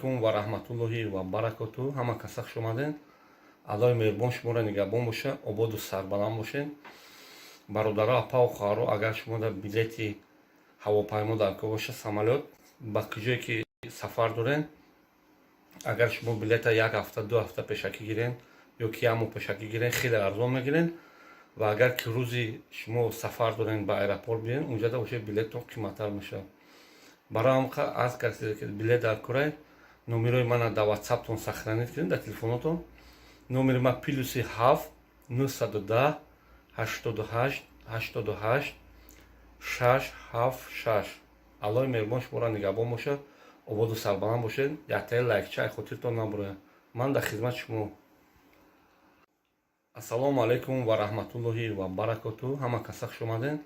Алайкум ва раҳматуллоҳи ва баракоту. Ҳама каса хуш омаден. Аллоҳи меҳрубон шуморо нигаҳбон боша, ободу сарбаланд бошед. Бародаро, апаву хоҳаро, агар шумо дар билети ҳавопаймо дар кор боша, самолёт, ба куҷое ки сафар дорен, агар шумо билета як ҳафта, 2 ҳафта пешакӣ гирен ё ки як моҳ пешакӣ гирен, хеле арзон мегирен. Ва агар ки рӯзи шумо сафар дорен, ба аэропорт биёен, унҷада боша, билеттон қиматтар мешавад. Барои ҳам аз касе ки билет дар корай, номерои мана дар ватсаптон сохранить кунед, дар телефонотон. Номери ман +7 910 88 88 676. Аллоҳи меҳрубон шуморо нигаҳбон бошад, ободу сарбаланд бошед. Яктаи лайкча хотиртон набурояд. Ман дар хизмати шумо. Ассалому алайкум ва раҳматуллоҳи ва баракоту. Ҳама каса хуш омаден.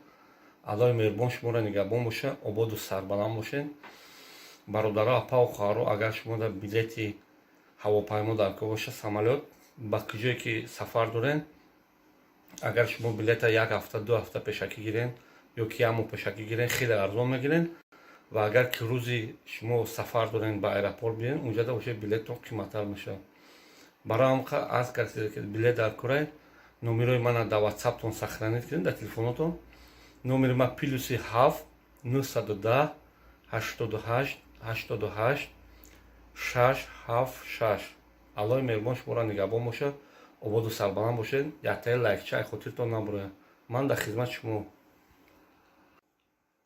Аллоҳи меҳрубон шуморо нигаҳбон боша, ободу сарбаланд бошед. Бародаро, апаву хоҳаро, агар шумо дар билети ҳавопаймо дар кор боша, самолёт, ба куҷое ки сафар дорен, агар шумо билета як ҳафта, 2 ҳафта пешакӣ гирен ё ки як моҳ пешакӣ гирен, хеле арзон мегирен. Ва агар ки рӯзи шумо сафар дорен, ба аэропорт биёен, унҷада боша, билеттон қиматтар мешавад. Барои ҳам аз касе ки билет дар корай, номерои мана дар ватсаптон сохранить кунед, дар телефонотон. Номери ман +7 910 88 88 676. Аллоҳи меҳрубон шуморо нигаҳбон бошад, ободу сарбаланд бошед. Яктаи лайкча хотиртон набурояд. Ман дар хизмати шумо.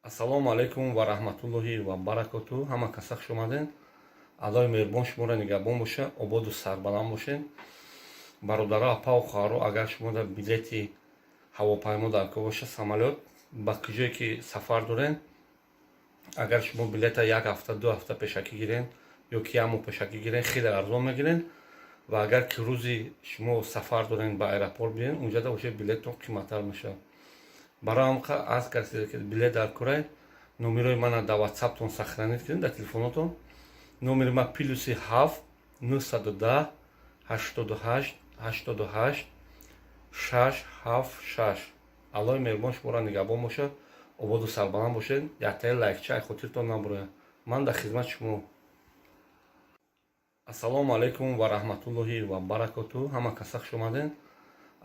Ассалому алайкум ва раҳматуллоҳи ва баракоту. Ҳама каса хуш омаден. Аллоҳи меҳрубон шуморо нигаҳбон боша, ободу сарбаланд бошед. Бародаро, апаву хоҳаро, агар шумо дар билети ҳавопаймо дар кор боша, самолёт, ба куҷое ки сафар дорен, агар шумо билета як ҳафта, 2 ҳафта пешакӣ гирен ё ки як моҳ пешакӣ гирен, хеле арзон мегирен. Ва агар ки рӯзи шумо сафар дорен, ба аэропорт биёен, унҷада уже билеттон қиматтар мешавад. Барои ҳам аз касе ки билет дар корай, номерои мана дар ватсаптон сохранить кунед, дар телефонотон. Номери ман +7 910 88 88 676. Аллоҳи меҳрубон шуморо нигаҳбон бошад, ободу сарбаланд бошед. Яктаи лайкча хотиртон набурояд. Ман дар хизмати шумо. Ассалому алайкум ва раҳматуллоҳи ва баракоту. Ҳама каса хуш омаден.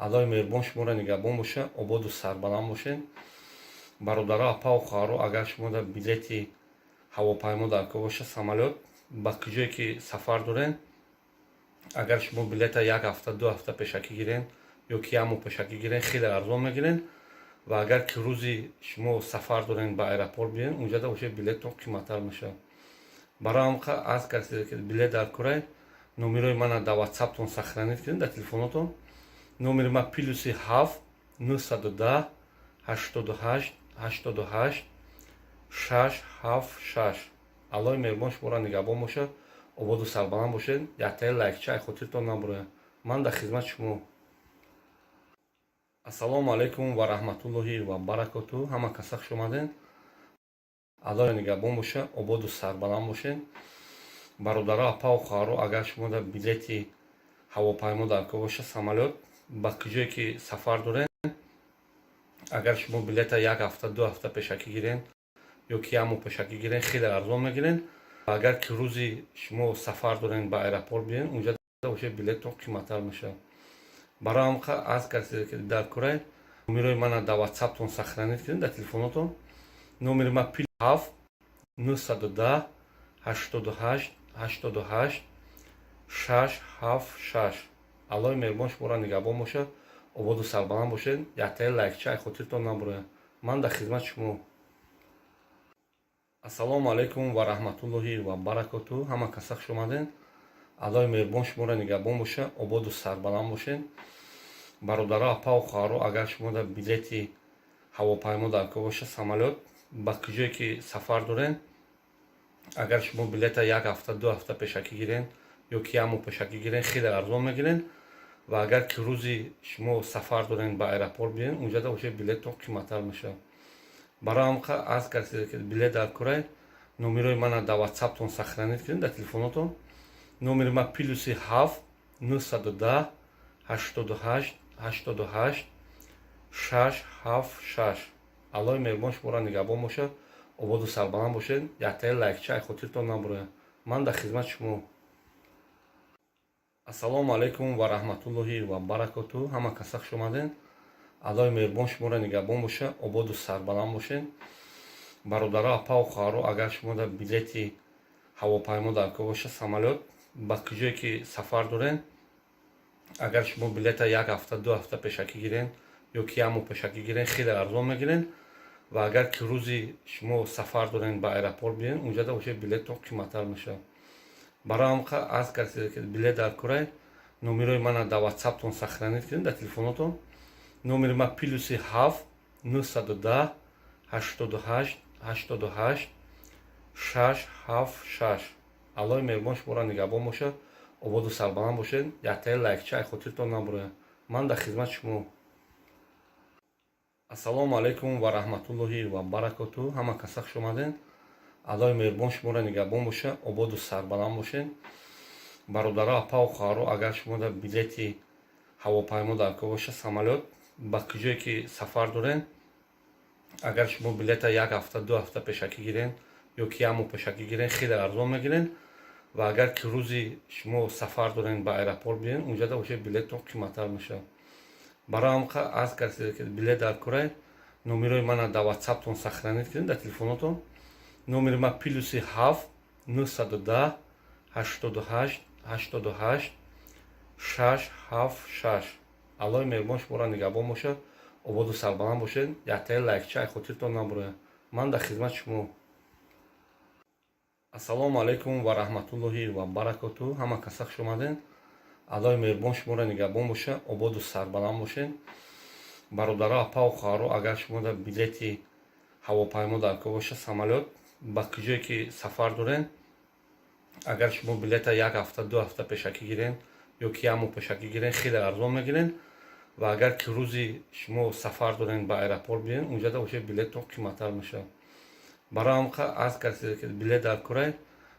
Аллоҳи меҳрубон шуморо нигаҳбон бошад, ободу сарбаланд бошед. Бародаро, апаву хоҳаро, агар шумо дар билети ҳавопаймо дар кор боша, самолёт, ба куҷое ки сафар дорен, агар шумо билета як ҳафта, 2 ҳафта пешакӣ гирен ё ки як моҳ пешакӣ гирен, хеле арзон мегирен. Ва агар ки рӯзи шумо сафар дорен, ба аэропорт биёен, унҷада уже билеттон қиматтар мешавад. Барои ҳам аз касе ки билет дар корай, номерои мана дар ватсаптон сохранить кунед, дар телефонотон. Номери ман +7 910 88 88 676. Аллоҳи меҳрубон шуморо нигаҳбон бошад, ободу сарбаланд бошед. Яктаи лайкча хотиртон набурояд. Ман дар хизмати шумо. Ассалому алайкум ва раҳматуллоҳи ва баракоту. Ҳама каса хуш омаден. Аллоҳи нигаҳбон бошад, ободу сарбаланд бошед. Бародаро, апаву хоҳаро, агар шумо дар билети ҳавопаймо дар кор боша, самолёт, ба куҷое ки сафар дорен, агар шумо билета як ҳафта, 2 ҳафта пешакӣ гирен ё ки як моҳ пешакӣ гирен, хеле арзон мегирен. Ва агар ки рӯзи шумо сафар дорен, ба аэропорт биёен, унҷада уже билеттон қиматтар мешавад. Барои ҳам аз касе ки дар корай, номерои мана дар ватсаптон сохранить кунед, дар телефонотон. Номери ман +7 910 88 88 676. Аллоҳи меҳрубон шуморо нигаҳбон бошад, ободу сарбаланд бошед. Яктаи лайкча хотиртон набурояд. Ман дар хизмати шумо. Ассалому алайкум ва раҳматуллоҳи ва баракоту. Ҳама каса хуш омаден. Аллоҳи меҳрубон шуморо нигаҳбон бошад, ободу сарбаланд бошед. Бародаро, апаву хоҳаро, агар шумо дар билети ҳавопаймо дар кор боша, самолёт, ба куҷое ки сафар дорен, агар шумо билета як ҳафта, 2 ҳафта пешакӣ гирен ё ки як моҳ пешакӣ гирен, хеле арзон мегирен. Ва агар ки рӯзи шумо сафар дорен, ба аэропорт биёен, унҷада уже билеттон қиматтар мешавад. Барои ҳам аз касе ки билет дар корай, номерои мана дар ватсаптон сохранить кунед, дар телефонотон. Номери ман +7 910 88 88 676. Аллоҳи меҳрубон шуморо нигаҳбон бошад, ободу сарбаланд бошед. Яктаи лайкча хотиртон набурояд. Ман дар хизмати шумо. Ассалому алайкум ва раҳматуллоҳи ва баракоту. Ҳама каса хуш омаден. Аллоҳи меҳрубон шуморо нигаҳбон боша, ободу сарбаланд бошед. Бародаро, апау хоҳаро, агар шумо дар билети ҳавопаймо дар кор боша, самолёт, ба куҷое ки сафар дорен, агар шумо билета як ҳафта, 2 ҳафта пешакӣ гирен ё ки як моҳ пешакӣ гирен, хеле арзон мегирен. Ва агар ки рӯзи шумо сафар дорен, ба аэропорт биёен, унҷада уже билеттон қиматтар мешавад. Барои ҳам аз касе ки билет дар корай, номерои мана дар ватсаптон сохранить кунед, дар телефонотон. Номери ма +7 910 88 88 676. Аллоҳи меҳрубон шуморо нигаҳбон бошад, ободу сарбаланд бошед. Яктаи лайкча ай хотиртон набурояд. Ман дар хизмати шумо. Ассалому алайкум ва раҳматуллоҳи ва баракоту. Ҳама каса хуш омаден. Аллоҳи меҳрубон шуморо нигаҳбон боша, ободу сарбаланд бошед. Бародаро, апау хоҳаро, агар шумо дар билети ҳавопаймо дар кор боша, самолёт, ба куҷое ки сафар дорен, агар шумо билета як ҳафта, 2 ҳафта пешакӣ гирен ё ки як моҳ пешакӣ гирен, хеле арзон мегирен. Ва агар ки рӯзи шумо сафар дорен, ба аэропорт биёен, унҷада уже билеттон қиматтар мешавад. Барои ҳам аз касе ки билет дар корай, номерои мана дар ватсаптон сохранить кунед, дар телефонотон. Номери ма +7 910 88 88 676. Аллоҳи меҳрубон шуморо нигаҳбон бошад, ободу сарбаланд бошед. Яктаи лайкча ай хотиртон набурояд. Ман дар хизмати шумо. Ассалому алайкум ва раҳматуллоҳи ва баракоту. Ҳама каса хуш омаден. Аллоҳи меҳрубон шуморо нигаҳбон боша, ободу сарбаланд бошед. Бародаро, апау хоҳаро, агар шумо дар билети ҳавопаймо дар кор боша, самолёт, ба куҷое ки сафар дорен, агар шумо билета як ҳафта, 2 ҳафта пешакӣ гирен ё ки як моҳ пешакӣ гирен, хеле арзон мегирен. Ва агар ки рӯзи шумо сафар дорен, ба аэропорт биёен, унҷада уже билеттон қиматтар мешавад. Барои ҳам аз касе ки билет дар корай,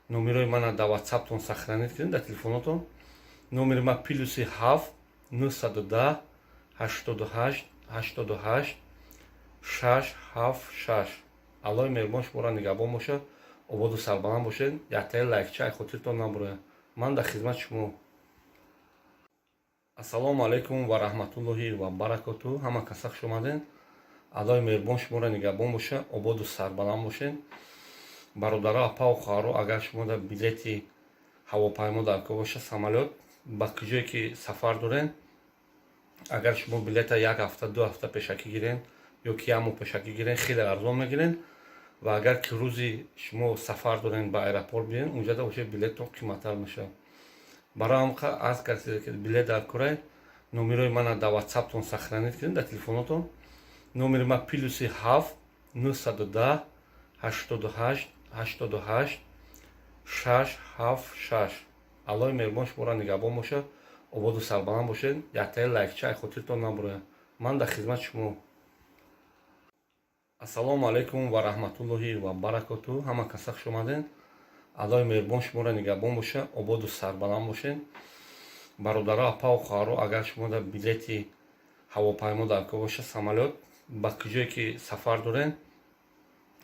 номерои мана дар ватсаптон сохранить кунед, дар телефонотон. Номери ма +7 910 88 88 676. Аллоҳи меҳрубон шуморо нигаҳбон бошад, ободу сарбаланд бошед. Яктаи лайкча ай хотиртон набурояд. Ман дар хизмати шумо. Ассалому алайкум ва раҳматуллоҳи ва баракоту. Ҳама каса хуш омаден. Аллоҳи меҳрубон шуморо нигаҳбон боша, ободу сарбаланд бошед. Бародаро, апау хоҳаро, агар шумо дар билети ҳавопаймо дар кор боша, самолёт, ба куҷое ки сафар дорен, агар шумо билета як ҳафта, 2 ҳафта пешакӣ гирен ё ки як моҳ пешакӣ гирен, хеле арзон мегирен. Ва агар ки рӯзи шумо сафар дорен, ба аэропорт биёен, унҷада уже билеттон қиматтар мешавад. Барои ҳам аз касе ки билет дар корай, номерои мана дар ватсаптон сохранить кунед, дар телефонотон. Номери ма +7 910 88 88 676. Аллоҳи меҳрубон шуморо нигаҳбон бошад, ободу сарбаланд бошед. Яктаи лайкча ай хотиртон набурояд. Ман дар хизмати шумо. Ассалому алайкум ва раҳматуллоҳи ва баракоту. Ҳама каса хуш омаден. Аллоҳи меҳрубон шуморо нигаҳбон боша, ободу сарбаланд бошед. Бародаро, апау хоҳаро, агар шумо дар билети ҳавопаймо дар кор боша, самолёт, ба куҷое ки сафар дорен,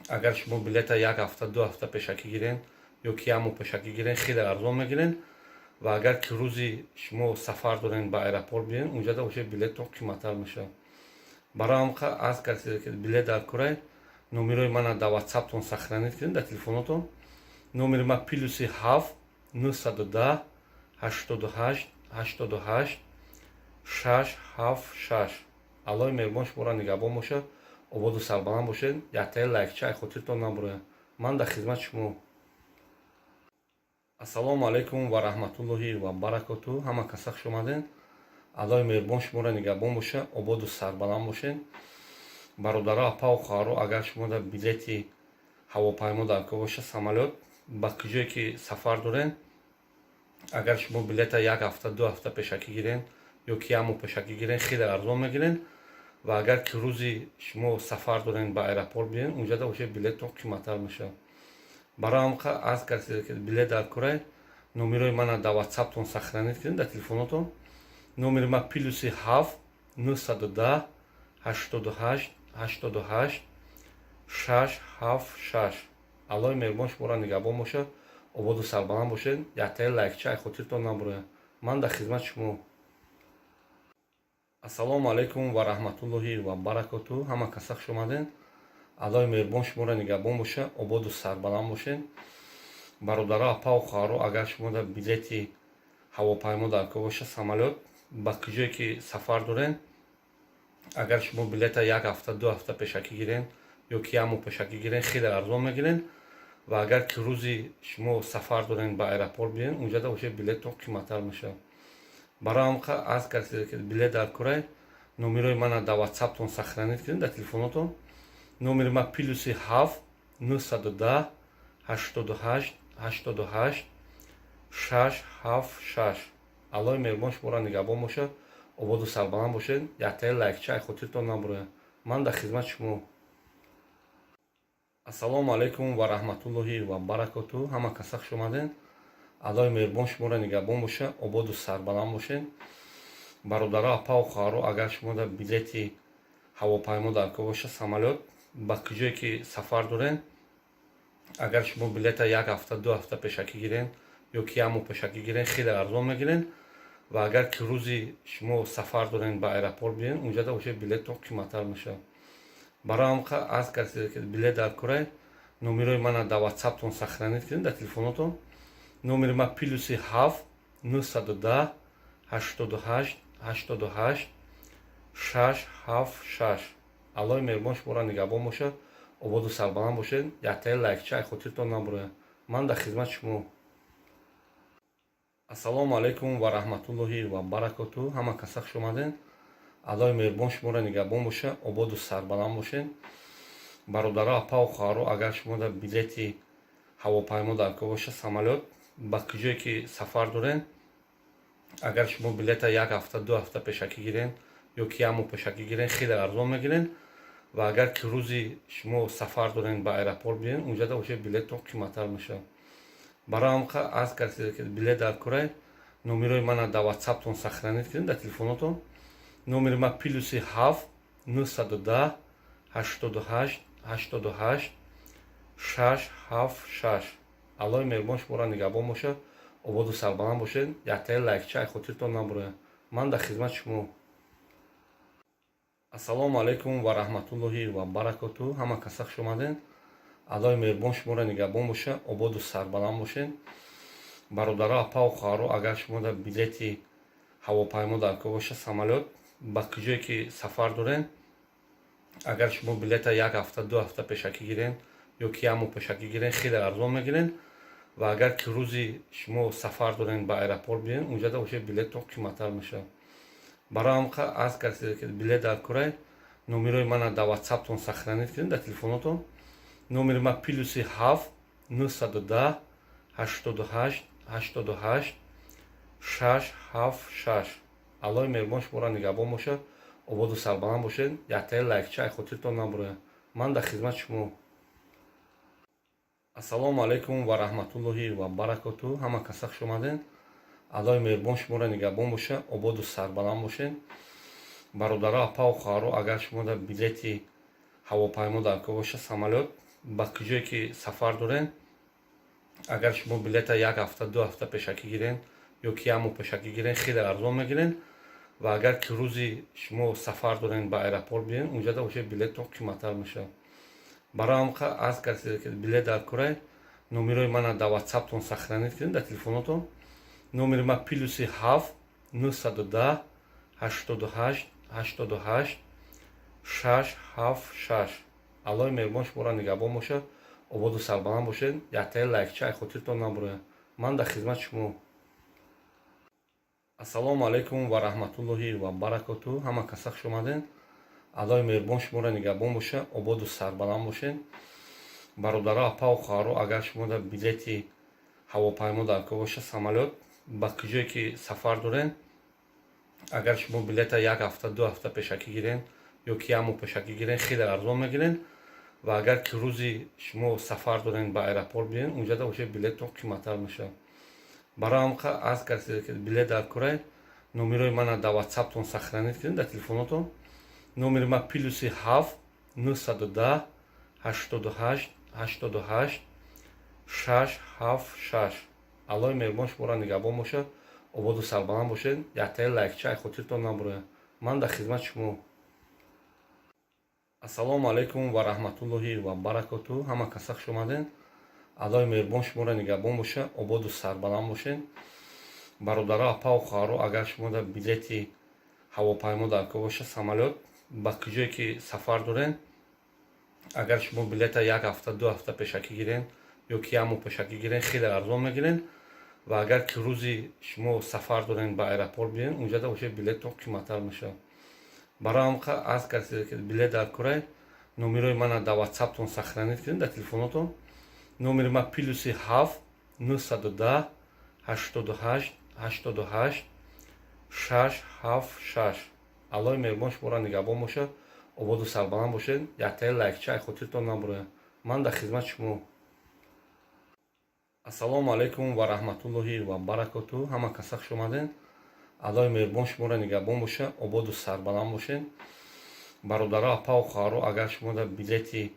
агар шумо билета як ҳафта, 2 ҳафта пешакӣ гирен ё ки як моҳ пешакӣ гирен, хеле арзон мегирен. Ва агар ки рӯзи шумо сафар дорен, ба аэропорт биёен, унҷада уже билеттон қиматтар мешавад. Барои ҳам аз касе ки билет дар корай, номерои мана дар ватсаптон сохранить кунед, дар телефонотон. Номери ма +7 910 88 88 676. Аллоҳи меҳрубон шуморо нигаҳбон бошад, ободу сарбаланд бошед. Яктаи лайкча ай хотиртон набурояд. Ман дар хизмати шумо. Ассалому алайкум ва раҳматуллоҳи ва баракоту. Ҳама каса хуш омаден. Аллоҳи меҳрубон шуморо нигаҳбон боша, ободу сарбаланд бошед. Бародаро, апау хоҳаро, агар шумо дар билети ҳавопаймо дар кор боша, самолёт, ба куҷое ки сафар дорен, агар шумо билета як ҳафта, 2 ҳафта пешакӣ гирен ё ки як моҳ пешакӣ гирен, хеле арзон мегирен. Ва агар ки рӯзи шумо сафар дорен, ба аэропорт биёен, унҷада уже билеттон қиматтар мешавад. Барои ҳам аз касе ки билет дар корай, номерои мана дар ватсаптон сохранить кунед, дар телефонотон. Номери ма +7 910 88 88 676. Аллоҳи меҳрубон шуморо нигаҳбон бошад, ободу сарбаланд бошед. Яктаи лайкча ай хотиртон набурояд. Ман дар хизмати шумо. Ободу сарбаланд бошед. Яктаи лайкча ай хотиртон набурояд. Ман дар хизмати шумо. Ассалому алайкум ва раҳматуллоҳи ва баракоту. Ҳама каса хуш омадед. Аллоҳи меҳрубон шуморо нигаҳбон боша, ободу сарбаланд бошед. Бародаро, апау хоҳаро, агар шумо дар билети ҳавопаймо дар кор боша, самолёт, ба куҷое ки сафар доред, агар шумо билета як ҳафта, 2 ҳафта пешакӣ гирен ё ки як моҳ пешакӣ гирен, хеле арзон мегирен. Ва агар ки рӯзи шумо сафар дорен, ба аэропорт биен, унҷада уже билеттон қиматтар мешавад. Барои ҳам аз касе ки билет дар корай, номерои мана дар ватсаптон сохранить кунед, дар телефонотон. Номери ма +7 910 88 88 676. Аллоҳи меҳрубон шуморо нигаҳбон бошад, ободу сарбаланд бошед. Яктаи лайкча ай хотиртон набурояд. Ман дар хизмати шумо. Ассалому алайкум ва раҳматуллоҳи ва баракоту. Ҳама каса хуш омадед. Аллоҳи меҳрубон шуморо нигаҳбон боша, ободу сарбаланд бошед. Бародаро, апау хоҳаро, агар шумо дар билети ҳавопаймо дар кор боша, самолёт, ба куҷое ки сафар доред, агар шумо билета як ҳафта, 2 ҳафта пешакӣ гирен ё ки як моҳ пешакӣ гирен, хеле арзон мегирен. Ва агар ки рӯзи шумо сафар дорен, ба аэропорт биен, унҷада уже билеттон қиматтар мешавад. Барои ҳам аз касе ки билет дар корай, номерои мана дар ватсаптон сохранить кунед, дар телефонотон. Номери ма +7 910 88 88 676. Аллоҳи меҳрубон шуморо нигаҳбон бошад, ободу сарбаланд бошед. Яктаи лайкча ай хотиртон набурояд. Ман дар хизмати шумо. Ассалому алайкум ва раҳматуллоҳи ва баракоту. Ҳама каса хуш омадед. Аллоҳи меҳрубон шуморо нигаҳбон боша, ободу сарбаланд бошед. Бародаро, апау хоҳаро, агар шумо дар билети ҳавопаймо дар кор боша, самолёт, ба куҷое ки сафар доред, агар шумо билета як ҳафта, 2 ҳафта пешакӣ гирен ё ки як моҳ пешакӣ гирен, хеле арзон мегирен. Ва агар ки рӯзи шумо сафар дорен, ба аэропорт биен, унҷада уже билеттон қиматтар мешавад. Барои ҳам аз касе ки билет дар корай, номерои мана дар ватсаптон сохранить кунед, дар телефонотон. Номери ма +7 910 88 88 676. Аллоҳи меҳрубон шуморо нигаҳбон бошад, ободу сарбаланд бошед. Яктаи лайкча ай хотиртон набурояд. Ман дар хизмати шумо. Ассалому алайкум ва раҳматуллоҳи ва баракоту. Ҳама каса хуш омадед. Аллоҳи меҳрубон шуморо нигаҳбон боша, ободу сарбаланд бошед. Бародаро, апау хоҳаро, агар шумо дар билети ҳавопаймо дар кор боша, самолёт, ба куҷое ки сафар доред, агар шумо билета як ҳафта, 2 ҳафта пешакӣ гирен ё ки як моҳ пешакӣ гирен, хеле арзон мегирен. Ва агар ки рӯзи шумо сафар дорен, ба аэропорт биен, унҷада уже билеттон қиматтар мешавад. Барои ҳам аз касе ки билет дар корай, номерои мана дар ватсаптон сохранить кунед, дар телефонотон. Номери ма +7 910 88 88 676. Аллоҳи меҳрубон шуморо нигаҳбон бошад, ободу сарбаланд бошед. Яктаи лайкча ай хотиртон набурояд. Ман дар хизмати шумо. Ассалому алайкум ва раҳматуллоҳи ва баракоту. Ҳама каса хуш омадед. Аллоҳи меҳрубон шуморо нигаҳбон боша, ободу сарбаланд бошед. Бародаро, апау хоҳаро, агар шумо дар билети ҳавопаймо дар кор боша, самолёт, ба куҷое ки сафар доред, агар шумо билета як ҳафта, 2 ҳафта пешакӣ гирен ё ки як моҳ пешакӣ гирен, хеле арзон мегирен. Ва агар ки рӯзи шумо сафар дорен, ба аэропорт биен, унҷада уже билеттон қиматтар мешавад. Барои ҳам аз касе ки билет дар корай, номерои мана дар ватсаптон сохранить кунед, дар телефонотон. Номери ма +7 910 88 88 676. Аллоҳи меҳрубон шуморо нигаҳбон бошад, ободу сарбаланд бошед. Яктаи лайкча ай хотиртон набурояд. Ман дар хизмати шумо. Ассалому алайкум ва раҳматуллоҳи ва баракоту. Ҳама каса хуш омадед. Аллоҳи меҳрубон шуморо нигаҳбон боша, ободу сарбаланд бошед. Бародаро, апау хоҳаро, агар шумо дар билети ҳавопаймо дар кор боша, самолёт, ба куҷое ки сафар доред, агар шумо билета як ҳафта, 2 ҳафта пешакӣ гирен ё ки як моҳ пешакӣ гирен, хеле арзон мегирен. Ва агар ки рӯзи шумо сафар дорен, ба аэропорт биен, унҷада уже билеттон қиматтар мешавад. Барои ҳам аз касе ки билет дар корай, номерои мана дар ватсаптон сохранить кунед, дар телефонотон. Номери ма +7 910 88 88 676. 6 7 6. Аллоҳи меҳрубон шуморо нигаҳбон бошад, ободу сарбаланд бошед. Яктаи лайкча ай хотиртон набурояд. Ман дар хизмати шумо. Ассалому алайкум ва раҳматуллоҳи ва баракоту. Ҳама каса хуш омадед. Аллоҳи меҳрубон шуморо нигаҳбон бошад, ободу сарбаланд бошед. Бародаро, апаву хоҳаро, агар шумо дар билети ҳавопаймо дар кор бошад, самолёт, ба куҷое ки сафар доред, агар шумо билета як ҳафта, 2 ҳафта пешакӣ гирен ё ки як моҳ пешакӣ гирен, хеле арзон мегирен. Ва агар ки рӯзи шумо сафар дорен, ба аэропорт биёен, унҷада бошед, билеттон қиматтар мешавад. Барои ҳам аз касе ки билет дар корай, номерои мана дар ватсаптон сохранить кунед, дар телефонотон. Номери ман +7 910 88 88 6 7 6. Аллоҳи меҳрубон шуморо нигаҳбон бошад, ободу сарбаланд бошед. Яктаи лайкча ай хотиртон набурояд. Ман дар хизмати шумо. Ассалому алайкум ва раҳматуллоҳи ва баракоту. Ҳама каса хуш омадед. Аллоҳи меҳрубон шуморо нигаҳбон бошад, ободу сарбаланд бошед. Бародаро, апаву хоҳаро, агар шумо дар билети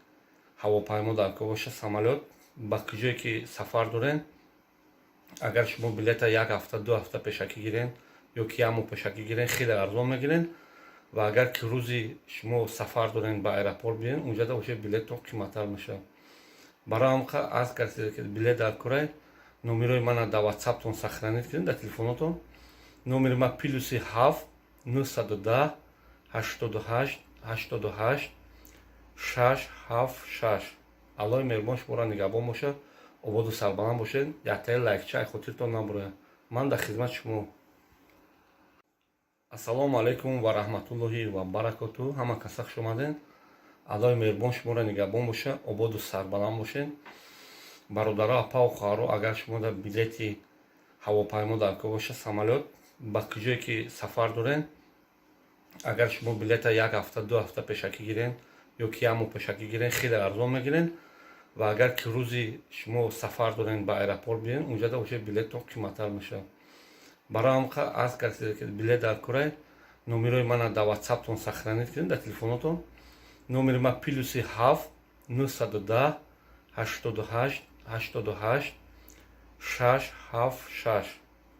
ҳавопаймо дар кор бошад, самолёт, ба куҷое ки сафар доред, агар шумо билета як ҳафта, 2 ҳафта пешакӣ гирен ё ки як моҳ пешакӣ гирен, хеле арзон мегирен. Ва агар ки рӯзи шумо сафар дорен, ба аэропорт биёен, унҷада бошед, билеттон қиматтар мешавад. Барои ҳам аз касе ки билет дар корай, номерои мана дар ватсаптон сохранить кунед, дар телефонотон. Номери ман +7 910 88 88 6 7 6. Аллоҳи меҳрубон шуморо нигаҳбон бошад, ободу сарбаланд бошед. Яктаи лайкча ай хотиртон набурояд. Ман дар хизмати шумо. Ассалому алайкум ва раҳматуллоҳи ва баракоту. Ҳама каса хуш омадед. Аллоҳи меҳрубон шуморо нигаҳбон бошад, ободу сарбаланд бошед. Бародаро, апаву хоҳаро, агар шумо дар билети ҳавопаймо дар кор бошад, самолёт, ба куҷое ки сафар доред, агар шумо билета як ҳафта, 2 ҳафта пешакӣ гирен ё ки як моҳ пешакӣ гирен, хеле арзон мегирен. Ва агар ки рӯзи шумо сафар дорен, ба аэропорт биёен, унҷада бошед, билеттон қиматтар мешавад. Барои ҳам аз касе ки билет дар корай, номерои мана дар ватсаптон сохранить кунед, дар телефонотон. Номери ман +7 910 88 88 6 7 6.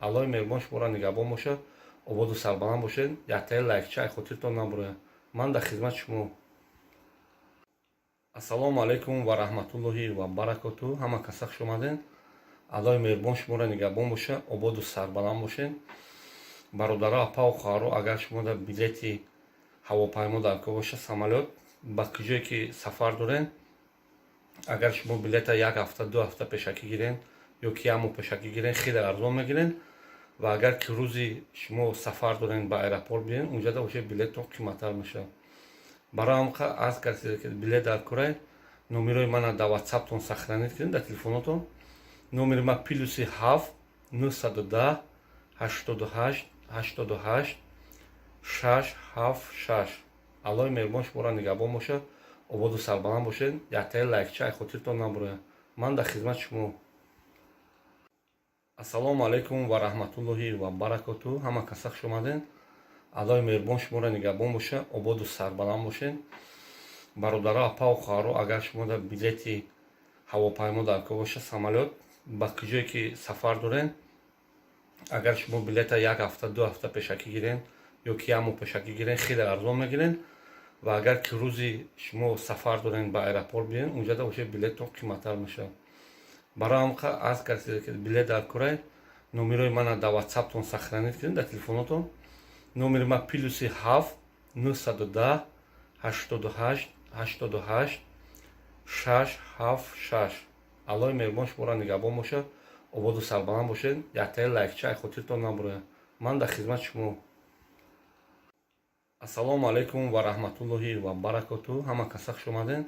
Аллоҳи меҳрубон шуморо нигаҳбон бошад, ободу сарбаланд бошед. Яктаи лайкча ай хотиртон набурояд. Ман дар хизмати шумо. Ассалому алайкум ва раҳматуллоҳи ва баракоту. Ҳама каса хуш омадед. Аллоҳи меҳрубон шуморо нигаҳбон бошад, ободу сарбаланд бошед. Бародаро, апаву хоҳаро, агар шумо дар билети ҳавопаймо дар кор бошад, самолёт, ба куҷое ки сафар доред, агар шумо билета як ҳафта, 2 ҳафта пешакӣ гирен ё ки як моҳ пешакӣ гирен, хеле арзон мегирен. Ва агар ки рӯзи шумо сафар дорен, ба аэропорт биёен, унҷада бошед, билеттон қиматтар мешавад. Барои ҳам аз касе ки билет дар корай, номерои мана дар ватсаптон сохранить кунед, дар телефонотон. Номери ман +7 910 88 88 6 7 6. Аллоҳи меҳрубон шуморо нигаҳбон бошад, ободу сарбаланд бошед. Яктаи лайкча ай хотиртон набурояд. Ман дар хизмати шумо. Ассалому алайкум ва раҳматуллоҳи ва баракоту. Ҳама каса хуш омадед. Аллоҳи меҳрубон шуморо нигаҳбон бошад, ободу сарбаланд бошед. Бародаро, апаву хоҳаро, агар шумо дар билети ҳавопаймо дар кор бошад, самолёт, ба куҷое ки сафар доред, агар шумо билета як ҳафта, 2 ҳафта пешакӣ гирен ё ки як моҳ пешакӣ гирен, хеле арзон мегирен. Ва агар ки рӯзи шумо сафар дорен, ба аэропорт биёен, унҷада бошед, билеттон қиматтар мешавад. Барои ҳам аз касе ки билет дар корай, номерои мана дар ватсаптон сохранить кунед, дар телефонотон. Номери ман +7 910 88 88 6 7 6. Аллоҳи меҳрубон шуморо нигаҳбон бошад, ободу сарбаланд бошед. Яктаи лайкча ай хотиртон набурояд. Ман дар хизмати шумо. Ассалому алайкум ва раҳматуллоҳи ва баракоту. Ҳама каса хуш омадед.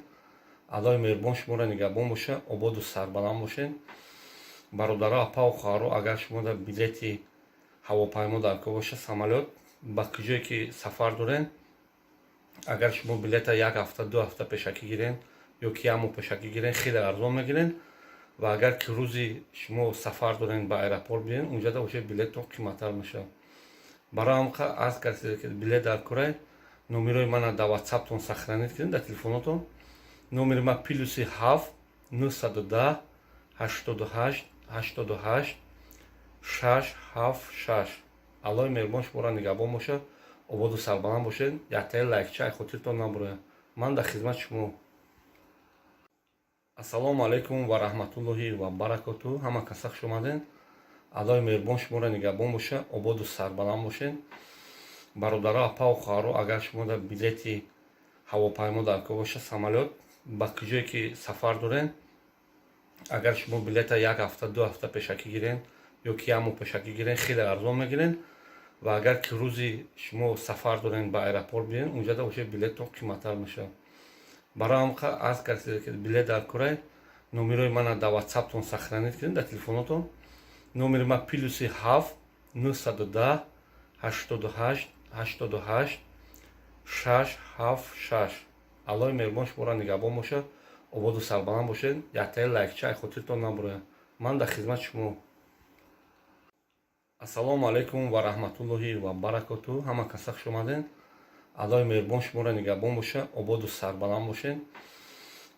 Аллоҳи меҳрубон шуморо нигаҳбон бошад, ободу сарбаланд бошед. Бародаро, апаву хоҳаро, агар шумо дар билети ҳавопаймо дар кор бошад, самолёт, ба куҷое ки сафар доред, агар шумо билета як ҳафта, 2 ҳафта пешакӣ гирен ё ки як моҳ пешакӣ гирен, хеле арзон мегирен. Ва агар ки рӯзи шумо сафар дорен, ба аэропорт биёен, унҷада бошед, билеттон қиматтар мешавад. Барои ҳам аз касе ки билет дар корай, номерои мана дар ватсаптон сохранить кунед, дар телефонотон. Номери ман +7 910 88 88 6 7 6. Аллоҳи меҳрубон шуморо нигаҳбон бошад, ободу сарбаланд бошед. Яктаи лайкча ай хотиртон набурояд. Ман дар хизмати шумо. Ассалому алайкум ва раҳматуллоҳи ва баракоту. Ҳама каса хуш омадед. Аллоҳи меҳрубон шуморо нигаҳбон бошад, ободу сарбаланд бошед. Бародаро, апаву хоҳаро, агар шумо дар билети ҳавопаймо дар кор бошад, самолёт, ба куҷое ки сафар доред, агар шумо билета як ҳафта, 2 ҳафта пешакӣ гирен ё ки як моҳ пешакӣ гирен, хеле арзон мегирен. Ва агар ки рӯзи шумо сафар дорен, ба аэропорт биёен, унҷада бошед, билеттон қиматтар мешавад. Барои ҳам арз кардед, ки билет дар корай, номерои мана дар ватсаптон сохранить кунед, дар телефонотон. Номери ма +7 910 88 88 6 7 6. Аллоҳи меҳрубон шуморо нигаҳбон бошад, ободу сарбаланд бошед. Яктаи лайкча ай хотиртон набурояд. Ман дар хизмати шумо. Ассалому алайкум ва раҳматуллоҳи ва баракоту. Ҳама каса хуш омадед. Аллоҳи меҳрубон шуморо нигаҳбон бошад, ободу сарбаланд бошед.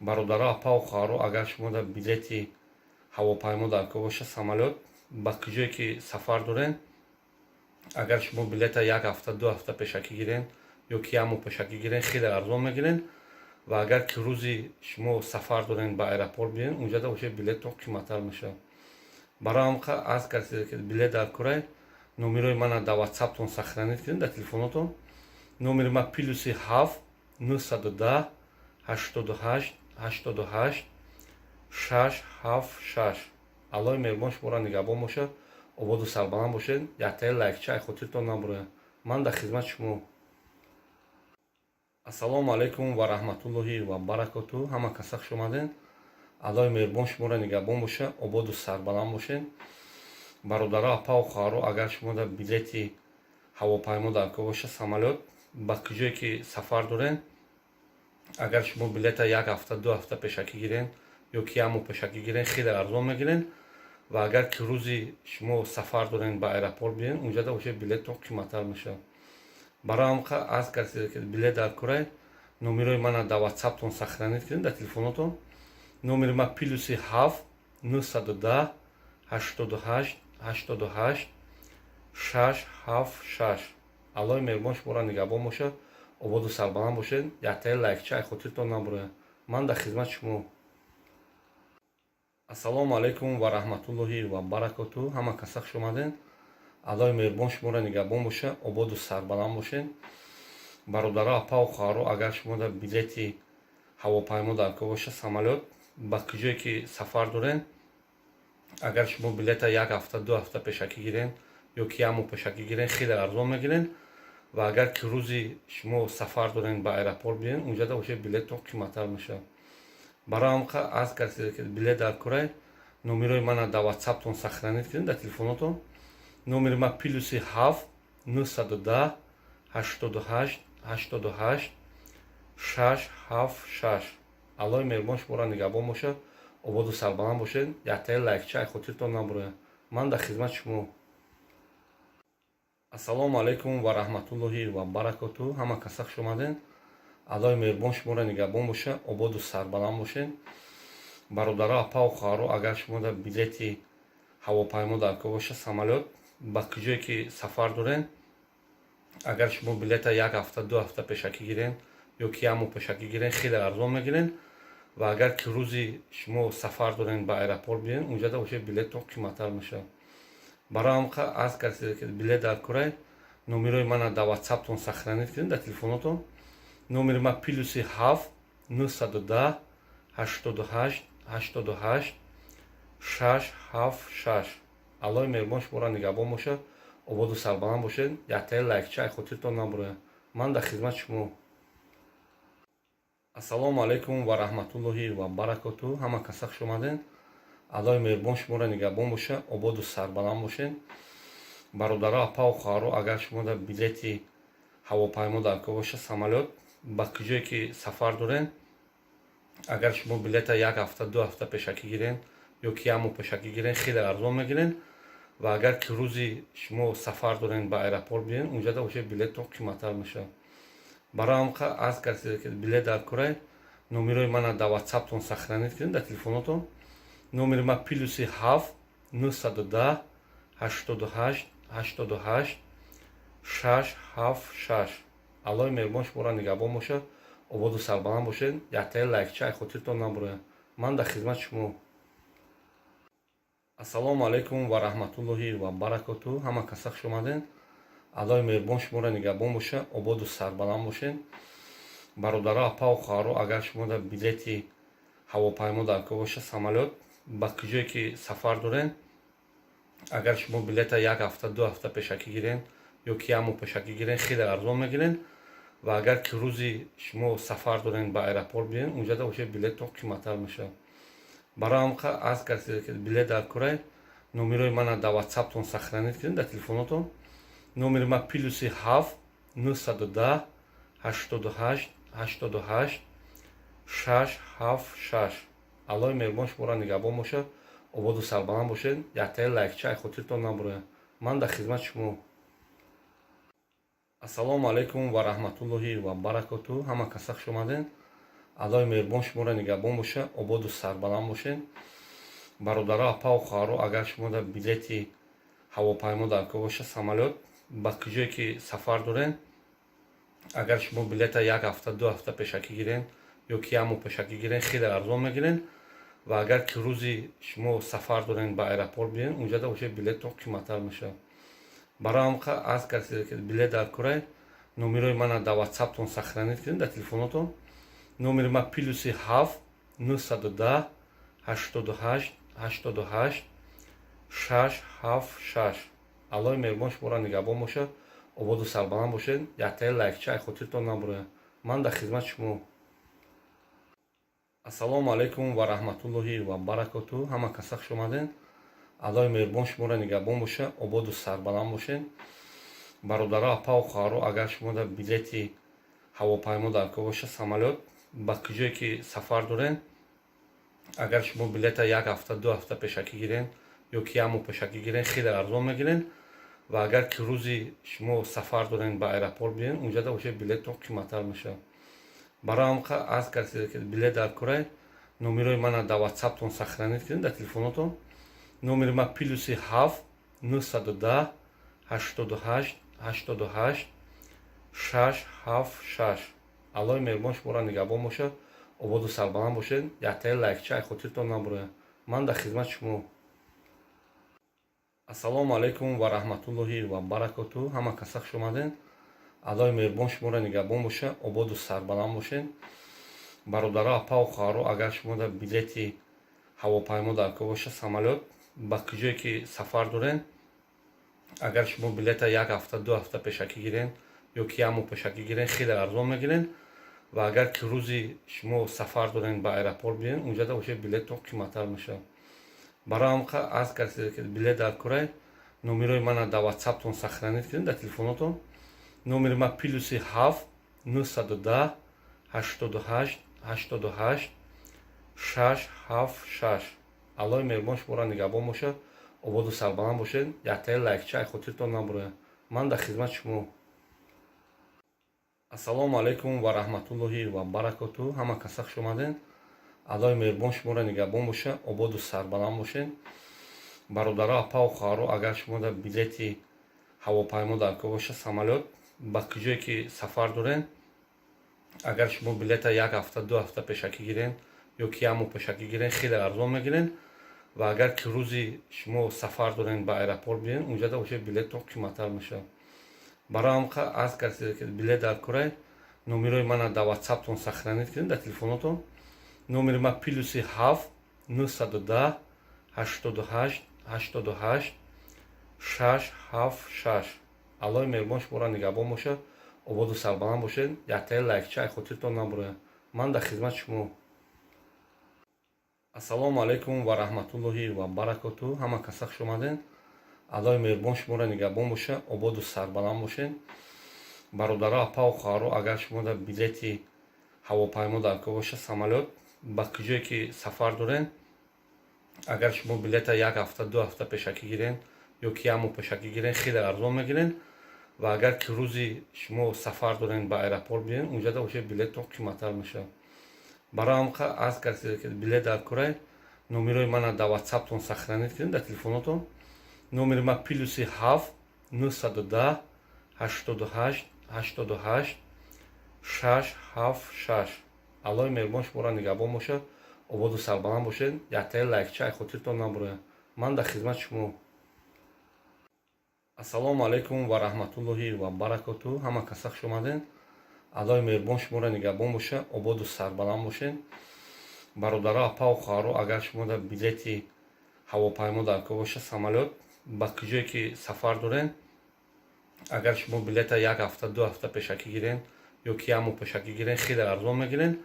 Бародаро, апаву хоҳаро, агар шумо дар билети ҳавопаймо дар кор бошад, самолёт, ба куҷое ки сафар доред, агар шумо билета як ҳафта, 2 ҳафта пешакӣ гирен ё ки як моҳ пешакӣ гирен, хеле арзон мегирен. Ва агар ки рӯзи шумо сафар дорен, ба аэропорт биёен, унҷада бошед, билеттон қиматтар мешавад. Барои ҳам арз кардед, ки билет дар корай, номерои мана дар ватсаптон сохранить кунед, дар телефонотон. Номери ма +7 910 88 88 6 7 6. Аллоҳи меҳрубон шуморо нигаҳбон бошад, ободу сарбаланд бошед. Яктаи лайкча ай хотиртон набурояд. Ман дар хизмати шумо. Ассалому алайкум ва раҳматуллоҳи ва баракоту. Ҳама каса хуш омадед. Аллоҳи меҳрубон шуморо нигаҳбон бошад, ободу сарбаланд бошед. Бародаро, апаву хоҳаро, агар шумо дар билети ҳавопаймо дар кор бошад, самолёт, ба куҷое ки сафар доред, агар шумо билета як ҳафта, 2 ҳафта пешакӣ гирен ё ки як моҳ пешакӣ гирен, хеле арзон мегирен. Ва агар ки рӯзи шумо сафар дорен, ба аэропорт биёен, унҷада бошед, билеттон қиматтар мешавад. Барои ҳам арз кардед, ки билет дар корай, номерои мана дар ватсаптон сохранить кунед, дар телефонотон. Номери ма +7 910 88 88 6 7 6. Аллоҳи меҳрубон шуморо нигаҳбон бошад, ободу сарбаланд бошед. Яктаи лайкча ай хотиртон набурояд. Ман дар хизмати шумо. Ассалому алайкум ва раҳматуллоҳи ва баракоту. Ҳама каса хуш омадед. Аллоҳи меҳрубон шуморо нигаҳбон бошад, ободу сарбаланд бошед. Бародаро, апаву хоҳаро, агар шумо дар билети ҳавопаймо дар кор бошад, самолёт, ба куҷое ки сафар доред, агар шумо билета як ҳафта, 2 ҳафта пешакӣ гирен ё ки як моҳ пешакӣ гирен, хеле арзон мегирен. Ва агар ки рӯзи шумо сафар дорен, ба аэропорт биёен, унҷада бошед, билеттон қиматтар мешавад. Барои ҳам арз кардед, ки билет дар корай, номерои мана дар ватсаптон сохранить кунед, дар телефонотон. Номери ма +7 910 88 88 6 7 6. Аллоҳи меҳрубон шуморо нигаҳбон бошад, ободу сарбаланд бошед. Яктаи лайкча ай хотиртон набурояд. Ман дар хизмати шумо. Ассалому алайкум ва раҳматуллоҳи ва баракоту. Ҳама каса хуш омадед. Аллоҳи меҳрубон шуморо нигаҳбон бошад, ободу сарбаланд бошед. Бародаро, апаву хоҳаро, агар шумо дар билети ҳавопаймо дар кор бошад, самолёт, ба куҷое ки сафар доред, агар шумо билета як ҳафта, 2 ҳафта пешакӣ гирен ё ки як моҳ пешакӣ гирен, хеле арзон мегирен. Ва агар ки рӯзи шумо сафар дорен, ба аэропорт биёен, унҷада бошед, билеттон қиматтар мешавад. Барои ҳам арз кардед, ки билет дар корай, номерои мана дар ватсаптон сохранить кунед, дар телефонотон. Номери ма +7 910 88 88 6 7 6. Аллоҳи меҳрубон шуморо нигаҳбон бошад, ободу сарбаланд бошед. Яктаи лайкча ай хотиртон набурояд. Ман дар хизмати шумо. Ассалому алайкум ва раҳматуллоҳи ва баракоту. Ҳама каса хуш омадед. Аллоҳи меҳрубон шуморо нигаҳбон бошад, ободу сарбаланд бошед. Бародаро, апаву хоҳаро, агар шумо дар билети ҳавопаймо дар кор бошад, самолёт, ба куҷое ки сафар доред, агар шумо билета як ҳафта, 2 ҳафта пешакӣ гирен ё ки як моҳ пешакӣ гирен, хеле арзон мегирен. Ва агар ки рӯзи шумо сафар дорен, ба аэропорт биёен, унҷада бошед, билеттон қиматтар мешавад. Барои ҳам арз кардед, ки билет дар корай, номерои мана дар ватсаптон сохранить кунед, дар телефонотон. Номери ма +7 910 88 88 676. Аллоҳи меҳрубон шуморо нигаҳбон бошад, ободу сарбаланд бошед. Яктаи лайкча ай хотиртон набурояд. Ман дар хизмати шумо. Ассалому алайкум ва раҳматуллоҳи ва баракоту. Ҳама каса хуш омадед. Аллоҳи меҳрубон шуморо нигаҳбон бошад, ободу сарбаланд бошед. Бародаро, апау хоҳаро, агар шумо дар билети ҳавопаймо дар кор бошад, самолёт, ба куҷое ки сафар доред, агар шумо билета як ҳафта, 2 ҳафта пешакӣ гирен ё ки як моҳ пешакӣ гирен, хеле арзон мегирен. Ва агар ки рӯзи шумо сафар дорен, ба аэропорт биёен, унҷада бошад, билеттон қиматтар мешавад. Барои ҳам аз касе ки билет дар корай, номерои мана дар ватсаптон сохранить кунед, дар телефонотон. Номери ма +7 910 88 88 676. Аллоҳи меҳрубон шуморо нигаҳбон бошад, ободу сарбаланд бошед. Яктаи лайкча ай хотиртон набурояд. Ман дар хизмати шумо. Ассалому алайкум ва раҳматуллоҳи ва баракоту. Ҳама каса хуш омадед. Аллоҳи меҳрубон шуморо нигаҳбон бошад, ободу сарбаланд бошед. Бародаро, апау хоҳаро, агар шумо дар билети ҳавопаймо дар кор бошад, самолёт, ба куҷое ки сафар доред, агар шумо билета як ҳафта, 2 ҳафта пешакӣ гирен ё ки як моҳ пешакӣ гирен, хеле арзон мегирен. Ва агар ки рӯзи шумо сафар дорен, ба аэропорт биёен, унҷада бошад, билеттон қиматтар мешавад. Барои ҳам аз касе ки билет дар корай, номерои мана дар ватсаптон сохранить кунед, дар телефонотон. Номери ма +7 910 88 88 676. Аллоҳи меҳрубон шуморо нигаҳбон бошад, ободу сарбаланд бошед. Яктаи лайкча ай хотиртон набурояд. Ман дар хизмати шумо. Ассалому алайкум ва раҳматуллоҳи ва баракоту. Ҳама каса хуш омадед. Аллоҳи меҳрубон шуморо нигаҳбон бошад, ободу сарбаланд бошед. Бародаро, апау хоҳаро, агар шумо дар билети ҳавопаймо дар кор бошад, самолёт, ба куҷое ки сафар доред, агар шумо билета як ҳафта, 2 ҳафта пешакӣ гирен ё ки як моҳ пешакӣ гирен, хеле арзон мегирен. Ва агар ки рӯзи шумо сафар дорен, ба аэропорт биёен, унҷада бошад, билеттон қиматтар мешавад. Барои ҳам аз касе ки билет дар корай, номерои мана дар ватсаптон сохранить кунед, дар телефонотон. Номери ма +7 910 88 88 676. Аллоҳи меҳрубон шуморо нигаҳбон бошад, ободу сарбаланд бошед. Яктаи лайкча ай хотиртон набурояд. Ман дар хизмати шумо. Ассалому алайкум ва раҳматуллоҳи ва баракоту. Ҳама каса хуш омадед. Аллоҳи меҳрубон шуморо нигаҳбон бошад, ободу сарбаланд бошед. Бародаро, апау хоҳаро, агар шумо дар билети ҳавопаймо дар кор бошад, самолёт, ба куҷое ки сафар доред, агар шумо билета як ҳафта, 2 ҳафта пешакӣ гирен ё ки як моҳ пешакӣ гирен, хеле арзон мегирен. Ва агар ки рӯзи шумо сафар дорен, ба аэропорт биёен, унҷада бошад, билеттон қиматтар мешавад. Барои ҳам аз касе ки билет дар корай, номерои мана дар ватсаптон сохранить кунед, дар телефонотон. Номери ма +7 910 88 88 676. Аллоҳи меҳрубон шуморо нигаҳбон бошад, ободу сарбаланд бошед. Яктаи лайкча ай хотиртон набурояд. Ман дар хизмати шумо. Ассалому алайкум ва раҳматуллоҳи ва баракоту. Ҳама каса хуш омадед. Аллоҳи меҳрубон шуморо нигаҳбон бошад, ободу сарбаланд бошед. Бародаро, апау хоҳаро, агар шумо дар билети ҳавопаймо дар кор бошад, самолёт, ба куҷое ки сафар доред, агар шумо билета як ҳафта, 2 ҳафта пешакӣ гирен ё ки як моҳ пешакӣ гирен, хеле арзон мегирен. Ва агар ки рӯзи шумо сафар дорен, ба аэропорт биёен, унҷада бошад, билеттон қиматтар мешавад. Барои ҳам аз касе ки билет дар корай, номерои мана дар ватсаптон сохранить кунед, дар телефонотон. Номери ма +7 910 88 88 676. Аллоҳи меҳрубон шуморо нигаҳбон бошад, ободу сарбаланд бошед. Яктаи лайкча ай хотиртон набурояд. Ман дар хизмати шумо. Ассалому алайкум ва раҳматуллоҳи ва баракоту. Ҳама каса хуш омадед. Аллоҳи меҳрубон шуморо нигаҳбон бошад, ободу сарбаланд бошед. Бародаро, апау хоҳаро, агар шумо дар билети ҳавопаймо дар кор бошад, самолёт, ба куҷое ки сафар доред, агар шумо билета як ҳафта, 2 ҳафта пешакӣ гирен ё ки як моҳ пешакӣ гирен, хеле арзон мегирен. Ва агар ки рӯзи шумо сафар дорен, ба аэропорт биёен, унҷада бошад, билеттон қиматтар мешавад. Барои ҳам аз касе ки билет дар корай, Номерои мана дар Ватсаптон сохранить кунед, дар телефонотон. Номери ма +7 910 88 88 676. Аллои меҳрубон шуморо нигаҳбон бошад, ободу сарбаланд бошед. Яктаи лайкча ай хотиртон набурояд. Ман дар хизмати шумо. Ассалому алайкум ва раҳматуллоҳи ва баракоту. Ҳама каса хуш омадед. Аллои меҳрубон шуморо нигаҳбон бошад, ободу сарбаланд бошед. Бародаро, апаву хоҳаро, агар шумо дар билети ҳавопаймо дар кор бошад, самолёт, ба куҷое ки сафар доред, агар шумо билета як ҳафта, 2 ҳафта пешакӣ гирен ё ки як моҳ пешакӣ гирен, хеле арзон мегирен.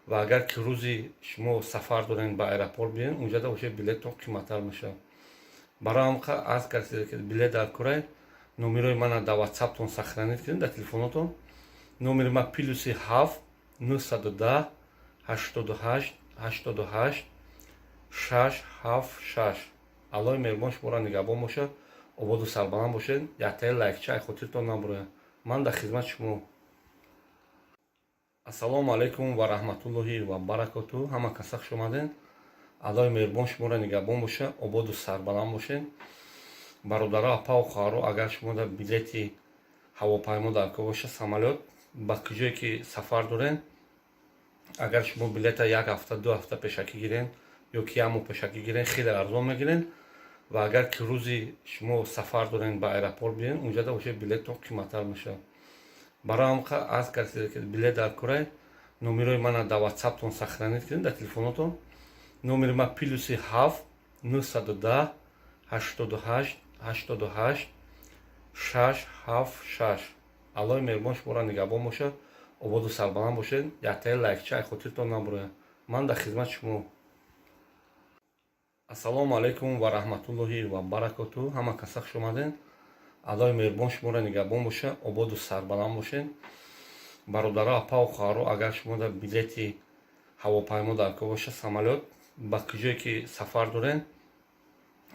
Ва агар ки рӯзи шумо сафар дорен, ба аэропорт биёен, унҷада бошед, билеттон қиматтар мешавад. Барои ҳамқа аз касе ки билет дар корай, номерои мана дар Ватсаптон сохранить кунед, дар телефонотон. Номери ма +7 910 88 88 676. Аллои меҳрубон шуморо нигаҳбон бошад, ободу сарбаланд бошед. Яктаи лайкча ай хотиртон набурояд. Ман дар хизмати шумо. Ассалому алайкум ва раҳматуллоҳи ва баракоту. Ҳама каса хуш омадед. Аллои меҳрубон шуморо нигаҳбон бошад, ободу сарбаланд бошед. Бародаро, апаву хоҳаро, агар шумо дар билети ҳавопаймо дар кор бошад, самолёт, ба куҷое ки сафар доред, агар шумо билета як ҳафта, 2 ҳафта пешакӣ гирен ё ки як моҳ пешакӣ гирен, хеле арзон мегирен. Ва агар ки рӯзи шумо сафар дорен, ба аэропорт биёен, унҷада бошед, билеттон қиматтар мешавад. Барои ҳамқа аз касе ки билет дар корай, номерои мана дар Ватсаптон сохранить кунед, дар телефонотон. Номери ма +7 910 88 88 676. Аллои меҳрубон шуморо нигаҳбон бошад, ободу сарбаланд бошед. Яктаи лайкча ай хотиртон набурояд. Ман дар хизмати шумо. Ассалому алайкум ва раҳматуллоҳи ва баракоту. Ҳама каса хуш омадед. Аллои меҳрубон шуморо нигаҳбон бошад, ободу сарбаланд бошед. Бародаро, апаву хоҳаро, агар шумо дар билети ҳавопаймо дар кор бошад, самолёт, ба куҷое ки сафар доред,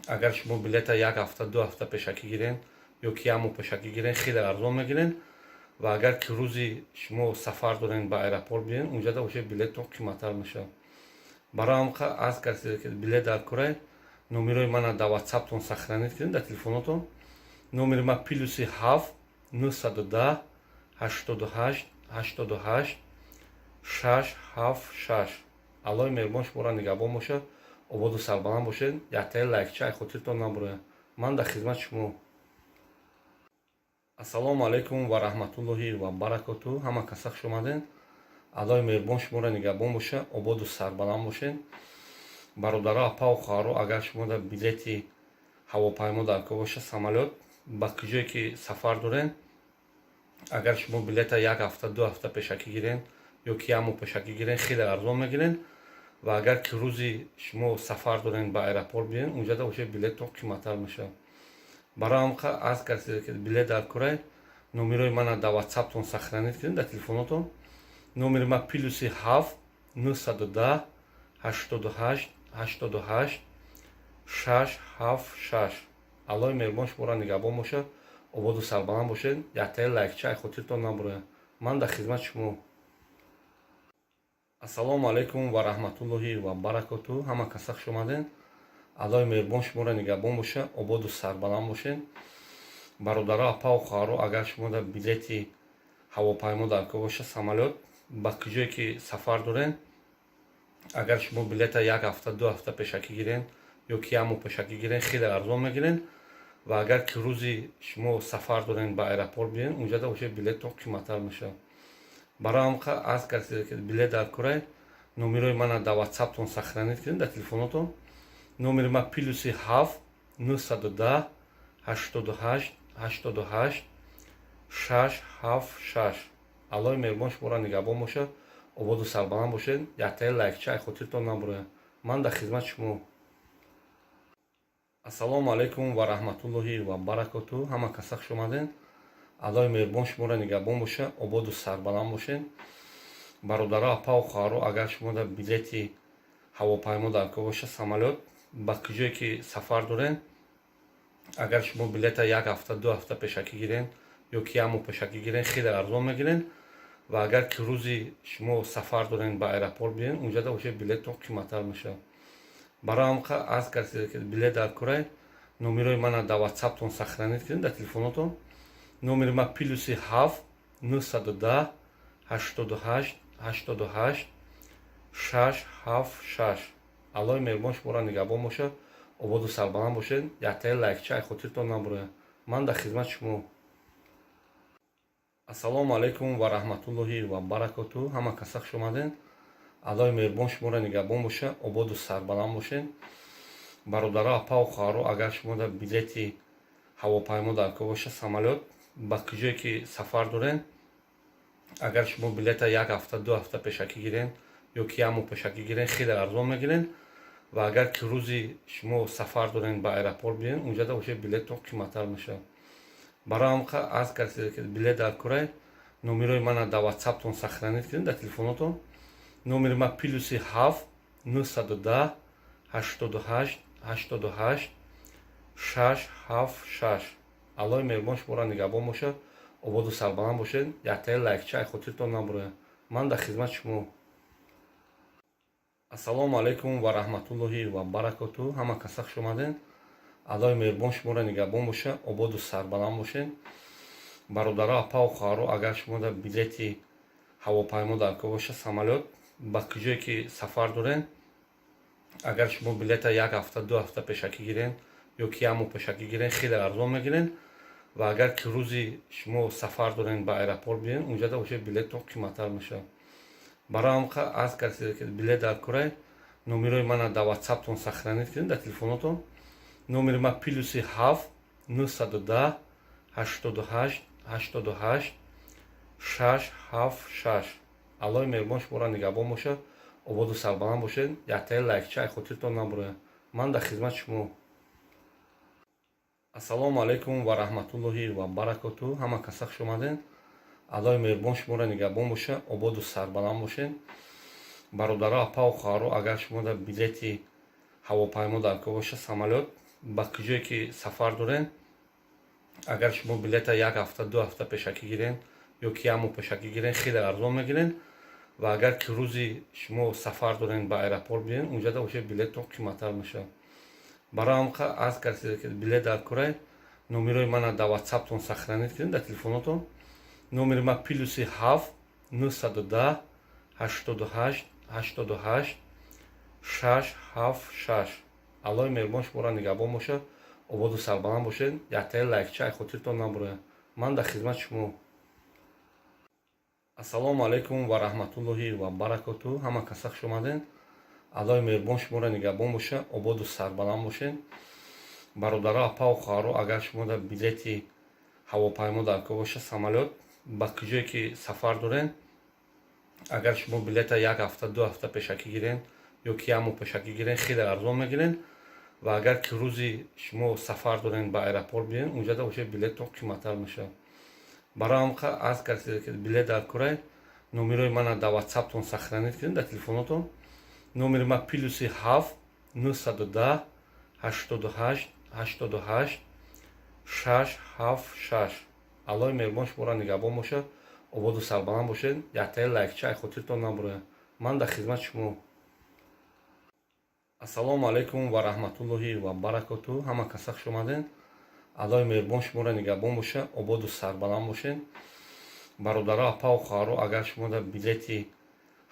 агар шумо билета як ҳафта, 2 ҳафта пешакӣ гирен ё ки як моҳ пешакӣ гирен, хеле арзон мегирен. Ва агар ки рӯзи шумо сафар дорен, ба аэропорт биёен, унҷада бошед, билеттон қиматтар мешавад. Барои ҳамқа аз касе ки билет дар корай, номерои мана дар Ватсаптон сохранить кунед, дар телефонотон. Номери ма +7 910 88 88 676. Аллои меҳрубон шуморо нигаҳбон бошад, ободу сарбаланд бошед. Яктаи лайкча ай хотиртон набурояд. Ман дар хизмати шумо. Ассалому алайкум ва раҳматуллоҳи ва баракоту. Ҳама каса хуш омадед. Аллои меҳрубон шуморо нигаҳбон бошад, ободу сарбаланд бошед. Бародаро, апаву хоҳаро, агар шумо дар билети ҳавопаймо дар кор бошад, самолёт, ба куҷое ки сафар доред, агар шумо билета як ҳафта, 2 ҳафта пешакӣ гирен ё ки як моҳ пешакӣ гирен, хеле арзон мегирен. Ва агар ки рӯзи шумо сафар дорен, ба аэропорт биёен, унҷада бошед, билеттон қиматтар мешавад. Барои ҳамқа аз касе ки билет дар корай, номерои мана дар Ватсаптон сохранить кунед, дар телефонотон. Номери ма +7 910 88 88 676. Аллои меҳрубон шуморо нигаҳбон бошад, ободу сарбаланд бошед. Яктаи лайкча ай хотиртон набурояд. Ман дар хизмати шумо. Ассалому алайкум ва раҳматуллоҳи ва баракоту. Ҳама каса хуш омадед. Аллои меҳрубон шуморо нигаҳбон бошад, ободу сарбаланд бошед. Бародаро, апаву хоҳаро, агар шумо дар билети ҳавопаймо дар кор бошад, самолёт, ба куҷое ки сафар доред, агар шумо билета як ҳафта, 2 ҳафта пешакӣ гирен ё ки як моҳ пешакӣ гирен, хеле арзон мегирен. Ва агар ки рӯзи шумо сафар дорен, ба аэропорт биёен, унҷада бошед, билеттон қиматтар мешавад. Барои ҳамқа аз касе ки билет дар корай, номерои мана дар Ватсаптон сохранить кунед, дар телефонотон. Номери ма +7 910 88 88 676. Аллои меҳрубон шуморо нигаҳбон бошад, ободу сарбаланд бошед. Яктаи лайкча ай хотиртон набурояд. Ман дар хизмати шумо. Ассалому алайкум ва раҳматуллоҳи ва баракоту. Ҳама каса хуш омадед. Аллои меҳрубон шуморо нигаҳбон бошад, ободу сарбаланд бошед. Бародаро, апаву хоҳаро, агар шумо дар билети ҳавопаймо дар кор бошад, самолёт, ба куҷое ки сафар доред, агар шумо билета як ҳафта, 2 ҳафта пешакӣ гирен ё ки як моҳ пешакӣ гирен, хеле арзон мегирен. Ва агар ки рӯзи шумо сафар дорен, ба аэропорт биёен, унҷада бошед, билеттон қиматтар мешавад. Барои ҳамқа аз касе ки билет дар курай, номерои мана дар Ватсаптон сохранить кунед, дар телефонотон. Номери ма +7 910 88 88 676. Аллоҳи меҳрубон шуморо нигаҳбон бошад, ободу сарбаланд бошед. Яктаи лайкча ай хотиртон набурояд. Ман дар хизмати шумо. Ассалому алайкум ва раҳматуллоҳи ва баракоту. Ҳама каса хуш омадед. Аллоҳи меҳрубон шуморо нигаҳбон бошад, ободу сарбаланд бошед. Бародаро, апаву хоҳаро, агар шумо дар билети ҳавопаймо дар кор бошад, самолёт, ба куҷое ки сафар доред, агар шумо билета як ҳафта, 2 ҳафта пешакӣ гирен ё ки як моҳ пешакӣ гирен, хеле арзон мегирен. Ва агар ки рӯзи шумо сафар дорен, ба аэропорт биёен, унҷада бошед, билеттон қиматтар мешавад. Барои ҳамқа аз касе ки билет дар курай, номерои мана дар Ватсаптон сохранить кунед, дар телефонотон. Номери ма +7 910 88 88 676. Аллоҳи меҳрубон шуморо нигаҳбон бошад, ободу сарбаланд бошед. Яктаи лайкча ай хотиртон набурояд. Ман дар хизмати шумо. Ассалому алайкум ва раҳматуллоҳи ва баракоту. Ҳама каса хуш омадед. Аллоҳи меҳрубон шуморо нигаҳбон бошад, ободу сарбаланд бошед. Бародаро, апаву хоҳаро, агар шумо дар билети ҳавопаймо дар кор бошад, самолёт, ба куҷое ки сафар доред, агар шумо билета як ҳафта, 2 ҳафта пешакӣ гирен ё ки як моҳ пешакӣ гирен, хеле арзон мегирен. Ва агар ки рӯзи шумо сафар дорен, ба аэропорт биёен, унҷада бошед, билеттон қиматтар мешавад. Барои ҳамқа аз касе ки билет дар курай, номерои мана дар Ватсаптон сохранить кунед, дар телефонотон. Номери ма +7 910 88 88 676. Аллоҳи меҳрубон шуморо нигаҳбон бошад, ободу сарбаланд бошед. Яктаи лайкча ай хотиртон набурояд. Ман дар хизмати шумо. Ассалому алайкум ва раҳматуллоҳи ва баракоту. Ҳама каса хуш омадед. Аллоҳи меҳрубон шуморо нигаҳбон бошад, ободу сарбаланд бошед. Бародаро, апаву хоҳаро, агар шумо дар билети ҳавопаймо дар кор бошад, самолёт, ба куҷое ки сафар доред, агар шумо билета як ҳафта, 2 ҳафта пешакӣ гирен ё ки як моҳ пешакӣ гирен, хеле арзон мегирен. Ва агар ки рӯзи шумо сафар дорен, ба аэропорт биёен, унҷада бошед, билеттон қиматтар мешавад. Барои ҳамқа аз касе ки билет дар курай, номерои мана дар Ватсаптон сохранить кунед, дар телефонотон. Номери ма +7 910 88 88 676. Аллоҳи меҳрубон шуморо нигаҳбон бошад, ободу сарбаланд бошед. Яктаи лайкча ай хотиртон набурояд. Ман дар хизмати шумо. Ассалому алайкум ва раҳматуллоҳи ва баракоту. Ҳама каса хуш омадед. Аллоҳи меҳрубон шуморо нигаҳбон бошад, ободу сарбаланд бошед. Бародаро, апаву хоҳаро, агар шумо дар билети ҳавопаймо дар кор бошад, самолёт, ба куҷое ки сафар доред, агар шумо билета як ҳафта, 2 ҳафта пешакӣ гирен ё ки як моҳ пешакӣ гирен, хеле арзон мегирен. Ва агар ки рӯзи шумо сафар дорен, ба аэропорт биёен, унҷада бошед, билеттон қиматтар мешавад. Барои ҳамқа аз касе ки билет дар курай, номерои мана дар Ватсаптон сохранить кунед, дар телефонотон. Номери ма +7 910 88 88 676. Аллоҳи меҳрубон шуморо нигаҳбон бошад, ободу сарбаланд бошед. Яктаи лайкча ай хотиртон набурояд. Ман дар хизмати шумо. Ассалому алайкум ва раҳматуллоҳи ва баракоту. Ҳама каса хуш омадед. Аллоҳи меҳрубон шуморо нигаҳбон бошад, ободу сарбаланд бошед. Бародаро, апаву хоҳаро, агар шумо дар билети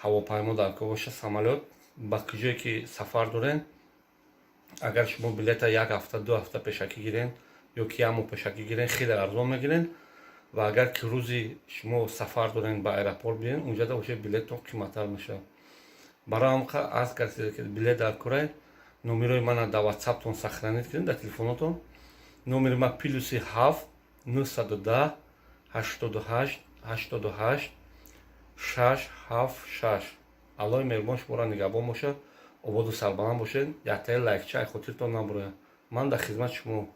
ҳавопаймо дар кор бошад, самолёт, ба куҷое ки сафар доред, агар шумо билета як ҳафта, 2 ҳафта пешакӣ гирен ё ки як моҳ пешакӣ гирен, хеле арзон мегирен. Ва агар ки рӯзи шумо сафар дорен, ба аэропорт биёен, унҷада бошед, билеттон қиматтар мешавад. Барои ҳамқа аз касе ки билет дар курай, номерои мана дар Ватсаптон сохранить кунед, дар телефонотон. Номери ма +7 910 88 88 676. Аллоҳи меҳрубон шуморо нигаҳбон бошад, ободу сарбаланд бошед. Яктаи лайкча ай хотиртон набурояд. Ман дар хизмати шумо.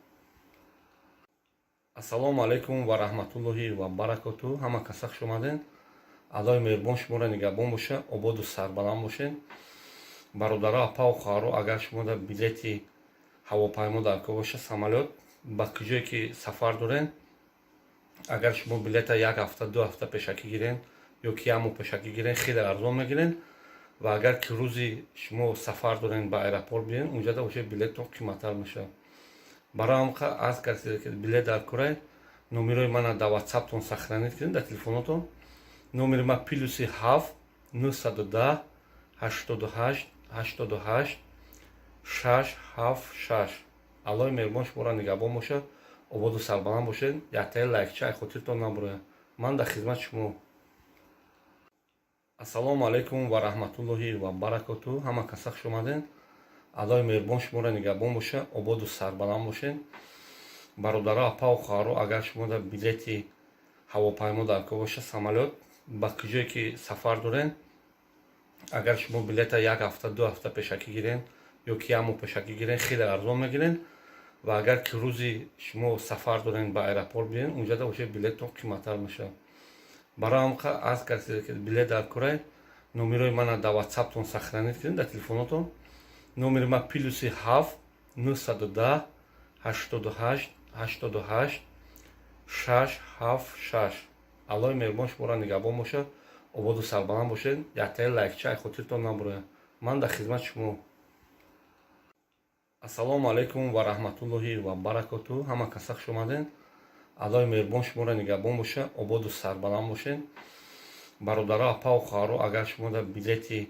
Ассалому алайкум ва раҳматуллоҳи ва баракоту. Ҳама каса хуш омадед. Аллоҳи меҳрубон шуморо нигаҳбон бошад, ободу сарбаланд бошед. Бародаро, апаву хоҳаро, агар шумо дар билети ҳавопаймо дар кор бошад, самолёт, ба куҷое ки сафар доред, агар шумо билета як ҳафта, 2 ҳафта пешакӣ гирен ё ки як моҳ пешакӣ гирен, хеле арзон мегирен. Ва агар ки рӯзи шумо сафар дорен, ба аэропорт биен, унҷада уже билеттон қиматтар мешавад. Барои ҳамқа аз касе ки билет дар курай, номерои мана дар Ватсаптон сохранить кунед, дар телефонотон. Номери ма +7 910 88 88 676. Аллоҳи меҳрубон шуморо нигаҳбон бошад, ободу сарбаланд бошед. Яктаи лайкча ай хотиртон набурояд. Ман дар хизмати шумо. Ассалому алайкум ва раҳматуллоҳи ва баракоту. Ҳама каса хуш омадед. Аллоҳи меҳрубон шуморо нигаҳбон бошад, ободу сарбаланд бошед. Бародаро, апаву хоҳаро, агар шумо дар билети ҳавопаймо дар кор боша, самолёт, ба куҷое ки сафар доред, агар шумо билета як ҳафта, 2 ҳафта пешакӣ гирен ё ки як моҳ пешакӣ гирен, хеле арзон мегирен. Ва агар ки рӯзи шумо сафар дорен, ба аэропорт биен, унҷада уже билеттон қиматтар мешавад. Барои ҳамқа аз касе ки билет дар курай, номерои мана дар Ватсаптон сохранить кунед, дар телефонотон. Номери ма +7 910 88 88 676. Аллоҳи меҳрубон шуморо нигаҳбон бошад, ободу сарбаланд бошед. Яктаи лайкча ай хотиртон набурояд. Ман дар хизмати шумо. Ассалому алайкум ва раҳматуллоҳи ва баракоту. Ҳама каса хуш омадед. Аллоҳи меҳрубон шуморо нигаҳбон бошад, ободу сарбаланд бошед. Бародаро, апаву хоҳаро, агар шумо дар билети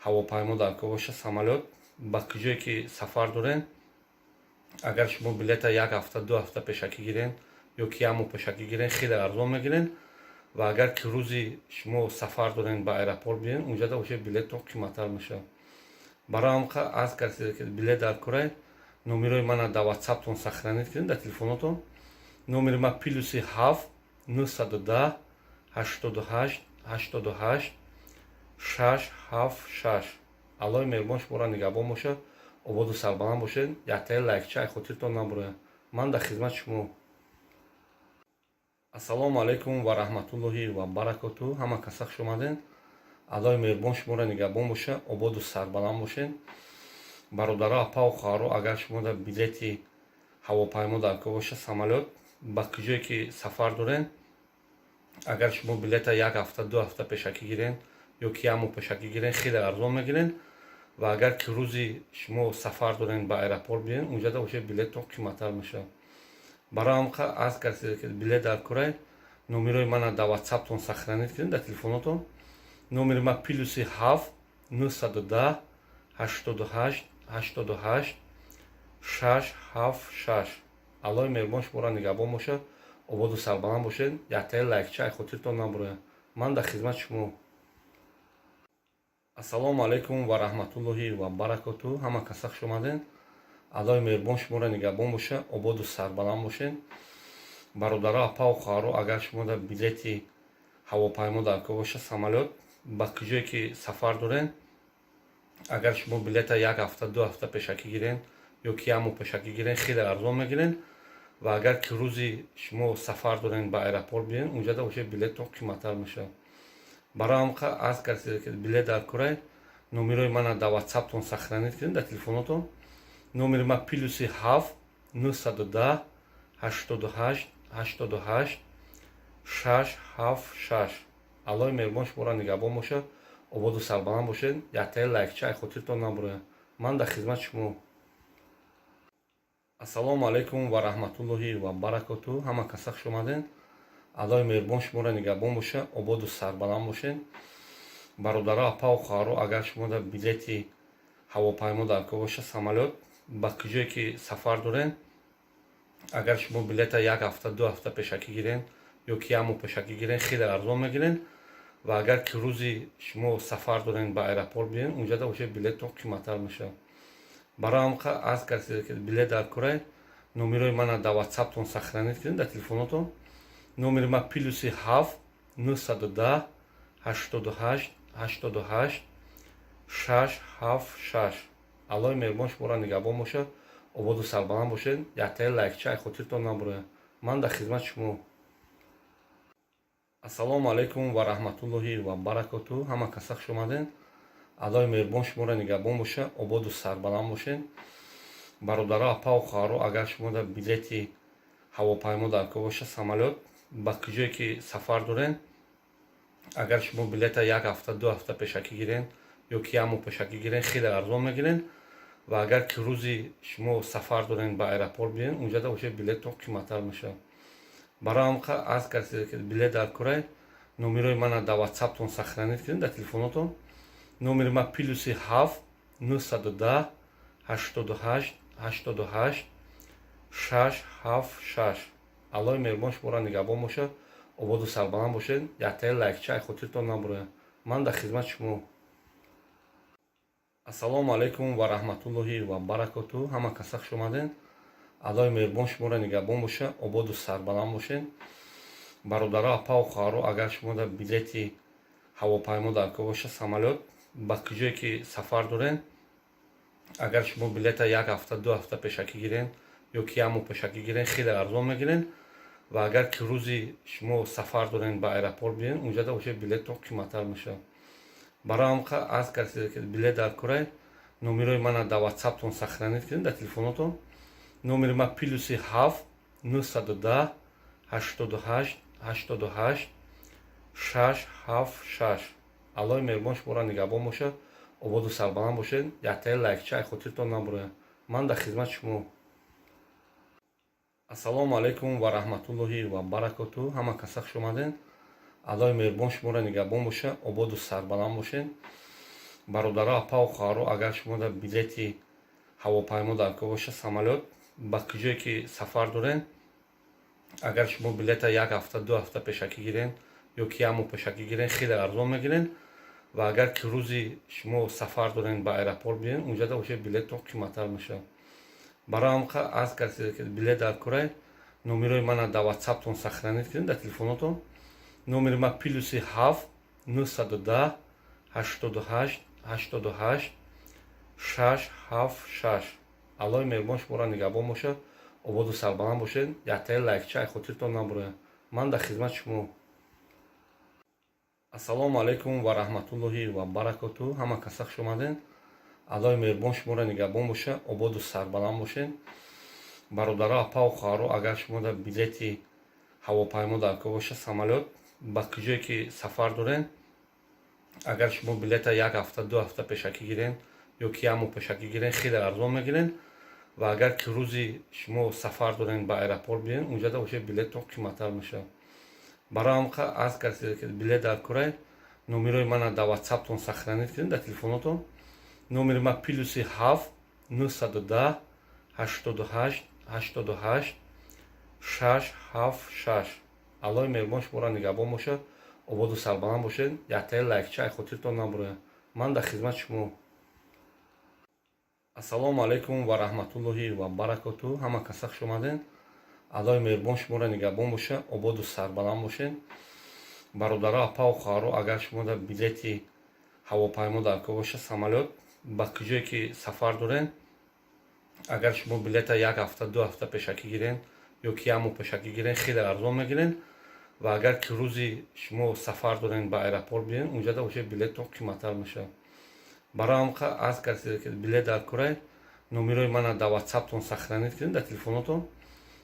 ҳавопаймо дар кор боша, самолёт, ба куҷое ки сафар доред, агар шумо билета як ҳафта, 2 ҳафта пешакӣ гирен ё ки як моҳ пешакӣ гирен, хеле арзон мегирен. Ва агар ки рӯзи шумо сафар дорен, ба аэропорт биен, унҷада уже билеттон қиматтар мешавад. Барои ҳамқа аз касе ки билет дар курай, номерои мана дар Ватсаптон сохранить кунед, дар телефонотон. Номери ма +7 910 88 88 676. Аллоҳи меҳрубон шуморо нигаҳбон бошад, ободу сарбаланд бошед. Яктаи лайкча ай хотиртон набурояд. Ман дар хизмати шумо. Ассалому алайкум ва раҳматуллоҳи ва баракоту. Ҳама каса хуш омадед. Аллоҳи меҳрубон шуморо нигаҳбон бошад, ободу сарбаланд бошед. Бародаро, апаву хоҳаро, агар шумо дар билети ҳавопаймо дар кор боша, самолёт, ба куҷое ки сафар доред, агар шумо билета як ҳафта, 2 ҳафта пешакӣ гирен ё ки як моҳ пешакӣ гирен, хеле арзон мегирен. Ва агар ки рӯзи шумо сафар дорен, ба аэропорт биен, унҷада уже билеттон қиматтар мешавад. Барои ҳамқа аз касе ки билет дар курай, номерои мана дар Ватсаптон сохранить кунед, дар телефонотон. Номери ма +7 910 88 88 676. Аллоҳи меҳрубон шуморо нигаҳбон бошад, ободу сарбаланд бошед. Яктаи лайкча ай хотиртон набурояд. Ман дар хизмати шумо. Ассалому алайкум ва раҳматуллоҳи ва баракоту. Ҳама каса хуш омадед. Аллоҳи меҳрубон шуморо нигаҳбон бошад, ободу сарбаланд бошед. Бародаро, апаву хоҳаро, агар шумо дар билети ҳавопаймо дар кор боша, самолёт, ба куҷое ки сафар доред, агар шумо билета як ҳафта, 2 ҳафта пешакӣ гирен ё ки як моҳ пешакӣ гирен, хеле арзон мегирен. Ва агар ки рӯзи шумо сафар дорен, ба аэропорт биен, унҷада уже билеттон қиматтар мешавад. Барои ҳамқа аз касе ки билет дар курай, номерои мана дар Ватсаптон сохранить кунед, дар телефонотон. Номери ма +7 910 88 88 676. Аллоҳи меҳрубон шуморо нигаҳбон бошад, ободу сарбаланд бошед. Яктаи лайкча ай хотиртон набурояд. Ман дар хизмати шумо. Ассалому алайкум ва раҳматуллоҳи ва баракоту. Ҳама каса хуш омадед. Аллоҳи меҳрубон шуморо нигаҳбон бошад, ободу сарбаланд бошед. Бародаро, апаву хоҳаро, агар шумо дар билети ҳавопаймо дар кор боша, самолёт, ба куҷое ки сафар доред, агар шумо билета як ҳафта, 2 ҳафта пешакӣ гирен ё ки як моҳ пешакӣ гирен, хеле арзон мегирен. Ва агар ки рӯзи шумо сафар дорен, ба аэропорт биен, унҷада уже билеттон қиматтар мешавад. Барои ҳамқа аз касе ки билет дар курай, номерои мана дар Ватсаптон сохранить кунед, дар телефонотон. Номери ма +7 910 88 88 676. Аллоҳи меҳрубон шуморо нигаҳбон бошад, ободу сарбаланд бошед. Яктаи лайкча ай хотиртон набурояд. Ман дар хизмати шумо. Ассалому алайкум ва раҳматуллоҳи ва баракоту. Ҳама каса хуш омадед. Аллоҳи меҳрубон шуморо нигаҳбон бошад, ободу сарбаланд бошед. Бародаро, апаву хоҳаро, агар шумо дар билети ҳавопаймо дар кор боша, самолёт, ба куҷое ки сафар доред, агар шумо билета як ҳафта, 2 ҳафта пешакӣ гирен ё ки як моҳ пешакӣ гирен, хеле арзон мегирен. Ва агар ки рӯзи шумо сафар дорен, ба аэропорт биен, унҷада уже билеттон қиматтар мешавад. Барои ҳамқа аз касе ки билет дар курай, номерои мана дар Ватсаптон сохранить кунед, дар телефонотон. Номери ма Ё ки як моҳ пешакӣ гирен, хеле арзон мегирен. Ва агар ки рӯзи шумо сафар дорен, ба аэропорт биёен, унҷада уже билеттон қиматтар мешавад. Барои ҳам аз касе ки билет дар курай, номерои мана дар Ватсаптон сохранить кунед, дар телефонотон. Номери ма +7 910 88 88 676. Аллоҳи меҳрубон шуморо нигаҳбон бошад, ободу сарбаланд бошед. Яктаи лайкча ай хотиртон набурояд. Ман дар хизмати шумо. Ассалому алайкум ва раҳматуллоҳи ва баракоту. Ҳама каса хуш омадед. Аллоҳи меҳрубон шуморо нигаҳбон бошад, ободу сарбаланд бошед. Бародаро, апаву хоҳаро, агар шумо дар билети ҳавопаймо дар кор бошад, самолёт, ба куҷое ки сафар доред, агар шумо билета як ҳафта, 2 ҳафта пешакӣ гирен ё ки як моҳ пешакӣ гирен, хеле арзон мегирен. Ва агар ки рӯзи шумо сафар дорен, ба аэропорт биёен, унҷада уже билеттон қиматтар мешавад. Барои ҳам аз касе ки билет дар курай, номерои мана дар Ватсаптон сохранить кунед, дар телефонотон. Номери ма +7 910 88 88 676. Аллоҳи меҳрубон шуморо нигаҳбон бошад, ободу сарбаланд бошед. Яктаи лайкча ай хотиртон набурояд. Ман дар хизмати шумо. Ассалому алайкум ва раҳматуллоҳи ва баракоту. Ҳама каса хуш омадед. Аллоҳи меҳрубон шуморо нигаҳбон бошад, ободу сарбаланд бошед. Бародаро, апаву хоҳаро, агар шумо дар билети ҳавопаймо дар кор бошад, самолёт, ба куҷое ки сафар доред, агар шумо билета як ҳафта, 2 ҳафта пешакӣ гирен ё ки як моҳ пешакӣ гирен, хеле арзон мегирен. Ва агар ки рӯзи шумо сафар дорен, ба аэропорт биёен, унҷада уже билеттон қиматтар мешавад. Барои ҳам аз касе ки билет дар курай, номерои мана дар Ватсаптон сохранить кунед, дар телефонотон. Номери ма +7 910 88 88 676. Аллоҳи меҳрубон шуморо нигаҳбон бошад, ободу сарбаланд бошед. Яктаи лайкча ай хотиртон набурояд. Ман дар хизмати шумо. Ассалому алайкум ва раҳматуллоҳи ва баракоту. Ҳама каса хуш омадед. Аллоҳи меҳрубон шуморо нигаҳбон бошад, ободу сарбаланд бошед. Бародаро, апаву хоҳаро, агар шумо дар билети ҳавопаймо дар кор бошад, самолёт, ба куҷое ки сафар доред, агар шумо билета як ҳафта, 2 ҳафта пешакӣ гирен ё ки як моҳ пешакӣ гирен, хеле арзон мегирен. Ва агар ки рӯзи шумо сафар дорен, ба аэропорт биёен, унҷада уже билеттон қиматтар мешавад. Барои ҳам аз касе ки билет дар курай, номерои мана дар Ватсаптон сохранить кунед, дар телефонотон. Номери ма +7 910 88 88 676. Аллоҳи меҳрубон шуморо нигаҳбон бошад, ободу сарбаланд бошед. Яктаи лайкча ай хотиртон набурояд. Ман дар хизмати шумо. Ассалому алайкум ва раҳматуллоҳи ва баракоту. Ҳама каса хуш омадед. Аллоҳи меҳрубон шуморо нигаҳбон бошад, ободу сарбаланд бошед. Бародаро, апаву хоҳаро, агар шумо дар билети ҳавопаймо дар кор бошад, самолёт, ба куҷое ки сафар доред, агар шумо билета як ҳафта, 2 ҳафта пешакӣ гирен ё ки як моҳ пешакӣ гирен, хеле арзон мегирен. Ва агар ки рӯзи шумо сафар дорен, ба аэропорт биёен, унҷада уже билеттон қиматтар мешавад. Барои ҳам аз касе ки билет дар курай, номерои мана дар Ватсаптон сохранить кунед, дар телефонотон.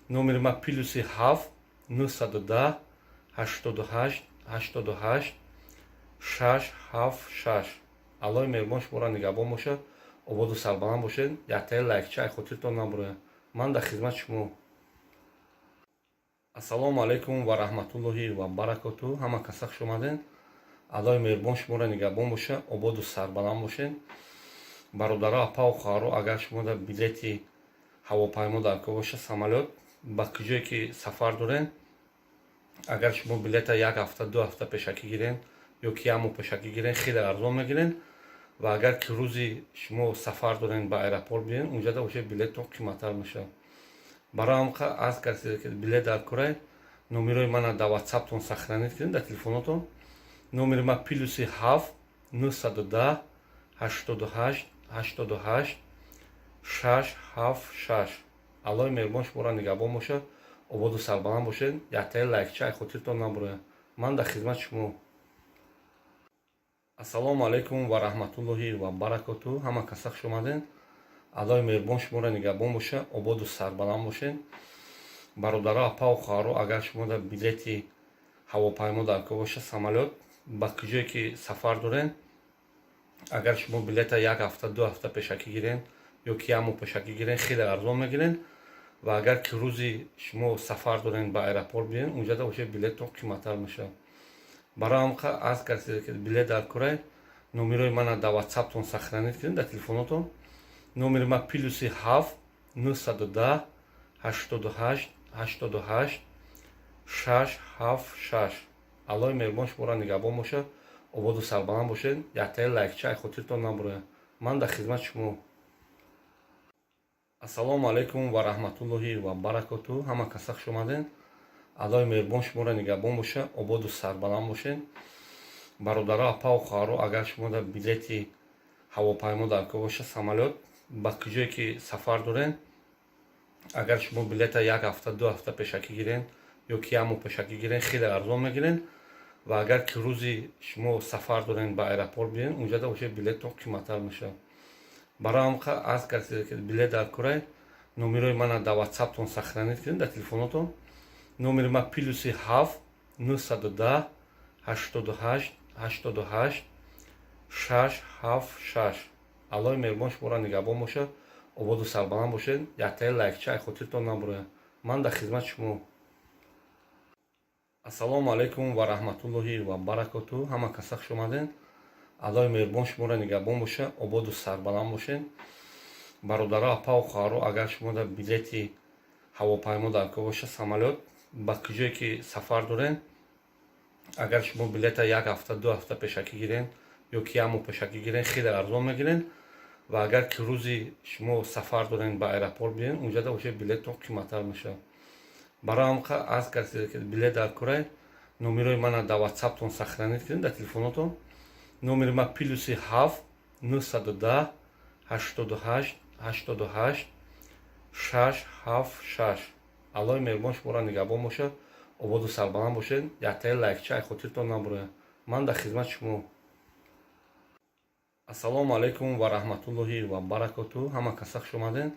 Номери ма +7 910 88 88 676. Аллоҳи меҳрубон шуморо нигаҳбон бошад, ободу сарбаланд бошед. Яктаи лайкча ай хотиртон набурояд. Ман дар хизмати шумо. Ассалому алайкум ва раҳматуллоҳи ва баракоту. Ҳама каса хуш омадед. Аллоҳи меҳрубон шуморо нигаҳбон бошад, ободу сарбаланд бошед. Бародаро, апаву хоҳаро, агар шумо дар билети ҳавопаймо дар кор бошад, самолёт, ба куҷое ки сафар доред, агар шумо билета як ҳафта, 2 ҳафта пешакӣ гирен ё ки як моҳ пешакӣ гирен, хеле арзон мегирен. Ва агар ки рӯзи шумо сафар дорен, ба аэропорт биёен, унҷада уже билеттон қиматтар мешавад. Барои ҳам аз касе ки билет дар курай, номерои мана дар Ватсаптон сохранить кунед, дар телефонотон. Номери ма +7 910 88 88 676. Аллоҳи меҳрубон шуморо нигаҳбон бошад, ободу сарбаланд бошед. Яктаи лайкча ай хотиртон набурояд. Ман дар хизмати шумо. Ассалому алайкум ва раҳматуллоҳи ва баракоту. Ҳама каса хуш омадед. Аллоҳи меҳрубон шуморо нигаҳбон бошад, ободу сарбаланд бошед. Бародаро, апаву хоҳаро, агар шумо дар билети ҳавопаймо дар кор бошад, самолёт, ба куҷое ки сафар доред, Агар шумо билета як ҳафта, 2 ҳафта пешакӣ гирен ё ки як моҳ пешакӣ гирен, хеле арзон мегирен. Ва агар ки рӯзи шумо сафар дорен, ба аэропорт биен, унҷада уже билеттон қиматтар мешавад. Барои ҳам аз касе ки билет дар курай, номерои мана дар ватсаптон сохранить кунед, дар телефонотон. Номери ма +7 910 88 88 676. Аллоҳи меҳрубон шуморо нигаҳбон бошад, ободу сарбаланд бошед. Яктаи лайкча ай хотиртон набурояд. Ман дар хизмати шумо. Ассалому алайкум ва раҳматуллоҳи ва баракоту. Ҳама каса хуш омадед. Аллоҳи меҳрубон шуморо нигаҳбон бошад, ободу сарбаланд бошед. Бародаро, апаву хоҳаро, агар шумо дар билети ҳавопаймо дар кор бошад, самолёт, ба куҷое ки сафар доред, агар шумо билета як ҳафта, 2 ҳафта пешакӣ гирен ё ки як моҳ пешакӣ гирен, хеле арзон мегирен. Ва агар ки рӯзи шумо сафар дорен, ба аэропорт биен, унҷада уже билеттон қиматтар мешавад. Барои ҳам аз касе ки билет дар курай, номерои мана дар ватсаптон сохранить кунед, дар телефонотон. Номери ма +7 910 88 88 676. Аллоҳи меҳрубон шуморо нигаҳбон бошад, ободу сарбаланд бошед. Яктаи лайкча ай хотиртон набурояд. Ман дар хизмати шумо. Ассалому алайкум ва раҳматуллоҳи ва баракоту. Ҳама каса хуш омадед. Аллоҳи меҳрубон шуморо нигаҳбон бошад, ободу сарбаланд бошед. Бародаро, апаву хоҳаро, агар шумо дар билети ҳавопаймо дар кор бошад, самолёт, ба куҷое ки сафар доред, агар шумо билета як ҳафта, 2 ҳафта пешакӣ гирен ё ки як моҳ пешакӣ гирен, хеле арзон мегирен. Ва агар ки рӯзи шумо сафар дорен, ба аэропорт биен, унҷада уже билеттон қиматтар мешавад. Барои ҳам аз касе ки билет дар курай, номерои мана дар ватсаптон сохранить кунед, дар телефонотон. Номери ма +7 910 88 88 676. Аллоҳи меҳрубон шуморо нигаҳбон бошад, ободу сарбаланд бошед. Яктаи лайкча ай хотиртон набурояд. Ман дар хизмати шумо. Ассалому алайкум ва раҳматуллоҳи ва баракоту. Ҳама каса хуш омадед.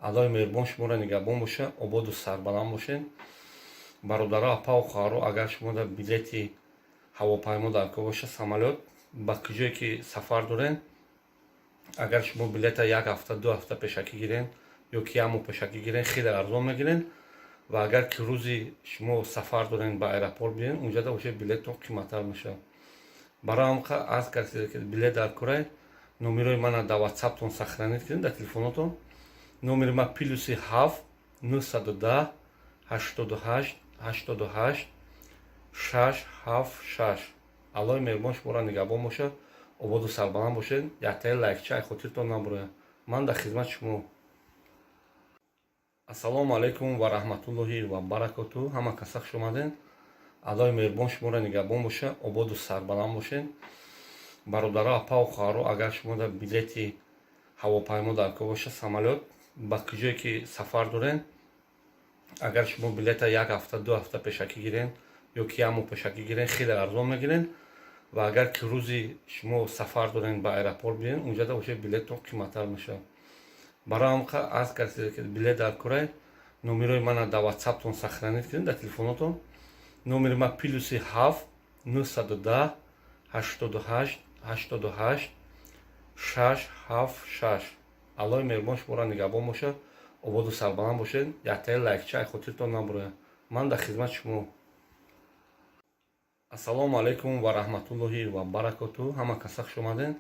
Аллоҳи меҳрубон шуморо нигаҳбон бошад, ободу сарбаланд бошед. Бародаро, апаву хоҳаро, агар шумо дар билети ҳавопаймо дар кор бошад, самолёт, ба куҷое ки сафар доред, агар шумо билета як ҳафта, 2 ҳафта пешакӣ гирен ё ки як моҳ пешакӣ гирен, хеле арзон мегирен. Ва агар ки рӯзи шумо сафар дорен, ба аэропорт биен, унҷада уже билеттон қиматтар мешавад. Барои ҳам аз касе ки билет дар курай, номерои мана дар ватсаптон сохранить кунед, дар телефонотон. Номери ма +7 910 88 88 676. Аллоҳи меҳрубон шуморо нигаҳбон бошад, ободу сарбаланд бошед. Яктаи лайкча ай хотиртон набурояд. Ман дар хизмати шумо. Ассалому алайкум ва раҳматуллоҳи ва баракоту. Ҳама каса хуш омадед. Аллоҳи меҳрубон шуморо нигаҳбон бошад, ободу сарбаланд бошед. Бародаро, апаву хоҳаро, агар шумо дар билети ҳавопаймо дар кор бошад, самолёт, ба куҷое ки сафар доред, агар шумо билета як ҳафта, 2 ҳафта пешакӣ гирен ё ки як моҳ пешакӣ гирен, хеле арзон мегирен. Ва агар ки рӯзи шумо сафар дорен, ба аэропорт биен, унҷада уже билеттон қиматтар мешавад. Барои ҳам аз касе ки билет дар курай, номерои мана дар ватсаптон сохранить кунед, дар телефонотон. Номери ма +7 910 88 88 676. Аллоҳи меҳрубон шуморо нигаҳбон бошад, ободу сарбаланд бошед. Яктаи лайкча ай хотиртон набурояд. Ман дар хизмати шумо. Ассалому алайкум ва раҳматуллоҳи ва баракоту. Ҳама каса хуш омадед.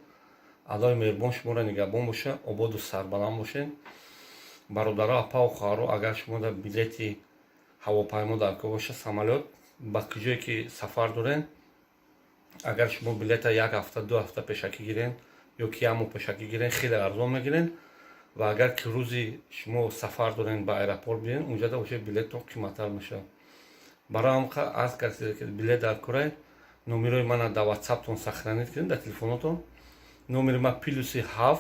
Аллоҳи меҳрубон шуморо нигаҳбон бошад, ободу сарбаланд бошед. Бародаро, апаву хоҳаро, агар шумо дар билети ҳавопаймо дар кор бошад, самолёт, ба куҷое ки сафар доред, агар шумо билета як ҳафта, 2 ҳафта пешакӣ гирен ё ки як моҳ пешакӣ гирен, хеле арзон мегирен. Ва агар ки рӯзи шумо сафар дорен, ба аэропорт биен, унҷада уже билеттон қиматтар мешавад. Барои ҳам аз касе ки билет дар курай, номерои мана дар ватсаптон сохранить кунед, дар телефонотон. Номери ма +7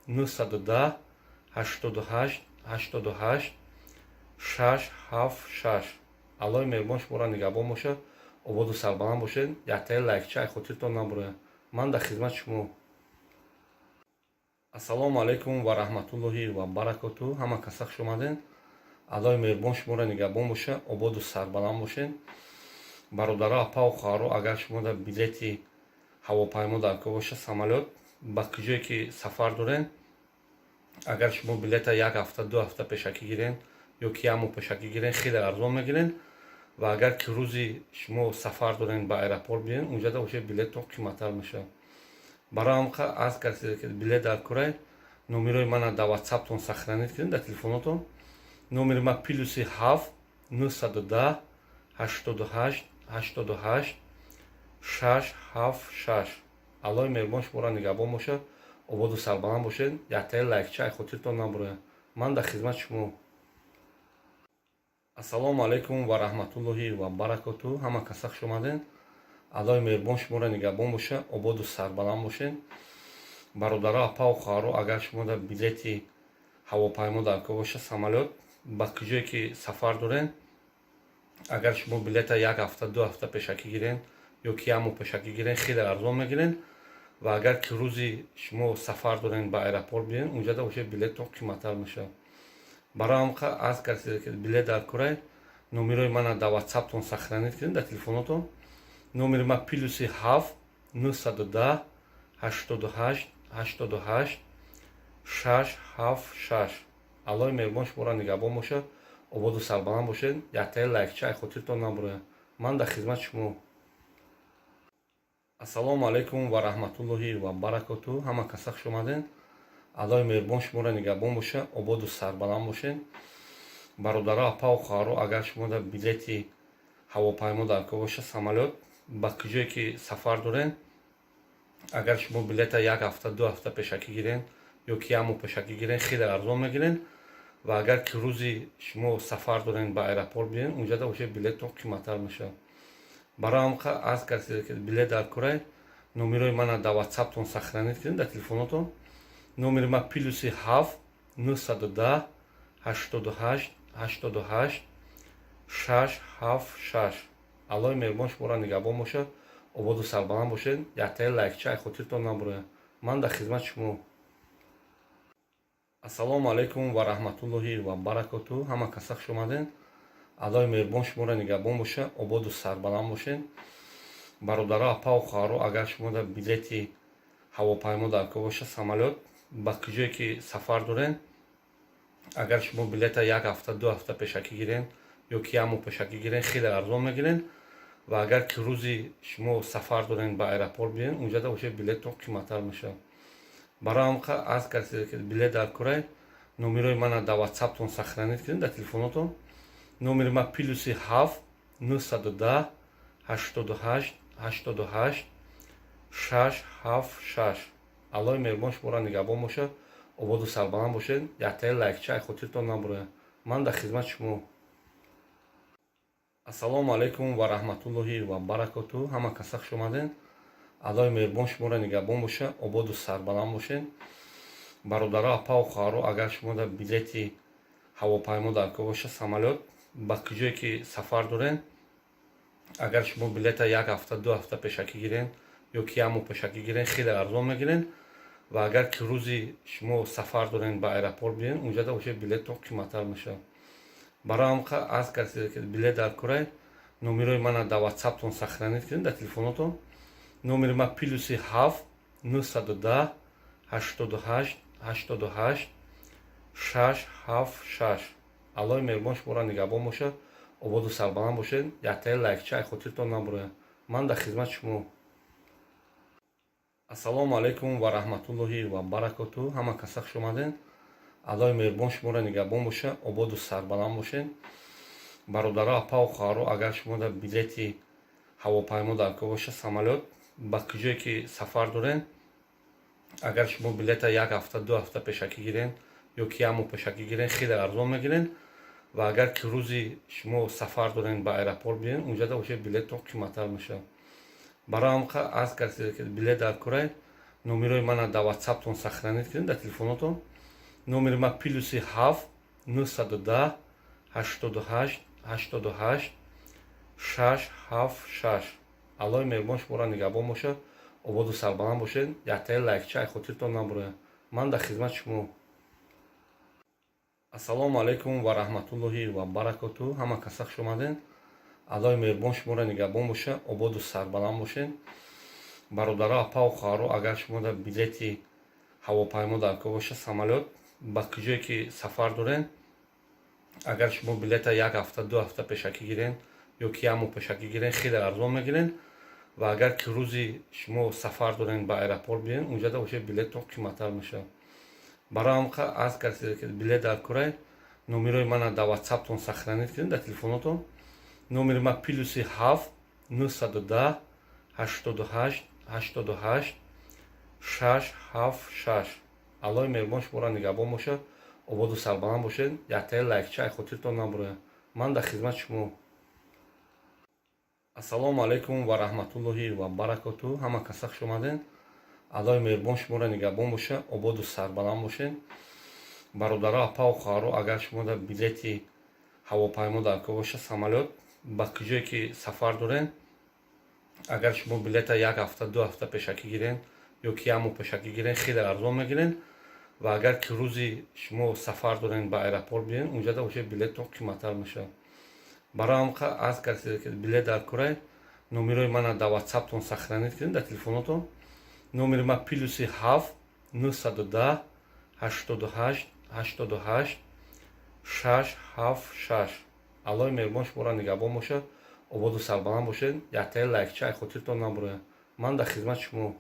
910 88 88 676. Аллоҳи меҳрубон шуморо нигаҳбон бошад, ободу сарбаланд бошед. Яктаи лайкча ай хотиртон набурояд. Ман дар хизмати шумо. Ассалому алайкум ва раҳматуллоҳи ва баракоту. Ҳама каса хуш омадед. Аллоҳи меҳрубон шуморо нигаҳбон бошад, ободу сарбаланд бошед. Бародаро, апаву хоҳаро, агар шумо дар билети ҳавопаймо дар кор бошад, самолёт, Ба куҷое ки сафар дорен, агар шумо билета як ҳафта, 2 ҳафта пешакӣ гирен ё ки як моҳ пешакӣ гирен, хеле арзон мегирен. Ва агар ки рӯзи шумо сафар дорен, ба аэропорт биёен, унҷада уже билеттон қиматтар мешавад. Барои ҳам аз касе ки билет дар курай, номерои мана дар ватсаптон сохранить кунед, дар телефонотон. Номери ма +7 910 88 88 676. Аллоҳи меҳрубон шуморо нигаҳбон бошад, ободу сарбаланд бошед. Яктаи лайкча ай хотиртон набурояд. Ман дар хизмати шумо. Ассалому алайкум ва раҳматуллоҳи ва баракоту. Ҳама каса хуш омаден. Аллоҳи меҳрубон шуморо нигаҳбон бошад, ободу сарбаланд бошед. Бародаро, апаву хоҳаро, агар шумо дар билети ҳавопаймо дар кор бошад, самолёт, ба куҷое ки сафар дорен, агар шумо билета як ҳафта, 2 ҳафта пешакӣ гирен ё ки як моҳ пешакӣ гирен, хеле арзон мегирен. Ва агар ки рӯзи шумо сафар дорен, ба аэропорт биёен, унҷада уже билеттон қиматтар мешавад. Барои ҳам аз касе ки билет дар курай, номерои мана дар ватсаптон сохранить кунед, дар телефонотон. Номери ма +7 910 88 88 676. Аллоҳи меҳрубон шуморо нигаҳбон бошад, ободу сарбаланд бошед. Яктаи лайкча ай хотиртон набурояд. Ман дар хизмати шумо. Ассалому алайкум ва раҳматуллоҳи ва баракоту. Ҳама каса хуш омаден. Аллоҳи меҳрубон шуморо нигаҳбон бошад, ободу сарбаланд бошед. Бародаро, апаву хоҳаро, агар шумо дар билети ҳавопаймо дар кор бошад, самолёт, ба куҷое ки сафар дорен, агар шумо билета як ҳафта, 2 ҳафта пешакӣ гирен ё ки як моҳ пешакӣ гирен, хеле арзон мегирен. Ва агар ки рӯзи шумо сафар дорен, ба аэропорт биёен, унҷада уже билеттон қиматтар мешавад. Барои ҳам аз касе ки билет дар курай, номерои мана дар ватсаптон сохранить кунед, дар телефонотон. Номери ма +7 910 88 88 676. Аллоҳи меҳрубон шуморо нигаҳбон бошад, ободу сарбаланд бошед. Яктаи лайкча ай хотиртон набурояд. Ман дар хизмати шумо. Ассалому алайкум ва раҳматуллоҳи ва баракоту. Ҳама каса хуш омаден. Аллоҳи меҳрубон шуморо нигаҳбон бошад, ободу сарбаланд бошед. Бародаро, апаву хоҳаро, агар шумо дар билети ҳавопаймо дар кор бошад, самолёт, ба куҷое ки сафар дорен, агар шумо билета як ҳафта, 2 ҳафта пешакӣ гирен ё ки як моҳ пешакӣ гирен, хеле арзон мегирен. Ва агар ки рӯзи шумо сафар дорен, ба аэропорт биёен, унҷада уже билеттон қиматтар мешавад. Барои ҳам аз касе ки билет дар курай, номерои мана дар ватсаптон сохранить кунед, дар телефонотон. Номери ма +7 910 88 88 676. Аллоҳи меҳрубон шуморо нигаҳбон бошад, ободу сарбаланд бошед. Яктаи лайкча ай хотиртон набурояд. Ман дар хизмати шумо. Ассалому алайкум ва раҳматуллоҳи ва баракоту. Ҳама каса хуш омаден. Аллоҳи меҳрубон шуморо нигаҳбон бошад, ободу сарбаланд бошед. Бародаро, апаву хоҳаро, агар шумо дар билети ҳавопаймо дар кор бошад, самолёт, ба куҷое ки сафар дорен, агар шумо билета як ҳафта, 2 ҳафта пешакӣ гирен ё ки як моҳ пешакӣ гирен, хеле арзон мегирен. Ва агар ки рӯзи шумо сафар дорен, ба аэропорт биёен, унҷада уже билеттон қиматтар мешавад. Барои ҳам аз касе ки билет дар курай, номерои мана дар ватсаптон сохранить кунед, дар телефонотон. Номери ма +7 910 88 88 676. Аллоҳи меҳрубон шуморо нигаҳбон бошад, ободу сарбаланд бошед. Яктаи лайкча ай хотиртон набурояд. Ман дар хизмати шумо. Ассалому алайкум ва раҳматуллоҳи ва баракоту. Ҳама каса хуш омаден. Аллоҳи меҳрубон шуморо нигаҳбон бошад, ободу сарбаланд бошед. Бародаро, апаву хоҳаро, агар шумо дар билети ҳавопаймо дар кор бошад, самолёт, ба куҷое ки сафар дорен, агар шумо билета як ҳафта, 2 ҳафта пешакӣ гирен ё ки як моҳ пешакӣ гирен, хеле арзон мегирен. Ва агар ки рӯзи шумо сафар дорен, ба аэропорт биёен, унҷада уже билеттон қиматтар мешавад. Барои ҳам аз касе ки билет дар курай, номерои мана дар ватсаптон сохранить кунед, дар телефонотон. Номери ма +7 910 88 88 676. Аллоҳи меҳрубон шуморо нигаҳбон бошад, ободу сарбаланд бошед. Яктаи лайкча ай хотиртон набурояд. Ман дар хизмати шумо. Ассалому алайкум ва раҳматуллоҳи ва баракоту. Ҳама каса хуш омаден. Аллоҳи меҳрубон шуморо нигаҳбон бошад, ободу сарбаланд бошед. Бародаро, апау хоҳаро, агар шумо дар билети ҳавопаймо дар кор боша, самолёт, ба куҷое ки сафар дорен, агар шумо билета як ҳафта, 2 ҳафта пешакӣ гирен ё ки як моҳ пешакӣ гирен, хеле арзон мегирен. Ва агар ки рӯзи шумо сафар дорен, ба аэропорт биёен, унҷада боша, билеттон қиматтар мешавад. Барои ҳам аз касе ки билет дар корай, номерои мана дар Ватсаптон сохранить кунед, дар телефонотон. Номери ма +7 910 88 88 676. Аллоҳи меҳрубон шуморо нигаҳбон бошад, ободу сарбаланд бошед. Яктаи лайкча хотиртон набурояд. Ман дар хизмати шумо. Ассалому алайкум ва раҳматуллоҳи ва баракоту. Ҳама каса хуш омаден. Аллоҳи меҳрубон шуморо нигаҳбон бошад, ободу сарбаланд бошед. Бародаро, апау хоҳаро, агар шумо дар билети ҳавопаймо дар кор боша, самолёт, ба куҷое ки сафар дорен, агар шумо билета як ҳафта, 2 ҳафта пешакӣ гирен ё ки як моҳ пешакӣ гирен, хеле арзон мегирен. Ва агар ки рӯзи шумо сафар дорен, ба аэропорт биёен, унҷада боша, билеттон қиматтар мешавад. Барои ҳам аз касе ки билет дар корай, номерои мана дар Ватсаптон сохранить кунед, дар телефонотон. Номери ма +7 910 88 88 676. Аллоҳи меҳрубон шуморо нигаҳбон бошад, ободу сарбаланд бошед. Яктаи лайкча хотиртон набурояд. Ман дар хизмати шумо.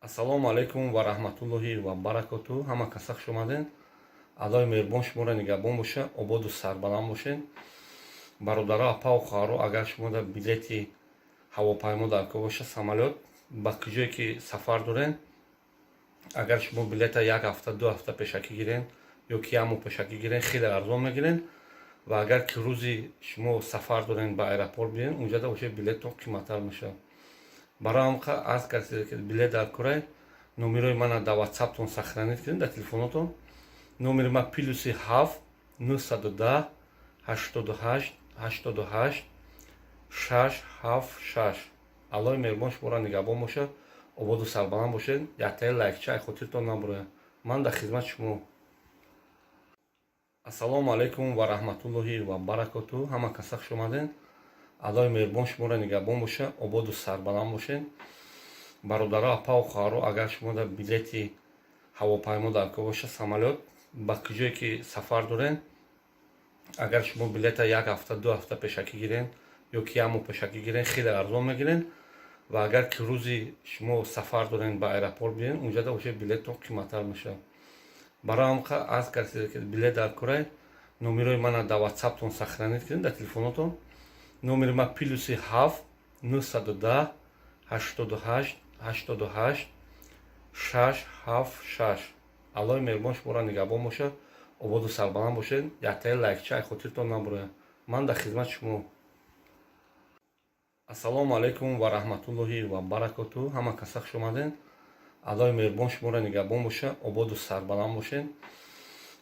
Ассалому алайкум ва раҳматуллоҳи ва баракоту. Ҳама каса хуш омаден. Аллоҳи меҳрубон шуморо нигаҳбон бошад, ободу сарбаланд бошед. Бародаро, апау хоҳаро, агар шумо дар билети ҳавопаймо дар кор боша, самолёт, ба куҷое ки сафар дорен, агар шумо билета як ҳафта, 2 ҳафта пешакӣ гирен ё ки як моҳ пешакӣ гирен, хеле арзон мегирен. Ва агар ки рӯзи шумо сафар дорен, ба аэропорт биёен, унҷада боша, билеттон қиматтар мешавад. Барои ҳам аз касе ки билет дар корай, номерои мана дар Ватсаптон сохранить кунед, дар телефонотон. Номери ма +7 910 88 88 676. Аллоҳи меҳрубон шуморо нигаҳбон бошад, ободу сарбаланд бошед. Яктаи лайкча хотиртон набурояд. Ман дар хизмати шумо. Ассалому алайкум ва раҳматуллоҳи ва баракоту. Ҳама каса хуш омаден. Аллоҳи меҳрубон шуморо нигаҳбон бошад, ободу сарбаланд бошед. Бародаро, апау хоҳаро, агар шумо дар билети ҳавопаймо дар кор боша, самолёт, ба куҷое ки сафар дорен, агар шумо билета як ҳафта, 2 ҳафта пешакӣ гирен ё ки як моҳ пешакӣ гирен, хеле арзон мегирен. Ва агар ки рӯзи шумо сафар дорен, ба аэропорт биёен, унҷада боша, билеттон қиматтар мешавад. Барои ҳам аз касе ки билет дар корай, номерои мана дар Ватсаптон сохранить кунед, дар телефонотон. Номери ма +7 910 88 88 676. Аллоҳи меҳрубон шуморо нигаҳбон бошад, ободу сарбаланд бошед. Яктаи лайкча хотиртон набурояд. Ман дар хизмати шумо. Ассалому алайкум ва раҳматуллоҳи ва баракоту. Ҳама каса хуш омаден. Аллоҳи меҳрубон шуморо нигаҳбон бошад, ободу сарбаланд бошед.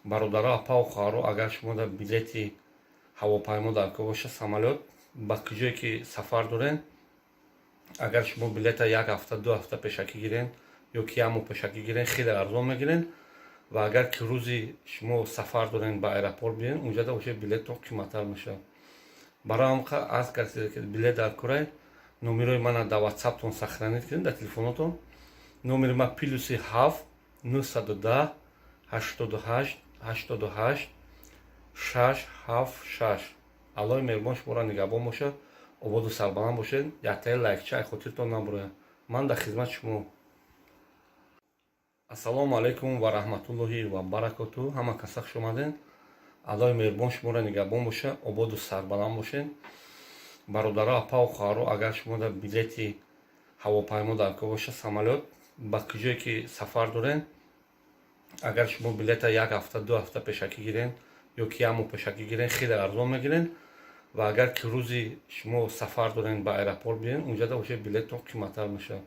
Бародаро, апау хоҳаро, агар шумо дар билети ҳавопаймо дар кор боша, самолёт, ба куҷое ки сафар дорен, агар шумо билета як ҳафта, 2 ҳафта пешакӣ гирен ё ки як моҳ пешакӣ гирен, хеле арзон мегирен. Ва агар ки рӯзи шумо сафар дорен, ба аэропорт биёен, унҷада боша, билеттон қиматтар мешавад. Барои ҳам аз касе ки билет дар корай, номерои мана дар Ватсаптон сохранить кунед, дар телефонотон. Номери ма +7 910 88 88 676. Аллоҳи меҳрубон шуморо нигаҳбон бошад, ободу сарбаланд бошед. Яктаи лайкча хотиртон набурояд. Ман дар хизмати шумо. Ассалому алайкум ва раҳматуллоҳи ва баракоту. Ҳама каса хуш омаден. Аллоҳи меҳрубон шуморо нигаҳбон бошад, ободу сарбаланд бошед. Бародаро, апау хоҳаро, агар шумо дар билети ҳавопаймо дар кор боша, самолёт, ба куҷое ки сафар дорен, агар шумо билета як ҳафта, 2 ҳафта пешакӣ гирен ё ки як моҳ пешакӣ гирен, хеле арзон мегирен. Ва агар ки рӯзи шумо сафар дорен, ба аэропорт биёен, унҷада боша, билеттон қиматтар мешавад.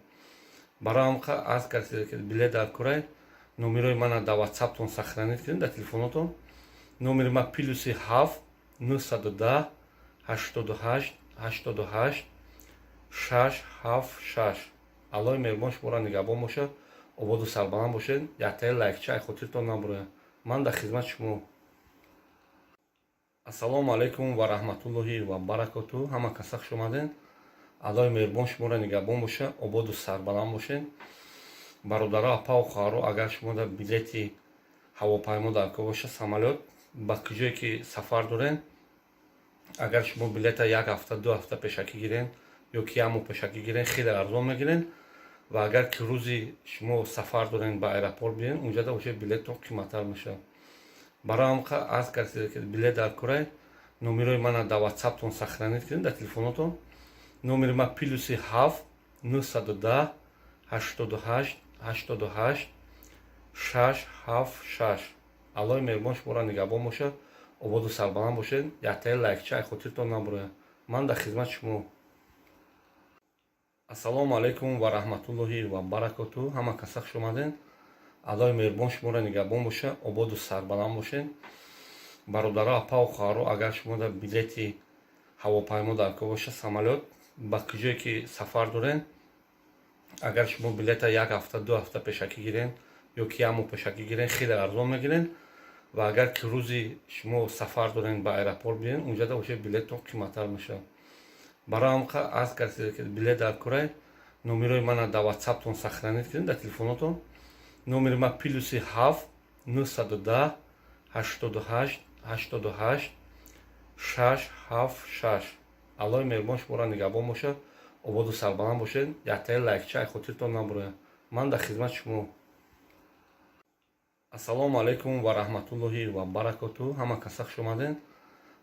Барои ҳам аз касе ки билет дар корай, номерои мана дар Ватсаптон сохранить кунед, дар телефонотон. Номери ма +7 910 88 88 676. Аллоҳи меҳрубон шуморо нигаҳбон бошад, ободу сарбаланд бошед. Яктаи лайкча хотиртон набурояд. Ман дар хизмати шумо. Ассалому алайкум ва раҳматуллоҳи ва баракоту. Ҳама каса хуш омаден. Аллои меҳрубон шуморо нигаҳбон боша, ободу сарбаланд бошед. Бародаро, апаву хоҳаро, агар шумо дар билети ҳавопаймо дар кор боша, самолёт, ба куҷое ки сафар дорен, агар шумо билета як ҳафта, 2 ҳафта пешакӣ гирен ё ки як моҳ пешакӣ гирен, хеле арзон мегирен. Ва агар ки рӯзи шумо сафар дорен, ба аэропорт биёен, унҷада уже билеттон қиматтар мешавад. Барои ҳам арз кардед, ки билет дар корай, номерои мана дар Ватсаптон сохранить кунед, дар телефонотон. Номери ма +7 910 88 88 676. Аллои меҳрубон шуморо нигаҳбон бошад, ободу сарбаланд бошед. Яктаи лайкча ай хотиртон набурояд. Ман дар хизмати шумо. Ассалому алайкум ва раҳматуллоҳи ва баракоту. Ҳама каса хуш омадед. Аллои меҳрубон шуморо нигаҳбон боша, ободу сарбаланд бошед. Бародаро, апаву хоҳаро, агар шумо дар билети ҳавопаймо дар кор боша, самолёт, ба куҷое ки сафар дорен, агар шумо билета як ҳафта, 2 ҳафта пешакӣ гирен ё ки як моҳ пешакӣ гирен, хеле арзон мегирен. Ва агар ки рӯзи шумо сафар дорен, ба аэропорт биёен, унҷада уже билеттон қиматтар мешавад. Барои ҳам арз кардед, ки билет дар корай, номерои мана дар Ватсаптон сохранить кунед, дар телефонотон. Номери ма +7 910 88 88 676. Аллои меҳрубон шуморо нигаҳбон бошад, ободу сарбаланд бошед. Яктаи лайкча ай хотиртон набурояд. Ман дар хизмати шумо. Ассалому алайкум ва раҳматуллоҳи ва баракоту. Ҳама каса хуш омадед.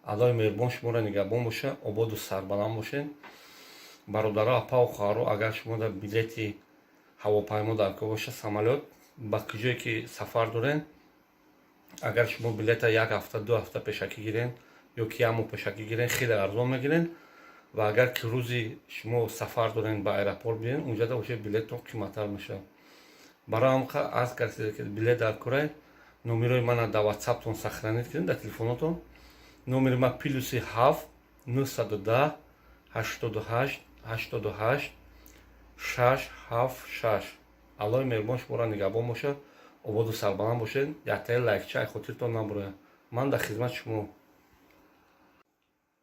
Аллои меҳрубон шуморо нигаҳбон боша, ободу сарбаланд бошед. Бародаро, апаву хоҳаро, агар шумо дар билети ҳавопаймо дар кор боша, самолёт, ба куҷое ки сафар дорен, агар шумо билета як ҳафта, 2 ҳафта пешакӣ гирен ё ки як моҳ пешакӣ гирен, хеле арзон мегирен. Ва агар ки рӯзи шумо сафар дорен, ба аэропорт биёен, унҷада уже билеттон қиматтар мешавад. Барои ҳам арз кардед, ки билет дар корай, номерои мана дар Ватсаптон сохранить кунед, дар телефонотон. Номери ма +7 910 88 88 676. Аллои меҳрубон шуморо нигаҳбон бошад, ободу сарбаланд бошед. Яктаи лайкча ай хотиртон набурояд. Ман дар хизмати шумо.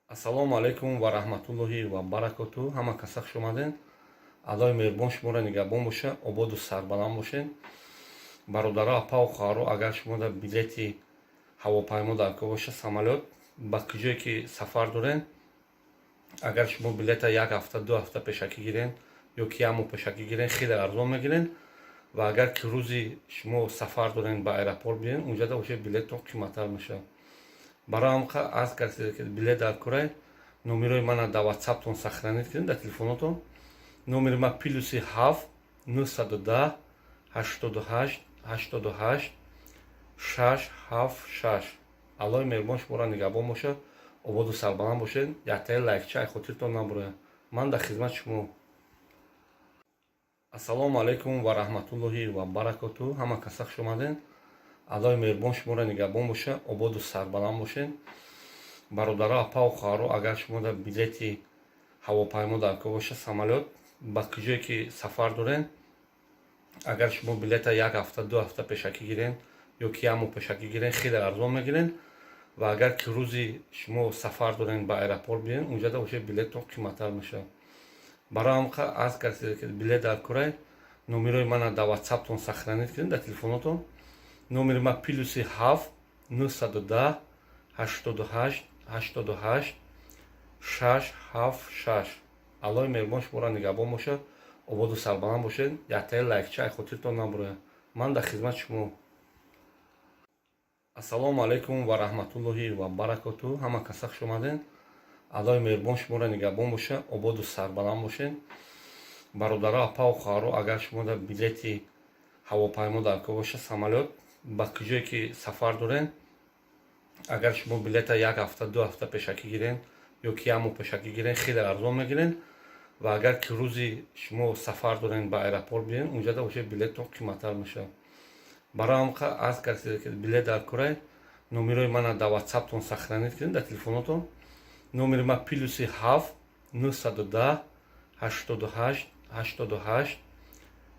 Ассалому алайкум ва раҳматуллоҳи ва баракоту. Ҳама каса хуш омадед. Аллои меҳрубон шуморо нигаҳбон боша, ободу сарбаланд бошед. Бародаро, апаву хоҳаро, агар шумо дар билети ҳавопаймо дар кор боша, самолёт, ба куҷое ки сафар дорен, агар шумо билета як ҳафта, 2 ҳафта пешакӣ гирен ё ки як моҳ пешакӣ гирен, хеле арзон мегирен. Ва агар ки рӯзи шумо сафар дорен, ба аэропорт биёен, унҷада уже билеттон қиматтар мешавад. Барои ҳам арз кардед, ки билет дар корай, номерои мана дар Ватсаптон сохранить кунед, дар телефонотон. Номери ма +7 910 88 88 676. Аллои меҳрубон шуморо нигаҳбон бошад, ободу сарбаланд бошед. Яктаи лайкча ай хотиртон набурояд. Ман дар хизмати шумо. Ассалому алайкум ва раҳматуллоҳи ва баракоту. Ҳама каса хуш омадед. Аллои меҳрубон шуморо нигаҳбон боша, ободу сарбаланд бошед. Бародаро, апаву хоҳаро, агар шумо дар билети ҳавопаймо дар кор боша, самолёт, ба куҷое ки сафар дорен, агар шумо билета як ҳафта, 2 ҳафта пешакӣ гирен ё ки як моҳ пешакӣ гирен, хеле арзон мегирен. Ва агар ки рӯзи шумо сафар дорен, ба аэропорт биёен, унҷада уже билеттон қиматтар мешавад. Барои ҳам арз кардед, ки билет дар корай, номерои мана дар Ватсаптон сохранить кунед, дар телефонотон. Номери ма +7 910 88 88 676. Аллои меҳрубон шуморо нигаҳбон бошад, ободу сарбаланд бошед. Яктаи лайкча ай хотиртон набурояд. Ман дар хизмати шумо. Ассалому алайкум ва раҳматуллоҳи ва баракоту. Ҳама каса хуш омадед. Аллои меҳрубон шуморо нигаҳбон боша, ободу сарбаланд бошед. Бародаро, апаву хоҳаро, агар шумо дар билети ҳавопаймо дар кор боша, самолёт, ба куҷое ки сафар дорен, агар шумо билета як ҳафта, 2 ҳафта пешакӣ гирен ё ки як моҳ пешакӣ гирен, хеле арзон мегирен. Ва агар ки рӯзи шумо сафар дорен, ба аэропорт биёен, унҷада уже билеттон қиматтар мешавад. Барои ҳам арз кардед, ки билет дар корай, номерои мана дар Ватсаптон сохранить кунед, дар телефонотон. Номери ма +7 910 88 88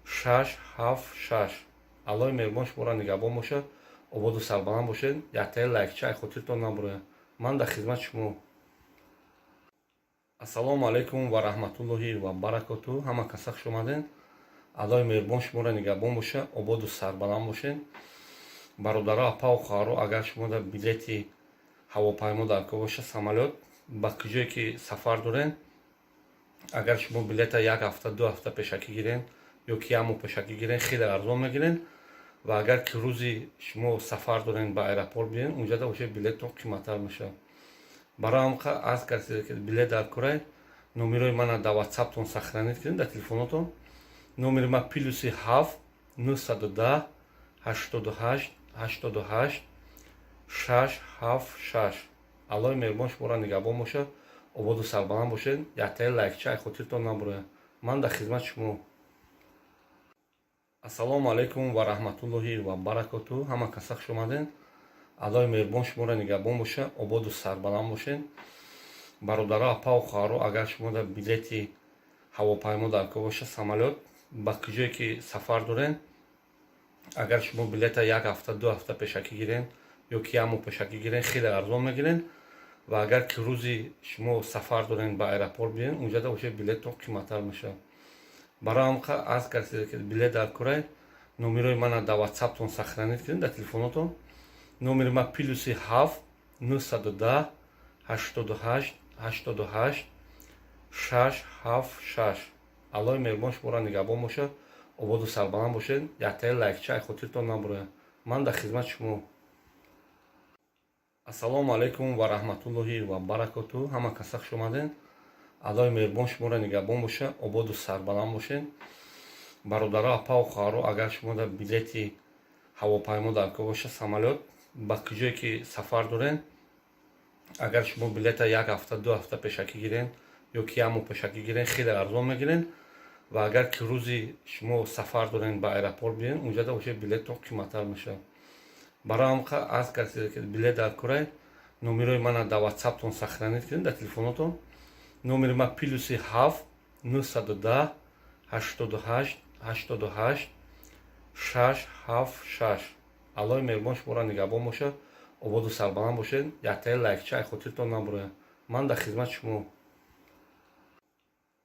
676. Аллои меҳрубон шуморо нигаҳбон бошад, ободу сарбаланд бошед. Яктаи лайкча ай хотиртон набурояд. Ман дар хизмати шумо. Ассалому алайкум ва раҳматуллоҳи ва баракоту. Ҳама каса хуш омаден. Аллоҳи меҳрубон шуморо нигаҳбон боша, ободу сарбаланд бошед. Бародаро, апау хоҳаро, агар шумо дар билети ҳавопаймо дар кор боша, самолёт, ба куҷое ки сафар дорен, агар шумо билета як ҳафта, 2 ҳафта пешакӣ гирен ё ки як моҳ пешакӣ гирен, хеле арзон мегирен. Ва агар ки рӯзи шумо сафар дорен, ба аэропорт биёен, унҷада уже билеттон қиматтар мешавад. Барои ҳамқа аз касе ки билет дар корай, номерои мана дар ватсаптон сохранить кунед, дар телефонотон. Номери ман +7 910 88 88 676. Аллоҳи меҳрубон шуморо нигаҳбон бошад, ободу сарбаланд бошед. Яктаи лайкча ай хотиртон набурояд. Ман дар хизмати шумо. Ассалому алайкум ва раҳматуллоҳи ва баракоту. Ҳама каса хуш омаден. Аллоҳи меҳрубон шуморо нигаҳбон боша, ободу сарбаланд бошед. Бародаро, апау хоҳаро, агар шумо дар билети ҳавопаймо дар кор боша, самолёт, ба куҷое ки сафар дорен, агар шумо билета як ҳафта, 2 ҳафта пешакӣ гирен ё ки як моҳ пешакӣ гирен, хеле арзон мегирен. Ва агар ки рӯзи шумо сафар дорен, ба аэропорт биёен, унҷада уже билеттон қиматтар мешавад. Барои ҳамқа аз касе ки билет дар корай, номерои мана дар ватсаптон сохранить кунед, дар телефонотон. Номери ман +7 910 88 88 676. Аллоҳи меҳрубон шуморо нигаҳбон бошад, ободу сарбаланд бошед. Яктаи лайкча ай хотиртон набурояд. Ман дар хизмати шумо. Ассалому алайкум ва раҳматуллоҳи ва баракоту. Ҳама каса хуш омаден. Аллоҳи меҳрубон шуморо нигаҳбон боша, ободу сарбаланд бошед. Бародаро, апау хоҳаро, агар шумо дар билети ҳавопаймо дар кор боша, самолёт, ба куҷое ки сафар дорен, агар шумо билета як ҳафта, 2 ҳафта пешакӣ гирен ё ки як моҳ пешакӣ гирен, хеле арзон мегирен. Ва агар ки рӯзи шумо сафар дорен, ба аэропорт биёен, унҷада уже билеттон қиматтар мешавад. Барои ҳамқа аз касе ки билет дар корай, номерои мана дар ватсаптон сохранить кунед, дар телефонотон. Номери ман +7 910 88 88 676. Аллоҳи меҳрубон шуморо нигаҳбон бошад, ободу сарбаланд бошед. Яктаи лайкча ай хотиртон набурояд. Ман дар хизмати шумо.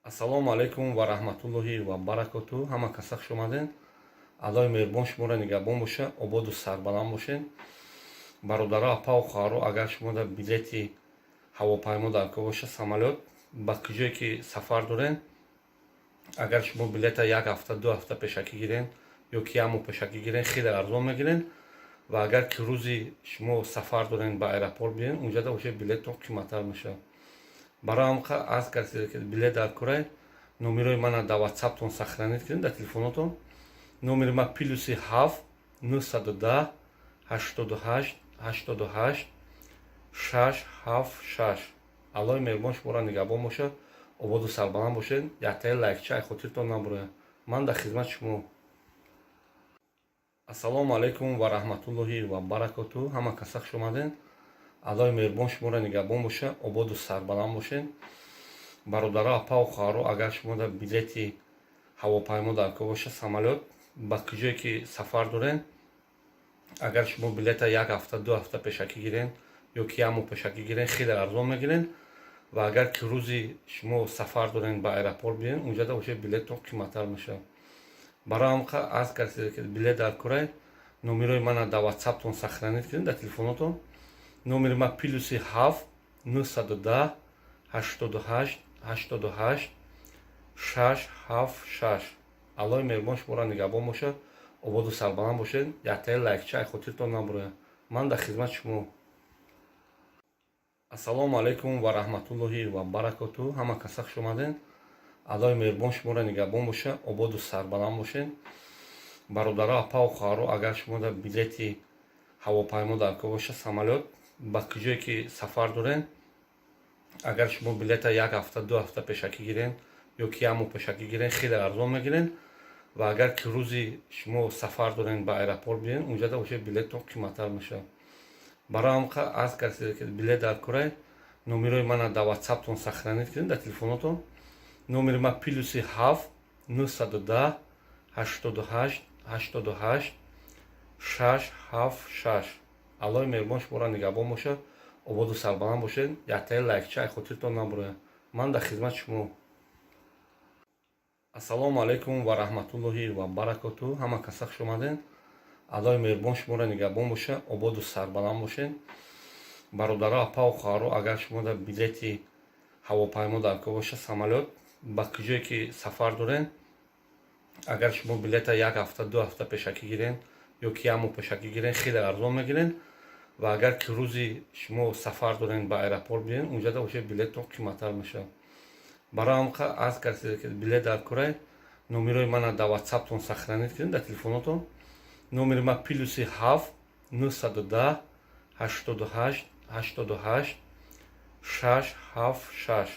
Ассалому алайкум ва раҳматуллоҳи ва баракоту. Ҳама каса хуш омаден. Аллоҳи меҳрубон шуморо нигаҳбон боша, ободу сарбаланд бошед. Бародаро, апау хоҳаро, агар шумо дар билети ҳавопаймо дар кор боша, самолёт, ба куҷое ки сафар дорен, агар шумо билета як ҳафта, 2 ҳафта пешакӣ гирен ё ки як моҳ пешакӣ гирен, хеле арзон мегирен. Ва агар ки рӯзи шумо сафар дорен, ба аэропорт биёен, унҷада уже билеттон қиматтар мешавад. Барои ҳамқа аз касе ки билет дар корай, номерои мана дар ватсаптон сохранить кунед, дар телефонотон. Номери ман +7 910 88 88 676. Аллоҳи меҳрубон шуморо нигаҳбон бошад, ободу сарбаланд бошед. Яктаи лайкча ай хотиртон набурояд. Ман дар хизмати шумо. Ассалому алайкум ва раҳматуллоҳи ва баракоту. Ҳама каса хуш омаден. Аллоҳи меҳрубон шуморо нигаҳбон боша, ободу сарбаланд бошед. Бародаро, апау хоҳаро, агар шумо дар билети ҳавопаймо дар кор боша, самолёт, ба куҷое ки сафар дорен, агар шумо билета як ҳафта, 2 ҳафта пешакӣ гирен ё ки як моҳ пешакӣ гирен, хеле арзон мегирен. Ва агар ки рӯзи шумо сафар дорен, ба аэропорт биёен, унҷада уже билеттон қиматтар мешавад. Барои ҳамқа аз касе ки билет дар корай, номерои мана дар ватсаптон сохранить кунед, дар телефонотон. Номери ман +7 910 88 88 676. Аллоҳи меҳрубон шуморо нигаҳбон бошад, ободу сарбаланд бошед. Яктаи лайкча ай хотиртон набурояд. Ман дар хизмати шумо. Ассалому алайкум ва раҳматуллоҳи ва баракоту. Ҳама каса хуш омаден. Аллоҳи меҳрубон шуморо нигаҳбон боша, ободу сарбаланд бошед. Бародаро, апау хоҳаро, агар шумо дар билети ҳавопаймо дар кор боша, самолёт, ба куҷое ки сафар дорен, агар шумо билета як ҳафта, 2 ҳафта пешакӣ гирен ё ки як моҳ пешакӣ гирен, хеле арзон мегирен. Ва агар ки рӯзи шумо сафар дорен, ба аэропорт биёен, унҷада уже билеттон қиматтар мешавад. Барои ҳамқа аз касе ки билет дар корай, номерои мана дар ватсаптон сохранить кунед, дар телефонотон. Номери ман +7 910 88 88 676. Аллоҳи меҳрубон шуморо нигаҳбон бошад, ободу сарбаланд бошед. Яктаи лайкча ай хотиртон набурояд. Ман дар хизмати шумо. Ассалому алайкум ва раҳматуллоҳи ва баракоту. Ҳама каса хуш омаден. Аллоҳи меҳрубон шуморо нигаҳбон боша, ободу сарбаланд бошед. Бародаро, апау хоҳаро, агар шумо дар билети ҳавопаймо дар кор боша, самолёт, ба куҷое ки сафар дорен, агар шумо билета як ҳафта, 2 ҳафта пешакӣ гирен ё ки як моҳ пешакӣ гирен, хеле арзон мегирен. Ва агар ки рӯзи шумо сафар дорен, ба аэропорт биёен, унҷада бошед, билеттон қиматтар мешавад. Барои ҳамқа аз касе ки билет дар корай, номерои мана дар Ватсаптон сохранить кунед, дар телефонотон. Номери ма +7 910 88 88 676.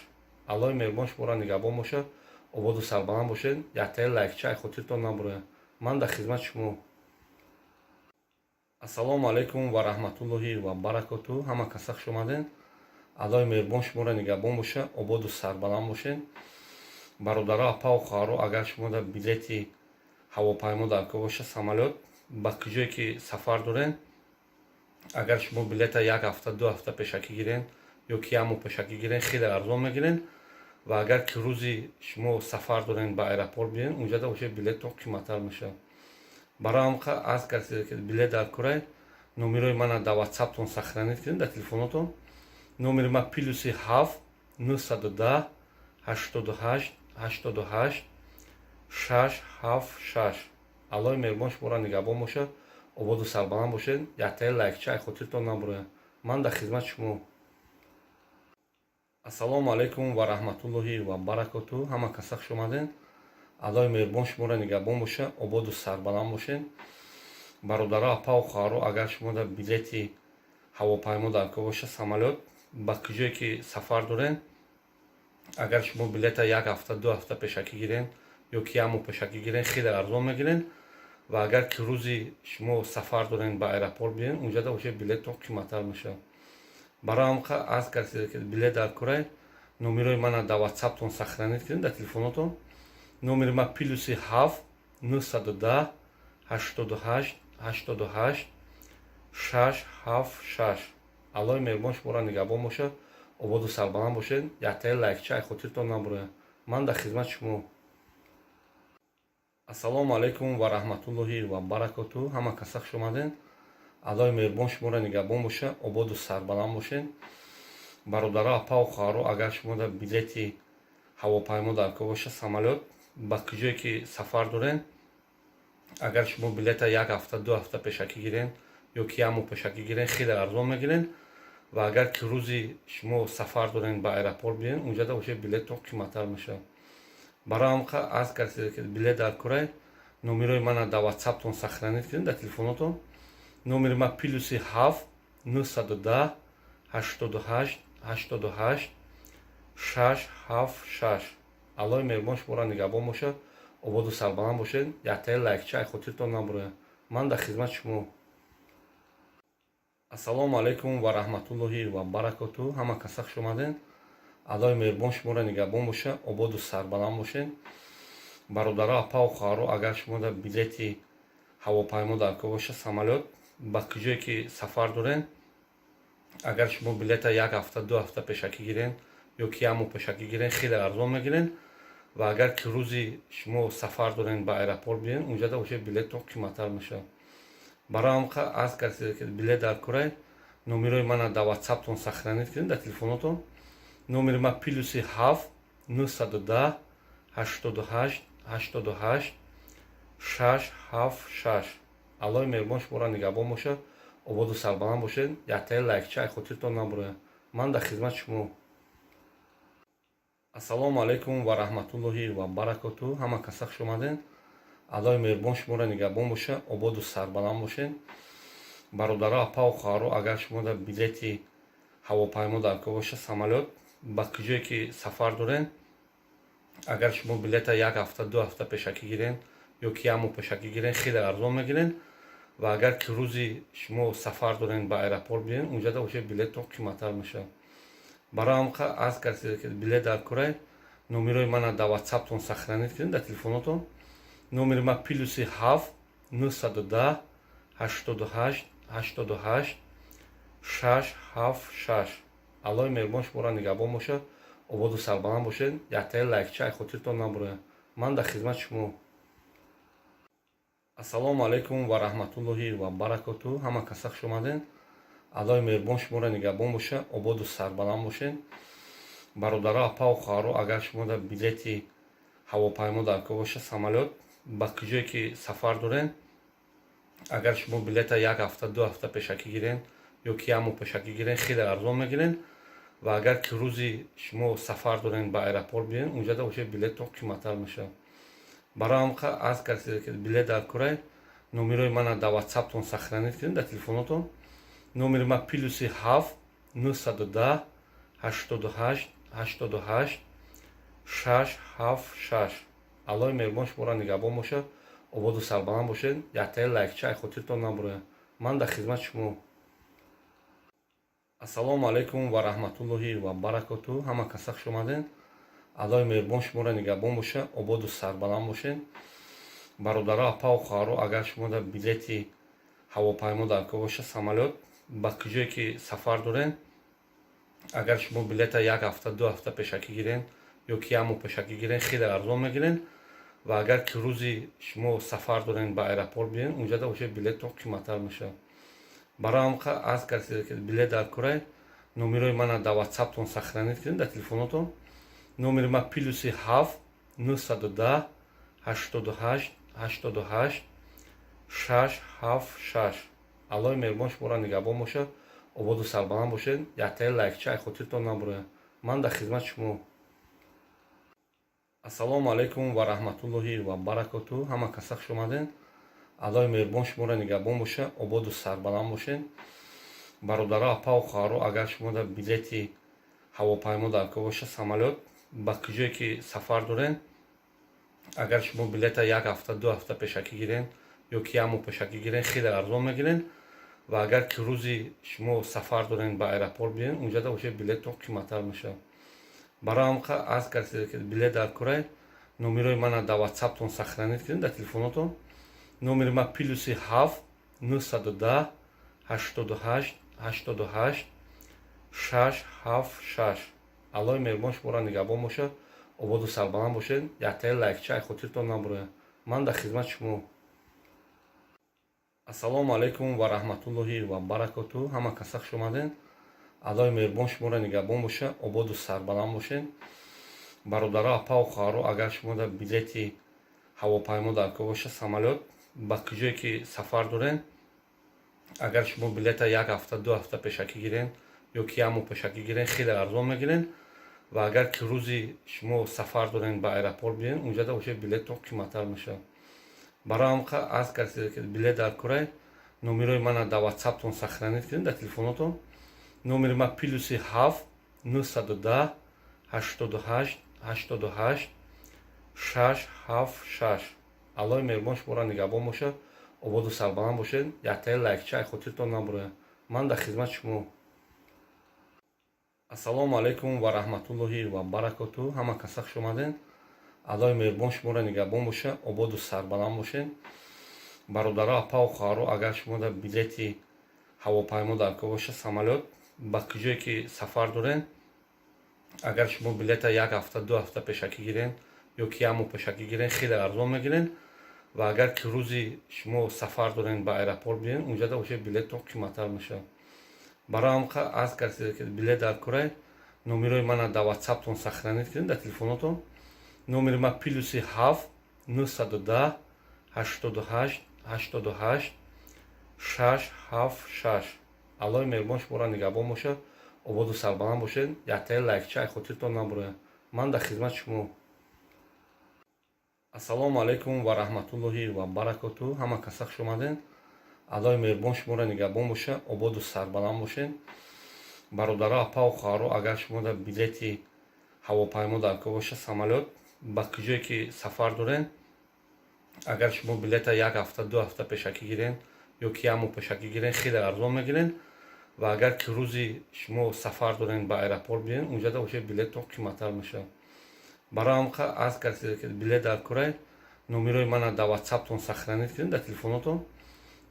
Аллоҳи меҳрубон шуморо нигаҳбон бошад, ободу сарбаланд бошед. Яктаи лайкча ай хотиртон набурояд. Ман дар хизмати шумо. Ассалому алайкум ва раҳматуллоҳи ва баракоту. Ҳама каса хуш омаден. Аллоҳи меҳрубон шуморо нигаҳбон боша, ободу сарбаланд бошед. Бародаро, апау хоҳаро, агар шумо дар билети ҳавопаймо дар кор боша, самолёт, ба куҷое ки сафар дорен, агар шумо билета як ҳафта, 2 ҳафта пешакӣ гирен ё ки як моҳ пешакӣ гирен, хеле арзон мегирен. Ва агар ки рӯзи шумо сафар дорен, ба аэропорт биёен, унҷада бошед, билеттон қиматтар мешавад. Барои ҳамқа аз касе ки билет дар корай, номерои мана дар Ватсаптон сохранить кунед, дар телефонотон. Номери ма +7 910 88 88 676. Аллоҳи меҳрубон шуморо нигаҳбон бошад, ободу сарбаланд бошед. Яктаи лайкча ай хотиртон набурояд. Ман дар хизмати шумо. Ассалому алайкум ва раҳматуллоҳи ва баракоту. Ҳама каса хуш омаден. Аллоҳи меҳрубон шуморо нигаҳбон боша, ободу сарбаланд бошед. Бародаро, апау хоҳаро, агар шумо дар билети ҳавопаймо дар кор боша, самолёт, ба куҷое ки сафар дорен, агар шумо билета як ҳафта, 2 ҳафта пешакӣ гирен ё ки як моҳ пешакӣ гирен, хеле арзон мегирен. Ва агар ки рӯзи шумо сафар дорен, ба аэропорт биёен, унҷада бошед, билеттон қиматтар мешавад. Барои ҳамқа аз касе ки билет дар корай, номерои мана дар Ватсаптон сохранить кунед, дар телефонотон. Номери ма +7 910 88 88 676. Аллоҳи меҳрубон шуморо нигаҳбон бошад, ободу сарбаланд бошед. Яктаи лайкча ай хотиртон набурояд. Ман дар хизмати шумо. Ассалому алайкум ва раҳматуллоҳи ва баракоту. Ҳама каса хуш омаден. Аллоҳи меҳрубон шуморо нигаҳбон боша, ободу сарбаланд бошед. Бародаро, апау хоҳаро, агар шумо дар билети ҳавопаймо дар кор боша, самолёт, ба куҷое ки сафар дорен, агар шумо билета як ҳафта, 2 ҳафта пешакӣ гирен ё ки як моҳ пешакӣ гирен, хеле арзон мегирен. Ва агар ки рӯзи шумо сафар дорен, ба аэропорт биёен, унҷада бошед, билеттон қиматтар мешавад. Барои ҳамқа аз касе ки билет дар корай, номерои мана дар Ватсаптон сохранить кунед, дар телефонотон. Номери ма +7 910 88 88 676. Аллоҳи меҳрубон шуморо нигаҳбон бошад, ободу сарбаланд бошед. Яктаи лайкча ай хотиртон набурояд. Ман дар хизмати шумо. Ассалому алайкум ва раҳматуллоҳи ва баракоту. Ҳама каса хуш омаден. Аллоҳи меҳрубон шуморо нигаҳбон боша, ободу сарбаланд бошед. Бародаро, апау хоҳаро, агар шумо дар билети ҳавопаймо дар кор боша, самолёт, ба куҷое ки сафар дорен, агар шумо билета як ҳафта, 2 ҳафта пешакӣ гирен ё ки як моҳ пешакӣ гирен, хеле арзон мегирен. Ва агар ки рӯзи шумо сафар дорен, ба аэропорт биёен, унҷада бошед, билеттон қиматтар мешавад. Барои ҳамқа аз касе ки билет дар корай, номерои мана дар Ватсаптон сохранить кунед, дар телефонотон. Номери ма +7 910 88 88 676. Аллоҳи меҳрубон шуморо нигаҳбон бошад, ободу сарбаланд бошед. Яктаи лайкча ай хотиртон набурояд. Ман дар хизмати шумо. Ассалому алайкум ва раҳматуллоҳи ва баракоту. Ҳама каса хуш омаден. Аллоҳи меҳрубон шуморо нигаҳбон боша, ободу сарбаланд бошед. Бародаро, апау хоҳаро, агар шумо дар билети ҳавопаймо дар кор боша, самолёт, ба куҷое ки сафар дорен, агар шумо билета як ҳафта, 2 ҳафта пешакӣ гирен ё ки як моҳ пешакӣ гирен, хеле арзон мегирен. Ва агар ки рӯзи шумо сафар дорен, ба аэропорт биёен, унҷада бошед, билеттон қиматтар мешавад. Барои ҳамқа аз касе ки билет дар корай, номерои мана дар Ватсаптон сохранить кунед, дар телефонотон. Номери ма +7 910 88 88 676. Аллоҳи меҳрубон шуморо нигаҳбон бошад, ободу сарбаланд бошед. Яктаи лайкча ай хотиртон набурояд. Ман дар хизмати шумо. Ободу сарбаланд бошед. Яктаи лайкча ай хотиртон набурояд. Ман дар хизмати шумо. Ассалому алайкум ва раҳматуллоҳи ва баракоту. Ҳама каса хуш омадед. Аллоҳи меҳрубон шуморо нигаҳбон боша, ободу сарбаланд бошед. Бародаро, апаву хоҳаро, агар шумо дар билети ҳавопаймо дар кор боша, самолёт, ба куҷое ки сафар доред, агар шумо билета як ҳафта, 2 ҳафта пешакӣ гирен ё ки як моҳ пешакӣ гирен, хеле арзон мегирен. Ва агар ки рӯзи шумо сафар дорен, ба аэропорт биёен, унҷада вообще билеттон қиматтар мешавад. Барои ҳамқа аз касе ки билет дар корай, номерои мана дар ватсаптон сохранить кунед, дар телефонотон. Номери ма +7 910 88 88 676. Аллоҳи меҳрубон шуморо нигаҳбон бошад, ободу сарбаланд бошед. Яктаи лайкча ай хотиртон набурояд. Ман дар хизмати шумо. Ассалому алайкум ва раҳматуллоҳи ва баракоту. Ҳама каса хуш омадед. Аллоҳи меҳрубон шуморо нигаҳбон боша, ободу сарбаланд бошед. Бародаро, апаву хоҳаро, агар шумо дар билети ҳавопаймо дар кор боша, самолёт, ба куҷое ки сафар доред, агар шумо билета як ҳафта, 2 ҳафта пешакӣ гирен ё ки як моҳ пешакӣ гирен, хеле арзон мегирен. Ва агар ки рӯзи шумо сафар дорен, ба аэропорт биёен, унҷада вообще билеттон қиматтар мешавад. Барои ҳамқа аз касе ки билет дар корай, номерои мана дар ватсаптон сохранить кунед, дар телефонотон. Номери ма +7 910 88 88 676. Аллоҳи меҳрубон шуморо нигаҳбон бошад, ободу сарбаланд бошед. Яктаи лайкча ай хотиртон набурояд. Ман дар хизмати шумо. Ассалому алайкум ва раҳматуллоҳи ва баракоту. Ҳама каса хуш омадед. Аллоҳи меҳрубон шуморо нигаҳбон боша, ободу сарбаланд бошед. Бародаро, апаву хоҳаро, агар шумо дар билети ҳавопаймо дар кор боша, самолёт, ба куҷое ки сафар доред, агар шумо билета як ҳафта, 2 ҳафта пешакӣ гирен ё ки як моҳ пешакӣ гирен, хеле арзон мегирен. Ва агар ки рӯзи шумо сафар дорен, ба аэропорт биёен, унҷада вообще билеттон қиматтар мешавад. Барои ҳамқа аз касе ки билет дар корай, номерои мана дар ватсаптон сохранить кунед, дар телефонотон. Номери ма +7 910 88 88 676. Аллоҳи меҳрубон шуморо нигаҳбон бошад, ободу сарбаланд бошед. Яктаи лайкча ай хотиртон набурояд. Ман дар хизмати шумо. Ассалому алайкум ва раҳматуллоҳи ва баракоту. Ҳама каса хуш омадед. Аллоҳи меҳрубон шуморо нигаҳбон боша, ободу сарбаланд бошед. Бародаро, апаву хоҳаро, агар шумо дар билети ҳавопаймо дар кор боша, самолёт, ба куҷое ки сафар доред, агар шумо билета як ҳафта, 2 ҳафта пешакӣ гирен ё ки як моҳ пешакӣ гирен, хеле арзон мегирен. Ва агар ки рӯзи шумо сафар дорен, ба аэропорт биёен, унҷада вообще билеттон қиматтар мешавад. Барои ҳамқа аз касе ки билет дар корай, номерои мана дар ватсаптон сохранить кунед, дар телефонотон. Номери ма +7 910 88 88 676. Аллоҳи меҳрубон шуморо нигаҳбон бошад, ободу сарбаланд бошед. Яктаи лайкча ай хотиртон набурояд. Ман дар хизмати шумо. Ассалому алайкум ва раҳматуллоҳи ва баракоту. Ҳама каса хуш омадед. Аллоҳи меҳрубон шуморо нигаҳбон боша, ободу сарбаланд бошед. Бародаро, апаву хоҳаро, агар шумо дар билети ҳавопаймо дар кор боша, самолёт, ба куҷое ки сафар доред, агар шумо билета як ҳафта, 2 ҳафта пешакӣ гирен ё ки як моҳ пешакӣ гирен, хеле арзон мегирен. Ва агар ки рӯзи шумо сафар дорен, ба аэропорт биёен, унҷада вообще билеттон қиматтар мешавад. Барои ҳамқа аз касе ки билет дар корай, номерои мана дар ватсаптон сохранить кунед, дар телефонотон. Номери ма +7 910 88 88 676. Аллоҳи меҳрубон шуморо нигаҳбон бошад, ободу сарбаланд бошед. Яктаи лайкча ай хотиртон набурояд. Ман дар хизмати шумо. Ассалому алайкум ва раҳматуллоҳи ва баракоту. Ҳама каса хуш омадед. Аллоҳи меҳрубон шуморо нигаҳбон боша, ободу сарбаланд бошед. Бародаро, апаву хоҳаро, агар шумо дар билети ҳавопаймо дар кор боша, самолёт, ба куҷое ки сафар доред, агар шумо билета як ҳафта, 2 ҳафта пешакӣ гирен ё ки як моҳ пешакӣ гирен, хеле арзон мегирен. Ва агар ки рӯзи шумо сафар дорен, ба аэропорт биёен, унҷада вообще билеттон қиматтар мешавад. Барои ҳамқа аз касе ки билет дар корай, номерои мана дар ватсаптон сохранить кунед, дар телефонотон.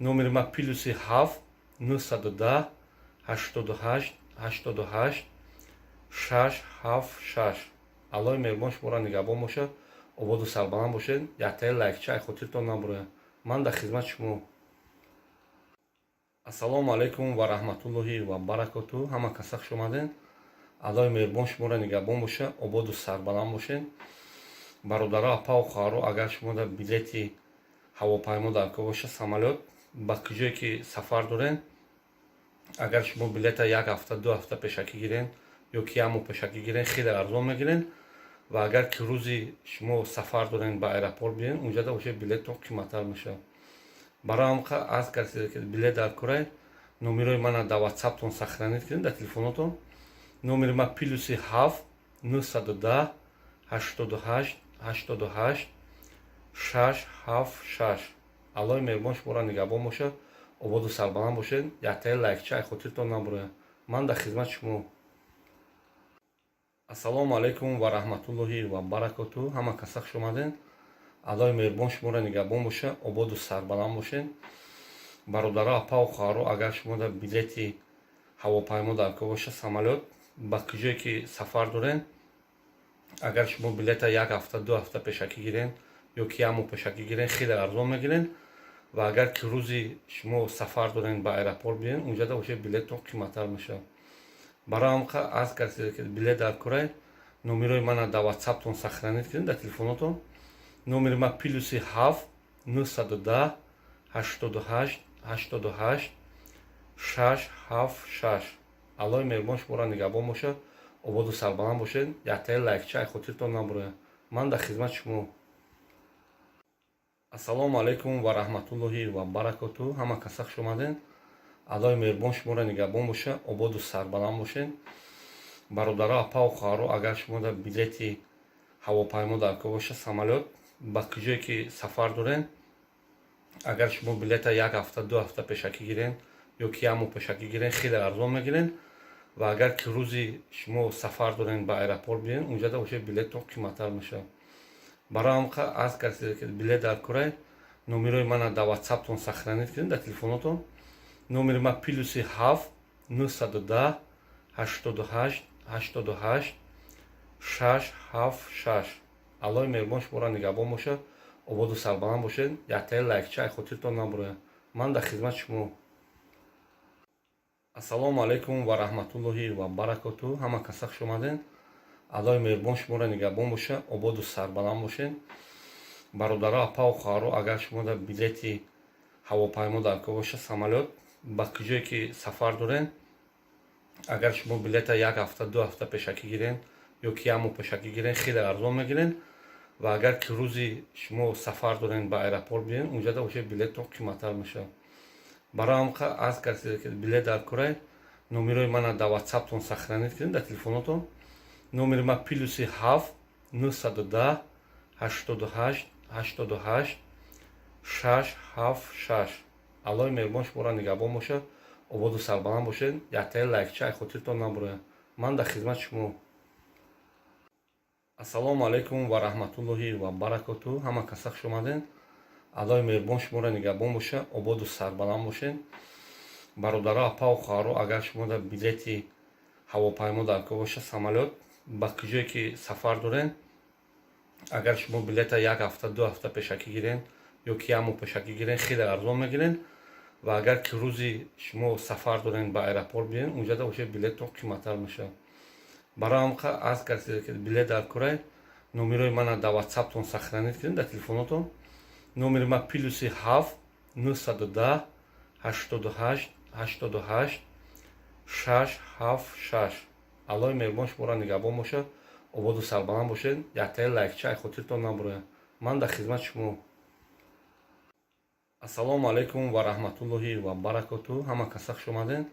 Номери ма +7 910 88 88. 6 7 6. Аллои меҳрубон шуморо нигаҳбон боша, ободу сарбаланд бошед. Яктаи лайкча ай хотиртон набурояд. Ман дар хизмати шумо. Ассалому алайкум ва раҳматуллоҳи ва баракоту. Ҳама каса хуш омадед. Аллои меҳрубон шуморо нигаҳбон боша, ободу сарбаланд бошед. Бародаро, апау хоҳаро, агар шумо дар билети ҳавопаймо дар кор боша, самолёт, ба куҷое ки сафар доред, агар шумо билета як ҳафта, 2 ҳафта пешакӣ гирен ё ки як моҳ пешакӣ гирен, хеле арзон мегирен. Ва агар ки рӯзи шумо сафар дорен, ба аэропорт биен, унҷада боша, билеттон қиматтар мешавад. Барои ҳам аз касе ки билет дар корай, номерои мана дар ватсаптон сохранить кунед, дар телефонотон. Номери ма +7 910 88 88 676. Аллои меҳрубон шуморо нигаҳбон боша, ободу сарбаланд бошед. Яктаи лайкча ай хотиртон набурояд. Ман дар хизмати шумо. Ассалому алайкум ва раҳматуллоҳи ва баракоту. Ҳама каса хуш омадед. Аллои меҳрубон шуморо нигаҳбон боша, ободу сарбаланд бошед. Бародаро, апау хоҳаро, агар шумо дар билети ҳавопаймо дар кор боша, самолёт, ба куҷое ки сафар доред, агар шумо билета як ҳафта, 2 ҳафта пешакӣ гирен ё ки як моҳ пешакӣ гирен, хеле арзон мегирен. Ва агар ки рӯзи шумо сафар дорен, ба аэропорт биен, унҷада боша, билеттон қиматтар мешавад. Барои ҳам аз касе ки билет дар корай, номерои мана дар ватсаптон сохранить кунед, дар телефонотон. Номери ма +7 910 88 88 676. Аллои меҳрубон шуморо нигаҳбон боша, ободу сарбаланд бошед. Яктаи лайкча ай хотиртон набурояд. Ман дар хизмати шумо. Ассалому алайкум ва раҳматуллоҳи ва баракоту. Ҳама каса хуш омадед. Аллои меҳрубон шуморо нигаҳбон боша, ободу сарбаланд бошед. Бародаро, апау хоҳаро, агар шумо дар билети ҳавопаймо дар кор боша, самолёт, ба куҷое ки сафар доред, агар шумо билета як ҳафта, 2 ҳафта пешакӣ гирен ё ки як моҳ пешакӣ гирен, хеле арзон мегирен. Ва агар ки рӯзи шумо сафар дорен, ба аэропорт биен, унҷада боша, билеттон қиматтар мешавад. Барои ҳам аз касе ки билет дар корай, номерои мана дар ватсаптон сохранить кунед, дар телефонотон. Номери ма +7 910 88 88 676. Аллои меҳрубон шуморо нигаҳбон боша, ободу сарбаланд бошед. Яктаи лайкча ай хотиртон набурояд. Ман дар хизмати шумо. Ассалому алайкум ва раҳматуллоҳи ва баракоту. Ҳама каса хуш омадед. Аллои меҳрубон шуморо нигаҳбон боша, ободу сарбаланд бошед. Бародаро, апау хоҳаро, агар шумо дар билети ҳавопаймо дар кор боша, самолёт, ба куҷое ки сафар доред, агар шумо билета як ҳафта, 2 ҳафта пешакӣ гирен ё ки як моҳ пешакӣ гирен, хеле арзон мегирен. Ва агар ки рӯзи шумо сафар дорен, ба аэропорт биен, унҷада боша, билеттон қиматтар мешавад. Барои ҳам аз касе ки билет дар корай, номерои мана дар ватсаптон сохранить кунед, дар телефонотон. Номери ма +7 910 88 88 676. Аллои меҳрубон шуморо нигаҳбон боша, ободу сарбаланд бошед. Яктаи лайкча ай хотиртон набурояд. Ман дар хизмати шумо. Ассалому алайкум ва раҳматуллоҳи ва баракоту. Ҳама каса хуш омадед. Аллои меҳрубон шуморо нигаҳбон боша, ободу сарбаланд бошед. Бародаро, апау хоҳаро, агар шумо дар билети ҳавопаймо дар кор боша, самолёт, ба куҷое ки сафар доред, агар шумо билета як ҳафта, 2 ҳафта пешакӣ гирен ё ки як моҳ пешакӣ гирен, хеле арзон мегирен. Ва агар ки рӯзи шумо сафар дорен, ба аэропорт биен, унҷада боша, билеттон қиматтар мешавад. Барои ҳам аз касе ки билет дар корай, номерои мана дар ватсаптон сохранить кунед, дар телефонотон. Номери ма +7 910 88 88 676. Аллои меҳрубон шуморо нигаҳбон боша, ободу сарбаланд бошед. Яктаи лайкча ай хотиртон набурояд. Ман дар хизмати шумо. Ассалому алайкум ва раҳматуллоҳи ва баракоту. Ҳама каса хуш омадед.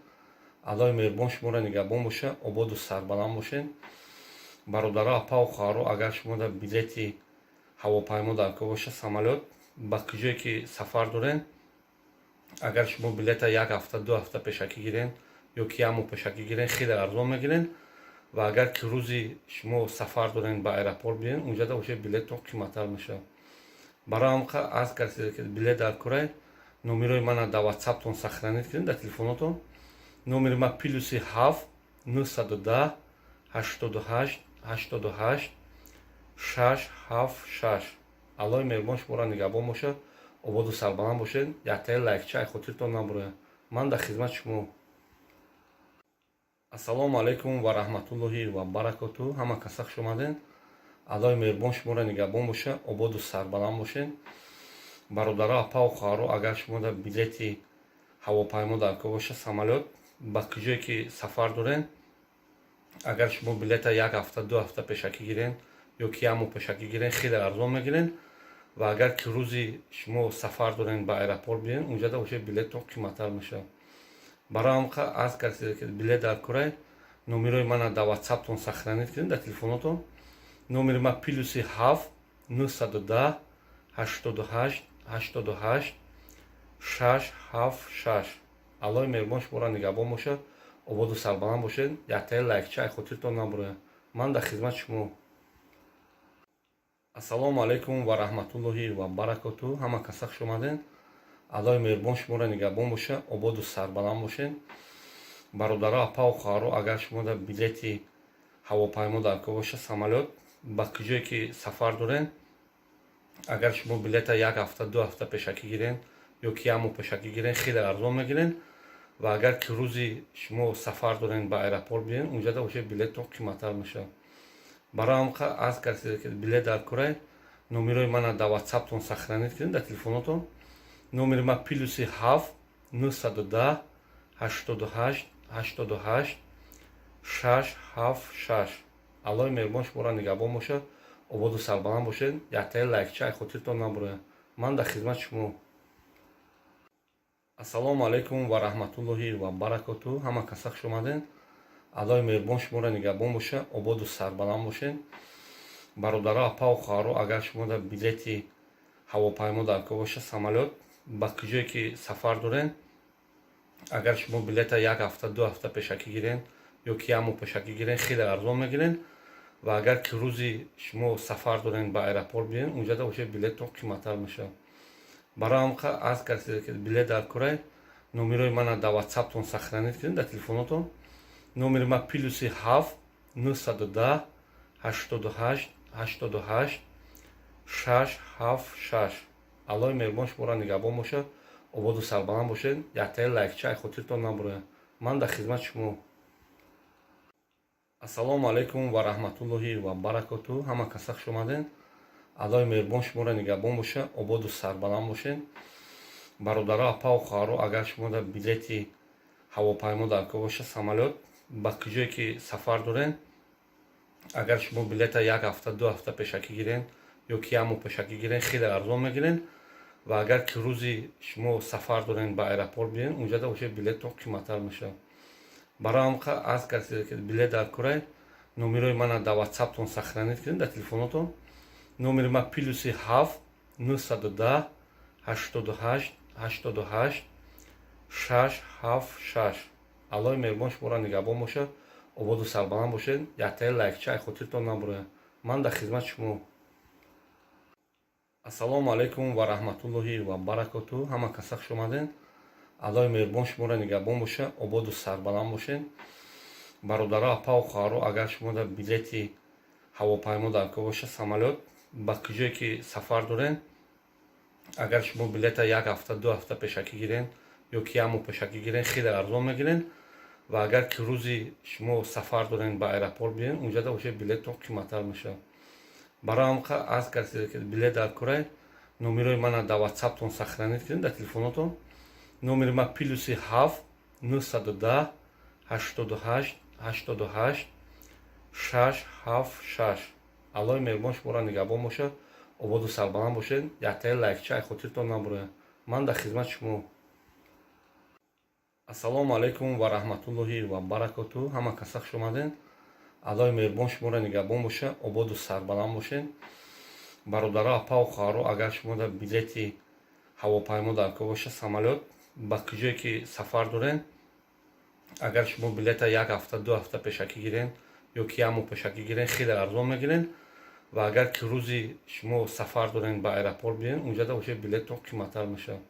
Аллои меҳрубон шуморо нигаҳбон боша, ободу сарбаланд бошед. Бародаро, апау хоҳаро, агар шумо дар билети ҳавопаймо дар кор боша, самолёт, ба куҷое ки сафар доред, агар шумо билета як ҳафта, 2 ҳафта пешакӣ гирен ё ки як моҳ пешакӣ гирен, хеле арзон мегирен. Ва агар ки рӯзи шумо сафар дорен, ба аэропорт биен, унҷада боша, билеттон қиматтар мешавад. Барои ҳам аз касе ки билет дар корай, номерои мана дар ватсаптон сохранить кунед, дар телефонотон. Номери ма +7 910. 88 88 6 7 6. Аллоҳи меҳрубон шуморо нигаҳбон бошад, ободу сарбаланд бошед. Яктаи лайкча ай хотиртон набурояд. Ман дар хизмати шумо. Ассалому алайкум ва раҳматуллоҳи ва баракоту. Ҳама каса хуш омадед. Аллоҳи меҳрубон шуморо нигаҳбон бошад, ободу сарбаланд бошед. Бародаро, апаву хоҳаро, агар шумо дар билети ҳавопаймо дар кор бошад, самолёт, ба куҷое ки сафар доред, агар шумо билета як ҳафта, 2 ҳафта пешакӣ гирен ё ки як моҳ пешакӣ гирен, хеле арзон мегирен. Ва агар ки рӯзи шумо сафар дорен, ба аэропорт биёен, унҷада уже билеттон қиматтар мешавад. Барои ҳам арз кардед, ки билет дар корай, номерои мана дар ватсаптон сохранить кунед, дар телефонотон. Номери ма +7 910 88 88 6 7 6. Аллоҳи меҳрубон шуморо нигаҳбон бошад, ободу сарбаланд бошед. Яктаи лайкча ай хотиртон набурояд. Ман дар хизмати шумо. Ассалому алайкум ва раҳматуллоҳи ва баракоту. Ҳама каса хуш омадед. Аллоҳи меҳрубон шуморо нигаҳбон бошад, ободу сарбаланд бошед. Бародаро, апаву хоҳаро, агар шумо дар билети ҳавопаймо дар кор бошад, самолёт, ба куҷое ки сафар доред, агар шумо билета як ҳафта, 2 ҳафта пешакӣ гирен ё ки як моҳ пешакӣ гирен, хеле арзон мегирен. Ва агар ки рӯзи шумо сафар дорен, ба аэропорт биёен, унҷада уже билеттон қиматтар мешавад. Барои ҳам арз кардед, ки билет дар корай, номерои мана дар ватсаптон сохранить кунед, дар телефонотон. Номери ма +7 910 88 88 6 7 6. Аллоҳи меҳрубон шуморо нигаҳбон бошад, ободу сарбаланд бошед. Яктаи лайкча ай хотиртон набурояд. Ман дар хизмати шумо. Ассалому алайкум ва раҳматуллоҳи ва баракоту. Ҳама каса хуш омадед. Аллоҳи меҳрубон шуморо нигаҳбон бошад, ободу сарбаланд бошед. Бародаро, апаву хоҳаро, агар шумо дар билети ҳавопаймо дар кор бошад, самолёт, ба куҷое ки сафар доред, агар шумо билета як ҳафта, 2 ҳафта пешакӣ гирен ё ки як моҳ пешакӣ гирен, хеле арзон мегирен. Ва агар ки рӯзи шумо сафар дорен, ба аэропорт биёен, унҷада уже билеттон қиматтар мешавад. Барои ҳам арз кардед, ки билет дар корай, номерои мана дар ватсаптон сохранить кунед, дар телефонотон. Номери ма +7 910 88 88 6 7 6. Аллоҳи меҳрубон шуморо нигаҳбон бошад, ободу сарбаланд бошед. Яктаи лайкча ай хотиртон набурояд. Ман дар хизмати шумо. Ассалому алайкум ва раҳматуллоҳи ва баракоту. Ҳама каса хуш омадед. Аллоҳи меҳрубон шуморо нигаҳбон бошад, ободу сарбаланд бошед. Бародаро, апаву хоҳаро, агар шумо дар билети ҳавопаймо дар кор бошад, самолёт, ба куҷое ки сафар доред, агар шумо билета як ҳафта, 2 ҳафта пешакӣ гирен ё ки як моҳ пешакӣ гирен, хеле арзон мегирен. Ва агар ки рӯзи шумо сафар дорен, ба аэропорт биёен, унҷада уже билеттон қиматтар мешавад. Барои ҳам арз кардед, ки билет дар корай, номерои мана дар ватсаптон сохранить кунед, дар телефонотон. Номери ма +7 910 88 88 6 7 6. Аллоҳи меҳрубон шуморо нигаҳбон бошад, ободу сарбаланд бошед. Яктаи лайкча ай хотиртон набурояд. Ман дар хизмати шумо. Ассалому алайкум ва раҳматуллоҳи ва баракоту. Ҳама каса хуш омадед. Аллоҳи меҳрубон шуморо нигаҳбон бошад, ободу сарбаланд бошед. Бародаро, апаву хоҳаро, агар шумо дар билети ҳавопаймо дар кор бошад, самолёт, ба куҷое ки сафар доред, агар шумо билета як ҳафта, 2 ҳафта пешакӣ гирен ё ки як моҳ пешакӣ гирен, хеле арзон мегирен. Ва агар ки рӯзи шумо сафар дорен, ба аэропорт биёен, унҷада уже билеттон қиматтар мешавад. Барои ҳам арз кардед, ки билет дар корай, номерои мана дар ватсаптон сохранить кунед, дар телефонотон. Номери ма +7 910 88 88 6 7 6. Аллоҳи меҳрубон шуморо нигаҳбон бошад, ободу сарбаланд бошед. Яктаи лайкча ай хотиртон набурояд. Ман дар хизмати шумо. Ассалому алайкум ва раҳматуллоҳи ва баракоту. Ҳама каса хуш омадед. Аллоҳи меҳрубон шуморо нигаҳбон бошад, ободу сарбаланд бошед. Бародаро, апаву хоҳаро, агар шумо дар билети ҳавопаймо дар кор бошад, самолёт, ба куҷое ки сафар доред, агар шумо билета як ҳафта, 2 ҳафта пешакӣ гирен ё ки як моҳ пешакӣ гирен, хеле арзон мегирен. Ва агар ки рӯзи шумо сафар дорен, ба аэропорт биёен, унҷада уже билеттон қиматтар мешавад.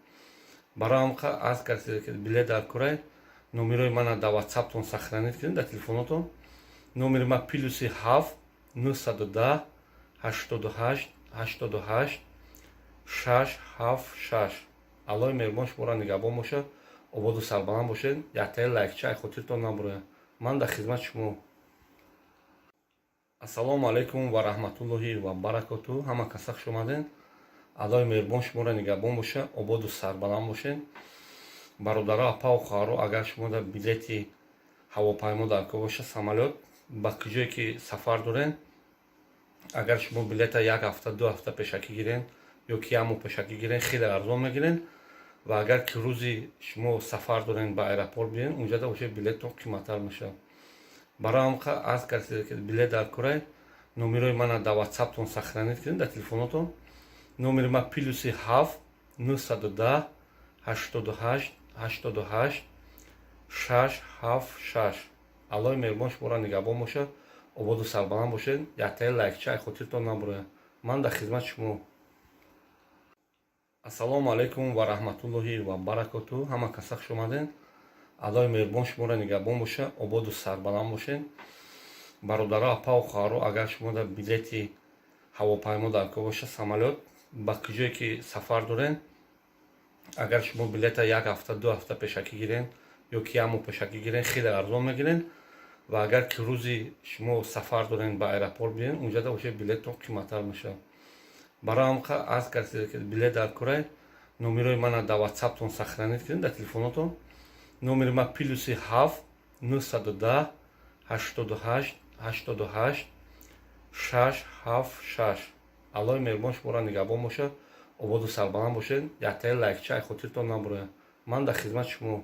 Барои ҳам арз кардед, ки билет дар корай, номерои мана дар ватсаптон сохранить кунед, дар телефонотон. Номери ма +7 910 88 88 676. Аллоҳи меҳрубон шуморо нигаҳбон боша, ободу сарбаланд бошед. Яктаи лайкча ай хотиртон набурояд. Ман дар хизмати шумо. Ассалому алайкум ва раҳматуллоҳи ва баракоту. Ҳама каса хуш омадед. Аллоҳи меҳрубон шуморо нигаҳбон боша, ободу сарбаланд бошед. Бародаро, апаву хоҳаро, агар шумо дар билети ҳавопаймо дар кор боша, самолёт, ба куҷое ки сафар доред, агар шумо билета як ҳафта, 2 ҳафта пешакӣ гирен ё ки як моҳ пешакӣ гирен, хеле арзон мегирен. Ва агар ки рӯзи шумо сафар дорен, ба аэропорт биёен, унҷада уже билеттон қиматтар мешавад. Барои ҳамқа арз кардед, ки билет дар корай, номерои мана дар ватсаптон сохранить кунед, дар телефонотон. Номери ма +7 910 88 88 676. Аллоҳи меҳрубон шуморо нигаҳбон боша, ободу сарбаланд бошед. Яктаи лайкча ай хотиртон набурояд. Ман дар хизмати шумо. Ассалому алайкум ва раҳматуллоҳи ва баракоту. Ҳама каса хуш омадед. Аллоҳи меҳрубон шуморо нигаҳбон боша, ободу сарбаланд бошед. Бародаро, апаву хоҳаро, агар шумо дар билети ҳавопаймо дар кор боша, самолёт, ба куҷое ки сафар доред, агар шумо билета як ҳафта, 2 ҳафта пешакӣ гирен ё ки як моҳ пешакӣ гирен, хеле арзон мегирен. Ва агар ки рӯзи шумо сафар дорен, ба аэропорт биёен, унҷада уже билеттон қиматтар мешавад. Барои ҳамқа арз кардед, ки билет дар корай, номерои мана дар ватсаптон сохранить кунед, дар телефонотон. Номери ма +7 910 88 88 676. Аллоҳи меҳрубон шуморо нигаҳбон боша, ободу сарбаланд бошед. Яктаи лайкча ай хотиртон набурояд. Ман дар хизмати шумо.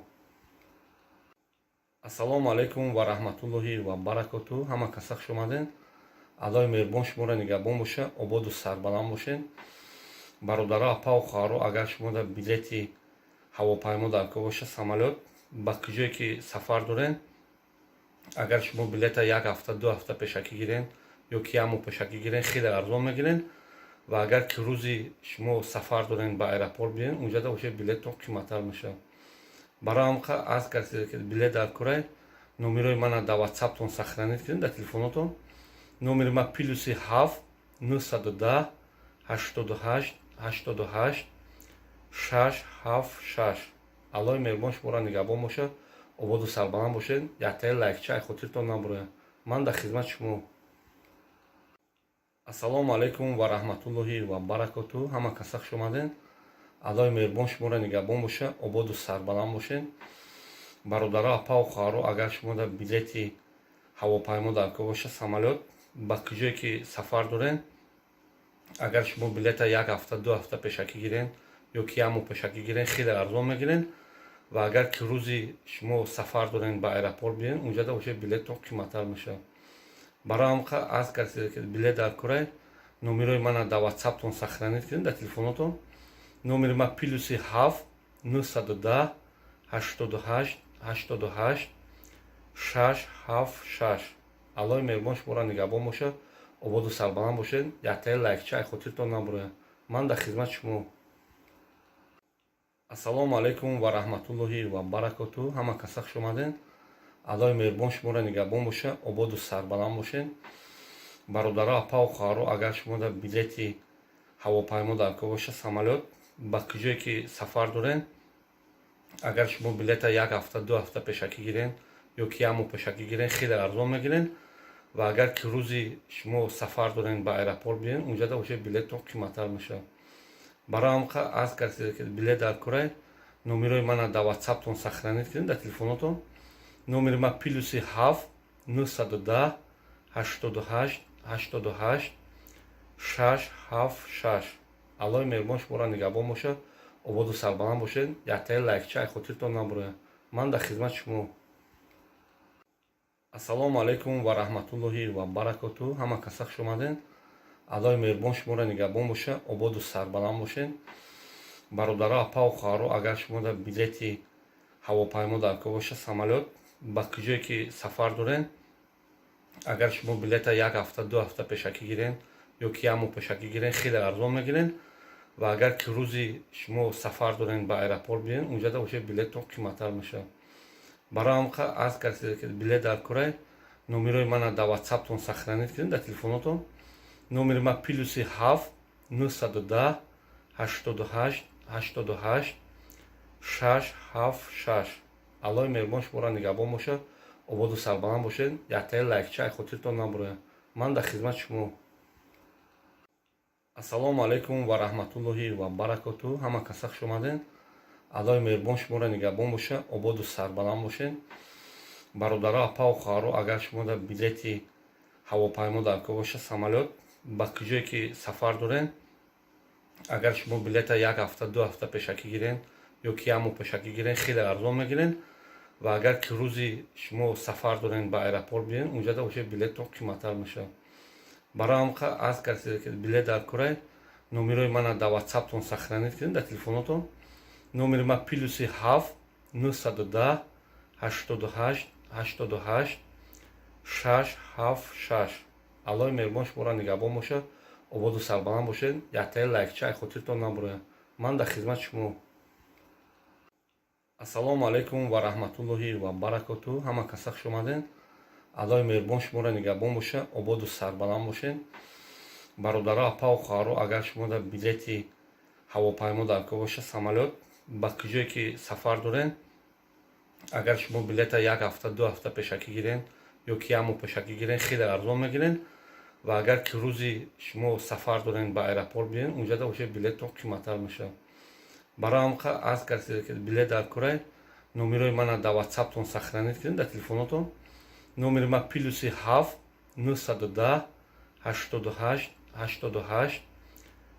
Ассалому алайкум ва раҳматуллоҳи ва баракоту. Ҳама каса хуш омадед. Аллоҳи меҳрубон шуморо нигаҳбон боша, ободу сарбаланд бошед. Бародаро, апаву хоҳаро, агар шумо дар билети ҳавопаймо дар кор боша, самолёт, ба куҷое ки сафар доред, агар шумо билета як ҳафта, 2 ҳафта пешакӣ гирен ё ки як моҳ пешакӣ гирен, хеле арзон мегирен. Ва агар ки рӯзи шумо сафар дорен, ба аэропорт биёен, унҷада уже билеттон қиматтар мешавад. Барои ҳамқа арз кардед, ки билет дар корай, номерои мана дар ватсаптон сохранить кунед, дар телефонотон. Номери ма +7 910 88 88 676. Аллоҳи меҳрубон шуморо нигаҳбон боша, ободу сарбаланд бошед. Яктаи лайкча ай хотиртон набурояд. Ман дар хизмати шумо. Ассалому алайкум ва раҳматуллоҳи ва баракоту. Ҳама каса хуш омадед. Аллоҳи меҳрубон шуморо нигаҳбон боша, ободу сарбаланд бошед. Бародаро, апаву хоҳаро, агар шумо дар билети ҳавопаймо дар кор боша, самолёт, ба куҷое ки сафар доред, агар шумо билета як ҳафта, 2 ҳафта пешакӣ гирен ё ки як моҳ пешакӣ гирен, хеле арзон мегирен. Ва агар ки рӯзи шумо сафар дорен, ба аэропорт биёен, унҷада уже билеттон қиматтар мешавад. Барои ҳамқа арз кардед, ки билет дар корай, номерои мана дар ватсаптон сохранить кунед, дар телефонотон. Номери ма +7 910 88 88 676. Аллоҳи меҳрубон шуморо нигаҳбон боша, ободу сарбаланд бошед. Яктаи лайкча ай хотиртон набурояд. Ман дар хизмати шумо. Ассалому алайкум ва раҳматуллоҳи ва баракоту. Ҳама каса хуш омадед. Аллоҳи меҳрубон шуморо нигаҳбон боша, ободу сарбаланд бошед. Бародаро, апаву хоҳаро, агар шумо дар билети ҳавопаймо дар кор боша, самолёт, ба куҷое ки сафар доред, агар шумо билета як ҳафта, 2 ҳафта пешакӣ гирен ё ки як моҳ пешакӣ гирен, хеле арзон мегирен. Ва агар ки рӯзи шумо сафар дорен, ба аэропорт биёен, унҷада уже билеттон қиматтар мешавад. Барои ҳамқа арз кардед, ки билет дар корай, номерои мана дар ватсаптон сохранить кунед, дар телефонотон. Номери ма +7 910 88 88 676. Аллоҳи меҳрубон шуморо нигаҳбон боша, ободу сарбаланд бошед. Яктаи лайкча ай хотиртон набурояд. Ман дар хизмати шумо. Ассалому алайкум ва раҳматуллоҳи ва баракоту. Ҳама каса хуш омадед. Аллоҳи меҳрубон шуморо нигаҳбон боша, ободу сарбаланд бошед. Бародаро, апаву хоҳаро, агар шумо дар билети ҳавопаймо дар кор боша, самолёт, ба куҷое ки сафар доред, агар шумо билета як ҳафта, 2 ҳафта пешакӣ гирен ё ки як моҳ пешакӣ гирен, хеле арзон мегирен. Ва агар ки рӯзи шумо сафар дорен, ба аэропорт биёен, унҷада уже билеттон қиматтар мешавад. Барои ҳамқа арз кардед, ки билет дар корай, Номерои мана дар Ватсаптон сохранить кунед, дар телефонотон. Номери ман +7 910 88 88 676. Аллоҳи меҳрубон шуморо нигаҳбон бошад, ободу сарбаланд бошед. Яктаи лайкча ай хотиртон набурояд. Ман дар хизмати шумо. Ассалому алайкум ва раҳматуллоҳи ва баракоту. Ҳама каса хуш омадед. Аллоҳи меҳрубон шуморо нигаҳбон бошад, ободу сарбаланд бошед. Бародаро, апаву хоҳаро, агар шумо дар билети ҳавопаймо дар кор бошад, самолёт, ба куҷое ки сафар доред, агар шумо билета як ҳафта, 2 ҳафта пешакӣ гирен ё ки як моҳ пешакӣ гирен, хеле арзон мегирен. Ва агар ки рӯзи шумо сафар дорен, ба аэропорт биёен, унҷада вообще билеттон қиматтар мешавад. Барои ҳамқа аз касе ки билет дар корай, номерои мана дар Ватсаптон сохранить кунед, дар телефонотон. Номери ман +7 910 88 88 676. Аллоҳи меҳрубон шуморо нигаҳбон бошад, ободу сарбаланд бошед. Яктаи лайкча ай хотиртон набурояд. Ман дар хизмати шумо. Ассалому алайкум ва раҳматуллоҳи ва баракоту. Ҳама каса хуш омадед. Аллоҳи меҳрубон шуморо нигаҳбон бошад, ободу сарбаланд бошед. Бародаро, апаву хоҳаро, агар шумо дар билети ҳавопаймо дар кор бошад, самолёт, ба куҷое ки сафар доред, агар шумо билета як ҳафта, 2 ҳафта пешакӣ гирен ё ки як моҳ пешакӣ гирен, хеле арзон мегирен. Ва агар ки рӯзи шумо сафар дорен, ба аэропорт биёен, унҷада вообще билеттон қиматтар мешавад. Барои ҳамқа аз касе ки билет дар корай, номерои мана дар Ватсаптон сохранить кунед, дар телефонотон. Номери ман +7 910 88 88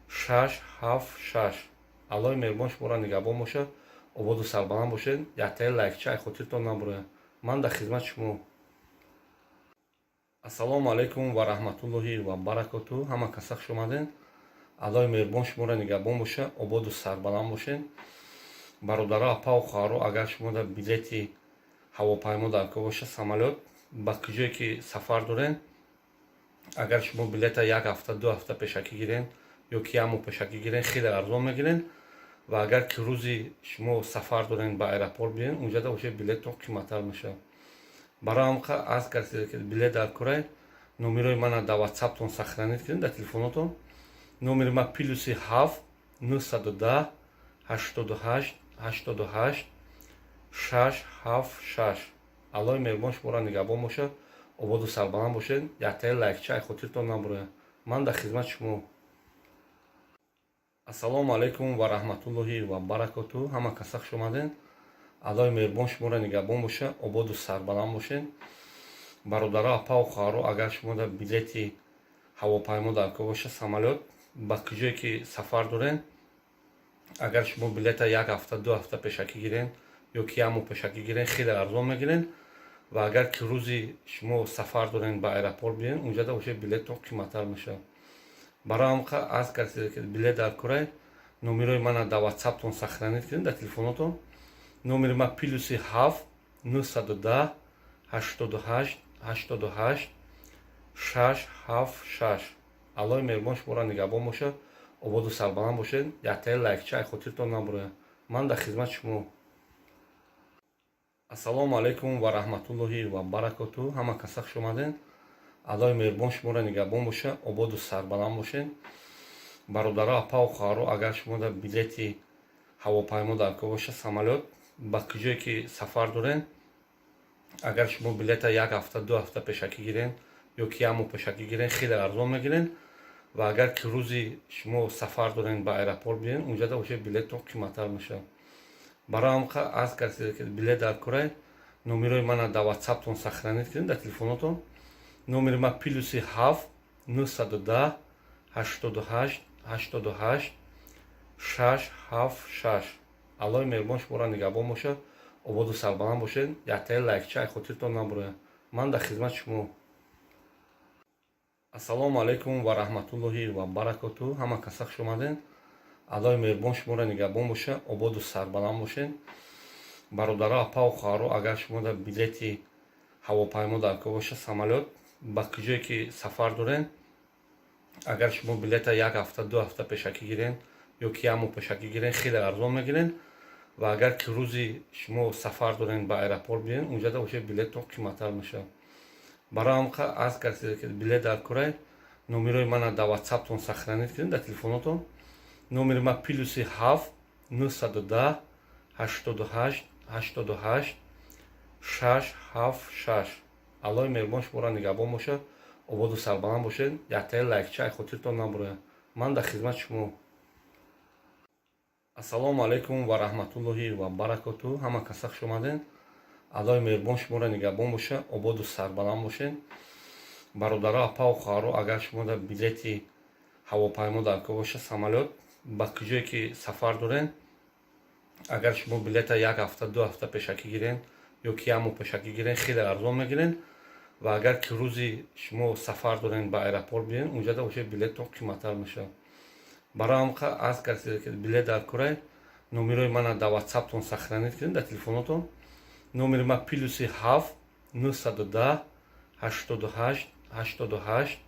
676. Аллоҳи меҳрубон шуморо нигаҳбон бошад, ободу сарбаланд бошед. Яктаи лайкча ай хотиртон набурояд. Ман дар хизмати шумо. Ассалому алайкум ва раҳматуллоҳи ва баракоту. Ҳама каса хуш омадед. Аллоҳи меҳрубон шуморо нигаҳбон бошад, ободу сарбаланд бошед. Бародаро, апаву хоҳаро, агар шумо дар билети ҳавопаймо дар кор бошад, самолёт, ба куҷое ки сафар доред, агар шумо билета як ҳафта, 2 ҳафта пешакӣ гирен ё ки як моҳ пешакӣ гирен, хеле арзон мегирен. Ва агар ки рӯзи шумо сафар дорен, ба аэропорт биёен, унҷада вообще билеттон қиматтар мешавад. Барои ҳамқа аз касе ки билет дар корай, номерои мана дар Ватсаптон сохранить кунед, дар телефонотон. Номери ман +7 910 88 88 676. Аллоҳи меҳрубон шуморо нигаҳбон бошад, ободу сарбаланд бошед. Яктаи лайкча ай хотиртон набурояд. Ман дар хизмати шумо. Ассалому алайкум ва раҳматуллоҳи ва баракоту. Ҳама каса хуш омадед. Аллоҳи меҳрубон шуморо нигаҳбон бошад, ободу сарбаланд бошед. Бародаро, апаву хоҳаро, агар шумо дар билети ҳавопаймо дар кор бошад, самолёт, ба куҷое ки сафар доред, агар шумо билета як ҳафта, 2 ҳафта пешакӣ гирен ё ки як моҳ пешакӣ гирен, хеле арзон мегирен. Ва агар ки рӯзи шумо сафар дорен, ба аэропорт биёен, унҷада вообще билеттон қиматтар мешавад. Барои ҳамқа аз касе ки билет дар корай, номерои мана дар Ватсаптон сохранить кунед, дар телефонотон. Номери ман +7 910 88 88 676. Аллоҳи меҳрубон шуморо нигаҳбон бошад, ободу сарбаланд бошед. Яктаи лайкча ай хотиртон набурояд. Ман дар хизмати шумо. Ассалому алайкум ва раҳматуллоҳи ва баракоту. Ҳама каса хуш омадед. Аллоҳи меҳрубон шуморо нигаҳбон бошад, ободу сарбаланд бошед. Бародаро, апаву хоҳаро, агар шумо дар билети ҳавопаймо дар кор бошад, самолёт, ба куҷое ки сафар доред, агар шумо билета як ҳафта, 2 ҳафта пешакӣ гирен ё ки як моҳ пешакӣ гирен, хеле арзон мегирен. Ва агар ки рӯзи шумо сафар дорен, ба аэропорт биёен, унҷада вообще билеттон қиматтар мешавад. Барои ҳамқа аз касе ки билет дар корай, номерои мана дар Ватсаптон сохранить кунед, дар телефонотон. Номери ман +7 910 88 88 676. Аллоҳи меҳрубон шуморо нигаҳбон бошад, ободу сарбаланд бошед. Яктаи лайкча ай хотиртон набурояд. Ман дар хизмати шумо. Ассалому алайкум ва раҳматуллоҳи ва баракоту. Ҳама каса хуш омадед. Аллоҳи меҳрубон шуморо нигаҳбон бошад, ободу сарбаланд бошед. Бародаро, апаву хоҳаро, агар шумо дар билети ҳавопаймо дар кор бошад, самолёт, ба куҷое ки сафар доред, агар шумо билета як ҳафта, 2 ҳафта пешакӣ гирен ё ки як моҳ пешакӣ гирен, хеле арзон мегирен. Ва агар ки рӯзи шумо сафар дорен, ба аэропорт биёен, унҷада вообще билеттон қиматтар мешавад. Барои ҳамқа аз касе ки билет дар курай, номерои мана дар Ватсаптон сохранить кунед, дар телефонотон. Номери ма +7 910 88 88 676. Аллоҳи меҳрубон шуморо нигаҳбон бошад, ободу сарбаланд бошед. Яктаи лайкча хотиртон набурояд. Ман дар хизмати шумо. Ассалому алайкум ва раҳматуллоҳи ва баракоту. Ҳама каса хуш омадед. Аллоҳи меҳрубон шуморо нигаҳбон бошад, ободу сарбаланд бошед. Бародаро, апаву хоҳаро, агар шумо дар билети ҳавопаймо дар кор бошад, самолёт, ба куҷое ки сафар доред, агар шумо билета як ҳафта, 2 ҳафта пешакӣ гирен ё ки як моҳ пешакӣ гирен, хеле арзон мегирен. Ва агар ки рӯзи шумо сафар дорен, ба аэропорт биёен, унҷада уже билеттон қиматтар мешавад. Барои ҳамқа аз касе ки билет дар курай, номерои мана дар Ватсаптон сохранить кунед, дар телефонотон. Номери ма +7 910 88 88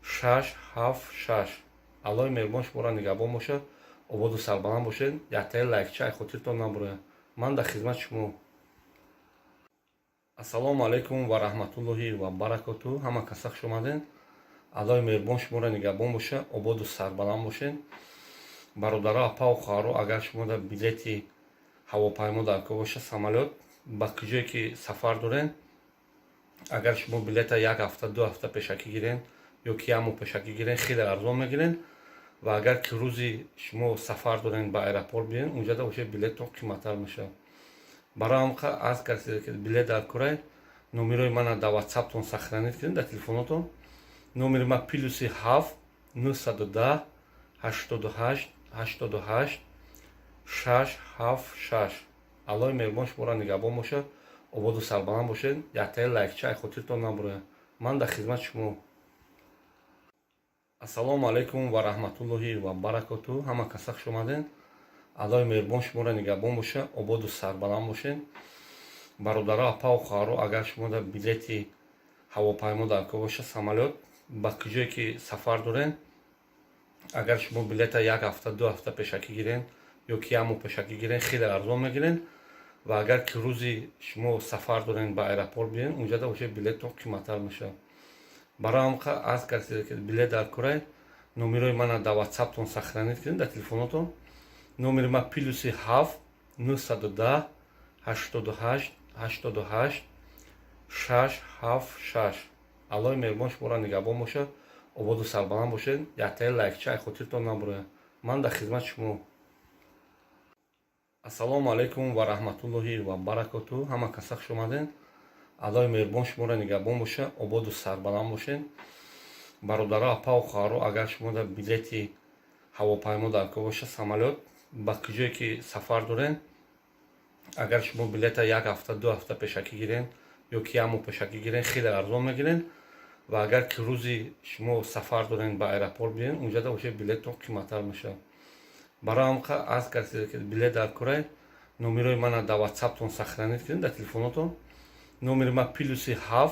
676. Аллоҳи меҳрубон шуморо нигаҳбон бошад, ободу сарбаланд бошед. Яктаи лайкча хотиртон набурояд. Ман дар хизмати шумо. Ассалому алайкум ва раҳматуллоҳи ва баракоту. Ҳама каса хуш омадед. Аллоҳи меҳрубон шуморо нигаҳбон бошад, ободу сарбаланд бошед. Бародаро, апаву хоҳаро, агар шумо дар билети ҳавопаймо дар кор бошад, самолёт, ба куҷое ки сафар доред, агар шумо билета як ҳафта, 2 ҳафта пешакӣ гирен ё ки як моҳ пешакӣ гирен, хеле арзон мегирен. Ва агар ки рӯзи шумо сафар дорен, ба аэропорт биёен, унҷада уже билеттон қиматтар мешавад. Барои ҳамқа аз касе ки билет дар курай, номерои мана дар Ватсаптон сохранить кунед, дар телефонотон. Номери ма +7 910 88 88 676. Аллоҳи меҳрубон шуморо нигаҳбон бошад, ободу сарбаланд бошед. Яктаи лайкча хотиртон набурояд. Ман дар хизмати шумо. Ассалому алайкум ва раҳматуллоҳи ва баракоту. Ҳама каса хуш омадед. Аллоҳи меҳрубон шуморо нигаҳбон бошад, ободу сарбаланд бошед. Бародаро, апаву хоҳаро, агар шумо дар билети ҳавопаймо дар кор бошад, самолёт, ба куҷое ки сафар доред, агар шумо билета як ҳафта, 2 ҳафта пешакӣ гирен ё ки як моҳ пешакӣ гирен, хеле арзон мегирен. Ва агар ки рӯзи шумо сафар дорен, ба аэропорт биёен, унҷада уже билеттон қиматтар мешавад. Барои ҳамқа аз касе ки билет дар курай, номерои мана дар Ватсаптон сохранить кунед, дар телефонотон. Номери ма +7 910 88 88 676. Аллоҳи меҳрубон шуморо нигаҳбон бошад, ободу сарбаланд бошед. Яктаи лайкча хотиртон набурояд. Ман дар хизмати шумо. Ассалому алайкум ва раҳматуллоҳи ва баракоту. Ҳама каса хуш омадед. Аллоҳи меҳрубон шуморо нигаҳбон бошад, ободу сарбаланд бошед. Бародаро, апаву хоҳаро, агар шумо дар билети ҳавопаймо дар кор бошад, самолёт, ба куҷое ки сафар доред, агар шумо билета як ҳафта, 2 ҳафта пешакӣ гирен ё ки як моҳ пешакӣ гирен, хеле арзон мегирен. Ва агар ки рӯзи шумо сафар дорен, ба аэропорт биёен, унҷада уже билеттон қиматтар мешавад. Барои ҳамқа аз касе ки билет дар курай, номерои мана дар Ватсаптон сохранить кунед, дар телефонотон. Номери ма +7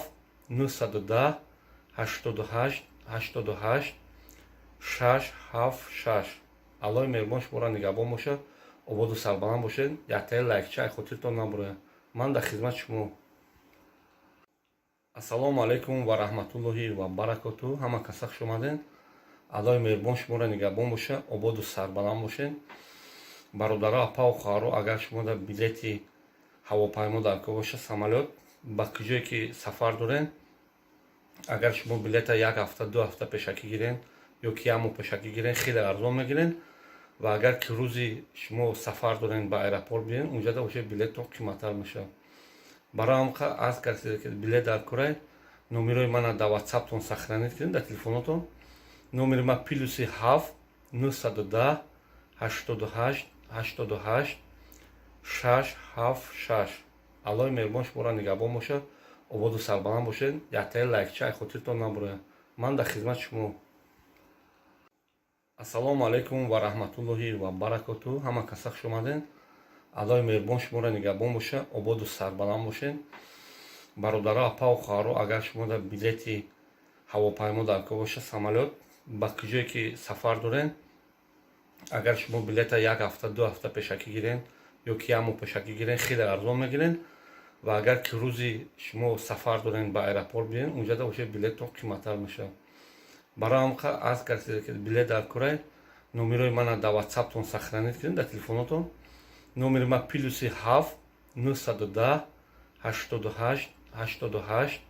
910 88 88 676. Аллоҳи меҳрубон шуморо нигаҳбон бошад, ободу сарбаланд бошед. Яктаи лайкча хотиртон набурояд. Ман дар хизмати шумо. Ассалому алайкум ва раҳматуллоҳи ва баракоту. Ҳама каса хуш омадед. Аллоҳи меҳрубон шуморо нигаҳбон бошад, ободу сарбаланд бошед. Бародаро, апаву хоҳаро, агар шумо дар билети ҳавопаймо дар кор бошад, самолёт, ба куҷое ки сафар доред, агар шумо билета як ҳафта, 2 ҳафта пешакӣ гирен ё ки як моҳ пешакӣ гирен, хеле арзон мегирен. Ва агар ки рӯзи шумо сафар дорен, ба аэропорт биёен, унҷада уже билеттон қиматтар мешавад. Барои ҳамқа аз касе ки билет дар курай, номерои мана дар Ватсаптон сохранить кунед, дар телефонотон. Номери ма +7 910 88 88 676. Аллоҳи меҳрубон шуморо нигаҳбон бошад, ободу сарбаланд бошед. Яктаи лайкча хотиртон набурояд. Ман дар хизмати шумо. Ассалому алайкум ва раҳматуллоҳи ва баракоту. Ҳама каса хуш омадед. Аллоҳи меҳрубон шуморо нигаҳбон бошад, ободу сарбаланд бошед. Бародаро, апаву хоҳаро, агар шумо дар билети ҳавопаймо дар кор бошад, самолёт, ба куҷое ки сафар доред, агар шумо билета як ҳафта, 2 ҳафта пешакӣ гирен ё ки як моҳ пешакӣ гирен, хеле арзон мегирен. Ва агар ки рӯзи шумо сафар дорен, ба аэропорт биен, унҷада уже билеттон қиматтар мешавад. Барои ҳамқа аз касе ки билет дар курай, номерои мана дар Ватсаптон сохранить кунед, дар телефонотон. Номери ма +7 910 88 88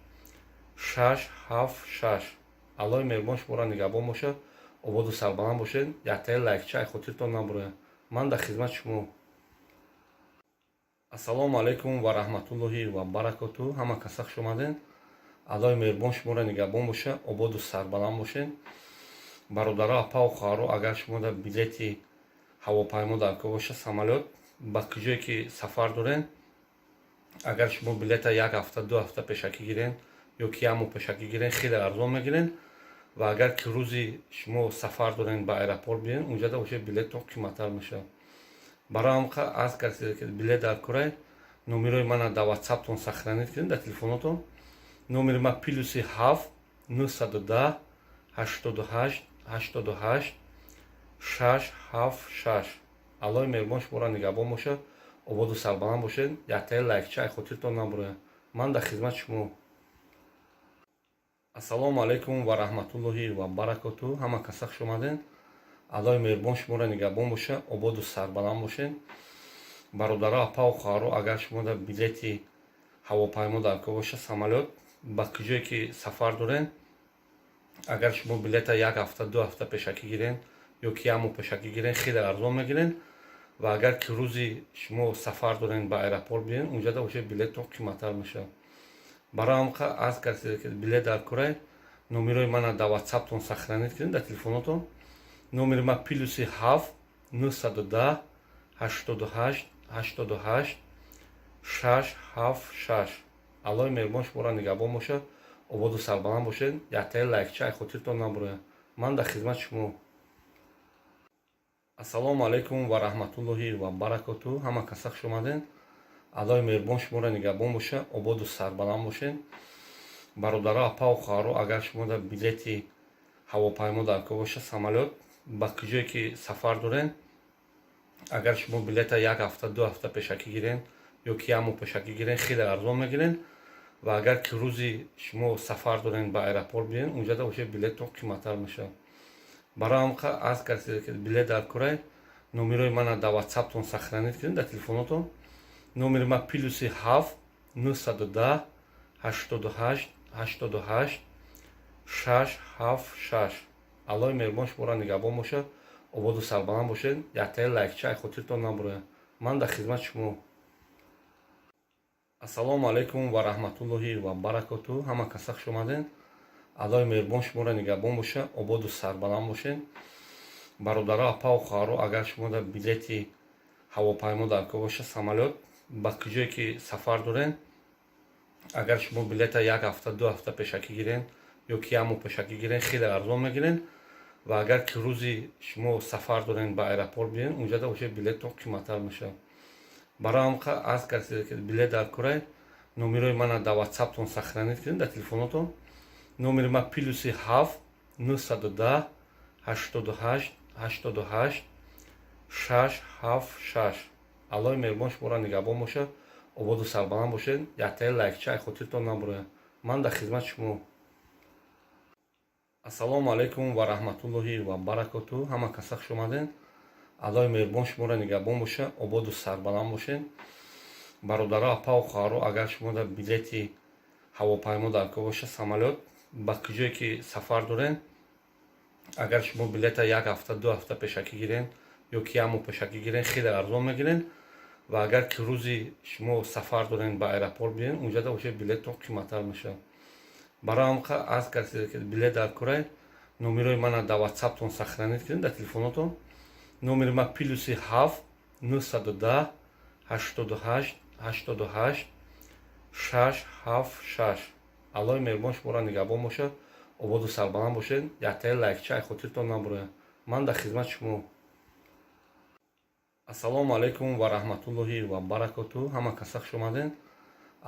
676. Аллоҳи меҳрубон шуморо нигаҳбон бошад, ободу сарбаланд бошед. Яктаи лайкча хотиртон набурояд. Ман дар хизмати шумо. Ассалому алайкум ва раҳматуллоҳи ва баракоту. Ҳама каса хуш омадед. Аллоҳи меҳрубон шуморо нигаҳбон бошад, ободу сарбаланд бошед. Бародаро, апаву хоҳаро, агар шумо дар билети ҳавопаймо дар кор бошад, самолёт, ба куҷое ки сафар доред, агар шумо билета як ҳафта, 2 ҳафта пешакӣ гирен ё ки як моҳ пешакӣ гирен, хеле арзон мегирен. Ва агар ки рӯзи шумо сафар дорен, ба аэропорт биен, унҷада уже билеттон қиматтар мешавад. Барои ҳамқа аз касе ки билет дар курай, номерои мана дар Ватсаптон сохранить кунед, дар телефонотон. Номери ма +7 910 88 88 676. Аллоҳи меҳрубон шуморо нигаҳбон бошад, ободу сарбаланд бошед. Яктаи лайкча хотиртон набурояд. Ман дар хизмати шумо. Ассалому алайкум ва раҳматуллоҳи ва баракоту. Ҳама каса хуш омадед. Аллоҳи меҳрубон шуморо нигаҳбон бошад, ободу сарбаланд бошед. Бародаро, апаву хоҳаро, агар шумо дар билети ҳавопаймо дар кор бошад, самолёт, ба куҷое ки сафар доред, агар шумо билета як ҳафта, 2 ҳафта пешакӣ гирен ё ки як моҳ пешакӣ гирен, хеле арзон мегирен. Ва агар ки рӯзи шумо сафар дорен, ба аэропорт биен, унҷада уже билеттон қиматтар мешавад. Барои ҳамқа аз касе ки билет дар курай, номерои мана дар Ватсаптон сохранить кунед, дар телефонотон. Номери ма +7 910 88 88 676. Аллоҳи меҳрубон шуморо нигаҳбон бошад, ободу сарбаланд бошед. Яктаи лайкча хотиртон набурояд. Ман дар хизмати шумо. Ассалому алайкум ва раҳматуллоҳи ва баракоту. Ҳама каса хуш омадед. Аллоҳи меҳрубон шуморо нигаҳбон бошад, ободу сарбаланд бошед. Бародаро, апаву хоҳаро, агар шумо дар билети ҳавопаймо дар кор бошад, самолёт, ба куҷое ки сафар доред, агар шумо билета як ҳафта, 2 ҳафта пешакӣ гирен ё ки як моҳ пешакӣ гирен, хеле арзон мегирен. Ва агар ки рӯзи шумо сафар дорен, ба аэропорт биен, унҷада уже билеттон қиматтар мешавад. Барои ҳамқа аз касе ки билет дар курай, номерои мана дар Ватсаптон сохранить кунед, дар телефонотон. Номери ма +7 910 88 88 676. Аллоҳи меҳрубон шуморо нигаҳбон бошад, ободу сарбаланд бошед. Яктаи лайкча хотиртон набурояд. Ман дар хизмати шумо. Ассалому алайкум ва раҳматуллоҳи ва баракоту. Ҳама каса хуш омадед. Аллоҳи меҳрубон шуморо нигаҳбон бошад, ободу сарбаланд бошед. Бародаро, апаву хоҳаро, агар шумо дар билети ҳавопаймо дар кор бошад, самолёт, ба куҷое ки сафар доред, агар шумо билета як ҳафта, 2 ҳафта пешакӣ гирен ё ки як моҳ пешакӣ гирен, хеле арзон мегирен. Ва агар ки рӯзи шумо сафар дорен, ба аэропорт биен, унҷада уже билеттон қиматтар мешавад. Барои ҳамқа аз касе ки билет дар курай, номерои мана дар Ватсаптон сохранить кунед, дар телефонотон. Номери ма +7 910 88 88 676. Аллоҳи меҳрубон шуморо нигаҳбон бошад, ободу сарбаланд бошед. Яктаи лайкча хотиртон набурояд. Ман дар хизмати шумо. Ассалому алайкум ва раҳматуллоҳи ва баракоту. Ҳама каса хуш омадед. Аллоҳи меҳрубон шуморо нигаҳбон бошад, ободу сарбаланд бошед. Бародаро, апаву хоҳаро, агар шумо дар билети ҳавопаймо дар кор бошад, самолёт, ба куҷое ки сафар доред, агар шумо билета як ҳафта, 2 ҳафта пешакӣ гирен ё ки як моҳ пешакӣ гирен, хеле арзон мегирен. Ва агар ки рӯзи шумо сафар дорен, ба аэропорт биен, унҷада уже билеттон қиматтар мешавад. Барои ҳамқа аз касе ки билет дар курай, номерои мана дар Ватсаптон сохранить кунед, дар телефонотон. Номери ма +7 910 88 88 676. Аллоҳи меҳрубон шуморо нигаҳбон бошад, ободу сарбаланд бошед. Яктаи лайкча хотиртон набурояд. Ман дар хизмати шумо. Ассалому алайкум ва раҳматуллоҳи ва баракоту. Ҳама каса хуш омадед.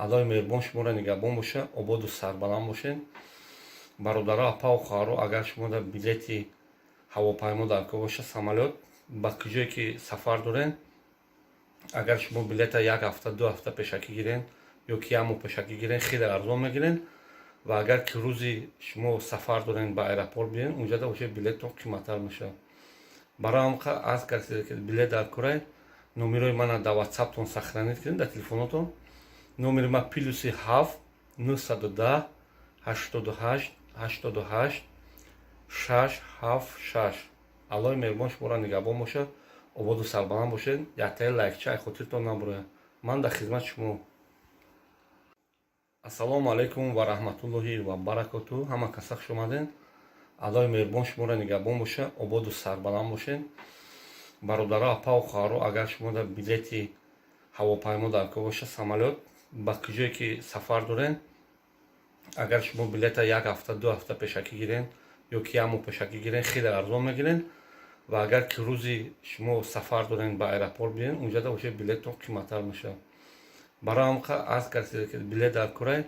Аллоҳи меҳрубон шуморо нигаҳбон бошад, ободу сарбаланд бошед. Бародаро, апаву хоҳаро, агар шумо дар билети ҳавопаймо дар кор бошад, самолёт, ба куҷое ки сафар доред, агар шумо билета як ҳафта, 2 ҳафта пешакӣ гирен ё ки як моҳ пешакӣ гирен, хеле арзон мегирен. Ва агар ки рӯзи шумо сафар дорен, ба аэропорт биен, унҷада уже билеттон қиматтар мешавад. Барои ҳамқа аз касе ки билет дар курай, номерои мана дар Ватсаптон сохранить кунед, дар телефонотон. Номери ма Ё ки як моҳ пешакӣ гирен, хеле арзон мегирен. Ва агар ки рӯзи шумо сафар дорен, ба аэропорт биёен, унҷада уже билеттон қиматтар мешавад. Барои ҳамқа аз касе ки билет дар курай, номерои мана дар Ватсаптон сохранить кунед, дар телефонотон. Номери ма +7 910 88 88 676. Аллоҳи меҳрубон шуморо нигаҳбон бошад, ободу сарбаланд бошед. Яктаи лайкча ай хотиртон набурояд. Ман дар хизмати шумо. Ассалому алайкум ва раҳматуллоҳи ва баракоту. Ҳама каса хуш омаден. Аллоҳи меҳрубон шуморо нигаҳбон бошад, ободу сарбаланд бошед. Бародаро, апаву хоҳаро, агар шумо дар билети ҳавопаймо дар кор боша, самолёт, ба куҷое ки сафар дорен, агар шумо билета як ҳафта, 2 ҳафта пешакӣ гирен ё ки як моҳ пешакӣ гирен, хеле арзон мегирен. Ва агар ки рӯзи шумо сафар дорен, ба аэропорт биёен, унҷада уже билеттон қиматтар мешавад. Барои ҳамқа аз касе ки билет дар курай,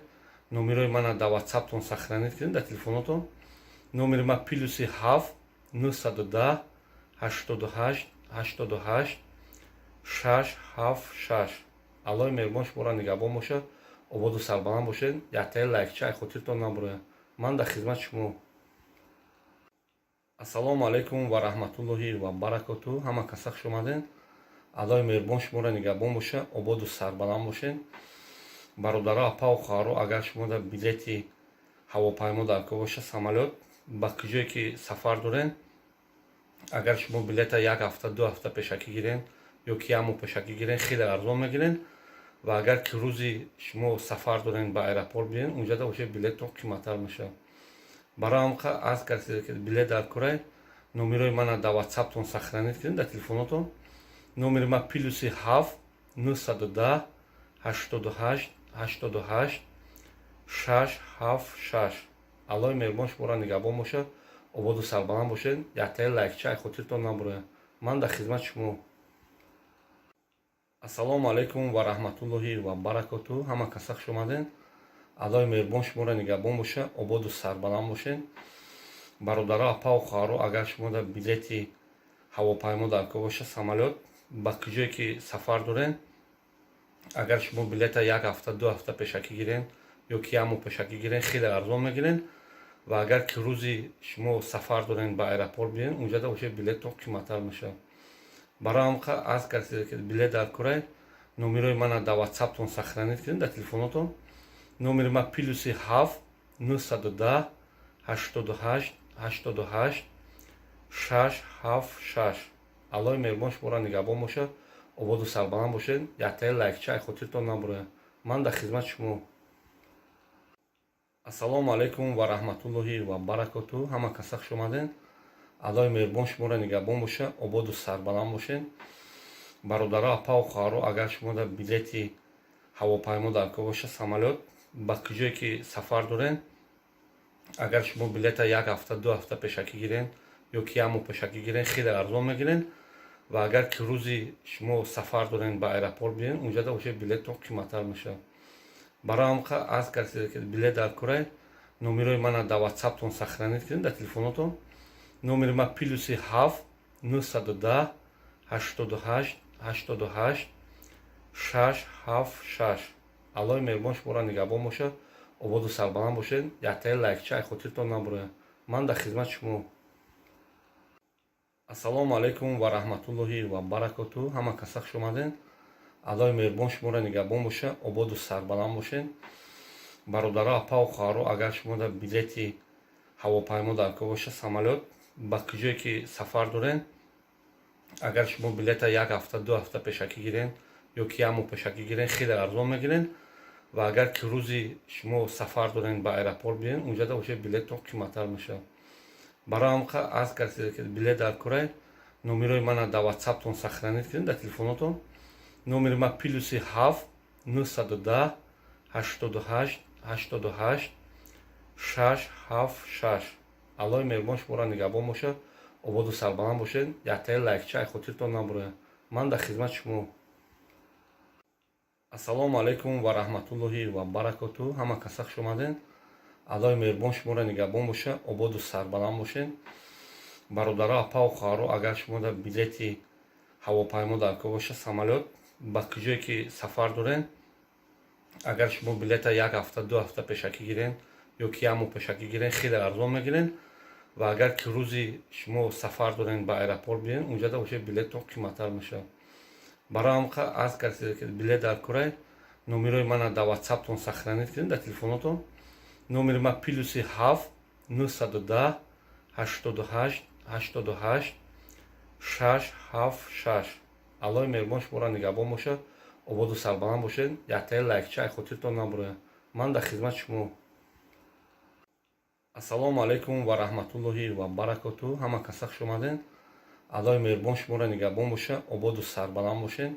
номерои мана дар Ватсаптон сохранить кунед, дар телефонотон. Номери ма +7 910 88 88 676. Аллоҳи меҳрубон шуморо нигаҳбон бошад, ободу сарбаланд бошед. Яктаи лайкча ай хотиртон набурояд. Ман дар хизмати шумо. Ассалому алайкум ва раҳматуллоҳи ва баракоту. Ҳама каса хуш омаден. Аллоҳи меҳрубон шуморо нигаҳбон бошад, ободу сарбаланд бошед. Бародаро, апаву хоҳаро, агар шумо дар билети ҳавопаймо дар кор боша, самолёт, ба куҷое ки сафар дорен, агар шумо билета як ҳафта, 2 ҳафта пешакӣ гирен ё ки як моҳ пешакӣ гирен, хеле арзон мегирен. Ва агар ки рӯзи шумо сафар дорен, ба аэропорт биёен, унҷада уже билеттон қиматтар мешавад. Барои ҳамқа аз касе ки билет дар курай, номерои мана дар Ватсаптон сохранить кунед, дар телефонотон. Номери ма +7 910 88 88 676. Аллоҳи меҳрубон шуморо нигаҳбон бошад, ободу сарбаланд бошед. Яктаи лайкча ай хотиртон набурояд. Ман дар хизмати шумо. Ассалому алайкум ва раҳматуллоҳи ва баракоту. Ҳама каса хуш омаден. Аллоҳи меҳрубон шуморо нигаҳбон бошад, ободу сарбаланд бошед. Бародаро, апаву хоҳаро, агар шумо дар билети ҳавопаймо дар кор боша, самолёт, ба куҷое ки сафар дорен, агар шумо билета як ҳафта, 2 ҳафта пешакӣ гирен ё ки як моҳ пешакӣ гирен, хеле арзон мегирен. Ва агар ки рӯзи шумо сафар дорен, ба аэропорт биёен, унҷада уже билеттон қиматтар мешавад. Барои ҳамқа аз касе ки билет дар курай, номерои мана дар Ватсаптон сохранить кунед, дар телефонотон. Номери ма +7 910 88 88 676. Аллоҳи меҳрубон шуморо нигаҳбон бошад, ободу сарбаланд бошед. Яктаи лайкча ай хотиртон набурояд. Ман дар хизмати шумо. Ассалому алайкум ва раҳматуллоҳи ва баракоту. Ҳама каса хуш омаден. Аллоҳи меҳрубон шуморо нигаҳбон бошад, ободу сарбаланд бошед. Бародаро, апаву хоҳаро, агар шумо дар билети ҳавопаймо дар кор боша, самолёт, ба куҷое ки сафар дорен, агар шумо билета як ҳафта, 2 ҳафта пешакӣ гирен ё ки як моҳ пешакӣ гирен, хеле арзон мегирен. Ва агар ки рӯзи шумо сафар дорен, ба аэропорт биёен, унҷада уже билеттон қиматтар мешавад. Барои ҳамқа аз касе ки билет дар курай, номерои мана дар Ватсаптон сохранить кунед, дар телефонотон. Номери ма +7 910 88 88 676. Аллоҳи меҳрубон шуморо нигаҳбон бошад, ободу сарбаланд бошед. Яктаи лайкча ай хотиртон набурояд. Ман дар хизмати шумо. Ассалому алайкум ва раҳматуллоҳи ва баракоту. Ҳама каса хуш омаден. Аллоҳи меҳрубон шуморо нигаҳбон бошад, ободу сарбаланд бошед. Бародаро, апаву хоҳаро, агар шумо дар билети ҳавопаймо дар кор боша, самолёт, ба куҷое ки сафар дорен, агар шумо билета як ҳафта, 2 ҳафта пешакӣ гирен ё ки як моҳ пешакӣ гирен, хеле арзон мегирен. Ва агар ки рӯзи шумо сафар дорен, ба аэропорт биёен, унҷада уже билеттон қиматтар мешавад. Барои ҳамқа аз касе ки билет дар курай, номерои мана дар Ватсаптон сохранить кунед, дар телефонотон. Номери ма +7 910 88 88 676. Аллоҳи меҳрубон шуморо нигаҳбон бошад, ободу сарбаланд бошед. Яктаи лайкча ай хотиртон набурояд. Ман дар хизмати шумо. Ассалому алайкум ва раҳматуллоҳи ва баракоту. Ҳама каса хуш омаден. Аллоҳи меҳрубон шуморо нигаҳбон бошад, ободу сарбаланд бошед. Бародаро, апаву хоҳаро, агар шумо дар билети ҳавопаймо дар кор боша, самолёт, ба куҷое ки сафар дорен, Агар шумо билета як ҳафта, 2 ҳафта пешакӣ гирен ё ки як моҳ пешакӣ гирен, хеле арзон мегирен. Ва агар ки рӯзи шумо сафар дорен, ба аэропорт биен, унҷада уже билеттон қиматтар мешавад. Барои ҳамқа аз касе ки билет дар курай, номерои мана дар Ватсаптон сохранить кунед, дар телефонотон. Номери ман +7 910 88 88 676. Аллоҳи меҳрубон шуморо нигаҳбон бошад, ободу сарбаланд бошед. Яктаи лайкча ай хотиртон набурояд. Ман дар хизмати шумо. Ассалому алайкум ва раҳматуллоҳи ва баракоту. Ҳама каса хуш омаден. Аллоҳи меҳрубон шуморо нигаҳбон бошад, ободу сарбаланд бошед.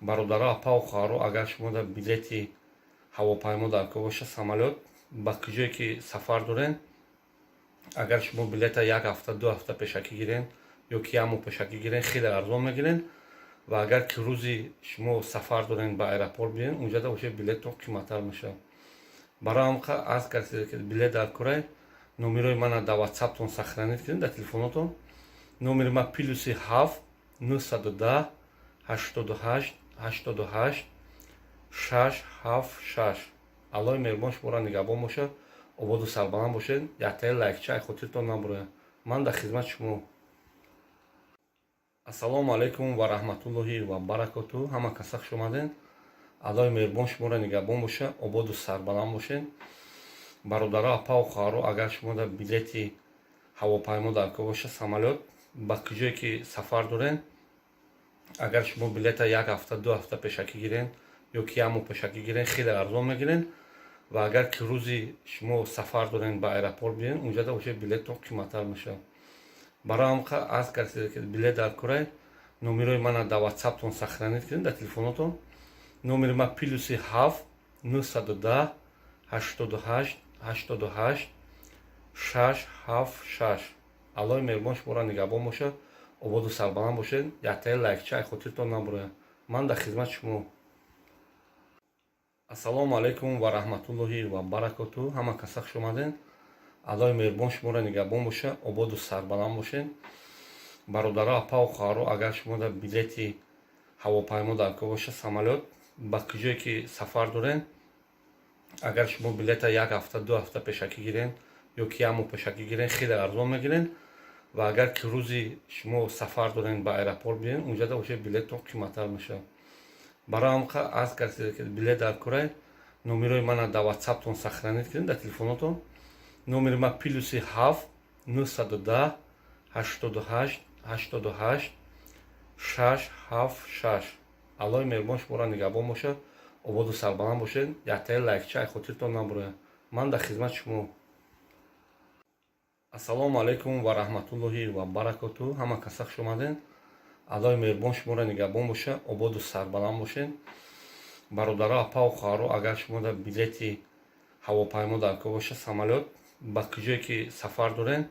Бародаро, апаву хоҳаро, агар шумо дар билети ҳавопаймо дар кор боша, самолёт, ба куҷое ки сафар дорен, агар шумо билета як ҳафта, 2 ҳафта пешакӣ гирен ё ки як моҳ пешакӣ гирен, хеле арзон мегирен. Ва агар ки рӯзи шумо сафар дорен, ба аэропорт биен, унҷада уже билеттон қиматтар мешавад. Барои ҳамқа аз касе ки билет дар курай, номерои мана дар Ватсаптон сохранить кунед, дар телефонотон. Номери ман +7 910 88 88 676. Аллоҳи меҳрубон шуморо нигаҳбон бошад, ободу сарбаланд бошед. Яктаи лайкча ай хотиртон набурояд. Ман дар хизмати шумо. Ассалому алайкум ва раҳматуллоҳи ва баракоту. Ҳама каса хуш омаден. Аллоҳи меҳрубон шуморо нигаҳбон бошад, ободу сарбаланд бошед. Бародаро, апаву хоҳаро, агар шумо дар билети ҳавопаймо дар кор боша, самолёт, ба куҷое ки сафар дорен, агар шумо билета як ҳафта, 2 ҳафта пешакӣ гирен ё ки як моҳ пешакӣ гирен, хеле арзон мегирен. Ва агар ки рӯзи шумо сафар дорен, ба аэропорт биен, унҷада уже билеттон қиматтар мешавад. Барои ҳамқа аз касе ки билет дар курай, номерои мана дар Ватсаптон сохранить кунед, дар телефонотон. Номери ман +7 910 88 88 676. Аллоҳи меҳрубон шуморо нигаҳбон бошад, ободу сарбаланд бошед. Яктаи лайкча ай хотиртон набурояд. Ман дар хизмати шумо. Ассалому алайкум ва раҳматуллоҳи ва баракоту. Ҳама каса хуш омаден. Аллоҳи меҳрубон шуморо нигаҳбон бошад, ободу сарбаланд бошед. Бародаро, апаву хоҳаро, агар шумо дар билети ҳавопаймо дар кор боша, самолёт, ба куҷое ки сафар дорен, агар шумо билета як ҳафта, 2 ҳафта пешакӣ гирен ё ки як моҳ пешакӣ гирен, хеле арзон мегирен. Ва агар ки рӯзи шумо сафар дорен, ба аэропорт биен, унҷада уже билеттон қиматтар мешавад. Барои ҳамқа аз касе ки билет дар курай, номерои мана дар Ватсаптон сохранить кунед, дар телефонотон. Номери ман +7 910 88 88 676. Аллоҳи меҳрубон шуморо нигаҳбон бошад, ободу сарбаланд бошед. Яктаи лайкча ай хотиртон набурояд. Ман дар хизмати шумо. Ассалому алайкум ва раҳматуллоҳи ва баракоту. Ҳама каса хуш омаден. Аллоҳи меҳрубон шуморо нигаҳбон бошад, ободу сарбаланд бошед. Бародаро, апаву хоҳаро, агар шумо дар билети ҳавопаймо дар кор боша, самолёт, ба куҷое ки сафар дорен,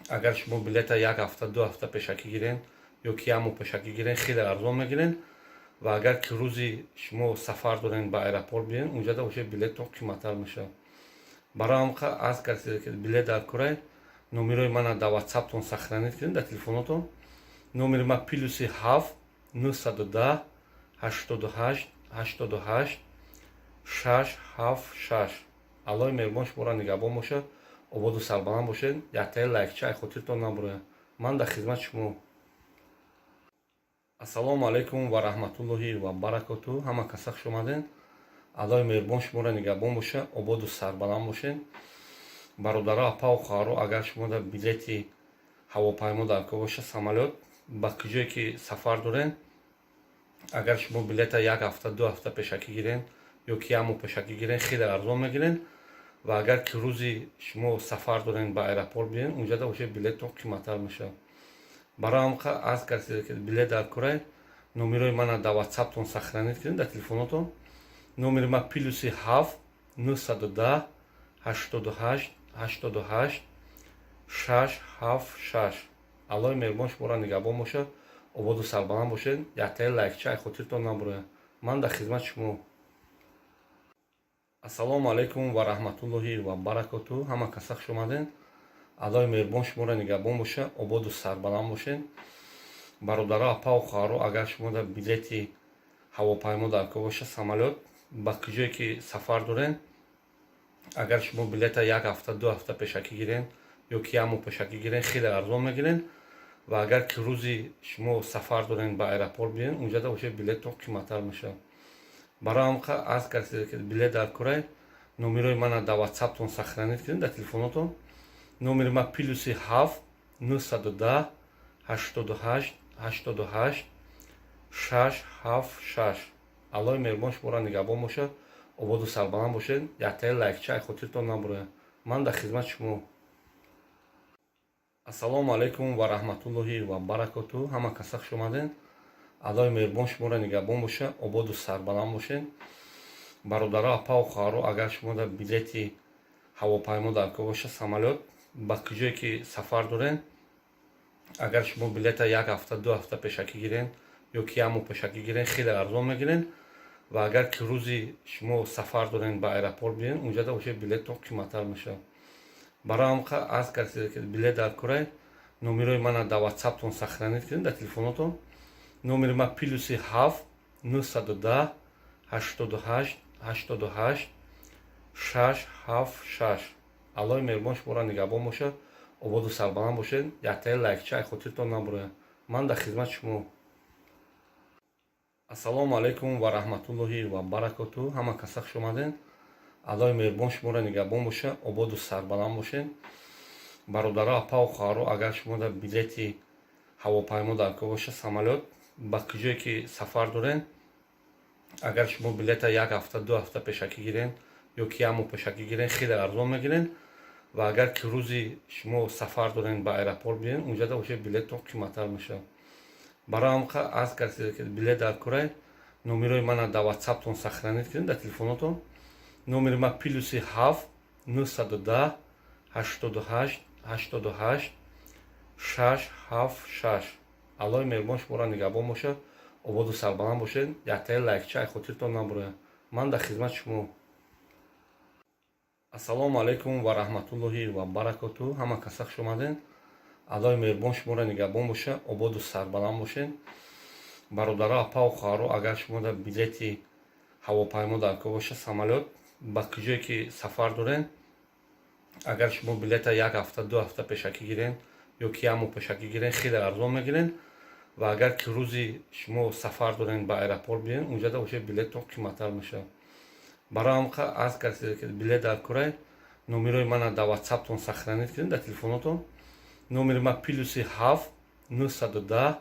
агар шумо билета як ҳафта, 2 ҳафта пешакӣ гирен ё ки як моҳ пешакӣ гирен, хеле арзон мегирен. Ва агар ки рӯзи шумо сафар дорен, ба аэропорт биен, унҷада уже билеттон қиматтар мешавад. Барои ҳамқа аз касе ки билет дар курай, номерои мана дар Ватсаптон сохранить кунед, дар телефонотон. Номери ман +7 910 88 88 676. Аллоҳи меҳрубон шуморо нигаҳбон бошад, ободу сарбаланд бошед. Яктаи лайкча ай хотиртон набурояд. Ман дар хизмати шумо. Ассалому алайкум ва раҳматуллоҳи ва баракоту. Ҳама каса хуш омаден. Аллоҳи меҳрубон шуморо нигаҳбон бошад, ободу сарбаланд бошед. Бародаро, апаву хоҳаро, агар шумо дар билети ҳавопаймо дар кор боша, самолёт, ба куҷое ки сафар дорен, агар шумо билета як ҳафта, 2 ҳафта пешакӣ гирен ё ки як моҳ пешакӣ гирен, хеле арзон мегирен. Ва агар ки рӯзи шумо сафар дорен, ба аэропорт биен, унҷада уже билеттон қиматтар мешавад. Барои ҳамқа аз касе ки билет дар курай, номерои мана дар Ватсаптон сохранить кунед, дар телефонотон. Номери ман +7 910 88 88 676. Аллоҳи меҳрубон шуморо нигаҳбон бошад, ободу сарбаланд бошед. Яктаи лайкча ай хотиртон набурояд. Ман дар хизмати шумо. Ассалому алайкум ва раҳматуллоҳи ва баракоту. Ҳама каса хуш омаден. Аллоҳи меҳрубон шуморо нигаҳбон бошад, ободу сарбаланд бошед. Бародаро, апаву хоҳаро, агар шумо дар билети ҳавопаймо дар кор боша, самолёт, Ба куҷое ки сафар дорен, агар шумо билета як ҳафта, 2 ҳафта пешакӣ гирен ё ки як моҳ пешакӣ гирен, хеле арзон мегирен. Ва агар ки рӯзи шумо сафар дорен, ба аэропорт биёен, унҷада уже билеттон қиматтар мешавад. Барои ҳамқа аз касе ки билет дар курай, номерои мана дар Ватсаптон сохранить кунед, дар телефонотон. Номери ма +7 910 88 88 676. Аллоҳи меҳрубон шуморо нигаҳбон бошад, ободу сарбаланд бошед. Яктаи лайкча ай хотиртон набурояд. Ман дар хизмати шумо. Ассалому алайкум ва раҳматуллоҳи ва баракоту. Ҳама каса хуш омаден. Аллоҳи меҳрубон шуморо нигаҳбон бошад, ободу сарбаланд бошед. Бародаро, апау хоҳаро, агар шумо дар билети ҳавопаймо дар кор боша, самолёт, ба куҷое ки сафар дорен, агар шумо билета як ҳафта, 2 ҳафта пешакӣ гирен ё ки як моҳ пешакӣ гирен, хеле арзон мегирен. Ва агар ки рӯзи шумо сафар дорен, ба аэропорт биёен, унҷада уже билеттон қиматтар мешавад. Барои ҳамқа аз касе ки билет дар курай, номерои мана дар Ватсаптон сохранить кунед, дар телефонотон. Номери ма +7 910 88 88 676. Аллоҳи меҳрубон шуморо нигаҳбон бошад, ободу сарбаланд бошед. Яктаи лайкча ай хотиртон набурояд. Ман дар хизмати шумо. Ассалому алайкум ва раҳматуллоҳи ва баракоту. Ҳама каса хуш омаден. Аллоҳи меҳрубон шуморо нигаҳбон бошад, ободу сарбаланд бошед. Бародаро, апау хоҳаро, агар шумо дар билети ҳавопаймо дар кор боша, самолёт, ба куҷое ки сафар дорен, агар шумо билета як ҳафта, 2 ҳафта пешакӣ гирен ё ки як моҳ пешакӣ гирен, хеле арзон мегирен. Ва агар ки рӯзи шумо сафар дорен, ба аэропорт биёен, унҷада уже билеттон қиматтар мешавад. Барои ҳамқа аз касе ки билет дар курай, номерои мана дар Ватсаптон сохранить кунед, дар телефонотон. Номери ма +7 910 88 88 676. Аллоҳи меҳрубон шуморо нигаҳбон бошад, ободу сарбаланд бошед. Яктаи лайкча ай хотиртон набурояд. Ман дар хизмати шумо. Ассалому алайкум ва раҳматуллоҳи ва баракоту. Ҳама каса хуш омаден. Аллоҳи меҳрубон шуморо нигаҳбон бошад, ободу сарбаланд бошед. Бародаро, апау хоҳаро, агар шумо дар билети ҳавопаймо дар кор боша, самолёт, ба куҷое ки сафар дорен, агар шумо билета як ҳафта, 2 ҳафта пешакӣ гирен ё ки як моҳ пешакӣ гирен, хеле арзон мегирен. Ва агар ки рӯзи шумо сафар дорен, ба аэропорт биёен, унҷада уже билеттон қиматтар мешавад. Барои ҳамқа аз касе ки билет дар курай, номерои мана дар Ватсаптон сохранить кунед, дар телефонотон. Номери ма +7 910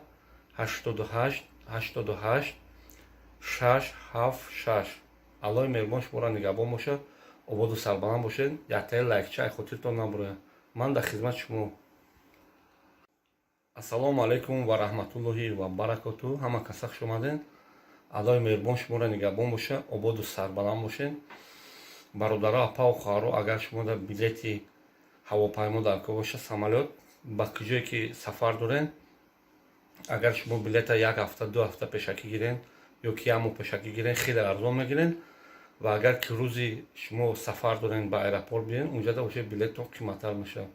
88 88 676. Аллоҳи меҳрубон шуморо нигаҳбон бошад, ободу сарбаланд бошед. Яктаи лайкча ай хотиртон набурояд. Ман дар хизмати шумо. Ассалому алайкум ва раҳматуллоҳи ва баракоту. Ҳама каса хуш омаден. Аллоҳи меҳрубон шуморо нигаҳбон бошад, ободу сарбаланд бошед. Бародаро, апау хоҳаро, агар шумо дар билети ҳавопаймо дар кор боша, самолёт, ба куҷое ки сафар дорен, агар шумо билета як ҳафта, 2 ҳафта пешакӣ гирен ё ки як моҳ пешакӣ гирен, хеле арзон мегирен. Ва агар ки рӯзи шумо сафар дорен, ба аэропорт биёен, унҷада уже билеттон қиматтар мешавад.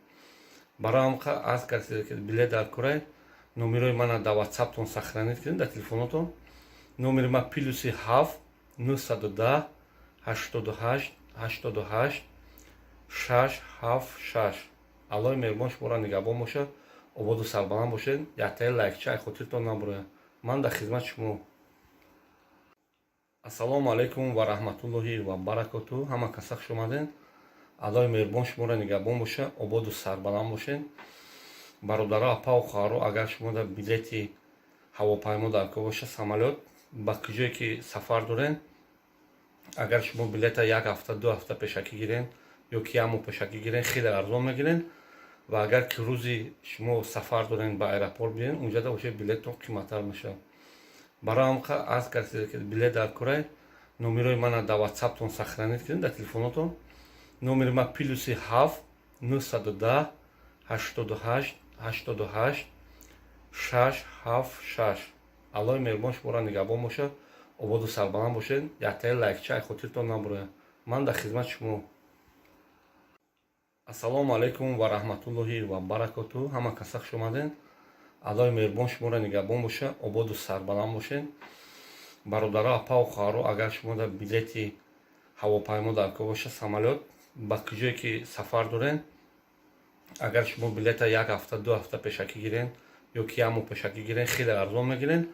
Барои ҳамқа аз касе ки билет дар курай, номерои мана дар Ватсаптон сохранить кунед, дар телефонотон. Номери ма +7 910 88 88 676. Аллоҳи меҳрубон шуморо нигаҳбон бошад, ободу сарбаланд бошед. Яктаи лайкча ай хотиртон набурояд. Ман дар хизмати шумо. Ассалому алайкум ва раҳматуллоҳи ва баракоту. Ҳама каса хуш омаден. Аллоҳи меҳрубон шуморо нигаҳбон бошад, ободу сарбаланд бошед. Бародаро, апау хоҳаро, агар шумо дар билети ҳавопаймо дар кор боша, самолёт, ба куҷое ки сафар дорен, агар шумо билета як ҳафта, 2 ҳафта пешакӣ гирен ё ки як моҳ пешакӣ гирен, хеле арзон мегирен. Ва агар ки рӯзи шумо сафар дорен, ба аэропорт биёен, унҷада уже билеттон қиматтар мешавад. Барои ҳамқа аз касе ки билет дар курай, номерои мана дар Ватсаптон сохранить кунед, дар телефонотон. Номери ма +7 910 88 88 676. Аллоҳи меҳрубон шуморо нигаҳбон бошад, ободу сарбаланд бошед. Яктаи лайкча ай хотиртон набурояд. Ман дар хизмати шумо. Ассалому алайкум ва раҳматуллоҳи ва баракоту. Ҳама каса хуш омаден. Аллоҳи меҳрубон шуморо нигаҳбон бошад, ободу сарбаланд бошед. Бародаро, апау хоҳаро, агар шумо дар билети ҳавопаймо дар кор боша, самолёт, ба куҷое ки сафар дорен, агар шумо билета як ҳафта, 2 ҳафта пешакӣ гирен ё ки як моҳ пешакӣ гирен, хеле арзон мегирен.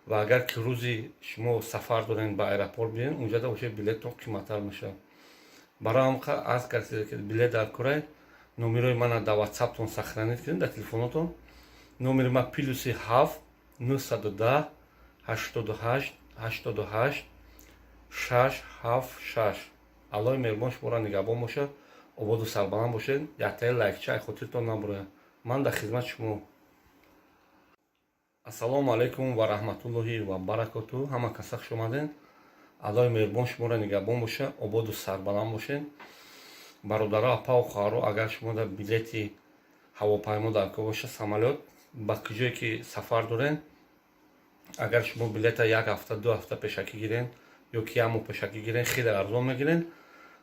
Ва агар ки рӯзи шумо сафар дорен, ба аэропорт биен, унҷада уже билеттон қиматтар мешавад. Барои ҳамқа аз касе ки билет дар корай, номерои мана дар ватсаптон сохранить кунед, дар телефонотон. Номери ма +7 910 88 88 676. Аллоҳи меҳрубон шуморо нигаҳбон бошад, ободу сарбаланд бошед. Яктаи лайкча ай хотиртон набурояд. Ман дар хизмати шумо. Ассалому алайкум ва раҳматуллоҳи ва баракоту. Ҳама каса хуш омаден. Аллоҳи меҳрубон шуморо нигаҳбон бошад, ободу сарбаланд бошед. Бародаро, апау хоҳаро, агар шумо дар билети ҳавопаймо дар кор боша, самолёт, ба куҷое ки сафар дорен, агар шумо билета як ҳафта, 2 ҳафта пешакӣ гирен ё ки як моҳ пешакӣ гирен, хеле арзон мегирен.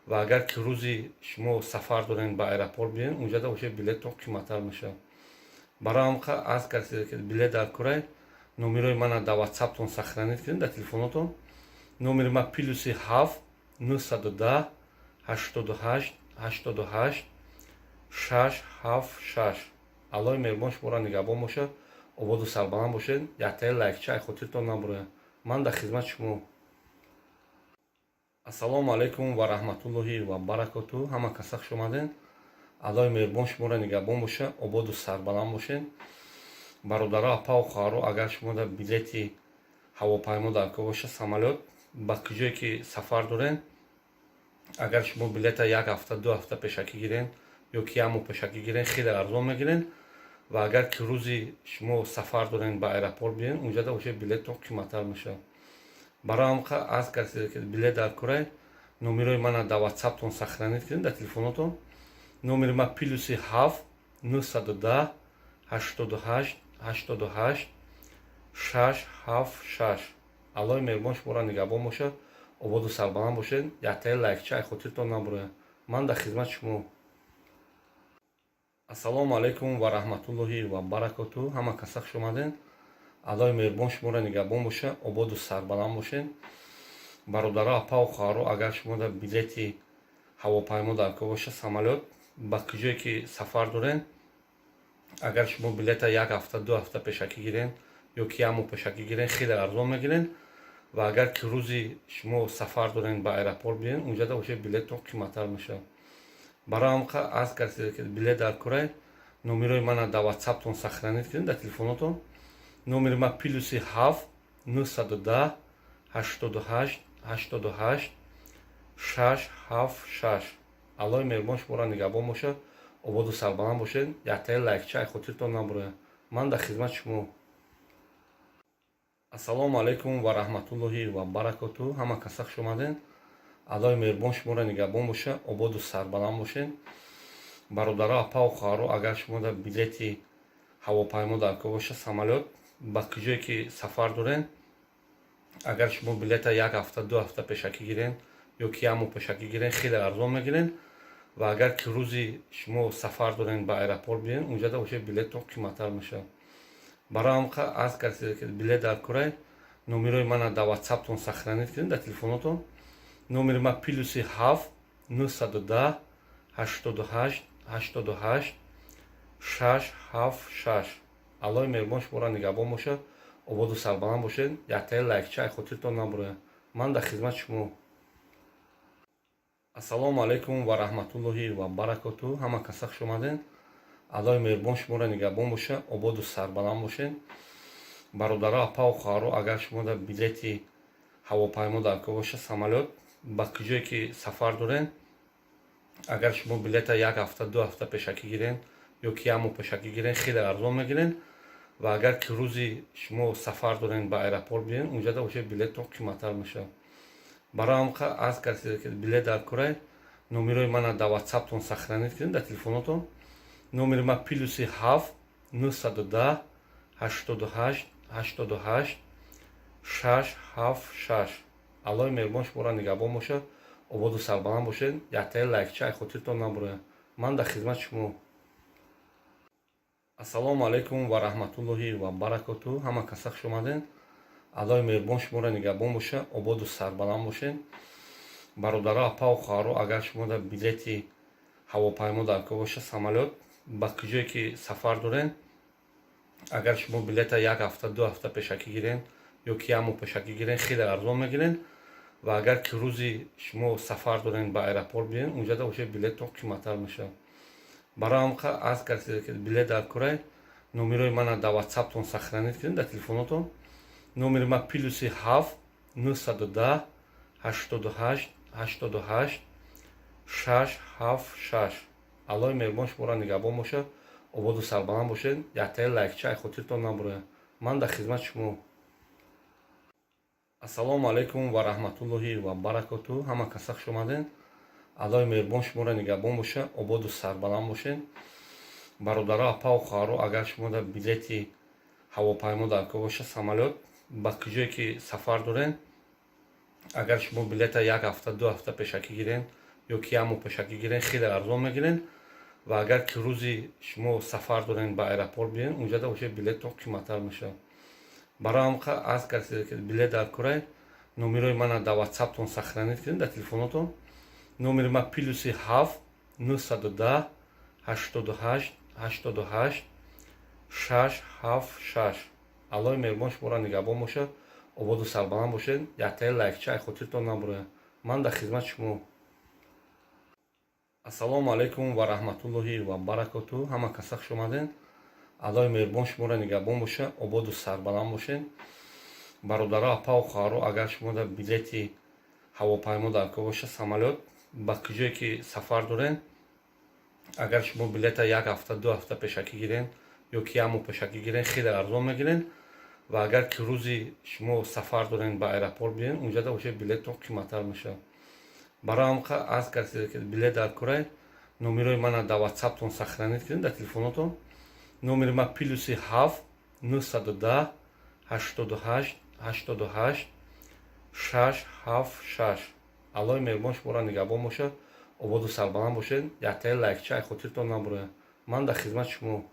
Ва агар ки рӯзи шумо сафар дорен, ба аэропорт биен, унҷада уже билеттон қиматтар мешавад. Барои ҳамқа аз касе ки билет дар корай, номерои мана дар ватсаптон сохранить кунед, дар телефонотон. Номери ма +7 910 88 88 676. Аллоҳи меҳрубон шуморо нигаҳбон бошад, ободу сарбаланд бошед. Яктаи лайкча ай хотиртон набурояд. Ман дар хизмати шумо. Ассалому алайкум ва раҳматуллоҳи ва баракоту. Ҳама каса хуш омаден. Аллоҳи меҳрубон шуморо нигаҳбон бошад, ободу сарбаланд бошед. Бародаро, апау хоҳаро, агар шумо дар билети ҳавопаймо дар кор боша, самолёт, ба куҷое ки сафар дорен, агар шумо билета як ҳафта, 2 ҳафта пешакӣ гирен ё ки як моҳ пешакӣ гирен, хеле арзон мегирен. Ва агар ки рӯзи шумо сафар дорен, ба аэропорт биен, унҷада уже билеттон қиматтар мешавад. Барои ҳамқа аз касе ки билет дар корай, номерои мана дар ватсаптон сохранить кунед, дар телефонотон. Номери ма +7 910 88 88 676. Аллоҳи меҳрубон шуморо нигаҳбон бошад, ободу сарбаланд бошед. Яктаи лайкча ай хотиртон набурояд. Ман дар хизмати шумо. Ассалому алайкум ва раҳматуллоҳи ва баракоту. Ҳама каса хуш омаден. Аллоҳи меҳрубон шуморо нигаҳбон бошад, ободу сарбаланд бошед. Бародаро, апау хоҳаро, агар шумо дар билети ҳавопаймо дар кор боша, самолёт, ба куҷое ки сафар дорен, агар шумо билета як ҳафта, 2 ҳафта пешакӣ гирен ё ки як моҳ пешакӣ гирен, хеле арзон мегирен. Ва агар ки рӯзи шумо сафар дорен, ба аэропорт биен, унҷада уже билеттон қиматтар мешавад. Барои ҳамқа аз касе ки билет дар корай, номерои мана дар ватсаптон сохранить кунед, дар телефонотон. Номери ма +7 910 88 88 676. Аллоҳи меҳрубон шуморо нигаҳбон бошад, ободу сарбаланд бошед. Яктаи лайкча ай хотиртон набурояд. Ман дар хизмати шумо. Ассалому алайкум ва раҳматуллоҳи ва баракоту. Ҳама каса хуш омаден. Аллоҳи меҳрубон шуморо нигаҳбон бошад, ободу сарбаланд бошед. Бародаро, апау хоҳаро, агар шумо дар билети ҳавопаймо дар кор боша, самолёт, ба куҷое ки сафар дорен, агар шумо билета як ҳафта, 2 ҳафта пешакӣ гирен ё ки як моҳ пешакӣ гирен, хеле арзон мегирен. Ва агар ки рӯзи шумо сафар дорен, ба аэропорт биен, унҷада уже билеттон қиматтар мешавад. Барои ҳамқа аз касе ки билет дар корай, номерои мана дар ватсаптон сохранить кунед, дар телефонотон. Номери ма +7 910 88 88 676. Аллоҳи меҳрубон шуморо нигаҳбон бошад, ободу сарбаланд бошед. Яктаи лайкча ай хотиртон набурояд. Ман дар хизмати шумо. Ассалому алайкум ва раҳматуллоҳи ва баракоту. Ҳама каса хуш омаден. Аллоҳи меҳрубон шуморо нигаҳбон бошад, ободу сарбаланд бошед. Бародаро, апау хоҳаро, агар шумо дар билети ҳавопаймо дар кор боша, самолёт, ба куҷое ки сафар дорен, агар шумо билета як ҳафта, 2 ҳафта пешакӣ гирен ё ки як моҳ пешакӣ гирен, хеле арзон мегирен. Ва агар ки рӯзи шумо сафар дорен, ба аэропорт биен, унҷада уже билеттон қиматтар мешавад. Барои ҳамқа аз касе ки билет дар корай, номерои мана дар ватсаптон сохранить кунед, дар телефонотон. Номери ма +7 910 88 88 676. Аллоҳи меҳрубон шуморо нигаҳбон бошад, ободу сарбаланд бошед. Яктаи лайкча ай хотиртон набурояд. Ман дар хизмати шумо. Ассалому алайкум ва раҳматуллоҳи ва баракоту. Ҳама каса хуш омаден. Аллоҳи меҳрубон шуморо нигаҳбон боша, ободу сарбаланд бошед. Бародаро, апаву хоҳаро, агар шумо дар билети ҳавопаймо дар кор боша, самолёт, ба куҷое ки сафар дорен, агар шумо билета як ҳафта, 2 ҳафта пешакӣ гирен ё ки як моҳ пешакӣ гирен, хеле арзон мегирен. Ва агар ки рӯзи шумо сафар дорен, ба аэропорт биен, унҷада уже билеттон қиматтар мешавад. Барои ҳам аз касе ки билет дар корай, номерои мана дар ватсаптон сохранить кунед, дар телефонотон. Номери ман +7 910 88 88 676. Аллоҳи меҳрубон шуморо нигаҳбон бошад, ободу сарбаланд бошед. Яктаи лайкча ай хотиртон набурояд. Ман дар хизмати шумо. Ассалому алайкум ва раҳматуллоҳи ва баракоту. Ҳама каса хуш омаден. Аллоҳи меҳрубон шуморо нигаҳбон бошад, ободу сарбаланд бошед. Бародаро, апаву хоҳаро, агар шумо дар билети ҳавопаймо дар кор боша, самолёт, ба куҷое ки сафар дорен, агар шумо билета як ҳафта, 2 ҳафта пешакӣ гирен ё ки як моҳ пешакӣ гирен, хеле арзон мегирен. Ва агар ки рӯзи шумо сафар дорен, ба аэропорт биен, унҷада уже билеттон қиматтар мешавад. Барои ҳам аз касе ки билет дар корай, номерои мана дар ватсаптон сохранить кунед, дар телефонотон. Номери ман +7 910 88 88 676. Аллоҳи меҳрубон шуморо нигаҳбон бошад, ободу сарбаланд бошед. Яктаи лайкча ай хотиртон набурояд. Ман дар хизмати шумо. Ассалому алайкум ва раҳматуллоҳи ва баракоту. Ҳама каса хуш омаден. Аллоҳи меҳрубон шуморо нигаҳбон бошад, ободу сарбаланд бошед. Бародаро, апаву хоҳаро, агар шумо дар билети ҳавопаймо дар кор боша, самолёт, ба куҷое ки сафар дорен, агар шумо билета як ҳафта, 2 ҳафта пешакӣ гирен ё ки як моҳ пешакӣ гирен, хеле арзон мегирен. Ва агар ки рӯзи шумо сафар дорен, ба аэропорт биен, унҷада уже билеттон қиматтар мешавад. Барои ҳам аз касе ки билет дар корай, номерои мана дар ватсаптон сохранить кунед, дар телефонотон. Номери ман +7 910 88 88 676. Аллоҳи меҳрубон шуморо нигаҳбон бошад, ободу сарбаланд бошед. Яктаи лайкча ай хотиртон набурояд. Ман дар хизмати шумо.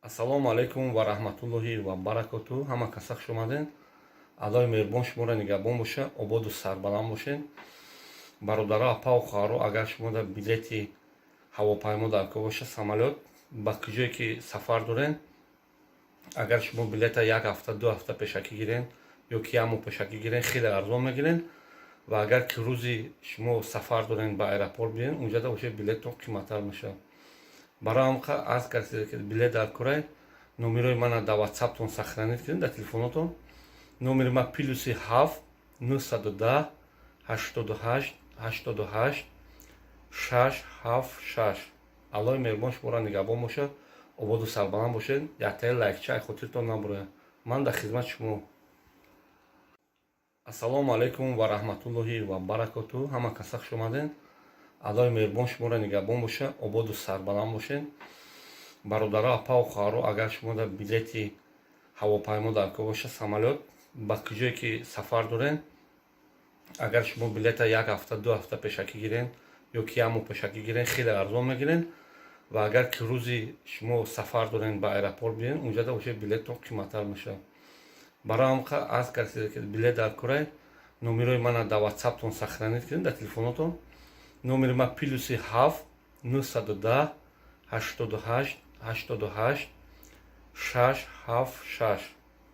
Ассалому алайкум ва раҳматуллоҳи ва баракоту. Ҳама каса хуш омаден. Аллоҳи меҳрубон шуморо нигаҳбон бошад, ободу сарбаланд бошед. Бародаро, апаву хоҳаро, агар шумо дар билети ҳавопаймо дар кор боша, самолёт, ба куҷое ки сафар дорен, агар шумо билета як ҳафта, 2 ҳафта пешакӣ гирен ё ки як моҳ пешакӣ гирен, хеле арзон мегирен. Ва агар ки рӯзи шумо сафар дорен, ба аэропорт биен, унҷада уже билеттон қиматтар мешавад. Барои ҳам аз касе ки билет дар корай, номерои мана дар ватсаптон сохранить кунед, дар телефонотон. Номери ман +7 910 88 88 676. Аллоҳи меҳрубон шуморо нигаҳбон бошад, ободу сарбаланд бошед. Яктаи лайкча ай хотиртон набурояд. Ман дар хизмати шумо. Ассалому алайкум ва раҳматуллоҳи ва баракоту. Ҳама каса хуш омаден. Аллоҳи меҳрубон шуморо нигаҳбон бошад, ободу сарбаланд бошед. Бародаро, апаву хоҳаро, агар шумо дар билети ҳавопаймо дар кор боша, самолёт, ба куҷое ки сафар дорен, агар шумо билета як ҳафта, 2 ҳафта пешакӣ гирен ё ки як моҳ пешакӣ гирен, хеле арзон мегирен. Ва агар ки рӯзи шумо сафар дорен, ба аэропорт биен, унҷада уже билеттон қиматтар мешавад. Барои ҳам аз касе ки билет дар корай, номерои мана дар ватсаптон сохранить кунед, дар телефонотон. Номери ман +7 910 88 88 676.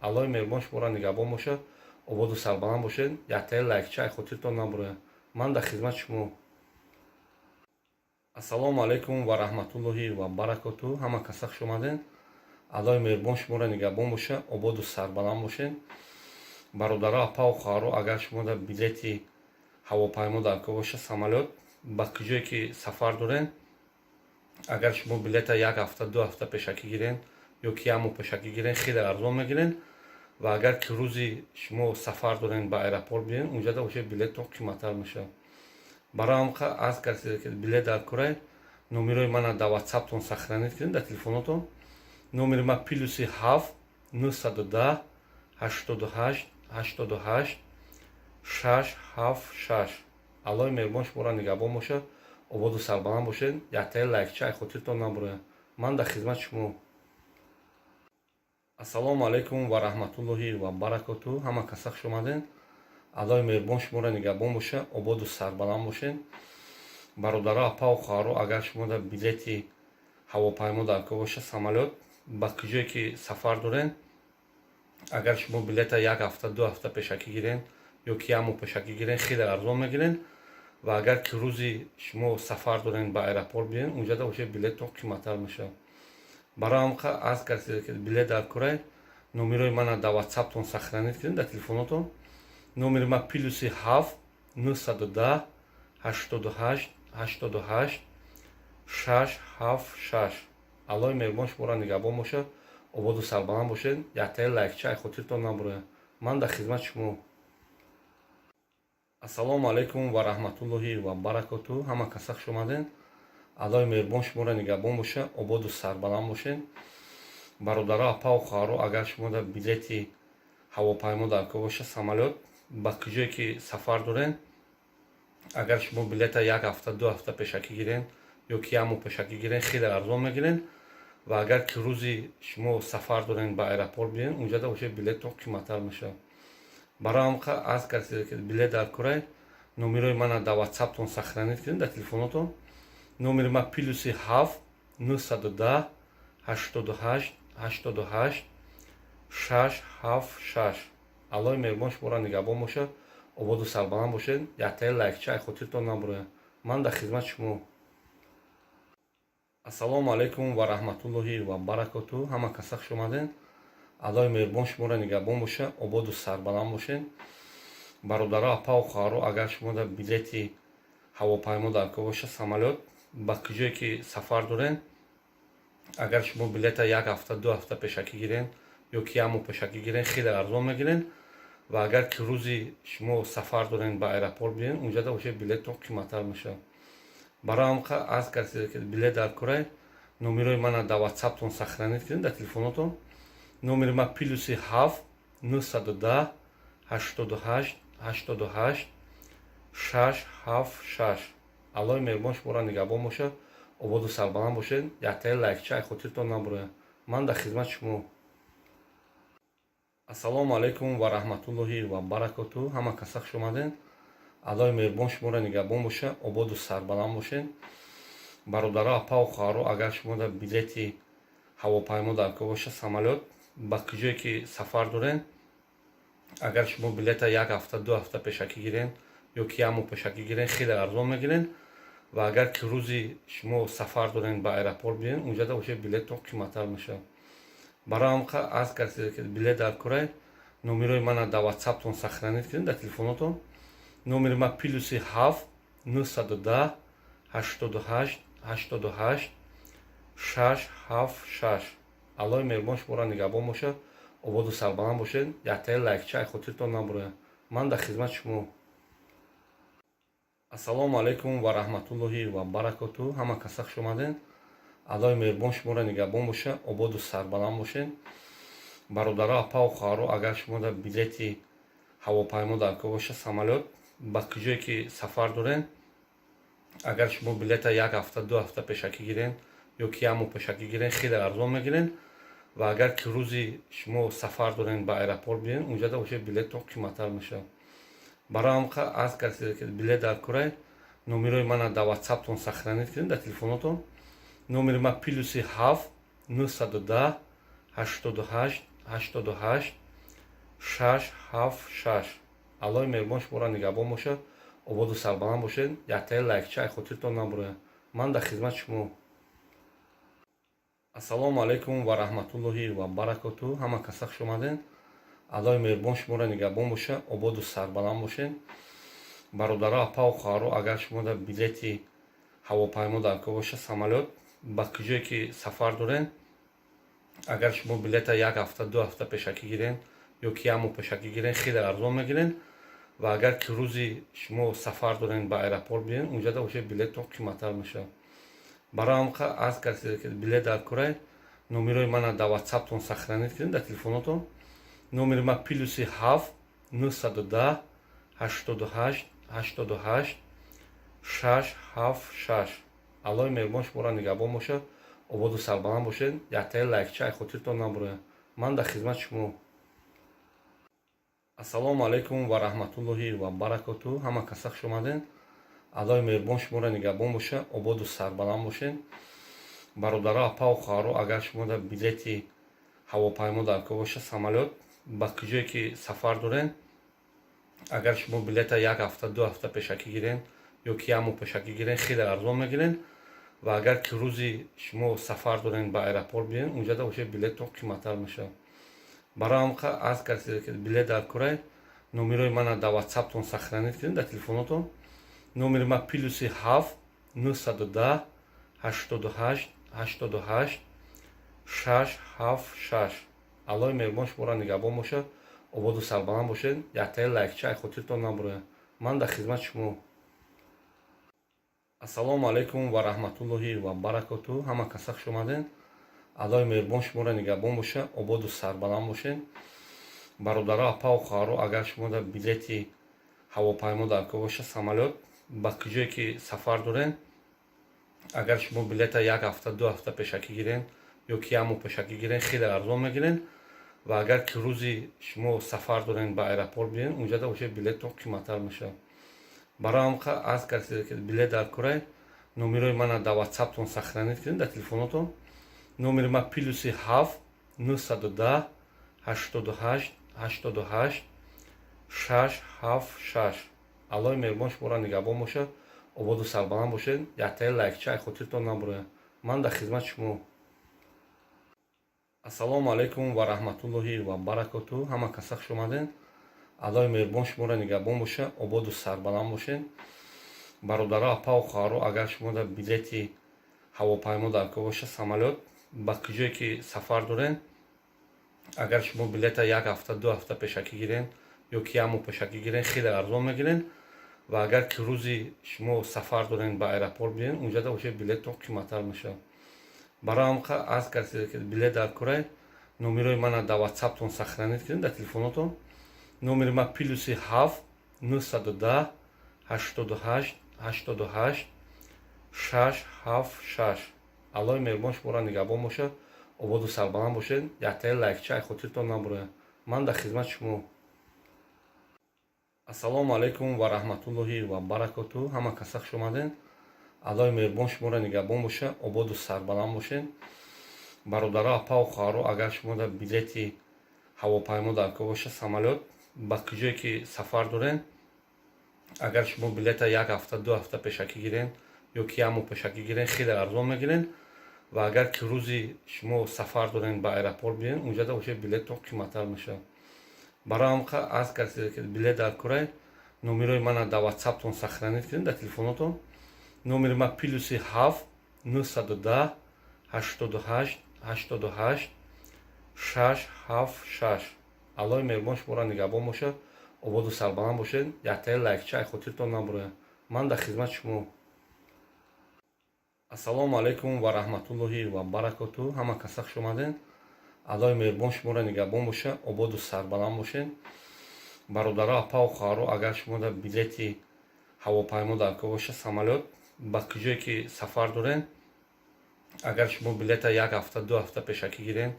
Аллоҳи меҳрубон шуморо нигаҳбон бошад, ободу сарбаланд бошед. Яктаи лайкча ай хотиртон набурояд. Ман дар хизмати шумо. Ассалому алайкум ва раҳматуллоҳи ва баракоту. Ҳама каса хуш омаден. Аллоҳи меҳрубон шуморо нигаҳбон бошад, ободу сарбаланд бошед. Бародаро, апаву хоҳаро, агар шумо дар билети ҳавопаймо дар кор боша, самолёт, ба куҷое ки сафар дорен, агар шумо билета як ҳафта, 2 ҳафта пешакӣ гирен ё ки як моҳ пешакӣ гирен, хеле арзон мегирен. Ва агар ки рӯзи шумо сафар дорен, ба аэропорт биен, унҷада уже билеттон қиматтар мешавад. Барои ҳам аз касе ки билет дар корай, номерои мана дар ватсаптон сохранить кунед, дар телефонотон. Номери ман +7 910 88 88 676. Аллоҳи меҳрубон шуморо нигаҳбон бошад, ободу сарбаланд бошед. Яктаи лайкча ай хотиртон набурояд. Ман дар хизмати шумо. Ассалому алайкум ва раҳматуллоҳи ва баракоту. Ҳама каса хуш омаден. Аллоҳи меҳрубон шуморо нигаҳбон боша, ободу сарбаланд бошед. Бародаро, апаву хоҳаро, агар шумо дар билети ҳавопаймо даркор боша, самолёт, ба куҷое ки сафар дорен, агар шумо билета як ҳафта, 2 ҳафта пешакӣ гирен ё ки як моҳ пешакӣ гирен, хеле арзон мегирен. Ва агар ки рӯзи шумо сафар дорен, ба аэропорт биёен, унҷада уже билеттон қиматтар мешавад. Барои ҳам аз касе ки билет даркорай, номерои мана дар ватсаптон сохранить кунед, дар телефонотон. Номери ма +7 910 88 88 676. Аллоҳи меҳрубон шуморо нигаҳбон бошад, ободу сарбаланд бошед. Яктаи лайкча ай хотиртон набурояд. Ман дар хизмати шумо. Ассалому алайкум ва раҳматуллоҳи ва баракоту. Ҳама каса хуш омаден. Аллоҳи меҳрубон шуморо нигаҳбон боша, ободу сарбаланд бошед. Бародаро, апаву хоҳаро, агар шумо дар билети ҳавопаймо даркор боша, самолёт, ба куҷое ки сафар дорен, агар шумо билета як ҳафта, 2 ҳафта пешакӣ гирен ё ки як моҳ пешакӣ гирен, хеле арзон мегирен. Ва агар ки рӯзи шумо сафар дорен, ба аэропорт биёен, унҷада уже билеттон қиматтар мешавад. Барои ҳам аз касе ки билет даркорай, номерои мана дар ватсаптон сохранить кунед, дар телефонотон. Номери ма +7 910 88 88 676. Аллоҳи меҳрубон шуморо нигаҳбон бошад, ободу сарбаланд бошед. Яктаи лайкча ай хотиртон набурояд. Ман дар хизмати шумо. Ассалому алайкум ва раҳматуллоҳи ва баракоту. Ҳама каса хуш омаден. Аллоҳи меҳрубон шуморо нигаҳбон боша, ободу сарбаланд бошед. Бародаро, апаву хоҳаро, агар шумо дар билети ҳавопаймо даркор боша, самолёт, ба куҷое ки сафар дорен, агар шумо билета як ҳафта, 2 ҳафта пешакӣ гирен ё ки як моҳ пешакӣ гирен, хеле арзон мегирен. Ва агар ки рӯзи шумо сафар дорен, ба аэропорт биёен, унҷада уже билеттон қиматтар мешавад. Барои ҳам аз касе ки билет даркорай, номерои мана дар ватсаптон сохранить кунед, дар телефонотон. Номери ма +7 910 88 88 676. Аллоҳи меҳрубон шуморо нигаҳбон бошад, ободу сарбаланд бошед. Яктаи лайкча ай хотиртон набурояд. Ман дар хизмати шумо. Ассалому алайкум ва раҳматуллоҳи ва баракоту. Ҳама каса хуш омаден. Аллоҳи меҳрубон шуморо нигаҳбон бошад, ободу сарбаланд бошед. Бародаро, апаву хоҳаро, агар шумо дар билети ҳавопаймо даркор боша, самолёт, ба куҷое ки сафар дорен, агар шумо билета як ҳафта, 2 ҳафта пешакӣ гирен ё ки як моҳ пешакӣ гирен, хеле арзон мегирен. Ва агар ки рӯзи шумо сафар дорен, ба аэропорт биёен, унҷада уже билеттон қиматтар мешавад. Барои ҳам аз касе ки билет даркорай, номерои мана дар ватсаптон сохранить кунед, дар телефонотон. Номери ма +7 910 88 88 676. Аллоҳи меҳрубон шуморо нигаҳбон бошад, ободу сарбаланд бошед. Яктаи лайкча ай хотиртон набурояд. Ман дар хизмати шумо. Ассалому алайкум ва раҳматуллоҳи ва баракоту. Ҳама каса хуш омаден. Аллоҳи меҳрубон шуморо нигаҳбон бошад, ободу сарбаланд бошед. Бародаро, апаву хоҳаро, агар шумо дар билети ҳавопаймо даркор боша, самолёт, ба куҷое ки сафар дорен, агар шумо билета як ҳафта, 2 ҳафта пешакӣ гирен ё ки як моҳ пешакӣ гирен, хеле арзон мегирен. Ва агар ки рӯзи шумо сафар дорен, ба аэропорт биёен, унҷада уже билеттон қиматтар мешавад. Барои ҳам аз касе ки билет даркорай, номерои мана дар ватсаптон сохранить кунед, дар телефонотон. Номери ма +7 910 88 88 676. Аллоҳи меҳрубон шуморо нигаҳбон бошад, ободу сарбаланд бошед. Яктаи лайкча ай хотиртон набурояд. Ман дар хизмати шумо. Ассалому алайкум ва раҳматуллоҳи ва баракоту. Ҳама каса хуш омаден. Аллоҳи меҳрубон шуморо нигаҳбон бошад, ободу сарбаланд бошед. Бародаро, апаву хоҳаро, агар шумо дар билети ҳавопаймо даркор боша, самолёт, ба куҷое ки сафар дорен, агар шумо билета як ҳафта, 2 ҳафта пешакӣ гирен ё ки як моҳ пешакӣ гирен, хеле арзон мегирен. Ва агар ки рӯзи шумо сафар дорен, ба аэропорт биёен, унҷада уже билеттон қиматтар мешавад. Барои ҳам аз касе ки билет даркорай, номерои мана дар ватсаптон сохранить кунед, дар телефонотон. Номери ма +7 910 88 88 676. Аллоҳи меҳрубон шуморо нигаҳбон бошад, ободу сарбаланд бошед. Яктаи лайкча ай хотиртон набурояд. Ман дар хизмати шумо. Ассалому алайкум ва раҳматуллоҳи ва баракоту. Ҳама каса хуш омаден. Аллоҳи меҳрубон шуморо нигаҳбон боша, ободу сарбаланд бошед. Бародаро, апаву хоҳаро, агар шумо дар билети ҳавопаймо дар кор боша, самолёт, ба куҷое ки сафар дорен, агар шумо билета як ҳафта, 2 ҳафта пешакӣ гирен ё ки як моҳ пешакӣ гирен, хеле арзон мегирен. Ва агар ки рӯзи шумо сафар дорен, ба аэропорт биен, унҷада воше билеттон қиматтар мешавад. Барои ҳам арз кардед, ки билет дар корай, номерои мана дар ватсаптон сохранить кунед, дар телефонотон. Номери ма +7 910 88 88 676. Аллоҳи меҳрубон шуморо нигаҳбон бошад, ободу сарбаланд бошед. Яктаи лайкча ай хотиртон набурояд. Ман дар хизмати шумо. Ассалому алайкум ва раҳматуллоҳи ва баракоту. Ҳама каса хуш омаден. Аллоҳи меҳрубон шуморо нигаҳбон боша, ободу сарбаланд бошед. Бародаро, апаву хоҳаро, агар шумо дар билети ҳавопаймо дар кор боша, самолёт, ба куҷое ки сафар дорен, агар шумо билета як ҳафта, 2 ҳафта пешакӣ гирен ё ки як моҳ пешакӣ гирен, хеле арзон мегирен. Ва агар ки рӯзи шумо сафар дорен, ба аэропорт биен, унҷада воше билеттон қиматтар мешавад. Барои ҳам арз кардед, ки билет дар корай, номерои мана дар ватсаптон сохранить кунед, дар телефонотон. Номери ма +7 910 88 88 676. Аллоҳи меҳрубон шуморо нигаҳбон бошад, ободу сарбаланд бошед. Яктаи лайкча ай хотиртон набурояд. Ман дар хизмати шумо. Ассалому алайкум ва раҳматуллоҳи ва баракоту. Ҳама каса хуш омаден. Аллоҳи меҳрубон шуморо нигаҳбон боша, ободу сарбаланд бошед. Бародаро, апаву хоҳаро, агар шумо дар билети ҳавопаймо дар кор боша, самолёт, ба куҷое ки сафар дорен, агар шумо билета як ҳафта, 2 ҳафта пешакӣ гирен ё ки як моҳ пешакӣ гирен, хеле арзон мегирен. Ва агар ки рӯзи шумо сафар дорен, ба аэропорт биен, унҷада воше билеттон қиматтар мешавад. Барои ҳам арз кардед, ки билет дар корай, номерои мана дар ватсаптон сохранить кунед, дар телефонотон. Номери ма +7 910 88 88 676. Аллоҳи меҳрубон шуморо нигаҳбон бошад, ободу сарбаланд бошед. Яктаи лайкча ай хотиртон набурояд. Ман дар хизмати шумо. Ассалому алайкум ва раҳматуллоҳи ва баракоту. Ҳама каса хуш омаден. Аллоҳи меҳрубон шуморо нигаҳбон боша, ободу сарбаланд бошед. Бародаро, апаву хоҳаро, агар шумо дар билети ҳавопаймо дар кор боша, самолёт, ба куҷое ки сафар дорен, агар шумо билета як ҳафта, 2 ҳафта пешакӣ гирен ё ки як моҳ пешакӣ гирен, хеле арзон мегирен. Ва агар ки рӯзи шумо сафар дорен, ба аэропорт биен, унҷада воше билеттон қиматтар мешавад. Барои ҳам арз кардед, ки билет дар корай, номерои мана дар ватсаптон сохранить кунед, дар телефонотон. Номери ма +7 910 88 88 676. Аллоҳи меҳрубон шуморо нигаҳбон бошад, ободу сарбаланд бошед. Яктаи лайкча ай хотиртон набурояд. Ман дар хизмати шумо. Ассалому алайкум ва раҳматуллоҳи ва баракоту. Ҳама каса хуш омаден. Аллоҳи меҳрубон шуморо нигаҳбон боша, ободу сарбаланд бошед. Бародаро, апаву хоҳаро, агар шумо дар билети ҳавопаймо дар кор боша, самолёт, ба куҷое ки сафар дорен, агар шумо билета як ҳафта, 2 ҳафта пешакӣ гирен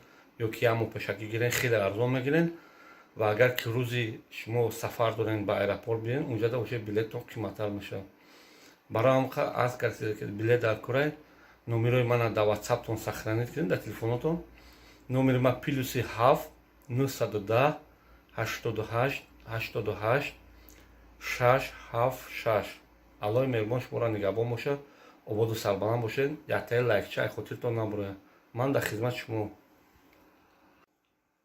ё ки як моҳ пешакӣ гирен, хеле арзон мегирен. Ва агар ки рӯзи шумо сафар дорен, ба аэропорт биен, унҷада воше билеттон қиматтар мешавад. Барои ҳам арз кардед, ки билет дар корай, номерои мана дар ватсаптон сохранить кунед, дар телефонотон. Номери ма +7 910 88 88 676. Аллоҳи меҳрубон шуморо нигаҳбон бошад, ободу сарбаланд бошед. Яктаи лайкча ай хотиртон набурояд. Ман дар хизмати шумо.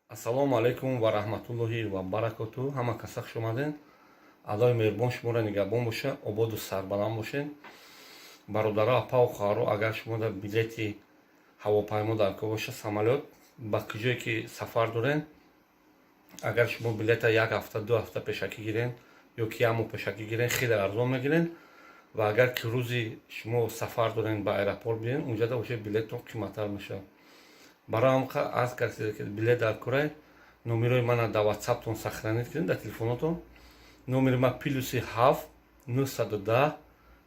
Ассалому алайкум ва раҳматуллоҳи ва баракоту. Ҳама каса хуш омаден. Аллоҳи меҳрубон шуморо нигаҳбон боша, ободу сарбаланд бошед. Бародаро, апаву хоҳаро, агар шумо дар билети ҳавопаймо дар кор боша, самолёт, ба куҷое ки сафар дорен, агар шумо билета як ҳафта, 2 ҳафта пешакӣ гирен ё ки як моҳ пешакӣ гирен, хеле арзон мегирен. Ва агар ки рӯзи шумо сафар дорен, ба аэропорт биен, унҷада воше билеттон қиматтар мешавад. Барои ҳам арз кардед, ки билет дар корай, номерои мана дар ватсаптон сохранить кунед, дар телефонотон. Номери ма +7 910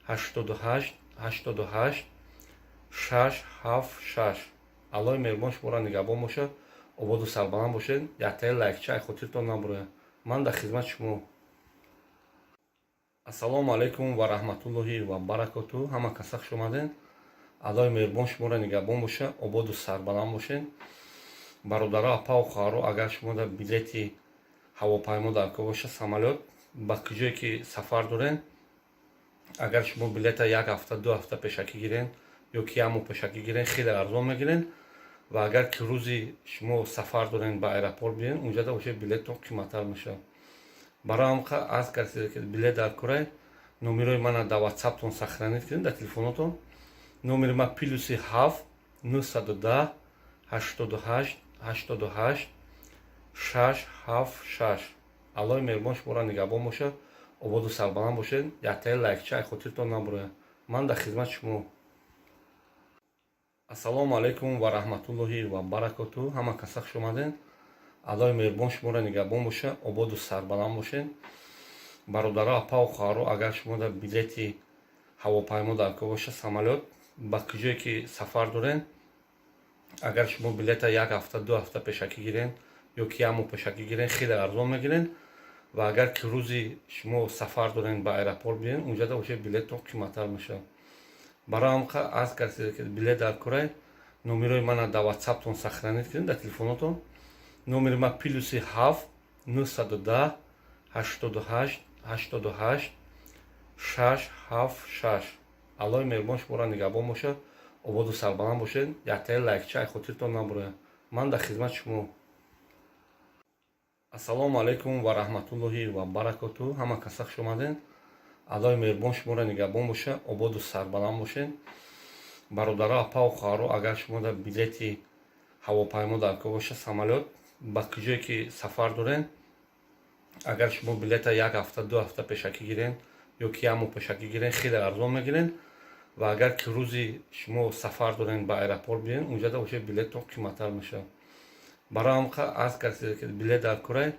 88 88 676. Аллоҳи меҳрубон шуморо нигаҳбон бошад, Ободу сарбаланд бошед. Яктаи лайкча ай хотиртон набурояд. Ман дар хизмати шумо. Ассалому алайкум ва раҳматуллоҳи ва баракоту. Ҳама каса хуш омадед. Аллоҳи меҳрубон шуморо нигаҳбон боша, ободу сарбаланд бошед. Бародаро, апау хоҳаро, агар шумо дар билети ҳавопаймо дар кор боша, самолёт, ба куҷое ки сафар доред, агар шумо билета як ҳафта, 2 ҳафта пешакӣ гирен ё ки як моҳ пешакӣ гирен, хеле арзон мегирен. Ва агар ки рӯзи шумо сафар дорен, ба аэропорт биёен, унҷада уже билеттон қиматтар мешавад. Барои ҳам арз кардед, ки билет дар корай, номерои мана дар ватсаптон сохранить кунед, дар телефонотон. Номери ман +7 910 88 88 676. Аллоҳи меҳрубон шуморо нигаҳбон бошад, ободу сарбаланд бошед. Яктаи лайкча ай хотиртон набурояд. Ман дар хизмати шумо. Ассалому алайкум ва раҳматуллоҳи ва баракоту. Ҳама каса хуш омадед. Аллоҳи меҳрубон шуморо нигаҳбон боша, ободу сарбаланд бошед. Бародаро, апау хоҳаро, агар шумо дар билети ҳавопаймо дар кор боша, самолёт, ба куҷое ки сафар доред, агар шумо билета як ҳафта, 2 ҳафта пешакӣ гирен ё ки як моҳ пешакӣ гирен, хеле арзон мегирен. Ва агар ки рӯзи шумо сафар дорен, ба аэропорт биёен, унҷада уже билеттон қиматтар мешавад. Барои ҳам арз кардед, ки билет дар корай, номерои мана дар ватсаптон сохранить кунед, дар телефонотон. Номери ман +7 910 88 88 676. Аллоҳи меҳрубон шуморо нигаҳбон бошад, ободу сарбаланд бошед. Яктаи лайкча ай хотиртон набурояд. Ман дар хизмати шумо. Ассалому алайкум ва раҳматуллоҳи ва баракоту. Ҳама каса хуш омадед. Аллоҳи меҳрубон шуморо нигаҳбон боша, ободу сарбаланд бошед. Бародаро, апау хоҳаро, агар шумо дар билети ҳавопаймо дар кор боша, самолёт, ба куҷое ки сафар доред, агар шумо билета як ҳафта, 2 ҳафта пешакӣ гирен ё ки як моҳ пешакӣ гирен, хеле арзон мегирен. Ва агар ки рӯзи шумо сафар дорен, ба аэропорт биёен, унҷада уже билеттон қиматтар мешавад. Барои ҳам арз кардед, ки билет дар корай,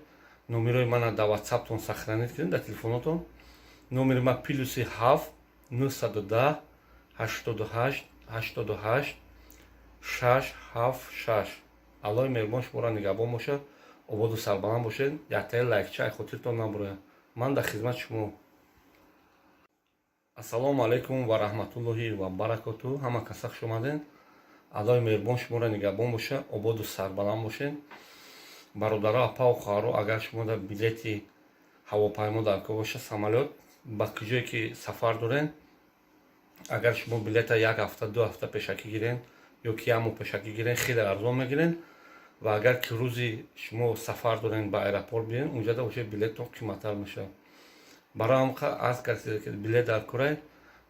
номерои мана дар ватсаптон сохранить кунед, дар телефонотон. Номери ман +7 910 88 88 676. Аллоҳи меҳрубон шуморо нигаҳбон бошад, ободу сарбаланд бошед. Яктаи лайкча ай хотиртон набурояд. Ман дар хизмати шумо. Ассалому алайкум ва раҳматуллоҳи ва баракоту. Ҳама каса хуш омадед. Аллоҳи меҳрубон шуморо нигаҳбон боша, ободу сарбаланд бошед. Бародаро, апау хоҳаро, агар шумо дар билети ҳавопаймо дар кор боша, самолёт, ба куҷое ки сафар доред, агар шумо билета як ҳафта, 2 ҳафта пешакӣ гирен ё ки як моҳ пешакӣ гирен, хеле арзон мегирен. Ва агар ки рӯзи шумо сафар дорен, ба аэропорт биёен, унҷада уже билеттон қиматтар мешавад. Барои ҳам арз кардед, ки билет дар корай,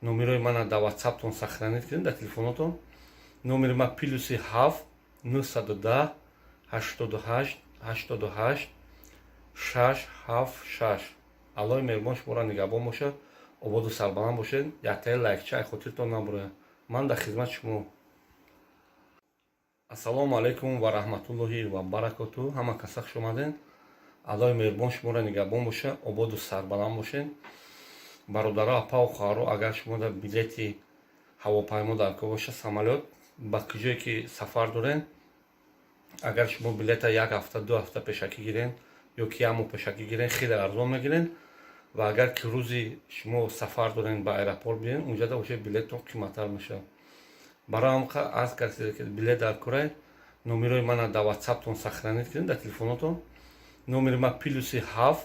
номерои мана дар ватсаптон сохранить кунед, дар телефонотон. Номери ман +7 910 88 88 676. Аллоҳи меҳрубон шуморо нигаҳбон бошад, ободу сарбаланд бошед. Яктаи лайкча ай хотиртон набурояд. Ман дар хизмати шумо. Ассалому алайкум ва раҳматуллоҳи ва баракоту. Ҳама каса хуш омадед. Аллоҳи меҳрубон шуморо нигаҳбон боша, ободу сарбаланд бошед. Бародаро, апау хоҳаро, агар шумо дар билети ҳавопаймо дар кор боша, самолёт, ба куҷое ки сафар доред, агар шумо билета як ҳафта, 2 ҳафта пешакӣ гирен ё ки як моҳ пешакӣ гирен, хеле арзон мегирен. Ва агар ки рӯзи шумо сафар дорен, ба аэропорт биёен, унҷада уже билеттон қиматтар мешавад. Барои ҳам арз кардед, ки билет дар корай, номерои мана дар ватсаптон сохранить кунед, дар телефонотон. Номери ман +7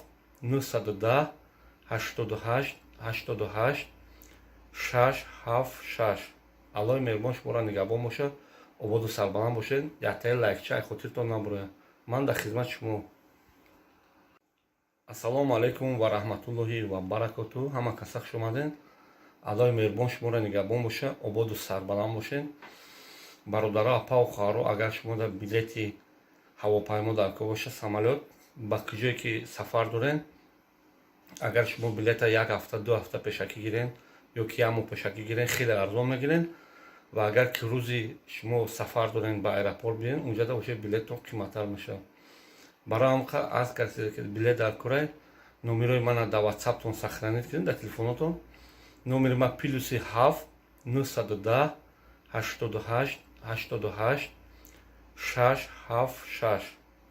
910 88 88 676. Аллоҳи меҳрубон шуморо нигаҳбон бошад, ободу сарбаланд бошед. Яктаи лайкча ай хотиртон набурояд. Ман дар хизмати шумо. Ассалому алайкум ва раҳматуллоҳи ва баракоту. Ҳама каса хуш омадед. Аллоҳи меҳрубон шуморо нигаҳбон боша, ободу сарбаланд бошед. Бародаро, апау хоҳаро, агар шумо дар билети ҳавопаймо дар кор боша, самолёт, ба куҷое ки сафар доред, агар шумо билета як ҳафта, 2 ҳафта пешакӣ гирен ё ки як моҳ пешакӣ гирен, хеле арзон мегирен. Ва агар ки рӯзи шумо сафар дорен, ба аэропорт биёен, унҷада уже билеттон қиматтар мешавад. Барои ҳам арз кардед, ки билет дар корай, номерои мана дар ватсаптон сохранить кунед, дар телефонотон. Номери ман +7 910 88 88. 6 7 6.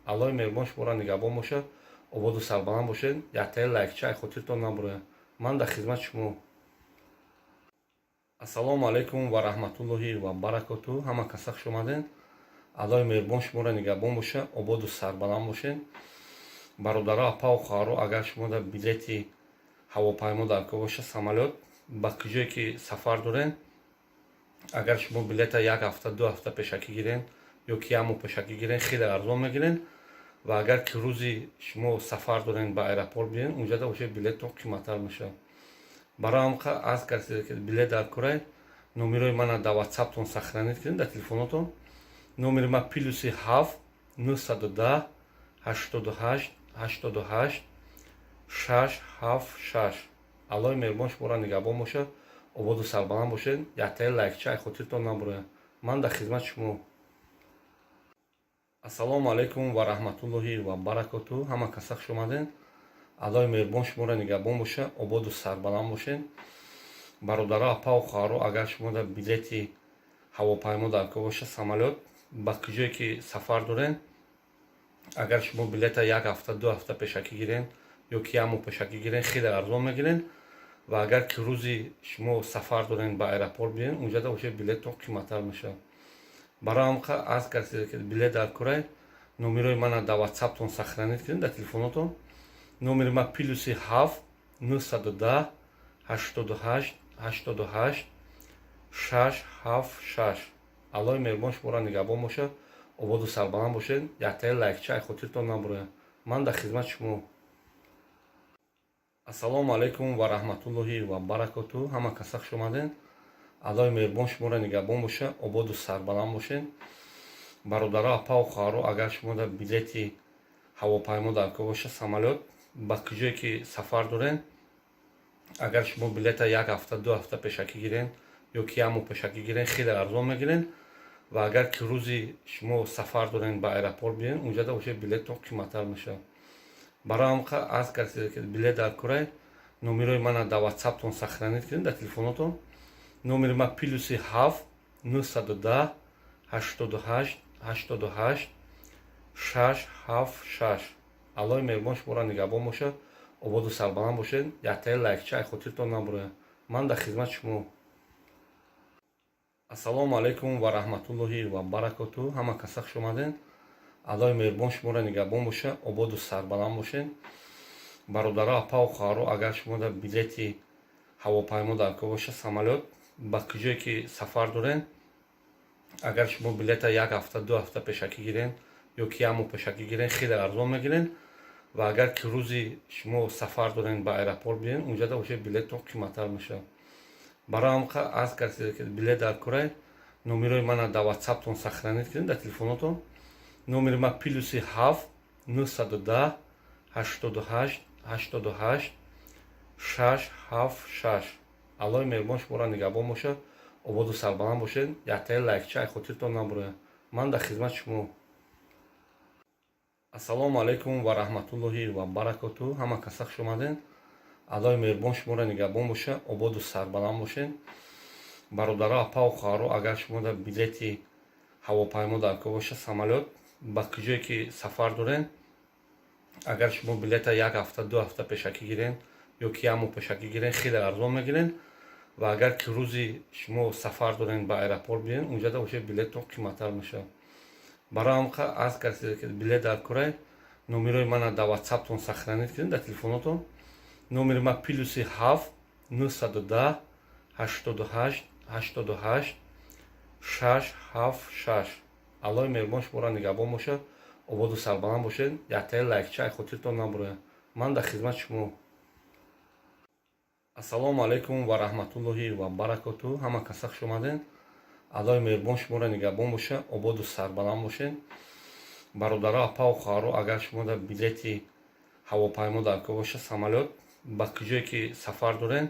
Аллоҳи меҳрубон шуморо нигаҳбон бошад, ободу сарбаланд бошед. Яктаи лайкча ай хотиртон набурояд. Ман дар хизмати шумо. Ассалому алайкум ва раҳматуллоҳи ва баракоту. Ҳама каса хуш омадед. Аллоҳи меҳрубон шуморо нигаҳбон бошад, ободу сарбаланд бошед. Бародаро, апаву хоҳаро, агар шумо дар билети ҳавопаймо дар кор бошад, самолёт, ба куҷое ки сафар доред, агар шумо билета як ҳафта, 2 ҳафта пешакӣ гирен ё ки як моҳ пешакӣ гирен, хеле арзон мегирен. Ва агар ки рӯзи шумо сафар дорен, ба аэропорт биёен, унҷада бошад, билеттон қиматтар мешавад. Барои ҳам аз касе ки билет дар корай, номерои мана дар ватсаптон сохранить кунед, дар телефонотон. Номери ман +7 910 88 88 6 7 6. Аллоҳи меҳрубон шуморо нигаҳбон бошад, ободу сарбаланд бошед. Яктаи лайкча ай хотиртон набурояд. Ман дар хизмати шумо. Ассалому алайкум ва раҳматуллоҳи ва баракоту. Ҳама каса хуш омадед. Аллоҳи меҳрубон шуморо нигаҳбон бошад, ободу сарбаланд бошед. Бародаро, апаву хоҳаро, агар шумо дар билети ҳавопаймо дар кор бошад, самолёт, ба куҷое ки сафар доред, агар шумо билета як ҳафта, 2 ҳафта пешакӣ гирен ё ки як моҳ пешакӣ гирен, хеле арзон мегирен. Ва агар ки рӯзи шумо сафар дорен, ба аэропорт биёен, унҷада бошад, билеттон қиматтар мешавад. Барои ҳам аз касе ки билет дар корай, номерои мана дар ватсаптон сохранить кунед, дар телефонотон. Номери ман +7 910 88 88 6 7 6. Аллоҳи меҳрубон шуморо нигаҳбон бошад, ободу сарбаланд бошед. Яктаи лайкча ай хотиртон набурояд. Ман дар хизмати шумо. Ассалому алайкум ва раҳматуллоҳи ва баракоту. Ҳама каса хуш омадед. Аллоҳи меҳрубон шуморо нигаҳбон бошад, ободу сарбаланд бошед. Бародаро, апаву хоҳаро, агар шумо дар билети ҳавопаймо дар кор бошад, самолёт, ба куҷое ки сафар доред, агар шумо билета як ҳафта, 2 ҳафта пешакӣ гирен ё ки як моҳ пешакӣ гирен, хеле арзон мегирен. Ва агар ки рӯзи шумо сафар дорен, ба аэропорт биёен, унҷада бошад, билеттон қиматтар мешавад. Барои ҳам аз касе ки билет дар корай, номерои мана дар ватсаптон сохранить кунед, дар телефонотон. Номери ман +7 910 88 88 6 7 6. Аллоҳи меҳрубон шуморо нигаҳбон бошад, ободу сарбаланд бошед. Яктаи лайкча ай хотиртон набурояд. Ман дар хизмати шумо. Ассалому алайкум ва раҳматуллоҳи ва баракоту. Ҳама каса хуш омадед. Аллоҳи меҳрубон шуморо нигаҳбон бошад, ободу сарбаланд бошед. Бародаро, апаву хоҳаро, агар шумо дар билети ҳавопаймо дар кор бошад, самолёт, ба куҷое ки сафар доред, агар шумо билета як ҳафта, 2 ҳафта пешакӣ гирен ё ки як моҳ пешакӣ гирен, хеле арзон мегирен. Ва агар ки рӯзи шумо сафар дорен, ба аэропорт биёен, унҷада бошад, билеттон қиматтар мешавад. Барои ҳам аз касе ки билет дар корай, номерои мана дар ватсаптон сохранить кунед, дар телефонотон. Номери ман +7 910 88 88 6 7 6. Аллоҳи меҳрубон шуморо нигаҳбон бошад, ободу сарбаланд бошед. Яктаи лайкча ай хотиртон набурояд. Ман дар хизмати шумо. Ассалому алайкум ва раҳматуллоҳи ва баракоту. Ҳама каса хуш омадед. Аллоҳи меҳрубон шуморо нигаҳбон бошад, ободу сарбаланд бошед. Бародаро, апаву хоҳаро, агар шумо дар билети ҳавопаймо дар кор бошад, самолёт, ба куҷое ки сафар доред, агар шумо билета як ҳафта, 2 ҳафта пешакӣ гирен ё ки як моҳ пешакӣ гирен, хеле арзон мегирен. Ва агар ки рӯзи шумо сафар дорен, ба аэропорт биёен, унҷада бошад, билеттон қиматтар мешавад. Барои ҳам аз касе ки билет дар корай, номерои мана дар ватсаптон сохранить кунед, дар телефонотон. Номери ман +7 910 88 88 6 7 6. Аллоҳи меҳрубон шуморо нигаҳбон бошад, ободу сарбаланд бошед. Яктаи лайкча ай хотиртон набурояд. Ман дар хизмати шумо. Ассалому алайкум ва раҳматуллоҳи ва баракоту. Ҳама каса хуш омадед. Аллоҳи меҳрубон шуморо нигаҳбон бошад, ободу сарбаланд бошед. Бародаро, апаву хоҳаро, агар шумо дар билети ҳавопаймо дар кор бошад, самолёт, ба куҷое ки сафар доред,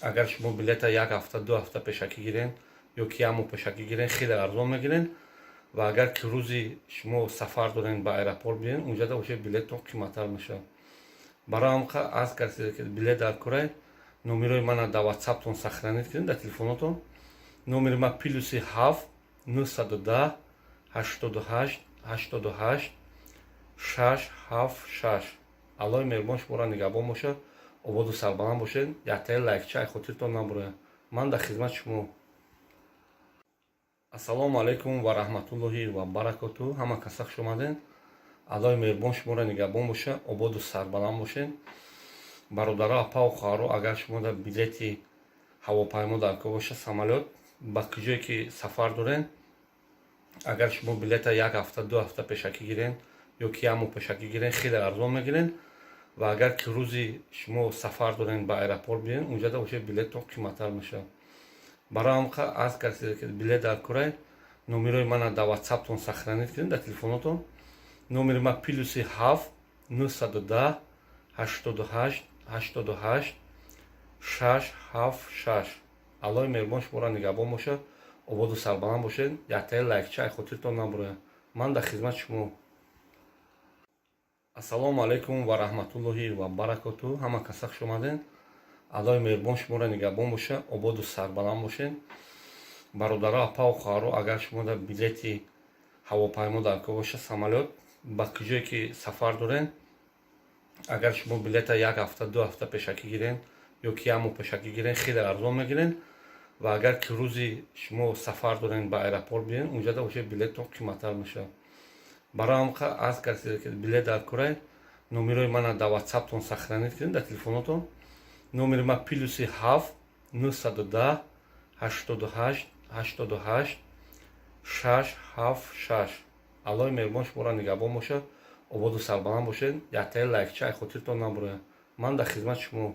агар шумо билета як ҳафта, 2 ҳафта пешакӣ гирен ё ки як моҳ пешакӣ гирен, хеле арзон мегирен. Ва агар ки рӯзи шумо сафар дорен, ба аэропорт биёен, унҷада бошад, билеттон қиматтар мешавад. Барои ҳам аз касе ки билет дар корай, номерои мана дар ватсаптон сохранить кунед, дар телефонотон. Номери ман +7 910. 88 88 6 7 6. Аллоҳи меҳрубон шуморо нигаҳбон бошад, ободу сарбаланд бошед. Яктаи лайкча ай хотиртон набурояд. Ман дар хизмати шумо. Ассалому алайкум ва раҳматуллоҳи ва баракоту. Ҳама каса хуш омадед. Аллоҳи меҳрубон шуморо нигаҳбон бошад, ободу сарбаланд бошед. Бародаро, апаву хоҳаро, агар шумо дар билети ҳавопаймо дар кор боша, самолёт, ба куҷое ки сафар доред, агар шумо билета як ҳафта, 2 ҳафта пешакӣ гирен ё ки як моҳ пешакӣ гирен, хеле арзон мегирен. Ва агар ки рӯзи шумо сафар дорен, ба аэропорт биёен, унҷада боша, билеттон қиматтар мешавад. Барои ҳам аз касе ки билет дар корай, номерои мана дар ватсаптон сохранить кунед, дар телефонотон. Номери ма +7 910 88 88 6 7 6. Аллоҳи меҳрубон шуморо нигаҳбон бошад, ободу сарбаланд бошед. Яктаи лайкча ай хотиртон набурояд. Ман дар хизмати шумо. Ассалому алайкум ва раҳматуллоҳи ва баракоту. Ҳама каса хуш омадед. Аллоҳи меҳрубон шуморо нигаҳбон бошад, ободу сарбаланд бошед. Бародаро, апаву хоҳаро, агар шумо дар билети ҳавопаймо дар кор боша, самолёт, ба куҷое ки сафар доред, агар шумо билета як ҳафта, 2 ҳафта пешакӣ гирен ё ки як моҳ пешакӣ гирен, хеле арзон мегирен. Ва агар ки рӯзи шумо сафар дорен, ба аэропорт биёен, унҷада боша, билеттон қиматтар мешавад. Барои ҳам аз касе ки билет дар корай, номерои мана дар ватсаптон сохранить кунед, дар телефонотон. Номери ма +7 910 88 88 6 7 6. Аллоҳи меҳрубон шуморо нигаҳбон бошад, ободу сарбаланд бошед. Яктаи лайкча ай хотиртон набурояд. Ман дар хизмати шумо.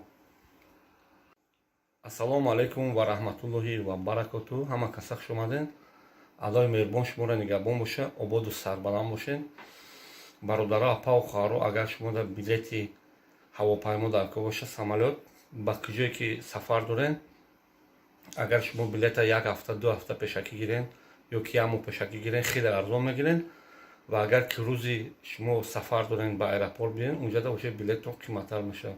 Ассалому алайкум ва раҳматуллоҳи ва баракоту. Ҳама каса хуш омадед. Аллоҳи меҳрубон шуморо нигаҳбон бошад, ободу сарбаланд бошед. Бародаро, апаву хоҳаро, агар шумо дар билети ҳавопаймо дар кор боша, самолёт, ба куҷое ки сафар доред, агар шумо билета як ҳафта, 2 ҳафта пешакӣ гирен ё ки як моҳ пешакӣ гирен, хеле арзон мегирен. Ва агар ки рӯзи шумо сафар дорен, ба аэропорт биёен, унҷада боша, билеттон қиматтар мешавад.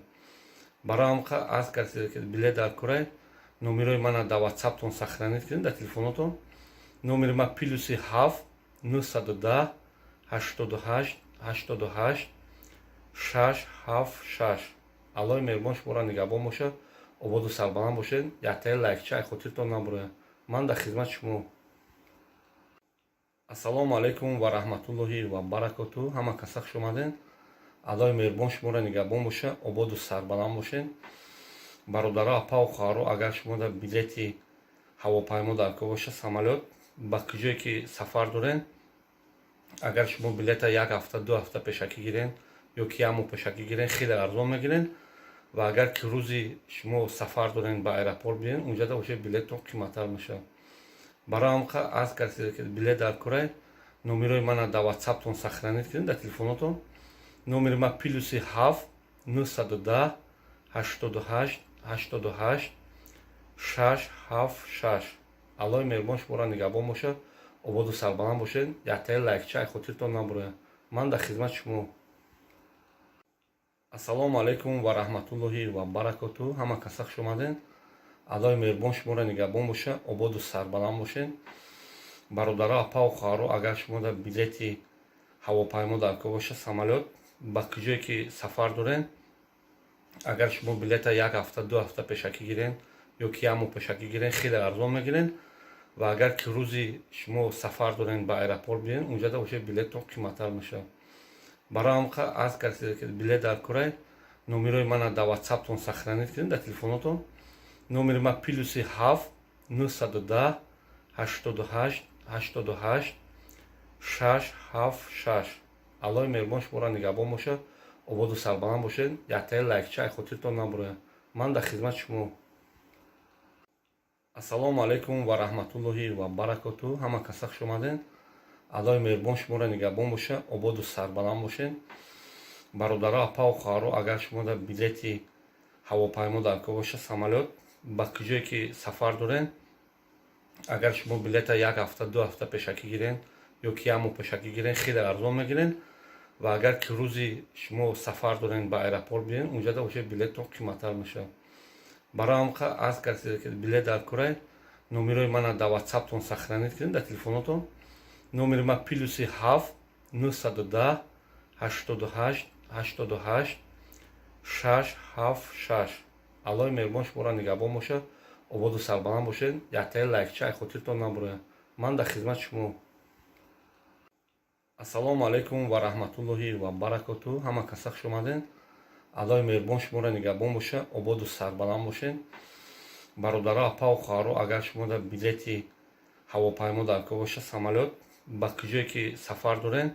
Барои ҳам аз касе ки билет дар корай, номерои мана дар ватсаптон сохранить кунед, дар телефонотон. Номери ма +7 910 88 88 6 7 6. Аллоҳи меҳрубон шуморо нигаҳбон бошад, ободу сарбаланд бошед. Яктаи лайкча ай хотиртон набурояд. Ман дар хизмати шумо. Ассалому алайкум ва раҳматуллоҳи ва баракоту. Ҳама каса хуш омадед. Аллоҳи меҳрубон шуморо нигаҳбон бошад, ободу сарбаланд бошед. Бародаро, апаву хоҳаро, агар шумо дар билети ҳавопаймо дар кор боша, самолёт, ба куҷое ки сафар доред, агар шумо билета як ҳафта, 2 ҳафта пешакӣ гирен ё ки як моҳ пешакӣ гирен, хеле арзон мегирен. Ва агар ки рӯзи шумо сафар дорен, ба аэропорт биёен, унҷада боша, билеттон қиматтар мешавад. Барои ҳам аз касе ки билет дар корай, номерои мана дар ватсаптон сохранить кунед, дар телефонотон. Номери ма +7 910 88 88 6 7 6. Аллоҳи меҳрубон шуморо нигаҳбон бошад, ободу сарбаланд бошед. Яктаи лайкча ай хотиртон набурояд. Ман дар хизмати шумо. Ассалому алайкум ва раҳматуллоҳи ва баракоту. Ҳама каса хуш омадед. Аллоҳи меҳрубон шуморо нигаҳбон бошад, ободу сарбаланд бошед. Бародаро, апаву хоҳаро, агар шумо дар билети ҳавопаймо дар кор боша, самолёт, ба куҷое ки сафар доред, агар шумо билета як ҳафта, 2 ҳафта пешакӣ гирен ё ки як моҳ пешакӣ гирен, хеле арзон мегирен. Ва агар ки рӯзи шумо сафар дорен, ба аэропорт биёен, унҷада боша, билеттон қиматтар мешавад. Барои ҳам аз касе ки билет дар корай, номерои мана дар ватсаптон сохранить кунед, дар телефонотон. Номери ма +7 910 88 88 6 7 6. Аллоҳи меҳрубон шуморо нигаҳбон бошад, ободу сарбаланд бошед. Яктаи лайкча ай хотиртон набурояд. Ман дар хизмати шумо. Ассалому алайкум ва раҳматуллоҳи ва баракоту. Ҳама каса хуш омадед. Аллоҳи меҳрубон шуморо нигаҳбон бошад, ободу сарбаланд бошед. Бародаро, апаву хоҳаро, агар шумо дар билети ҳавопаймо дар кор боша, самолёт, ба куҷое ки сафар доред, агар шумо билета як ҳафта, 2 ҳафта пешакӣ гирен ё ки як моҳ пешакӣ гирен, хеле арзон мегирен. Ва агар ки рӯзи шумо сафар дорен, ба аэропорт биёен, унҷада боша, билеттон қиматтар мешавад. Барои ҳам аз касе ки билет дар корай, номерои мана дар ватсаптон сохранить кунед, дар телефонотон. Номери ма +7 910 88 88 676. Аллоҳи меҳрубон шуморо нигаҳбон бошад, ободу сарбаланд бошед. Яктаи лайкча ай хотиртон набурояд. Ман дар хизмати шумо. Ассалому алайкум ва раҳматуллоҳи ва баракоту. Ҳама каса хуш омадед. Аллоҳи меҳрубон шуморо нигаҳбон бошад, ободу сарбаланд бошед. Бародаро, апаву хоҳаро, агар шумо дар билети ҳавопаймо дар кор бошад, самолёт, ба куҷое ки сафар доред,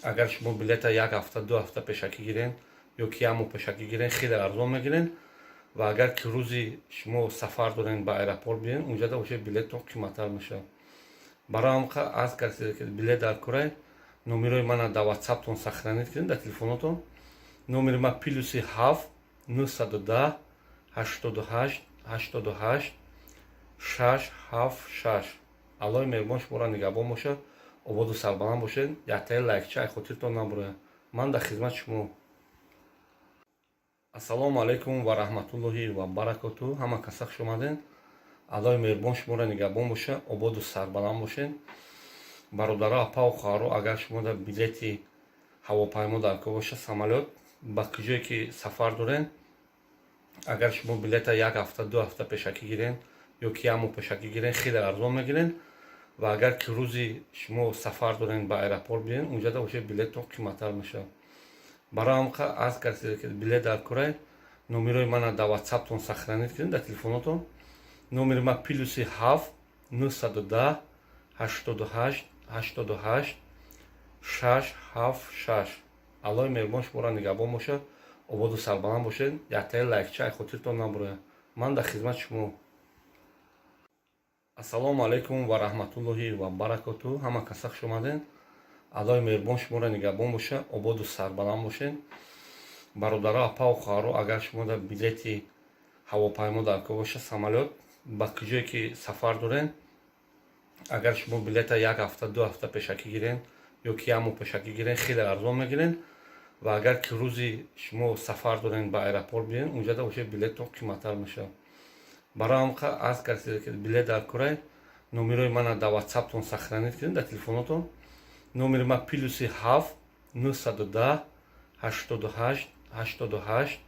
агар шумо билета як ҳафта, 2 ҳафта пешакӣ гирен ё ки як моҳ пешакӣ гирен, хеле арзон мегирен. Ва агар ки рӯзи шумо сафар дорен, ба аэропорт биёен, унҷада бошед, билеттон қиматтар мешавад. Барои ҳам аз касе ки билет дар корай, номерои мана дар ватсаптон сохранить кунед, дар телефонотон. Номери ма +7 910 88 88 676. Аллоҳи меҳрубон шуморо нигаҳбон бошад, ободу сарбаланд бошед. Яктаи лайкча ай хотиртон набурояд. Ман дар хизмати шумо. Ассалому алайкум ва раҳматуллоҳи ва баракоту. Ҳама каса хуш омадед. Аллоҳи меҳрубон шуморо нигаҳбон бошад, ободу сарбаланд бошед. Бародаро, апаву хоҳаро, агар шумо дар билети ҳавопаймо дар кор бошад, самолёт, ба куҷое ки сафар доред, агар шумо билета як ҳафта, 2 ҳафта пешакӣ гирен ё ки як моҳ пешакӣ гирен, хеле арзон мегирен. Ва агар ки рӯзи шумо сафар дорен, ба аэропорт биёен, унҷада бошед, билеттон қиматтар мешавад. Барои ҳам аз касе ки билет дар корай, номерои мана дар ватсаптон сохранить кунед, дар телефонотон. Номери ма +7 910 88 88 676. Аллоҳи меҳрубон шуморо нигаҳбон бошад, ободу сарбаланд бошед. Яктаи лайкча ай хотиртон набурояд. Ман дар хизмати шумо. Ассалому алайкум ва раҳматуллоҳи ва баракоту. Ҳама каса хуш омадед. Аллоҳи меҳрубон шуморо нигаҳбон бошад, ободу сарбаланд бошед. Бародаро, апаву хоҳаро, агар шумо дар билети ҳавопаймо дар кор бошад, самолёт, ба куҷое ки сафар доред, агар шумо билета як ҳафта, 2 ҳафта пешакӣ гирен ё ки як моҳ пешакӣ гирен, хеле арзон мегирен. Ва агар ки рӯзи шумо сафар дорен, ба аэропорт биёен, унҷада бошед, билеттон қиматтар мешавад. Барои ҳам аз касе ки билет дар корай, номерои мана дар ватсаптон сохранить кунед, дар телефонотон. Номери ма +7 910 88 88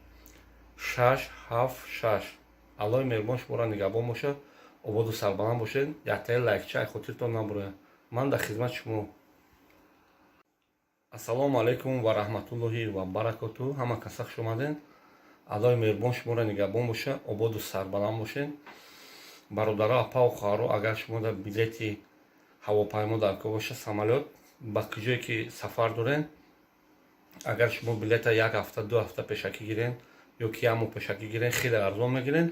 676. Аллоҳи меҳрубон шуморо нигаҳбон бошад, ободу сарбаланд бошед. Яктаи лайкча ай хотиртон набурояд. Ман дар хизмати шумо. Ассалому алайкум ва раҳматуллоҳи ва баракоту. Ҳама каса хуш омадед. Аллоҳи меҳрубон шуморо нигаҳбон бошад, ободу сарбаланд бошед. Бародаро, апаву хоҳаро, агар шумо дар билети ҳавопаймо дар кор бошад, самолёт, ба куҷое ки сафар доред, агар шумо билета як ҳафта, 2 ҳафта пешакӣ гирен ё ки як моҳ пешакӣ гирен, хеле арзон мегирен.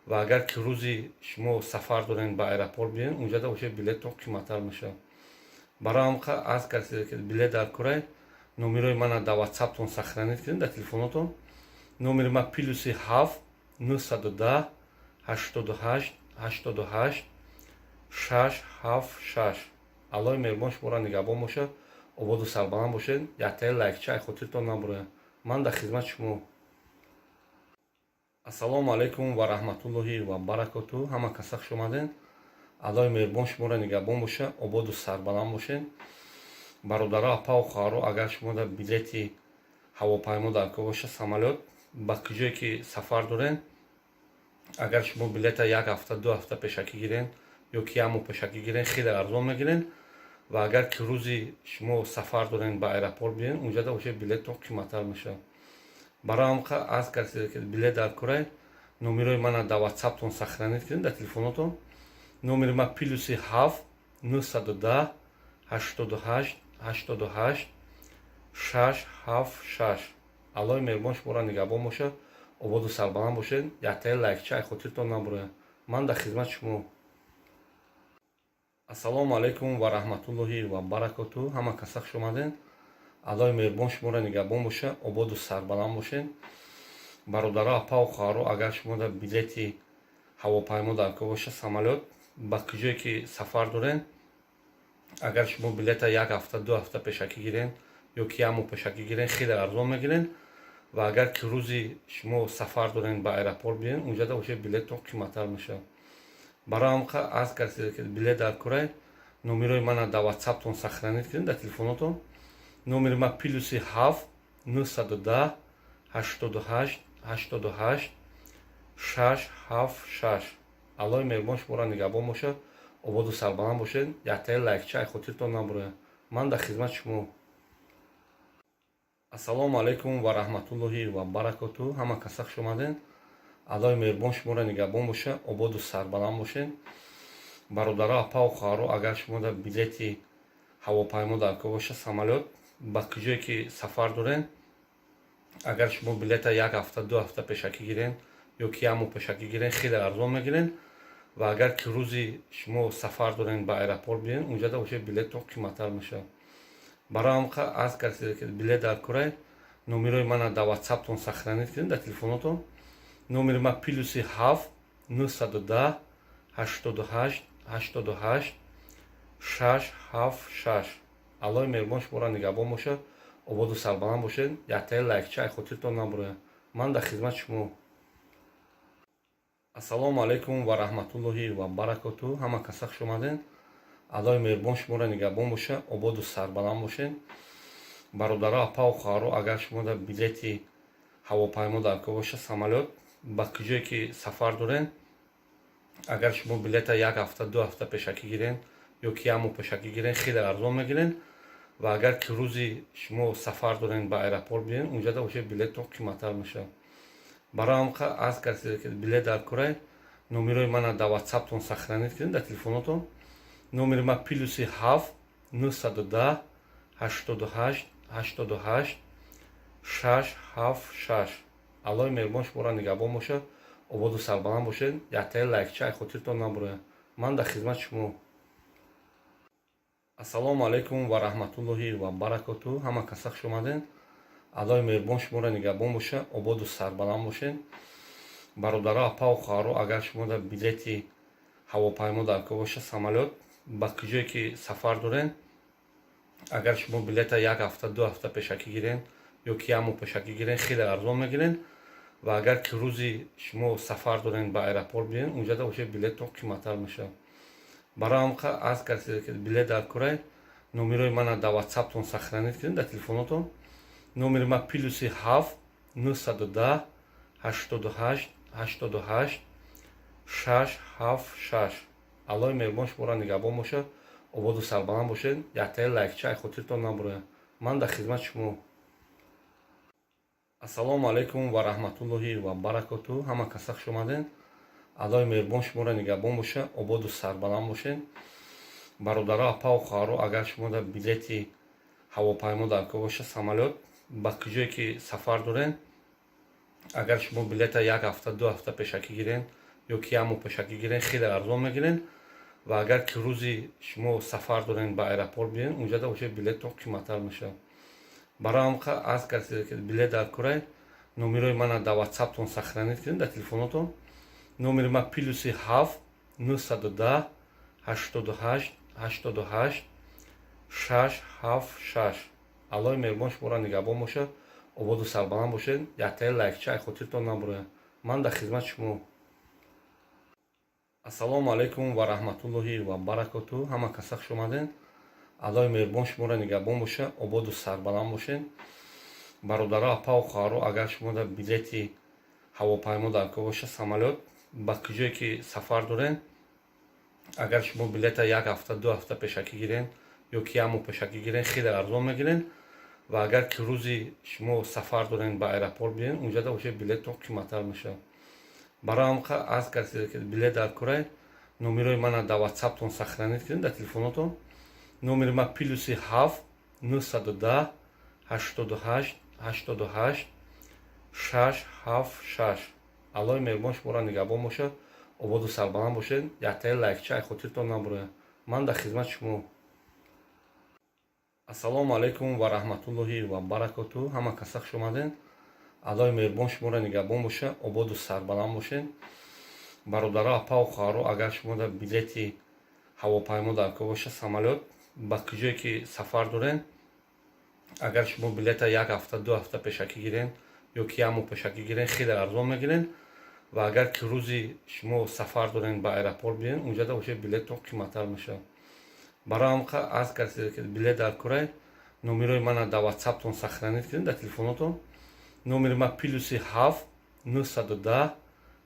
Ва агар ки рӯзи шумо сафар дорен, ба аэропорт биёен, унҷада бошед, билеттон қиматтар мешавад. Барои ҳам аз касе ки билет дар корай, номерои мана дар ватсаптон сохранить кунед, дар телефонотон. Номери ма +7 910 88 88 676. Аллоҳи меҳрубон шуморо нигаҳбон бошад, ободу сарбаланд бошед. Яктаи лайкча ай хотиртон набурояд. Ман дар хизмати шумо. Ассалому алайкум ва раҳматуллоҳи ва баракоту. Ҳама каса хуш омадед. Аллоҳи меҳрубон шуморо нигаҳбон бошад, ободу сарбаланд бошед. Бародаро, апаву хоҳаро, агар шумо дар билети ҳавопаймо дар кор бошад, самолёт, ба куҷое ки сафар доред, агар шумо билета як ҳафта, 2 ҳафта пешакӣ гирен ё ки як моҳ пешакӣ гирен, хеле арзон мегирен. Ва агар ки рӯзи шумо сафар дорен, ба аэропорт биёен, унҷада бошед, билеттон қиматтар мешавад. Барои ҳам аз касе ки билет дар корай, номерои мана дар ватсаптон сохранить кунед, дар телефонотон. Номери ма +7 910 88 88 676. Аллоҳи меҳрубон шуморо нигаҳбон бошад, ободу сарбаланд бошед. Яктаи лайкча ай хотиртон набурояд. Ман дар хизмати шумо. Ассалому алайкум ва раҳматуллоҳи ва баракоту. Ҳама каса хуш омадед. Аллоҳи меҳрубон шуморо нигаҳбон бошад, ободу сарбаланд бошед. Бародаро, апаву хоҳаро, агар шумо дар билети ҳавопаймо дар кор бошад, самолёт, ба куҷое ки сафар доред, агар шумо билета як ҳафта, 2 ҳафта пешакӣ гирен ё ки як моҳ пешакӣ гирен, хеле арзон мегирен. Ва агар ки рӯзи шумо сафар дорен, ба аэропорт биёен, унҷада бошед, билеттон қиматтар мешавад. Барои ҳам аз касе ки билет дар корай, Номерои мана дар Ватсаптон сохранить кунед, дар телефонотон. Номери ма +7 910 88 88 676. Аллои меҳрубон шуморо нигаҳбон бошад, ободу сарбаланд бошед. Яктаи лайкча ай хотиртон набурояд. Ман дар хизмати шумо. Ассалому алайкум ва раҳматуллоҳи ва баракоту. Ҳама каса хуш омадед. Аллои меҳрубон шуморо нигаҳбон бошад, ободу сарбаланд бошед. Бародаро, апау хоҳаро, агар шумо дар билети ҳавопаймо дар кор боша, самолёт, ба куҷое ки сафар доред, агар шумо билета як ҳафта, 2 ҳафта пешакӣ гирен ё ки як моҳ пешакӣ гирен, хеле арзон мегирен. Ва агар ки рӯзи шумо сафар дорен, ба аэропорт биен, унҷада уже билеттон қиматтар мешавад. Барои ҳам аз касе ки билет дар корай, номерои мана дар Ватсаптон сохранить кунед, дар телефонотон. Номери ма +7 910 88 88 676. Аллои меҳрубон шуморо нигаҳбон бошад, ободу сарбаланд бошед. Яктаи лайкча ай хотиртон набурояд. Ман дар хизмати шумо. Ассалому алайкум ва раҳматуллоҳи ва баракоту. Ҳама каса хуш омадед. Аллои меҳрубон шуморо нигаҳбон бошад, ободу сарбаланд бошед. Бародаро, апау хоҳаро, агар шумо дар билети ҳавопаймо дар кор боша, самолёт, ба куҷое ки сафар доред, агар шумо билета як ҳафта, 2 ҳафта пешакӣ гирен ё ки як моҳ пешакӣ гирен, хеле арзон мегирен. Ва агар ки рӯзи шумо сафар дорен, ба аэропорт биен, унҷада уже билеттон қиматтар мешавад. Барои ҳам аз касе ки билет дар корай, номерои мана дар Ватсаптон сохранить кунед, дар телефонотон. Номери ма +7 910 88 88 676. Аллои меҳрубон шуморо нигаҳбон бошад, ободу сарбаланд бошед. Яктаи лайкча ай хотиртон набурояд. Ман дар хизмати шумо. Ассалому алайкум ва раҳматуллоҳи ва баракоту. Ҳама каса хуш омадед. Аллои меҳрубон шуморо нигаҳбон бошад, ободу сарбаланд бошед. Бародаро, апау хоҳаро, агар шумо дар билети ҳавопаймо дар кор боша, самолёт, ба куҷое ки сафар доред, агар шумо билета як ҳафта, 2 ҳафта пешакӣ гирен ё ки як моҳ пешакӣ гирен, хеле арзон мегирен. Ва агар ки рӯзи шумо сафар дорен, ба аэропорт биен, унҷада уже билеттон қиматтар мешавад. Барои ҳам аз касе ки билет дар корай, номерои мана дар Ватсаптон сохранить кунед, дар телефонотон. Номери ма +7 910 88 88 676. Аллои меҳрубон шуморо нигаҳбон бошад, ободу сарбаланд бошед. Яктаи лайкча ай хотиртон набурояд. Ман дар хизмати шумо. Ассалому алайкум ва раҳматуллоҳи ва баракоту. Ҳама каса хуш омадед. Аллои меҳрубон шуморо нигаҳбон бошад, ободу сарбаланд бошед. Бародаро, апау хоҳаро, агар шумо дар билети ҳавопаймо дар кор боша, самолёт, ба куҷое ки сафар доред, агар шумо билета як ҳафта, 2 ҳафта пешакӣ гирен ё ки як моҳ пешакӣ гирен, хеле арзон мегирен. Ва агар ки рӯзи шумо сафар дорен, ба аэропорт биен, унҷада уже билеттон қиматтар мешавад. Барои ҳам аз касе ки билет дар корай, номерои мана дар Ватсаптон сохранить кунед, дар телефонотон. Номери ма +7 910 88 88 676. Аллои меҳрубон шуморо нигаҳбон бошад, ободу сарбаланд бошед. Яктаи лайкча ай хотиртон набурояд. Ман дар хизмати шумо. Ассалому алайкум ва раҳматуллоҳи ва баракоту. Ҳама каса хуш омадед. Аллои меҳрубон шуморо нигаҳбон бошад, ободу сарбаланд бошед. Бародаро, апау хоҳаро, агар шумо дар билети ҳавопаймо дар кор боша, самолёт, ба куҷое ки сафар доред, агар шумо билета як ҳафта, 2 ҳафта пешакӣ гирен ё ки як моҳ пешакӣ гирен, хеле арзон мегирен. Ва агар ки рӯзи шумо сафар дорен, ба аэропорт биен, унҷада уже билеттон қиматтар мешавад. Барои ҳам аз касе ки билет дар корай, номерои мана дар Ватсаптон сохранить кунед, дар телефонотон. Номери ма +7 910 88 88 676. Аллои меҳрубон шуморо нигаҳбон бошад, ободу сарбаланд бошед. Яктаи лайкча ай хотиртон набурояд. Ман дар хизмати шумо. Ассалому алайкум ва раҳматуллоҳи ва баракоту. Ҳама каса хуш омадед. Аллои меҳрубон шуморо нигаҳбон бошад, ободу сарбаланд бошед. Бародаро, апау хоҳаро, агар шумо дар билети ҳавопаймо дар кор боша, самолёт, ба куҷое ки сафар доред, агар шумо билета як ҳафта, 2 ҳафта пешакӣ гирен ё ки як моҳ пешакӣ гирен, хеле арзон мегирен. Ва агар ки рӯзи шумо сафар дорен, ба аэропорт биен, унҷада уже билеттон қиматтар мешавад. Барои ҳамқа аз касе ки билет дар курай, номерои мана дар Ватсаптон сохранить кунед, дар телефонотон. Номери ма +7 910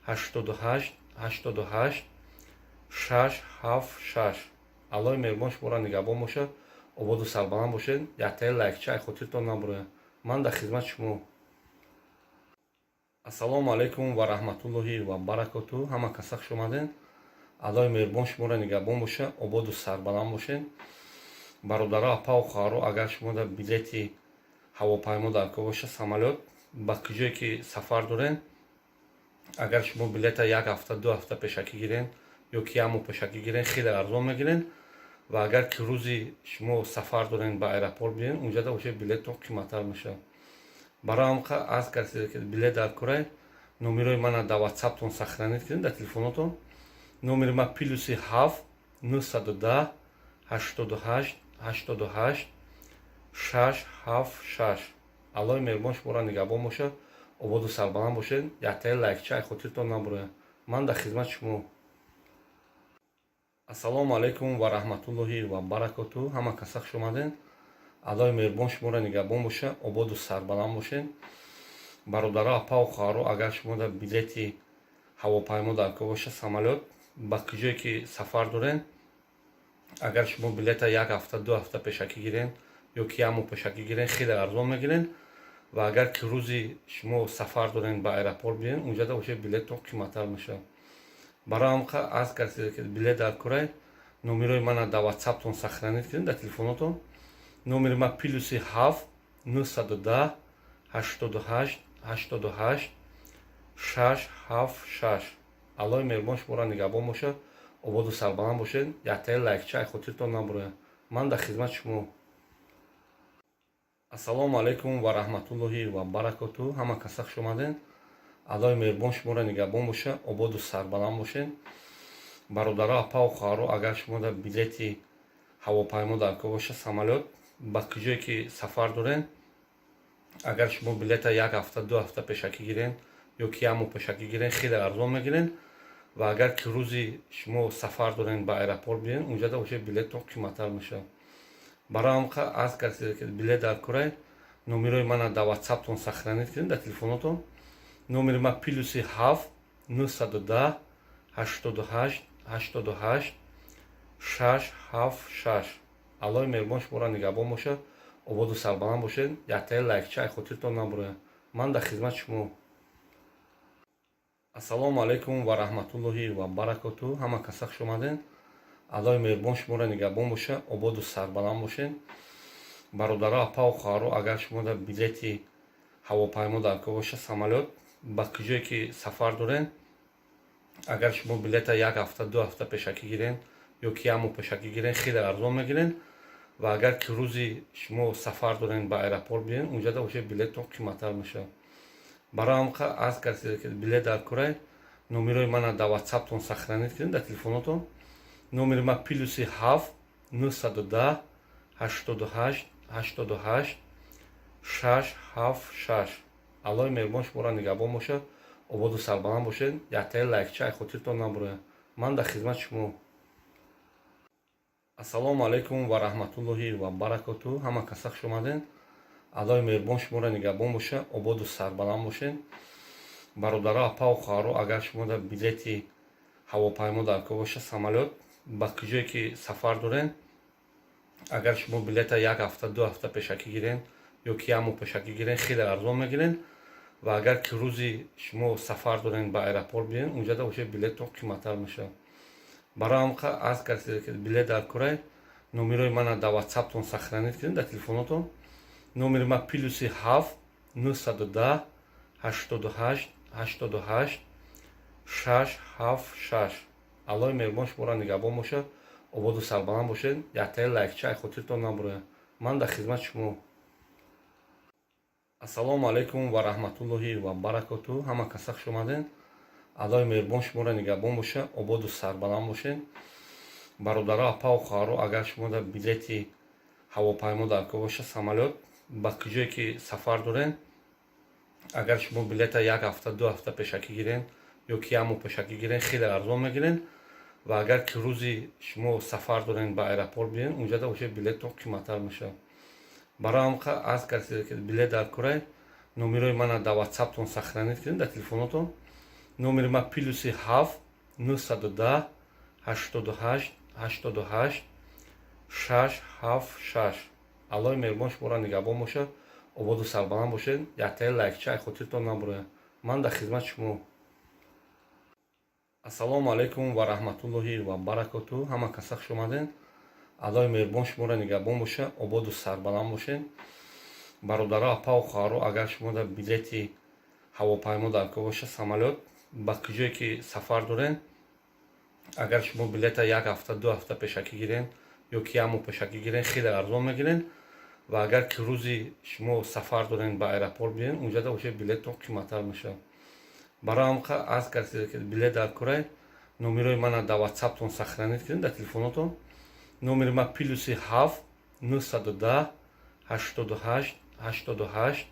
88 88 676. Аллоҳи меҳрубон шуморо нигаҳбон бошад, ободу сарбаланд бошед. Яктаи лайкча ай хотиртон набурояд. Ман дар хизмати шумо. Ассалому алайкум ва раҳматуллоҳи ва баракоту. Ҳама каса хуш омадед. Аллоҳи меҳрубон шуморо нигаҳбон бошад, ободу сарбаланд бошед. Бародаро, апау хоҳаро, агар шумо дар билети ҳавопаймо дар кор боша, самолёт, ба куҷое ки сафар доред, агар шумо билета як ҳафта, 2 ҳафта пешакӣ гирен ё ки як моҳ пешакӣ гирен, хеле арзон мегирен. Ва агар ки рӯзи шумо сафар дорен, ба аэропорт биёен, унҷада бошед, билеттон қиматтар мешавад. Барои ҳамқа аз касе ки билет дар курай, номерои мана дар Ватсаптон сохранить кунед, дар телефонотон. Номери ма +7 910 88 88 676. Аллоҳи меҳрубон шуморо нигаҳбон бошад, ободу сарбаланд бошед. Яктаи лайкча ай хотиртон набурояд. Ман дар хизмати шумо. Ассалому алайкум ва раҳматуллоҳи ва баракоту. Ҳама каса хуш омадед. Аллоҳи меҳрубон шуморо нигаҳбон бошад, ободу сарбаланд бошед. Бародаро, апау хоҳаро, агар шумо дар билети ҳавопаймо дар кор боша, самолёт, ба куҷое ки сафар доред, агар шумо билета як ҳафта, 2 ҳафта пешакӣ гирен ё ки як моҳ пешакӣ гирен, хеле арзон мегирен. Ва агар ки рӯзи шумо сафар дорен, ба аэропорт биёен, унҷада бошед, билеттон қиматтар мешавад. Барои ҳамқа аз касе ки билет дар курай, номерои мана дар Ватсаптон сохранить кунед, дар телефонотон. Номери ма +7 910 88 88 676. Аллоҳи меҳрубон шуморо нигаҳбон бошад, ободу сарбаланд бошед. Яктаи лайкча ай хотиртон набурояд. Ман дар хизмати шумо. Ассалому алайкум ва раҳматуллоҳи ва баракоту. Ҳама каса хуш омадед. Аллоҳи меҳрубон шуморо нигаҳбон бошад, ободу сарбаланд бошед. Бародаро, апау хоҳаро, агар шумо дар билети ҳавопаймо дар кор боша, самолёт, ба куҷое ки сафар доред, агар шумо билета як ҳафта, 2 ҳафта пешакӣ гирен ё ки як моҳ пешакӣ гирен, хеле арзон мегирен. Ва агар ки рӯзи шумо сафар дорен, ба аэропорт биёен, унҷада бошед, билеттон қиматтар мешавад. Барои ҳамқа аз касе ки билет дар курай, номерои мана дар Ватсаптон сохранить кунед, дар телефонотон. Номери ма +7 910 88 88 676. Аллоҳи меҳрубон шуморо нигаҳбон бошад, ободу сарбаланд бошед. Яктаи лайкча ай хотиртон набурояд. Ман дар хизмати шумо. Ассалому алайкум ва раҳматуллоҳи ва баракоту. Ҳама каса хуш омадед. Аллоҳи меҳрубон шуморо нигаҳбон бошад, ободу сарбаланд бошед. Бародаро, апау хоҳаро, агар шумо дар билети ҳавопаймо дар кор боша, самолёт, ба куҷое ки сафар доред, агар шумо билета як ҳафта, 2 ҳафта пешакӣ гирен ё ки як моҳ пешакӣ гирен, хеле арзон мегирен. Ва агар ки рӯзи шумо сафар дорен, ба аэропорт биёен, унҷада бошед, билеттон қиматтар мешавад. Барои ҳамқа аз касе ки билет дар курай, номерои мана дар Ватсаптон сохранить кунед, дар телефонотон. Номери ма +7 910 88 88 676. Аллоҳи меҳрубон шуморо нигаҳбон бошад, ободу сарбаланд бошед. Яктаи лайкча ай хотиртон набурояд. Ман дар хизмати шумо. Ассалому алайкум ва раҳматуллоҳи ва баракоту. Ҳама каса хуш омадед. Аллоҳи меҳрубон шуморо нигаҳбон бошад, ободу сарбаланд бошед. Бародаро, апау хоҳаро, агар шумо дар билети ҳавопаймо дар кор боша, самолёт, ба куҷое ки сафар доред, агар шумо билета як ҳафта, 2 ҳафта пешакӣ гирен ё ки як моҳ пешакӣ гирен, хеле арзон мегирен. Ва агар ки рӯзи шумо сафар дорен, ба аэропорт биёен, унҷада бошед, билеттон қиматтар мешавад. Барои ҳамқа аз касе ки билет дар курай, номерои мана дар Ватсаптон сохранить кунед, дар телефонотон. Номери ма +7 910 88 88 676. Аллоҳи меҳрубон шуморо нигаҳбон бошад, ободу сарбаланд бошед. Яктаи лайкча ай хотиртон набурояд. Ман дар хизмати шумо. Ассалому алайкум ва раҳматуллоҳи ва баракоту. Ҳама каса хуш омадед. Аллоҳи меҳрубон шуморо нигаҳбон бошад, ободу сарбаланд бошед. Бародаро, апау хоҳаро, агар шумо дар билети ҳавопаймо дар кор боша, самолёт, ба куҷое ки сафар доред, агар шумо билета як ҳафта, 2 ҳафта пешакӣ гирен ё ки як моҳ пешакӣ гирен, хеле арзон мегирен. Ва агар ки рӯзи шумо сафар дорен, ба аэропорт биёен, унҷада бошед, билеттон қиматтар мешавад. Барои ҳамқа аз касе ки билет дар курай, номерои мана дар Ватсаптон сохранить кунед, дар телефонотон. Ва агар ки рӯзи шумо сафар дорен, ба аэропорт биен, унҷада уже билеттон қиматтар мешавад. Барои ҳамқа аз касе ки билет дар курай, номерои мана дар Ватсаптон сохранить кунед, дар телефонотон. Номери ма +7 910 88 88 676. Аллоҳи меҳрубон шуморо нигаҳбон бошад, ободу сарбаланд бошед. Яктаи лайкча ай хотиртон набурояд. Ман дар хизмати шумо. Ассалому алайкум ва раҳматуллоҳи ва баракоту. Ҳама каса хуш омадед. Аллоҳи меҳрубон шуморо нигаҳбон бошад, ободу сарбаланд бошед. Бародаро, апаву хоҳаро, агар шумо дар билети ҳавопаймо дар кор боша, самолёт, ба куҷое ки сафар доред, агар шумо билета як ҳафта, 2 ҳафта пешакӣ гирен ё ки як моҳ пешакӣ гирен, хеле арзон мегирен. Ва агар ки рӯзи шумо сафар дорен, ба аэропорт биен, унҷада уже билеттон қиматтар мешавад. Барои ҳамқа аз касе ки билет дар курай, номерои мана дар Ватсаптон сохранить кунед, дар телефонотон. Номери ма +7 910 88 88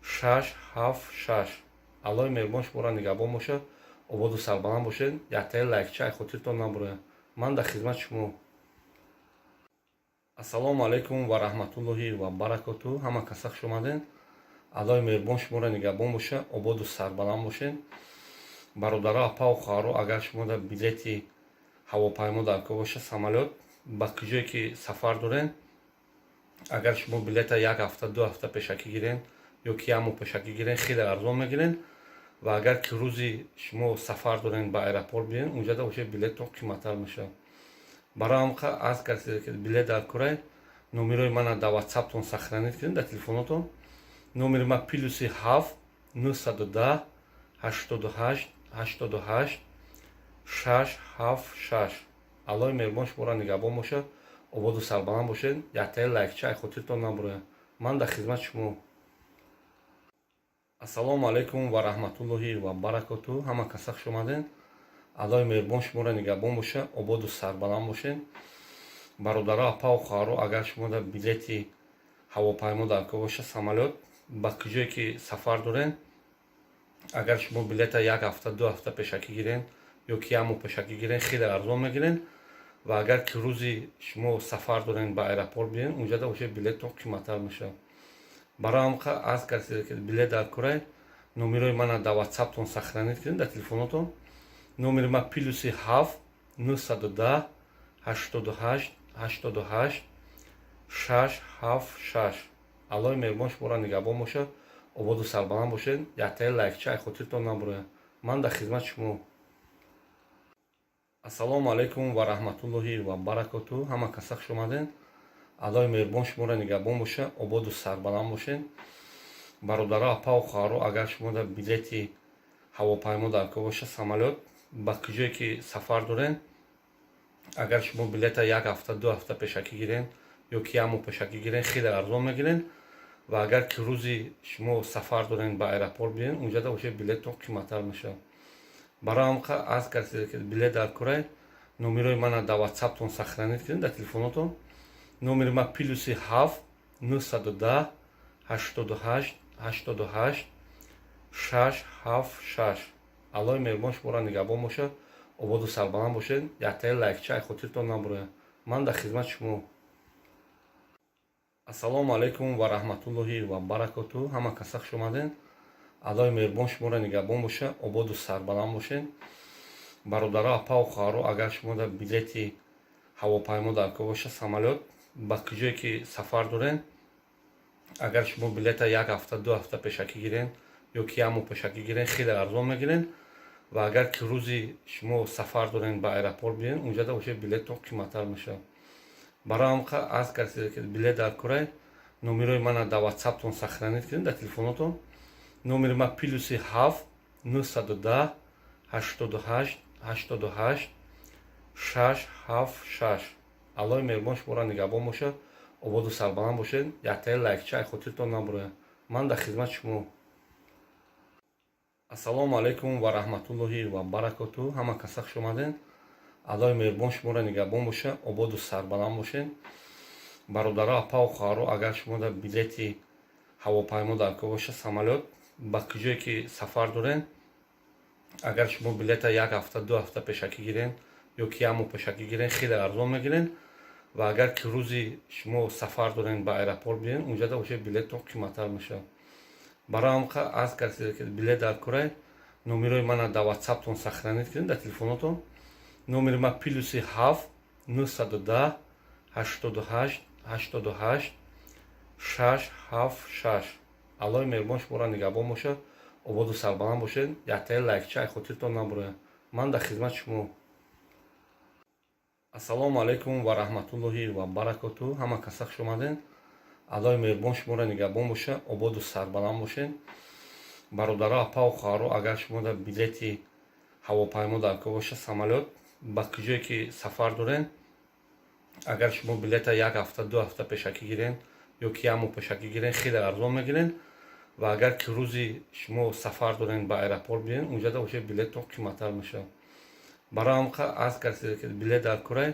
676. Аллоҳи меҳрубон шуморо нигаҳбон бошад, ободу сарбаланд бошед. Яктаи лайкча ай хотиртон набурояд. Ман дар хизмати шумо. Ассалому алайкум ва раҳматуллоҳи ва баракоту. Ҳама каса хуш омадед. Аллоҳи меҳрубон шуморо нигаҳбон бошад, ободу сарбаланд бошед. Бародаро, апаву хоҳаро, агар шумо дар билети ҳавопаймо дар кор боша, самолёт, ба куҷое ки сафар доред, агар шумо билета як ҳафта, 2 ҳафта пешакӣ гирен ё ки як моҳ пешакӣ гирен, хеле арзон мегирен. Ва агар ки рӯзи шумо сафар дорен, ба аэропорт биен, унҷада уже билеттон қиматтар мешавад. Барои ҳамқа аз касе ки билет дар курай, номерои мана дар Ватсаптон сохранить кунед, дар телефонотон. Номери ма +7 910 88 88 676. Аллоҳи меҳрубон шуморо нигаҳбон бошад, ободу сарбаланд бошед. Яктаи лайкча ай хотиртон набурояд. Ман дар хизмати шумо. Ассалому алайкум ва раҳматуллоҳи ва баракоту. Ҳама каса хуш омадед. Аллоҳи меҳрубон шуморо нигаҳбон бошад, ободу сарбаланд бошед. Бародаро, апаву хоҳаро, агар шумо дар билети ҳавопаймо дар кор боша, самолёт, ба куҷое ки сафар доред, агар шумо билета як ҳафта, 2 ҳафта пешакӣ гирен ё ки як моҳ пешакӣ гирен, хеле арзон мегирен. Ва агар ки рӯзи шумо сафар дорен, ба аэропорт биен, унҷада уже билеттон қиматтар мешавад. Барои ҳамқа аз касе ки билет дар курай, номерои мана дар Ватсаптон сохранить кунед, дар телефонотон. Номери ма +7 910 88 88 676. Аллоҳи меҳрубон шуморо нигаҳбон бошад, ободу сарбаланд бошед. Яктаи лайкча ай хотиртон набурояд. Ман дар хизмати шумо. Ассалому алайкум ва раҳматуллоҳи ва баракоту. Ҳама каса хуш омадед. Аллоҳи меҳрубон шуморо нигаҳбон бошад, ободу сарбаланд бошед. Бародаро, апаву хоҳаро, агар шумо дар билети ҳавопаймо дар кор боша, самолёт, ба куҷое ки сафар доред, агар шумо билета як ҳафта, 2 ҳафта пешакӣ гирен ё ки як моҳ пешакӣ гирен, хеле арзон мегирен. Ва агар ки рӯзи шумо сафар дорен, ба аэропорт биен, унҷада уже билеттон қиматтар мешавад. Барои ҳамқа аз касе ки билет дар курай, номерои мана дар Ватсаптон сохранить кунед, дар телефонотон. Номери ма +7 910 88 88 676. Аллоҳи меҳрубон шуморо нигаҳбон бошад, ободу сарбаланд бошед. Яктаи лайкча ай хотиртон набурояд. Ман дар хизмати шумо. Ассалому алайкум ва раҳматуллоҳи ва баракоту. Ҳама каса хуш омадед. Аллоҳи меҳрубон шуморо нигаҳбон бошад, ободу сарбаланд бошед. Бародаро, апаву хоҳаро, агар шумо дар билети ҳавопаймо дар кор боша, самолёт, ба куҷое ки сафар доред, агар шумо билета як ҳафта, 2 ҳафта пешакӣ гирен ё ки як моҳ пешакӣ гирен, хеле арзон мегирен. Ва агар ки рӯзи шумо сафар дорен, ба аэропорт биен, унҷада уже билеттон қиматтар мешавад. Барои ҳамқа аз касе ки билет дар курай, номерои мана дар Ватсаптон сохранить кунед, дар телефонотон. Номери ма +7 910 88 88 676. Аллоҳи меҳрубон шуморо нигаҳбон бошад, ободу сарбаланд бошед. Яктаи лайкча ай хотиртон набурояд. Ман дар хизмати шумо. Ассалому алайкум ва раҳматуллоҳи ва баракоту. Ҳама каса хуш омадед. Аллоҳи меҳрубон шуморо нигаҳбон бошад, ободу сарбаланд бошед. Бародаро, апаву хоҳаро, агар шумо дар билети ҳавопаймо дар кор боша, самолёт, ба куҷое ки сафар доред, агар шумо билета як ҳафта, 2 ҳафта пешакӣ гирен ё ки як моҳ пешакӣ гирен, хеле арзон мегирен. Ва агар ки рӯзи шумо сафар дорен, ба аэропорт биен, унҷада уже билеттон қиматтар мешавад. Барои ҳамқа аз касе ки билет дар курай, номерои мана дар Ватсаптон сохранить кунед, дар телефонотон. Номери ма Ё ки як моҳ пешакӣ гирен, хеле арзон мегирен. Ва агар ки рӯзи шумо сафар дорен, ба аэропорт биен, унҷада уже билеттон қиматтар мешавад. Барои ҳамқа аз касе ки билет дар курай, номерои мана дар Ватсаптон сохранить кунед, дар телефонотон. Номери ма +7 910 88 88 676. Аллоҳи меҳрубон шуморо нигаҳбон бошад, ободу сарбаланд бошед. Яктаи лайкча ай хотиртон набурояд. Ман дар хизмати шумо. Ассалому алайкум ва раҳматуллоҳи ва баракоту. Ҳама каса хуш омаден. Аллоҳи меҳрубон шуморо нигаҳбон бошад, ободу сарбаланд бошед. Бародаро, апаву хоҳаро, агар шумо дар билети ҳавопаймо дар кор бошад, самолёт, ба куҷое ки сафар дорен, агар шумо билета як ҳафта, 2 ҳафта пешакӣ гирен ё ки як моҳ пешакӣ гирен, хеле арзон мегирен. Ва агар ки рӯзи шумо сафар дорен, ба аэропорт биен, унҷада уже билеттон қиматтар мешавад. Барои ҳамқа аз касе ки билет дар курай,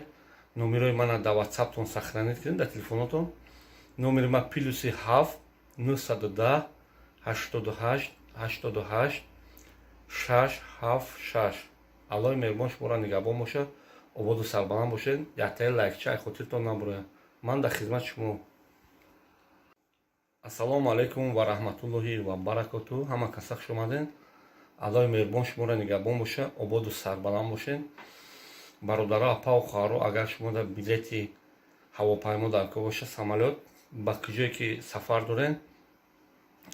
номерои мана дар Ватсаптон сохранить кунед, дар телефонотон. Номери ма +7 910 88 88 676. Аллоҳи меҳрубон шуморо нигаҳбон бошад, ободу сарбаланд бошед. Яктаи лайкча ай хотиртон набурояд. Ман дар хизмати шумо. Ассалому алайкум ва раҳматуллоҳи ва баракоту. Ҳама каса хуш омаден. Аллоҳи меҳрубон шуморо нигаҳбон бошад, ободу сарбаланд бошед. Бародаро, апаву хоҳаро, агар шумо дар билети ҳавопаймо дар кор бошад, самолёт, ба куҷое ки сафар дорен,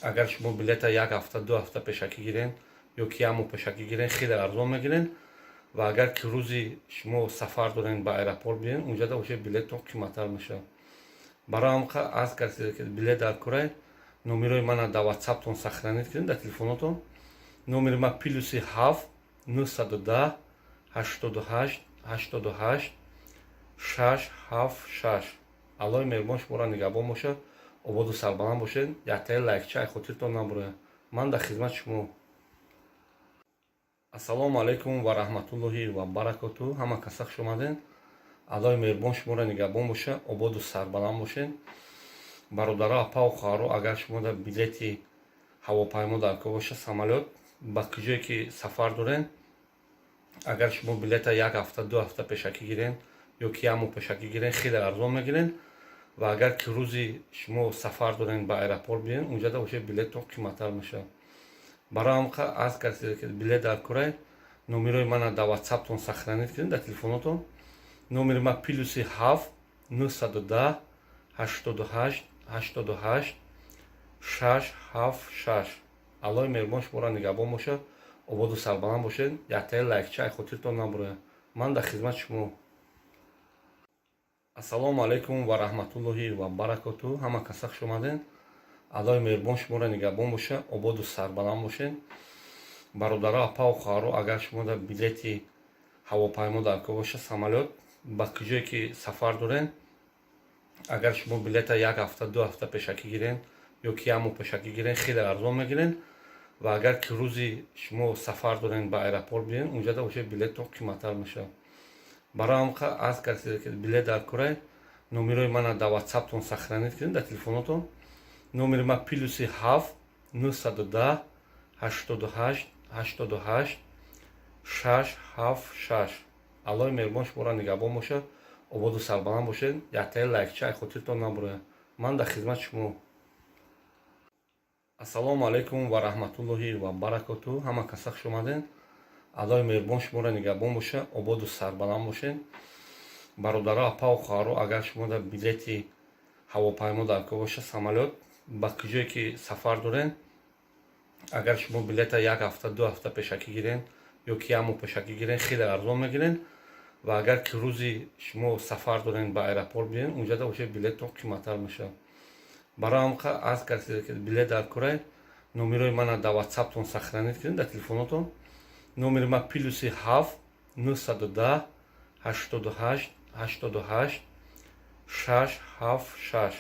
агар шумо билета як ҳафта, 2 ҳафта пешакӣ гирен ё ки як моҳ пешакӣ гирен, хеле арзон мегирен. Ва агар ки рӯзи шумо сафар дорен, ба аэропорт биен, унҷада уже билеттон қиматтар мешавад. Барои ҳамқа аз касе ки билет дар курай, номерои мана дар Ватсаптон сохранить кунед, дар телефонотон. Номери ма +7 910 88 88 676. Аллоҳи меҳрубон шуморо нигаҳбон бошад, ободу сарбаланд бошед. Яктаи лайкча ай хотиртон набурояд. Ман дар хизмати шумо. Ассалому алайкум ва раҳматуллоҳи ва баракоту. Ҳама каса хуш омаден. Аллоҳи меҳрубон шуморо нигаҳбон бошад, ободу сарбаланд бошед. Бародаро, апаву хоҳаро, агар шумо дар билети ҳавопаймо дар кор бошад, самолёт, ба куҷое ки сафар дорен, агар шумо билета як ҳафта, 2 ҳафта пешакӣ гирен ё ки як моҳ пешакӣ гирен, хеле арзон мегирен. Ва агар ки рӯзи шумо сафар дорен, ба аэропорт биен, унҷада уже билеттон қиматтар мешавад. Барои ҳамқа аз касе ки билет дар курай, номерои мана дар Ватсаптон сохранить кунед, дар телефонотон. Номери ма +7 910 88 88 676. Аллоҳи меҳрубон шуморо нигаҳбон бошад, ободу сарбаланд бошед. Яктаи лайкча ай хотиртон набурояд. Ман дар хизмати шумо. Ассалому алайкум ва раҳматуллоҳи ва баракоту. Ҳама каса хуш омаден. Аллоҳи меҳрубон шуморо нигаҳбон бошад, ободу сарбаланд бошед. Бародаро, апаву хоҳаро, агар шумо дар билети ҳавопаймо дар кор бошад, самолёт, ба куҷое ки сафар дорен, агар шумо билета як ҳафта, 2 ҳафта пешакӣ гирен ё ки як моҳ пешакӣ гирен, хеле арзон мегирен. Ва агар ки рӯзи шумо сафар дорен, ба аэропорт биен, унҷада уже билеттон қиматтар мешавад. Барои ҳамқа аз касе ки билет дар курай, номерои мана дар Ватсаптон сохранить кунед, дар телефонотон. Номери ма +7 910 88 88 676. Аллоҳи меҳрубон шуморо нигаҳбон бошад, ободу сарбаланд бошед. Яктаи лайкча ай хотиртон набурояд. Ман дар хизмати шумо. Ассалому алайкум ва раҳматуллоҳи ва баракоту. Ҳама каса хуш омаден. Аллоҳи меҳрубон шуморо нигаҳбон бошад, ободу сарбаланд бошед. Бародаро, апаву хоҳаро, агар шумо дар билети ҳавопаймо дар кор бошад, самолёт, ба куҷое ки сафар дорен, агар шумо билета як ҳафта, 2 ҳафта пешакӣ гирен ё ки як моҳ пешакӣ гирен, хеле арзон мегирен. Ва агар ки рӯзи шумо сафар дорен, ба аэропорт биен, унҷада уже билеттон қиматтар мешавад. Барои ҳамқа аз касе ки билет дар курай, номерои мана дар Ватсаптон сохранить кунед, дар телефонотон. Номери ма +7 910 88 88 676.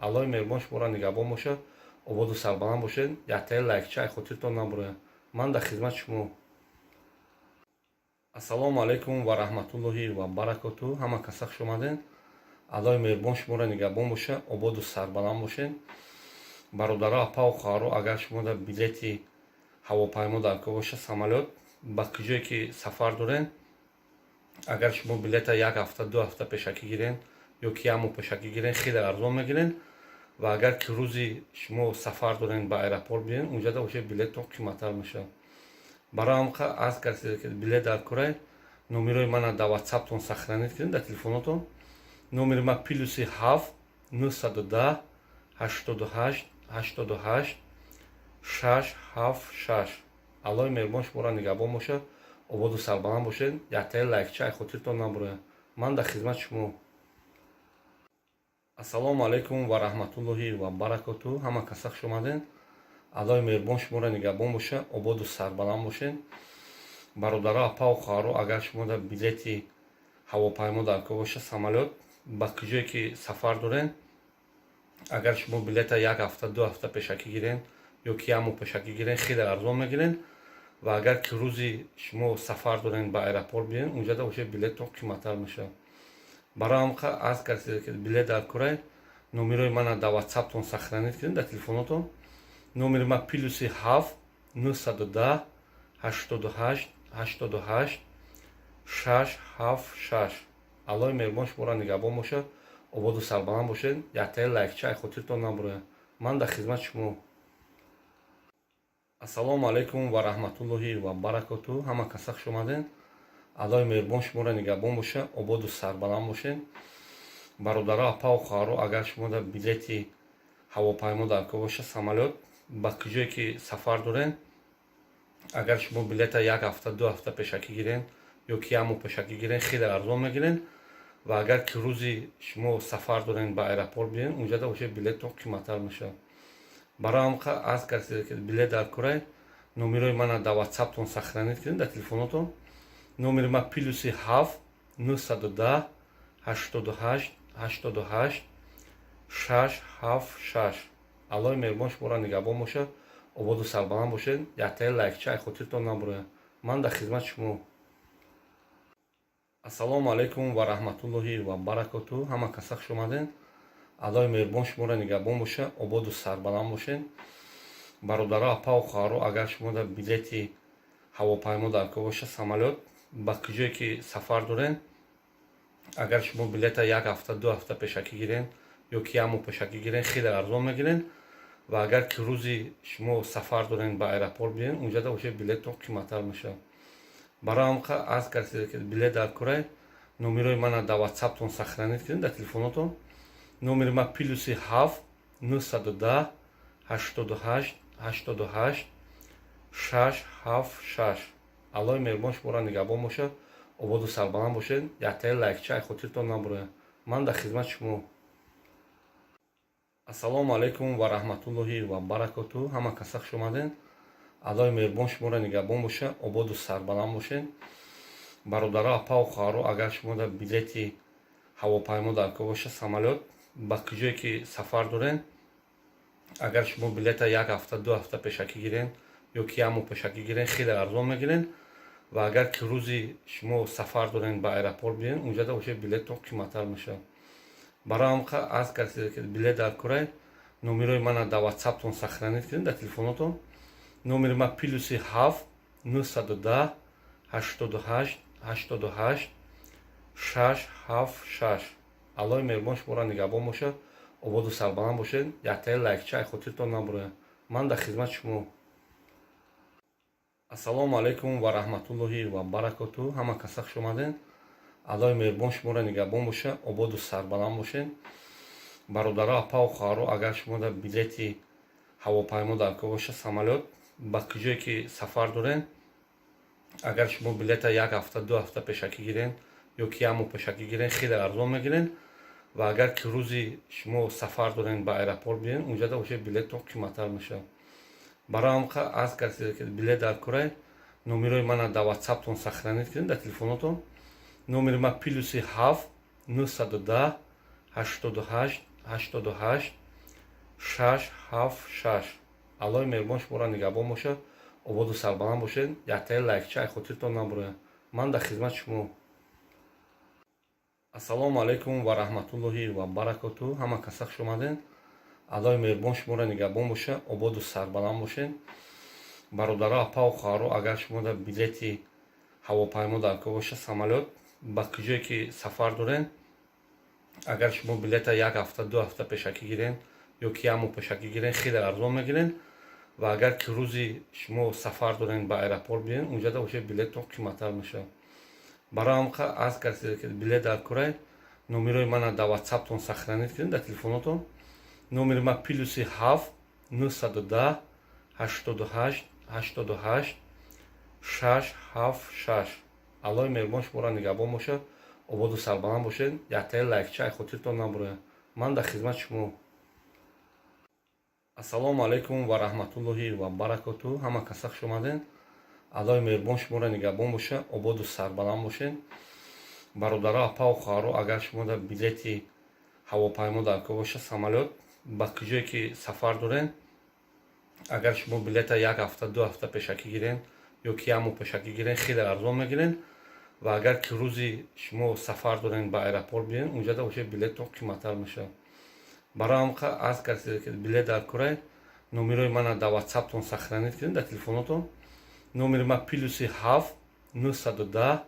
Аллоҳи меҳрубон шуморо нигаҳбон бошад, ободу сарбаланд бошед. Яктаи лайкча ай хотиртон набурояд. Ман дар хизмати шумо. Ассалому алайкум ва раҳматуллоҳи ва баракоту. Ҳама каса хуш омаден. Аллоҳи меҳрубон шуморо нигаҳбон бошад, ободу сарбаланд бошед. Бародаро, апаву хоҳаро, агар шумо дар билети ҳавопаймо дар кор бошад, самолёт, ба куҷое ки сафар дорен, Агар шумо билета як ҳафта, 2 ҳафта пешакӣ гирен ё ки як моҳ пешакӣ гирен, хеле арзон мегирен. Ва агар ки рӯзи шумо сафар дорен, ба аэропорт биен, унҷада уже билеттон қиматтар мешавад. Барои ҳам аз касе ки билет дар курай, номерои мана дар Ватсаптон сохранить кунед, дар телефонотон. Номери ма +7 910 88 88 676. Аллоҳи меҳрубон шуморо нигаҳбон бошад, ободу сарбаланд бошед. Яктаи лайкча ай хотиртон набурояд. Ман дар хизмати шумо. Ассалому алайкум ва раҳматуллоҳи ва баракоту. Ҳама каса хуш омадед. Аллоҳи меҳрубон шуморо нигаҳбон бошад, ободу сарбаланд бошед. Бародаро, апаву хоҳаро, агар шумо дар билети ҳавопаймо дар кор бошад, самолёт, ба куҷое ки сафар доред, агар шумо билета як ҳафта, 2 ҳафта пешакӣ гирен ё ки як моҳ пешакӣ гирен, хеле арзон мегирен. Ва агар ки рӯзи шумо сафар дорен, ба аэропорт биен, унҷада уже билеттон қиматтар мешавад. Барои ҳам аз касе ки билет дар курай, номерои мана дар Ватсаптон сохранить кунед, дар телефонотон. Номери ма +7 910 88 88 676. Аллоҳи меҳрубон шуморо нигаҳбон бошад, ободу сарбаланд бошед. Яктаи лайкча ай хотиртон набурояд. Ман дар хизмати шумо. Ассалому алайкум ва раҳматуллоҳи ва баракоту. Ҳама каса хуш омадед. Аллоҳи меҳрубон шуморо нигаҳбон бошад, ободу сарбаланд бошед. Бародаро, апаву хоҳаро, агар шумо дар билети ҳавопаймо дар кор бошад, самолёт, ба куҷое ки сафар доред, агар шумо билета як ҳафта, 2 ҳафта пешакӣ гирен ё ки як моҳ пешакӣ гирен, хеле арзон мегирен. Ва агар ки рӯзи шумо сафар дорен, ба аэропорт биен, унҷада уже билеттон қиматтар мешавад. Барои ҳам аз касе ки билет дар курай, номерои мана дар Ватсаптон сохранить кунед, дар телефонотон. Номери ма +7 910 88 88 676. Аллоҳи меҳрубон шуморо нигаҳбон бошад, ободу сарбаланд бошед. Яктаи лайкча ай хотиртон набурояд. Ман дар хизмати шумо. Ассалому алайкум ва раҳматуллоҳи ва баракоту. Ҳама каса хуш омадед. Аллоҳи меҳрубон шуморо нигаҳбон бошад, ободу сарбаланд бошед. Бародаро, апаву хоҳаро, агар шумо дар билети ҳавопаймо дар кор бошад, самолёт, ба куҷое ки сафар доред, агар шумо билета як ҳафта, 2 ҳафта пешакӣ гирен ё ки як моҳ пешакӣ гирен, хеле арзон мегирен. Ва агар ки рӯзи шумо сафар дорен, ба аэропорт биен, унҷада уже билеттон қиматтар мешавад. Барои ҳам аз касе ки билет дар курай, номерои мана дар Ватсаптон сохранить кунед, дар телефонотон. Номери ма +7 910 88 88 676. Аллоҳи меҳрубон шуморо нигаҳбон бошад, ободу сарбаланд бошед. Яктаи лайкча ай хотиртон набурояд. Ман дар хизмати шумо. Ассалому алайкум ва раҳматуллоҳи ва баракоту. Ҳама каса хуш омадед. Аллоҳи меҳрубон шуморо нигаҳбон бошад, ободу сарбаланд бошед. Бародаро, апаву хоҳаро, агар шумо дар билети ҳавопаймо дар кор бошад, самолёт, ба куҷое ки сафар доред, агар шумо билета як ҳафта, 2 ҳафта пешакӣ гирен ё ки як моҳ пешакӣ гирен, хеле арзон мегирен. Ва агар ки рӯзи шумо сафар дорен, ба аэропорт биен, унҷада уже билеттон қиматтар мешавад. Барои ҳам аз касе ки билет дар курай, номерои мана дар Ватсаптон сохранить кунед, дар телефонотон. Номери ма +7 910 88 88 676. Аллоҳи меҳрубон шуморо нигаҳбон бошад, ободу сарбаланд бошед. Яктаи лайкча ай хотиртон набурояд. Ман дар хизмати шумо. Ассалому алайкум ва раҳматуллоҳи ва баракоту. Ҳама каса хуш омадед. Аллоҳи меҳрубон шуморо нигаҳбон бошад, ободу сарбаланд бошед. Бародаро, апаву хоҳаро, агар шумо дар билети ҳавопаймо дар кор бошад, самолёт, ба куҷое ки сафар доред, агар шумо билета як ҳафта, 2 ҳафта пешакӣ гирен ё ки як моҳ пешакӣ гирен, хеле арзон мегирен. Ва агар ки рӯзи шумо сафар дорен, ба аэропорт биен, унҷада уже билеттон қиматтар мешавад. Барои ҳам аз касе ки билет дар курай, номерои мана дар Ватсаптон сохранить кунед, дар телефонотон. Номери ма +7 910 88 88 676. Аллоҳи меҳрубон шуморо нигаҳбон бошад, ободу сарбаланд бошед. Яктаи лайкча ай хотиртон набурояд. Ман дар хизмати шумо. Ассалому алайкум ва раҳматуллоҳи ва баракоту. Ҳама каса хуш омадед. Аллоҳи меҳрубон шуморо нигаҳбон бошад, ободу сарбаланд бошед. Бародаро, апаву хоҳаро, агар шумо дар билети ҳавопаймо дар кор бошад, самолёт, ба куҷое ки сафар доред, агар шумо билета як ҳафта, 2 ҳафта пешакӣ гирен ё ки як моҳ пешакӣ гирен, хеле арзон мегирен. Ба куҷое ки сафар дорен, агар шумо билета як ҳафта, 2 ҳафта пешакӣ гирен ё ки як моҳ пешакӣ гирен, хеле арзон мегирен. Ва агар ки рӯзи шумо сафар дорен, ба аэропорт биёен, унҷада уже билеттон қиматтар мешавад. Барои ҳам аз касе ки билет дар курай, номерои мана дар ватсаптон сохранить кунед, дар телефонотон. Номери ма +7 910 88 88 676. Аллоҳи меҳрубон шуморо нигаҳбон бошад, ободу сарбаланд бошед. Яктаи лайкча ай хотиртон набурояд. Ман дар хизмати шумо. Ассалому алайкум ва раҳматуллоҳи ва баракоту. Ҳама каса хуш омаден. Аллоҳи меҳрубон шуморо нигаҳбон бошад, ободу сарбаланд бошед. Бародаро, апаву хоҳаро, агар шумо дар билети ҳавопаймо дар кор бошад, самолёт, ба куҷое ки сафар дорен, агар шумо билета як ҳафта, 2 ҳафта пешакӣ гирен ё ки як моҳ пешакӣ гирен, хеле арзон мегирен. Ва агар ки рӯзи шумо сафар дорен, ба аэропорт биёен, унҷада уже билеттон қиматтар мешавад. Барои ҳам аз касе ки билет дар курай, номерои мана дар ватсаптон сохранить кунед, дар телефонотон. Номери ма +7 910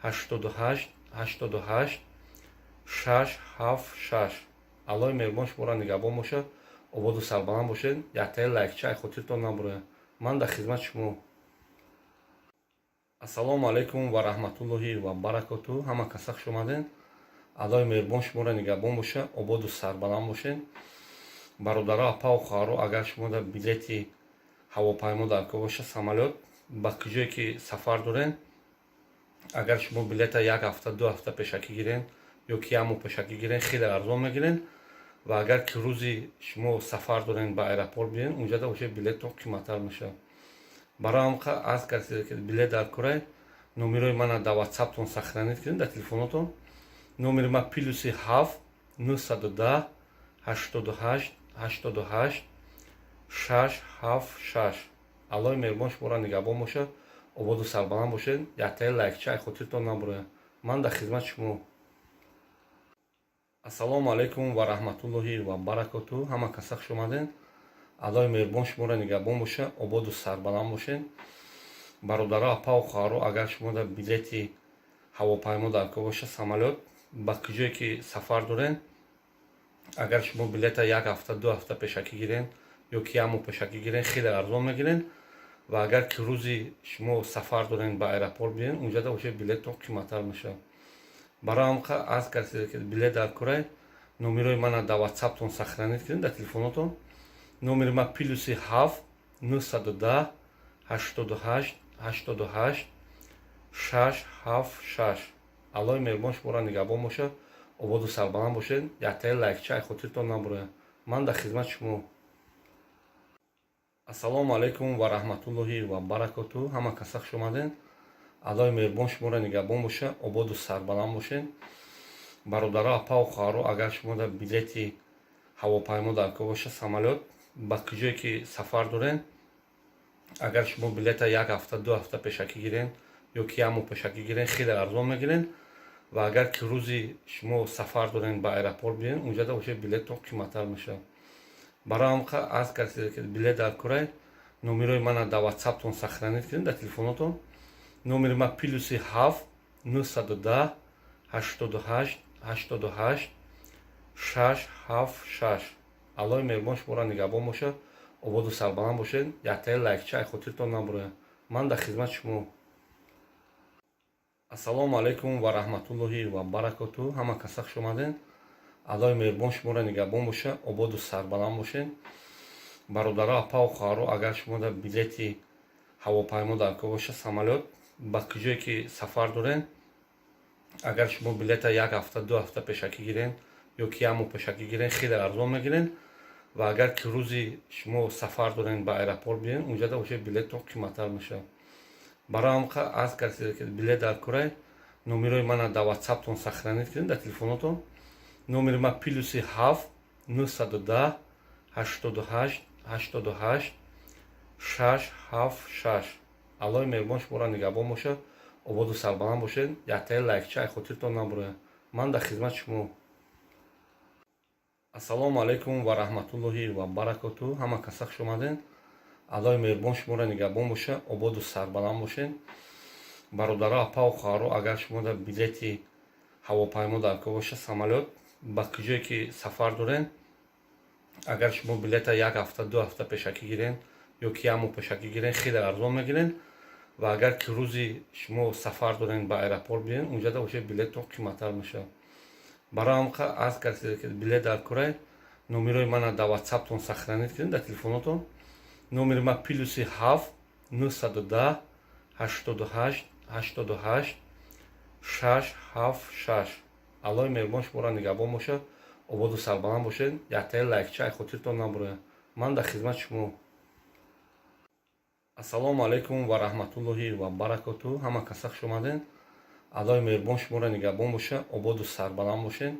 88 88 676. Аллоҳи меҳрубон шуморо нигаҳбон бошад, ободу сарбаланд бошед. Яктаи лайкча ай хотиртон набурояд. Ман дар хизмати шумо. Ассалому алайкум ва раҳматуллоҳи ва баракоту. Ҳама каса хуш омаден. Аллоҳи меҳрубон шуморо нигаҳбон бошад, ободу сарбаланд бошед. Бародаро, апаву хоҳаро, агар шумо дар билети ҳавопаймо дар кор бошад, самолёт, ба куҷое ки сафар дорен, агар шумо билета як ҳафта, 2 ҳафта пешакӣ гирен ё ки як моҳ пешакӣ гирен, хеле арзон мегирен. Ва агар ки рӯзи шумо сафар дорен, ба аэропорт биёен, унҷада уже билеттон қиматтар мешавад. Барои ҳам аз касе ки билет дар курай, номерои мана дар ватсаптон сохранить кунед, дар телефонотон. Номери ма +7 910 88 88 676. Аллоҳи меҳрубон шуморо нигаҳбон бошад, ободу сарбаланд бошед. Яктаи лайкча ай хотиртон набурояд. Ман дар хизмати шумо. Ассалому алайкум ва раҳматуллоҳи ва баракоту. Ҳама каса хуш омаден. Аллоҳи меҳрубон шуморо нигаҳбон бошад, ободу сарбаланд бошед. Бародаро, апаву хоҳаро, агар шумо дар билети ҳавопаймо дар кор бошад, самолёт, ба куҷое ки сафар дорен, агар шумо билета як ҳафта, 2 ҳафта пешакӣ гирен ё ки як моҳ пешакӣ гирен, хеле арзон мегирен. Ва агар ки рӯзи шумо сафар дорен, ба аэропорт биёен, унҷада уже билеттон қиматтар мешавад. Барои ҳам аз касе ки билет дар курай, номерои мана дар ватсаптон сохранить кунед, дар телефонотон. Номери ма +7 910 88 88 676. Аллоҳи меҳрубон шуморо нигаҳбон бошад, ободу сарбаланд бошед. Яктаи лайкча ай хотиртон набурояд. Ман дар хизмати шумо. Ассалому алайкум ва раҳматуллоҳи ва баракоту. Ҳама каса хуш омаден. Аллоҳи меҳрубон шуморо нигаҳбон бошад, ободу сарбаланд бошед. Бародаро, апаву хоҳаро, агар шумо дар билети ҳавопаймо дар кор бошад, самолёт, ба куҷое ки сафар дорен, агар шумо билета як ҳафта, 2 ҳафта пешакӣ гирен ё ки як моҳ пешакӣ гирен, хеле арзон мегирен. Ва агар ки рӯзи шумо сафар дорен, ба аэропорт биёен, унҷада уже билеттон қиматтар мешавад. Барои ҳам аз касе ки билет дар курай, номерои мана дар ватсаптон сохранить кунед, дар телефонотон. Номери ма +7 910 88 88 676. Аллоҳи меҳрубон шуморо нигаҳбон бошад, ободу сарбаланд бошед. Яктаи лайкча ай хотиртон набурояд. Ман дар хизмати шумо. Ассалому алайкум ва раҳматуллоҳи ва баракоту. Ҳама каса хуш омаден. Аллоҳи меҳрубон шуморо нигаҳбон бошад, ободу сарбаланд бошед. Бародаро, апаву хоҳаро, агар шумо дар билети ҳавопаймо дар кор бошад, самолёт, ба куҷое ки сафар дорен, агар шумо билета як ҳафта, 2 ҳафта пешакӣ гирен ё ки як моҳ пешакӣ гирен, хеле арзон мегирен. Ва агар ки рӯзи шумо сафар дорен, ба аэропорт биёен, унҷада уже билеттон қиматтар мешавад. Барои ҳам аз касе ки билет дар курай, номерои мана дар ватсаптон сохранить кунед, дар телефонотон. Номери ма +7 910 88 88 676. Аллоҳи меҳрубон шуморо нигаҳбон бошад, ободу сарбаланд бошед. Яктаи лайкча ай хотиртон набурояд. Ман дар хизмати шумо. Ассалому алайкум ва раҳматуллоҳи ва баракоту. Ҳама каса хуш омаден. Аллоҳи меҳрубон шуморо нигаҳбон бошад, ободу сарбаланд бошед. Бародаро, апау хоҳаро, агар шумо дар билети ҳавопаймо дар кор боша, самолёт, ба куҷое ки сафар дорен, агар шумо билета як ҳафта, 2 ҳафта пешакӣ гирен ё ки як моҳ пешакӣ гирен, хеле арзон мегирен. Ва агар ки рӯзи шумо сафар дорен, ба аэропорт биёен, унҷада уже билеттон қиматтар мешавад. Барои ҳам арз кардед, ки билет дар корай, номерои мана дар ватсаптон сохранить кунед, дар телефонотон. Номери ма +7 910 88 88 676. Аллоҳи меҳрубон шуморо нигаҳбон бошад, ободу сарбаланд бошед. Яктаи лайкча ай хотиртон набурояд. Ман дар хизмати шумо. Ассалому алайкум ва раҳматуллоҳи ва баракоту. Ҳама каса хуш омадед. Аллоҳи меҳрубон шуморо нигаҳбон бошад, ободу сарбаланд бошед.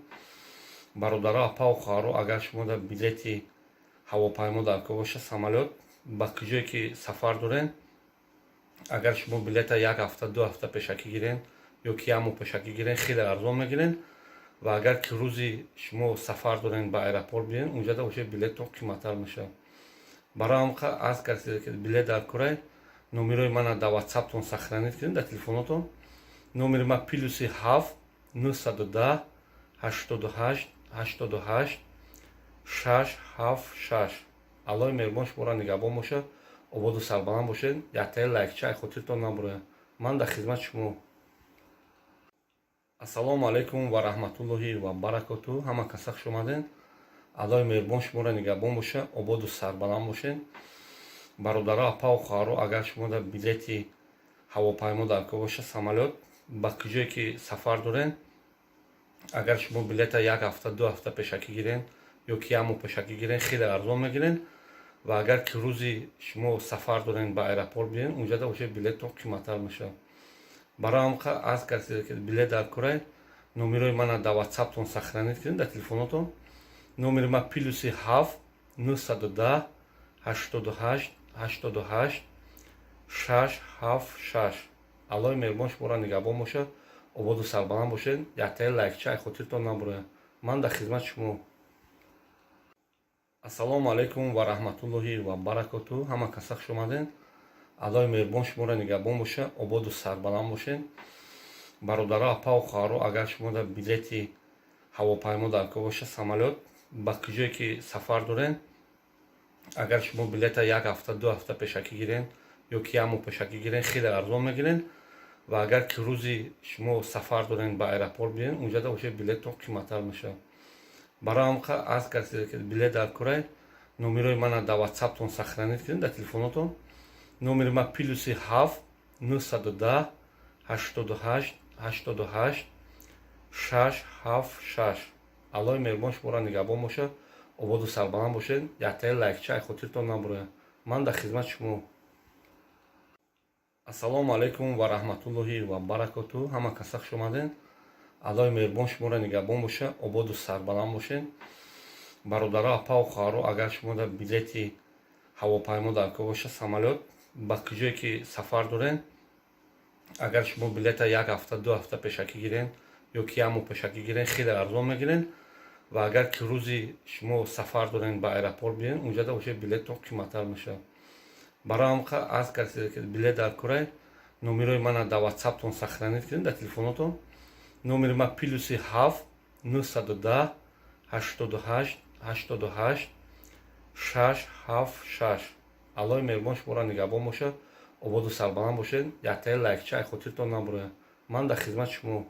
Бародаро, апау хоҳаро, агар шумо дар билети ҳавопаймо дар кор боша, самолёт, ба куҷое ки сафар дорен, агар шумо билета як ҳафта, 2 ҳафта пешакӣ гирен ё ки як моҳ пешакӣ гирен, хеле арзон мегирен. Ва агар ки рӯзи шумо сафар дорен, ба аэропорт биёен, унҷада уже билеттон қиматтар мешавад. Барои ҳам арз кардед, ки билет дар корай, номерои мана дар ватсаптон сохранить кунед, дар телефонотон. Номери ма +7 910 88 88 676. Аллоҳи меҳрубон шуморо нигаҳбон бошад, ободу сарбаланд бошед. Яктаи лайкча ай хотиртон набурояд. Ман дар хизмати шумо. Ассалому алайкум ва раҳматуллоҳи ва баракоту. Ҳама каса хуш омадед. Аллоҳи меҳрубон шуморо нигаҳбон бошад, ободу сарбаланд бошед. Бародаро, апау хоҳаро, агар шумо дар билети ҳавопаймо дар кор боша, самолёт, ба куҷое ки сафар дорен, агар шумо билета як ҳафта, 2 ҳафта пешакӣ гирен ё ки як моҳ пешакӣ гирен, хеле арзон мегирен. Ва агар ки рӯзи шумо сафар дорен, ба аэропорт биёен, унҷада уже билеттон қиматтар мешавад. Барои ҳам арз кардед, ки билет дар корай, номерои мана дар ватсаптон сохранить кунед, дар телефонотон. Номери ма +7 910 88 88 676. Аллоҳи меҳрубон шуморо нигаҳбон бошад, ободу сарбаланд бошед. Яктаи лайкча ай хотиртон набурояд. Ман дар хизмати шумо. Ассалому алайкум ва раҳматуллоҳи ва баракоту. Ҳама каса хуш омадед. Аллоҳи меҳрубон шуморо нигаҳбон бошад, ободу сарбаланд бошед. Бародаро, апау хоҳаро, агар шумо дар билети ҳавопаймо дар кор боша, самолёт, ба куҷое ки сафар дорен, агар шумо билета як ҳафта, 2 ҳафта пешакӣ гирен ё ки як моҳ пешакӣ гирен, хеле арзон мегирен. Ва агар ки рӯзи шумо сафар дорен, ба аэропорт биёен, унҷада уже билеттон қиматтар мешавад. Барои ҳам арз кардед, ки билет дар корай, номерои мана дар ватсаптон сохранить кунед, дар телефонотон. Номери ма +7 910 88 88 676. Аллоҳи меҳрубон шуморо нигаҳбон бошад, ободу сарбаланд бошед. Яктаи лайкча ай хотиртон набурояд. Ман дар хизмати шумо. Ассалому алайкум ва раҳматуллоҳи ва баракоту. Ҳама каса хуш омадед. Аллоҳи меҳрубон шуморо нигаҳбон бошад, ободу сарбаланд бошед. Бародаро, апау хоҳаро, агар шумо дар билети ҳавопаймо дар кор боша, самолёт, ба куҷое ки сафар дорен, агар шумо билета як ҳафта, 2 ҳафта пешакӣ гирен ё ки як моҳ пешакӣ гирен, хеле арзон мегирен. Ва агар ки рӯзи шумо сафар дорен, ба аэропорт биёен, унҷада уже билеттон қиматтар мешавад. Барои ҳам арз кардед, ки билет дар корай, номерои мана дар ватсаптон сохранить кунед, дар телефонотон. Номери ма +7 910 88 88 676. Аллоҳи меҳрубон шуморо нигаҳбон бошад, ободу сарбаланд бошед. Яктаи лайкча ай хотиртон набурояд. Ман дар хизмати шумо.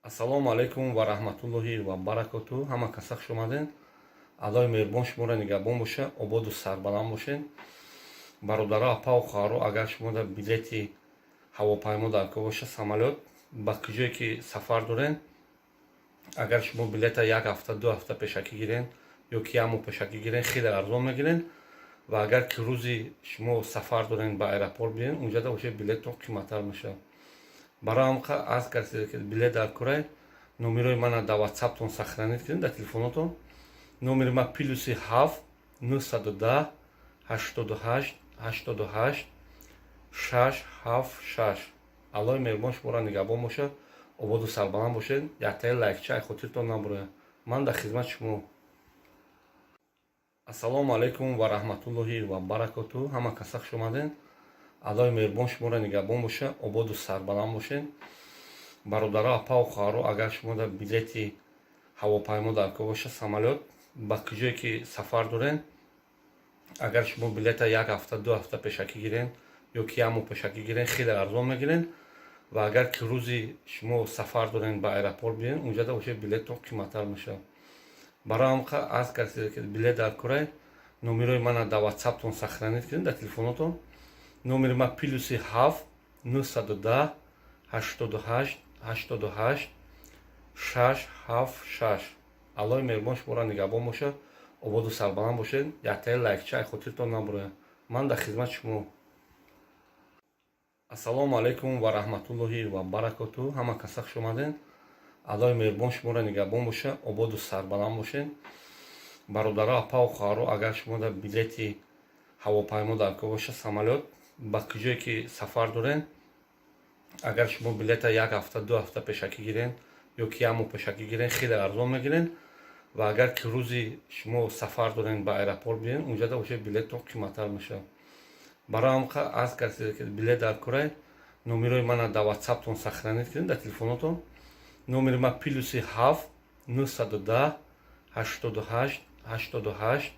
Ассалому алайкум ва раҳматуллоҳи ва баракоту. Ҳама каса хуш омадед. Аллоҳи меҳрубон шуморо нигаҳбон бошад, ободу сарбаланд бошед. Бародаро, апау хоҳаро, агар шумо дар билети ҳавопаймо дар кор боша, самолёт, ба куҷое ки сафар дорен, агар шумо билета як ҳафта, 2 ҳафта пешакӣ гирен ё ки як моҳ пешакӣ гирен, хеле арзон мегирен. Ва агар ки рӯзи шумо сафар дорен, ба аэропорт биёен, унҷада уже билеттон қиматтар мешавад. Барои ҳам арз кардед, ки билет дар корай, номерои мана дар ватсаптон сохранить кунед, дар телефонотон. Номери ма +7 910 88 88 676. Аллоҳи меҳрубон шуморо нигаҳбон бошад, ободу сарбаланд бошед. Яктаи лайкча ай хотиртон набурояд. Ман дар хизмати шумо. Ассалому алайкум ва раҳматуллоҳи ва баракоту. Ҳама каса хуш омадед. Аллои меҳрубон шуморо нигаҳбон боша, ободу сарбаланд бошед. Бародаро, апау хоҳаро, агар шумо дар билети ҳавопаймо дар кор боша, самолёт, ба куҷое ки сафар дорен, агар шумо билета як ҳафта, 2 ҳафта пешакӣ гирен ё ки як моҳ пешакӣ гирен, хеле арзон мегирен. Ва агар ки рӯзи шумо сафар дорен, ба аэропорт биёен, унҷада боша, билеттон қиматтар мешавад. Барои ҳам арз кардед, ки билет дар корай, номерои мана дар ватсаптон сохранить кунед, дар телефонотон. Номери ман +7 910 88 88 676. Аллои меҳрубон шуморо нигаҳбон бошад, ободу сарбаланд бошед. Яктаи лайкча ай хотиртон набурояд. Ман дар хизмати шумо. Ассалому алайкум ва раҳматуллоҳи ва баракоту. Ҳама каса хуш омадед. Аллои меҳрубон шуморо нигаҳбон бошад, ободу сарбаланд бошед. Бародаро, апау хоҳаро, агар шумо дар билети ҳавопаймо дар кор боша, самолёт, ба куҷое ки сафар дорен, агар шумо билета як ҳафта, 2 ҳафта пешакӣ гирен ё ки як моҳ пешакӣ гирен, хеле арзон мегирен. Ва агар ки рӯзи шумо сафар дорен, ба аэропорт биёен, унҷада боша, билеттон қиматтар мешавад. Барои ҳам арз кардед, ки билет дар корай, номерои мана дар ватсаптон сохранить кунед, дар телефонотон. Номери ман +7 910 88 88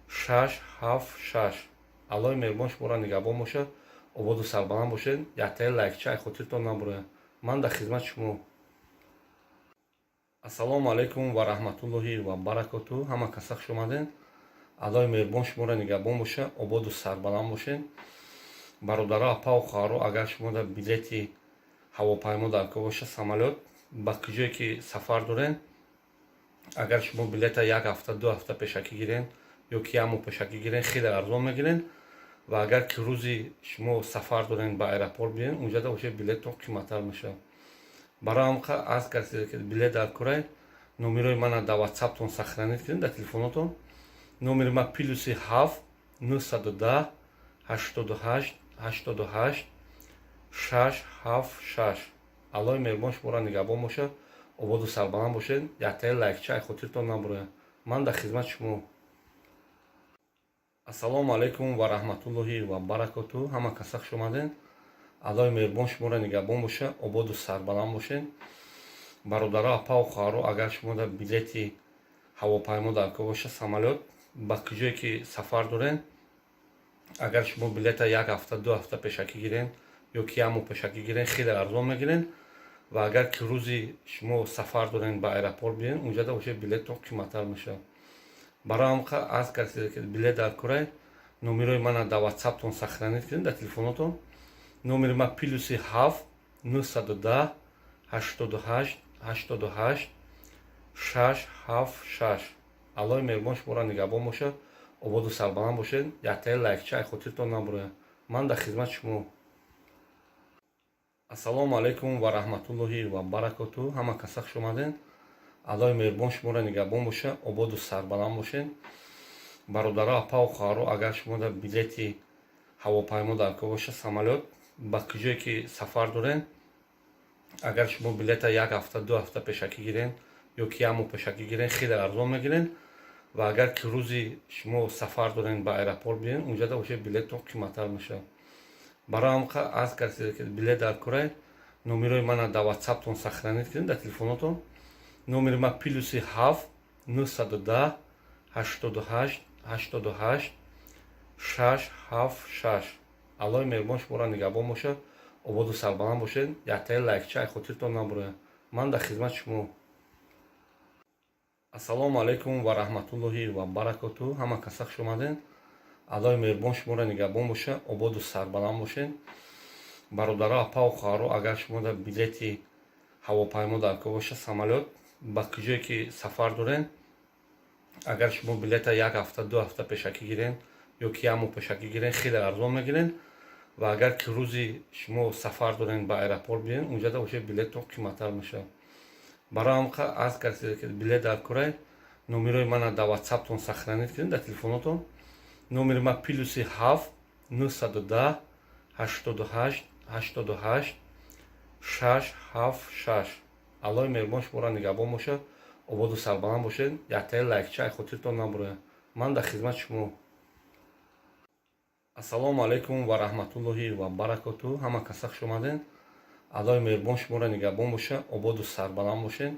676. Аллои меҳрубон шуморо нигаҳбон бошад, ободу сарбаланд бошед. Яктаи лайкча ай хотиртон набурояд. Ман дар хизмати шумо. Ассалому алайкум ва раҳматуллоҳи ва баракоту. Ҳама каса хуш омадед. Аллои меҳрубон шуморо нигаҳбон бошад, ободу сарбаланд бошед. Бародаро, апау хоҳаро, агар шумо дар билети ҳавопаймо дар кор боша, самолёт, ба куҷое ки сафар дорен, агар шумо билета як ҳафта, 2 ҳафта пешакӣ гирен ё ки як моҳ пешакӣ гирен, хеле арзон мегирен. Ва агар ки рӯзи шумо сафар дорен, ба аэропорт биёен, унҷада боша, билеттон қиматтар мешавад. Барои ҳам арз кардед, ки билет дар корай, номерои мана дар ватсаптон сохранить кунед, дар телефонотон. Номери ман +7 910 88 88 676. Аллои меҳрубон шуморо нигаҳбон бошад, ободу сарбаланд бошед. Яктаи лайкча ай хотиртон набурояд. Ман дар хизмати шумо. Ассалому алайкум ва раҳматуллоҳи ва баракоту. Ҳама каса хуш омадед. Аллои меҳрубон шуморо нигаҳбон бошад, ободу сарбаланд бошед. Бародаро, апау хоҳаро, агар шумо дар билети ҳавопаймо дар кор боша, самолёт, ба куҷое ки сафар дорен, агар шумо билета як ҳафта, 2 ҳафта пешакӣ гирен ё ки як моҳ пешакӣ гирен, хеле арзон мегирен. Ва агар ки рӯзи шумо сафар дорен, ба аэропорт биёен, унҷада боша, билеттон қиматтар мешавад. Барои ҳам арз кардед, ки билет дар корай, номерои мана дар ватсаптон сохранить кунед, дар телефонотон. Номери ман +7 910 88 88 676. Аллои меҳрубон шуморо нигаҳбон бошад, ободу сарбаланд бошед. Яктаи лайкча ай хотиртон набурояд. Ман дар хизмати шумо. Ассалому алайкум ва раҳматуллоҳи ва баракоту. Ҳама каса хуш омадед. Аллои меҳрубон шуморо нигаҳбон бошад, ободу сарбаланд бошед. Бародаро, апау хоҳаро, агар шумо дар билети ҳавопаймо дар кор боша, самолёт, ба куҷое ки сафар дорен, агар шумо билета як ҳафта, 2 ҳафта пешакӣ гирен ё ки як моҳ пешакӣ гирен, хеле арзон мегирен. Ва агар ки рӯзи шумо сафар дорен, ба аэропорт биёен, унҷада боша, билеттон қиматтар мешавад. Барои ҳам арз кардед, ки билет дар корай, номерои мана дар ватсаптон сохранить кунед, дар телефонотон. Номери ман +7 910 88 88 676. Аллои меҳрубон шуморо нигаҳбон бошад, ободу сарбаланд бошед. Яктаи лайкча ай хотиртон набурояд. Ман дар хизмати шумо. Ассалому алайкум ва раҳматуллоҳи ва баракоту. Ҳама каса хуш омадед. Аллои меҳрубон шуморо нигаҳбон бошад, ободу сарбаланд бошед. Бародаро, апау хоҳаро, агар шумо дар билети ҳавопаймо дар кор боша, самолёт, ба куҷое ки сафар дорен, агар шумо билета як ҳафта, 2 ҳафта пешакӣ гирен ё ки як моҳ пешакӣ гирен, хеле арзон мегирен. Ва агар ки рӯзи шумо сафар дорен, ба аэропорт биёен, унҷада боша, билеттон қиматтар мешавад. Барои ҳам арз кардед, ки билет дар корай, номерои мана дар ватсаптон сохранить кунед, дар телефонотон. Номери ман +7 910 88 88 676. Аллои меҳрубон шуморо нигаҳбон бошад, ободу сарбаланд бошед. Яктаи лайкча ай хотиртон набурояд. Ман дар хизмати шумо. Ассалому алайкум ва раҳматуллоҳи ва баракоту. Ҳама каса хуш омаден. Аллоҳи меҳрубон шуморо нигаҳбон боша, ободу сарбаланд бошед.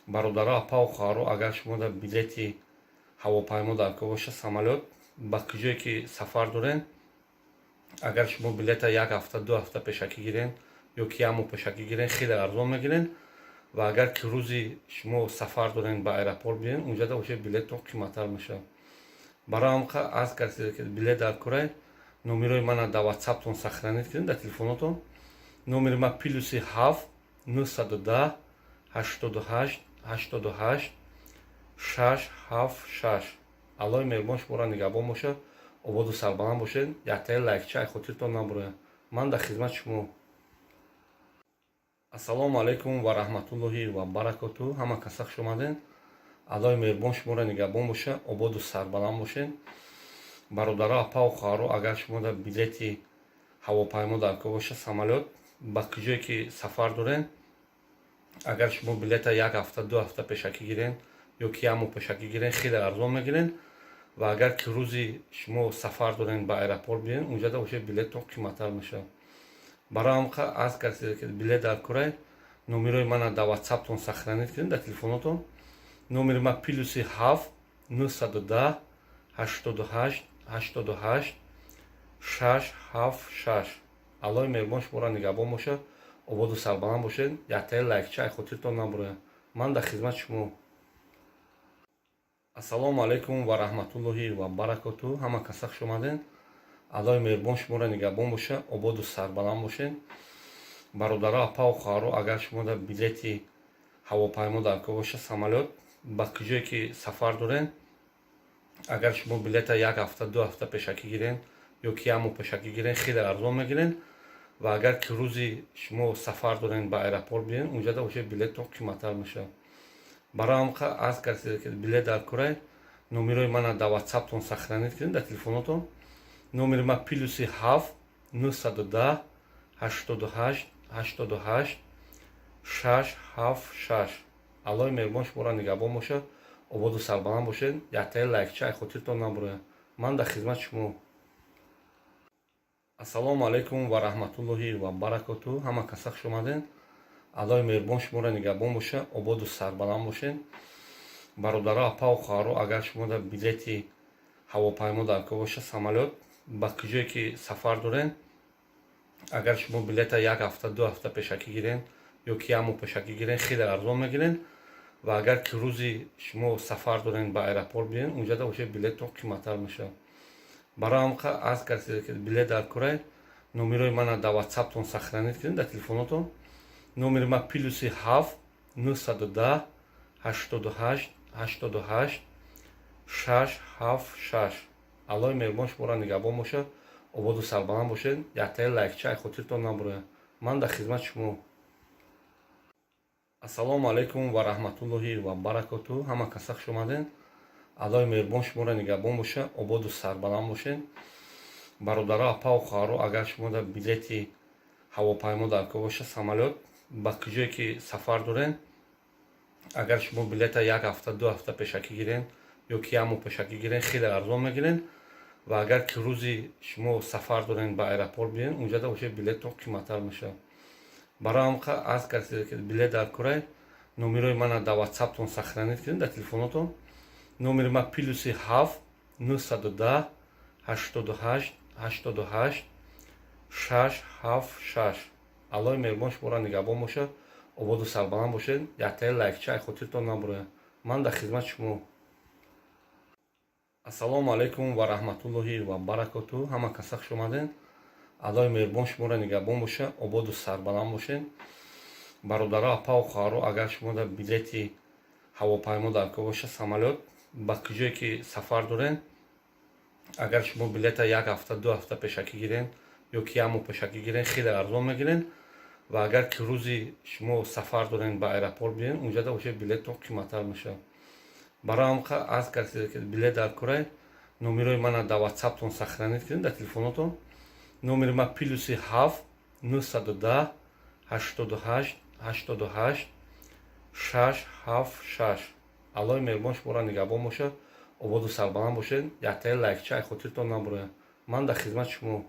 Бародаро, апаву хоҳаро, агар шумо дар билети ҳавопаймо дар кор боша, самолёт, ба куҷое ки сафар дорен, агар шумо билета як ҳафта, 2 ҳафта пешакӣ гирен ё ки як моҳ пешакӣ гирен, хеле арзон мегирен. Ва агар ки рӯзи шумо сафар дорен, ба аэропорт биёен, унҷада вообще билеттон қиматтар мешавад. Барои ҳам аз касе ки билет дар корай, номерои мана дар ватсаптон сохранить кунед, дар телефонотон. Номери ма +7 910 88 88 676. Аллоҳи меҳрубон шуморо нигаҳбон бошад, ободу сарбаланд бошед. Яктаи лайкча хотиртон набурояд. Ман дар хизмати шумо. Ассалому алайкум ва раҳматуллоҳи ва баракоту. Ҳама каса хуш омаден. Аллоҳи меҳрубон шуморо нигаҳбон боша, ободу сарбаланд бошед. Бародаро, апаву хоҳаро, агар шумо дар билети ҳавопаймо дар кор боша, самолёт, ба куҷое ки сафар дорен, агар шумо билета як ҳафта, 2 ҳафта пешакӣ гирен ё ки як моҳ пешакӣ гирен, хеле арзон мегирен. Ва агар ки рӯзи шумо сафар дорен, ба аэропорт биёен, унҷада вообще билеттон қиматтар мешавад. Барои ҳам аз касе ки билет дар корай, номерои мана дар ватсаптон сохранить кунед, дар телефонотон. Номери ма +7 910 88 88 676. Аллоҳи меҳрубон шуморо нигаҳбон бошад, ободу сарбаланд бошед. Яктаи лайкча хотиртон набурояд. Ман дар хизмати шумо. Ассалому алайкум ва раҳматуллоҳи ва баракоту. Ҳама каса хуш омаден. Аллоҳи меҳрубон шуморо нигаҳбон боша, ободу сарбаланд бошед. Бародаро, апаву хоҳаро, агар шумо дар билети ҳавопаймо дар кор боша, самолёт, ба куҷое ки сафар дорен, агар шумо билета як ҳафта, 2 ҳафта пешакӣ гирен ё ки як моҳ пешакӣ гирен, хеле арзон мегирен. Ва агар ки рӯзи шумо сафар дорен, ба аэропорт биёен, унҷада вообще билеттон қиматтар мешавад. Барои ҳам аз касе ки билет дар корай, номерои мана дар ватсаптон сохранить кунед, дар телефонотон. Номери ма +7 910 88 88 676. Аллоҳи меҳрубон шуморо нигаҳбон бошад, ободу сарбаланд бошед. Яктаи лайкча хотиртон набурояд. Ман дар хизмати шумо. Ассалому алайкум ва раҳматуллоҳи ва баракоту. Ҳама каса хуш омаден. Аллоҳи меҳрубон шуморо нигаҳбон бошад, ободу сарбаланд бошед. Бародаро, апаву хоҳаро, агар шумо дар билети ҳавопаймо дар кор боша, самолёт, ба куҷое ки сафар дорен, агар шумо билета як ҳафта, 2 ҳафта пешакӣ гирен ё ки як моҳ пешакӣ гирен, хеле арзон мегирен. Ва агар ки рӯзи шумо сафар дорен, ба аэропорт биёен, унҷада вообще билеттон қиматтар мешавад. Барои ҳам аз касе ки билет дар корай, номерои мана дар ватсаптон сохранить кунед, дар телефонотон. Номери ма +7 910 88 88 676. Аллоҳи меҳрубон шуморо нигаҳбон бошад, ободу сарбаланд бошед. Яктаи лайкча хотиртон набурояд. Ман дар хизмати шумо. Ассалому алайкум ва раҳматуллоҳи ва баракоту. Ҳама каса хуш омаден. Аллоҳи меҳрубон шуморо нигаҳбон бошад, ободу сарбаланд бошед. Бародаро, апаву хоҳаро, агар шумо дар билети ҳавопаймо дар кор боша, самолёт, ба куҷое ки сафар дорен, агар шумо билета як ҳафта, 2 ҳафта пешакӣ гирен ё ки як моҳ пешакӣ гирен, хеле арзон мегирен. Ва агар ки рӯзи шумо сафар дорен, ба аэропорт биёен, унҷада вообще билеттон қиматтар мешавад. Барои ҳам аз касе ки билет дар корай, номерои мана дар ватсаптон сохранить кунед, дар телефонотон. Номери ма +7 910 88 88 676. Аллоҳи меҳрубон шуморо нигаҳбон бошад, ободу сарбаланд бошед. Яктаи лайкча хотиртон набурояд. Ман дар хизмати шумо. Ассалому алайкум ва раҳматуллоҳи ва баракоту. Ҳама каса хуш омаден. Аллоҳи меҳрубон шуморо нигаҳбон бошад, ободу сарбаланд бошед. Бародаро, апаву хоҳаро, агар шумо дар билети ҳавопаймо дар кор боша, самолёт, ба куҷое ки сафар дорен, агар шумо билета як ҳафта, 2 ҳафта пешакӣ гирен ё ки як моҳ пешакӣ гирен, хеле арзон мегирен. Ва агар ки рӯзи шумо сафар дорен, ба аэропорт биёен, унҷада вообще билеттон қиматтар мешавад. Барои ҳам аз касе ки билет дар корай, номерои мана дар ватсаптон сохранить кунед, дар телефонотон. Номери ма +7 910 88 88 676. Аллоҳи меҳрубон шуморо нигаҳбон бошад, ободу сарбаланд бошед. Яктаи лайкча хотиртон набурояд. Ман дар хизмати шумо.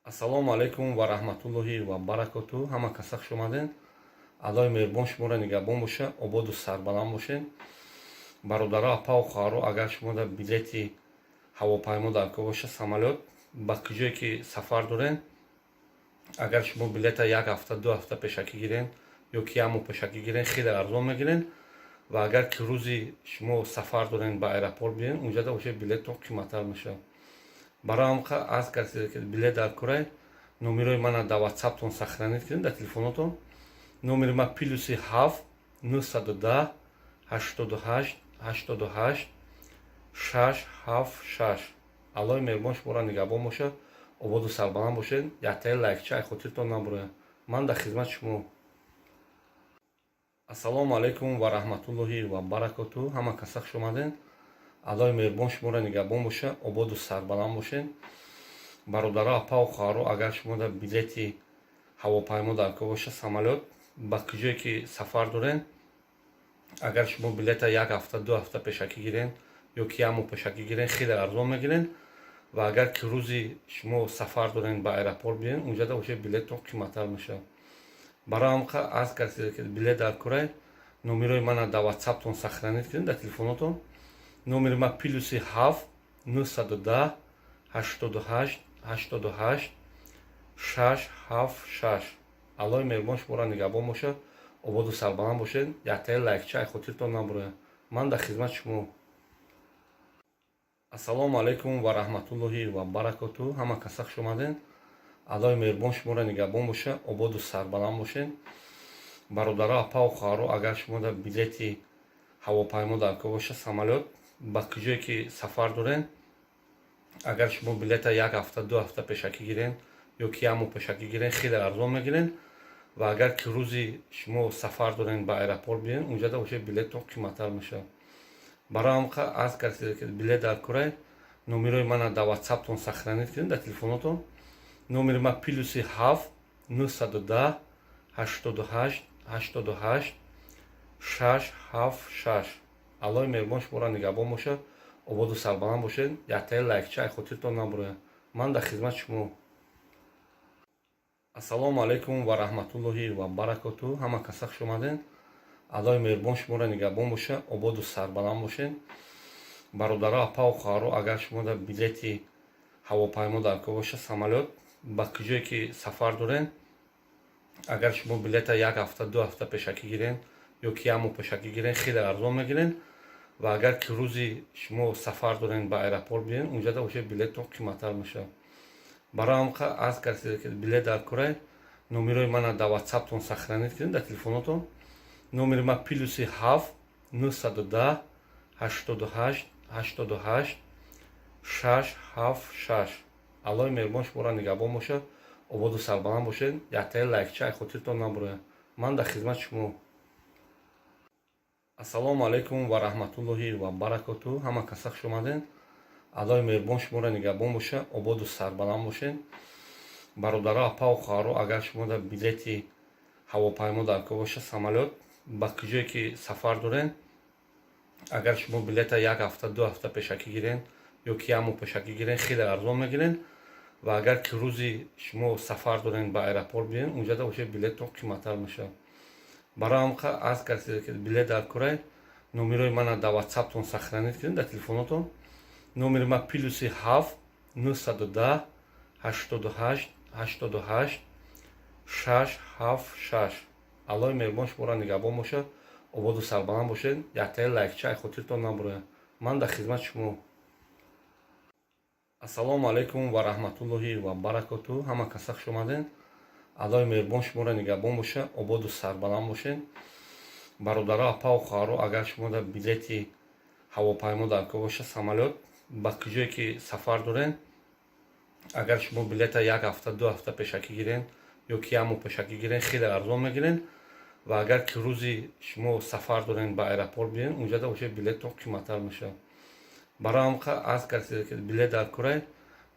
Ассалому алайкум ва раҳматуллоҳи ва баракоту. Ҳама каса хуш омаден. Аллоҳи меҳрубон шуморо нигаҳбон боша, ободу сарбаланд бошед. Бародаро, апау хоҳаро, агар шумо дар билети ҳавопаймо дар кор боша, самолёт, ба куҷое ки сафар дорен, агар шумо билета як ҳафта, 2 ҳафта пешакӣ гирен ё ки як моҳ пешакӣ гирен, хеле арзон мегирен. Ва агар ки рӯзи шумо сафар дорен, ба аэропорт биёен, унҷада боша, билеттон қиматтар мешавад. Барои ҳамқа аз касе ки билет дар корай, номерои мана дар ватсаптон сохранить кунед, дар телефонотон. Номери ма +7 910 88 88 676. Аллоҳи меҳрубон шуморо нигаҳбон бошад, ободу сарбаланд бошед. Яктаи лайкча ай хотиртон набурояд. Ман дар хизмати шумо. Ассалому алайкум ва раҳматуллоҳи ва баракоту. Ҳама каса хуш омаден. Аллоҳи меҳрубон шуморо нигаҳбон боша, ободу сарбаланд бошед. Бародаро, апау хоҳаро, агар шумо дар билети ҳавопаймо дар кор боша, самолёт, ба куҷое ки сафар дорен, агар шумо билета як ҳафта, 2 ҳафта пешакӣ гирен ё ки як моҳ пешакӣ гирен, хеле арзон мегирен. Ва агар ки рӯзи шумо сафар дорен, ба аэропорт биёен, унҷада боша, билеттон қиматтар мешавад. Барои ҳамқа аз касе ки билет дар корай, номерои мана дар ватсаптон сохранить кунед, дар телефонотон. Номери ма +7 910 88 88 676. Аллоҳи меҳрубон шуморо нигаҳбон бошад, ободу сарбаланд бошед. Яктаи лайкча ай хотиртон набурояд. Ман дар хизмати шумо. Ассалому алайкум ва раҳматуллоҳи ва баракоту. Ҳама каса хуш омаден. Аллоҳи меҳрубон шуморо нигаҳбон боша, ободу сарбаланд бошед. Бародаро, апау хоҳаро, агар шумо дар билети ҳавопаймо дар кор боша, самолёт, ба куҷое ки сафар дорен, агар шумо билета як ҳафта, 2 ҳафта пешакӣ гирен ё ки як моҳ пешакӣ гирен, хеле арзон мегирен. Ва агар ки рӯзи шумо сафар дорен, ба аэропорт биёен, унҷада боша, билеттон қиматтар мешавад. Барои ҳамқа аз касе ки билет дар корай, номерои мана дар ватсаптон сохранить кунед, дар телефонотон. Номери ма +7 910 88 88 676. Аллоҳи меҳрубон шуморо нигаҳбон бошад, ободу сарбаланд бошед. Яктаи лайкча ай хотиртон набурояд. Ман дар хизмати шумо. Ассалому алайкум ва раҳматуллоҳи ва баракоту. Ҳама каса хуш омаден. Аллоҳи меҳрубон шуморо нигаҳбон боша, ободу сарбаланд бошед. Бародаро, апау хоҳаро, агар шумо дар билети ҳавопаймо дар кор боша, самолёт, ба куҷое ки сафар дорен, агар шумо билета як ҳафта, 2 ҳафта пешакӣ гирен ё ки як моҳ пешакӣ гирен, хеле арзон мегирен. Ва агар ки рӯзи шумо сафар дорен, ба аэропорт биёен, унҷада боша, билеттон қиматтар мешавад. Барои ҳамқа аз касе ки билет дар корай, номерои мана дар ватсаптон сохранить кунед, дар телефонотон. Номери ма +7 910 88 88 676. Аллоҳи меҳрубон шуморо нигаҳбон бошад, ободу сарбаланд бошед. Яктаи лайкча ай хотиртон набурояд. Ман дар хизмати шумо. Ассалому алайкум ва раҳматуллоҳи ва баракоту. Ҳама каса хуш омаден. Аллоҳи меҳрубон шуморо нигаҳбон боша, ободу сарбаланд бошед. Бародаро, апау хоҳаро, агар шумо дар билети ҳавопаймо дар кор боша, самолёт, ба куҷое ки сафар дорен, агар шумо билета як ҳафта, 2 ҳафта пешакӣ гирен ё ки як моҳ пешакӣ гирен, хеле арзон мегирен. Ва агар ки рӯзи шумо сафар дорен, ба аэропорт биёен, унҷада боша, билеттон қиматтар мешавад. Барои ҳамқа аз касе ки билет дар корай, номерои мана дар ватсаптон сохранить кунед, дар телефонотон. Номери ма +7 910 88 88 676. Аллоҳи меҳрубон шуморо нигаҳбон бошад, ободу сарбаланд бошед. Яктаи лайкча ай хотиртон набурояд. Ман дар хизмати шумо. Ассалому алайкум ва раҳматуллоҳи ва баракоту. Ҳама каса хуш омаден. Аллоҳи меҳрубон шуморо нигаҳбон боша, ободу сарбаланд бошед. Бародаро, апау хоҳаро, агар шумо дар билети ҳавопаймо дар кор боша, самолёт, ба куҷое ки сафар дорен, агар шумо билета як ҳафта, 2 ҳафта пешакӣ гирен ё ки як моҳ пешакӣ гирен, хеле арзон мегирен. Ва агар ки рӯзи шумо сафар дорен, ба аэропорт биёен, унҷада боша, билеттон қиматтар мешавад. Барои ҳамқа аз касе ки билет дар корай,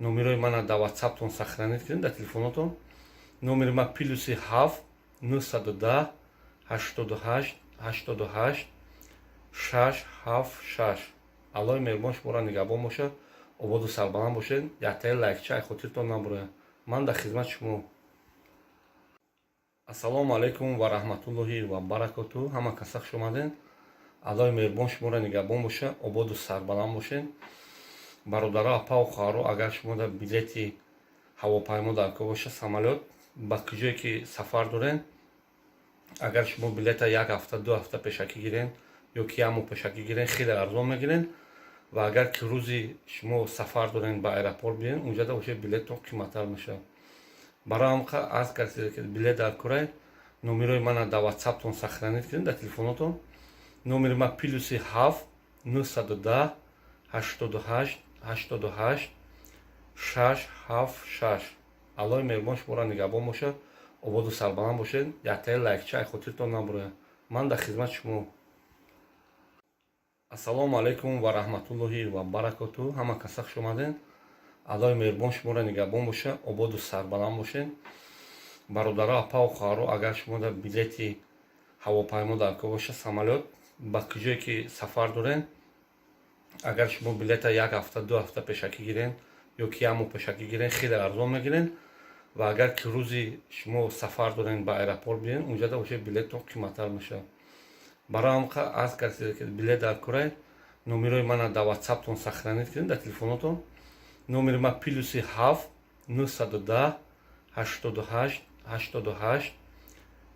номерои мана дар ватсаптон сохранить кунед, дар телефонотон. Номери ма +7 910 88 88 676. Аллоҳи меҳрубон шуморо нигаҳбон бошад, ободу сарбаланд бошед. Яктаи лайкча ай хотиртон набурояд. Ман дар хизмати шумо. Ободу сарбаланд бошед. Яктаи лайкча ай хотиртон набурояд. Ман дар хизмати шумо. Ассалому алайкум ва раҳматуллоҳи ва баракоту. Ҳама каса хуш омадед. Аллоҳи меҳрубон шуморо нигаҳбон боша, ободу сарбаланд бошед. Бародаро, апаву хоҳаро, агар шумо дар билети ҳавопаймо дар кор боша, самолёт, ба куҷое ки сафар доред, агар шумо билета як ҳафта, 2 ҳафта пешакӣ гирен ё ки як моҳ пешакӣ гирен, хеле арзон мегирен. Ва агар ки рӯзи шумо сафар дорен, ба аэропорт биен, унҷада боша, билеттон қиматтар мешавад. Барои ҳамқа аз касе ки билет дар корай, номерои мана дар ватсаптон сохранить кунед, дар телефонотон. Номери ма +7 910 88 88 676. Аллоҳи меҳрубон шуморо нигаҳбон бошад, ободу сарбаланд бошед. Яктаи лайкча ай хотиртон набурояд. Ман дар хизмати шумо. Ассалому алайкум ва раҳматуллоҳи ва баракоту. Ҳама каса хуш омадед. Аллоҳи меҳрубон шуморо нигаҳбон боша, ободу сарбаланд бошед. Бародаро, апаву хоҳаро, агар шумо дар билети ҳавопаймо дар кор боша, самолёт, ба куҷое ки сафар доред, агар шумо билета як ҳафта, 2 ҳафта пешакӣ гирен ё ки як моҳ пешакӣ гирен, хеле арзон мегирен. Ва агар ки рӯзи шумо сафар дорен, ба аэропорт биен, унҷада боша, билеттон қиматтар мешавад. Барои ҳамқа аз касе ки билет дар корай, номерои мана дар ватсаптон сохранить кунед, дар телефонотон. Номери ма +7 910 88 88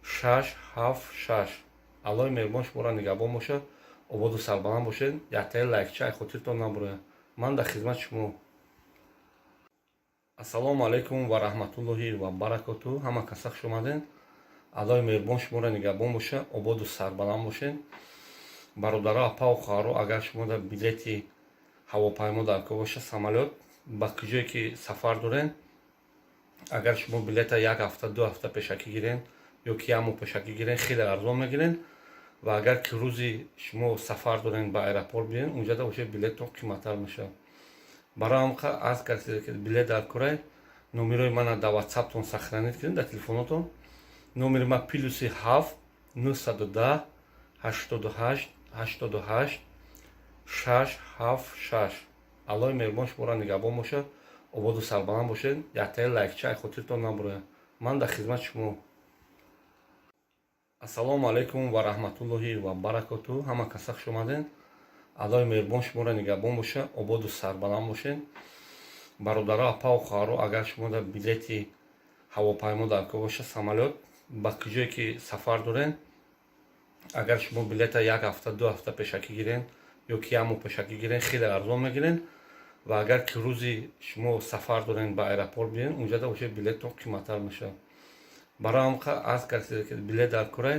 676. Аллоҳи меҳрубон шуморо нигаҳбон бошад, ободу сарбаланд бошед. Яктаи лайкча ай хотиртон набурояд. Ман дар хизмати шумо. Ассалому алайкум ва раҳматуллоҳи ва баракоту. Ҳама каса хуш омадед. Аллоҳи меҳрубон шуморо нигаҳбон боша, ободу сарбаланд бошед. Бародаро, апаву хоҳаро, агар шумо дар билети ҳавопаймо дар кор боша, самолёт, ба куҷое ки сафар доред, агар шумо билета як ҳафта, 2 ҳафта пешакӣ гирен ё ки як моҳ пешакӣ гирен, хеле арзон мегирен. Ва агар ки рӯзи шумо сафар дорен, ба аэропорт биен, унҷада боша, билеттон қиматтар мешавад. Барои ҳамқа аз касе ки билет дар корай, номерои мана дар ватсаптон сохранить кунед, дар телефонотон. Номери ма +7 910 88 88 676. Аллоҳи меҳрубон шуморо нигаҳбон бошад, ободу сарбаланд бошед. Яктаи лайкча ай хотиртон набурояд. Ман дар хизмати шумо. Ассалому алайкум ва раҳматуллоҳи ва баракоту. Ҳама каса хуш омадед. Аллоҳи меҳрубон шуморо нигаҳбон боша, ободу сарбаланд бошед. Бародаро, апаву хоҳаро, агар шумо дар билети ҳавопаймо дар кор боша, самолёт, ба куҷое ки сафар доред, агар шумо билета як ҳафта, 2 ҳафта пешакӣ гирен ё ки як моҳ пешакӣ гирен, хеле арзон мегирен. Ва агар ки рӯзи шумо сафар дорен, ба аэропорт биен, унҷада боша, билеттон қиматтар мешавад. Барои ҳамқа аз касе ки билет дар корай,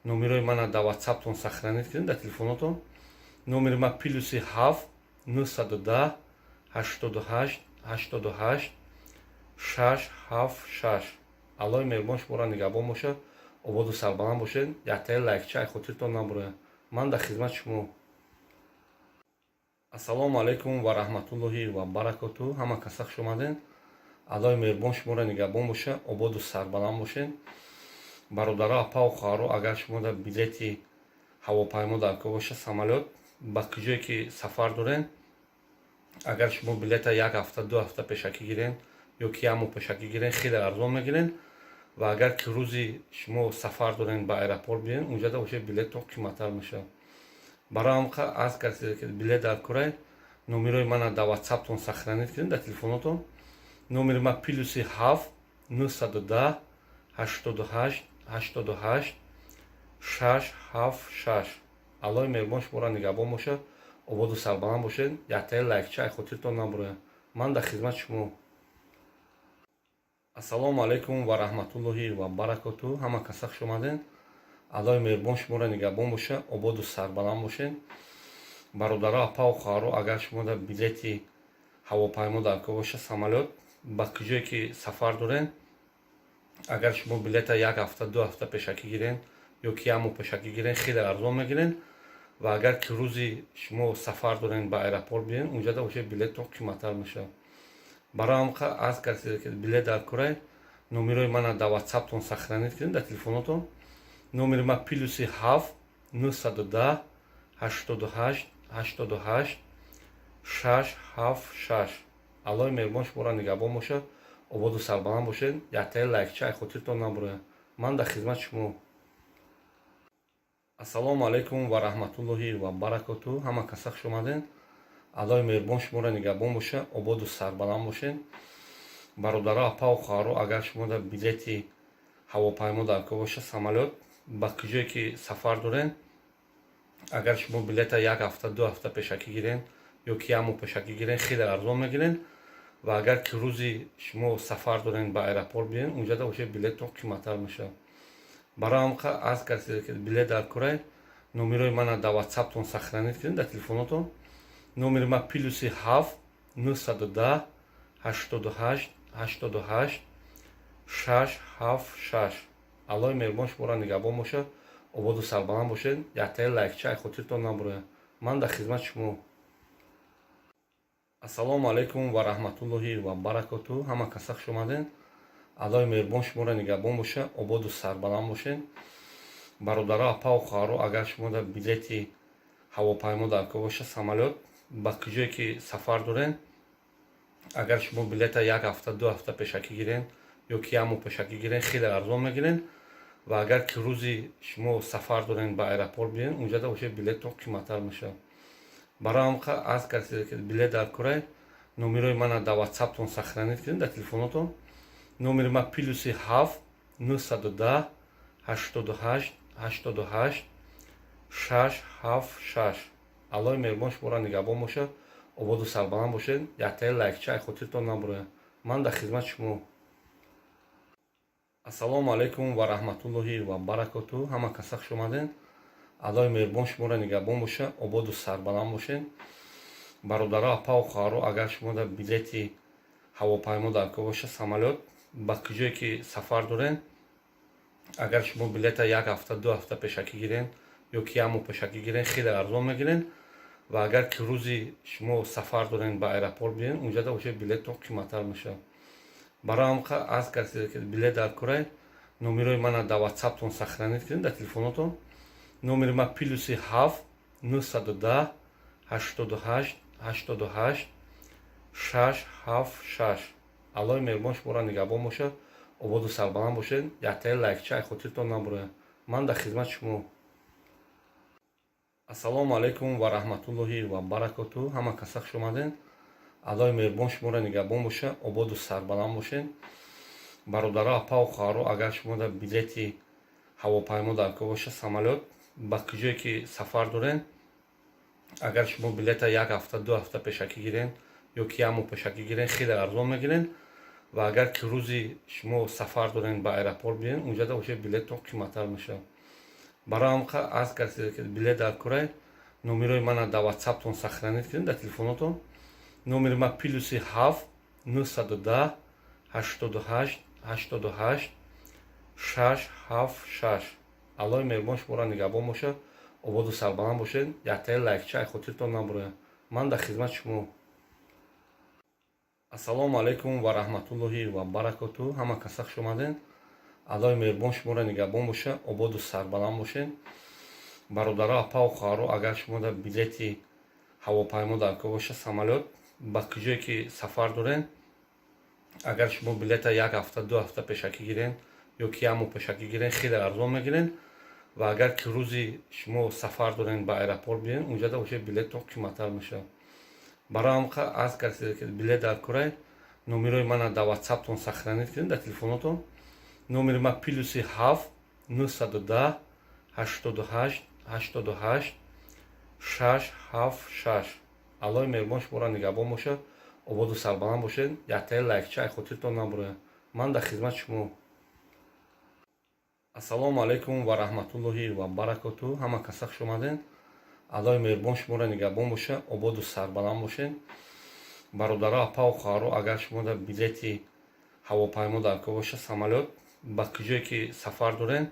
номерои мана дар ватсаптон сохранить кунед, дар телефонотон. Номери ма +7 910 88 88 676. Аллоҳи меҳрубон шуморо нигаҳбон бошад, ободу сарбаланд бошед. Яктаи лайкча ай хотиртон набурояд. Ман дар хизмати шумо. Ассалому алайкум ва раҳматуллоҳи ва баракоту. Ҳама каса хуш омадед. Аллоҳи меҳрубон шуморо нигаҳбон боша, ободу сарбаланд бошед. Бародаро, апаву хоҳаро, агар шумо дар билети ҳавопаймо дар кор боша, самолёт, ба куҷое ки сафар доред, агар шумо билета як ҳафта, 2 ҳафта пешакӣ гирен ё ки як моҳ пешакӣ гирен, хеле арзон мегирен. Ва агар ки рӯзи шумо сафар дорен, ба аэропорт биен, унҷада боша, билеттон қиматтар мешавад. Барои ҳамқа аз касе ки билет дар корай, номерои мана дар ватсаптон сохранить кунед, дар телефонотон. Номери ма +7 910 88 88 676. Аллоҳи меҳрубон шуморо нигаҳбон бошад, ободу сарбаланд бошед. Яктаи лайкча ай хотиртон набурояд. Ман дар хизмати шумо. Ассалому алайкум ва раҳматуллоҳи ва баракоту. Ҳама каса хуш омадед. Аллоҳи меҳрубон шуморо нигаҳбон боша, ободу сарбаланд бошед. Бародаро, апаву хоҳаро, агар шумо дар билети ҳавопаймо дар кор боша, самолёт, ба куҷое ки сафар доред, агар шумо билета як ҳафта, 2 ҳафта пешакӣ гирен ё ки як моҳ пешакӣ гирен, хеле арзон мегирен. Ва агар ки рӯзи шумо сафар дорен, ба аэропорт биен, унҷада боша, билеттон қиматтар мешавад. Барои ҳамқа аз касе ки билет дар корай, номерои мана дар ватсаптон сохранить кунед, дар телефонотон. Номери ма +7 910 88 88 676. 6 7 6. Аллоҳи меҳрубон шуморо нигаҳбон бошад, ободу сарбаланд бошед. Яктаи лайкча ай хотиртон набурояд. Ман дар хизмати шумо. Ассалому алайкум ва раҳматуллоҳи ва баракоту. Ҳама каса хуш омадед. Аллоҳи меҳрубон шуморо нигаҳбон бошад, ободу сарбаланд бошед. Бародаро, апаву хоҳаро, агар шумо дар билети ҳавопаймо дар кор бошад, самолёт, ба куҷое ки сафар доред, агар шумо билета як ҳафта, 2 ҳафта пешакӣ гирен ё ки як моҳ пешакӣ гирен, хеле арзон мегирен. Ва агар ки рӯзи шумо сафар дорен, ба аэропорт биёен, унҷада бошед, билеттон қиматтар мешавад. Барои ҳамқа аз касе ки билет дар корай, номерои мана дар ватсаптон сохранить кунед, дар телефонотон. Номери ман +7 910 88 88 6 7 6. Аллоҳи меҳрубон шуморо нигаҳбон бошад, ободу сарбаланд бошед. Яктаи лайкча ай хотиртон набурояд. Ман дар хизмати шумо. Ассалому алайкум ва раҳматуллоҳи ва баракоту. Ҳама каса хуш омадед. Аллоҳи меҳрубон шуморо нигаҳбон бошад, ободу сарбаланд бошед. Бародаро, апаву хоҳаро, агар шумо дар билети ҳавопаймо дар кор бошад, самолёт, ба куҷое ки сафар доред, агар шумо билета як ҳафта, 2 ҳафта пешакӣ гирен ё ки як моҳ пешакӣ гирен, хеле арзон мегирен. Ва агар ки рӯзи шумо сафар дорен, ба аэропорт биёен, унҷада бошед, билеттон қиматтар мешавад. Барои ҳамқа аз касе ки билет дар корай, номерои мана дар ватсаптон сохранить кунед, дар телефонотон. Номери ман +7 910 88 88 6 7 6. Аллоҳи меҳрубон шуморо нигаҳбон бошад, ободу сарбаланд бошед. Яктаи лайкча ай хотиртон набурояд. Ман дар хизмати шумо. Ассалому алайкум ва раҳматуллоҳи ва баракоту. Ҳама каса хуш омадед. Аллоҳи меҳрубон шуморо нигаҳбон бошад, ободу сарбаланд бошед. Бародаро, апаву хоҳаро, агар шумо дар билети ҳавопаймо дар кор бошад, самолёт, ба куҷое ки сафар доред, агар шумо билета як ҳафта, 2 ҳафта пешакӣ гирен ё ки як моҳ пешакӣ гирен, хеле арзон мегирен. Ва агар ки рӯзи шумо сафар дорен, ба аэропорт биёен, унҷада бошед, билеттон қиматтар мешавад. Барои ҳамқа аз касе ки билет дар корай, номерои мана дар ватсаптон сохранить кунед, дар телефонотон. Номери ман +7 910 88 88 6 7 6. Аллоҳи меҳрубон шуморо нигаҳбон бошад, ободу сарбаланд бошед. Яктаи лайкча ай хотиртон набурояд. Ман дар хизмати шумо. Ассалому алайкум ва раҳматуллоҳи ва баракоту. Ҳама каса хуш омадед. Аллоҳи меҳрубон шуморо нигаҳбон бошад, ободу сарбаланд бошед. Бародаро, апаву хоҳаро, агар шумо дар билети ҳавопаймо дар кор бошад, самолёт, ба куҷое ки сафар доред, агар шумо билета як ҳафта, 2 ҳафта пешакӣ гирен ё ки як моҳ пешакӣ гирен, хеле арзон мегирен. Ва агар ки рӯзи шумо сафар дорен, ба аэропорт биёен, унҷада бошед, билеттон қиматтар мешавад. Барои ҳамқа аз касе ки билет дар корай, номерои мана дар ватсаптон сохранить кунед, дар телефонотон. Номери ман +7 910 88 88 6 7 6. Аллоҳи меҳрубон шуморо нигаҳбон бошад, ободу сарбаланд бошед. Яктаи лайкча ай хотиртон набурояд. Ман дар хизмати шумо. Ассалому алайкум ва раҳматуллоҳи ва баракоту. Ҳама каса хуш омадед. Аллоҳи меҳрубон шуморо нигаҳбон бошад, ободу сарбаланд бошед. Бародаро, апаву хоҳаро, агар шумо дар билети ҳавопаймо дар кор бошад, самолёт, ба куҷое ки сафар доред, агар шумо билета як ҳафта, 2 ҳафта пешакӣ гирен ё ки як моҳ пешакӣ гирен, хеле арзон мегирен. Ва агар ки рӯзи шумо сафар дорен, ба аэропорт биёен, унҷада бошед, билеттон қиматтар мешавад. Барои ҳамқа аз касе ки билет дар корай, номерои мана дар ватсаптон сохранить кунед, дар телефонотон. Номери ман +7 910 88 88 6 7 6. Аллоҳи меҳрубон шуморо нигаҳбон бошад, ободу сарбаланд бошед. Яктаи лайкча ай хотиртон набурояд. Ман дар хизмати шумо. Ассалому алайкум ва раҳматуллоҳи ва баракоту. Ҳама каса хуш омадед. Аллоҳи меҳрубон шуморо нигаҳбон бошад, ободу сарбаланд бошед. Бародаро, апаву хоҳаро, агар шумо дар билети ҳавопаймо дар кор бошад, самолёт, ба куҷое ки сафар доред,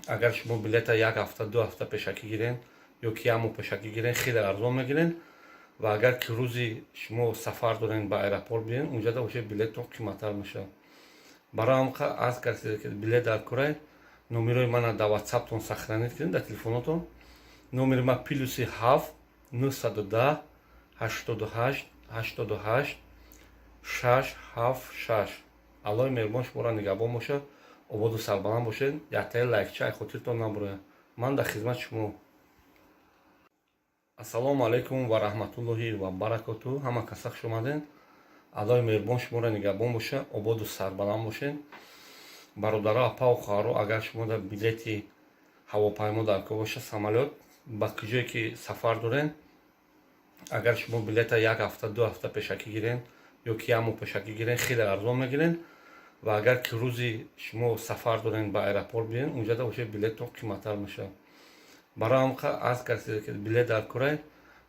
агар шумо билета як ҳафта, 2 ҳафта пешакӣ гирен ё ки як моҳ пешакӣ гирен, хеле арзон мегирен. Ва агар ки рӯзи шумо сафар дорен, ба аэропорт биёен, унҷада бошед, билеттон қиматтар мешавад. Барои ҳамқа аз касе ки билет дар корай, номерои мана дар ватсаптон сохранить кунед, дар телефонотон. Номери ман +7 910 88 88 6 7 6. Аллоҳи меҳрубон шуморо нигаҳбон бошад, ободу сарбаланд бошед. Яктаи лайкча ай хотиртон набурояд. Ман дар хизмати шумо. Ассалому алайкум ва раҳматуллоҳи ва баракоту. Ҳама каса хуш омадед. Аллоҳи меҳрубон шуморо нигаҳбон бошад, ободу сарбаланд бошед. Бародаро, апаву хоҳаро, агар шумо дар билети ҳавопаймо дар кор бошад, самолёт, ба куҷое ки сафар доред, агар шумо билета як ҳафта, 2 ҳафта пешакӣ гирен ё ки як моҳ пешакӣ гирен, хеле арзон мегирен. Ва агар ки рӯзи шумо сафар дорен, ба аэропорт биёен, унҷада бошед, билеттон қиматтар мешавад. Барои ҳам аз касе ки билет дар корай,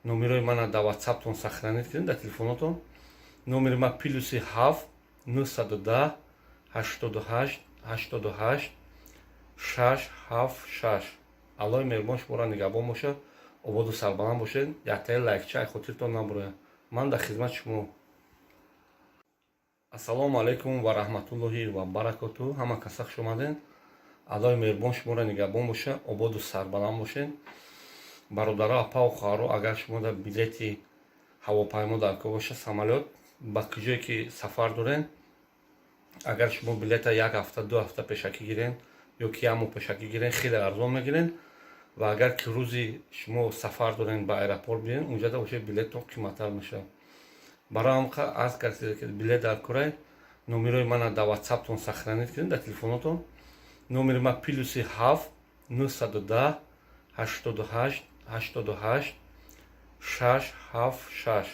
номерои мана дар ватсаптон сохранить кунед, дар телефонотон. Номери ма +7 910 88 88 6 7 6. Аллоҳи меҳрубон шуморо нигаҳбон бошад, ободу сарбаланд бошед. Яктаи лайкча ай хотиртон набурояд. Ман дар хизмати шумо. Ассалому алайкум ва раҳматуллоҳи ва баракоту. Ҳама каса хуш омадед. Аллоҳи меҳрубон шуморо нигаҳбон бошад, ободу сарбаланд бошед. Бародаро, апаву хоҳаро, агар шумо дар билети ҳавопаймо дар кор бошад, самолёт, ба куҷое ки сафар доред, агар шумо билета як ҳафта, 2 ҳафта пешакӣ гирен ё ки як моҳ пешакӣ гирен, хеле арзон мегирен. Ва агар ки рӯзи шумо сафар дорен, ба аэропорт биёен, унҷада бошед, билеттон қиматтар мешавад. Барои ҳам аз касе ки билет дар корай, номерои мана дар ватсаптон сохранить кунед, дар телефонотон. Номери ма +7 910 88 88 6 7 6.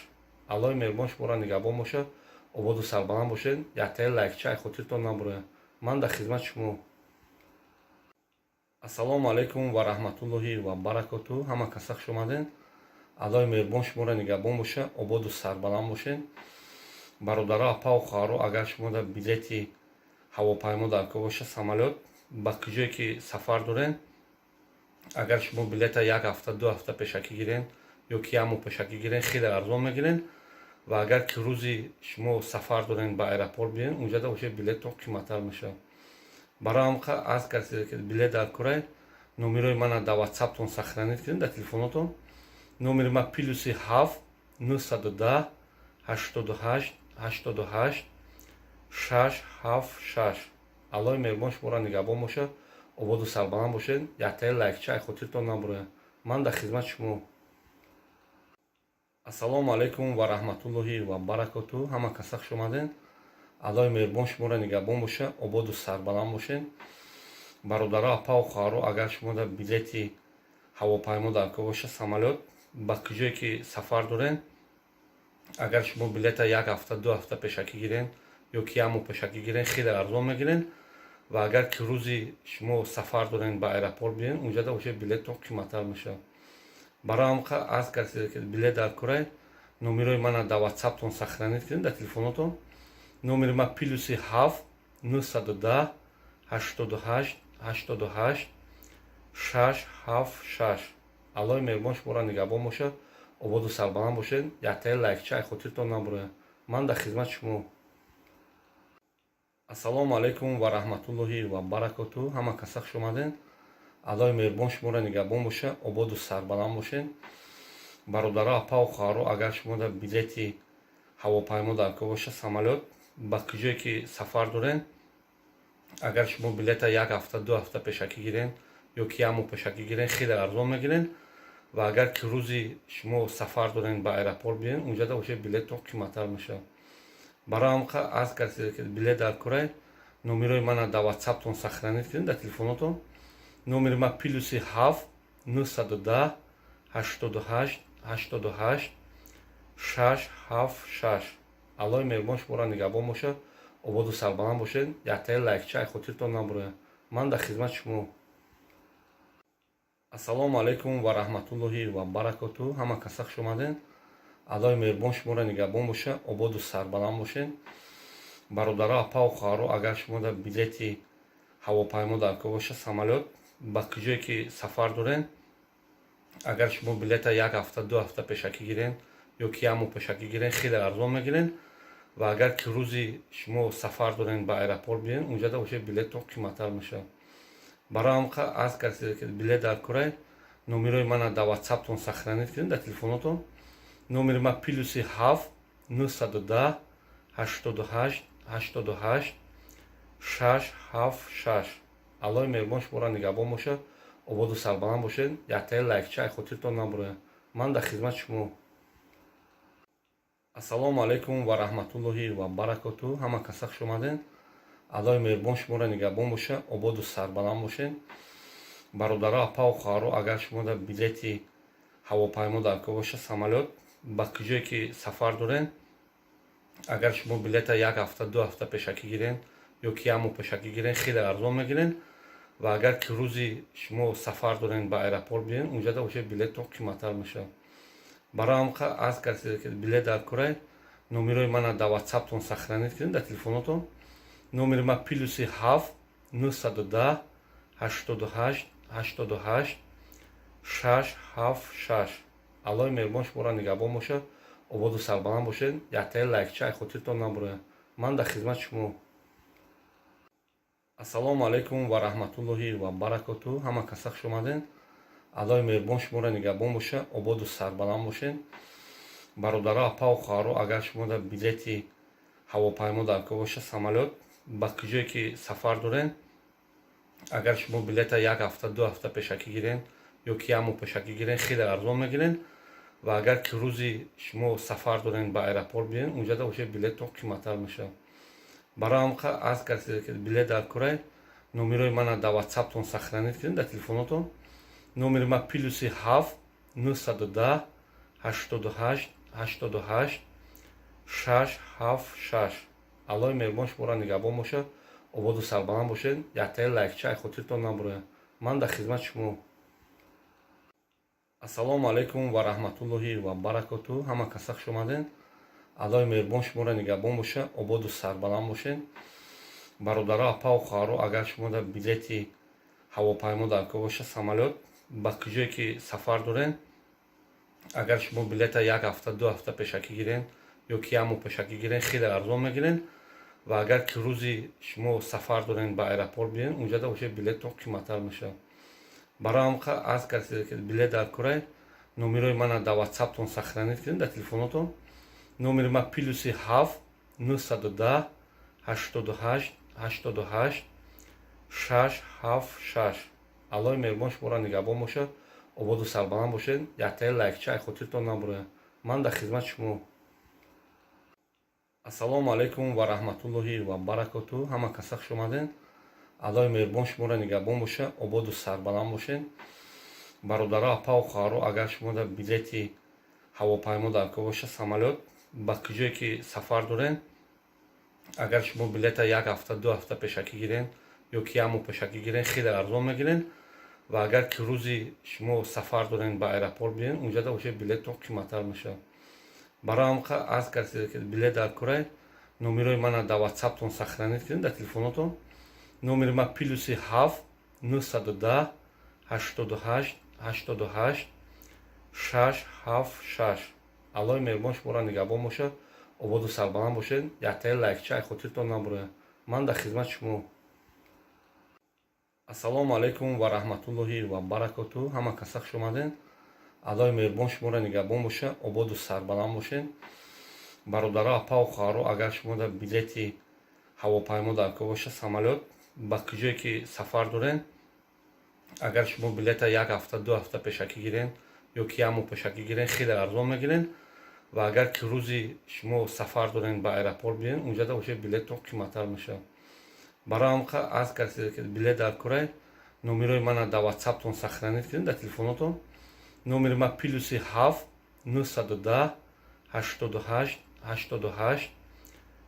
Аллоҳи меҳрубон шуморо нигаҳбон бошад, ободу сарбаланд бошед. Яктаи лайкча ай хотиртон набурояд. Ман дар хизмати шумо. Ассалому алайкум ва раҳматуллоҳи ва баракоту. Ҳама каса хуш омадед. Аллоҳи меҳрубон шуморо нигаҳбон бошад, ободу сарбаланд бошед. Бародаро, апаву хоҳаро, агар шумо дар билети ҳавопаймо дар кор бошад, самолёт, ба куҷое ки сафар доред, агар шумо билета як ҳафта, 2 ҳафта пешакӣ гирен ё ки як моҳ пешакӣ гирен, хеле арзон мегирен. Ва агар ки рӯзи шумо сафар дорен, ба аэропорт биёен, унҷада бошед, билеттон қиматтар мешавад. Барои ҳам аз касе ки билет дар корай, номерои мана дар ватсаптон сохранить кунед, дар телефонотон. Номери ма +7 910 88 88 6 7 6. Аллоҳи меҳрубон шуморо нигаҳбон бошад, ободу сарбаланд бошед. Яктаи лайкча ай хотиртон набурояд. Ман дар хизмати шумо. Ассалому алайкум ва раҳматуллоҳи ва баракоту. Ҳама каса хуш омадед. Аллоҳи меҳрубон шуморо нигаҳбон бошад, ободу сарбаланд бошед. Бародаро, апаву хоҳаро, агар шумо дар билети ҳавопаймо дар кор бошад, самолёт, ба куҷое ки сафар доред, агар шумо билета як ҳафта, 2 ҳафта пешакӣ гирен ё ки як моҳ пешакӣ гирен, хеле арзон мегирен. Ва агар ки рӯзи шумо сафар дорен, ба аэропорт биёен, унҷада бошед, билеттон қиматтар мешавад. Барои ҳам аз касе ки билет дар корай, номерои мана дар ватсаптон сохранить кунед, дар телефонотон. Номери ма +7 910 88 88 6 7 6. Аллоҳи меҳрубон шуморо нигаҳбон бошад, ободу сарбаланд бошед. Яктаи лайкча ай хотиртон набурояд. Ман дар хизмати шумо. Ассалому алайкум ва раҳматуллоҳи ва баракоту. Ҳама каса хуш омадед. Аллоҳи меҳрубон шуморо нигаҳбон бошад, ободу сарбаланд бошед. Бародаро, апаву хоҳаро, агар шумо дар билети ҳавопаймо дар кор бошад, самолёт, ба куҷое ки сафар доред, агар шумо билета як ҳафта, 2 ҳафта пешакӣ гирен ё ки як моҳ пешакӣ гирен, хеле арзон мегирен. Ва агар ки рӯзи шумо сафар дорен, ба аэропорт биёен, унҷада бошед, билеттон қиматтар мешавад. Барои ҳам аз касе ки билет дар корай, номерои мана дар ватсаптон сохранить кунед, дар телефонотон. Номери ма +7 910 88 88 6 7 6. Аллоҳи меҳрубон шуморо нигаҳбон бошад, ободу сарбаланд бошед. Яктаи лайкча ай хотиртон набурояд. Ман дар хизмати шумо. Ассалому алайкум ва раҳматуллоҳи ва баракоту. Ҳама каса хуш омадед. Аллоҳи меҳрубон шуморо нигаҳбон бошад, ободу сарбаланд бошед. Бародаро, апаву хоҳаро, агар шумо дар билети ҳавопаймо дар кор бошад, самолёт, ба куҷое ки сафар доред, агар шумо билета як ҳафта, 2 ҳафта пешакӣ гирен ё ки як моҳ пешакӣ гирен, хеле арзон мегирен. Ва агар ки рӯзи шумо сафар дорен, ба аэропорт биёен, унҷада бошед, билеттон қиматтар мешавад. Барои ҳам аз касе ки билет дар корай, номерои мана дар ватсаптон сохранить кунед, дар телефонотон. Номери ма +7 910 88 88 676. Аллоҳи меҳрубон шуморо нигаҳбон бошад, ободу сарбаланд бошед. Яктаи лайкча ай хотиртон набурояд. Ман дар хизмати шумо. Ассалому алайкум ва раҳматуллоҳи ва баракоту. Ҳама каса хуш омадед. Аллоҳи меҳрубон шуморо нигаҳбон бошад, ободу сарбаланд бошед. Бародаро, апаву хоҳаро, агар шумо дар билети ҳавопаймо дар кор бошад, самолёт, ба куҷое ки сафар доред, агар шумо билета як ҳафта, 2 ҳафта пешакӣ гирен ё ки як моҳ пешакӣ гирен, хеле арзон мегирен. Ва агар ки рӯзи шумо сафар дорен, ба аэропорт биёен, унҷада бошад, билеттон қиматтар мешавад. Барои ҳам аз касе ки билет дар корай, номерои мана дар ватсаптон сохранить кунед, дар телефонотон. Номери ма +7 910 88 88 676. Аллоҳи меҳрубон шуморо нигаҳбон бошад, ободу сарбаланд бошед. Яктаи лайкча ай хотиртон набурояд. Ман дар хизмати шумо. Ассалому алайкум ва раҳматуллоҳи ва баракоту. Ҳама каса хуш омадед. Аллоҳи меҳрубон шуморо нигаҳбон бошад, ободу сарбаланд бошед. Бародаро, апаву хоҳаро, агар шумо дар билети ҳавопаймо дар кор бошад, самолёт, ба куҷое ки сафар доред, агар шумо билета як ҳафта, 2 ҳафта пешакӣ гирен ё ки як моҳ пешакӣ гирен, хеле арзон мегирен. Ва агар ки рӯзи шумо сафар дорен, ба аэропорт биёен, унҷада бошад, билеттон қиматтар мешавад. Барои ҳам аз касе ки билет дар корай, номерои мана дар ватсаптон сохранить кунед, дар телефонотон. Номери ма +7 910 88 88 676. Аллоҳи меҳрубон шуморо нигаҳбон бошад, ободу сарбаланд бошед. Яктаи лайкча ай хотиртон набурояд. Ман дар хизмати шумо. Ассалому алайкум ва раҳматуллоҳи ва баракоту. Ҳама каса хуш омадед. Аллоҳи меҳрубон шуморо нигаҳбон бошад, ободу сарбаланд бошед. Бародаро, апаву хоҳаро, агар шумо дар билети ҳавопаймо дар кор бошад, самолёт, ба куҷое ки сафар доред, агар шумо билета як ҳафта, 2 ҳафта пешакӣ гирен ё ки як моҳ пешакӣ гирен, хеле арзон мегирен. Ва агар ки рӯзи шумо сафар дорен, ба аэропорт биёен, унҷада бошад, билеттон қиматтар мешавад. Барои ҳам аз касе ки билет дар корай, номерои мана дар ватсаптон сохранить кунед, дар телефонотон. Номери ма +7 910 88 88 676. Аллоҳи меҳрубон шуморо нигаҳбон бошад, ободу сарбаланд бошед. Яктаи лайкча ай хотиртон набурояд. Ман дар хизмати шумо. Ассалому алайкум ва раҳматуллоҳи ва баракоту. Ҳама каса хуш омадед. Аллоҳи меҳрубон шуморо нигаҳбон бошад, ободу сарбаланд бошед. Бародаро, апаву хоҳаро, агар шумо дар билети ҳавопаймо дар кор бошад, самолёт, ба куҷое ки сафар доред, агар шумо билета як ҳафта, 2 ҳафта пешакӣ гирен ё ки як моҳ пешакӣ гирен, хеле арзон мегирен. Ва агар ки рӯзи шумо сафар дорен, ба аэропорт биёен, унҷада бошад, билеттон қиматтар мешавад. Барои ҳам аз касе ки билет дар корай, номерои мана дар ватсаптон сохранить кунед, дар телефонотон. Номери ма +7 910 88 88 676. Аллоҳи меҳрубон шуморо нигаҳбон бошад, ободу сарбаланд бошед. Яктаи лайкча ай хотиртон набурояд. Ман дар хизмати шумо. Ассалому алайкум ва раҳматуллоҳи ва баракоту. Ҳама каса хуш омадед. Аллоҳи меҳрубон шуморо нигаҳбон бошад, ободу сарбаланд бошед. Бародаро, апаву хоҳаро, агар шумо дар билети ҳавопаймо дар кор бошад, самолёт, ба куҷое ки сафар доред, агар шумо билета як ҳафта, 2 ҳафта пешакӣ гирен ё ки як моҳ пешакӣ гирен, хеле арзон мегирен. Ва агар ки рӯзи шумо сафар дорен, ба аэропорт биёен, унҷада бошад, билеттон қиматтар мешавад. Барои ҳам аз касе ки билет дар корай, номерои мана дар ватсаптон сохранить кунед, дар телефонотон. Номери ма +7 910 88 88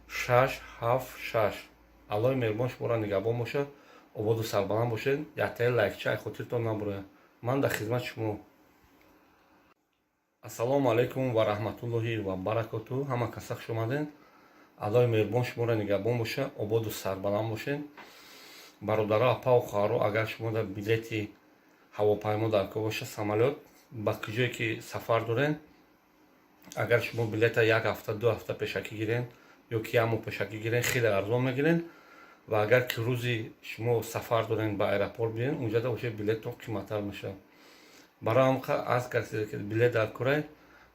676. Аллоҳи меҳрубон шуморо нигаҳбон бошад, ободу сарбаланд бошед. Яктаи лайкча ай хотиртон набурояд. Ман дар хизмати шумо. Ассалому алайкум ва раҳматуллоҳи ва баракоту. Ҳама каса хуш омадед. Аллоҳи меҳрубон шуморо нигаҳбон бошад, ободу сарбаланд бошед. Бародаро, апаву хоҳаро, агар шумо дар билети ҳавопаймо дар кор бошад, самолёт, ба куҷое ки сафар доред, агар шумо билета як ҳафта, 2 ҳафта пешакӣ гирен ё ки як моҳ пешакӣ гирен, хеле арзон мегирен. Ва агар ки рӯзи шумо сафар дорен, ба аэропорт биёен, унҷада бошад, билеттон қиматтар мешавад. Барои ҳам аз касе ки билет дар корай,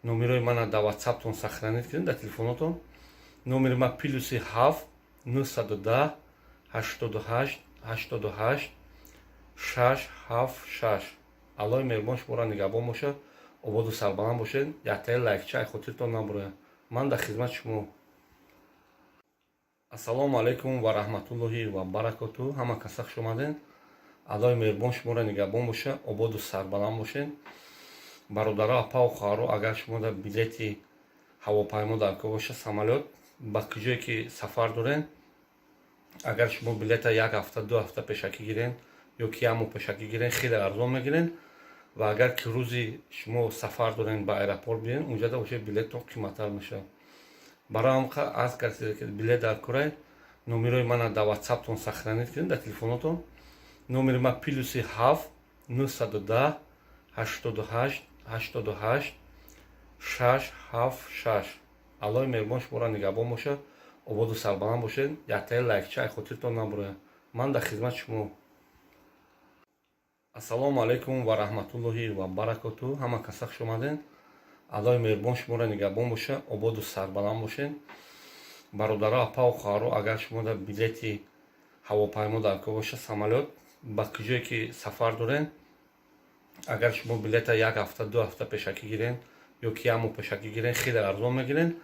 Номерои мана дар Ватсаптон сохранить кунед, дар телефонотон. Номери ма +7 910 88 88 676. Аллоҳи меҳрубон шуморо нигаҳбон бошад, ободу сарбаланд бошед. Яктаи лайкча ай хотиртон набурояд. Ман дар хизмати шумо. Ассалому алайкум ва раҳматуллоҳи ва баракоту. Ҳама каса хуш омадед. Аллоҳи меҳрубон шуморо нигаҳбон бошад, ободу сарбаланд бошед. Бародаро, апаву хоҳаро, агар шумо дар билети ҳавопаймо дар кор бошад, самолёт, ба куҷое ки сафар доред, агар шумо билета як ҳафта, 2 ҳафта пешакӣ гирен ё ки як моҳ пешакӣ гирен, хеле арзон мегирен. Ва агар ки рӯзи шумо сафар дорен, ба аэропорт биёен, унҷада воше билеттон қиматтар мешавад. Барои ҳам аз касе ки билет дар корай, номерои мана дар Ватсаптон сохранить кунед, дар телефонотон. Номери ма +7 910 88 88 676. Аллоҳи меҳрубон шуморо нигаҳбон бошад, ободу сарбаланд бошед. Яктаи лайкча ай хотиртон набурояд. Ман дар хизмати шумо. Ассалому алайкум ва раҳматуллоҳи ва баракоту. Ҳама каса хуш омадед. Аллоҳи меҳрубон шуморо нигаҳбон бошад, ободу сарбаланд бошед. Бародаро, апаву хоҳаро, агар шумо дар билети ҳавопаймо дар кор бошад, самолёт, ба куҷое ки сафар доред, агар шумо билета як ҳафта, 2 ҳафта пешакӣ гирен ё ки як моҳ пешакӣ гирен, хеле арзон мегирен.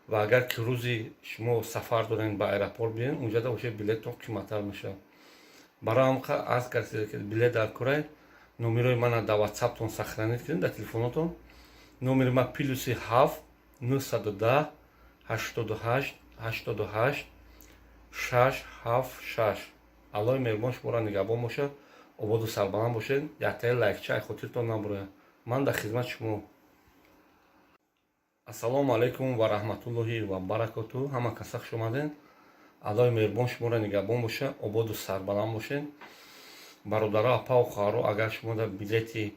Ва агар ки рӯзи шумо сафар дорен, ба аэропорт биёен, унҷада воше билеттон қиматтар мешавад. Барои ҳам аз касе ки билет дар корай, номерои мана дар Ватсаптон сохранить кунед, дар телефонотон. Номери ма +7 910 88 88 676. Аллоҳи меҳрубон шуморо нигаҳбон бошад, ободу сарбаланд бошед. Яктаи лайкча ай хотиртон набурояд. Ман дар хизмати шумо. Ассалому алайкум ва раҳматуллоҳи ва баракоту. Ҳама каса хуш омадед. Аллоҳи меҳрубон шуморо нигаҳбон бошад, ободу сарбаланд бошед. Бародаро, апаву хоҳаро, агар шумо дар билети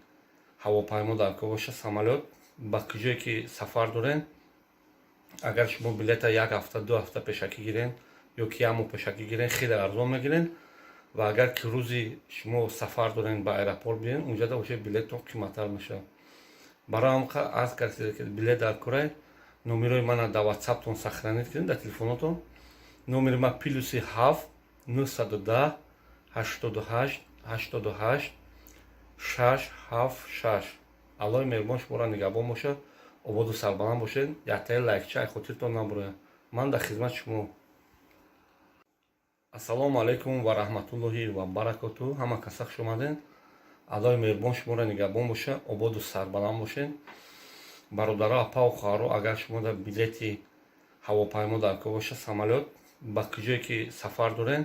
ҳавопаймо дар кор бошад, самолёт, ба куҷое ки сафар доред, агар шумо билета як ҳафта, 2 ҳафта пешакӣ гирен ё ки як моҳ пешакӣ гирен, хеле арзон мегирен. Ва агар ки рӯзи шумо сафар дорен, ба аэропорт биёен, унҷада воше билеттон қиматтар мешавад. Барои ҳам аз касе ки билет дар корай, номерои мана дар Ватсаптон сохранить кунед, дар телефонотон. Номери ма +7 910 88 88 676. Аллоҳи меҳрубон шуморо нигаҳбон бошад, ободу сарбаланд бошед. Яктаи лайкча ай хотиртон набурояд. Ман дар хизмати шумо. Ассалому алайкум ва раҳматуллоҳи ва баракоту. Ҳама каса хуш омадед. Аллоҳи меҳрубон шуморо нигаҳбон бошад, ободу сарбаланд бошед. Бародаро, апаву хоҳаро, агар шумо дар билети ҳавопаймо дар кор бошад, самолёт, ба куҷое ки сафар доред,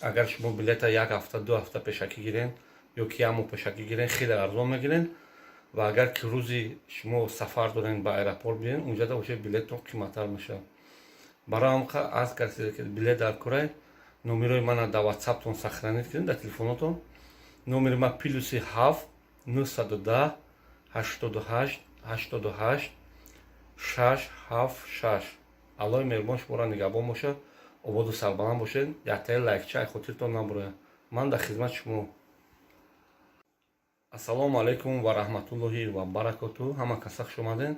агар шумо билета як ҳафта, 2 ҳафта пешакӣ гирен ё ки як моҳ пешакӣ гирен, хеле арзон мегирен. Ва агар ки рӯзи шумо сафар дорен, ба аэропорт биёен, унҷада воше билеттон қиматтар мешавад. Барои ҳам аз касе ки билет дар корай, номерои мана дар Ватсаптон сохранить кунед, дар телефонотон. Номери ма +7 910 88 88 676. Аллоҳи меҳрубон шуморо нигаҳбон бошад, ободу сарбаланд бошед. Яктаи лайкча ай хотиртон набурояд. Ман дар хизмати шумо. Ассалому алайкум ва раҳматуллоҳи ва баракоту. Ҳама каса хуш омадед.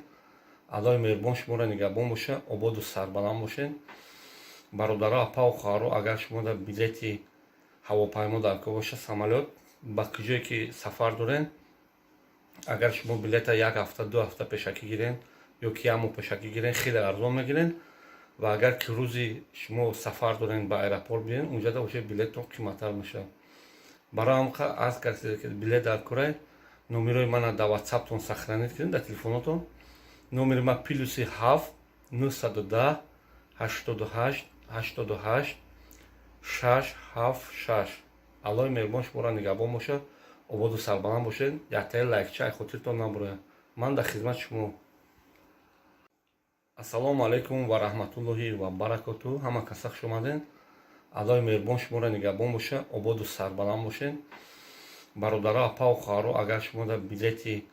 Аллоҳи меҳрубон шуморо нигаҳбон бошад, ободу сарбаланд бошед. Бародаро, апаву хоҳаро, агар шумо дар билети ҳавопаймо дар кор бошад, самолёт, ба куҷое ки сафар доред, агар шумо билета як ҳафта, 2 ҳафта пешакӣ гирен ё ки як моҳ пешакӣ гирен, хеле арзон мегирен. Ва агар ки рӯзи шумо сафар дорен, ба аэропорт биёен, унҷада воше билеттон қиматтар мешавад. Барои ҳам аз касе ки билет дар корай, номерои мана дар Ватсаптон сохранить кунед, дар телефонотон. Номери ма +7 910 88 88 676. Аллоҳи меҳрубон шуморо нигаҳбон бошад, ободу сарбаланд бошед. Яктаи лайкча ай хотиртон набурояд. Ман дар хизмати шумо. Ассалому алайкум ва раҳматуллоҳи ва баракоту. Ҳама каса хуш омадед. Аллоҳи меҳрубон шуморо нигаҳбон бошад, ободу сарбаланд бошед. Бародаро, апаву хоҳаро, агар шумо дар билети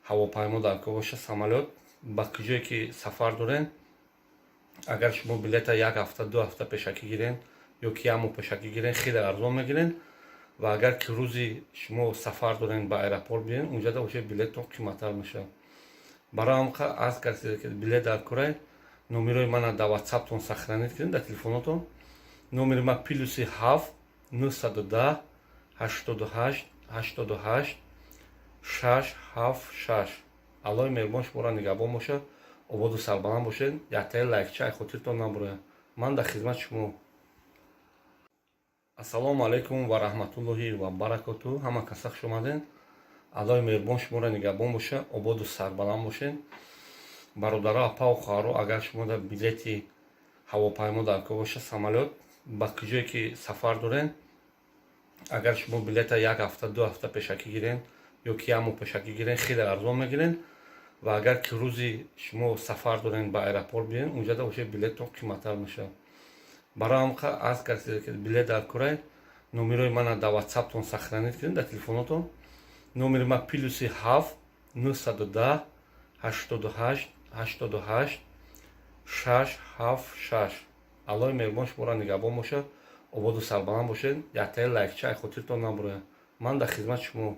ҳавопаймо дар кор бошад, самолёт, ба куҷое ки сафар доред, агар шумо билета як ҳафта, 2 ҳафта пешакӣ гирен ё ки як моҳ пешакӣ гирен, хеле арзон мегирен. Ва агар ки рӯзи шумо сафар дорен, ба аэропорт биёен, унҷада воше билеттон қиматтар мешавад. Барои ҳам аз касе ки билет дар курай, номерои мана дар Ватсаптон сохранить кунед, дар телефонотон. Номери ма +7 910 88 88 676. Аллоҳи меҳрубон шуморо нигаҳбон бошад, ободу сарбаланд бошед. Яктаи лайкча ай хотиртон набурояд. Ман дар хизмати шумо. Ассалому алайкум ва раҳматуллоҳи ва баракоту. Ҳама каса хуш омадед. Аллоҳи меҳрубон шуморо нигаҳбон бошад, ободу сарбаланд бошед. Бародаро, апаву хоҳаро, агар шумо дар билети ҳавопаймо дар кор бошад, самолёт, ба куҷое ки сафар доред, агар шумо билета як ҳафта, 2 ҳафта пешакӣ гирен ё ки як моҳ пешакӣ гирен, хеле арзон мегирен. Ва агар ки рӯзи шумо сафар дорен, ба аэропорт биёен, унҷада уже билеттон қиматтар мешавад. Барои ҳам аз касе ки билет дар курай, номерои мана дар Ватсаптон сохранить кунед, дар телефонотон. Номери ма +7 910 88 88 676. Аллоҳи меҳрубон шуморо нигаҳбон бошад, ободу сарбаланд бошед. Яктаи лайкча ай хотиртон набурояд. Ман дар хизмати шумо.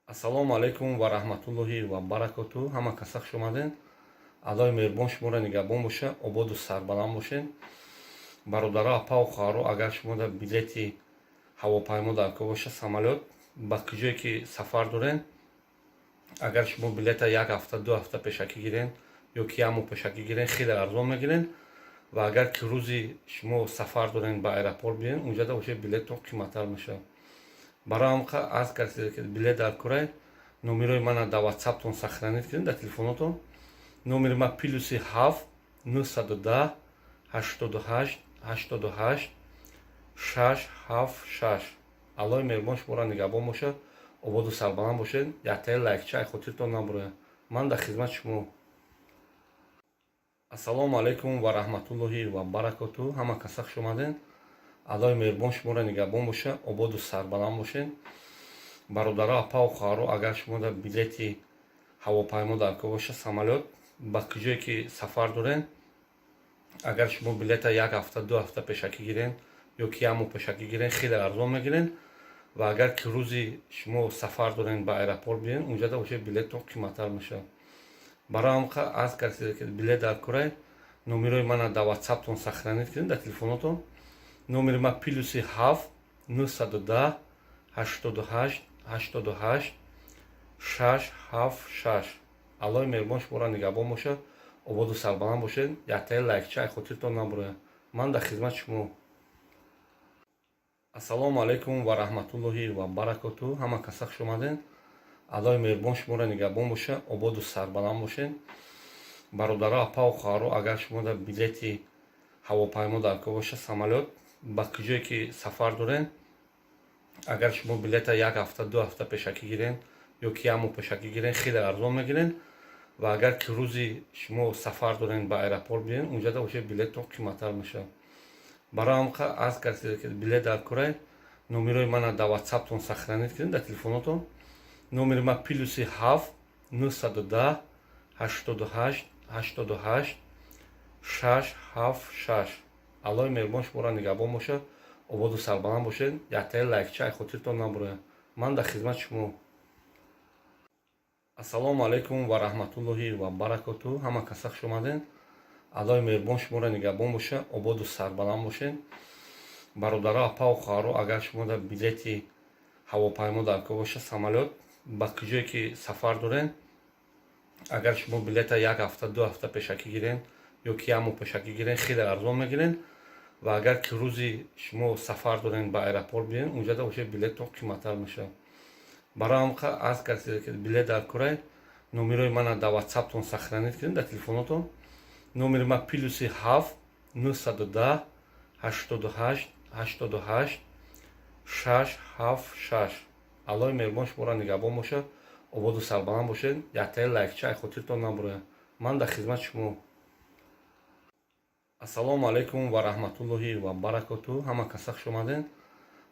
Ассалому алайкум ва раҳматуллоҳи ва баракоту. Ҳама каса хуш омадед. Аллоҳи меҳрубон шуморо нигаҳбон бошад, ободу сарбаланд бошед. Бародаро, апаву хоҳаро, агар шумо дар билети ҳавопаймо дар кор бошад, самолёт, ба куҷое ки сафар доред, агар шумо билета як ҳафта, 2 ҳафта пешакӣ гирен ё ки як моҳ пешакӣ гирен, хеле арзон мегирен. Ва агар ки рӯзи шумо сафар дорен, ба аэропорт биёен, унҷада уже билеттон қиматтар мешавад. Барои ҳам аз касе ки билет дар курай, номерои мана дар Ватсаптон сохранить кунед, дар телефонотон. Номери ма +7 910 88 88 676. Аллоҳи меҳрубон шуморо нигаҳбон бошад, ободу сарбаланд бошед. Яктаи лайкча ай хотиртон набурояд. Ман дар хизмати шумо. Ассалому алайкум ва раҳматуллоҳи ва баракоту. Ҳама каса хуш омадед. Аллоҳи меҳрубон шуморо нигаҳбон бошад, ободу сарбаланд бошед. Бародаро, апаву хоҳаро, агар шумо дар билети ҳавопаймо дар кор бошад, самолёт, ба куҷое ки сафар доред, агар шумо билета як ҳафта, 2 ҳафта пешакӣ гирен ё ки як моҳ пешакӣ гирен, хеле арзон мегирен. Ва агар ки рӯзи шумо сафар дорен, ба аэропорт биёен, унҷада уже билеттон қиматтар мешавад. Барои ҳам аз касе ки билет дар курай, номерои мана дар Ватсаптон сохранить кунед, дар телефонотон. Номери ма +7 910 88 88 676. Аллоҳи меҳрубон шуморо нигаҳбон бошад, ободу сарбаланд бошед. Яктаи лайкча ай хотиртон набурояд. Ман дар хизмати шумо. Ассалому алайкум ва раҳматуллоҳи ва баракоту. Ҳама каса хуш омадед. Аллоҳи меҳрубон шуморо нигаҳбон бошад, ободу сарбаланд бошед. Бародаро, апаву хоҳаро, агар шумо дар билети ҳавопаймо дар кор бошад, самолёт, ба куҷое ки сафар доред, агар шумо билета як ҳафта, 2 ҳафта пешакӣ гирен ё ки як моҳ пешакӣ гирен, хеле арзон мегирен. Ва агар ки рӯзи шумо сафар дорен, ба аэропорт биёен, унҷада уже билеттон қиматтар мешавад. Барои ҳам аз касе ки билет дар курай, номерои мана дар Ватсаптон сохранить кунед, дар телефонотон. Номери ма +7 910 88 88 676. Аллоҳи меҳрубон шуморо нигаҳбон бошад, ободу сарбаланд бошед. Яктаи лайкча ай хотиртон набурояд. Ман дар хизмати шумо. Ассалому алайкум ва раҳматуллоҳи ва баракоту. Ҳама каса хуш омадед. Аллоҳи меҳрубон шуморо нигаҳбон бошад, ободу сарбаланд бошед. Бародаро, апаву хоҳаро, агар шумо дар билети ҳавопаймо дар кор бошад, самолёт, ба куҷое ки сафар доред, агар шумо билета як ҳафта, 2 ҳафта пешакӣ гирен ё ки як моҳ пешакӣ гирен, хеле арзон мегирен. Ва агар ки рӯзи шумо сафар дорен, ба аэропорт биёен, унҷада уже билеттон қиматтар мешавад. Барои ҳам аз касе ки билет дар курай, номерои мана дар Ватсаптон сохранить кунед, дар телефонотон. Номери ма +7 910 88 88 676. Аллоҳи меҳрубон шуморо нигаҳбон бошад, ободу сарбаланд бошед. Яктаи лайкча ай хотиртон набурояд. Ман дар хизмати шумо. Ассалому алайкум ва раҳматуллоҳи ва баракоту. Ҳама каса хуш омадед.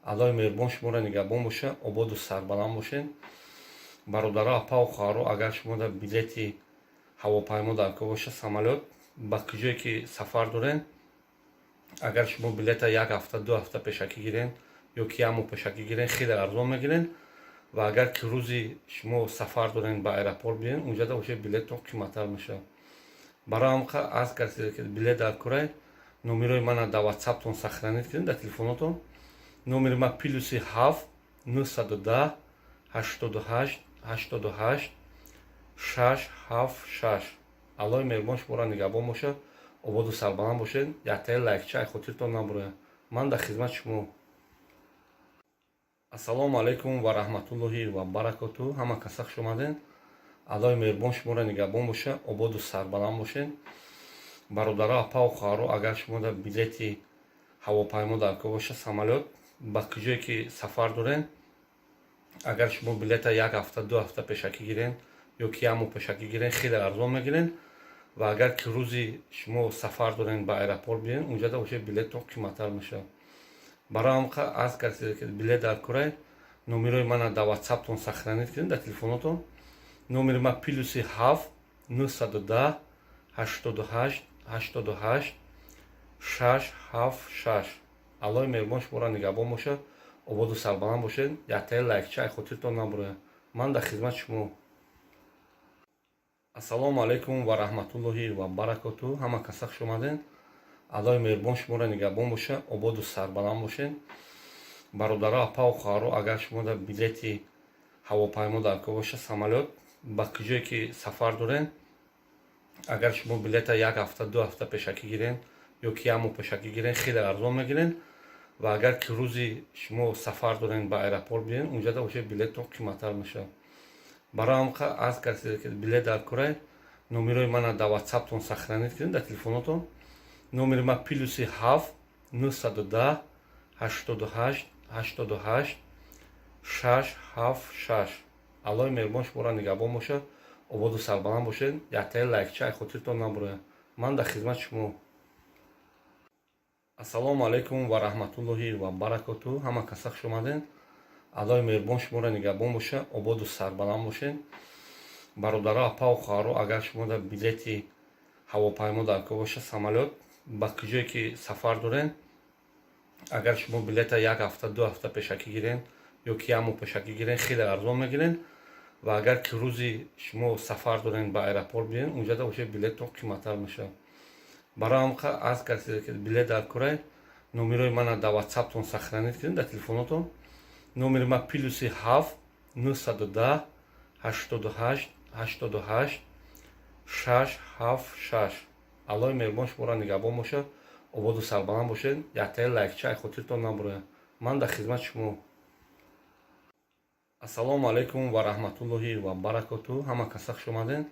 Аллоҳи меҳрубон шуморо нигаҳбон бошад, ободу сарбаланд бошед. Бародаро, апаву хоҳаро, агар шумо дар билети ҳавопаймо дар кор бошад, самолёт, ба куҷое ки сафар доред, агар шумо билета як ҳафта, 2 ҳафта пешакӣ гирен ё ки як моҳ пешакӣ гирен, хеле арзон мегирен. Ва агар ки рӯзи шумо сафар дорен, ба аэропорт биёен, унҷада уже билеттон қиматтар мешавад. Барои ҳамқа аз касе ки билет дар курай, номерои мана дар Ватсаптон сохранить кунед, дар телефонотон. Номери ма +7 910 88 88 676. Аллоҳи меҳрубон шуморо нигаҳбон бошад, ободу сарбаланд бошед. Яктаи лайкча ай хотиртон набурояд. Ман дар хизмати шумо. Ассалому алайкум ва раҳматуллоҳи ва баракоту. Ҳама каса хуш омадед. Аллоҳи меҳрубон шуморо нигаҳбон бошад, ободу сарбаланд бошед. Бародаро, апаву хоҳаро, агар шумо дар билети ҳавопаймо дар кор бошад, самолёт, ба куҷое ки сафар доред, агар шумо билета як ҳафта, 2 ҳафта пешакӣ гирен ё ки як моҳ пешакӣ гирен, хеле арзон мегирен. Ва агар ки рӯзи шумо сафар дорен, ба аэропорт биёен, унҷада уже билеттон қиматтар мешавад. Барои ҳамқа аз касе ки билет дар курай, номерои мана дар Ватсаптон сохранить кунед, дар телефонотон. Номери ма +7 910 88 88 676. Аллоҳи меҳрубон шуморо нигаҳбон бошад, ободу сарбаланд бошед. Яктаи лайкча ай хотиртон набурояд. Ман дар хизмати шумо. Ассалому алайкум ва раҳматуллоҳи ва баракоту. Ҳама каса хуш омадед. Аллоҳи меҳрубон шуморо нигаҳбон бошад, ободу сарбаланд бошед. Бародаро, апаву хоҳаро, агар шумо дар билети ҳавопаймо дар кор бошад, самолёт, ба куҷое ки сафар доред, агар шумо билета як ҳафта, 2 ҳафта пешакӣ гирен ё ки як моҳ пешакӣ гирен, хеле арзон мегирен. Ва агар ки рӯзи шумо сафар дорен, ба аэропорт биёен, унҷада уже билеттон қиматтар мешавад. Барои ҳамқа аз касе ки билет дар курай, номерои мана дар Ватсаптон сохранить кунед, дар телефонотон. Номери ма +7 910 88 88 676. Аллоҳи меҳрубон шуморо нигаҳбон бошад, ободу сарбаланд бошед. Яктаи лайкча ай хотиртон набурояд. Ман дар хизмати шумо. Ассалому алайкум ва раҳматуллоҳи ва баракоту. Ҳама каса хуш омадед. Аллоҳи меҳрубон шуморо нигаҳбон бошад, ободу сарбаланд бошед. Бародаро, апаву хоҳаро, агар шумо дар билети ҳавопаймо дар кор бошад, самолёт, ба куҷое ки сафар доред, агар шумо билета як ҳафта, 2 ҳафта пешакӣ гирен ё ки як моҳ пешакӣ гирен, хеле арзон мегирен. Ва агар ки рӯзи шумо сафар дорен, ба аэропорт биёен, унҷада уже билеттон қиматтар мешавад. Барои ҳамқа аз касе ки билет дар курай, номерои мана дар Ватсаптон сохранить кунед, дар телефонотон. Номери ма +7 910 88 88 676. Аллоҳи меҳрубон шуморо нигаҳбон бошад, ободу сарбаланд бошед. Яктаи лайкча ай хотиртон набурояд. Ман дар хизмати шумо. Ассалому алайкум ва раҳматуллоҳи ва баракоту. Ҳама каса хуш омадед.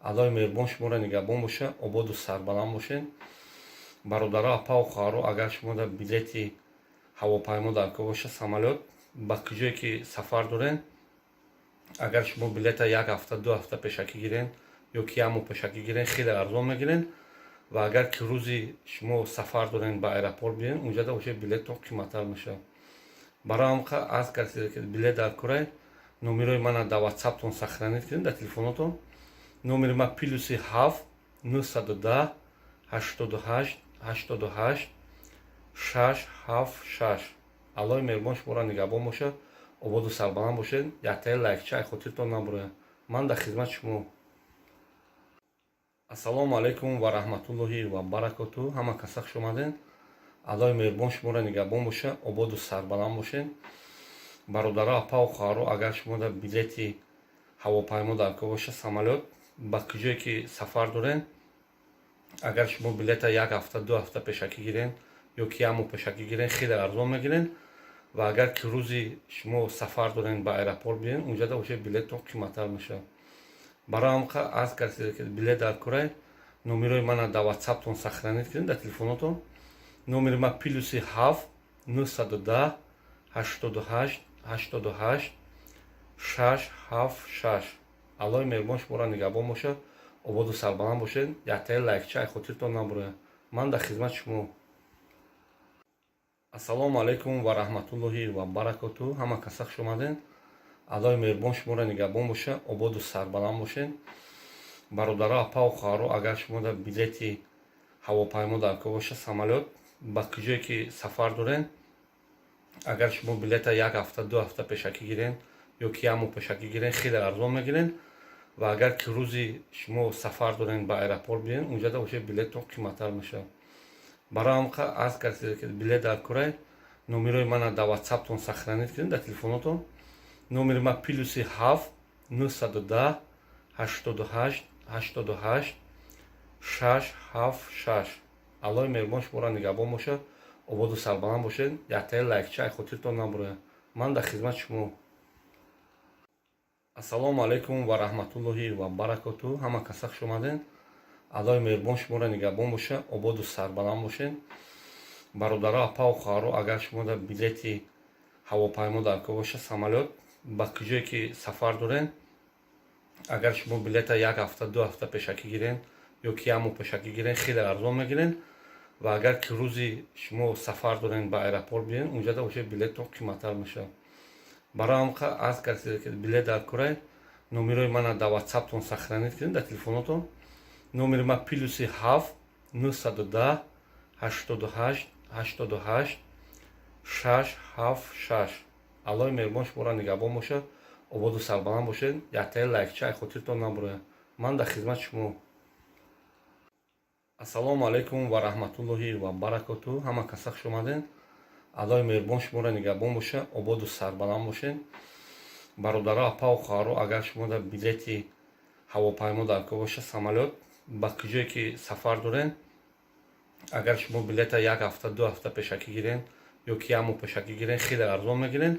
Аллоҳи меҳрубон шуморо нигаҳбон бошад, ободу сарбаланд бошед. Бародаро, апаву хоҳаро, агар шумо дар билети ҳавопаймо дар кор бошад, самолёт, ба куҷое ки сафар доред, агар шумо билета як ҳафта, 2 ҳафта пешакӣ гирен ё ки як моҳ пешакӣ гирен, хеле арзон мегирен. Ва агар ки рӯзи шумо сафар дорен, ба аэропорт биёен, унҷада уже билеттон қиматтар мешавад. Барои ҳамқа аз касе ки билет дар курай, номерои мана дар Ватсаптон сохранить кунед, дар телефонотон. Номери ма +7 910 88 88 676. Аллоҳи меҳрубон шуморо нигаҳбон бошад, ободу сарбаланд бошед. Яктаи лайкча ай хотиртон набурояд. Ман дар хизмати шумо. Ассалому алайкум ва раҳматуллоҳи ва баракоту. Ҳама каса хуш омадед. Аллоҳи меҳрубон шуморо нигаҳбон бошад, ободу сарбаланд бошед. Бародаро, апаву хоҳаро, агар шумо дар билети ҳавопаймо дар кор бошад, самолёт, ба куҷое ки сафар доред, агар шумо билета як ҳафта, 2 ҳафта пешакӣ гирен ё ки як моҳ пешакӣ гирен, хеле арзон мегирен. Ва агар ки рӯзи шумо сафар дорен, ба аэропорт биёен, унҷада уже билеттон қиматтар мешавад. Барои ҳамқа аз касе ки билет дар курай, номерои мана дар Ватсаптон сохранить кунед, дар телефонотон. Номери ма +7 910 88 88 676. Аллоҳи меҳрубон шуморо нигаҳбон бошад, ободу сарбаланд бошед. Яктаи лайкча ай хотиртон набурояд. Ман дар хизмати шумо. Ассалому алайкум ва раҳматуллоҳи ва баракоту. Ҳама каса хуш омадед. Аллоҳи меҳрубон шуморо нигаҳбон бошад, ободу сарбаланд бошед. Бародаро, апаву хоҳаро, агар шумо дар билети ҳавопаймо дар кор бошад, самолёт, ба куҷое ки сафар доред, агар шумо билета як ҳафта, 2 ҳафта пешакӣ гирен. Ё ки як моҳ пешакӣ гирен, хеле арзон мегирен. Ва агар ки рӯзи шумо сафар дорен, ба аэропорт биен, унҷада уже билеттон қиматтар мешавад. Барои ҳамқа аз касе ки билет дар курай, номерои мана дар Ватсаптон сохранить кунед, дар телефонотон. Номери ма +7 910 88 88 676. Аллоҳи меҳрубон шуморо нигаҳбон бошад, ободу сарбаланд бошед. Яктаи лайкча хотиртон набурояд. Ман дар хизмати шумо. Ассалому алайкум ва раҳматуллоҳи ва баракоту. Ҳама каса хуш омадед. Аллоҳи меҳрубон шуморо нигаҳбон бошад, ободу сарбаланд бошед. Бародаро, апаву хоҳаро, агар шумо дар билети ҳавопаймо дар кор бошад, самолёт, ба куҷое ки сафар доред, агар шумо билета як ҳафта, 2 ҳафта пешакӣ гирен ё ки як моҳ пешакӣ гирен, хеле арзон мегирен. Ва агар ки рӯзи шумо сафар дорен, ба аэропорт биен, унҷада уже билеттон қиматтар мешавад. Барои ҳамқа аз касе ки билет дар курай, номерои мана дар Ватсаптон сохранить кунед, дар телефонотон. Номери ма +7 910 88 88 676. Аллоҳи меҳрубон шуморо нигаҳбон бошад, ободу сарбаланд бошед. Яктаи лайкча хотиртон набурояд. Ман дар хизмати шумо. Ассалому алайкум ва раҳматуллоҳи ва баракоту. Ҳама каса хуш омадед. Аллоҳи меҳрубон шуморо нигаҳбон бошад, ободу сарбаланд бошед. Бародаро, апаву хоҳаро, агар шумо дар билети ҳавопаймо дар кор бошад, самолёт, ба куҷое ки сафар доред, агар шумо билета як ҳафта, 2 ҳафта пешакӣ гирен ё ки як моҳ пешакӣ гирен, хеле арзон мегирен.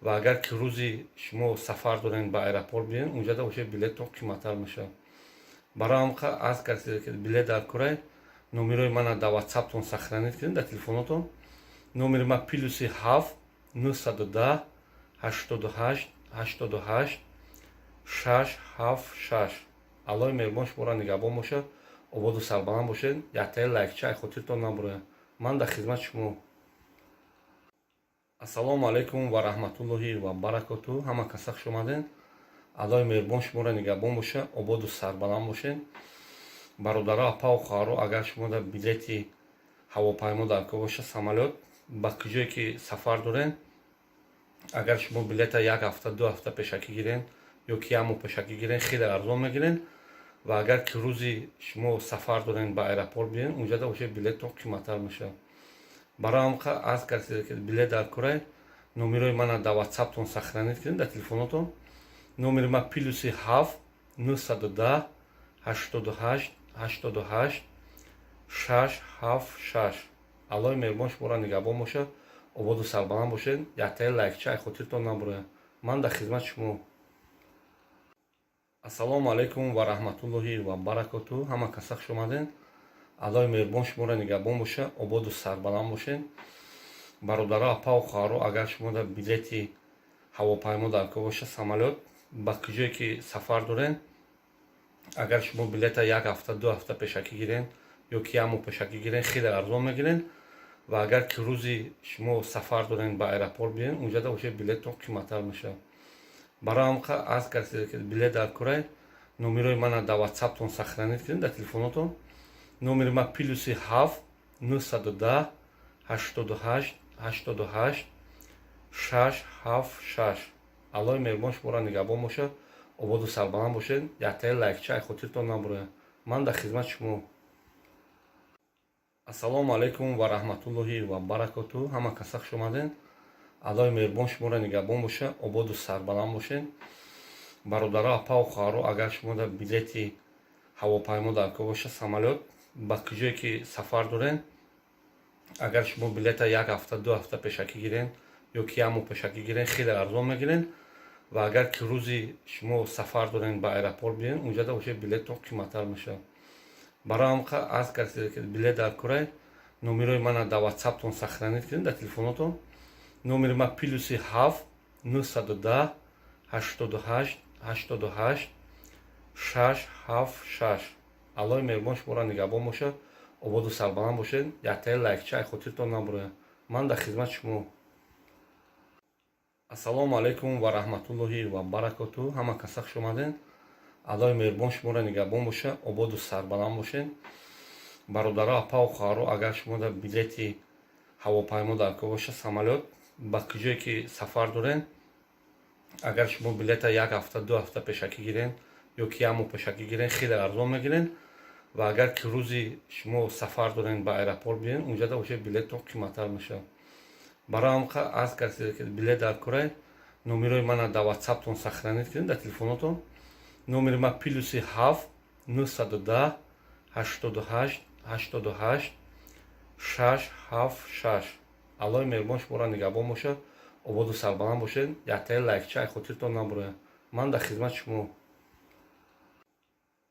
Ва агар ки рӯзи шумо сафар дорен, ба аэропорт биен, унҷада уже билеттон қиматтар мешавад. Барои ҳамқа аз касе ки билет дар курай, номерои мана дар Ватсаптон сохранить кунед, дар телефонотон. Номери ма +7 910 88 88 676. Аллоҳи меҳрубон шуморо нигаҳбон бошад, ободу сарбаланд бошед. Яктаи лайкча хотиртон набурояд. Ман дар хизмати шумо. Ассалому алайкум ва раҳматуллоҳи ва баракоту. Ҳама каса хуш омадед. Аллоҳи меҳрубон шуморо нигаҳбон бошад, ободу сарбаланд бошед. Бародаро, апаву хоҳаро, агар шумо дар билети ҳавопаймо дар кор бошад, самолёт, ба куҷое ки сафар доред, агар шумо билета як ҳафта, 2 ҳафта пешакӣ гирен ё ки як моҳ пешакӣ гирен, хеле арзон мегирен. Ва агар ки рӯзи шумо сафар дорен, ба аэропорт биен, унҷада уже билеттон қиматтар мешавад. Барои ҳамқа аз касе ки билет дар курай, номерои мана дар Ватсаптон сохранить кунед, дар телефонотон. Номери ма +7 910 88 88 676. Аллоҳи меҳрубон шуморо нигаҳбон бошад, ободу сарбаланд бошед. Яктаи лайкча хотиртон набурояд. Ман дар хизмати шумо. Ассалому алайкум ва раҳматуллоҳи ва баракоту. Ҳама каса хуш омадед. Аллоҳи меҳрубон шуморо нигаҳбон бошад, ободу сарбаланд бошед. Бародаро, апаву хоҳаро, агар шумо дар билети ҳавопаймо дар кор бошад, самолёт, ба куҷое ки сафар доред, агар шумо билета як ҳафта, 2 ҳафта пешакӣ гирен ё ки як моҳ пешакӣ гирен, хеле арзон мегирен. Ва агар ки рӯзи шумо сафар дорен, ба аэропорт биен, унҷада уже билеттон қиматтар мешавад. Барои ҳамқа аз касе ки билет дар курай, номерои мана дар Ватсаптон сохранить кунед, дар телефонотон. Номери ма +7 910 88 88 676. Аллоҳи меҳрубон шуморо нигаҳбон бошад, ободу сарбаланд бошед. Яктаи лайкча хотиртон набурояд. Ман дар хизмати шумо. Ассалому алайкум ва раҳматуллоҳи ва баракоту. Ҳама каса хуш омадед. Аллоҳи меҳрубон шуморо нигаҳбон бошад, ободу сарбаланд бошед. Бародаро, апаву хоҳаро, агар шумо дар билети ҳавопаймо дар кор бошад, самолёт, ба куҷое ки сафар доред, агар шумо билета як ҳафта, 2 ҳафта пешакӣ гирен ё ки як моҳ пешакӣ гирен, хеле арзон мегирен. Ва агар ки рӯзи шумо сафар дорен, ба аэропорт биен, унҷада уже билеттон қиматтар мешавад. Барои ҳамқа аз касе ки билет дар курай, номерои мана дар Ватсаптон сохранить кунед, дар телефонотон. Номери ма +7 910 88 88 676. Аллоҳи меҳрубон шуморо нигаҳбон бошад, ободу сарбаланд бошед. Яктаи лайкча хотиртон набурояд. Ман дар хизмати шумо. Ассалому алайкум ва раҳматуллоҳи ва баракоту. Ҳама каса хуш омадед. Аллоҳи меҳрубон шуморо нигаҳбон бошад, ободу сарбаланд бошед. Бародаро, апаву хоҳаро, агар шумо дар билети ҳавопаймо дар кор бошад, самолёт, ба куҷое ки сафар доред, Агар шумо билета як ҳафта, 2 ҳафта пешакӣ гирен ё ки як моҳ пешакӣ гирен, хеле арзон мегирен. Ва агар ки рӯзи шумо сафар дорен, ба аэропорт биёен, унҷада уже билеттон қиматтар мешавад. Барои ҳамқа аз касе ки билет дар корай, номерои мана дар Ватсаптон сохранить кунед, дар телефонотон. Номери ман +7 910 88 88 676. Аллоҳи меҳрубон шуморо нигаҳбон бошад, ободу сарбаланд бошед. Яктаи лайкча ай хотиртон набурояд. Ман дар хизмати шумо.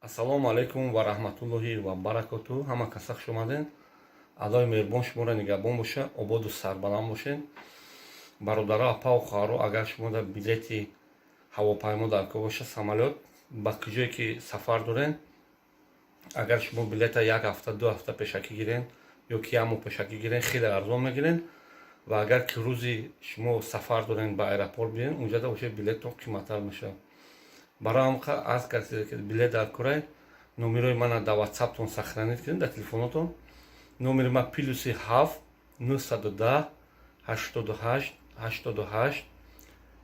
Ассалому алайкум ва раҳматуллоҳи ва баракоту. Ҳама каса хуш омадед. Аллоҳи меҳрубон шуморо нигаҳбон бошад, ободу сарбаланд бошед. Бародаро, апаву хоҳаро, агар шумо дар билети ҳавопаймо дар кор бошад, самолёт, ба куҷое ки сафар дорен, агар шумо билета як ҳафта, 2 ҳафта пешакӣ гирен ё ки як моҳ пешакӣ гирен, хеле арзон мегирен. Ва агар ки рӯзи шумо сафар дорен, ба аэропорт биёен, унҷада уже билеттон қиматтар мешавад. Барои ҳамқа аз касе ки билет дар корай, номерои мана дар Ватсаптон сохранить кунед, дар телефонотон. Номери ман +7 910 88 88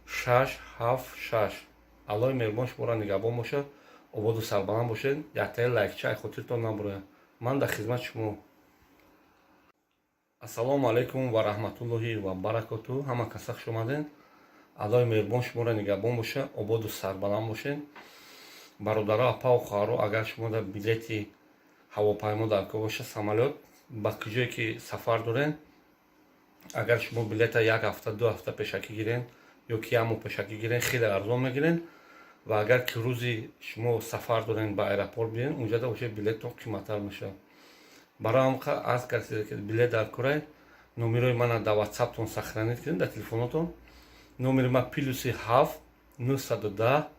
676. Аллоҳи меҳрубон шуморо нигаҳбон бошад, ободу сарбаланд бошед. Яктаи лайкча ай хотиртон набурояд. Ман дар хизмати шумо. Ассалому алайкум ва раҳматуллоҳи ва баракоту. Ҳама каса хуш омадед. Аллоҳи меҳрубон шуморо нигаҳбон бошад, ободу сарбаланд бошед. Бародаро, апаву хоҳаро, агар шумо дар билети ҳавопаймо дар кор бошад, самолёт, ба куҷое ки сафар дорен, агар шумо билета як ҳафта, 2 ҳафта пешакӣ гирен ё ки як моҳ пешакӣ гирен, хеле арзон мегирен. Ва агар ки рӯзи шумо сафар дорен, ба аэропорт биёен, унҷада уже билеттон қиматтар мешавад. Барои ҳамқа аз касе ки билет дар корай, номерои мана дар Ватсаптон сохранить кунед, дар телефонотон. Номери ман +7 910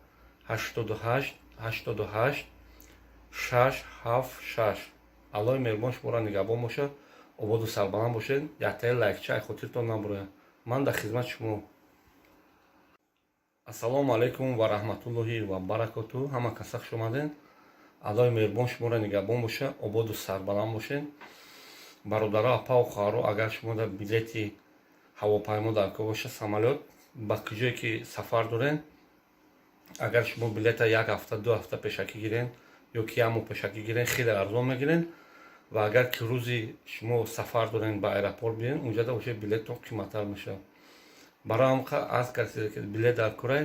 88 88 676. Аллоҳи меҳрубон шуморо нигаҳбон бошад, ободу сарбаланд бошед. Яктаи лайкча ай хотиртон набурояд. Ман дар хизмати шумо. Ассалому алайкум ва раҳматуллоҳи ва баракоту. Ҳама каса хуш омадед. Аллоҳи меҳрубон шуморо нигаҳбон бошад, ободу сарбаланд бошед. Бародаро, апаву хоҳаро, агар шумо дар билети ҳавопаймо дар кор бошад, самолёт, ба куҷое ки сафар дорен, агар шумо билета як ҳафта, 2 ҳафта пешакӣ гирен ё ки як моҳ пешакӣ гирен, хеле арзон мегирен. Ва агар ки рӯзи шумо сафар дорен, ба аэропорт биёен, унҷада уже билеттон қиматтар мешавад. Барои ҳамқа аз касе ки билет дар корай,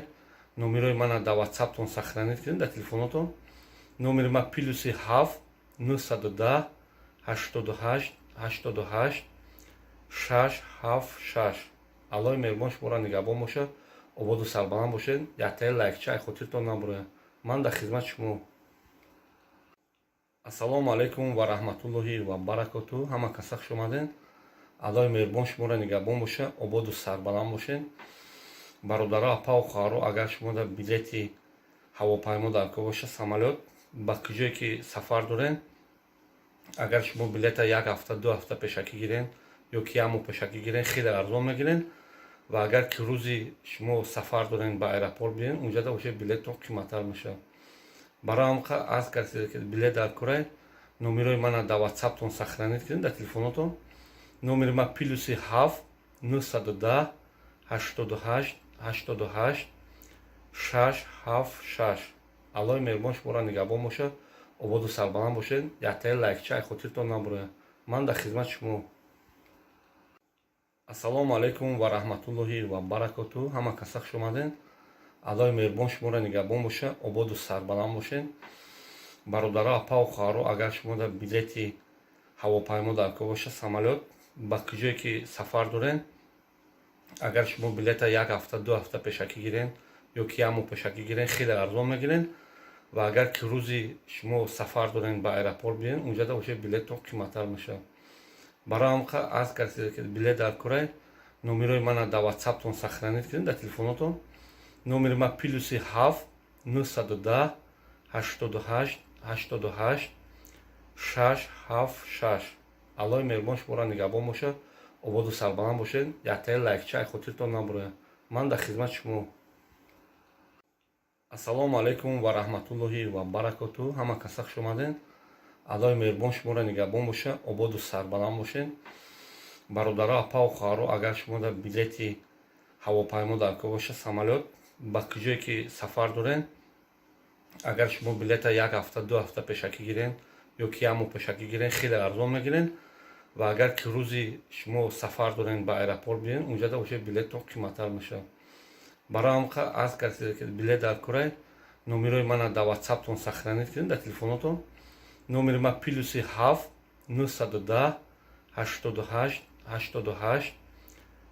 номерои мана дар Ватсаптон сохранить кунед, дар телефонотон. Номери ман +7 910 88 88 676. Аллоҳи меҳрубон шуморо нигаҳбон бошад, ободу сарбаланд бошед. Яктаи лайкча ай хотиртон набурояд. Ман дар хизмати шумо. Ассалому алайкум ва раҳматуллоҳи ва баракоту. Ҳама каса хуш омадед. Аллоҳи меҳрубон шуморо нигаҳбон бошад, ободу сарбаланд бошед. Бародаро, апаву хоҳаро, агар шумо дар билети ҳавопаймо дар кор бошад, самолёт, ба куҷое ки сафар дорен, агар шумо билета як ҳафта, 2 ҳафта пешакӣ гирен ё ки як моҳ пешакӣ гирен, хеле арзон мегирен. Ва агар ки рӯзи шумо сафар дорен, ба аэропорт биёен, унҷада уже билеттон қиматтар мешавад. Барои ҳамқа аз касе ки билет дар корай, номерои мана дар Ватсаптон сохранить кунед, дар телефонотон. Номери ман +7 910 88 88 676. Аллоҳи меҳрубон шуморо нигаҳбон бошад, ободу сарбаланд бошед. Яктаи лайкча ай хотиртон набурояд. Ман дар хизмати шумо. Ассалому алайкум ва раҳматуллоҳи ва баракоту. Ҳама каса хуш омадед. Аллоҳи меҳрубон шуморо нигаҳбон бошад, ободу сарбаланд бошед. Бародаро, апаву хоҳаро, агар шумо дар билети ҳавопаймо дар кор бошад, самолёт, ба куҷое ки сафар дорен, агар шумо билета як ҳафта, 2 ҳафта пешакӣ гирен ё ки як моҳ пешакӣ гирен, хеле арзон мегирен. Ва агар ки рӯзи шумо сафар дорен, ба аэропорт биёен, унҷада уже билеттон қиматтар мешавад. Барои ҳамқа аз касе ки билет дар корай, номерои мана дар Ватсаптон сохранить кунед, дар телефонотон. Номери ман +7 910 88 88 676. Аллоҳи меҳрубон шуморо нигаҳбон бошад, ободу сарбаланд бошед. Яктаи лайкча ай хотиртон набурояд. Ман дар хизмати шумо. Ассалому алайкум ва раҳматуллоҳи ва баракоту. Ҳама каса хуш омадед. Аллоҳи меҳрубон шуморо нигаҳбон бошад, ободу сарбаланд бошед. Бародаро, апаву хоҳаро, агар шумо дар билети ҳавопаймо дар кор бошад, самолёт, Ба куҷое ки сафар дорен, агар шумо билета як ҳафта, 2 ҳафта пешакӣ гирен ё ки як моҳ пешакӣ гирен, хеле арзон мегирен. Ва агар ки рӯзи шумо сафар дорен, ба аэропорт биёен, унҷада уже билеттон қиматтар мешавад. Барои ҳамқа аз касе ки билет дар курай, номерои мана дар Ватсаптон сохранить кунед, дар телефонотон. Номери ма +7 910 88 88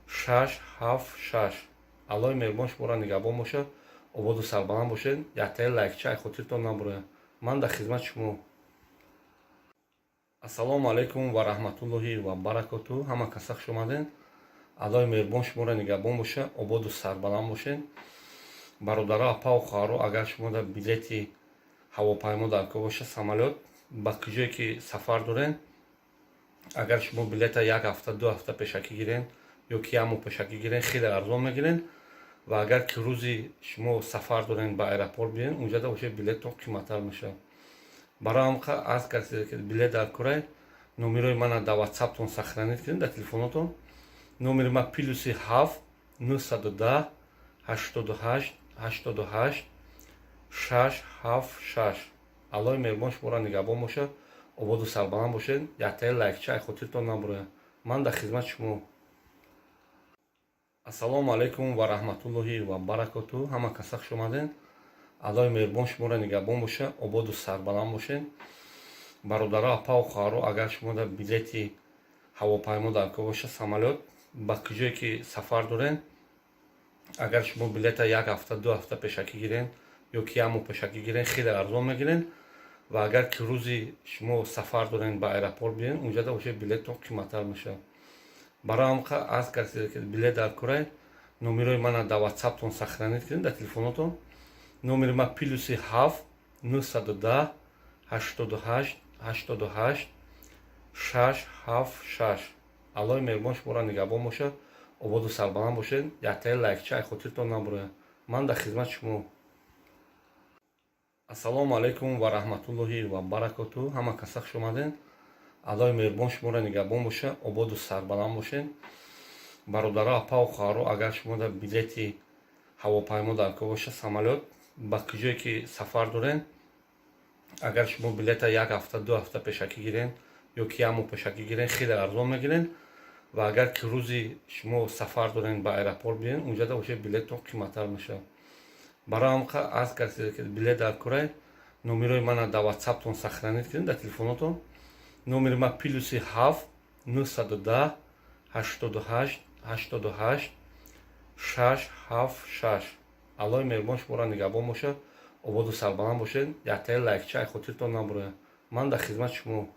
676. Аллоҳи меҳрубон шуморо нигаҳбон бошад, ободу сарбаланд бошед. Яктаи лайкча ай хотиртон набурояд. Ман дар хизмати шумо. Ассалому алайкум ва раҳматуллоҳи ва баракоту. Ҳама каса хуш омаден. Аллоҳи меҳрубон шуморо нигаҳбон бошад, ободу сарбаланд бошед. Бародаро, апаву хоҳаро, агар шумо дар билети ҳавопаймо дар кор боша, самолёт, ба куҷое ки сафар дорен, агар шумо билета як ҳафта, 2 ҳафта пешакӣ гирен ё ки як моҳ пешакӣ гирен, хеле арзон мегирен. Ва агар ки рӯзи шумо сафар дорен, ба аэропорт биёен, унҷада уже билеттон қиматтар мешавад. Барои ҳамқа аз касе ки билет дар курай, номерои мана дар Ватсаптон сохранить кунед, дар телефонотон. Номери ма +7 910 88 88 676. Аллоҳи меҳрубон шуморо нигаҳбон бошад, ободу сарбаланд бошед. Яктаи лайкча ай хотиртон набурояд. Ман дар хизмати шумо. Ассалому алайкум ва раҳматуллоҳи ва баракоту. Ҳама каса хуш омаден. Аллоҳи меҳрубон шуморо нигаҳбон бошад, ободу сарбаланд бошед. Бародаро, апаву хоҳаро, агар шумо дар билети ҳавопаймо дар кор боша, самолёт, ба куҷое ки сафар дорен, агар шумо билета як ҳафта, 2 ҳафта пешакӣ гирен ё ки як моҳ пешакӣ гирен, хеле арзон мегирен. Ва агар ки рӯзи шумо сафар дорен, ба аэропорт биёен, унҷада уже билеттон қиматтар мешавад. Барои ҳамқа аз касе ки билет дар курай, номерои мана дар Ватсаптон сохранить кунед, дар телефонотон. Номери ма +7 910 88 88 676. Аллоҳи меҳрубон шуморо нигаҳбон бошад, ободу сарбаланд бошед. Яктаи лайкча ай хотиртон набурояд. Ман дар хизмати шумо. Ассалому алайкум ва раҳматуллоҳи ва баракоту. Ҳама каса хуш омаден. Аллоҳи меҳрубон шуморо нигаҳбон бошад, ободу сарбаланд бошед. Бародаро, апаву хоҳаро, агар шумо дар билети ҳавопаймо дар кор боша, самолёт, ба куҷое ки сафар дорен, агар шумо билета як ҳафта, 2 ҳафта пешакӣ гирен ё ки як моҳ пешакӣ гирен, хеле арзон мегирен. Ва агар ки рӯзи шумо сафар дорен, ба аэропорт биёен, унҷада уже билеттон қиматтар мешавад. Барои ҳамқа аз касе ки билет дар курай, номерои мана дар Ватсаптон сохранить кунед, дар телефонотон. Номери ма +7 910 88 88 676. Аллоҳи меҳрубон шуморо нигаҳбон бошад, ободу сарбаланд бошед. Яктаи лайкча ай хотиртон набурояд. Ман дар хизмати шумо.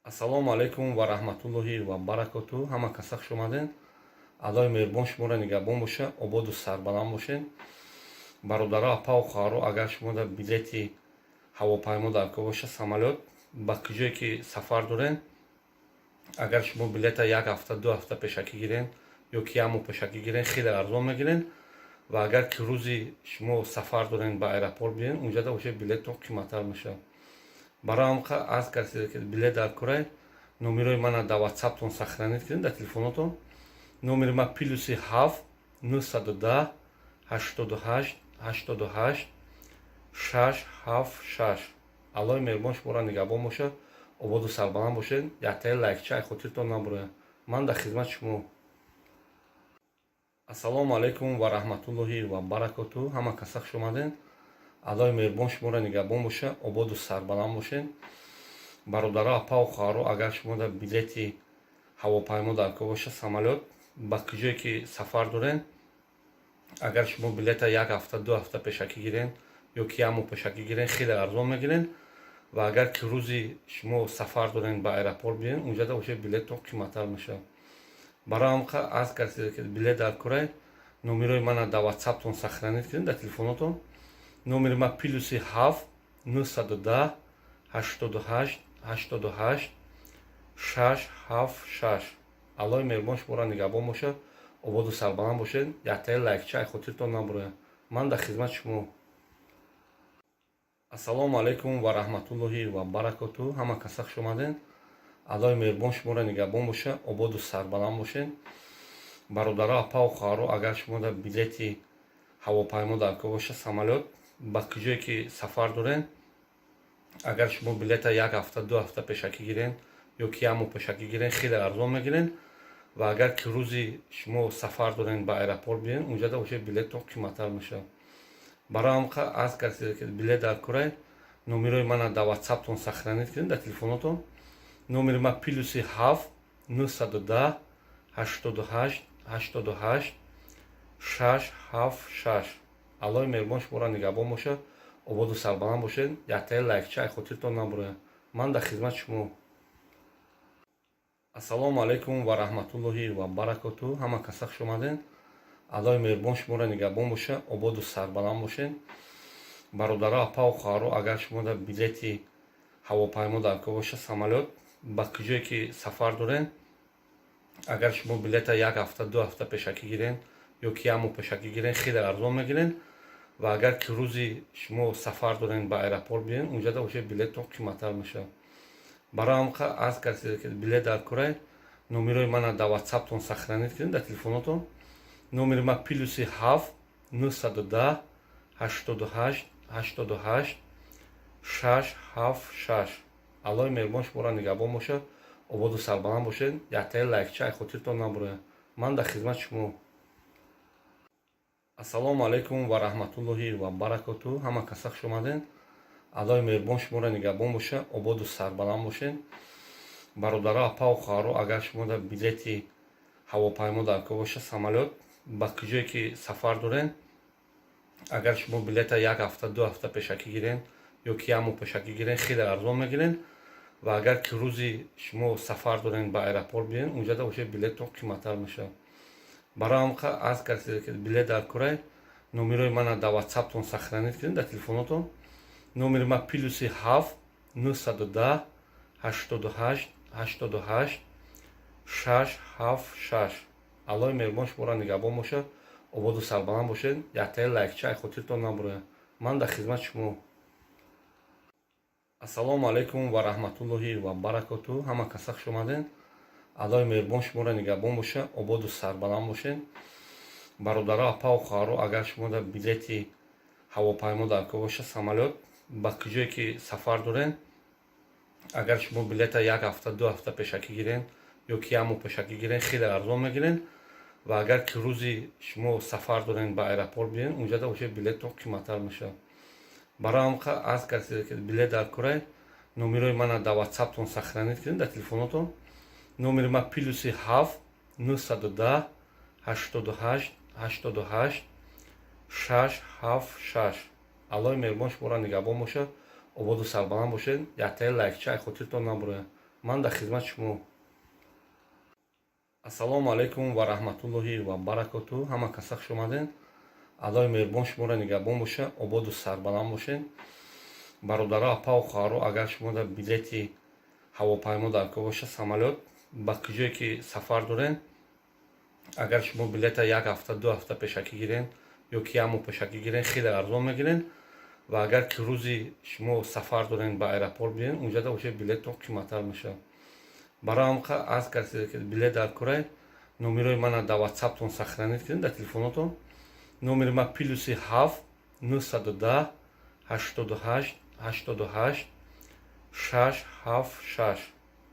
Ассалому алайкум ва раҳматуллоҳи ва баракоту. Ҳама каса хуш омаден. Аллоҳи меҳрубон шуморо нигаҳбон бошад, ободу сарбаланд бошед. Бародаро, апаву хоҳаро, агар шумо дар билети ҳавопаймо дар кор боша, самолёт, ба куҷое ки сафар дорен, агар шумо билета як ҳафта, 2 ҳафта пешакӣ гирен ё ки як моҳ пешакӣ гирен, хеле арзон мегирен. Ва агар ки рӯзи шумо сафар дорен, ба аэропорт биёен, унҷада уже билеттон қиматтар мешавад. Барои ҳамқа аз касе ки билет дар курай, номерои мана дар Ватсаптон сохранить кунед, дар телефонотон. Номери ма +7 910 88 88 676. Аллоҳи меҳрубон шуморо нигаҳбон бошад, ободу сарбаланд бошед. Яктаи лайкча ай хотиртон набурояд. Ман дар хизмати шумо. Ассалому алайкум ва раҳматуллоҳи ва баракоту. Ҳама каса хуш омаден. Аллоҳи меҳрубон шуморо нигаҳбон бошад, ободу сарбаланд бошед. Бародаро, апаву хоҳаро, агар шумо дар билети ҳавопаймо дар кор боша, самолёт, ба куҷое ки сафар дорен, агар шумо билета як ҳафта, 2 ҳафта пешакӣ гирен ё ки як моҳ пешакӣ гирен, хеле арзон мегирен. Ва агар ки рӯзи шумо сафар дорен, ба аэропорт биёен, унҷада уже билеттон қиматтар мешавад. Барои ҳамқа аз касе ки билет дар курай, номерои мана дар Ватсаптон сохранить кунед, дар телефонотон. Номери ма +7 910 88 88 676. Аллоҳи меҳрубон шуморо нигаҳбон бошад, ободу сарбаланд бошед. Яктаи лайкча ай хотиртон набурояд. Ман дар хизмати шумо. Ассалому алайкум ва раҳматуллоҳи ва баракоту. Ҳама каса хуш омаден. Аллоҳи меҳрубон шуморо нигаҳбон бошад, ободу сарбаланд бошед. Бародаро, апау, хоҳаро, агар шумо дар билети ҳавопаймо даркор боша, самолёт, ба куҷое ки сафар дорен, агар шумо билета як ҳафта, 2 ҳафта пешакӣ гирен ё ки як моҳ пешакӣ гирен, хеле арзон мегирен. Ва агар ки рӯзи шумо сафар дорен, ба аэропорт биен, унҷада уже билеттон қиматтар мешавад. Барои ҳамқа аз касе ки билет даркорай, номерои мана дар Ватсаптон сохранить кунед, дар телефонотон. Номери ма +7 910 88 88 676. Аллоҳи меҳрубон шуморо нигаҳбон бошад, ободу сарбаланд бошед. Яктаи лайкча ай хотиртон набурояд. Ман дар хизмати шумо. Ассалому алайкум ва раҳматуллоҳи ва баракоту. Ҳама каса хуш омаден. Аллоҳи меҳрубон шуморо нигаҳбон бошад, ободу сарбаланд бошед. Бародаро, апау, хоҳаро, агар шумо дар билети ҳавопаймо даркор боша, самолёт, ба куҷое ки сафар дорен, агар шумо билета як ҳафта, 2 ҳафта пешакӣ гирен ё ки як моҳ пешакӣ гирен, хеле арзон мегирен. Ва агар ки рӯзи шумо сафар дорен, ба аэропорт биен, унҷада уже билеттон қиматтар мешавад. Барои ҳамқа аз касе ки билет даркорай, номерои мана дар Ватсаптон сохранить кунед, дар телефонотон. Номери ма +7 910 88 88 676. Аллоҳи меҳрубон шуморо нигаҳбон бошад, ободу сарбаланд бошед. Яктаи лайкча ай хотиртон набурояд. Ман дар хизмати шумо. Ассалому алайкум ва раҳматуллоҳи ва баракоту. Ҳама каса хуш омаден. Аллоҳи меҳрубон шуморо нигаҳбон бошад, ободу сарбаланд бошед. Бародаро, апау, хоҳаро, агар шумо дар билети ҳавопаймо даркор боша, самолёт, ба куҷое ки сафар дорен, агар шумо билета як ҳафта, 2 ҳафта пешакӣ гирен ё ки як моҳ пешакӣ гирен, хеле арзон мегирен. Ва агар ки рӯзи шумо сафар дорен, ба аэропорт биен, унҷада уже билеттон қиматтар мешавад. Барои ҳамқа аз касе ки билет даркорай, номерои мана дар Ватсаптон сохранить кунед, дар телефонотон. Номери ма +7 910 88 88 676. Аллоҳи меҳрубон шуморо нигаҳбон бошад, ободу сарбаланд бошед. Яктаи лайкча ай хотиртон набурояд. Ман дар хизмати шумо. Ассалому алайкум ва раҳматуллоҳи ва баракоту. Ҳама каса хуш омаден. Аллоҳи меҳрубон шуморо нигаҳбон бошад, ободу сарбаланд бошед. Бародаро, апау, хоҳаро, агар шумо дар билети ҳавопаймо даркор боша, самолёт, ба куҷое ки сафар дорен, агар шумо билета як ҳафта, 2 ҳафта пешакӣ гирен ё ки як моҳ пешакӣ гирен, хеле арзон мегирен. Ва агар ки рӯзи шумо сафар дорен, ба аэропорт биен, унҷада уже билеттон қиматтар мешавад. Барои ҳамқа аз касе ки билет даркорай, номерои мана дар Ватсаптон сохранить кунед, дар телефонотон. Номери ма +7 910 88 88 676. Аллоҳи меҳрубон шуморо нигаҳбон бошад, ободу сарбаланд бошед. Яктаи лайкча ай хотиртон набурояд. Ман дар хизмати шумо. Ассалому алайкум ва раҳматуллоҳи ва баракоту. Ҳама каса хуш омаден. Аллоҳи меҳрубон шуморо нигаҳбон бошад, ободу сарбаланд бошед. Бародаро, апау, хоҳаро, агар шумо дар билети ҳавопаймо даркор боша, самолёт, ба куҷое ки сафар дорен, агар шумо билета як ҳафта, 2 ҳафта пешакӣ гирен ё ки як моҳ пешакӣ гирен, хеле арзон мегирен. Ва агар ки рӯзи шумо сафар дорен, ба аэропорт биен, унҷада уже билеттон қиматтар мешавад. Барои ҳамқа аз касе ки билет даркорай, номерои мана дар Ватсаптон сохранить кунед, дар телефонотон. Номери ма +7 910 88 88 676.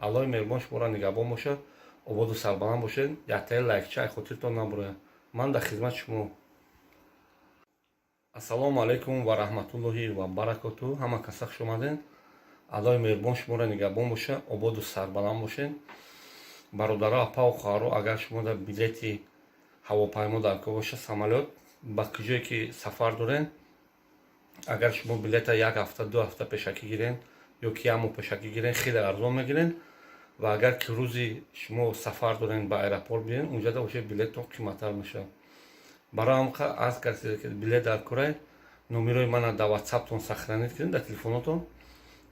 Аллоҳи меҳрубон шуморо нигаҳбон бошад, ободу сарбаланд бошед. Яктаи лайкча ай хотиртон набурояд. Ман дар хизмати шумо. Ассалому алайкум ва раҳматуллоҳи ва баракоту. Ҳама каса хуш омаден. Аллоҳи меҳрубон шуморо нигаҳбон бошад, ободу сарбаланд бошед. Бародаро, апау, хоҳаро, агар шумо дар билети ҳавопаймо даркор боша, самолёт, ба куҷое ки сафар дорен, агар шумо билета як ҳафта, 2 ҳафта пешакӣ гирен ё ки як моҳ пешакӣ гирен, хеле арзон мегирен. Ва агар ки рӯзи шумо сафар дорен, ба аэропорт биен, унҷада уже билеттон қиматтар мешавад. Барои ҳамқа аз касе ки билет даркорай, номерои мана дар Ватсаптон сохранить кунед, дар телефонотон.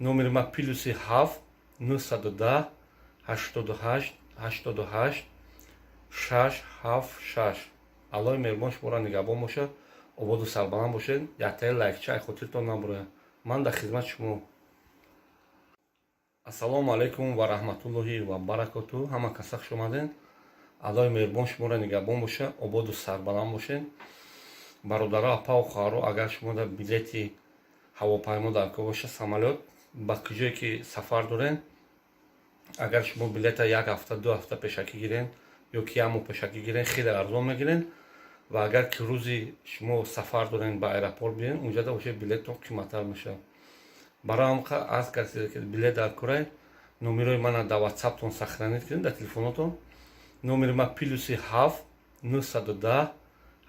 Номери ма +7 910 88 88 676. Аллоҳи меҳрубон шуморо нигаҳбон бошад, ободу сарбаланд бошед. Яктаи лайкча ай хотиртон набурояд. Ман дар хизмати шумо. Ассалому алайкум ва раҳматуллоҳи ва баракоту. Ҳама каса хуш омаден. Аллоҳи меҳрубон шуморо нигаҳбон боша, ободу сарбаланд бошед. Бародаро, апаву хоҳаро, агар шумо дар билети ҳавопаймо даркор боша, самолёт, ба куҷое ки сафар дорен, агар шумо билета як ҳафта, 2 ҳафта пешакӣ гирен ё ки як моҳ пешакӣ гирен, хеле арзон мегирен. Ва агар ки рӯзи шумо сафар дорен, ба аэропорт биёен, унҷада боша, билеттон қиматтар мешавад. Барои ҳамқа аз касе ки билет даркорай, номерои мана дар ватсаптон сохранить кунед, дар телефонотон. Номери ма +7 910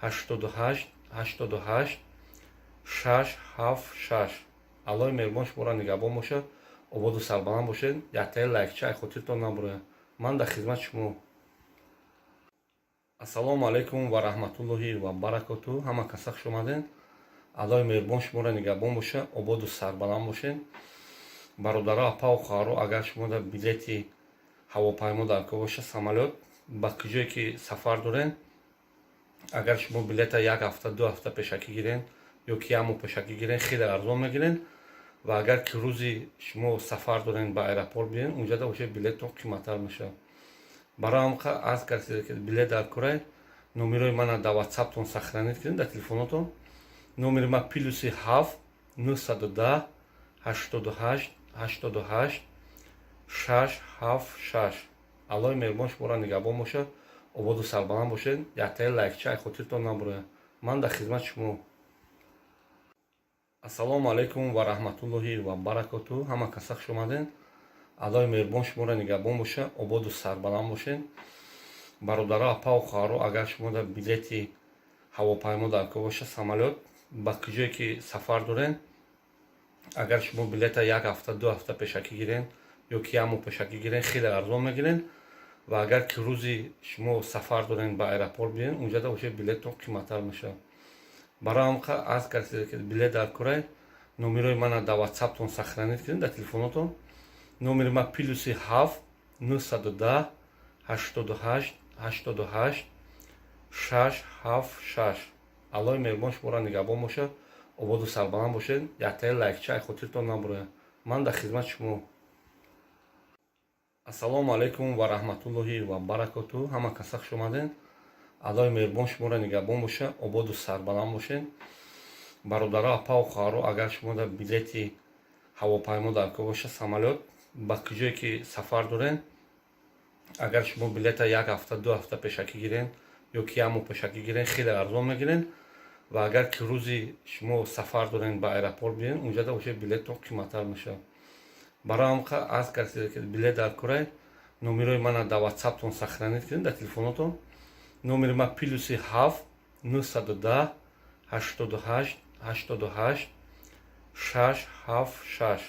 88 88 676. Аллоҳи меҳрубон шуморо нигаҳбон бошад, ободу сарбаланд бошед. Яктаи лайкча ай хотиртон набурояд. Ман дар хизмати шумо. Ассалому алайкум ва раҳматуллоҳи ва баракоту. Ҳама каса хуш омаден. Аллоҳи меҳрубон шуморо нигаҳбон бошад, ободу сарбаланд бошед. Бародаро, апаву хоҳаро, агар шумо дар билети ҳавопаймо даркор боша, самолёт, ба куҷое ки сафар дорен, агар шумо билета як ҳафта, 2 ҳафта пешакӣ гирен ё ки як моҳ пешакӣ гирен, хеле арзон мегирен. Ва агар ки рӯзи шумо сафар дорен, ба аэропорт биёен, унҷада боша, билеттон қиматтар мешавад. Барои ҳамқа аз касе ки билет даркорай, номерои мана дар ватсаптон сохранить кунед, дар телефонотон. Номери ма +7 910 88 88 676. Аллоҳи меҳрубон шуморо нигаҳбон бошад, ободу сарбаланд бошед. Яктаи лайкча ай хотиртон набурояд. Ман дар хизмати шумо. Ассалому алайкум ва раҳматуллоҳи ва баракоту. Ҳама каса хуш омаден. Аллоҳи меҳрубон шуморо нигаҳбон бошад, ободу сарбаланд бошед. Бародаро, апаву хоҳаро, агар шумо дар билети ҳавопаймо даркор боша, самолёт, ба куҷое ки сафар дорен, агар шумо билета як ҳафта, 2 ҳафта пешакӣ гирен ё ки як моҳ пешакӣ гирен, хеле арзон мегирен. Ва агар ки рӯзи шумо сафар дорен, ба аэропорт биёен, унҷада боша, билеттон қиматтар мешавад. Барои ҳамқа аз касе ки билет даркорай, номерои мана дар ватсаптон сохранить кунед, дар телефонотон. Номери ма +7 910 88 88 676. Аллоҳи меҳрубон шуморо нигаҳбон бошад, ободу сарбаланд бошед. Яктаи лайкча ай хотиртон набурояд. Ман дар хизмати шумо. Ассалому алайкум ва раҳматуллоҳи ва баракоту. Ҳама каса хуш омаден. Аллоҳи меҳрубон шуморо нигаҳбон бошад, ободу сарбаланд бошед. Бародаро, апаву хоҳаро, агар шумо дар билети ҳавопаймо даркор боша, самолёт, ба куҷое ки сафар дорен, агар шумо билета як ҳафта, 2 ҳафта пешакӣ гирен ё ки як моҳ пешакӣ гирен, хеле арзон мегирен. Ва агар ки рӯзи шумо сафар дорен, ба аэропорт биёен, унҷада боша, билеттон қиматтар мешавад. Барои ҳамқа аз касе ки билет даркорай, номерои мана дар ватсаптон сохранить кунед, дар телефонотон. Номери ма +7 910 88 88 676.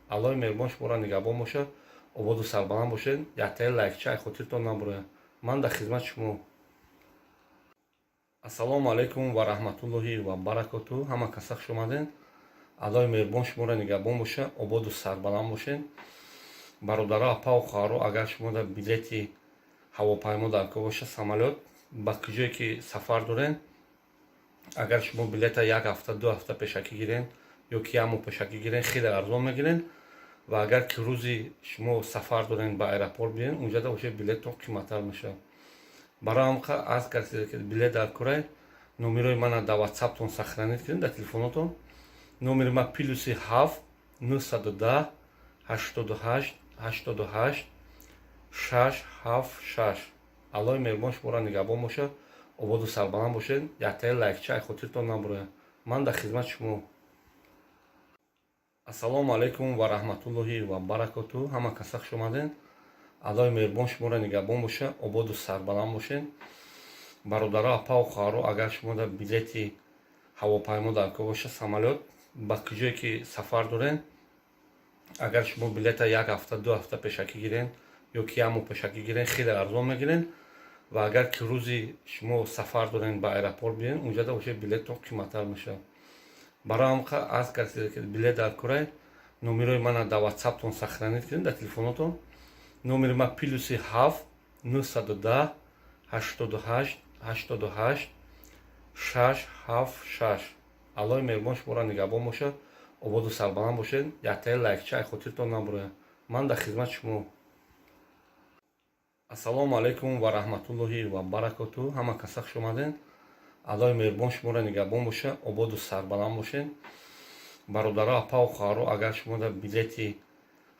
Аллоҳи меҳрубон шуморо нигаҳбон бошад, ободу сарбаланд бошед. Яктаи лайкча ай хотиртон набурояд. Ман дар хизмати шумо. Ассалому алайкум ва раҳматуллоҳи ва баракоту. Ҳама каса хуш омаден. Аллоҳи меҳрубон шуморо нигаҳбон бошад, ободу сарбаланд бошед. Бародаро, апаву хоҳаро, агар шумо дар билети ҳавопаймо даркор боша, самолёт, ба куҷое ки сафар дорен, агар шумо билета як ҳафта, 2 ҳафта пешакӣ гирен ё ки як моҳ пешакӣ гирен, хеле арзон мегирен. Ва агар ки рӯзи шумо сафар дорен, ба аэропорт биёен, унҷада боша, билеттон қиматтар мешавад. Барои ҳамқа аз касе ки билет даркорай, номерои мана дар ватсаптон сохранить кунед, дар телефонотон. Номери ма +7 910 88 88 676. Аллоҳи меҳрубон шуморо нигаҳбон бошад, ободу сарбаланд бошед. Яктаи лайкча ай хотиртон набурояд. Ман дар хизмати шумо. Ассалому алайкум ва раҳматуллоҳи ва баракоту. Ҳама каса хуш омаден. Аллоҳи меҳрубон шуморо нигаҳбон бошад, ободу сарбаланд бошед. Бародаро, апаву хоҳаро, агар шумо дар билети ҳавопаймо даркор боша, самолёт, ба куҷое ки сафар дорен, агар шумо билета як ҳафта, 2 ҳафта пешакӣ гирен ё ки як моҳ пешакӣ гирен, хеле арзон мегирен. Ва агар ки рӯзи шумо сафар дорен, ба аэропорт биёен, унҷада боша, билеттон қиматтар мешавад. Барои ҳамқа аз касе ки билет даркорай, номерои мана дар ватсаптон сохранить кунед, дар телефонотон. Номери ма +7 910 88 88 676. Аллоҳи меҳрубон шуморо нигаҳбон бошад, ободу сарбаланд бошед. Яктаи лайкча ай хотиртон набурояд. Ман дар хизмати шумо. Ассалому алайкум ва раҳматуллоҳи ва баракоту. Ҳама каса хуш омаден. Аллоҳи меҳрубон шуморо нигаҳбон боша, ободу сарбаланд бошед. Бародаро, апаву хоҳаро, агар шумо билети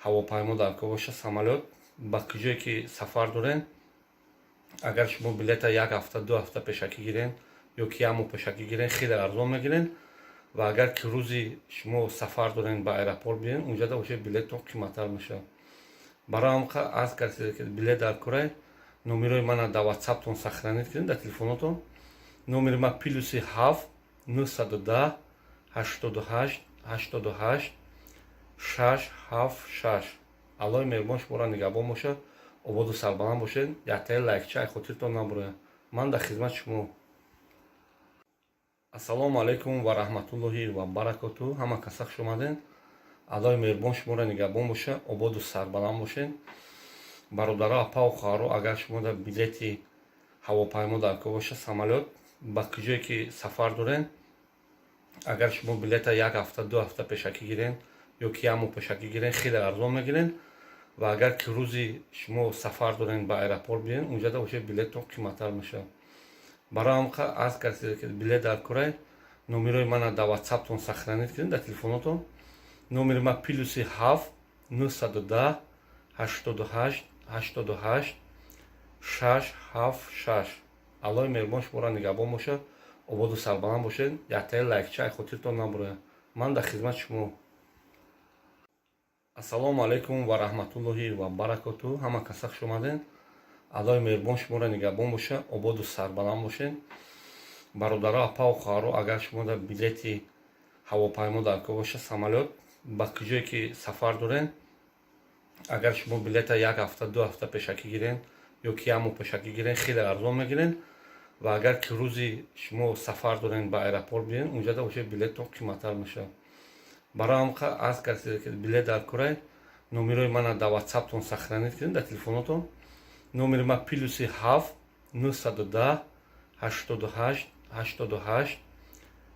ҳавопаймо даркор боша, самолёт, ба куҷое ки сафар дорен, агар шумо билета як ҳафта, 2 ҳафта пешакӣ гирен ё ки як моҳ пешакӣ гирен, хеле арзон мегирен. Ва агар ки рӯзи шумо сафар дорен, ба аэропорт биёен, унҷада уже билеттон қиматтар мешавад. Барои ҳам аз касе ки билет даркорай, номерои мана дар ватсаптон сохранить кунед, дар телефонотон. Номери ма +7 910 88 88 676. Аллоҳи меҳрубон шуморо нигаҳбон бошад, ободу сарбаланд бошед. Яктаи лайкча ай хотиртон набурояд. Ман дар хизмати шумо. Ассалому алайкум ва раҳматуллоҳи ва баракоту. Ҳама каса хуш омаден. Аллоҳи меҳрубон шуморо нигаҳбон боша, ободу сарбаланд бошед. Бародаро, апаву хоҳаро, агар шумо билети ҳавопаймо даркор боша, самолёт, ба куҷое ки сафар дорен, агар шумо билета як ҳафта, 2 ҳафта пешакӣ гирен ё ки як моҳ пешакӣ гирен, хеле арзон мегирен. Ва агар ки рӯзи шумо сафар дорен, ба аэропорт биёен, унҷада уже билеттон қиматтар мешавад. Барои ҳам аз касе ки билет даркорай, номерои мана дар ватсаптон сохранить кунед, дар телефонотон. Номери ма +7 910 88 88 676. Аллоҳи меҳрубон шуморо нигаҳбон бошад, ободу сарбаланд бошед. Яктаи лайкча ай хотиртон набурояд. Ман дар хизмати шумо. Ассалому алайкум ва раҳматуллоҳи ва баракоту. Ҳама каса хуш омаден. Аллоҳи меҳрубон шуморо нигаҳбон боша, ободу сарбаланд бошед. Бародаро, апаву хоҳаро, агар шумо билети ҳавопаймо даркор боша, самолёт, ба куҷое ки сафар дорен, агар шумо билета як ҳафта, 2 ҳафта пешакӣ гирен ё ки як моҳ пешакӣ гирен, хеле арзон мегирен. Ва агар ки рӯзи шумо сафар дорен, ба аэропорт биёен, унҷада уже билеттон қиматтар мешавад. Барои ҳам аз касе ки билет даркорай, номерои мана дар ватсаптон сохранить кунед, дар телефонотон. Номери ма +7 910 88 88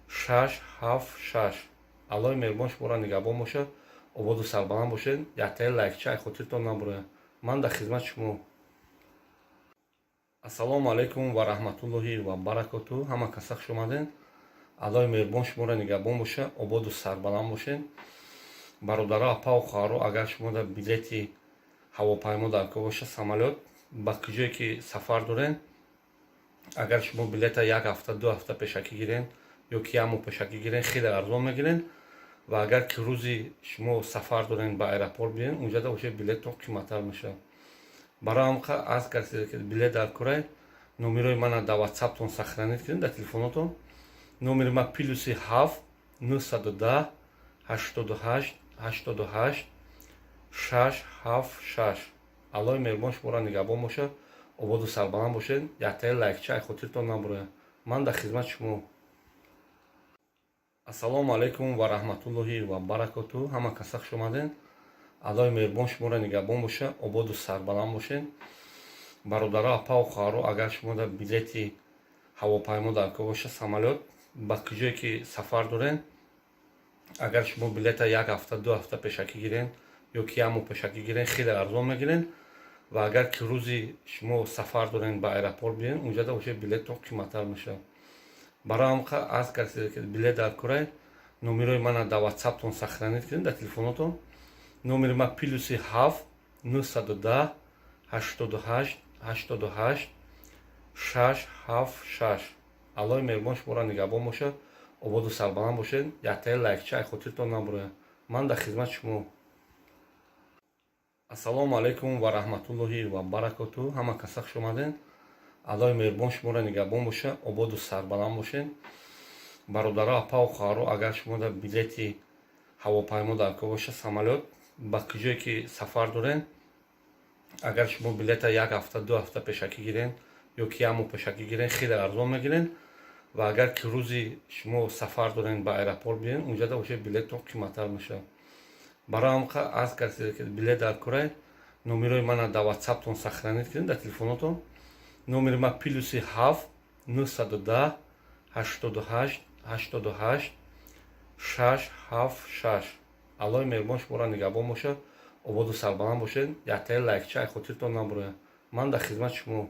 676. Аллоҳи меҳрубон шуморо нигаҳбон бошад, ободу сарбаланд бошед. Яктаи лайкча ай хотиртон набурояд. Ман дар хизмати шумо. Ассалому алайкум ва раҳматуллоҳи ва баракоту. Ҳама каса хуш омаден. Аллоҳи меҳрубон шуморо нигаҳбон боша, ободу сарбаланд бошед. Бародаро, апаву хоҳаро, агар шумо билети ҳавопаймо даркор боша, самолёт, ба куҷое ки сафар дорен, агар шумо билета як ҳафта, 2 ҳафта пешакӣ гирен ё ки як моҳ пешакӣ гирен, хеле арзон мегирен. Ва агар ки рӯзи шумо сафар дорен, ба аэропорт биёен, унҷада уже билеттон қиматтар мешавад. Барои ҳам аз касе ки билет даркорай, номерои мана дар ватсаптон сохранить кунед, дар телефонотон. Номери ма +7 910 88 88 676. Аллоҳи меҳрубон шуморо нигаҳбон бошад, ободу сарбаланд бошед. Яктаи лайкча ай хотиртон набурояд. Ман дар хизмати шумо. Ассалому алайкум ва раҳматуллоҳи ва баракоту. Ҳама каса хуш омаден. Аллоҳи меҳрубон шуморо нигаҳбон боша, ободу сарбаланд бошед. Бародаро, апаву хоҳаро, агар шумо билети ҳавопаймо даркор боша, самолёт, ба куҷое ки сафар дорен, агар шумо билета як ҳафта, 2 ҳафта пешакӣ гирен ё ки як моҳ пешакӣ гирен, хеле арзон мегирен. Ва агар ки рӯзи шумо сафар дорен, ба аэропорт биёен, унҷада уже билеттон қиматтар мешавад. Барои ҳам аз касе ки билет даркорай, номерои мана дар ватсаптон сохранить кунед, дар телефонотон. Номери ма +7 910 88 88 676. Аллоҳи меҳрубон шуморо нигаҳбон бошад, ободу сарбаланд бошед. Яктаи лайкча ай хотиртон набурояд. Ман дар хизмати шумо. Ассалому алайкум ва раҳматуллоҳи ва баракоту. Ҳама каса хуш омаден. Аллоҳи меҳрубон шуморо нигаҳбон боша, ободу сарбаланд бошед. Бародаро, апаву хоҳаро, агар шумо билети ҳавопаймо даркор боша, самолёт, ба куҷое ки сафар дорен, агар шумо билета як ҳафта, 2 ҳафта пешакӣ гирен ё ки як моҳ пешакӣ гирен, хеле арзон мегирен. Ва агар ки рӯзи шумо сафар дорен, ба аэропорт биёен, унҷада уже билеттон қиматтар мешавад. Барои ҳам аз касе ки билет даркорай, номерои мана дар ватсаптон сохранить кунед, дар телефонотон. Номери ма +7 910 88 88 676. Аллоҳи меҳрубон шуморо нигаҳбон бошад, ободу сарбаланд бошед. Яктаи лайкча ай хотиртон набурояд. Ман дар хизмати шумо.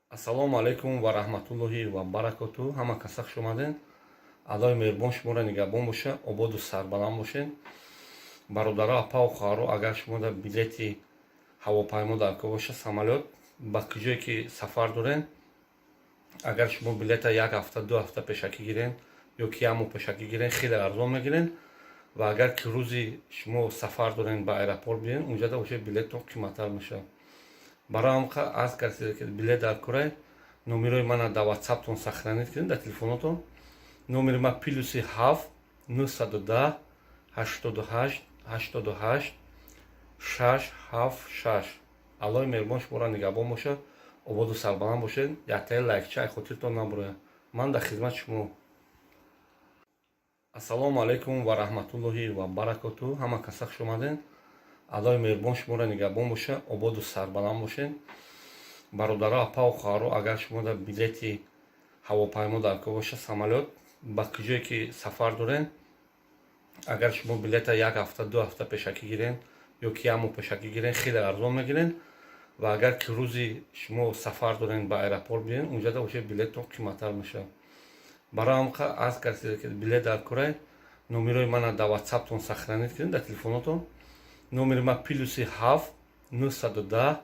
Ассалому алайкум ва раҳматуллоҳи ва баракоту. Ҳама каса хуш омаден. Аллоҳи меҳрубон шуморо нигаҳбон боша, ободу сарбаланд бошед. Бародаро, апаву хоҳаро, агар шумо дар билети ҳавопаймо дар кор боша, самолёт, ба куҷое ки сафар дорен, агар шумо билета як ҳафта, 2 ҳафта пешакӣ гирен ё ки як моҳ пешакӣ гирен, хеле арзон мегирен. Ва агар ки рӯзи шумо сафар дорен, ба аэропорт биёен, унҷада уже билеттон қиматтар мешавад. Барои ҳамқа арз кардед, ки билет дар корай, номерои мана дар ватсаптон сохранить кунед, дар телефонотон. Номери ма +7 910 88 88 676. Аллоҳи меҳрубон шуморо нигаҳбон бошад, ободу сарбаланд бошед. Яктаи лайкча ай хотиртон набурояд. Ман дар хизмати шумо. Ассалому алайкум ва раҳматуллоҳи ва баракоту. Ҳама каса хуш омаден. Аллоҳи меҳрубон шуморо нигаҳбон боша, ободу сарбаланд бошед. Бародаро, апаву хоҳаро, агар шумо дар билети ҳавопаймо дар кор боша, самолёт, ба куҷое ки сафар дорен, агар шумо билета як ҳафта, 2 ҳафта пешакӣ гирен ё ки як моҳ пешакӣ гирен, хеле арзон мегирен. Ва агар ки рӯзи шумо сафар дорен, ба аэропорт биёен, унҷада уже билеттон қиматтар мешавад. Барои ҳамқа арз кардед, ки билет дар корай, номерои мана дар ватсаптон сохранить кунед, дар телефонотон. Номери ма +7 910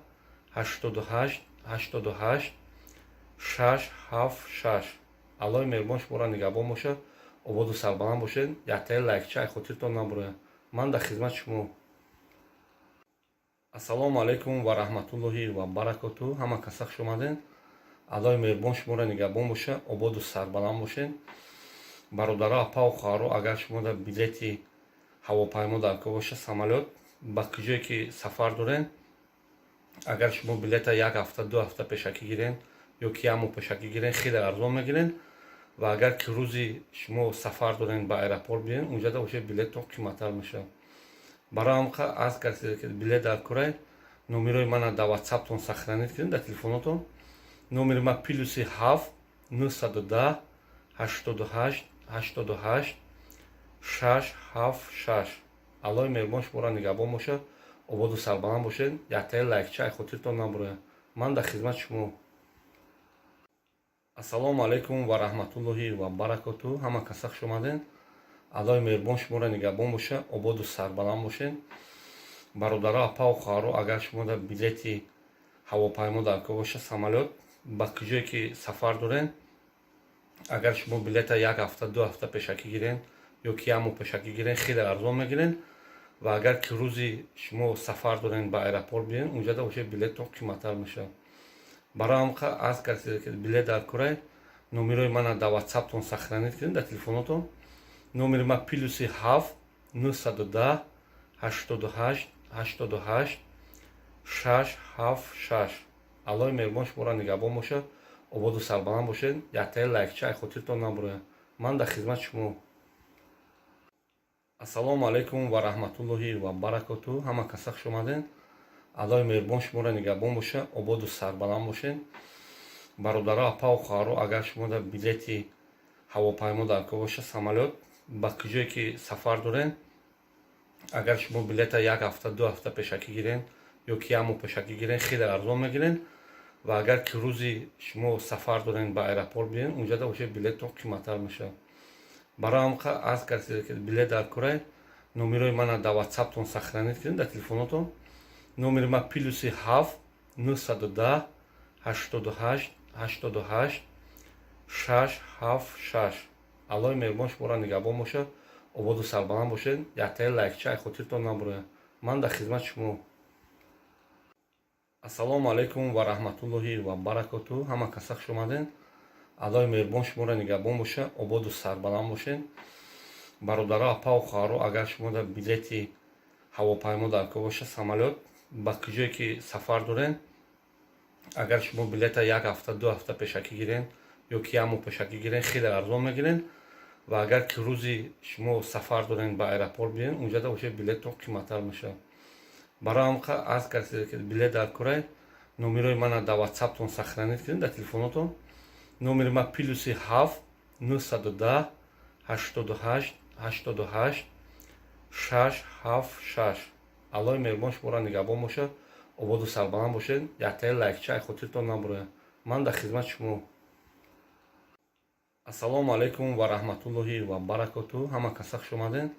88 88 676. Аллоҳи меҳрубон шуморо нигаҳбон бошад, ободу сарбаланд бошед. Яктаи лайкча ай хотиртон набурояд. Ман дар хизмати шумо. Ассалому алайкум ва раҳматуллоҳи ва баракоту. Ҳама каса хуш омаден. Аллоҳи меҳрубон шуморо нигаҳбон боша, ободу сарбаланд бошед. Бародаро, апаву хоҳаро, агар шумо дар билети ҳавопаймо дар кор боша, самолёт, ба куҷое ки сафар дорен, агар шумо билета як ҳафта, 2 ҳафта пешакӣ гирен ё ки як моҳ пешакӣ гирен, хеле арзон мегирен. Ва агар ки рӯзи шумо сафар дорен, ба аэропорт биёен, унҷада уже билеттон қиматтар мешавад. Барои ҳамқа арз кардед, ки билет дар корай, номерои мана дар ватсаптон сохранить кунед, дар телефонотон. Номери ма +7 910 88 88 676. Аллоҳи меҳрубон шуморо нигаҳбон бошад, ободу сарбаланд бошед. Яктаи лайкча ай хотиртон набурояд. Ман дар хизмати шумо. Ассалому алайкум ва раҳматуллоҳи ва баракоту. Ҳама каса хуш омаден. Аллоҳи меҳрубон шуморо нигаҳбон боша, ободу сарбаланд бошед. Бародаро, апаву хоҳаро, агар шумо дар билети ҳавопаймо дар кор боша, самолёт, ба куҷое ки сафар дорен, агар шумо билета як ҳафта, 2 ҳафта пешакӣ гирен ё ки як моҳ пешакӣ гирен, хеле арзон мегирен. Ва агар ки рӯзи шумо сафар дорен, ба аэропорт биёен, унҷада уже билеттон қиматтар мешавад. Барои ҳамқа арз кардед, ки билет дар корай, номерои мана дар ватсаптон сохранить кунед, дар телефонотон. Номери ма +7 910 88 88 676. Аллоҳи меҳрубон шуморо нигаҳбон бошад, ободу сарбаланд бошед. Яктаи лайкча ай хотиртон набурояд. Ман дар хизмати шумо. Ассалому алайкум ва раҳматуллоҳи ва баракоту. Ҳама каса хуш омаден. Аллоҳи меҳрубон шуморо нигаҳбон боша, ободу сарбаланд бошед. Бародаро, апаву хоҳаро, агар шумо дар билети ҳавопаймо дар кор боша, самолёт, ба куҷое ки сафар дорен, агар шумо билета як ҳафта, 2 ҳафта пешакӣ гирен ё ки як моҳ пешакӣ гирен, хеле арзон мегирен. Ва агар ки рӯзи шумо сафар дорен, ба аэропорт биёен, унҷада уже билеттон қиматтар мешавад. Барои ҳамқа арз кардед, ки билет дар корай, номерои мана дар ватсаптон сохранить кунед, дар телефонотон. Номери ма +7 910 88 88 676. Аллоҳи меҳрубон шуморо нигаҳбон бошад, ободу сарбаланд бошед. Яктаи лайкча ай хотиртон набурояд. Ман дар хизмати шумо. Ассалому алайкум ва раҳматуллоҳи ва баракоту. Ҳама каса хуш омаден. Аллоҳи меҳрубон шуморо нигаҳбон боша, ободу сарбаланд бошед. Бародаро, апаву хоҳаро, агар шумо дар билети ҳавопаймо дар кор боша, самолёт, ба куҷое ки сафар дорен, агар шумо билета як ҳафта, 2 ҳафта пешакӣ гирен ё ки як моҳ пешакӣ гирен, хеле арзон мегирен. Ва агар ки рӯзи шумо сафар дорен, ба аэропорт биёен, унҷада уже билеттон қиматтар мешавад. Барои ҳамқа арз кардед, ки билет дар корай, номерои мана дар ватсаптон сохранить кунед, дар телефонотон. Номери ма +7 910 88 88 676. Аллоҳи меҳрубон шуморо нигаҳбон бошад. Ободу сарбаланд бошед. Яктаи лайкча хотиртон набурояд. Ман дар хизмати шумо. Ассалому алайкум ва раҳматуллоҳи ва баракоту. Ҳама каса хуш омадед.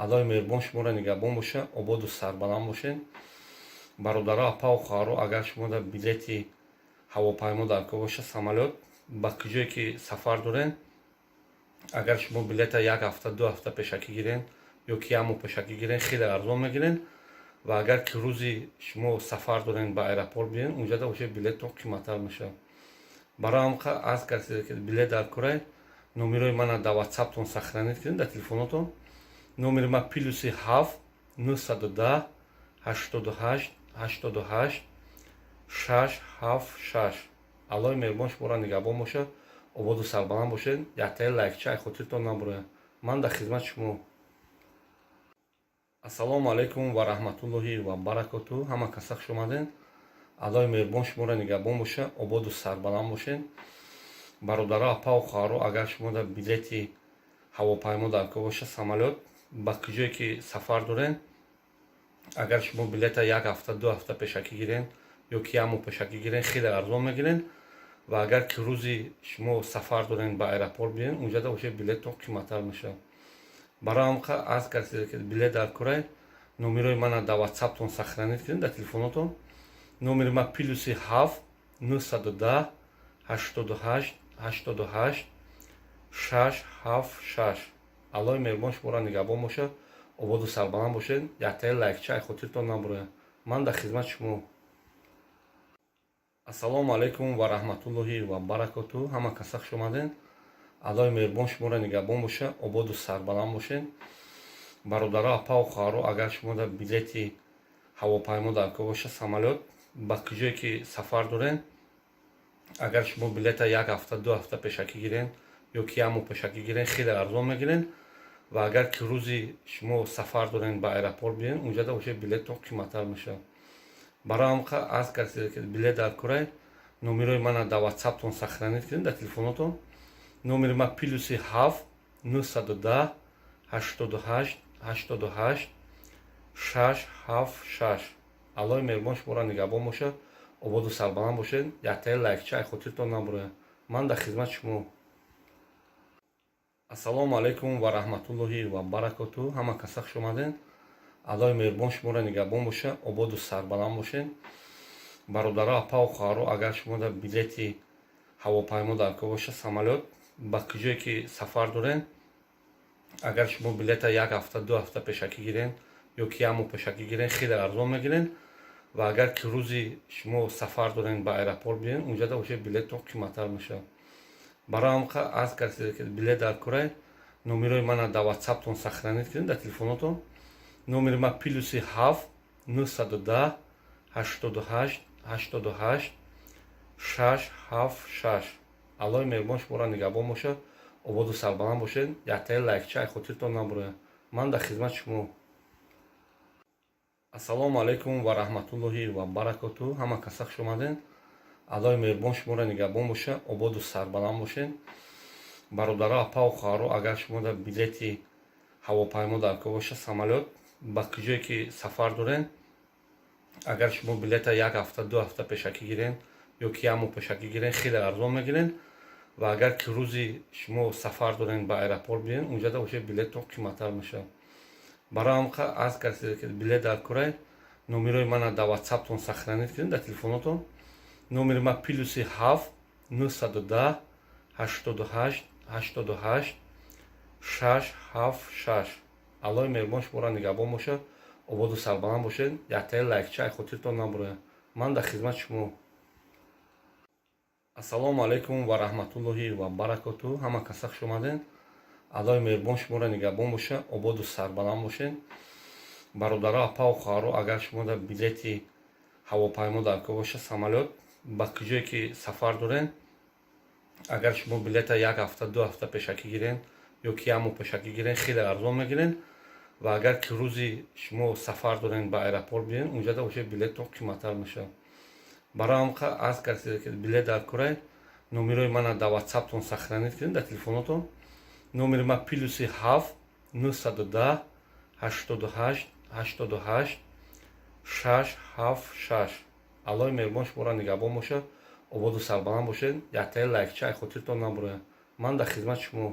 Аллоҳи меҳрубон шуморо нигаҳбон боша, ободу сарбаланд бошед. Бародаро, апаву хоҳаро, агар шумо дар билети ҳавопаймо дар кор боша, самолёт, ба куҷое ки сафар доред, агар шумо билета як ҳафта, 2 ҳафта пешакӣ гирен ё ки як моҳ пешакӣ гирен, хеле арзон мегирен. Ва агар ки рӯзи шумо сафар дорен, ба аэропорт биен, унҷада уже билеттон қиматтар мешавад. Барои ҳам арз кардед, ки билет дар корай, номерои мана дар ватсаптон сохранить кунед, дар телефонотон. Номери ма +7 910 88 88 676. Аллоҳи меҳрубон шуморо нигаҳбон бошад, ободу сарбаланд бошед. Яктаи лайкча хотиртон набурояд. Ман дар хизмати шумо. Ассалому алайкум ва раҳматуллоҳи ва баракоту. Ҳама каса хуш омадед. Аллоҳи меҳрубон шуморо нигаҳбон боша, ободу сарбаланд бошед. Бародаро, апаву хоҳаро, агар шумо дар билети ҳавопаймо дар кор боша, самолёт, ба куҷое ки сафар доред, агар шумо билета як ҳафта, 2 ҳафта пешакӣ гирен ё ки як моҳ пешакӣ гирен, хеле арзон мегирен. Ва агар ки рӯзи шумо сафар дорен, ба аэропорт биен, унҷада уже билеттон қиматтар мешавад. Барои ҳам арз кардед, ки билет дар корай, номерои мана дар ватсаптон сохранить кунед, дар телефонотон. Номери ма +7 910 88 88 676. Аллоҳи меҳрубон шуморо нигаҳбон бошад, ободу сарбаланд бошед. Яктаи лайкча хотиртон набурояд. Ман дар хизмати шумо. Ассалому алайкум ва раҳматуллоҳи ва баракоту. Ҳама каса хуш омадед. Аллоҳи меҳрубон шуморо нигаҳбон боша, ободу сарбаланд бошед. Бародаро, апаву хоҳаро, агар шумо дар билети ҳавопаймо дар кор боша, самолёт, ба куҷое ки сафар доред, агар шумо билета як ҳафта, 2 ҳафта пешакӣ гирен ё ки як моҳ пешакӣ гирен, хеле арзон мегирен. Ва агар ки рӯзи шумо сафар дорен, ба аэропорт биен, унҷада уже билеттон қиматтар мешавад. Барои ҳам арз кардед, ки билет дар корай, номерои мана дар ватсаптон сохранить кунед, дар телефонотон. Номери ма +7 910 88 88 676. Аллоҳи меҳрубон шуморо нигаҳбон бошад, ободу сарбаланд бошед. Яктаи лайкча хотиртон набурояд. Ман дар хизмати шумо. Ассалому алайкум ва раҳматуллоҳи ва баракоту. Ҳама каса хуш омадед. Аллоҳи меҳрубон шуморо нигаҳбон боша, ободу сарбаланд бошед. Бародаро, апаву хоҳаро, агар шумо дар билети ҳавопаймо дар кор боша, самолёт, ба куҷое ки сафар доред, агар шумо билета як ҳафта, 2 ҳафта пешакӣ гирен ё ки як моҳ пешакӣ гирен, хеле арзон мегирен. Ва агар ки рӯзи шумо сафар дорен, ба аэропорт биен, унҷада уже билеттон қиматтар мешавад. Барои ҳам арз кардед, ки билет дар корай, номерои мана дар ватсаптон сохранить кунед, дар телефонотон. Номери ма +7 910 88 88 676. Аллоҳи меҳрубон шуморо нигаҳбон бошад, ободу сарбаланд бошед. Яктаи лайкча хотиртон набурояд. Ман дар хизмати шумо. Ассалому алайкум ва раҳматуллоҳи ва баракоту. Ҳама каса хуш омадед. Аллоҳи меҳрубон шуморо нигаҳбон боша, ободу сарбаланд бошед. Бародаро, апаву хоҳаро, агар шумо дар билети ҳавопаймо дар кор боша, самолёт, ба куҷое ки сафар доред, агар шумо билета як ҳафта, 2 ҳафта пешакӣ гирен ё ки як моҳ пешакӣ гирен, хеле арзон мегирен. Ва агар ки рӯзи шумо сафар дорен, ба аэропорт биен, унҷада уже билеттон қиматтар мешавад. Барои ҳам арз кардед, ки билет дар корай, номерои мана дар ватсаптон сохранить кунед, дар телефонотон. Номери ма +7 910 88 88 676. Аллоҳи меҳрубон шуморо нигаҳбон бошад, ободу сарбаланд бошед. Яктаи лайкча хотиртон набурояд. Ман дар хизмати шумо. Ассалому алайкум ва раҳматуллоҳи ва баракоту. Ҳама каса хуш омадед. Аллоҳи меҳрубон шуморо нигаҳбон боша, ободу сарбаланд бошед. Бародаро, апаву хоҳаро, агар шумо дар билети ҳавопаймо дар кор боша, самолёт, ба куҷое ки сафар доред, агар шумо билета як ҳафта, 2 ҳафта пешакӣ гирен ё ки як моҳ пешакӣ гирен, хеле арзон мегирен. Ва агар ки рӯзи шумо сафар дорен, ба аэропорт биен, унҷада уже билеттон қиматтар мешавад. Барои ҳам арз кардед, ки билет дар корай, номерои мана дар ватсаптон сохранить кунед, дар телефонотон. Номери ма +7 910 88 88. 6 7 6. Аллоҳи меҳрубон шуморо нигаҳбон бошад, ободу сарбаланд бошед. Яктаи лайкча ай хотиртон набурояд. Ман дар хизмати шумо.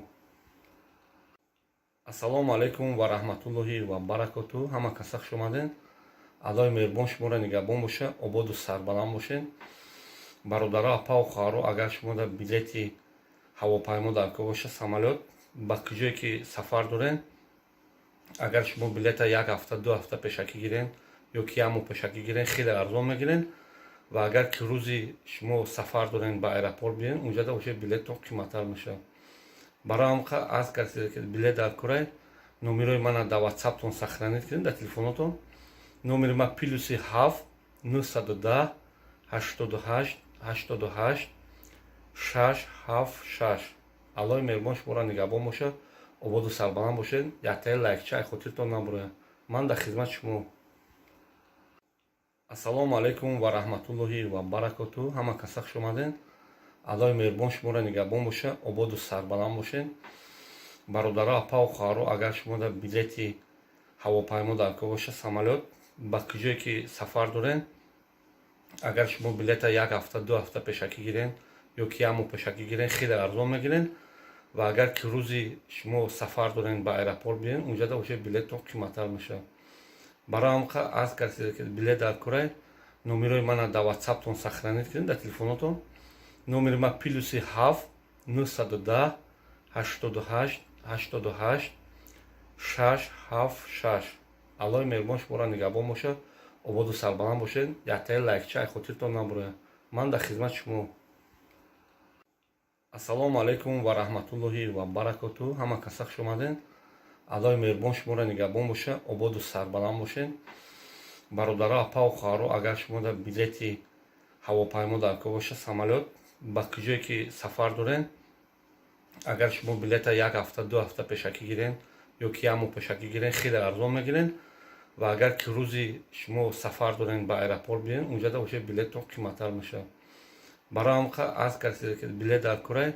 Ассалому алайкум ва раҳматуллоҳи ва баракоту. Ҳама каса хуш омадед. Аллоҳи меҳрубон шуморо нигаҳбон бошад, ободу сарбаланд бошед. Бародаро, апаву хоҳаро, агар шумо дар билети ҳавопаймо дар кор бошад, самолёт, ба куҷое ки сафар доред, агар шумо билета як ҳафта, 2 ҳафта пешакӣ гирен ё ки як моҳ пешакӣ гирен, хеле арзон мегирен. Ва агар ки рӯзи шумо сафар дорен, ба аэропорт биёен, унҷада уже билеттон қиматтар мешавад. Барои ҳам аз касе ки билет дар корай, номерои мана дар ватсаптон сохранить кунед, дар телефонотон. Номери ма +7 910 88 88 6 7 6. Аллоҳи меҳрубон шуморо нигаҳбон бошад, ободу сарбаланд бошед. Яктаи лайкча ай хотиртон набурояд. Ман дар хизмати шумо. Ассалому алайкум ва раҳматуллоҳи ва баракоту. Ҳама каса хуш омадед. Аллоҳи меҳрубон шуморо нигаҳбон бошад, ободу сарбаланд бошед. Бародаро, апаву хоҳаро, агар шумо дар билети ҳавопаймо дар кор бошад, самолёт, ба куҷое ки сафар доред, агар шумо билета як ҳафта, 2 ҳафта пешакӣ гирен ё ки як моҳ пешакӣ гирен, хеле арзон мегирен. Ва агар ки рӯзи шумо сафар дорен, ба аэропорт биёен, унҷада уже билеттон қиматтар мешавад. Барои ҳам аз касе ки билет дар корай, номерои мана дар ватсаптон сохранить кунед, дар телефонотон. Номери ма +7 910 88 88 6 7 6. Аллоҳи меҳрубон шуморо нигаҳбон бошад, ободу сарбаланд бошед. Яктаи лайкча ай хотиртон набурояд. Ман дар хизмати шумо. Ассалому алайкум ва раҳматуллоҳи ва баракоту. Ҳама каса хуш омадед. Аллоҳи меҳрубон шуморо нигаҳбон бошад, ободу сарбаланд бошед. Бародаро, апаву хоҳаро, агар шумо дар билети ҳавопаймо дар кор бошад, самолёт, ба куҷое ки сафар доред, агар шумо билета як ҳафта, 2 ҳафта пешакӣ гирен ё ки як моҳ пешакӣ гирен, хеле арзон мегирен. Ва агар ки рӯзи шумо сафар дорен, ба аэропорт биёен, унҷада уже билеттон қиматтар мешавад. Барои ҳам аз касе ки билет дар корай,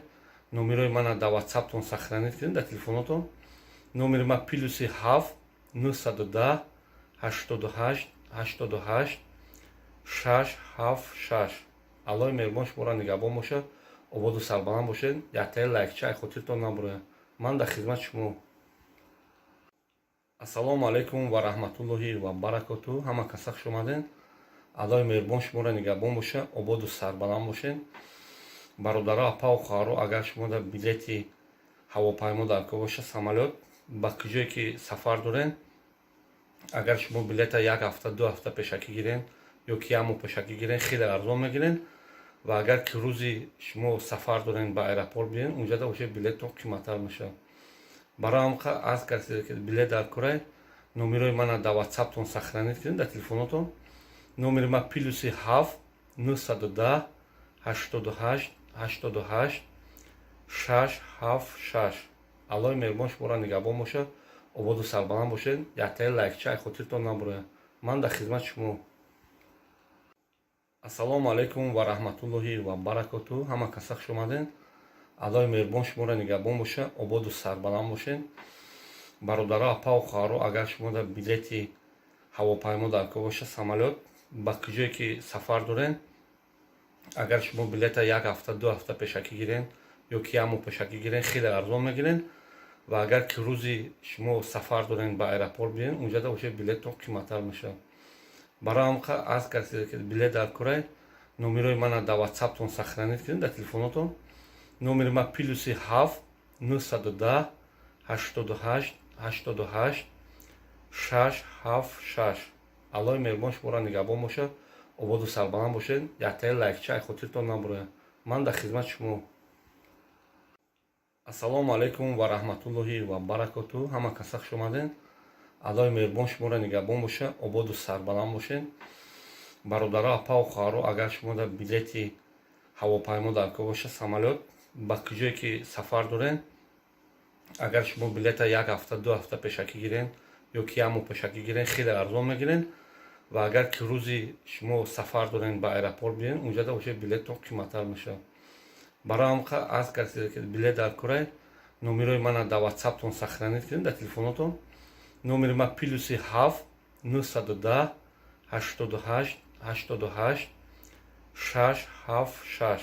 номерои мана дар ватсаптон сохранить кунед, дар телефонотон. Номери ма +7 910 88 88 6 7 6. Аллоҳи меҳрубон шуморо нигаҳбон бошад, ободу сарбаланд бошед. Яктаи лайкча ай хотиртон набурояд. Ман дар хизмати шумо. Ассалому алайкум ва раҳматуллоҳи ва баракоту. Ҳама каса хуш омадед. Аллоҳи меҳрубон шуморо нигаҳбон бошад, ободу сарбаланд бошед. Бародаро, апаву хоҳаро, агар шумо дар билети ҳавопаймо дар кор бошад, самолёт, ба куҷое ки сафар доред, агар шумо билета як ҳафта, 2 ҳафта пешакӣ гирен ё ки як моҳ пешакӣ гирен, хеле арзон мегирен. Ва агар ки рӯзи шумо сафар дорен, ба аэропорт биёен, унҷада уже билеттон қиматтар мешавад. Барои ҳам аз касе ки билет дар корай, номерои мана дар ватсаптон сохранить кунед, дар телефонотон. Номери ма +7 910 88 88 6 7 6. Аллоҳи меҳрубон шуморо нигаҳбон бошад, ободу сарбаланд бошед. Яктаи лайкча ай хотиртон набурояд. Ман дар хизмати шумо. Ассалому алайкум ва раҳматуллоҳи ва баракоту. Ҳама каса хуш омадед. Аллоҳи меҳрубон шуморо нигаҳбон бошад, ободу сарбаланд бошед. Бародаро, апаву хоҳаро, агар шумо дар билети ҳавопаймо дар кор бошад, самолёт, ба куҷое ки сафар доред, агар шумо билета як ҳафта, 2 ҳафта пешакӣ гирен ё ки як моҳ пешакӣ гирен, хеле арзон мегирен. Ва агар ки рӯзи шумо сафар дорен, ба аэропорт биёен, унҷада уже билеттон қиматтар мешавад. Барои ҳам аз касе ки билет дар корай, номерои мана дар ватсаптон сохранить кунед, дар телефонотон. Номери ма +7 910 88 88 6 7 6. Аллоҳи меҳрубон шуморо нигаҳбон бошад, ободу сарбаланд бошед. Яктаи лайкча ай хотиртон набурояд. Ман дар хизмати шумо. Ассалому алайкум ва раҳматуллоҳи ва баракоту. Ҳама каса хуш омадед. Аллоҳи меҳрубон шуморо нигаҳбон бошад, ободу сарбаланд бошед. Бародаро, апаву хоҳаро, агар шумо дар билети ҳавопаймо дар кор бошад, самолёт, ба куҷое ки сафар доред, агар шумо билета як ҳафта, 2 ҳафта пешакӣ гирен ё ки як моҳ пешакӣ гирен, хеле арзон мегирен. Ва агар ки рӯзи шумо сафар дорен, ба аэропорт биёен, унҷада уже билеттон қиматтар мешавад. Барои ҳам аз касе ки билет дар корай, номерои мана дар ватсаптон сохранить кунед, дар телефонотон. Номери ма +7 910 88 88 6 7 6.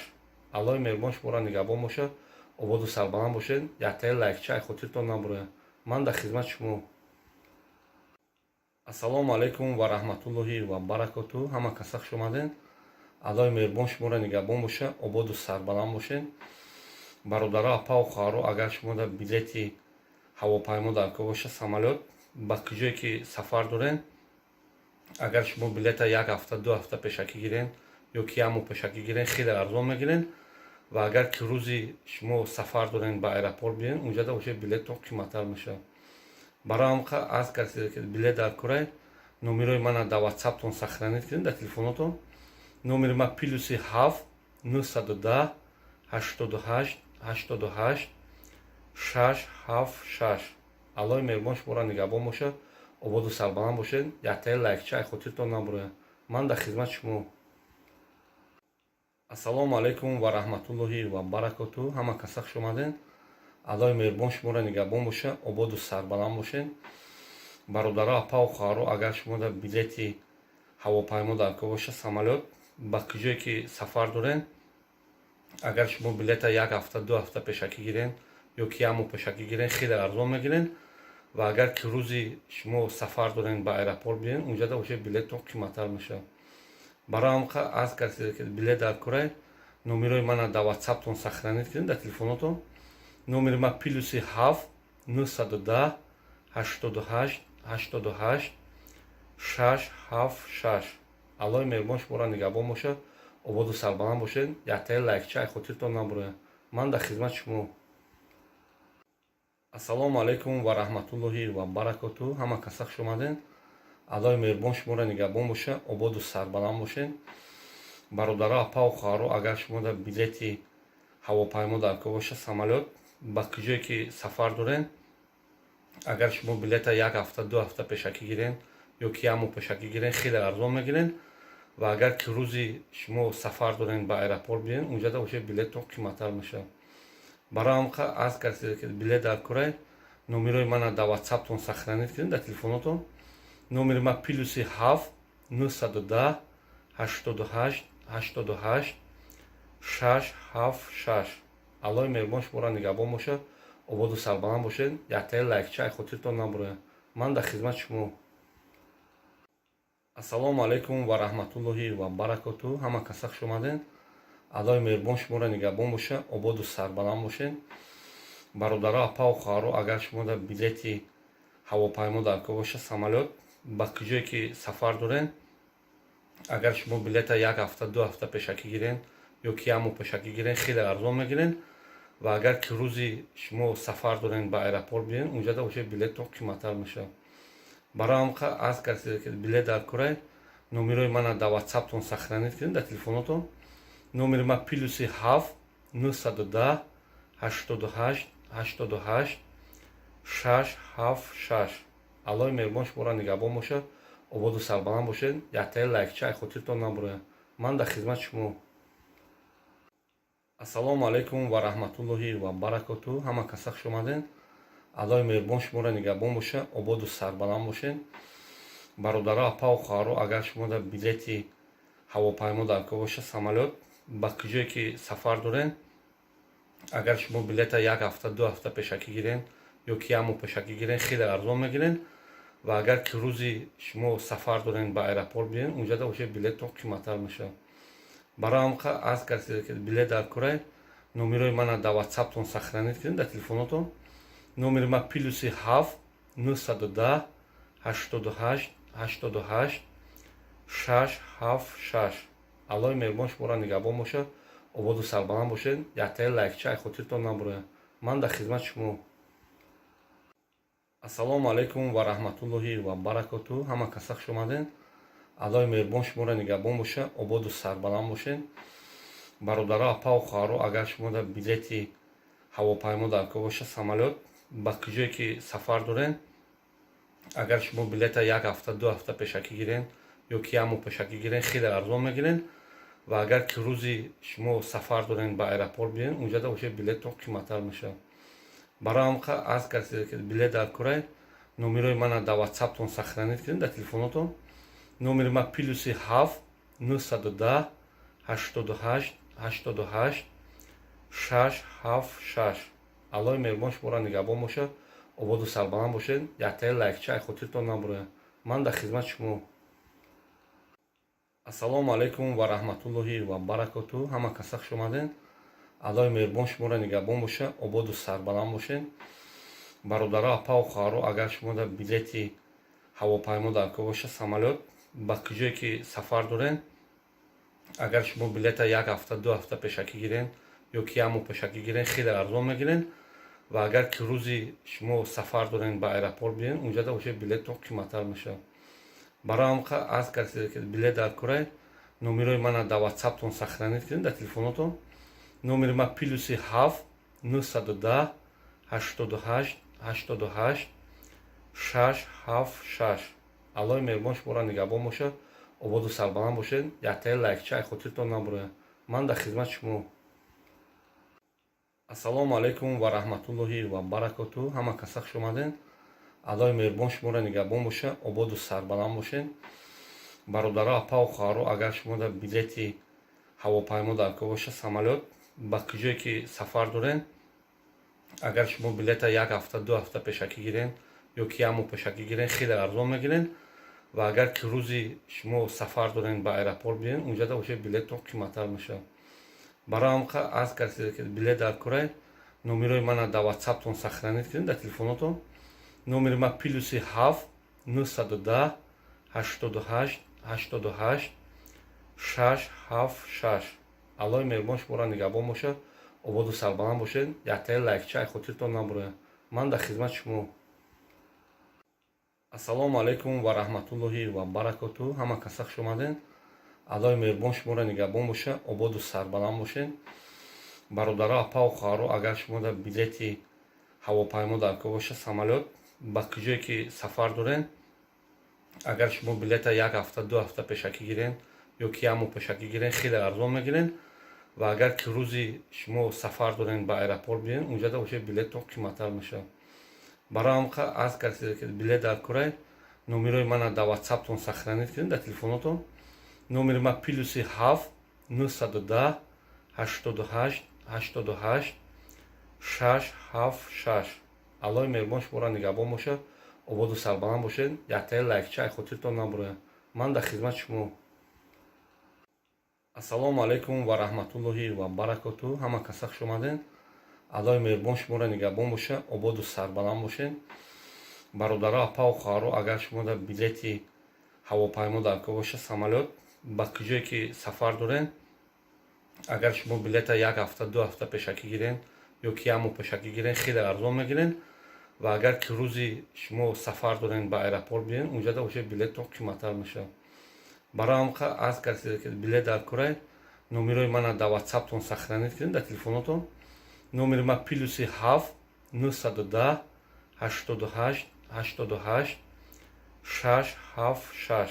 Аллоҳи меҳрубон шуморо нигаҳбон бошад, ободу сарбаланд бошед. Яктаи лайкча ай хотиртон набурояд. Ман дар хизмати шумо. Ассалому алайкум ва раҳматуллоҳи ва баракоту. Ҳама каса хуш омадед. Аллоҳи меҳрубон шуморо нигаҳбон бошад, ободу сарбаланд бошед. Бародаро, апаву хоҳаро, агар шумо дар билети ҳавопаймо дар кор бошад, самолёт, ба куҷое ки сафар доред, агар шумо билета як ҳафта, 2 ҳафта пешакӣ гирен ё ки як моҳ пешакӣ гирен, хеле арзон мегирен. Ва агар ки рӯзи шумо сафар дорен, ба аэропорт биёен, унҷада уже билеттон қиматтар мешавад. Барои ҳам аз касе ки билет дар корай, номерои мана дар ватсаптон сохранить кунед, дар телефонотон. Номери ма +7 910 88 88 6 7 6. Аллоҳи меҳрубон шуморо нигаҳбон бошад, ободу сарбаланд бошед. Яктаи лайкча ай хотиртон набурояд. Ман дар хизмати шумо. Ассалому алайкум ва раҳматуллоҳи ва баракоту. Ҳама каса хуш омадед. Аллоҳи меҳрубон шуморо нигаҳбон бошад, ободу сарбаланд бошед. Бародаро, апаву хоҳаро, агар шумо дар билети ҳавопаймо дар кор бошад, самолёт, ба куҷое ки сафар доред, агар шумо билета як ҳафта, 2 ҳафта пешакӣ гирен ё ки як моҳ пешакӣ гирен, хеле арзон мегирен. Ва агар ки рӯзи шумо сафар дорен, ба аэропорт биёен, унҷада уже билеттон қиматтар мешавад. Барои ҳам аз касе ки билет дар корай, номерои мана дар ватсаптон сохранить кунед, дар телефонотон. Номери ма +7 910 88 88 6 7 6. Аллоҳи меҳрубон шуморо нигаҳбон бошад, ободу сарбаланд бошед. Яктаи лайкча ай хотиртон набурояд. Ман дар хизмати шумо. Ассалому алайкум ва раҳматуллоҳи ва баракоту. Ҳама каса хуш омадед. Аллоҳи меҳрубон шуморо нигаҳбон бошад, ободу сарбаланд бошед. Бародаро, апаву хоҳаро, агар шумо дар билети ҳавопаймо дар кор бошад, самолёт, ба куҷое ки сафар доред, агар шумо билета як ҳафта, 2 ҳафта пешакӣ гирен ё ки як моҳ пешакӣ гирен, хеле арзон мегирен. Ва агар ки рӯзи шумо сафар дорен, ба аэропорт биёен, унҷада уже билеттон қиматтар мешавад. Барои ҳам аз касе ки билет дар корай, номерои мана дар ватсаптон сохранить кунед, дар телефонотон. Номери ма +7 910 88 88 6 7 6. Аллоҳи меҳрубон шуморо нигаҳбон бошад, ободу сарбаланд бошед. Яктаи лайкча ай хотиртон набурояд. Ман дар хизмати шумо. Ассалому алайкум ва раҳматуллоҳи ва баракоту. Ҳама каса хуш омадед. Аллоҳи меҳрубон шуморо нигаҳбон бошад, ободу сарбаланд бошед. Бародаро, апаву хоҳаро, агар шумо дар билети ҳавопаймо дар кор бошад, самолёт, ба куҷое ки сафар доред, агар шумо билета як ҳафта, 2 ҳафта пешакӣ гирен ё ки як моҳ пешакӣ гирен, хеле арзон мегирен. Ва агар ки рӯзи шумо сафар дорен, ба аэропорт биёен, унҷада уже билеттон қиматтар мешавад. Барои ҳам аз касе ки билет дар корай, номерои мана дар ватсаптон сохранить кунед, дар телефонотон. Номери ма +7 910 88 88 6 7 6. Аллоҳи меҳрубон шуморо нигаҳбон бошад, ободу сарбаланд бошед. Яктаи лайкча ай хотиртон набурояд. Ман дар хизмати шумо. Ассалому алайкум ва раҳматуллоҳи ва баракоту. Ҳама каса хуш омадед. Аллоҳи меҳрубон шуморо нигаҳбон бошад, ободу сарбаланд бошед. Бародаро, апаву хоҳаро, агар шумо дар билети ҳавопаймо дар кор бошад, самолёт, ба куҷое ки сафар доред, агар шумо билета як ҳафта, 2 ҳафта пешакӣ гирен ё ки як моҳ пешакӣ гирен, хеле арзон мегирен. Ва агар ки рӯзи шумо сафар дорен, ба аэропорт биёен, унҷада уже билеттон қиматтар мешавад. Барои ҳам аз касе ки билет дар корай, номерои мана дар ватсаптон сохранить кунед, дар телефонотон. Номери ма +7 910 88 88 6 7 6. Аллоҳи меҳрубон шуморо нигаҳбон бошад, ободу сарбаланд бошед. Яктаи лайкча ай хотиртон набурояд. Ман дар хизмати шумо. Ассалому алайкум ва раҳматуллоҳи ва баракоту. Ҳама каса хуш омадед. Аллоҳи меҳрубон шуморо нигаҳбон бошад, ободу сарбаланд бошед. Бародаро, апаву хоҳаро, агар шумо дар билети ҳавопаймо дар кор бошад, самолёт, ба куҷое ки сафар доред, агар шумо билета як ҳафта, 2 ҳафта пешакӣ гирен ё ки як моҳ пешакӣ гирен, хеле арзон мегирен. Ва агар ки рӯзи шумо сафар дорен, ба аэропорт биёен, унҷада уже билеттон қиматтар мешавад. Барои ҳам аз касе ки билет дар корай, номерои мана дар ватсаптон сохранить кунед, дар телефонотон. Номери ма +7 910 88 88 676. Аллоҳи меҳрубон шуморо нигаҳбон бошад, ободу сарбаланд бошед. Яктаи лайкча ай хотиртон набурояд. Ман дар хизмати шумо. Ассалому алайкум ва раҳматуллоҳи ва баракоту. Ҳама каса хуш омадед. Аллоҳи меҳрубон шуморо нигаҳбон бошад, ободу сарбаланд бошед. Бародаро, апаву хоҳаро, агар шумо дар билети ҳавопаймо дар кор бошад, самолёт, ба куҷое ки сафар доред, агар шумо билета як ҳафта, 2 ҳафта пешакӣ гирен ё ки як моҳ пешакӣ гирен, хеле арзон мегирен. Ва агар ки рӯзи шумо сафар дорен, ба аэропорт биёен, унҷада уже билеттон қиматтар мешавад. Барои ҳам аз касе ки билет дар корай, номерои мана дар ватсаптон сохранить кунед, дар телефонотон. Номери ма +7 910 88 88 676. Аллоҳи меҳрубон шуморо нигаҳбон бошад, ободу сарбаланд бошед. Яктаи лайкча ай хотиртон набурояд. Ман дар хизмати шумо. Ассалому алайкум ва раҳматуллоҳи ва баракоту. Ҳама каса хуш омадед. Аллоҳи меҳрубон шуморо нигаҳбон бошад, ободу сарбаланд бошед. Бародаро, апаву хоҳаро, агар шумо дар билети ҳавопаймо дар кор бошад, самолёт, ба куҷое ки сафар доред, агар шумо билета як ҳафта, 2 ҳафта пешакӣ гирен ё ки як моҳ пешакӣ гирен, хеле арзон мегирен. Ва агар ки рӯзи шумо сафар дорен, ба аэропорт биёен, унҷада уже билеттон қиматтар мешавад. Барои ҳам аз касе ки билет дар корай, номерои мана дар ватсаптон сохранить кунед, дар телефонотон. Номери ма +7 910 88 88 676. Аллоҳи меҳрубон шуморо нигаҳбон бошад, ободу сарбаланд бошед. Яктаи лайкча ай хотиртон набурояд. Ман дар хизмати шумо. Ассалому алайкум ва раҳматуллоҳи ва баракоту. Ҳама каса хуш омадед. Аллоҳи меҳрубон шуморо нигаҳбон бошад, ободу сарбаланд бошед. Бародаро, апаву хоҳаро, агар шумо дар билети ҳавопаймо дар кор бошад, самолёт, ба куҷое ки сафар доред, агар шумо билета як ҳафта, 2 ҳафта пешакӣ гирен ё ки як моҳ пешакӣ гирен, хеле арзон мегирен. Ва агар ки рӯзи шумо сафар дорен, ба аэропорт биёен, унҷада уже билеттон қиматтар мешавад. Барои ҳам аз касе ки билет дар корай, номерои мана дар ватсаптон сохранить кунед, дар телефонотон. Номери ма +7 910 88 88 676. Аллоҳи меҳрубон шуморо нигаҳбон бошад, ободу сарбаланд бошед. Яктаи лайкча ай хотиртон набурояд. Ман дар хизмати шумо. Ассалому алайкум ва раҳматуллоҳи ва баракоту. Ҳама каса хуш омадед. Аллоҳи меҳрубон шуморо нигаҳбон бошад, ободу сарбаланд бошед. Бародаро, апаву хоҳаро, агар шумо дар билети ҳавопаймо дар кор бошад, самолёт, ба куҷое ки сафар доред, агар шумо билета як ҳафта, 2 ҳафта пешакӣ гирен ё ки як моҳ пешакӣ гирен, хеле арзон мегирен. Ва агар ки рӯзи шумо сафар дорен, ба аэропорт биёен, унҷада уже билеттон қиматтар мешавад. Барои ҳам аз касе ки билет дар корай, номерои мана дар ватсаптон сохранить кунед, дар телефонотон. Номери ма +7 910 88 88 676.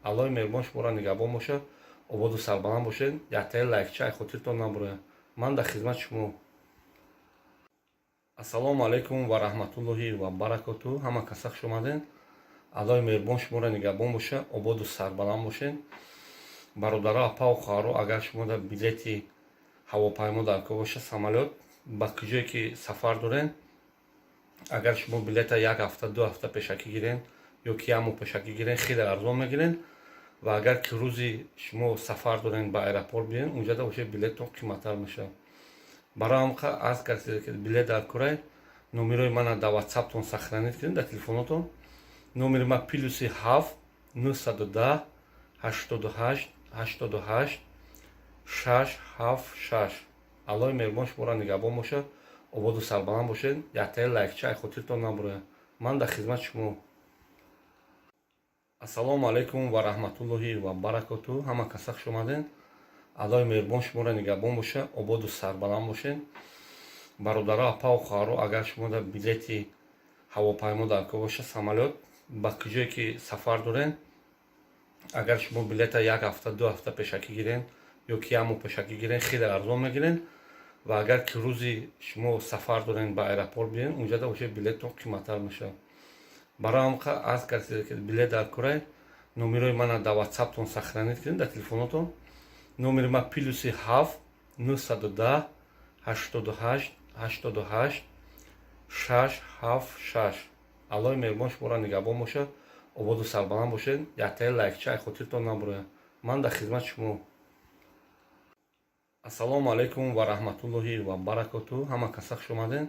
Аллоҳи меҳрубон шуморо нигаҳбон бошад, ободу сарбаланд бошед. Яктаи лайкча ай хотиртон набурояд. Ман дар хизмати шумо. Ассалому алайкум ва раҳматуллоҳи ва баракоту. Ҳама каса хуш омадед. Аллоҳи меҳрубон шуморо нигаҳбон бошад, ободу сарбаланд бошед. Бародаро, апаву хоҳаро, агар шумо дар билети ҳавопаймо дар кор бошад, самолёт, ба куҷое ки сафар доред, агар шумо билета як ҳафта, 2 ҳафта пешакӣ гирен ё ки як моҳ пешакӣ гирен, хеле арзон мегирен. Ва агар ки рӯзи шумо сафар дорен, ба аэропорт биёен, унҷада уже билеттон қиматтар мешавад. Барои ҳам аз касе ки билет дар корай, номерои мана дар ватсаптон сохранить кунед, дар телефонотон. Номери ма +7 910 88 88 676. Аллоҳи меҳрубон шуморо нигаҳбон бошад, ободу сарбаланд бошед. Яктаи лайкча ай хотиртон набурояд. Ман дар хизмати шумо. Ассалому алайкум ва раҳматуллоҳи ва баракоту. Ҳама каса хуш омадед. Аллоҳи меҳрубон шуморо нигаҳбон бошад, ободу сарбаланд бошед. Бародаро, апаву хоҳаро, агар шумо дар билети ҳавопаймо дар кор бошад, самолёт, ба куҷое ки сафар доред, агар шумо билета як ҳафта, 2 ҳафта пешакӣ гирен ё ки як моҳ пешакӣ гирен, хеле арзон мегирен. Ва агар ки рӯзи шумо сафар дорен, ба аэропорт биёен, унҷада уже билеттон қиматтар мешавад. Барои ҳам аз касе ки билет дар корай, Номерои мана дар Ватсаптон сохранить кунед, дар телефонотон. Номери ма +7 910 88 88 676. Аллои меҳрубон шуморо нигаҳбон бошад, ободу сарбаланд бошед. Яктаи лайкча ай хотиртон набурояд. Ман дар хизмати шумо. Ассалому алайкум ва раҳматуллоҳи ва баракоту. Ҳама каса хуш омаден.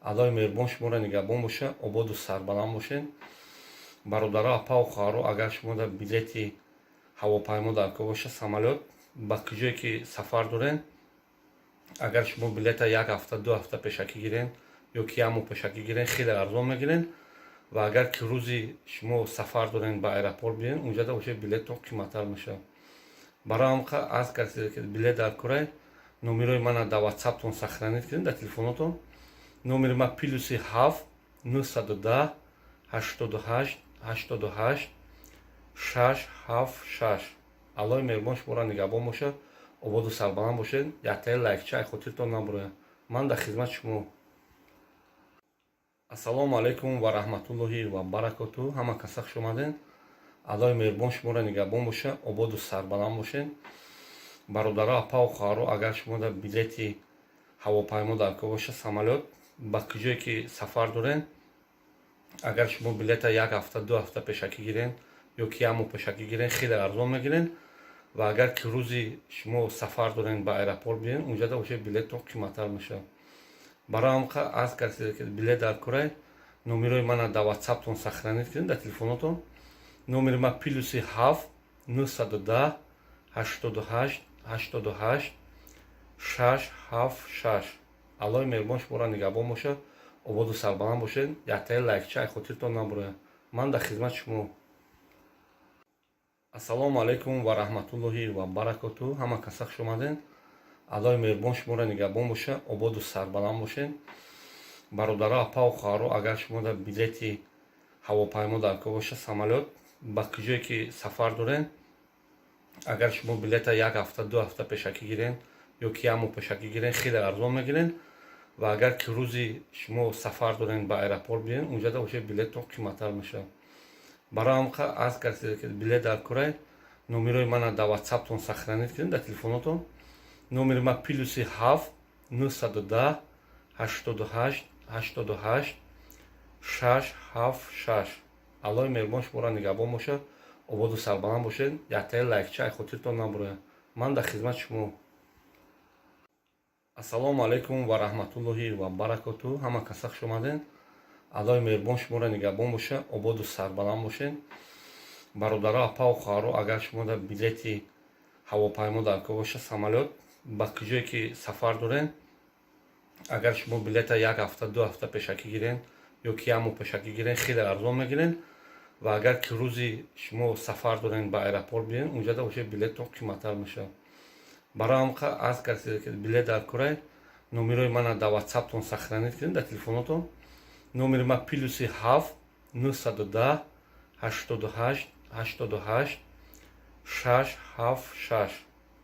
Аллои меҳрубон шуморо нигаҳбон бошад, ободу сарбаланд бошед. Бародаро, апаву хоҳаро, агар шумо дар билети ҳавопаймо дар кор боша, самолёт, ба куҷое ки сафар дорен, агар шумо билета як ҳафта, 2 ҳафта пешакӣ гирен ё ки як моҳ пешакӣ гирен, хеле арзон мегирен. Ва агар ки рӯзи шумо сафар дорен, ба аэропорт биёен, унҷада боша, билеттон қиматтар мешавад. Барои ҳам аз касе ки билет дар корай, номерои мана дар Ватсаптон сохранить кунед, дар телефонотон. Номери ма +7 910 88 88 676. Аллои меҳрубон шуморо нигаҳбон бошад, ободу сарбаланд бошед. Яктаи лайкча ай хотиртон набурояд. Ман дар хизмати шумо. Ассалому алайкум ва раҳматуллоҳи ва баракоту. Ҳама каса хуш омаден. Аллои меҳрубон шуморо нигаҳбон бошад, ободу сарбаланд бошед. Бародаро, апаву хоҳаро, агар шумо дар билети ҳавопаймо дар кор боша, самолёт, ба куҷое ки сафар дорен, агар шумо билета як ҳафта, 2 ҳафта пешакӣ гирен ё ки як моҳ пешакӣ гирен, хеле арзон мегирен. Ва агар ки рӯзи шумо сафар дорен, ба аэропорт биёен, унҷада боша, билеттон қиматтар мешавад. Барои ҳам аз касе ки билет дар корай, номерои мана дар Ватсаптон сохранить кунед, дар телефонотон. Номери ма +7 910 88 88 676. Аллои меҳрубон шуморо нигаҳбон бошад, ободу сарбаланд бошед. Яктаи лайкча ай хотиртон набурояд. Ман дар хизмати шумо. Ассалому алайкум ва раҳматуллоҳи ва баракоту. Ҳама каса хуш омаден. Аллои меҳрубон шуморо нигаҳбон бошад, ободу сарбаланд бошед. Бародаро, апаву хоҳаро, агар шумо дар билети ҳавопаймо дар кор боша, самолёт, ба куҷое ки сафар дорен, агар шумо билета як ҳафта, 2 ҳафта пешакӣ гирен ё ки як моҳ пешакӣ гирен, хеле арзон мегирен. Ва агар ки рӯзи шумо сафар дорен, ба аэропорт биёен, унҷада боша, билеттон қиматтар мешавад. Барои ҳам аз касе ки билет дар корай, номерои мана дар Ватсаптон сохранить кунед, дар телефонотон. Номери ма +7 910 88 88 676. Аллои меҳрубон шуморо нигаҳбон бошад, ободу сарбаланд бошед. Яктаи лайкча ай хотиртон набурояд. Ман дар хизмати шумо. Ассалому алайкум ва раҳматуллоҳи ва баракоту. Ҳама каса хуш омаден. Аллои меҳрубон шуморо нигаҳбон бошад, ободу сарбаланд бошед. Бародаро, апаву хоҳаро, агар шумо дар билети ҳавопаймо дар кор боша, самолёт, ба куҷое ки сафар дорен, агар шумо билета як ҳафта, 2 ҳафта пешакӣ гирен ё ки як моҳ пешакӣ гирен, хеле арзон мегирен. Ва агар ки рӯзи шумо сафар дорен, ба аэропорт биёен, унҷада боша, билеттон қиматтар мешавад. Барои ҳам аз касе ки билет дар корай, номерои мана дар Ватсаптон сохранить кунед, дар телефонотон. Номери ма +7 910 88 88 676.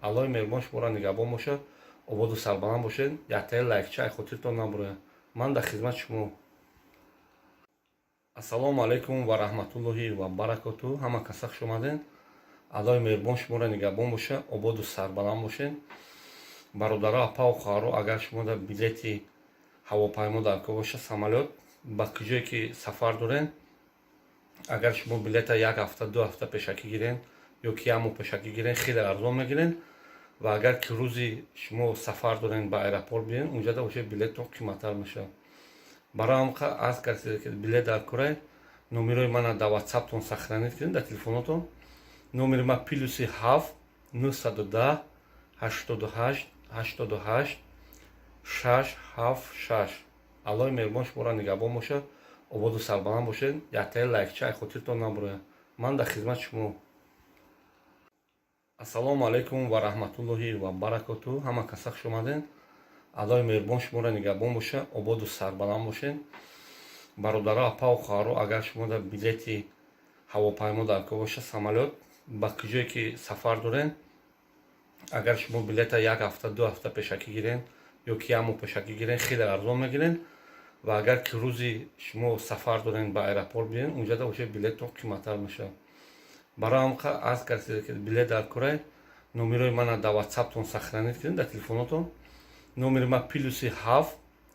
Аллои меҳрубон шуморо нигаҳбон бошад, ободу сарбаланд бошед. Яктаи лайкча ай хотиртон набурояд. Ман дар хизмати шумо. Ассалому алайкум ва раҳматуллоҳи ва баракоту. Ҳама каса хуш омаден. Аллои меҳрубон шуморо нигаҳбон бошад, ободу сарбаланд бошед. Бародаро, апаву хоҳаро, агар шумо дар билети ҳавопаймо дар кор боша, самолёт, ба куҷое ки сафар дорен, агар шумо билета як ҳафта, 2 ҳафта пешакӣ гирен ё ки як моҳ пешакӣ гирен, хеле арзон мегирен. Ва агар ки рӯзи шумо сафар дорен, ба аэропорт биёен, унҷада боша, билеттон қиматтар мешавад. Барои ҳам аз касе ки билет дар корай, номерои мана дар Ватсаптон сохранить кунед, дар телефонотон. Номери ма +7 910 88 88 676. Аллои меҳрубон шуморо нигаҳбон бошад, ободу сарбаланд бошед. Яктаи лайкча ай хотиртон набурояд. Ман дар хизмати шумо. Ассалому алайкум ва раҳматуллоҳи ва баракоту. Ҳама каса хуш омаден. Аллои меҳрубон шуморо нигаҳбон бошад, ободу сарбаланд бошед. Бародаро, апаву хоҳаро, агар шумо дар билети ҳавопаймо дар кор боша, самолёт, ба куҷое ки сафар дорен, агар шумо билета як ҳафта, 2 ҳафта пешакӣ гирен ё ки як моҳ пешакӣ гирен, хеле арзон мегирен. Ва агар ки рӯзи шумо сафар дорен, ба аэропорт биёен, унҷада боша, билеттон қиматтар мешавад. Барои ҳамқа аз касе ки билет дар курай, номерои мана дар ватсаптон сохранить кунед, дар телефонотон. Номери ма +7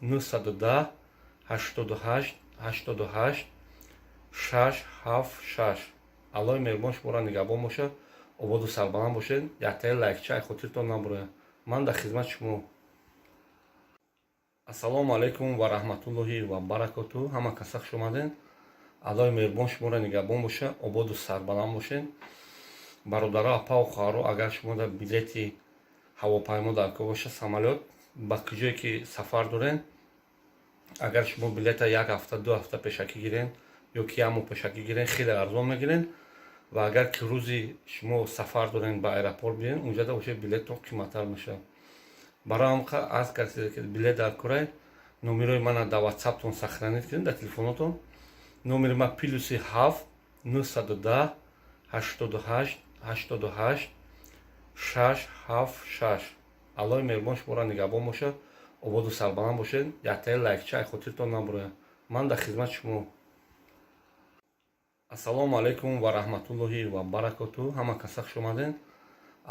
910 88 88 676. Аллоҳи меҳрубон шуморо нигаҳбон бошад, ободу сарбаланд бошед. Яктаи лайкча ай хотиртон набурояд. Ман дар хизмати шумо. Ассалому алайкум ва раҳматуллоҳи ва баракоту. Ҳама каса хуш омадед. Аллоҳи меҳрубон шуморо нигаҳбон бошад, ободу сарбаланд бошед. Бародаро, апаву хоҳаро, агар шумо дар билети ҳавопаймо дар кор бошад, самолёт, ба куҷое ки сафар доред, агар шумо билета як ҳафта, 2 ҳафта пешакӣ гирен ё ки як моҳ пешакӣ гирен, хеле арзон мегирен. Ва агар ки рӯзи шумо сафар дорен, ба аэропорт биёен, унҷада бошад, билеттон қиматтар мешавад. Барои ҳамқа аз касе ки билет дар курай, номерои мана дар ватсаптон сохранить кунед, дар телефонотон. Номери ма +7 910 88 88 676. Аллоҳи меҳрубон шуморо нигаҳбон бошад, ободу сарбаланд бошед. Яктаи лайкча ай хотиртон набурояд. Ман дар хизмати шумо. Ассалому алайкум ва раҳматуллоҳи ва баракоту. Ҳама каса хуш омадед.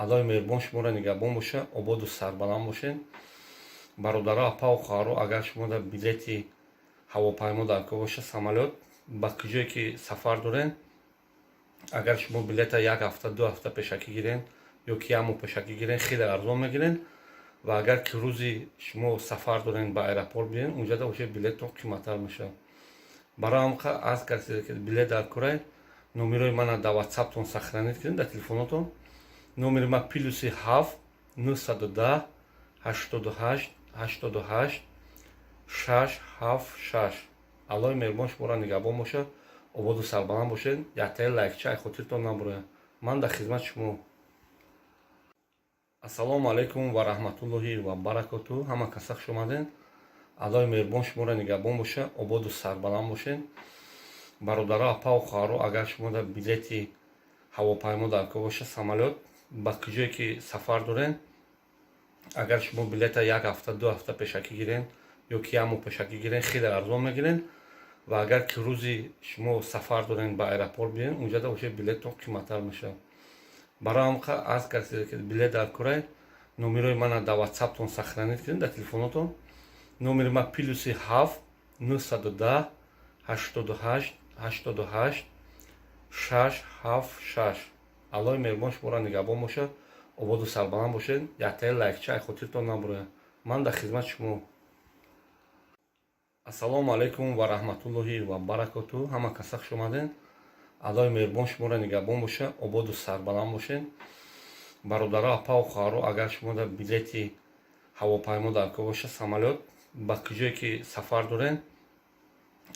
Аллоҳи меҳрубон шуморо нигаҳбон бошад, ободу сарбаланд бошед. Бародаро, апаву хоҳаро, агар шумо дар билети ҳавопаймо дар кор бошад, самолёт, ба куҷое ки сафар доред, агар шумо билета як ҳафта, 2 ҳафта пешакӣ гирен ё ки як моҳ пешакӣ гирен, хеле арзон мегирен. Ва агар ки рӯзи шумо сафар дорен, ба аэропорт биёен, унҷада бошад, билеттон қиматтар мешавад. Барои ҳамқа аз касе ки билет дар курай, номерои мана дар ватсаптон сохранить кунед, дар телефонотон. Номери ма +7 910 88 88 676. Аллоҳи меҳрубон шуморо нигаҳбон бошад, ободу сарбаланд бошед. Яктаи лайкча ай хотиртон набурояд. Ман дар хизмати шумо. Ассалому алайкум ва раҳматуллоҳи ва баракоту. Ҳама каса хуш омадед. Аллоҳи меҳрубон шуморо нигаҳбон бошад, ободу сарбаланд бошед. Бародаро, апаву хоҳаро, агар шумо дар билети ҳавопаймо дар кор бошад, самолёт, ба куҷое ки сафар доред, агар шумо билета як ҳафта, 2 ҳафта пешакӣ гирен ё ки як моҳ пешакӣ гирен, хеле арзон мегирен. Ва агар ки рӯзи шумо сафар дорен, ба аэропорт биёен, унҷада бошад, билеттон қиматтар мешавад. Барои ҳамқа аз касе ки билет дар курай, номерои мана дар ватсаптон сохранить кунед, дар телефонотон. Номери ма +7 910 88 88 676. Аллоҳи меҳрубон шуморо нигаҳбон бошад, ободу сарбаланд бошед. Яктаи лайкча ай хотиртон набурояд. Ман дар хизмати шумо. Ассалому алайкум ва раҳматуллоҳи ва баракоту. Ҳама каса хуш омадед. Аллоҳи меҳрубон шуморо нигаҳбон бошад, ободу сарбаланд бошед. Бародаро, апаву хоҳаро, агар шумо дар билети ҳавопаймо дар кор бошад, самолёт, ба куҷое ки сафар доред,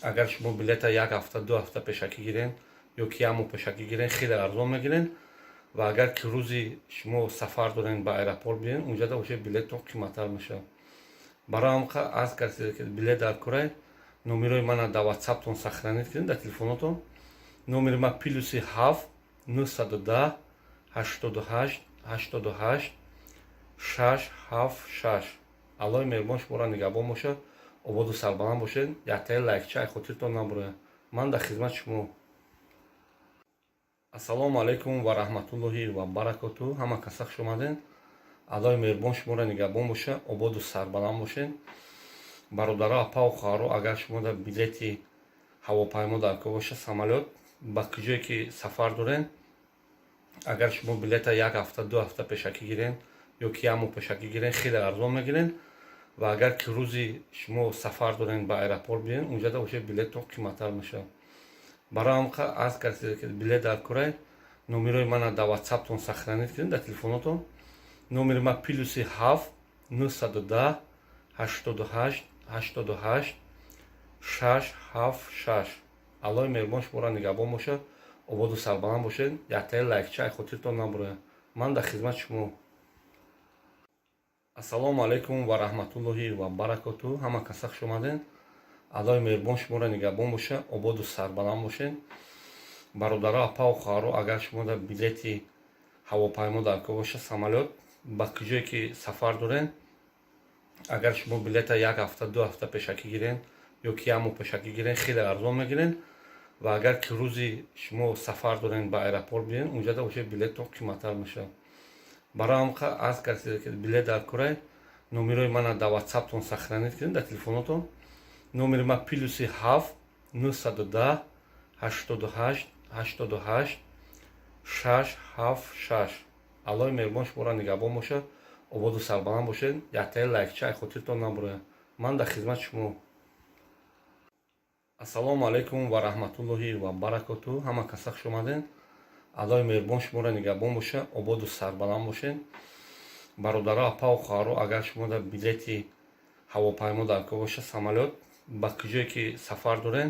агар шумо билета як ҳафта, 2 ҳафта пешакӣ гирен ё ки як моҳ пешакӣ гирен, хеле арзон мегирен. Ва агар ки рӯзи шумо сафар дорен, ба аэропорт биёен, унҷада бошад, билеттон қиматтар мешавад. Барои ҳамқа аз касе ки билет дар курай, номерои мана дар ватсаптон сохранить кунед, дар телефонотон. Номери ма +7 910 88 88 676. Аллоҳи меҳрубон шуморо нигаҳбон бошад, ободу сарбаланд бошед. Яктаи лайкча ай хотиртон набурояд. Ман дар хизмати шумо. Ассалому алайкум ва раҳматуллоҳи ва баракоту. Ҳама каса хуш омадед. Аллоҳи меҳрубон шуморо нигаҳбон бошад, ободу сарбаланд бошед. Бародаро, апаву хоҳаро, агар шумо дар билети ҳавопаймо дар кор бошад, самолёт, ба куҷое ки сафар доред, агар шумо билета як ҳафта, 2 ҳафта пешакӣ гирен ё ки як моҳ пешакӣ гирен, хеле арзон мегирен. Ва агар ки рӯзи шумо сафар дорен, ба аэропорт биёен, унҷада бошад, билеттон қиматтар мешавад. Барои ҳамқа аз касе ки билет дар курай, номерои мана дар ватсаптон сохранить кунед, дар телефонотон. Номери ма +7 910 88 88 676. Аллоҳи меҳрубон шуморо нигаҳбон бошад, ободу сарбаланд бошед. Яктаи лайкча ай хотиртон набурояд. Ман дар хизмати шумо. Ассалому алайкум ва раҳматуллоҳи ва баракоту. Ҳама каса хуш омадед. Аллоҳи меҳрубон шуморо нигаҳбон бошад, ободу сарбаланд бошед. Бародаро, апаву хоҳаро, агар шумо дар билети ҳавопаймо дар кор бошад, самолёт, ба куҷое ки сафар доред, агар шумо билета як ҳафта, 2 ҳафта пешакӣ гирен ё ки як моҳ пешакӣ гирен, хеле арзон мегирен. Ва агар ки рӯзи шумо сафар дорен, ба аэропорт биен, унҷада уже билеттон қиматтар мешавад. Барои ҳамқа аз касе ки билет дар курай, номерои мана дар ватсаптон сохранить кунед, дар телефонотон. Номери ма +7 910 88 88 676. Аллоҳи меҳрубон шуморо нигаҳбон бошад, ободу сарбаланд бошед. Яктаи лайкча ай хотиртон набурояд. Ман дар хизмати шумо. Ассалому алайкум ва раҳматуллоҳи ва баракоту. Ҳама каса хуш омаден. Аллоҳи меҳрубон шуморо нигаҳбон бошад, ободу сарбаланд бошед. Бародаро, апаву хоҳаро, агар шумо дар билети ҳавопаймо дар кор бошад, самолёт, ба куҷое ки сафар дорен,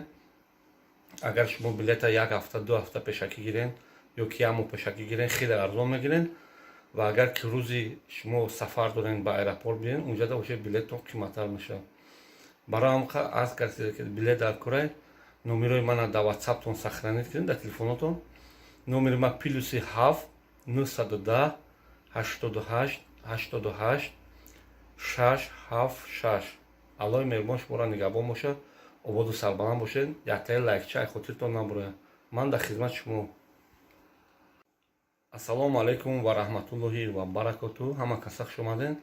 агар шумо билета як ҳафта, 2 ҳафта пешакӣ гирен ё ки як моҳ пешакӣ гирен, хеле арзон мегирен. Ва агар ки рӯзи шумо сафар дорен, ба аэропорт биен, унҷада уже билеттон қиматтар мешавад. Барои ҳамқа аз касе ки билет дар курай, номерои мана дар ватсаптон сохранить кунед, дар телефонотон. Номери ма +7 910 88 88 676. Аллоҳи меҳрубон шуморо нигаҳбон бошад, ободу сарбаланд бошед. Яктаи лайкча ай хотиртон набурояд. Ман дар хизмати шумо. Ассалому алайкум ва раҳматуллоҳи ва баракоту. Ҳама каса хуш омаден.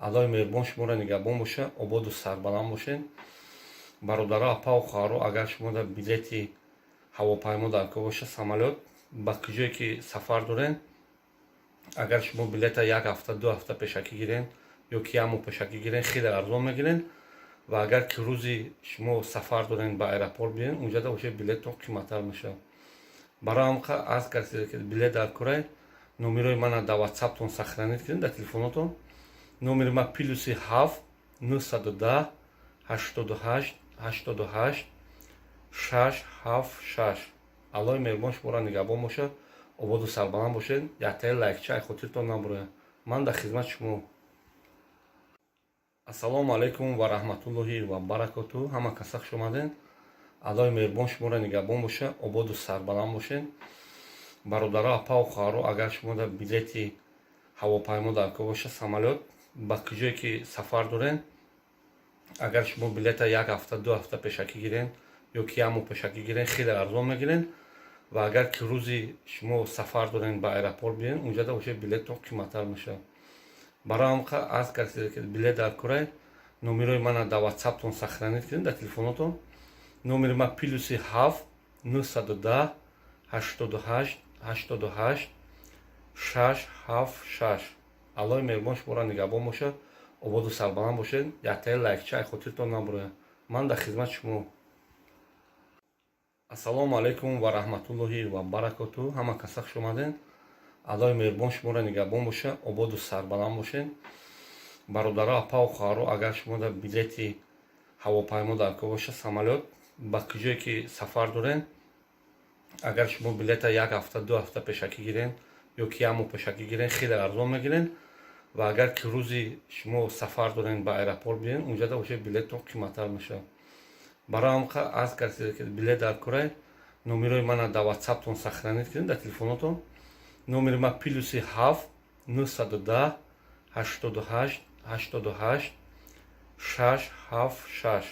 Аллоҳи меҳрубон шуморо нигаҳбон бошад, ободу сарбаланд бошед. Бародаро, апаву хоҳаро, агар шумо дар билети ҳавопаймо дар кор бошад, самолёт, ба куҷое ки сафар дорен, агар шумо билета як ҳафта, 2 ҳафта пешакӣ гирен ё ки як моҳ пешакӣ гирен, хеле арзон мегирен. Ва агар ки рӯзи шумо сафар дорен, ба аэропорт биен, унҷада уже билеттон қиматтар мешавад. Барои ҳамқа аз касе ки билет дар курай, номерои мана дар ватсаптон сохранить кунед, дар телефонотон. Номери ма +7 910 88 88 676. Аллоҳи меҳрубон шуморо нигаҳбон бошад, ободу сарбаланд бошед. Яктаи лайкча ай хотиртон набурояд. Ман дар хизмати шумо. Ассалому алайкум ва раҳматуллоҳи ва баракоту. Ҳама каса хуш омаден. Аллоҳи меҳрубон шуморо нигаҳбон бошад, ободу сарбаланд бошед. Бародаро, апаву хоҳаро, агар шумо дар билети ҳавопаймо дар кор бошад, самолёт, ба куҷое ки сафар дорен, агар шумо билета як ҳафта, 2 ҳафта пешакӣ гирен ё ки як моҳ пешакӣ гирен, хеле арзон мегирен. Ва агар ки рӯзи шумо сафар дорен, ба аэропорт биен, унҷада уже билеттон қиматтар мешавад. Барои ҳамқа аз касе ки билет дар курай, номерои мана дар ватсаптон сохранить кунед, дар телефонотон. Номери ма +7 910 88 88 676. Аллоҳи меҳрубон шуморо нигаҳбон бошад, ободу сарбаланд бошед. Яктаи лайкча ай хотиртон набурояд. Ман дар хизмати шумо. Ассалому алайкум ва раҳматуллоҳи ва баракоту. Ҳама каса хуш омаден. Аллоҳи меҳрубон шуморо нигаҳбон бошад, ободу сарбаланд бошед. Бародаро, апаву хоҳаро, агар шумо дар билети ҳавопаймо дар кор бошад, самолёт, ба куҷое ки сафар дорен, агар шумо билета як ҳафта, 2 ҳафта пешакӣ гирен ё ки як моҳ пешакӣ гирен, хеле арзон мегирен. Ва агар ки рӯзи шумо сафар дорен, ба аэропорт биен, унҷада уже билеттон қиматтар мешавад. Барои ҳамқа аз касе ки билет дар курай, номерои мана дар ватсаптон сохранить кунед, дар телефонотон. Номери ма +7 910 88 88 676.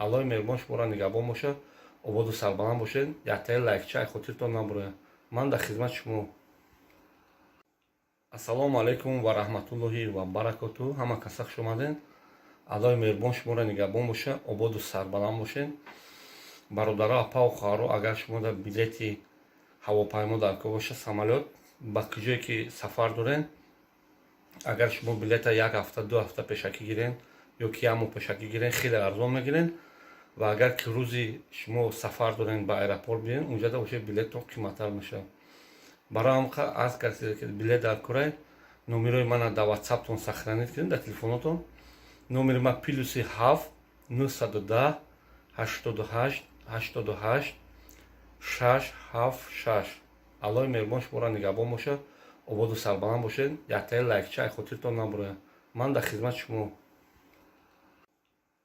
Аллоҳи меҳрубон шуморо нигаҳбон бошад, ободу сарбаланд бошед. Яктаи лайкча ай хотиртон набурояд. Ман дар хизмати шумо. Ассалому алайкум ва раҳматуллоҳи ва баракоту. Ҳама каса хуш омаден. Аллоҳи меҳрубон шуморо нигаҳбон бошад, ободу сарбаланд бошед. Бародаро, апаву хоҳаро, агар шумо дар билети ҳавопаймо дар кор бошад, самолёт, ба куҷое ки сафар дорен, агар шумо билета як ҳафта, 2 ҳафта пешакӣ гирен ё ки як моҳ пешакӣ гирен, хеле арзон мегирен. Ва агар ки рӯзи шумо сафар дорен, ба аэропорт биен, унҷада уже билеттон қиматтар мешавад. Барои ҳамқа аз касе ки билет дар курай, номерои мана дар ватсаптон сохранить кунед, дар телефонотон. Номери ма +7 910 88 88 676. Аллоҳи меҳрубон шуморо нигаҳбон бошад, ободу сарбаланд бошед. Яктаи лайкча ай хотиртон набурояд. Ман дар хизмати шумо.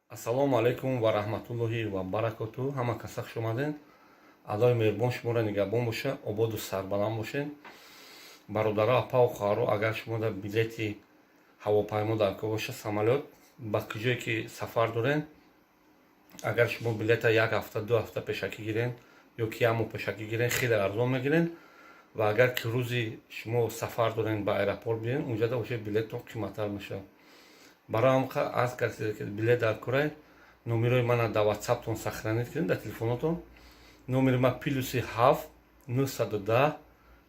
Ассалому алайкум ва раҳматуллоҳи ва баракоту. Ҳама каса хуш омаден. Аллоҳи меҳрубон шуморо нигаҳбон бошад, ободу сарбаланд бошед. Бародаро, апаву хоҳаро, агар шумо дар билети ҳавопаймо дар кор бошад, самолёт, ба куҷое ки сафар дорен, агар шумо билета як ҳафта, 2 ҳафта пешакӣ гирен. Ё ки як моҳ пешакӣ гирен, хеле арзон мегирен. Ва агар ки рӯзи шумо сафар дорен, ба аэропорт биёен, унҷада уже билеттон қиматтар мешавад. Барои ҳамқа аз касе ки билет дар курай, номерои мана дар ватсаптон сохранить кунед, дар телефонотон. Номери ма +7 910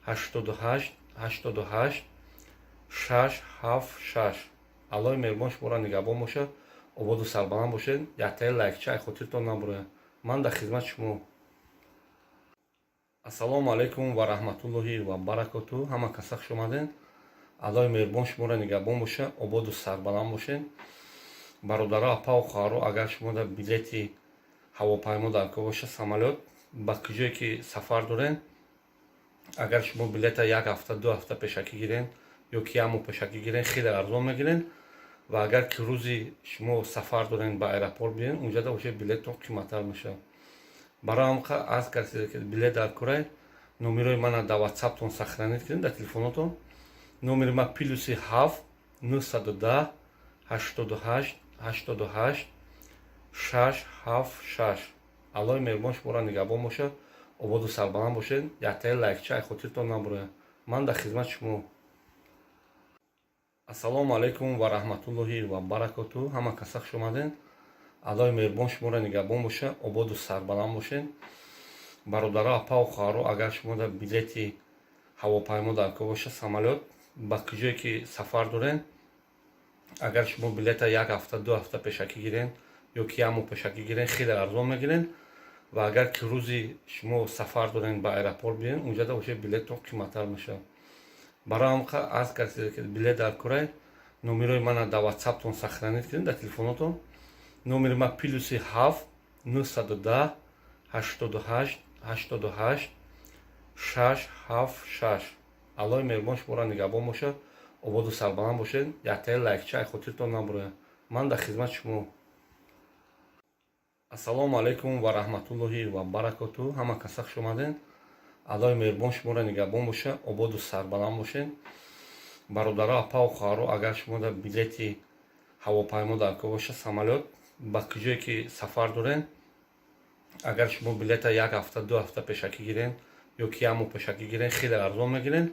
88 88 676. Аллоҳи меҳрубон шуморо нигаҳбон бошад, ободу сарбаланд бошед. Яктаи лайкча ай хотиртон набурояд. Ман дар хизмати шумо. Ассалому алайкум ва раҳматуллоҳи ва баракоту. Ҳама каса хуш омаден. Аллоҳи меҳрубон шуморо нигаҳбон бошад, ободу сарбаланд бошед. Бародаро, апаву хоҳаро, агар шумо дар билети ҳавопаймо дар кор боша, самолёт, ба куҷое ки сафар дорен, агар шумо билета як ҳафта, 2 ҳафта пешакӣ гирен ё ки як моҳ пешакӣ гирен, хеле арзон мегирен. Ва агар ки рӯзи шумо сафар дорен, ба аэропорт биёен, унҷада уже билеттон қиматтар мешавад. Барои ҳамқа аз касе ки билет дар курай, номерои мана дар ватсаптон сохранить кунед, дар телефонотон. Номери ма +7 910 88 88 676. Аллоҳи меҳрубон шуморо нигаҳбон бошад, ободу сарбаланд бошед. Яктаи лайкча ай хотиртон набурояд. Ман дар хизмати шумо. Ассалому алайкум ва раҳматуллоҳи ва баракоту. Ҳама каса хуш омаден. Аллоҳи меҳрубон шуморо нигаҳбон бошад, ободу сарбаланд бошед. Бародаро, апаву хоҳаро, агар шумо дар билети ҳавопаймо дар кор боша, самолёт, ба куҷое ки сафар дорен, агар шумо билета як ҳафта, 2 ҳафта пешакӣ гирен ё ки як моҳ пешакӣ гирен, хеле арзон мегирен. Ва агар ки рӯзи шумо сафар дорен, ба аэропорт биёен, унҷада уже билеттон қиматтар мешавад. Барои ҳамқа аз касе ки билет дар курай, номерои мана дар ватсаптон сохранить кунед, дар телефонотон. Номери ма +7 910 88 88 676. Аллоҳи меҳрубон шуморо нигаҳбон бошад, ободу сарбаланд бошед. Яктаи лайкча ай хотиртон набурояд. Ман дар хизмати шумо. Ассалому алайкум ва раҳматуллоҳи ва баракоту. Ҳама каса хуш омаден. Аллоҳи меҳрубон шуморо нигаҳбон бошад, ободу сарбаланд бошед. Бародаро, апаву хоҳаро, агар шумо дар билети ҳавопаймо дар кор боша, самолёт, ба куҷое ки сафар дорен, агар шумо билета як ҳафта, 2 ҳафта пешакӣ гирен ё ки як моҳ пешакӣ гирен, хеле арзон мегирен.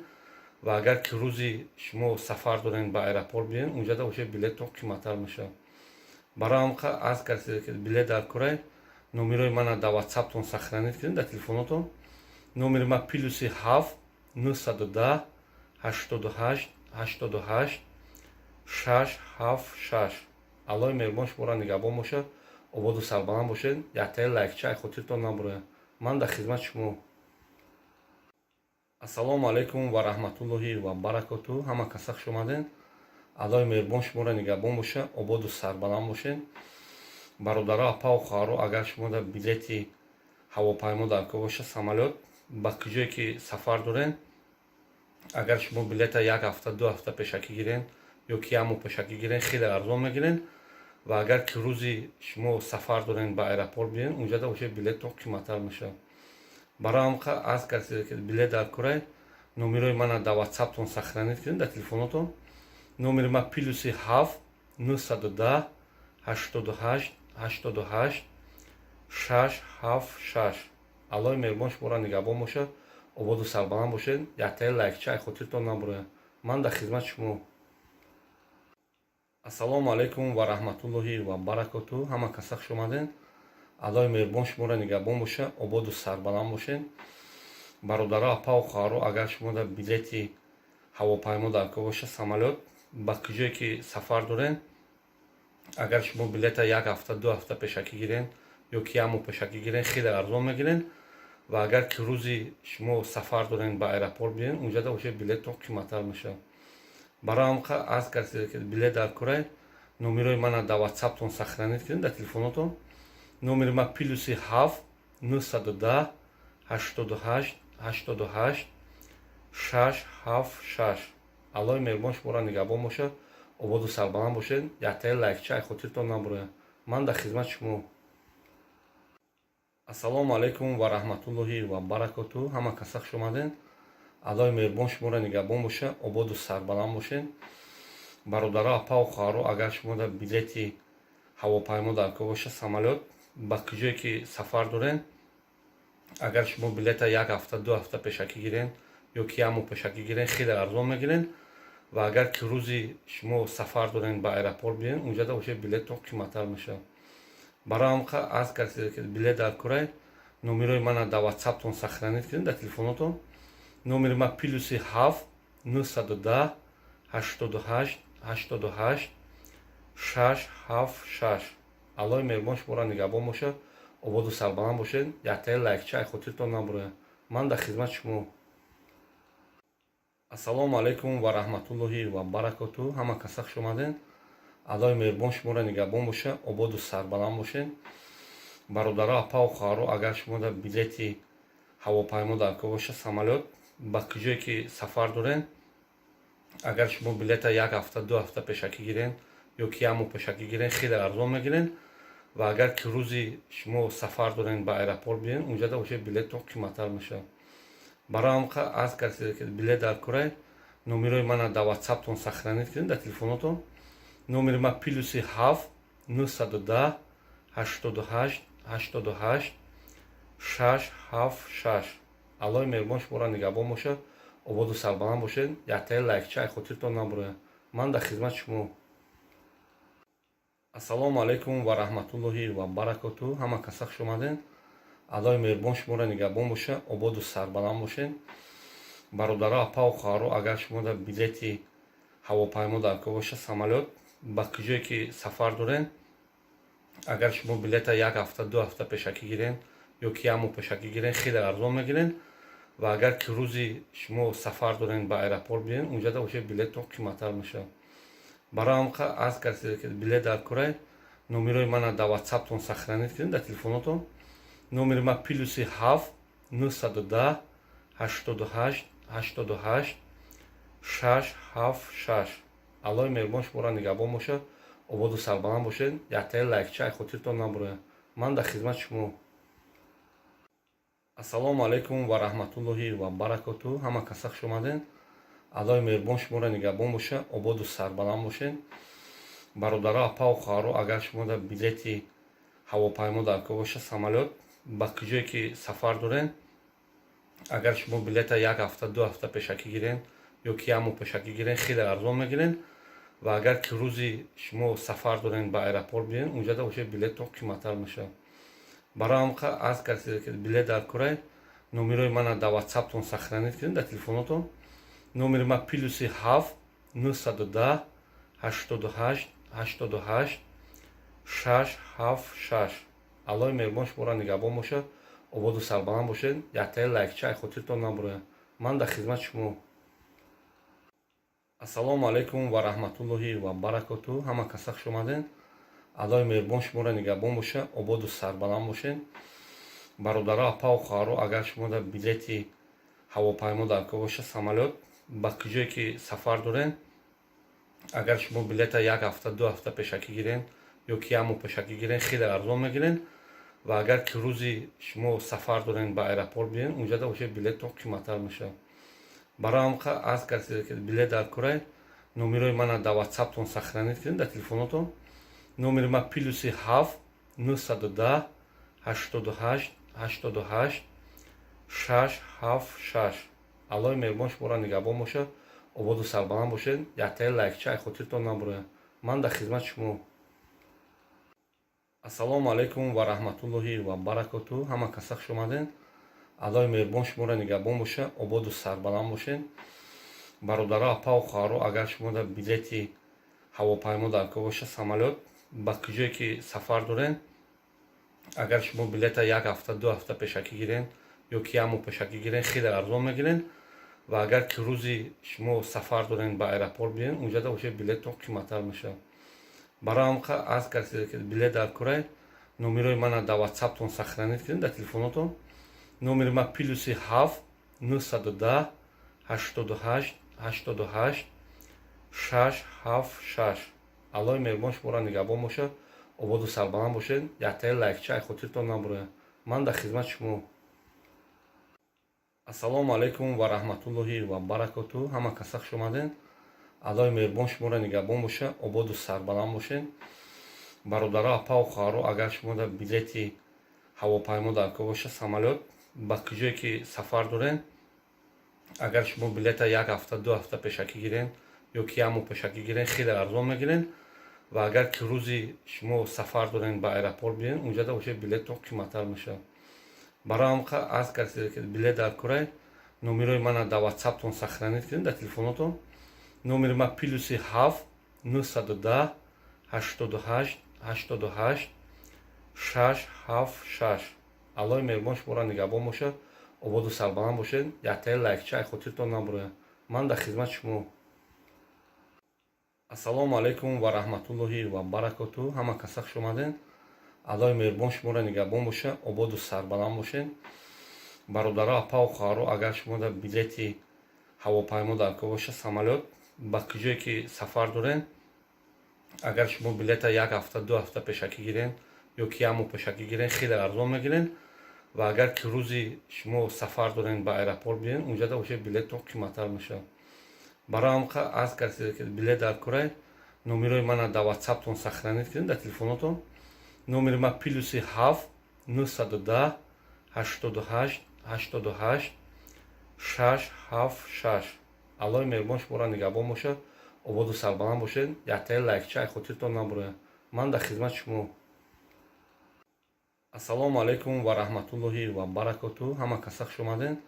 Ва агар ки рӯзи шумо сафар дорен, ба аэропорт биёен, унҷада уже билеттон қиматтар мешавад. Барои ҳамқа аз касе ки билет дар курай, номерои мана дар ватсаптон сохранить кунед, дар телефонотон. Номери ма +7 910 88 88 676. Аллоҳи меҳрубон шуморо нигаҳбон бошад, ободу сарбаланд бошед. Яктаи лайкча ай хотиртон набурояд. Ман дар хизмати шумо. Ассалому алайкум ва раҳматуллоҳи ва баракоту. Ҳама каса хуш омаден. Аллоҳи меҳрубон шуморо нигаҳбон бошад, ободу сарбаланд бошед. Бародаро, апаву хоҳаро, агар шумо дар билети ҳавопаймо дар кор боша, самолёт, ба куҷое ки сафар дорен, агар шумо билета як ҳафта, 2 ҳафта пешакӣ гирен ё ки як моҳ пешакӣ гирен, хеле арзон мегирен. Ва агар ки рӯзи шумо сафар дорен, ба аэропорт биёен, унҷада уже билеттон қиматтар мешавад. Барои ҳамқа аз касе ки билет дар курай, номерои мана дар ватсаптон сохранить кунед, дар телефонотон. Номери ма +7 910 88 88 676. Аллоҳи меҳрубон шуморо нигаҳбон бошад, ободу сарбаланд бошед. Яктаи лайкча ай хотиртон набурояд. Ман дар хизмати шумо. Ассалому алайкум ва раҳматуллоҳи ва баракоту. Ҳама каса хуш омаден. Аллоҳи меҳрубон шуморо нигаҳбон бошад, ободу сарбаланд бошед. Бародаро, апаву хоҳаро, агар шумо дар билети ҳавопаймо дар кор боша, самолёт, ба куҷое ки сафар дорен, агар шумо билета як ҳафта, 2 ҳафта пешакӣ гирен ё ки як моҳ пешакӣ гирен, хеле арзон мегирен. Ва агар ки рӯзи шумо сафар дорен, ба аэропорт биёен, унҷада уже билеттон қиматтар мешавад. Барои ҳамқа аз касе ки билет дар курай, номерои мана дар ватсаптон сохранить кунед, дар телефонотон. Номери ма +7 910 88 88 676. Аллоҳи меҳрубон шуморо нигаҳбон бошад, ободу сарбаланд бошед. Яктаи лайкча ай хотиртон набурояд. Ман дар хизмати шумо. Ассалому алайкум ва раҳматуллоҳи ва баракоту. Ҳама каса хуш омаден. Аллоҳи меҳрубон шуморо нигаҳбон бошад, ободу сарбаланд бошед. Бародаро, апаву хоҳаро, агар шумо дар билети ҳавопаймо дар кор боша, самолёт, ба куҷое ки сафар дорен, Агар шумо билета як ҳафта, 2 ҳафта пешакӣ гирен ё ки як моҳ пешакӣ гирен, хеле арзон мегирен. Ва агар ки рӯзи шумо сафар дорен, ба аэропорт биен, унҷада уже билеттон қиматтар мешавад. Барои ҳамқа аз касе ки билет дар курай, номерои мана дар Ватсаптон сохранить кунед, дар телефонотон. Номери ма +7 910 88 88 676. Аллоҳи меҳрубон шуморо нигаҳбон бошад, ободу сарбаланд бошед. Яктаи лайкча ай хотиртон набурояд. Ман дар хизмати шумо. Ассалому алайкум ва раҳматуллоҳи ва баракоту. Ҳама каса хуш омадед. Аллоҳи меҳрубон шуморо нигаҳбон бошад, ободу сарбаланд бошед. Бародаро, апаву хоҳаро, агар шумо дар билети ҳавопаймо дар кор бошад, самолёт, ба куҷое ки сафар доред, агар шумо билета як ҳафта, 2 ҳафта пешакӣ гирен ё ки як моҳ пешакӣ гирен, хеле арзон мегирен. Ва агар ки рӯзи шумо сафар дорен, ба аэропорт биен, унҷада уже билеттон қиматтар мешавад. Барои ҳамқа аз касе ки билет дар курай, номерои мана дар Ватсаптон сохранить кунед, дар телефонотон. Номери ма +7 910 88 88 676. Аллоҳи меҳрубон шуморо нигаҳбон бошад, ободу сарбаланд бошед. Яктаи лайкча ай хотиртон набурояд. Ман дар хизмати шумо. Ассалому алайкум ва раҳматуллоҳи ва баракоту. Ҳама каса хуш омадед. Аллоҳи меҳрубон шуморо нигаҳбон бошад, ободу сарбаланд бошед. Бародаро, апаву хоҳаро, агар шумо дар билети ҳавопаймо дар кор бошад, самолёт, ба куҷое ки сафар доред, агар шумо билета як ҳафта, 2 ҳафта пешакӣ гирен ё ки як моҳ пешакӣ гирен, хеле арзон мегирен. Ва агар ки рӯзи шумо сафар дорен, ба аэропорт биен, унҷада уже билеттон қиматтар мешавад. Барои ҳамқа аз касе ки билет дар курай, номерои мана дар Ватсаптон сохранить кунед, дар телефонотон. Номери ма +7 910 88 88 676. Аллоҳи меҳрубон шуморо нигаҳбон бошад, ободу сарбаланд бошед. Яктаи лайкча ай хотиртон набурояд. Ман дар хизмати шумо. Ассалому алайкум ва раҳматуллоҳи ва баракоту. Ҳама каса хуш омадед. Аллоҳи меҳрубон шуморо нигаҳбон бошад, ободу сарбаланд бошед. Бародаро, апаву хоҳаро, агар шумо дар билети ҳавопаймо дар кор бошад, самолёт, ба куҷое ки сафар доред, агар шумо билета як ҳафта, 2 ҳафта пешакӣ гирен ё ки як моҳ пешакӣ гирен, хеле арзон мегирен. Ва агар ки рӯзи шумо сафар дорен, ба аэропорт биен, унҷада уже билеттон қиматтар мешавад. Барои ҳамқа аз касе ки билет дар курай, номерои мана дар Ватсаптон сохранить кунед, дар телефонотон. Номери ма +7 910 88 88 676. Аллоҳи меҳрубон шуморо нигаҳбон бошад, ободу сарбаланд бошед. Яктаи лайкча ай хотиртон набурояд. Ман дар хизмати шумо. Ассалому алайкум ва раҳматуллоҳи ва баракоту. Ҳама каса хуш омадед. Аллоҳи меҳрубон шуморо нигаҳбон бошад, ободу сарбаланд бошед. Бародаро, апаву хоҳаро, агар шумо дар билети ҳавопаймо дар кор бошад, самолёт, ба куҷое ки сафар доред, агар шумо билета як ҳафта, 2 ҳафта пешакӣ гирен ё ки як моҳ пешакӣ гирен, хеле арзон мегирен. Ва агар ки рӯзи шумо сафар дорен, ба аэропорт биен, унҷада уже билеттон қиматтар мешавад. Барои ҳамқа аз касе ки билет дар курай, номерои мана дар Ватсаптон сохранить кунед, дар телефонотон. Номери ма +7 910 88 88 676. Аллоҳи меҳрубон шуморо нигаҳбон бошад, ободу сарбаланд бошед. Яктаи лайкча ай хотиртон набурояд. Ман дар хизмати шумо. Ассалому алайкум ва раҳматуллоҳи ва баракоту. Ҳама каса хуш омадед. Аллоҳи меҳрубон шуморо нигаҳбон бошад, ободу сарбаланд бошед. Бародаро, апаву хоҳаро, агар шумо дар билети ҳавопаймо дар кор бошад, самолёт, ба куҷое ки сафар доред, агар шумо билета як ҳафта, 2 ҳафта пешакӣ гирен ё ки як моҳ пешакӣ гирен, хеле арзон мегирен. Ва агар ки рӯзи шумо сафар дорен, ба аэропорт биен, унҷада уже билеттон қиматтар мешавад. Барои ҳамқа аз касе ки билет дар курай, номерои мана дар Ватсаптон сохранить кунед, дар телефонотон. Номери ма +7 910 88 88 676. Аллоҳи меҳрубон шуморо нигаҳбон бошад, ободу сарбаланд бошед. Яктаи лайкча ай хотиртон набурояд. Ман дар хизмати шумо. Ассалому алайкум ва раҳматуллоҳи ва баракоту. Ҳама каса хуш омадед. Аллоҳи меҳрубон шуморо нигаҳбон бошад, ободу сарбаланд бошед. Бародаро, апаву хоҳаро, агар шумо дар билети ҳавопаймо дар кор бошад, самолёт, Ба куҷое ки сафар дорен, агар шумо билета як ҳафта, 2 ҳафта пешакӣ гирен ё ки як моҳ пешакӣ гирен, хеле арзон мегирен. Ва агар ки рӯзи шумо сафар дорен, ба аэропорт биен, унҷада уже билеттон қиматтар мешавад. Барои ҳам аз касе ки билет дар курай, номерои мана дар ватсаптон сохранить кунед, дар телефонотон. Номери ма +7 910 88 88 676. Аллоҳи меҳрубон шуморо нигаҳбон бошад, ободу сарбаланд бошед. Яктаи лайкча ай хотиртон набурояд. Ман дар хизмати шумо. Ассалому алайкум ва раҳматуллоҳи ва баракоту. Ҳама каса хуш омадед. Аллоҳи меҳрубон шуморо нигаҳбон бошад, ободу сарбаланд бошед. Бародаро, апаву хоҳаро, агар шумо дар билети ҳавопаймо дар кор бошад, самолёт, ба куҷое ки сафар дорен, агар шумо билета як ҳафта, 2 ҳафта пешакӣ гирен ё ки як моҳ пешакӣ гирен, хеле арзон мегирен. Ва агар ки рӯзи шумо сафар дорен, ба аэропорт биен, унҷада уже билеттон қиматтар мешавад. Барои ҳам аз касе ки билет дар курай, номерои мана дар ватсаптон сохранить кунед, дар телефонотон. Номери ма +7 910 88 88 676. Аллоҳи меҳрубон шуморо нигаҳбон бошад, ободу сарбаланд бошед. Яктаи лайкча ай хотиртон набурояд. Ман дар хизмати шумо. Ассалому алайкум ва раҳматуллоҳи ва баракоту. Ҳама каса хуш омадед.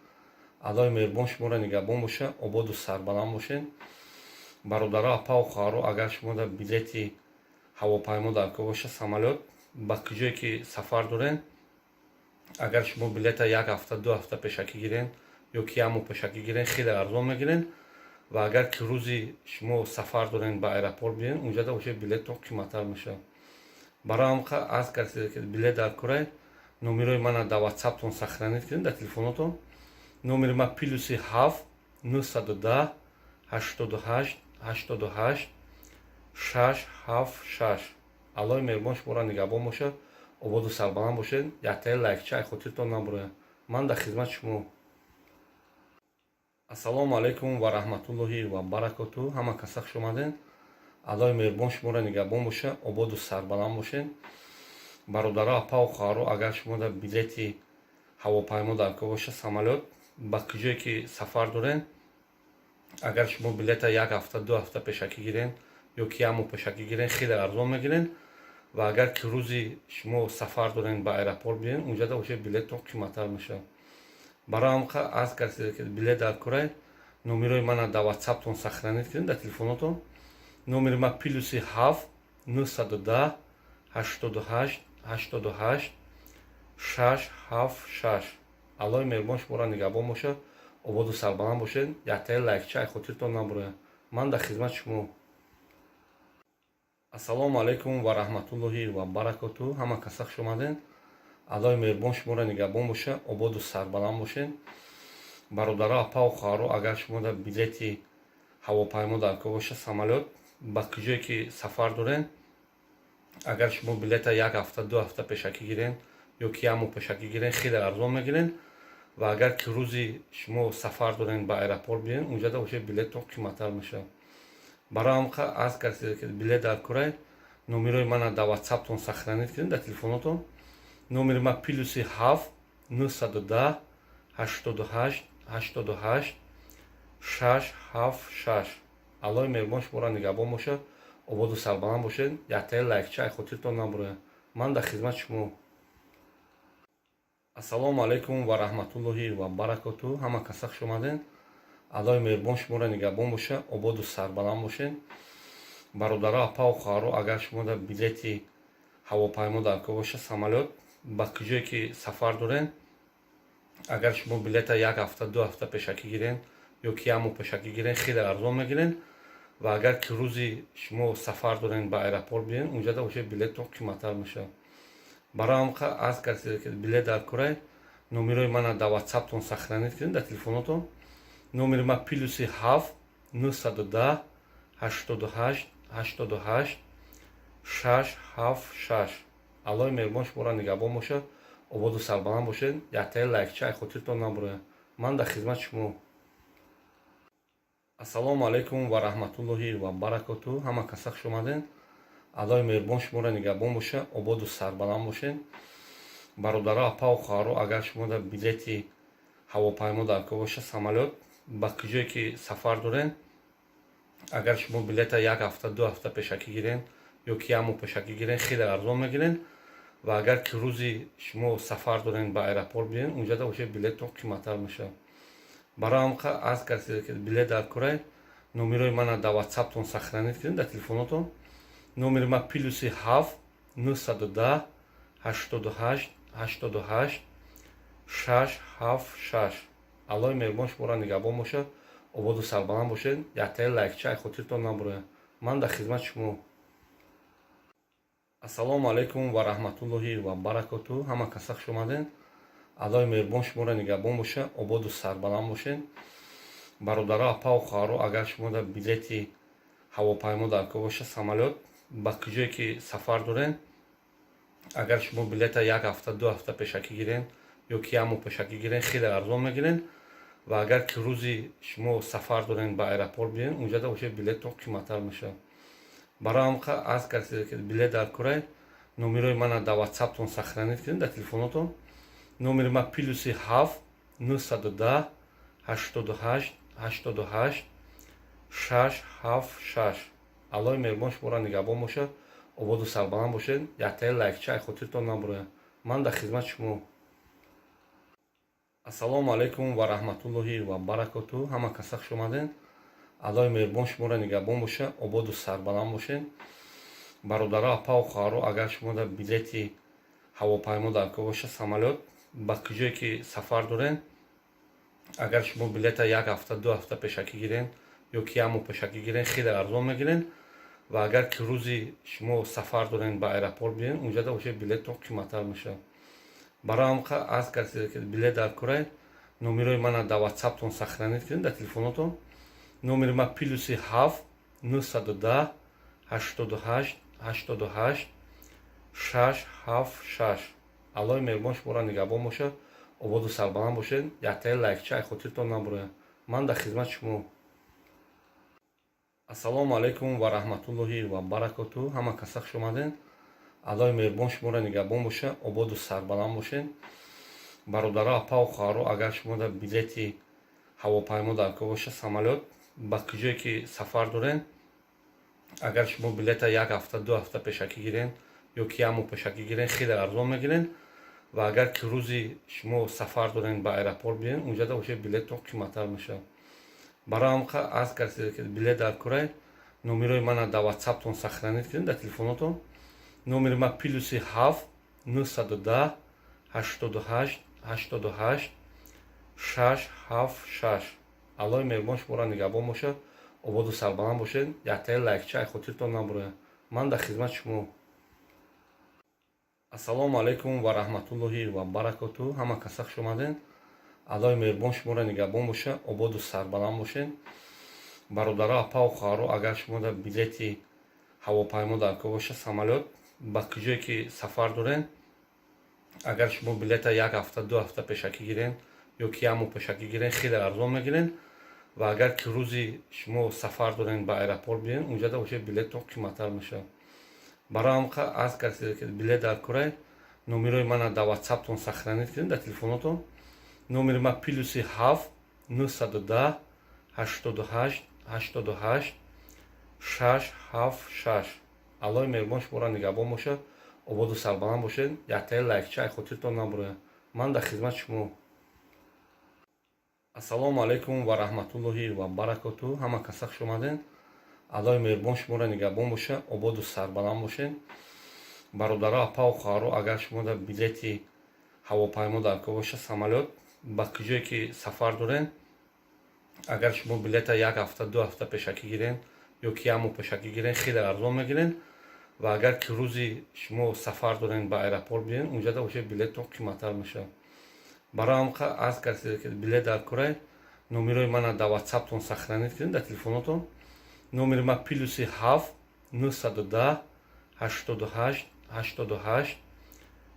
Аллоҳи меҳрубон шуморо нигаҳбон бошад, ободу сарбаланд бошед. Бародаро, апаву хоҳаро, агар шумо дар билети ҳавопаймо дар кор бошад, самолёт, ба куҷое ки сафар дорен, агар шумо билета як ҳафта, 2 ҳафта пешакӣ гирен ё ки як моҳ пешакӣ гирен, хеле арзон мегирен. Ва агар ки рӯзи шумо сафар дорен, ба аэропорт биен, унҷада уже билеттон қиматтар мешавад. Барои ҳам аз касе ки билет дар курай, номерои мана дар ватсаптон сохранить кунед, дар телефонотон. Номери ма +7 910 88 88 676. Аллоҳи меҳрубон шуморо нигаҳбон бошад, ободу сарбаланд бошед. Яктаи лайкча ай хотиртон набурояд. Ман дар хизмати шумо. Ассалому алайкум ва раҳматуллоҳи ва баракоту. Ҳама каса хуш омадед. Аллоҳи меҳрубон шуморо нигаҳбон бошад, ободу сарбаланд бошед. Бародаро, апаву хоҳаро, агар шумо дар билети ҳавопаймо дар кор бошад, самолёт, ба куҷое ки сафар дорен, агар шумо билета як ҳафта, 2 ҳафта пешакӣ гирен ё ки як моҳ пешакӣ гирен, хеле арзон мегирен. Ва агар ки рӯзи шумо сафар дорен, ба аэропорт биен, унҷада уже билеттон қиматтар мешавад. Барои ҳам аз касе ки билет дар курай, номерои мана дар ватсаптон сохранить кунед, дар телефонотон. Номери ма +7 910 88 88 676. Аллоҳи меҳрубон шуморо нигаҳбон бошад, ободу сарбаланд бошед. Яктаи лайкча ай хотиртон набурояд. Ман дар хизмати шумо. Ассалому алайкум ва раҳматуллоҳи ва баракоту. Ҳама каса хуш омадед. Аллоҳи меҳрубон шуморо нигаҳбон бошад, ободу сарбаланд бошед. Бародаро, апаву хоҳаро, агар шумо дар билети ҳавопаймо дар кор бошад, самолёт, ба куҷое ки сафар дорен, агар шумо билета як ҳафта, 2 ҳафта пешакӣ гирен ё ки як моҳ пешакӣ гирен, хеле арзон мегирен. Ва агар ки рӯзи шумо сафар дорен, ба аэропорт биен, унҷада уже билеттон қиматтар мешавад. Барои ҳам аз касе ки билет дар курай, номерои мана дар ватсаптон сохранить кунед, дар телефонотон. Номери ма +7 910 88 88 676. Аллоҳи меҳрубон шуморо нигаҳбон бошад, ободу сарбаланд бошед. Яктаи лайкча ай хотиртон набурояд. Ман дар хизмати шумо. Ассалому алайкум ва раҳматуллоҳи ва баракоту. Ҳама каса хуш омадед. Аллоҳи меҳрубон шуморо нигаҳбон бошад, ободу сарбаланд бошед. Бародаро, апаву хоҳаро, агар шумо дар билети ҳавопаймо дар кор бошад, самолёт, ба куҷое ки сафар дорен, агар шумо билета як ҳафта, 2 ҳафта пешакӣ гирен ё ки як моҳ пешакӣ гирен, хеле арзон мегирен. Ва агар ки рӯзи шумо сафар дорен, ба аэропорт биен, унҷада уже билеттон қиматтар мешавад. Барои ҳам аз касе ки билет дар курай, номерои мана дар ватсаптон сохранить кунед, дар телефонотон. Номери ма +7 910 88 88 676. Аллоҳи меҳрубон шуморо нигаҳбон бошад, ободу сарбаланд бошед. Яктаи лайкча ай хотиртон набурояд. Ман дар хизмати шумо. Ассалому алайкум ва раҳматуллоҳи ва баракоту. Ҳама каса хуш омадед. Аллоҳи меҳрубон шуморо нигаҳбон бошад, ободу сарбаланд бошед. Бародаро, апау хоҳаро, агар шумо дар билети ҳавопаймо дар кор боша, самолёт, ба куҷое ки сафар дорен, агар шумо билета як ҳафта, 2 ҳафта пешакӣ гирен ё ки як моҳ пешакӣ гирен, хеле арзон мегирен. Ва агар ки рӯзи шумо сафар дорен, ба аэропорт биёен, унҷада уже билеттон қиматтар мешавад. Барои ҳам аз касе ки билет дар корай, номерои мана дар ватсаптон сохранить кунед, дар телефонотон. Номери ма +7 910 88 88 676. Аллоҳи меҳрубон шуморо нигаҳбон бошад, ободу сарбаланд бошед. Яктаи лайкча ай хотиртон набурояд. Ман дар хизмати шумо. Ассалому алайкум ва раҳматуллоҳи ва баракоту. Ҳама каса хуш омадед. Аллоҳи меҳрубон шуморо нигаҳбон бошад, ободу сарбаланд бошед. Бародаро, апау хоҳаро, агар шумо дар билети ҳавопаймо дар кор боша, самолёт, ба куҷое ки сафар дорен, агар шумо билета як ҳафта, 2 ҳафта пешакӣ гирен ё ки як моҳ пешакӣ гирен, хеле арзон мегирен. Ва агар ки рӯзи шумо сафар дорен, ба аэропорт биёен, унҷада уже билеттон қиматтар мешавад. Барои ҳам аз касе ки билет дар корай, номерои мана дар ватсаптон сохранить кунед, дар телефонотон. Номери ма +7 910 88 88 676. Аллоҳи меҳрубон шуморо нигаҳбон бошад, ободу сарбаланд бошед. Яктаи лайкча ай хотиртон набурояд. Ман дар хизмати шумо. Ассалому алайкум ва раҳматуллоҳи ва баракоту. Ҳама каса хуш омадед. Аллоҳи меҳрубон шуморо нигаҳбон бошад, ободу сарбаланд бошед. Бародаро, апау хоҳаро, агар шумо дар билети ҳавопаймо дар кор боша, самолёт, ба куҷое ки сафар дорен, агар шумо билета як ҳафта, 2 ҳафта пешакӣ гирен ё ки як моҳ пешакӣ гирен, хеле арзон мегирен. Ва агар ки рӯзи шумо сафар дорен, ба аэропорт биёен, унҷада уже билеттон қиматтар мешавад. Барои ҳам аз касе ки билет дар корай, номерои мана дар ватсаптон сохранить кунед, дар телефонотон. Номери ма +7 910 88 88 676. Аллоҳи меҳрубон шуморо нигаҳбон бошад, ободу сарбаланд бошед. Яктаи лайкча ай хотиртон набурояд. Ман дар хизмати шумо. Ассалому алайкум ва раҳматуллоҳи ва баракоту. Ҳама каса хуш омадед. Аллоҳи меҳрубон шуморо нигаҳбон бошад, ободу сарбаланд бошед. Бародаро, апау хоҳаро, агар шумо дар билети ҳавопаймо дар кор боша, самолёт, ба куҷое ки сафар дорен, агар шумо билета як ҳафта, 2 ҳафта пешакӣ гирен ё ки як моҳ пешакӣ гирен, хеле арзон мегирен. Ва агар ки рӯзи шумо сафар дорен, ба аэропорт биёен, унҷада уже билеттон қиматтар мешавад. Барои ҳам аз касе ки билет дар корай, номерои мана дар ватсаптон сохранить кунед, дар телефонотон. Номери ма +7 910 88 88 676. Аллоҳи меҳрубон шуморо нигаҳбон бошад, ободу сарбаланд бошед. Яктаи лайкча ай хотиртон набурояд. Ман дар хизмати шумо. Ассалому алайкум ва раҳматуллоҳи ва баракоту. Ҳама каса хуш омадед. Аллоҳи меҳрубон шуморо нигаҳбон бошад, ободу сарбаланд бошед. Бародаро, апау хоҳаро, агар шумо дар билети ҳавопаймо дар кор боша, самолёт, ба куҷое ки сафар дорен, агар шумо билета як ҳафта, 2 ҳафта пешакӣ гирен ё ки як моҳ пешакӣ гирен, хеле арзон мегирен. Ва агар ки рӯзи шумо сафар дорен, ба аэропорт биёен, унҷада уже билеттон қиматтар мешавад. Барои ҳам аз касе ки билет дар корай, номерои мана дар ватсаптон сохранить кунед, дар телефонотон. Номери ма +7 910 88 88 676. Аллоҳи меҳрубон шуморо нигаҳбон бошад, ободу сарбаланд бошед. Яктаи лайкча ай хотиртон набурояд. Ман дар хизмати шумо. Ассалому алайкум ва раҳматуллоҳи ва баракоту. Ҳама каса хуш омадед. Аллоҳи меҳрубон шуморо нигаҳбон бошад, ободу сарбаланд бошед. Бародаро, апау хоҳаро, агар шумо дар билети ҳавопаймо дар кор боша, самолёт, ба куҷое ки сафар дорен, агар шумо билета як ҳафта, 2 ҳафта пешакӣ гирен ё ки як моҳ пешакӣ гирен, хеле арзон мегирен. Ва агар ки рӯзи шумо сафар дорен, ба аэропорт биёен, унҷада уже билеттон қиматтар мешавад. Барои ҳам аз касе ки билет дар корай, номерои мана дар ватсаптон сохранить кунед, дар телефонотон. Номери ма +7 910 88 88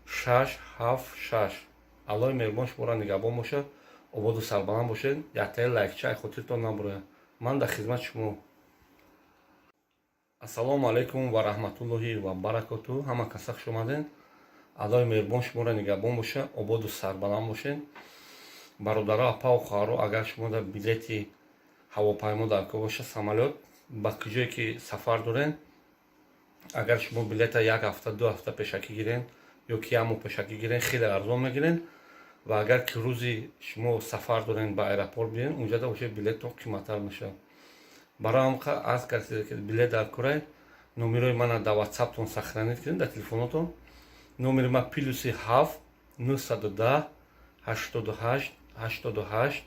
676. Аллоҳи меҳрубон шуморо нигаҳбон бошад, ободу сарбаланд бошед. Яктаи лайкча ай хотиртон набурояд. Ман дар хизмати шумо. Ассалому алайкум ва раҳматуллоҳи ва баракоту. Ҳама каса хуш омадед. Аллои меҳрубон шуморо нигаҳбон боша, ободу сарбаланд бошед. Бародаро, апаву хоҳаро, агар шумо дар билети ҳавопаймо дар кор боша, самолёт, ба куҷое ки сафар дорен, агар шумо билета як ҳафта, 2 ҳафта пешакӣ гирен ё ки як моҳ пешакӣ гирен, хеле арзон мегирен. Ва агар ки рӯзи шумо сафар дорен, ба аэропорт биёен, унҷада уже билеттон қиматтар мешавад. Барои ҳам аз касе ки билет дар корай, номерои мана дар ватсаптон сохранить кунед, дар телефонотон. Номери ма +7 910 88 88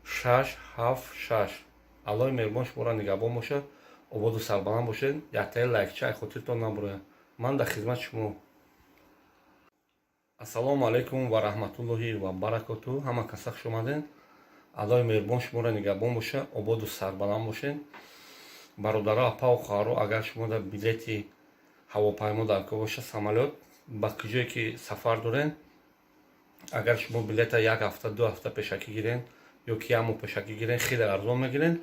676. Аллои меҳрубон шуморо нигаҳбон бошад, ободу сарбаланд бошед. Яктаи лайкча ай хотиртон набурояд. Ман дар хизмати шумо. Ассалому алайкум ва раҳматуллоҳи ва баракоту. Ҳама каса хуш омадед. Аллои меҳрубон шуморо нигаҳбон бошад, ободу сарбаланд бошед. Бародаро, апаву хоҳаро, агар шумо дар билети ҳавопаймо дар кор боша, самолёт, ба куҷое ки сафар дорен, агар шумо билета як ҳафта, 2 ҳафта пешакӣ гирен ё ки як моҳ пешакӣ гирен, хеле арзон мегирен.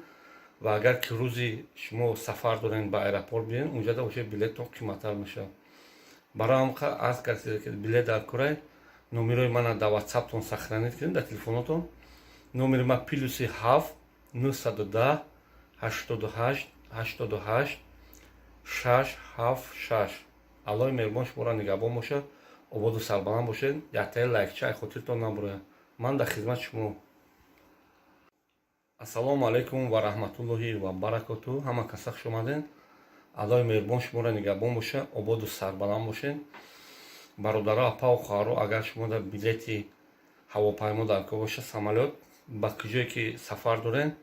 Ва агар ки рӯзи шумо сафар дорен, ба аэропорт биёен, унҷада уже билеттон қиматтар мешавад. Барои ҳам аз касе ки билет дар корай, номерои мана дар ватсаптон сохранить кунед, дар телефонотон. Номери ма +7 910 88 88 676. Аллои меҳрубон шуморо нигаҳбон бошад, ободу сарбаланд бошед. Яктаи лайкча ай хотиртон набурояд. Ман дар хизмати шумо. Ассалому алайкум ва раҳматуллоҳи ва баракоту. Ҳама каса хуш омадед. Аллои меҳрубон шуморо нигаҳбон бошад, ободу сарбаланд бошед. Бародаро, апаву хоҳаро, агар шумо дар билети ҳавопаймо дар кор боша, самолёт, ба куҷое ки сафар дорен,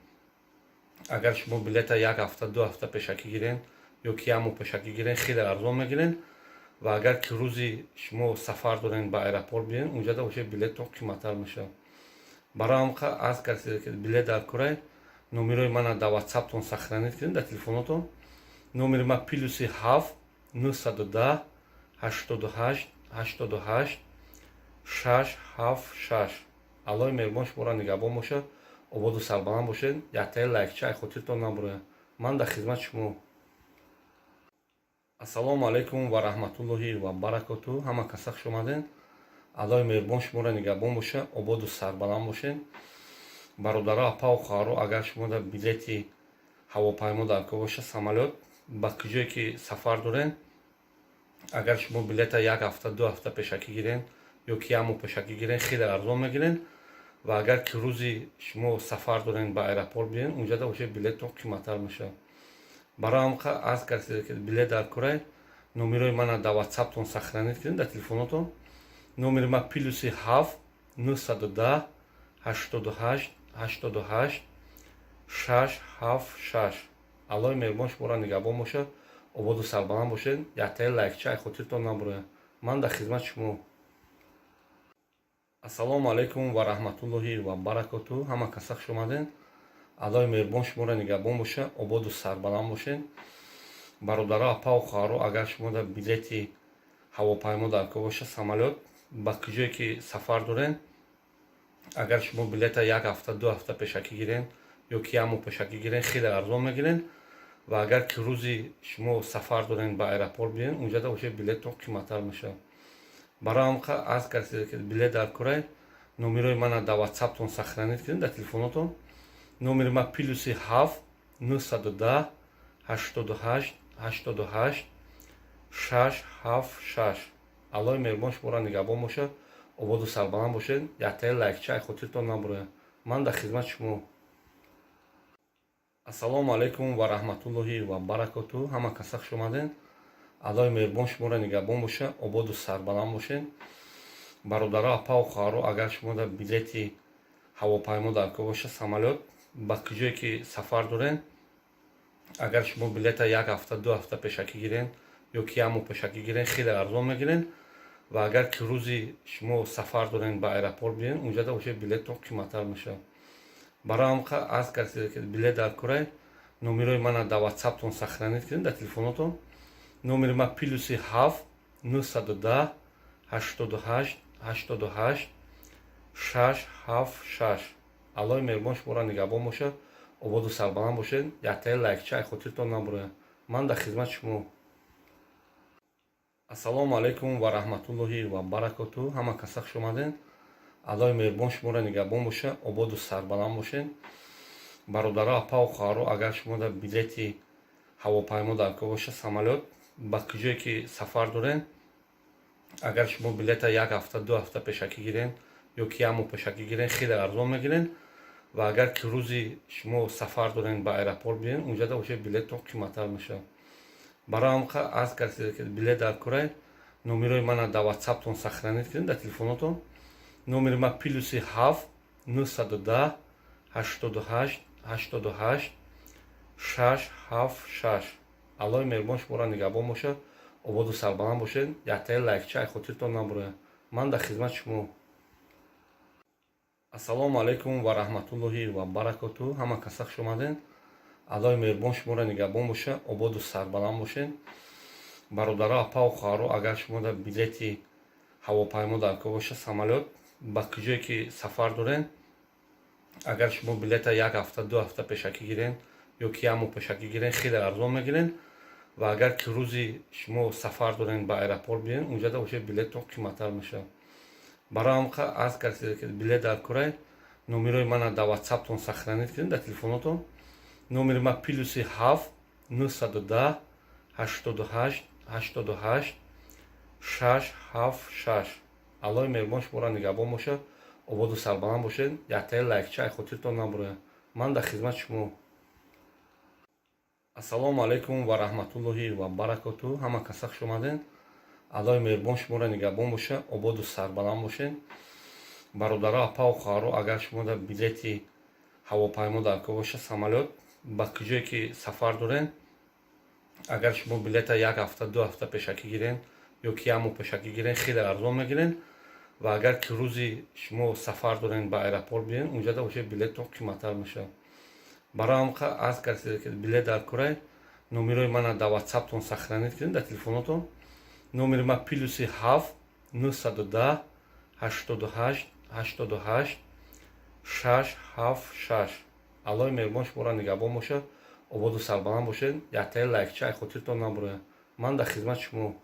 агар шумо билета як ҳафта, 2 ҳафта пешакӣ гирен ё ки як моҳ пешакӣ гирен, хеле арзон мегирен. Ва агар ки рӯзи шумо сафар дорен, ба аэропорт биёен, унҷада уже билеттон қиматтар мешавад. Барои ҳам аз касе ки билет дар корай, номерои мана дар ватсаптон сохранить кунед, дар телефонотон. Номери ма +7 910 88 88 676. Аллои меҳрубон шуморо нигаҳбон бошад, ободу сарбаланд бошед. Яктаи лайкча ай хотиртон набурояд. Ман дар хизмати шумо. Ассалому алайкум ва раҳматуллоҳи ва баракоту. Ҳама каса хуш омадед. Аллои меҳрубон шуморо нигаҳбон бошад, ободу сарбаланд бошед. Бародаро, апаву хоҳаро, агар шумо дар билети ҳавопаймо дар кор боша, самолёт, ба куҷое ки сафар дорен, агар шумо билета як ҳафта, 2 ҳафта пешакӣ гирен ё ки як моҳ пешакӣ гирен, хеле арзон мегирен. Ва агар ки рӯзи шумо сафар дорен, ба аэропорт биёен, унҷада уже билеттон қиматтар мешавад. Барои ҳам аз касе ки билет дар корай, номерои мана дар ватсаптон сохранить кунед, дар телефонотон. Номери ма +7 910 88 88 676. Аллои меҳрубон шуморо нигаҳбон бошад, ободу сарбаланд бошед. Яктаи лайкча ай хотиртон набурояд. Ман дар хизмати шумо. Ассалому алайкум ва раҳматуллоҳи ва баракоту. Ҳама каса хуш омадед. Аллои меҳрубон шуморо нигаҳбон бошад, ободу сарбаланд бошед. Бародаро, апаву хоҳаро, агар шумо дар билети ҳавопаймо дар кор боша, самолёт, ба куҷое ки сафар дорен, агар шумо билета як ҳафта, 2 ҳафта пешакӣ гирен ё ки як моҳ пешакӣ гирен, хеле арзон мегирен. Ва агар ки рӯзи шумо сафар дорен, ба аэропорт биёен, унҷада уже билеттон қиматтар мешавад. Барои ҳам аз касе ки билет дар корай, номерои мана дар ватсаптон сохранить кунед, дар телефонотон. Номери ма +7 910 88 88 676. Аллои меҳрубон шуморо нигаҳбон бошад, ободу сарбаланд бошед. Яктаи лайкча ай хотиртон набурояд. Ман дар хизмати шумо. Ассалому алайкум ва раҳматуллоҳи ва баракоту. Ҳама каса хуш омадед. Аллои меҳрубон шуморо нигаҳбон бошад, ободу сарбаланд бошед. Бародаро, апаву хоҳаро, агар шумо дар билети ҳавопаймо дар кор боша, самолёт, ба куҷое ки сафар дорен, агар шумо билета як ҳафта, 2 ҳафта пешакӣ гирен ё ки як моҳ пешакӣ гирен, хеле арзон мегирен. Ва агар ки рӯзи шумо сафар дорен, ба аэропорт биёен, унҷада уже билеттон қиматтар мешавад. Барои ҳам аз касе ки билет дар корай, номерои мана дар ватсаптон сохранить кунед, дар телефонотон. Номери ма +7 910 88 88 676. Аллои меҳрубон шуморо нигаҳбон бошад, ободу сарбаланд бошед. Яктаи лайкча ай хотиртон набурояд. Ман дар хизмати шумо. Ассалому алайкум ва раҳматуллоҳи ва баракоту. Ҳама каса хуш омаден. Аллоҳи меҳрубон шуморо нигаҳбон боша, ободу сарбаланд бошед. Бародаро, апау хоҳаро, агар шумо дар билети ҳавопаймо даркор боша, самолёт, ба куҷое ки сафар дорен, агар шумо билета як ҳафта, 2 ҳафта пешакӣ гирен ё ки як моҳ пешакӣ гирен, хеле арзон мегирен. Ва агар ки рӯзи шумо сафар дорен, ба аэропорт биен, унҷада боша, билеттон қиматтар мешавад. Барои ҳам аз касе ки билет даркорай, номерои мана дар Ватсаптон сохранить кунед, дар телефонотон. Номери ма +7 910 88 88 676. Аллоҳи меҳрубон шуморо нигаҳбон бошад, ободу сарбаланд бошед. Яктаи лайкча ай хотиртон набурояд. Ман дар хизмати шумо. Ассалому алайкум ва раҳматуллоҳи ва баракоту. Ҳама каса хуш омаден. Аллоҳи меҳрубон шуморо нигаҳбон боша, ободу сарбаланд бошед. Бародаро, апау хоҳаро, агар шумо дар билети ҳавопаймо даркор боша, самолёт, ба куҷое ки сафар дорен, агар шумо билета як ҳафта, 2 ҳафта пешакӣ гирен ё ки як моҳ пешакӣ гирен, хеле арзон мегирен. Ва агар ки рӯзи шумо сафар дорен, ба аэропорт биен, унҷада боша, билеттон қиматтар мешавад. Барои ҳам аз касе ки билет даркорай, номерои мана дар Ватсаптон сохранить кунед, дар телефонотон. Номери ма +7 910 88 88 676. Аллоҳи меҳрубон шуморо нигаҳбон бошад, ободу сарбаланд бошед. Яктаи лайкча ай хотиртон набурояд. Ман дар хизмати шумо. Ассалому алайкум ва раҳматуллоҳи ва баракоту. Ҳама каса хуш омаден. Аллоҳи меҳрубон шуморо нигаҳбон боша, ободу сарбаланд бошед. Бародаро, апау хоҳаро, агар шумо дар билети ҳавопаймо даркор боша, самолёт, ба куҷое ки сафар дорен, агар шумо билета як ҳафта, 2 ҳафта пешакӣ гирен ё ки як моҳ пешакӣ гирен, хеле арзон мегирен. Ва агар ки рӯзи шумо сафар дорен, ба аэропорт биен, унҷада боша, билеттон қиматтар мешавад. Барои ҳам аз касе ки билет даркорай, номерои мана дар Ватсаптон сохранить кунед, дар телефонотон. Номери ма +7 910 88 88 676. Аллоҳи меҳрубон шуморо нигаҳбон бошад, ободу сарбаланд бошед. Яктаи лайкча ай хотиртон набурояд. Ман дар хизмати шумо.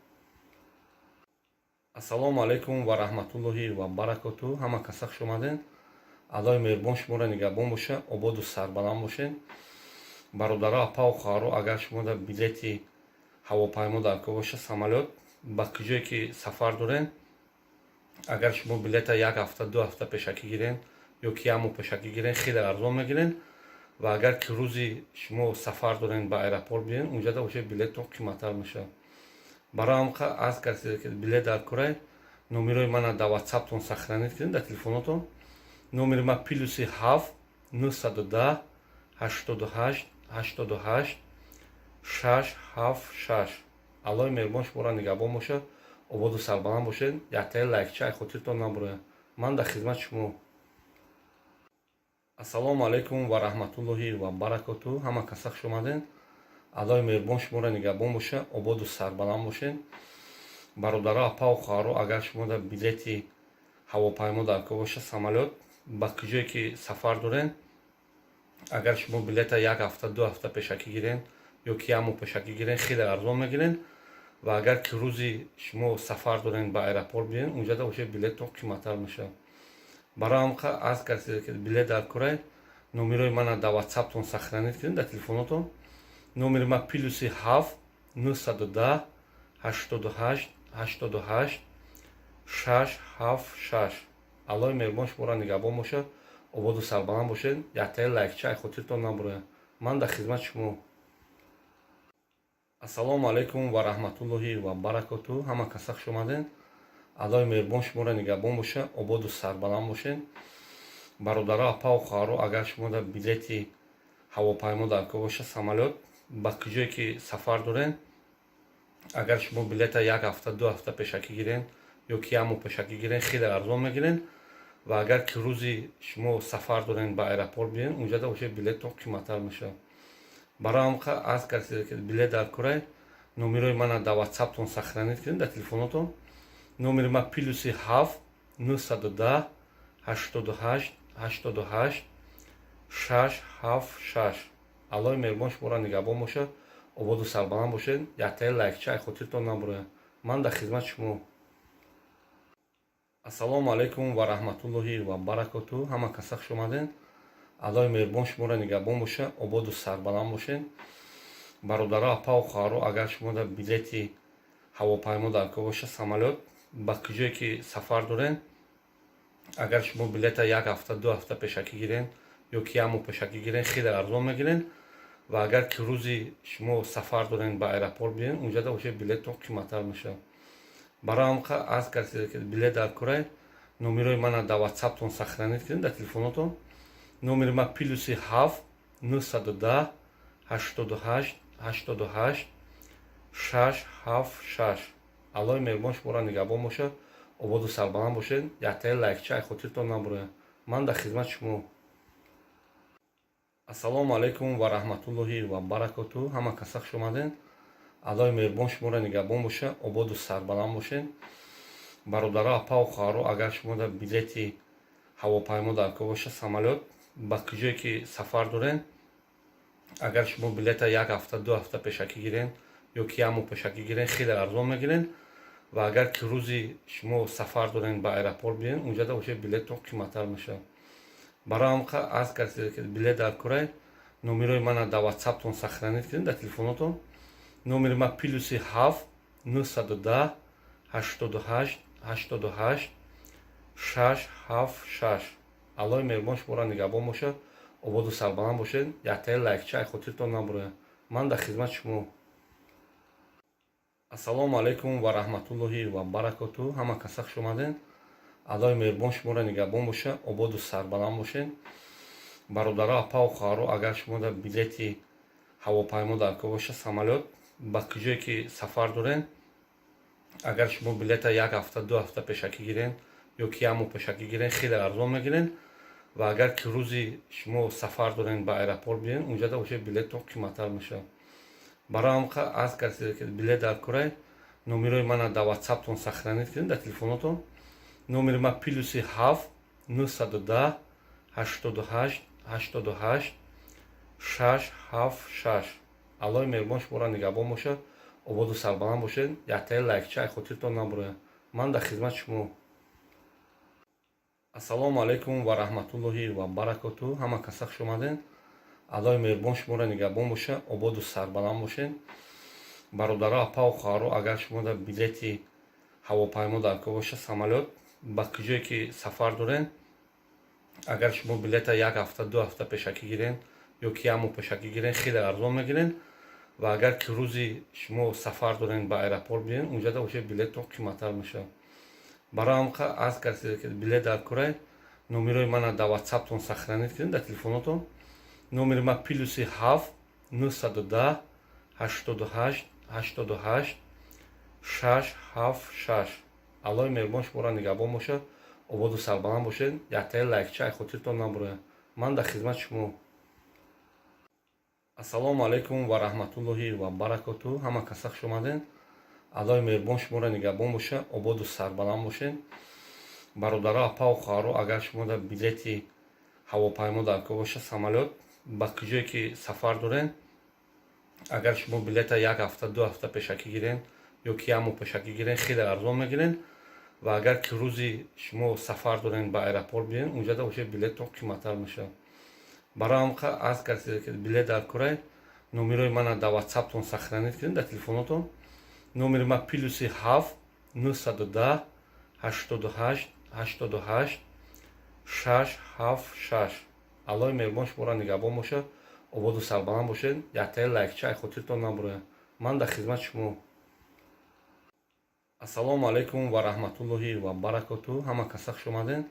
Ассалому алайкум ва раҳматуллоҳи ва баракоту. Ҳама каса хуш омаден. Аллоҳи меҳрубон шуморо нигаҳбон боша, ободу сарбаланд бошед. Бародаро, апау хоҳаро, агар шумо дар билети ҳавопаймо даркор боша, самолёт, ба куҷое ки сафар дорен, агар шумо билета як ҳафта, 2 ҳафта пешакӣ гирен ё ки як моҳ пешакӣ гирен, хеле арзон мегирен. Ва агар ки рӯзи шумо сафар дорен, ба аэропорт биен, унҷада боша, билеттон қиматтар мешавад. Барои ҳам аз касе ки билет даркорай, номерои мана дар Ватсаптон сохранить кунед, дар телефонотон. Номери ма +7 910 88 88 676. Аллоҳи меҳрубон шуморо нигаҳбон бошад, ободу сарбаланд бошед. Яктаи лайкча ай хотиртон набурояд. Ман дар хизмати шумо. Ассалому алайкум ва раҳматуллоҳи ва баракоту. Ҳама каса хуш омаден. Аллоҳи меҳрубон шуморо нигаҳбон боша, ободу сарбаланд бошед. Бародаро, апау хоҳаро, агар шумо дар билети ҳавопаймо даркор боша, самолёт, ба куҷое ки сафар дорен, агар шумо билета як ҳафта, 2 ҳафта пешакӣ гирен ё ки як моҳ пешакӣ гирен, хеле арзон мегирен. Ва агар ки рӯзи шумо сафар дорен, ба аэропорт биен, унҷада боша, билеттон қиматтар мешавад. Барои ҳам аз касе ки билет даркорай, номерои мана дар Ватсаптон сохранить кунед, дар телефонотон. Номери ма +7 910 88 88 676. Аллоҳи меҳрубон шуморо нигаҳбон бошад, ободу сарбаланд бошед. Яктаи лайкча ай хотиртон набурояд. Ман дар хизмати шумо. Ассалому алайкум ва раҳматуллоҳи ва баракоту. Ҳама каса хуш омаден. Аллоҳи меҳрубон шуморо нигаҳбон боша, ободу сарбаланд бошед. Бародаро, апау хоҳаро, агар шумо дар билети ҳавопаймо даркор боша, самолёт, ба куҷое ки сафар дорен, агар шумо билета як ҳафта, 2 ҳафта пешакӣ гирен ё ки як моҳ пешакӣ гирен, хеле арзон мегирен. Ва агар ки рӯзи шумо сафар дорен, ба аэропорт биен, унҷада боша, билеттон қиматтар мешавад. Барои ҳам аз касе ки билет даркорай, номерои мана дар Ватсаптон сохранить кунед, дар телефонотон. Номери ма +7 910 88 88 676. Аллоҳи меҳрубон шуморо нигаҳбон бошад, ободу сарбаланд бошед. Яктаи лайкча ай хотиртон набурояд. Ман дар хизмати шумо. Ассалому алайкум ва раҳматуллоҳи ва баракоту. Ҳама каса хуш омаден. Аллоҳи меҳрубон шуморо нигаҳбон боша, ободу сарбаланд бошед. Бародаро, апаву хоҳаро, агар шумо дар билети ҳавопаймо дар кор боша, самолёт, ба куҷое ки сафар дорен, агар шумо билета як ҳафта, 2 ҳафта пешакӣ гирен ё ки як моҳ пешакӣ гирен, хеле арзон мегирен. Ва агар ки рӯзи шумо сафар дорен, ба аэропорт биёен, унҷада боша, билеттон қиматтар мешавад. Барои ҳамқа аз касе ки билет дар корай, номерои мана дар ватсаптон сохранить кунед, дар телефонотон. Номери ма +7 910 88 88 676. Аллоҳи меҳрубон шуморо нигаҳбон бошад, ободу сарбаланд бошед. Яктаи лайкча ай хотиртон набурояд. Ман дар хизмати шумо. Ассалому алайкум ва раҳматуллоҳи ва баракоту. Ҳама каса хуш омаден. Аллоҳи меҳрубон шуморо нигаҳбон боша, ободу сарбаланд бошед. Бародаро, апаву хоҳаро, агар шумо дар билети ҳавопаймо дар кор боша, самолёт, ба куҷое ки сафар дорен, агар шумо билета як ҳафта, 2 ҳафта пешакӣ гирен ё ки як моҳ пешакӣ гирен, хеле арзон мегирен. Ва агар ки рӯзи шумо сафар дорен, ба аэропорт биёен, унҷада боша, билеттон қиматтар мешавад. Барои ҳамқа аз касе ки билет дар корай, номерои мана дар ватсаптон сохранить кунед, дар телефонотон. Номери ма +7 910 88 88 676. Аллоҳи меҳрубон шуморо нигаҳбон бошад, ободу сарбаланд бошед. Яктаи лайкча ай хотиртон набурояд. Ман дар хизмати шумо. Ассалому алайкум ва раҳматуллоҳи ва баракоту. Ҳама каса хуш омаден. Аллоҳи меҳрубон шуморо нигаҳбон боша, ободу сарбаланд бошед. Бародаро, апаву хоҳаро, агар шумо дар билети ҳавопаймо дар кор боша, самолёт, ба куҷое ки сафар дорен, агар шумо билета як ҳафта, 2 ҳафта пешакӣ гирен ё ки як моҳ пешакӣ гирен, хеле арзон мегирен. Ва агар ки рӯзи шумо сафар дорен, ба аэропорт биёен, унҷада боша, билеттон қиматтар мешавад. Барои ҳамқа аз касе ки билет дар корай, номерои мана дар ватсаптон сохранить кунед, дар телефонотон. Номери ма +7 910 88 88 676. Аллоҳи меҳрубон шуморо нигаҳбон бошад, ободу сарбаланд бошед. Яктаи лайкча ай хотиртон набурояд. Ман дар хизмати шумо. Ассалому алайкум ва раҳматуллоҳи ва баракоту. Ҳама каса хуш омаден. Аллоҳи меҳрубон шуморо нигаҳбон боша, ободу сарбаланд бошед. Бародаро, апаву хоҳаро, агар шумо дар билети ҳавопаймо дар кор боша, самолёт, ба куҷое ки сафар дорен, агар шумо билета як ҳафта, 2 ҳафта пешакӣ гирен ё ки як моҳ пешакӣ гирен, хеле арзон мегирен. Ва агар ки рӯзи шумо сафар дорен, ба аэропорт биёен, унҷада боша, билеттон қиматтар мешавад. Барои ҳамқа аз касе ки билет дар корай, номерои мана дар ватсаптон сохранить кунед, дар телефонотон. Номери ма +7 910 88 88 676. Аллоҳи меҳрубон шуморо нигаҳбон бошад, ободу сарбаланд бошед. Яктаи лайкча ай хотиртон набурояд. Ман дар хизмати шумо. Ассалому алайкум ва раҳматуллоҳи ва баракоту. Ҳама каса хуш омаден. Аллоҳи меҳрубон шуморо нигаҳбон боша, ободу сарбаланд бошед. Бародаро, апаву хоҳаро, агар шумо дар билети ҳавопаймо дар кор боша, самолёт, ба куҷое ки сафар дорен, агар шумо билета як ҳафта, 2 ҳафта пешакӣ гирен ё ки як моҳ пешакӣ гирен, хеле арзон мегирен. Ва агар ки рӯзи шумо сафар дорен, ба аэропорт биёен, унҷада боша, билеттон қиматтар мешавад. Барои ҳамқа аз касе ки билет дар корай, номерои мана дар ватсаптон сохранить кунед, дар телефонотон. Номери ма +7 910 88 88 676. Аллоҳи меҳрубон шуморо нигаҳбон бошад, ободу сарбаланд бошед. Яктаи лайкча ай хотиртон набурояд. Ман дар хизмати шумо. Ассалому алайкум ва раҳматуллоҳи ва баракоту. Ҳама каса хуш омаден.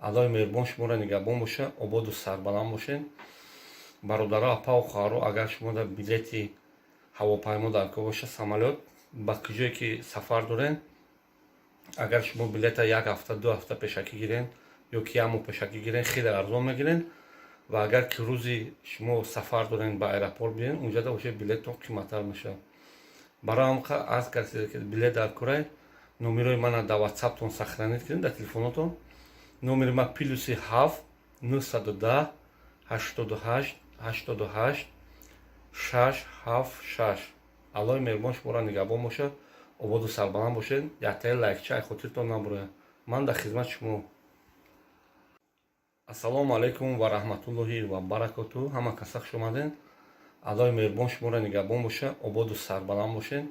Аллоҳи меҳрубон шуморо нигаҳбон боша, ободу сарбаланд бошед. Бародаро, апаву хоҳаро, агар шумо дар билети ҳавопаймо дар кор боша, самолёт, ба куҷое ки сафар дорен, агар шумо билета як ҳафта, 2 ҳафта пешакӣ гирен ё ки як моҳ пешакӣ гирен, хеле арзон мегирен. Ва агар ки рӯзи шумо сафар дорен, ба аэропорт биёен, унҷада боша, билеттон қиматтар мешавад. Барои ҳамқа аз касе ки билет дар корай, номерои мана дар ватсаптон сохранить кунед, дар телефонотон. Номери ма +7 910 88 88 676. Аллоҳи меҳрубон шуморо нигаҳбон бошад, ободу сарбаланд бошед. Яктаи лайкча ай хотиртон набурояд. Ман дар хизмати шумо. Ободу сарбаланд бошед. Яктаи лайкча ай хотиртон набурояд. Ман дар хизмати шумо. Ассалому алайкум ва раҳматуллоҳи ва баракоту. Ҳама каса хуш омадед. Аллоҳи меҳрубон шуморо нигаҳбон боша, ободу сарбаланд бошед.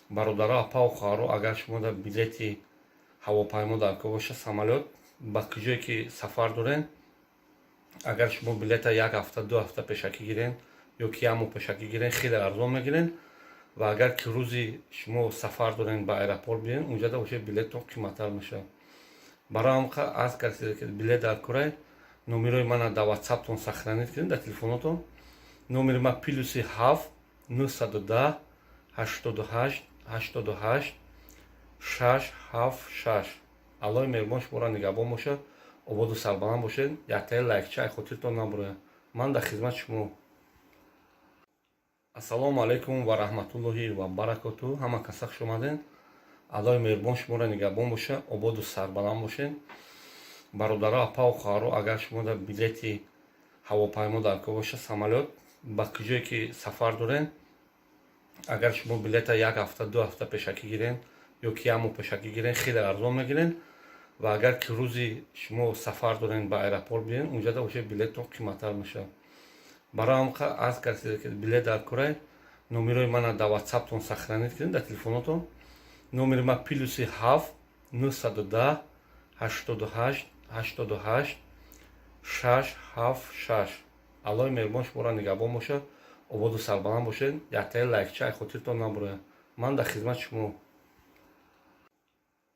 Бародаро, апау хоҳаро, агар шумо дар билети ҳавопаймо дар кор боша, самолёт, ба куҷое ки сафар доред, агар шумо билета як ҳафта, 2 ҳафта пешакӣ гирен ё ки як моҳ пешакӣ гирен, хеле арзон мегирен. Ва агар ки рӯзи шумо сафар дорен, ба аэропорт биёен, унҷада боша, билеттон қиматтар мешавад. Барои ҳам аз касе ки билет дар корай, номерои мана дар ватсаптон сохранить кунед, дар телефонотон. Номери ман +7 910 88 88 676. Аллоҳи меҳрубон шуморо нигаҳбон бошад, ободу сарбаланд бошед. Яктаи лайкча ай хотиртон набурояд. Ман дар хизмати шумо. Ассалому алайкум ва раҳматуллоҳи ва баракоту. Ҳама каса хуш омадед. Аллоҳи меҳрубон шуморо нигаҳбон боша, ободу сарбаланд бошед. Бародаро, апау хоҳаро, агар шумо дар билети ҳавопаймо дар кор боша, самолёт, ба куҷое ки сафар доред, агар шумо билета як ҳафта, 2 ҳафта пешакӣ гирен ё ки як моҳ пешакӣ гирен, хеле арзон мегирен. Ва агар ки рӯзи шумо сафар дорен, ба аэропорт биёен, унҷада боша, билеттон қиматтар мешавад. Барои ҳам аз касе ки билет дар корай, номерои мана дар ватсаптон сохранить кунед, дар телефонотон. Номери ман +7 910 88 88 676. Аллоҳи меҳрубон шуморо нигаҳбон бошад, ободу сарбаланд бошед. Яктаи лайкча ай хотиртон набурояд. Ман дар хизмати шумо.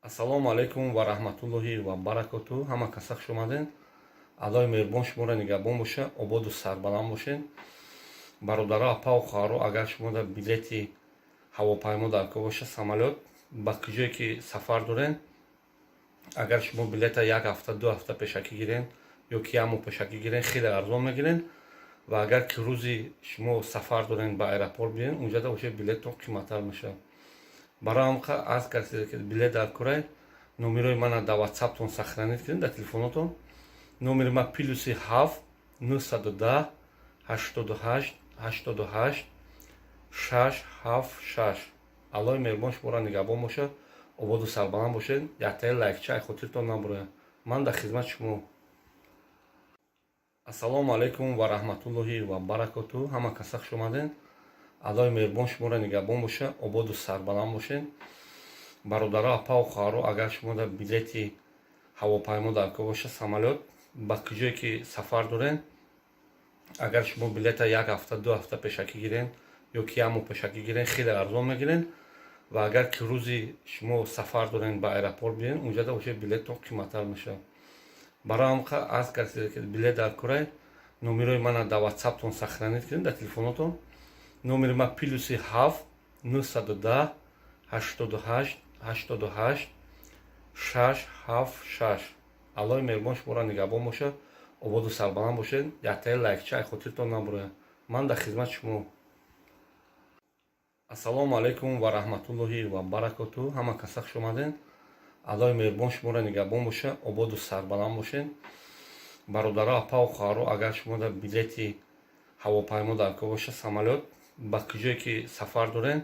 Ассалому алайкум ва раҳматуллоҳи ва баракоту. Ҳама каса хуш омадед. Аллоҳи меҳрубон шуморо нигаҳбон боша, ободу сарбаланд бошед. Бародаро, апау хоҳаро, агар шумо дар билети ҳавопаймо дар кор боша, самолёт, ба куҷое ки сафар доред, агар шумо билета як ҳафта, 2 ҳафта пешакӣ гирен ё ки як моҳ пешакӣ гирен, хеле арзон мегирен. Ва агар ки рӯзи шумо сафар дорен, ба аэропорт биёен, унҷада боша, билеттон қиматтар мешавад. Барои ҳам аз касе ки билет дар корай, номерои мана дар ватсаптон сохранить кунед, дар телефонотон. Номери ман +7 910 88 88 676. Аллоҳи меҳрубон шуморо нигаҳбон бошад, ободу сарбаланд бошед. Яктаи лайкча ай хотиртон набурояд. Ман дар хизмати шумо. Ассалому алайкум ва раҳматуллоҳи ва баракоту. Ҳама каса хуш омадед. Аллоҳи меҳрубон шуморо нигаҳбон боша, ободу сарбаланд бошед. Бародаро, апау хоҳаро, агар шумо дар билети ҳавопаймо дар кор боша, самолёт, ба куҷое ки сафар доред, агар шумо билета як ҳафта, 2 ҳафта пешакӣ гирен ё ки як моҳ пешакӣ гирен, хеле арзон мегирен. Ва агар ки рӯзи шумо сафар дорен, ба аэропорт биёен, унҷада боша, билеттон қиматтар мешавад. Барои ҳам аз касе ки билет дар корай, номерои мана дар ватсаптон сохранить кунед, дар телефонотон. Номери ман +7 910 88 88 676. Аллоҳи меҳрубон шуморо нигаҳбон бошад, ободу сарбаланд бошед. Яктаи лайкча ай хотиртон набурояд. Ман дар хизмати шумо. Ассалому алайкум ва раҳматуллоҳи ва баракоту. Ҳама каса хуш омадед. Аллоҳи меҳрубон шуморо нигаҳбон боша, ободу сарбаланд бошед. Бародаро, апау хоҳаро, агар шумо дар билети ҳавопаймо дар кор боша, самолёт, ба куҷое ки сафар доред,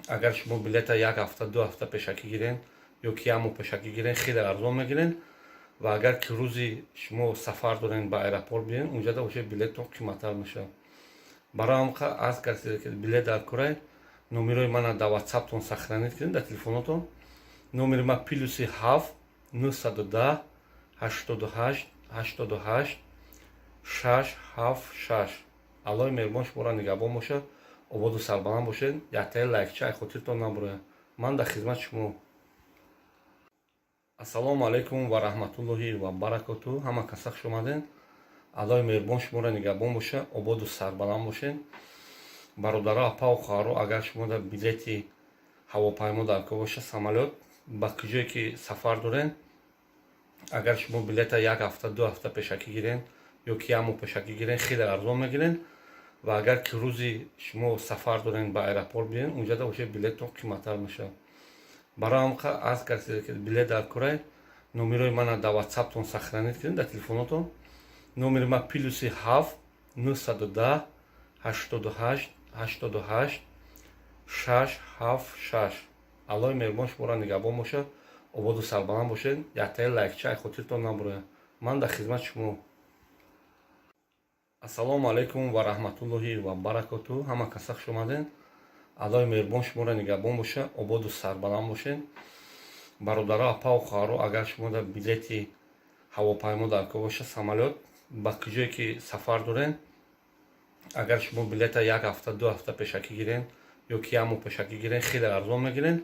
агар шумо билета як ҳафта, 2 ҳафта пешакӣ гирен ё ки як моҳ пешакӣ гирен, хеле арзон мегирен. Ва агар ки рӯзи шумо сафар дорен, ба аэропорт биёен, унҷада боша, билеттон қиматтар мешавад. Барои ҳам аз касе ки билет дар корай, номерои мана дар ватсаптон сохранить кунед, дар телефонотон. Номери ман +7 910 88 88 676. Аллоҳи меҳрубон шуморо нигаҳбон бошад, ободу сарбаланд бошед. Яктаи лайкча ай хотиртон набурояд. Ман дар хизмати шумо. Ассалому алайкум ва раҳматуллоҳи ва баракоту. Ҳама каса хуш омадед. Аллоҳи меҳрубон шуморо нигаҳбон боша, ободу сарбаланд бошед. Бародаро, апау хоҳаро, агар шумо дар билети ҳавопаймо дар кор боша, самолёт, ба куҷое ки сафар доред, агар шумо билета як ҳафта, 2 ҳафта пешакӣ гирен ё ки як моҳ пешакӣ гирен, хеле арзон мегирен. Ва агар ки рӯзи шумо сафар дорен, ба аэропорт биёен, унҷада боша, билеттон қиматтар мешавад. Барои ҳам аз касе ки билет дар корай, номерои мана дар ватсаптон сохранить кунед, дар телефонотон. Номери ман +7 910 88 88 676. 6 7 6. Аллоҳи меҳрубон шуморо нигаҳбон бошад, ободу сарбаланд бошед. Яктаи лайкча ай хотиртон набурояд. Ман дар хизмати шумо. Ассалому алайкум ва раҳматуллоҳи ва баракоту. Ҳама каса хуш омадед. Аллоҳи меҳрубон шуморо нигаҳбон бошад, ободу сарбаланд бошед. Бародаро, апау хоҳаро, агар шумо дар билети ҳавопаймо дар кор бошад, самолёт, ба куҷое ки сафар доред, агар шумо билета як ҳафта, 2 ҳафта пешакӣ гирен ё ки як моҳ пешакӣ гирен, хеле арзон мегирен.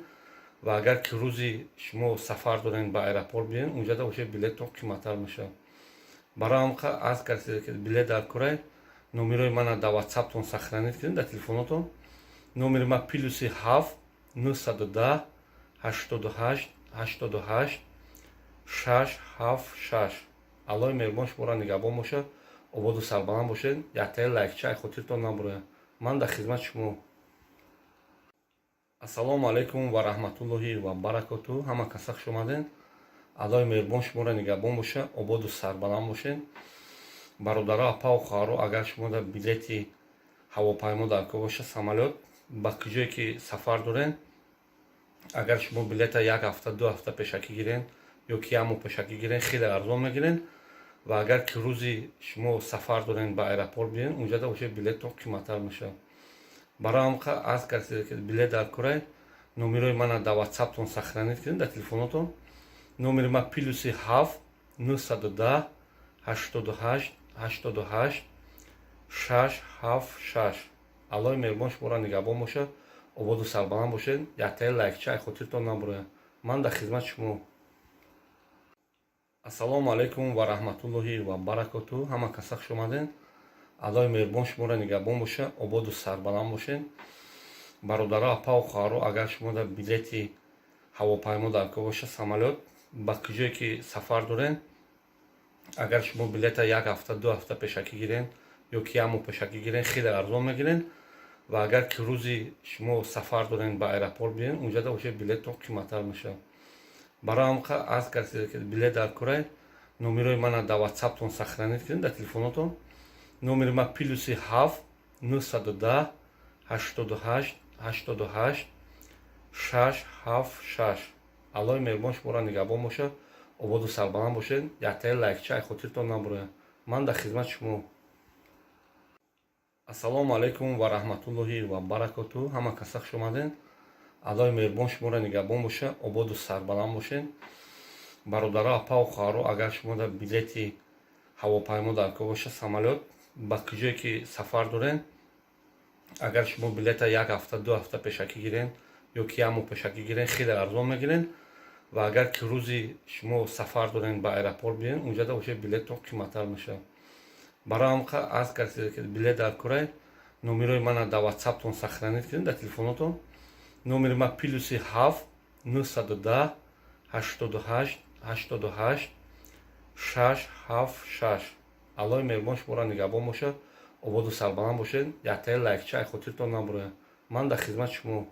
Ва агар ки рӯзи шумо сафар дорен, ба аэропорт биёен, унҷада бошед, билеттон қиматтар мешавад. Барои ҳам аз касе ки билет дар корай, номерои мана дар ватсаптон сохранить кунед, дар телефонотон. Номери ман +7 910 88 88 676. Аллоҳи меҳрубон шуморо нигаҳбон бошад, ободу сарбаланд бошед. Яктаи лайкча ай хотиртон набурояд. Ман дар хизмати шумо. Ассалому алайкум ва раҳматуллоҳи ва баракоту. Ҳама каса хуш омадед. Аллоҳи меҳрубон шуморо нигаҳбон бошад, ободу сарбаланд бошед. Бародаро, апау хоҳаро, агар шумо дар билети ҳавопаймо дар кор бошад, самолёт, ба куҷое ки сафар доред, агар шумо билета як ҳафта, 2 ҳафта пешакӣ гирен ё ки як моҳ пешакӣ гирен, хеле арзон мегирен. Ва агар ки рӯзи шумо сафар дорен, ба аэропорт биёен, унҷада бошед, билеттон қиматтар мешавад. Барои ҳам аз касе ки билет дар корай, номерои мана дар ватсаптон сохранить кунед, дар телефонотон. Номери ман +7 910 88 88 676. Аллоҳи меҳрубон шуморо нигаҳбон бошад, ободу сарбаланд бошед. Яктаи лайкча ай хотиртон набурояд. Ман дар хизмати шумо. Ассалому алайкум ва раҳматуллоҳи ва баракоту. Ҳама каса хуш омадед. Аллоҳи меҳрубон шуморо нигаҳбон бошад, ободу сарбаланд бошед. Бародаро, апау хоҳаро, агар шумо дар билети ҳавопаймо дар кор бошад, самолёт, ба куҷое ки сафар доред, агар шумо билета як ҳафта, 2 ҳафта пешакӣ гирен ё ки як моҳ пешакӣ гирен, хеле арзон мегирен. Ва агар ки рӯзи шумо сафар дорен, ба аэропорт биёен, унҷада бошед, билеттон қиматтар мешавад. Барои ҳам аз касе ки билет дар корай, номерои мана дар ватсаптон сохранить кунед, дар телефонотон. Номери ман +7 910 88 88 676. Аллоҳи меҳрубон шуморо нигаҳбон бошад, ободу сарбаланд бошед. Яктаи лайкча ай хотиртон набурояд. Ман дар хизмати шумо. Ассалому алайкум ва раҳматуллоҳи ва баракоту. Ҳама каса хуш омадед. Аллоҳи меҳрубон шуморо нигаҳбон бошад, ободу сарбаланд бошед. Бародаро, апау хоҳаро, агар шумо дар билети ҳавопаймо дар кор бошад, самолёт, ба куҷое ки сафар доред, агар шумо билета як ҳафта, 2 ҳафта пешакӣ гирен ё ки як моҳ пешакӣ гирен, хеле арзон мегирен. Ва агар ки рӯзи шумо сафар дорен, ба аэропорт биёен, унҷада бошед, билеттон қиматтар мешавад. Барои ҳам аз касе ки билет дар корай, номерои мана дар ватсаптон сохранить кунед, дар телефонотон. Номери ман +7 910 88 88 676. Аллоҳи меҳрубон шуморо нигаҳбон бошад, ободу сарбаланд бошед. Яктаи лайкча ай хотиртон набурояд. Ман дар хизмати шумо.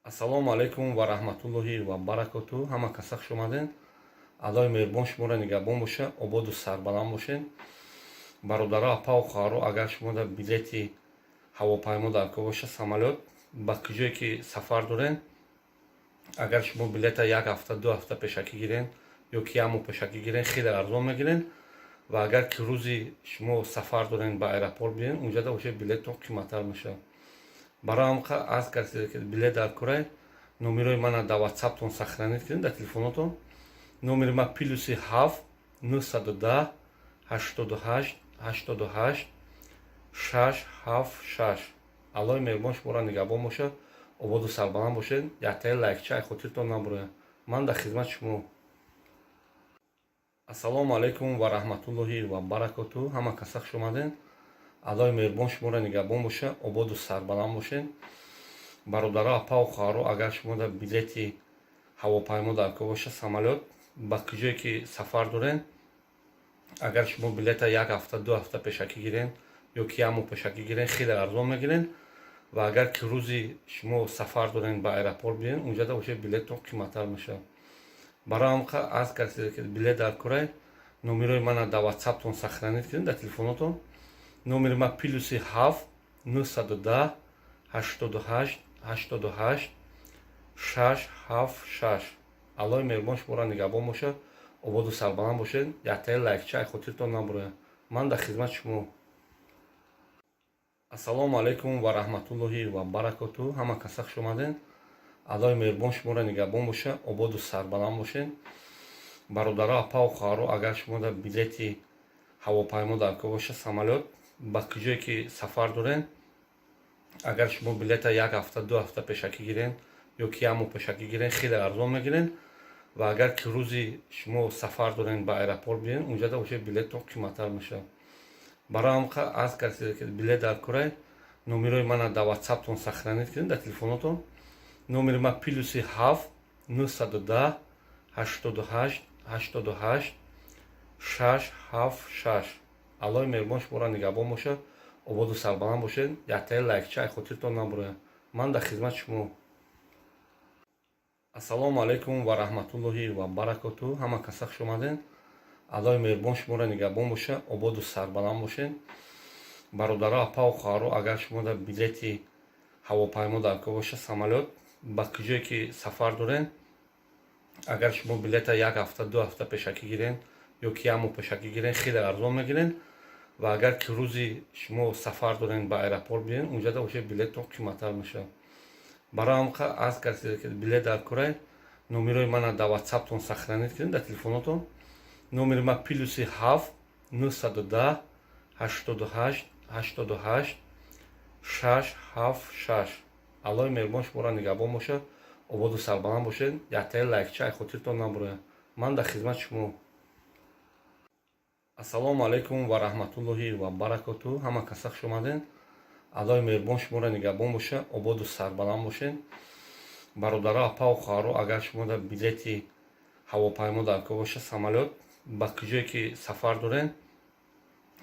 Ассалому алайкум ва раҳматуллоҳи ва баракоту. Ҳама каса хуш омадед. Аллоҳи меҳрубон шуморо нигаҳбон бошад, ободу сарбаланд бошед. Бародаро, апау хоҳаро, агар шумо дар билети ҳавопаймо дар кор бошад, самолёт, ба куҷое ки сафар доред, агар шумо билета як ҳафта, 2 ҳафта пешакӣ гирен ё ки як моҳ пешакӣ гирен, хеле арзон мегирен. Ва агар ки рӯзи шумо сафар дорен, ба аэропорт биёен, унҷада бошед, билеттон қиматтар мешавад. Барои ҳам аз касе ки билет дар корай, номерои мана дар ватсаптон сохранить кунед, дар телефонотон. Номери ман +7 910 88 88 676. Аллоҳи меҳрубон шуморо нигаҳбон бошад, ободу сарбаланд бошед. Яктаи лайкча ай хотиртон набурояд. Ман дар хизмати шумо. Ассалому алайкум ва раҳматуллоҳи ва баракоту. Ҳама каса хуш омадед. Аллоҳи меҳрубон шуморо нигаҳбон бошад, ободу сарбаланд бошед. Бародаро, апау хоҳаро, агар шумо дар билети ҳавопаймо дар кор бошад, самолёт, ба куҷое ки сафар доред, агар шумо билета як ҳафта, 2 ҳафта пешакӣ гирен ё ки як моҳ пешакӣ гирен, хеле арзон мегирен. Ва агар ки рӯзи шумо сафар дорен, ба аэропорт биёен, унҷада бошед, билеттон қиматтар мешавад. Барои ҳам аз касе ки билет дар корай, номерои мана дар ватсаптон сохранить кунед, дар телефонотон. Номери ман +7 910. 88 88 6 7 6. Аллои меҳрубон шуморо нигаҳбон бошад, ободу сарбаланд бошед. Яктаи лайкча ай хотиртон набурояд. Ман дар хизмати шумо. Ассалому алайкум ва раҳматуллоҳи ва баракоту. Ҳама каса хуш омадед. Аллои меҳрубон шуморо нигаҳбон бошад, ободу сарбаланд бошед. Бародаро, апау хоҳаро, агар шумо дар билети ҳавопаймо дар кор бошад, самолёт, ба куҷое ки сафар доред, агар шумо билета як ҳафта, 2 ҳафта пешакӣ гирен ё ки як моҳ пешакӣ гирен, хеле арзон мегирен. Ва агар ки рӯзи шумо сафар дорен, ба аэропорт биёен, унҷада бошед, билеттон қиматтар мешавад. Барои ҳамқа аз касе ки билет дар корай, номерои мана дар ватсаптон сохранить кунед, дар телефонотон. Номери ман +7 910 88 88 6 7 6. Аллои меҳрубон шуморо нигаҳбон бошад, ободу сарбаланд бошед. Яктаи лайкча ай хотиртон набурояд. Ман дар хизмати шумо. Ассалому алайкум ва раҳматуллоҳи ва баракоту. Ҳама каса хуш омадед. Аллои меҳрубон шуморо нигаҳбон бошад, ободу сарбаланд бошед. Бародаро, апау хоҳаро, агар шумо дар билети ҳавопаймо дар кор бошад, самолёт, ба куҷое ки сафар доред, агар шумо билета як ҳафта, 2 ҳафта пешакӣ гирен ё ки як моҳ пешакӣ гирен, хеле арзон мегирен. Ва агар ки рӯзи шумо сафар дорен, ба аэропорт биёен, унҷада бошед, билеттон қиматтар мешавад. Барои ҳамқа аз касе ки билет дар корай, номерои мана дар ватсаптон сохранить кунед, дар телефонотон. Номери ман +7 910 88 88 6 7 6. Аллои меҳрубон шуморо нигаҳбон бошад, ободу сарбаланд бошед. Яктаи лайкча ай хотиртон набурояд. Ман дар хизмати шумо. Ассалому алайкум ва раҳматуллоҳи ва баракоту. Ҳама каса хуш омадед. Аллои меҳрубон шуморо нигаҳбон бошад, ободу сарбаланд бошед. Бародаро, апау хоҳаро, агар шумо дар билети ҳавопаймо дар кор бошад, самолёт, ба куҷое ки сафар доред,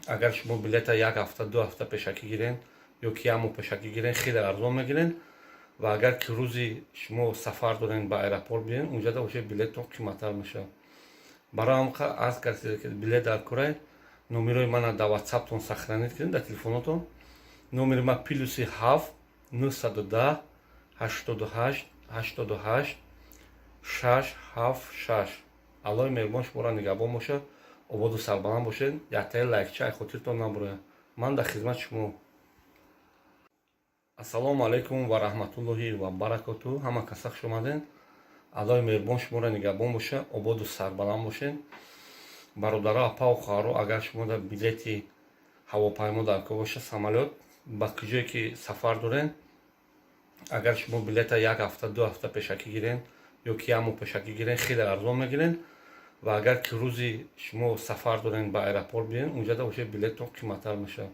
агар шумо билета як ҳафта, 2 ҳафта пешакӣ гирен ё ки як моҳ пешакӣ гирен, хеле арзон мегирен. Ва агар ки рӯзи шумо сафар дорен, ба аэропорт биёен, унҷада бошед, билеттон қиматтар мешавад. Барои ҳамқа аз касе ки билет дар корай, номерои мана дар ватсаптон сохранить кунед, дар телефонотон. Номери ман +7 910 88 88 6 7 6. Аллои меҳрубон шуморо нигаҳбон бошад, ободу сарбаланд бошед. Яктаи лайкча ай хотиртон набурояд. Ман дар хизмати шумо. Ассалому алайкум ва раҳматуллоҳи ва баракоту. Ҳама каса хуш омадед. Аллои меҳрубон шуморо нигаҳбон бошад, ободу сарбаланд бошед. Бародаро, апау хоҳаро, агар шумо дар билети ҳавопаймо дар кор бошад, самолёт, ба куҷое ки сафар доред, агар шумо билета як ҳафта, 2 ҳафта пешакӣ гирен ё ки як моҳ пешакӣ гирен, хеле арзон мегирен. Ва агар ки рӯзи шумо сафар дорен, ба аэропорт биёен, унҷада бошед, билеттон қиматтар мешавад.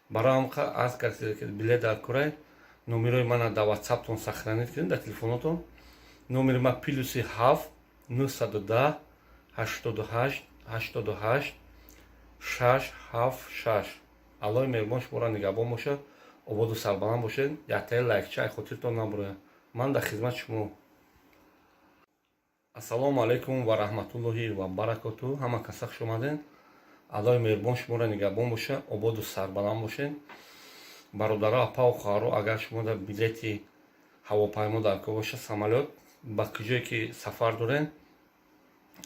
Барои ҳамқа аз касе ки билет дар корай, номерои мана дар ватсаптон сохранить кунед, дар телефонотон. Номери ман +7 910 88 88 6 7 6. Аллои меҳрубон шуморо нигаҳбон бошад, ободу сарбаланд бошед. Яктаи лайкча ай хотиртон набурояд. Ман дар хизмати шумо. Ассалому алайкум ва раҳматуллоҳи ва баракоту. Ҳама каса хуш омадед. Аллои меҳрубон шуморо нигаҳбон бошад, ободу сарбаланд бошед. Бародаро, апау хоҳаро, агар шумо дар билети ҳавопаймо дар кор бошад, самолёт, ба куҷое ки сафар доред,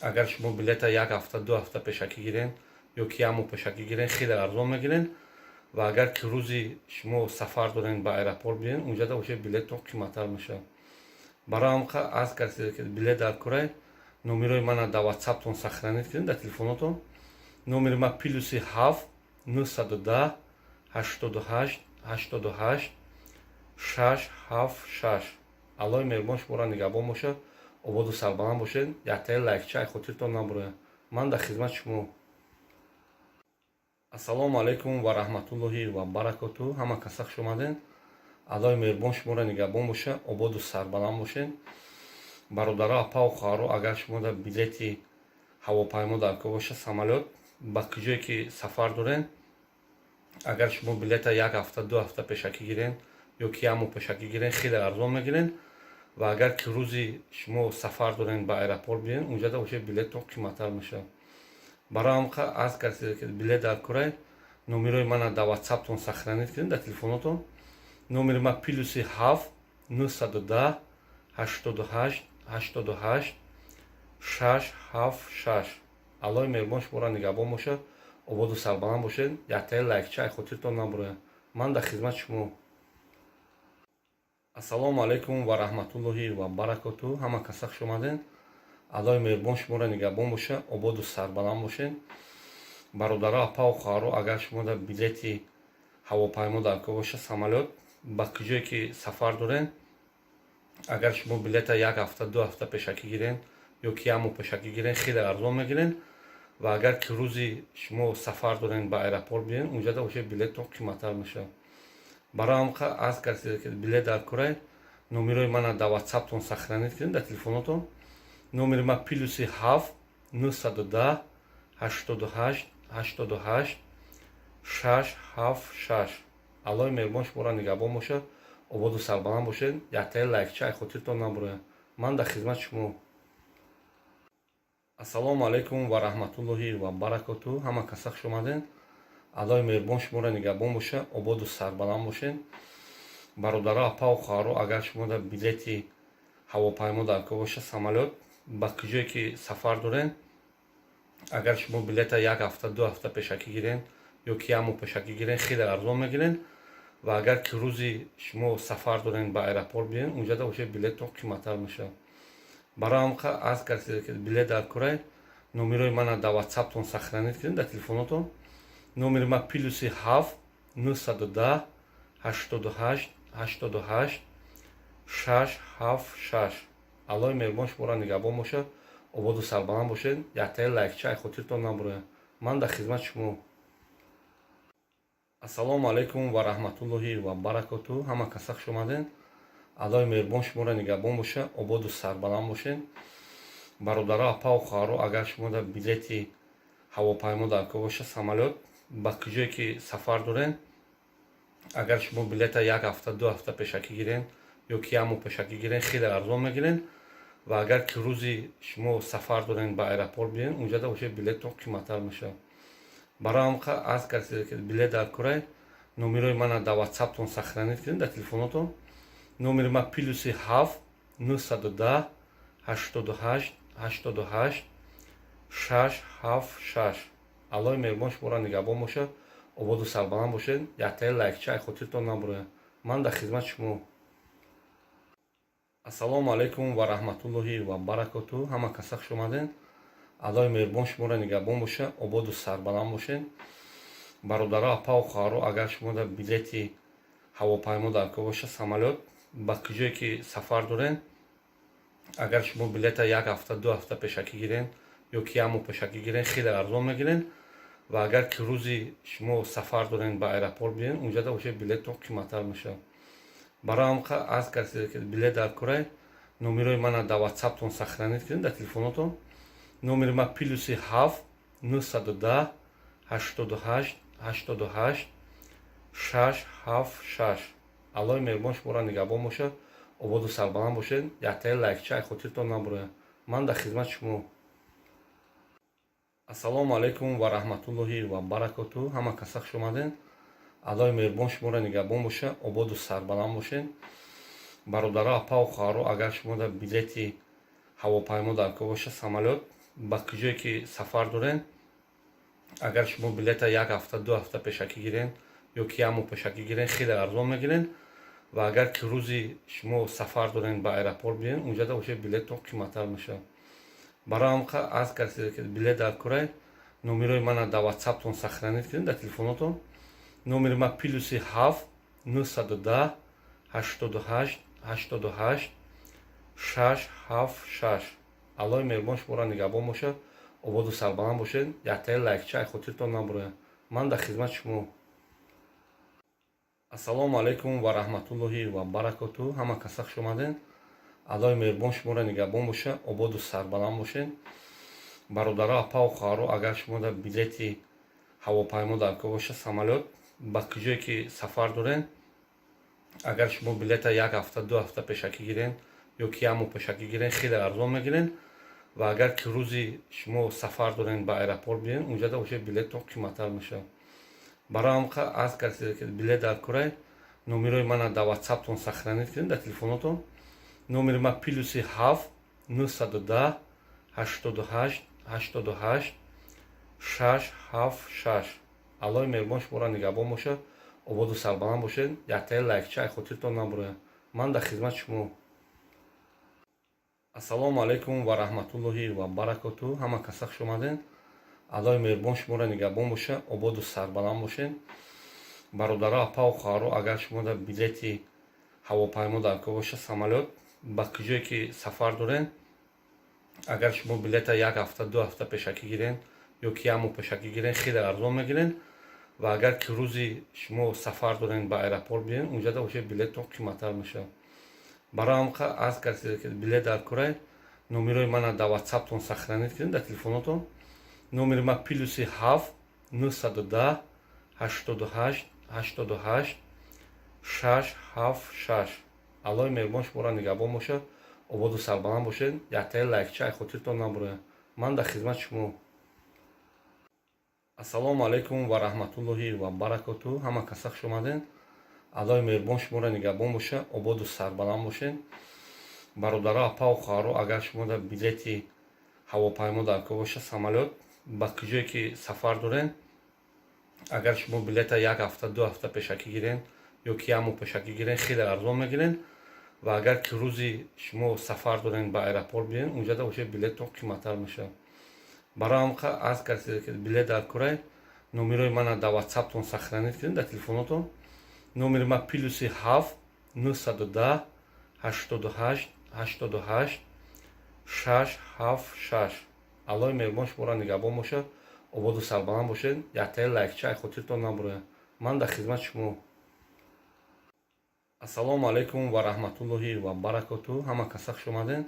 агар шумо билета як ҳафта, 2 ҳафта пешакӣ гирен ё ки як моҳ пешакӣ гирен, хеле арзон мегирен. Ва агар ки рӯзи шумо сафар дорен, ба аэропорт биёен, унҷада бошед, билеттон қиматтар мешавад. Барои ҳамқа аз касе ки билет дар корай, номерои мана дар ватсаптон сохранить кунед, дар телефонотон. Номери ман +7 910 88 88 6 7 6. Аллои меҳрубон шуморо нигаҳбон бошад, ободу сарбаланд бошед. Яктаи лайкча ай хотиртон набурояд. Ман дар хизмати шумо. Ассалому алайкум ва раҳматуллоҳи ва баракоту. Ҳама каса хуш омадед. Аллои меҳрубон шуморо нигаҳбон бошад, ободу сарбаланд бошед. Бародаро, апау хоҳаро, агар шумо дар билети ҳавопаймо дар кор бошад, самолёт, ба куҷое ки сафар доред, агар шумо билета як ҳафта, 2 ҳафта пешакӣ гирен ё ки як моҳ пешакӣ гирен, хеле арзон мегирен. Ва агар ки рӯзи шумо сафар дорен, ба аэропорт биёен, унҷада бошед, билеттон қиматтар мешавад. Барои ҳамқа аз касе ки билет дар корай, номерои мана дар ватсаптон сохранить кунед, дар телефонотон. Номери ма +7 910 88 88 676. Аллоҳи меҳрубон шуморо нигаҳбон бошад, ободу сарбаланд бошед. Яктаи лайкча ай хотиртон набурояд. Ман дар хизмати шумо. Ассалому алайкум ва раҳматуллоҳи ва баракоту. Ҳама каса хуш омадед. Аллоҳи меҳрубон шуморо нигаҳбон бошад, ободу сарбаланд бошед. Бародаро, апаву хоҳаро, агар шумо дар билети ҳавопаймо дар кор бошад, самолёт, ба куҷое ки сафар доред, агар шумо билета як ҳафта, 2 ҳафта пешакӣ гирен ё ки як моҳ пешакӣ гирен, хеле арзон мегирен. Ва агар ки рӯзи шумо сафар дорен, ба аэропорт биёен, унҷада бошед, билеттон қиматтар мешавад. Барои ҳамқа аз касе ки билет дар корай, номерои мана дар ватсаптон сохранить кунед, дар телефонотон. Номери ма +7 910 88 88 676. Аллоҳи меҳрубон шуморо нигаҳбон бошад, ободу сарбаланд бошед. Яктаи лайкча ай хотиртон набурояд. Ман дар хизмати шумо. Ассалому алайкум ва раҳматуллоҳи ва баракоту. Ҳама каса хуш омадед. Аллоҳи меҳрубон шуморо нигаҳбон бошад, ободу сарбаланд бошед. Бародаро, апаву хоҳаро, агар шумо дар билети ҳавопаймо дар кор бошад, самолёт, ба куҷое ки сафар доред, агар шумо билета як ҳафта, 2 ҳафта пешакӣ гирен ё ки як моҳ пешакӣ гирен, хеле арзон мегирен. Ва агар ки рӯзи шумо сафар дорен, ба аэропорт биёен, унҷада бошед, билеттон қиматтар мешавад. Барои ҳамқа аз касе ки билет дар корай, номерои мана дар ватсаптон сохранить кунед, дар телефонотон. Номери ма +7 910 88 88 676. Аллоҳи меҳрубон шуморо нигаҳбон бошад, ободу сарбаланд бошед. Яктаи лайкча ай хотиртон набурояд. Ман дар хизмати шумо. Ассалому алайкум ва раҳматуллоҳи ва баракоту. Ҳама каса хуш омадед. Аллоҳи меҳрубон шуморо нигаҳбон бошад, ободу сарбаланд бошед. Бародаро, апаву хоҳаро, агар шумо дар билети ҳавопаймо дар кор бошад, самолёт, ба куҷое ки сафар доред, агар шумо билета як ҳафта, 2 ҳафта пешакӣ гирен ё ки як моҳ пешакӣ гирен, хеле арзон мегирен. Ва агар ки рӯзи шумо сафар дорен, ба аэропорт биёен, унҷада бошед, билеттон қиматтар мешавад. Барои ҳамқа аз касе ки билет дар корай, номерои мана дар ватсаптон сохранить кунед, дар телефонотон. Номери ма +7 910 88 88 676. Аллоҳи меҳрубон шуморо нигаҳбон бошад, ободу сарбаланд бошед. Яктаи лайкча ай хотиртон набурояд. Ман дар хизмати шумо. Ассалому алайкум ва раҳматуллоҳи ва баракоту. Ҳама каса хуш омадед. Аллоҳи меҳрубон шуморо нигаҳбон бошад, ободу сарбаланд бошед. Бародаро, апаву хоҳаро, агар шумо дар билети ҳавопаймо дар кор бошад, самолёт, ба куҷое ки сафар доред, агар шумо билета як ҳафта, 2 ҳафта пешакӣ гирен ё ки як моҳ пешакӣ гирен, хеле арзон мегирен. Ва агар ки рӯзи шумо сафар дорен, ба аэропорт биёен, унҷада бошед, билеттон қиматтар мешавад. Барои ҳамқа аз касе ки билет дар корай, номерои мана дар ватсаптон сохранить кунед, дар телефонотон. Номери ма +7 910 88 88 676. Аллоҳи меҳрубон шуморо нигаҳбон бошад, ободу сарбаланд бошед. Яктаи лайкча ай хотиртон набурояд. Ман дар хизмати шумо. Ассалому алайкум ва раҳматуллоҳи ва баракоту. Ҳама каса хуш омадед. Аллоҳи меҳрубон шуморо нигаҳбон бошад, ободу сарбаланд бошед. Бародаро, апаву хоҳаро, агар шумо дар билети ҳавопаймо дар кор бошад, самолёт, ба куҷое ки сафар доред, агар шумо билета як ҳафта, 2 ҳафта пешакӣ гирен ё ки як моҳ пешакӣ гирен, хеле арзон мегирен. Ва агар ки рӯзи шумо сафар дорен, ба аэропорт биёен, унҷада бошед, билеттон қиматтар мешавад. Барои ҳамқа аз касе ки билет дар корай, номерои мана дар ватсаптон сохранить кунед, дар телефонотон. Номери ма +7 910 88 88 676. Аллоҳи меҳрубон шуморо нигаҳбон бошад, ободу сарбаланд бошед. Яктаи лайкча ай хотиртон набурояд. Ман дар хизмати шумо. Ассалому алайкум ва раҳматуллоҳи ва баракоту. Ҳама каса хуш омадед. Аллоҳи меҳрубон шуморо нигаҳбон бошад, ободу сарбаланд бошед. Бародаро, апаву хоҳаро, агар шумо дар билети ҳавопаймо дар кор бошад, самолёт, ба куҷое ки сафар доред, агар шумо билета як ҳафта, 2 ҳафта пешакӣ гирен ё ки як моҳ пешакӣ гирен, хеле арзон мегирен. Ва агар ки рӯзи шумо сафар дорен, ба аэропорт биёен, унҷада бошед, билеттон қиматтар мешавад. Барои ҳамқа аз касе ки билет дар корай, Номерои мана дар Ватсаптон сохранить кунед, дар телефонотон. Номери ма +7 910 88 88 676. Аллоҳи меҳрубон шуморо нигаҳбон бошад, ободу сарбаланд бошед. Яктаи лайкча ай хотиртон набурояд. Ман дар хизмати шумо. Ассалому алайкум ва раҳматуллоҳи ва баракоту. Ҳама каса хуш омадед. Аллоҳи меҳрубон шуморо нигаҳбон бошад, ободу сарбаланд бошед. Бародаро, апаву хоҳаро, агар шумо дар билети ҳавопаймо дар кор бошад, самолёт, ба куҷое ки сафар доред, агар шумо билета як ҳафта, 2 ҳафта пешакӣ гирен ё ки як моҳ пешакӣ гирен, хеле арзон мегирен. Ва агар ки рӯзи шумо сафар дорен, ба аэропорт биёен, унҷада бошед, билеттон қиматтар мешавад. Барои ҳамқа аз касе ки билет дар корай, номерои мана дар Ватсаптон сохранить кунед, дар телефонотон. Номери ма +7 910 88 88 676. Аллоҳи меҳрубон шуморо нигаҳбон бошад, ободу сарбаланд бошед. Яктаи лайкча ай хотиртон набурояд. Ман дар хизмати шумо. Ассалому алайкум ва раҳматуллоҳи ва баракоту. Ҳама каса хуш омадед. Аллоҳи меҳрубон шуморо нигаҳбон бошад, ободу сарбаланд бошед. Бародаро, апаву хоҳаро, агар шумо дар билети ҳавопаймо дар кор бошад, самолёт, ба куҷое ки сафар доред, агар шумо билета як ҳафта, 2 ҳафта пешакӣ гирен ё ки як моҳ пешакӣ гирен, хеле арзон мегирен. Ва агар ки рӯзи шумо сафар дорен, ба аэропорт биёен, унҷада бошед, билеттон қиматтар мешавад. Барои ҳамқа аз касе ки билет дар корай, номерои мана дар Ватсаптон сохранить кунед, дар телефонотон. Номери ма +7 910 88 88 676. Аллоҳи меҳрубон шуморо нигаҳбон бошад, ободу сарбаланд бошед. Яктаи лайкча ай хотиртон набурояд. Ман дар хизмати шумо. Ассалому алайкум ва раҳматуллоҳи ва баракоту. Ҳама каса хуш омадед.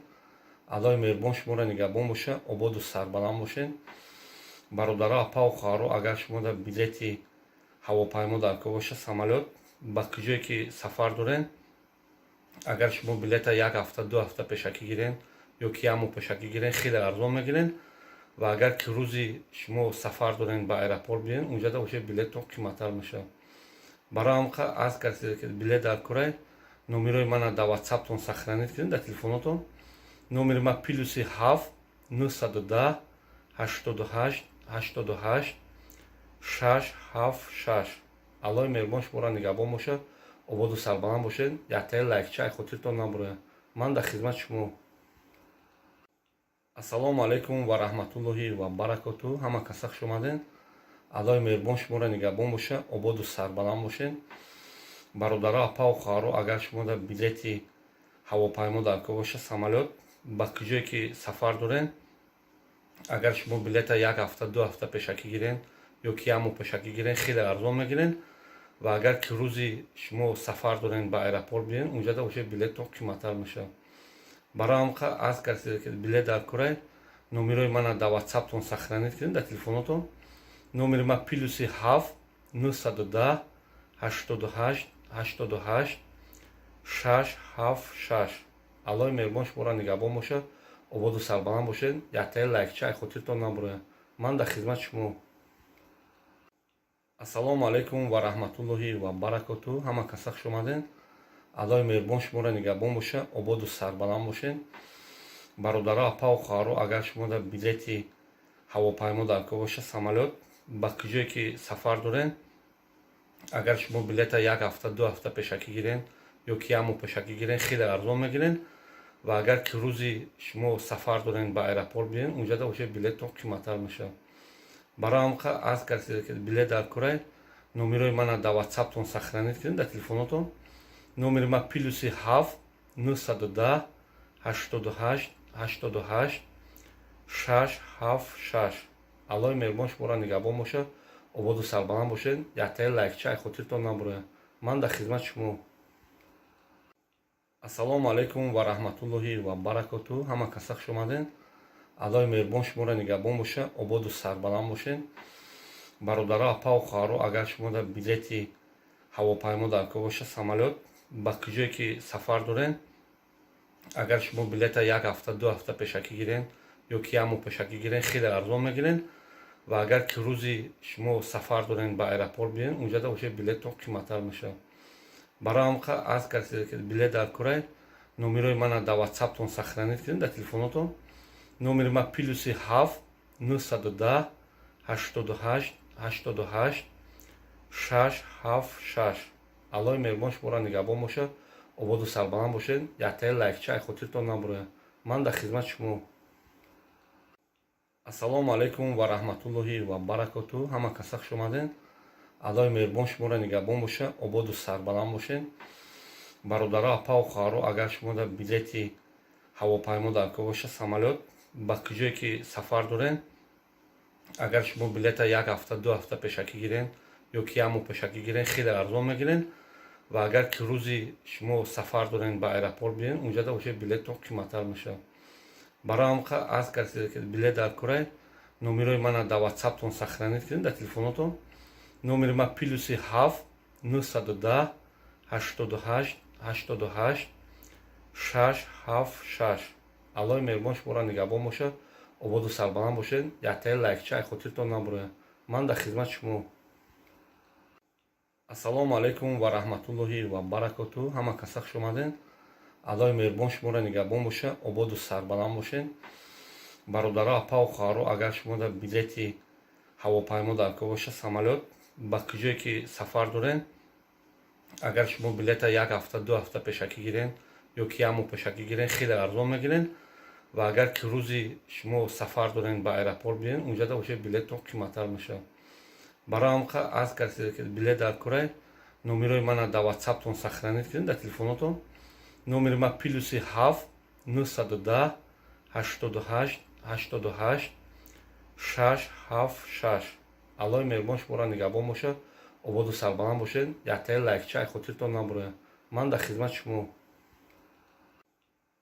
Аллоҳи меҳрубон шуморо нигаҳбон бошад, ободу сарбаланд бошед. Бародаро, апаву хоҳаро, агар шумо дар билети ҳавопаймо дар кор бошад, самолёт, ба куҷое ки сафар доред, агар шумо билета як ҳафта, 2 ҳафта пешакӣ гирен ё ки як моҳ пешакӣ гирен, хеле арзон мегирен. Ва агар ки рӯзи шумо сафар дорен, ба аэропорт биёен, унҷада бошед, билеттон қиматтар мешавад. Барои ҳамқа аз касе ки билет дар корай, номерои мана дар Ватсаптон сохранить кунед, дар телефонотон. Номери ма +7 910 88 88 676. Аллоҳи меҳрубон шуморо нигаҳбон бошад, ободу сарбаланд бошед. Яктаи лайкча ай хотиртон набурояд. Ман дар хизмати шумо. Ассалому алайкум ва раҳматуллоҳи ва баракоту. Ҳама каса хуш омадед. Аллоҳи меҳрубон шуморо нигаҳбон бошад, ободу сарбаланд бошед. Бародаро, апаву хоҳаро, агар шумо дар билети ҳавопаймо дар кор бошад, самолёт, ба куҷое ки сафар доред, агар шумо билета як ҳафта, 2 ҳафта пешакӣ гирен ё ки як моҳ пешакӣ гирен, хеле арзон мегирен. Ва агар ки рӯзи шумо сафар дорен, ба аэропорт биёен, унҷада бошед, билеттон қиматтар мешавад. Барои ҳамқа аз касе ки билет дар корай, номерои мана дар Ватсаптон сохранить кунед, дар телефонотон. Номери ма +7 910 88 88 676. Аллоҳи меҳрубон шуморо нигаҳбон бошад, ободу сарбаланд бошед. Яктаи лайкча ай хотиртон набурояд. Ман дар хизмати шумо. Ассалому алайкум ва раҳматуллоҳи ва баракоту. Ҳама каса хуш омадед. Аллоҳи меҳрубон шуморо нигаҳбон бошад, ободу сарбаланд бошед. Бародаро, апаву хоҳаро, агар шумо дар билети ҳавопаймо дар кор бошад, самолёт, ба куҷое ки сафар доред, агар шумо билета як ҳафта, 2 ҳафта пешакӣ гирен ё ки як моҳ пешакӣ гирен, хеле арзон мегирен. Ва агар ки рӯзи шумо сафар дорен, ба аэропорт биёен, унҷада бошед, билеттон қиматтар мешавад. Барои ҳамқа аз касе ки билет дар корай, номерои мана дар Ватсаптон сохранить кунед, дар телефонотон. Номери ма +7 910 88 88 676. Аллоҳи меҳрубон шуморо нигаҳбон бошад, ободу сарбаланд бошед. Яктаи лайкча ай хотиртон набурояд. Ман дар хизмати шумо. Ассалому алайкум ва раҳматуллоҳи ва баракоту. Ҳама каса хуш омадед. Аллоҳи меҳрубон шуморо нигаҳбон бошад, ободу сарбаланд бошед. Бародаро, апаву хоҳаро, агар шумо дар билети ҳавопаймо дар кор бошад, самолёт, ба куҷое ки сафар доред, агар шумо билета як ҳафта, 2 ҳафта пешакӣ гирен ё ки як моҳ пешакӣ гирен, хеле арзон мегирен. Ва агар ки рӯзи шумо сафар дорен, ба аэропорт биёен, унҷада бошед, билеттон қиматтар мешавад. Барои ҳамқа аз касе ки билет дар курай, номерои мана дар Ватсаптон сохранить кунед, дар телефонотон. Номери ма +7 910 88 88 676. Аллоҳи меҳрубон шуморо нигаҳбон бошад, ободу сарбаланд бошед. Яктаи лайкча ай хотиртон набурояд. Ман дар хизмати шумо. Ассалому алайкум ва раҳматуллоҳи ва баракоту. Ҳама каса хуш омадед. Аллоҳи меҳрубон шуморо нигаҳбон бошад, ободу сарбаланд бошед. Бародаро, апаву хоҳаро, агар шумо дар билети ҳавопаймо дар кор бошад, самолёт, ба куҷое ки сафар доред, агар шумо билета як ҳафта, 2 ҳафта пешакӣ гирен ё ки як моҳ пешакӣ гирен, хеле арзон мегирен. Ва агар ки рӯзи шумо сафар дорен, ба аэропорт биёен, унҷада бошед, билеттон қиматтар мешавад. Барои ҳамқа аз касе ки билет дар курай, номерои мана дар Ватсаптон сохранить кунед, дар телефонотон. Номери ма +7 910 88 88 676. Аллоҳи меҳрубон шуморо нигаҳбон бошад, ободу сарбаланд бошед. Яктаи лайкча ай хотиртон набурояд. Ман дар хизмати шумо. Ассалому алайкум ва раҳматуллоҳи ва баракоту. Ҳама каса хуш омадед. Аллоҳи меҳрубон шуморо нигаҳбон бошад, ободу сарбаланд бошед. Бародаро, апаву хоҳаро, агар шумо дар билети ҳавопаймо дар кор бошад, самолёт, ба куҷое ки сафар доред, агар шумо билета як ҳафта, 2 ҳафта пешакӣ гирен ё ки як моҳ пешакӣ гирен, хеле арзон мегирен. Ва агар ки рӯзи шумо сафар дорен, ба аэропорт биёен, унҷада бошед, билеттон қиматтар мешавад. Барои ҳамқа аз касе ки билет дар курай, номерои мана дар Ватсаптон сохранить кунед, дар телефонотон. Номери ма +7 910 88 88 676. Аллоҳи меҳрубон шуморо нигаҳбон бошад, ободу сарбаланд бошед. Яктаи лайкча ай хотиртон набурояд. Ман дар хизмати шумо.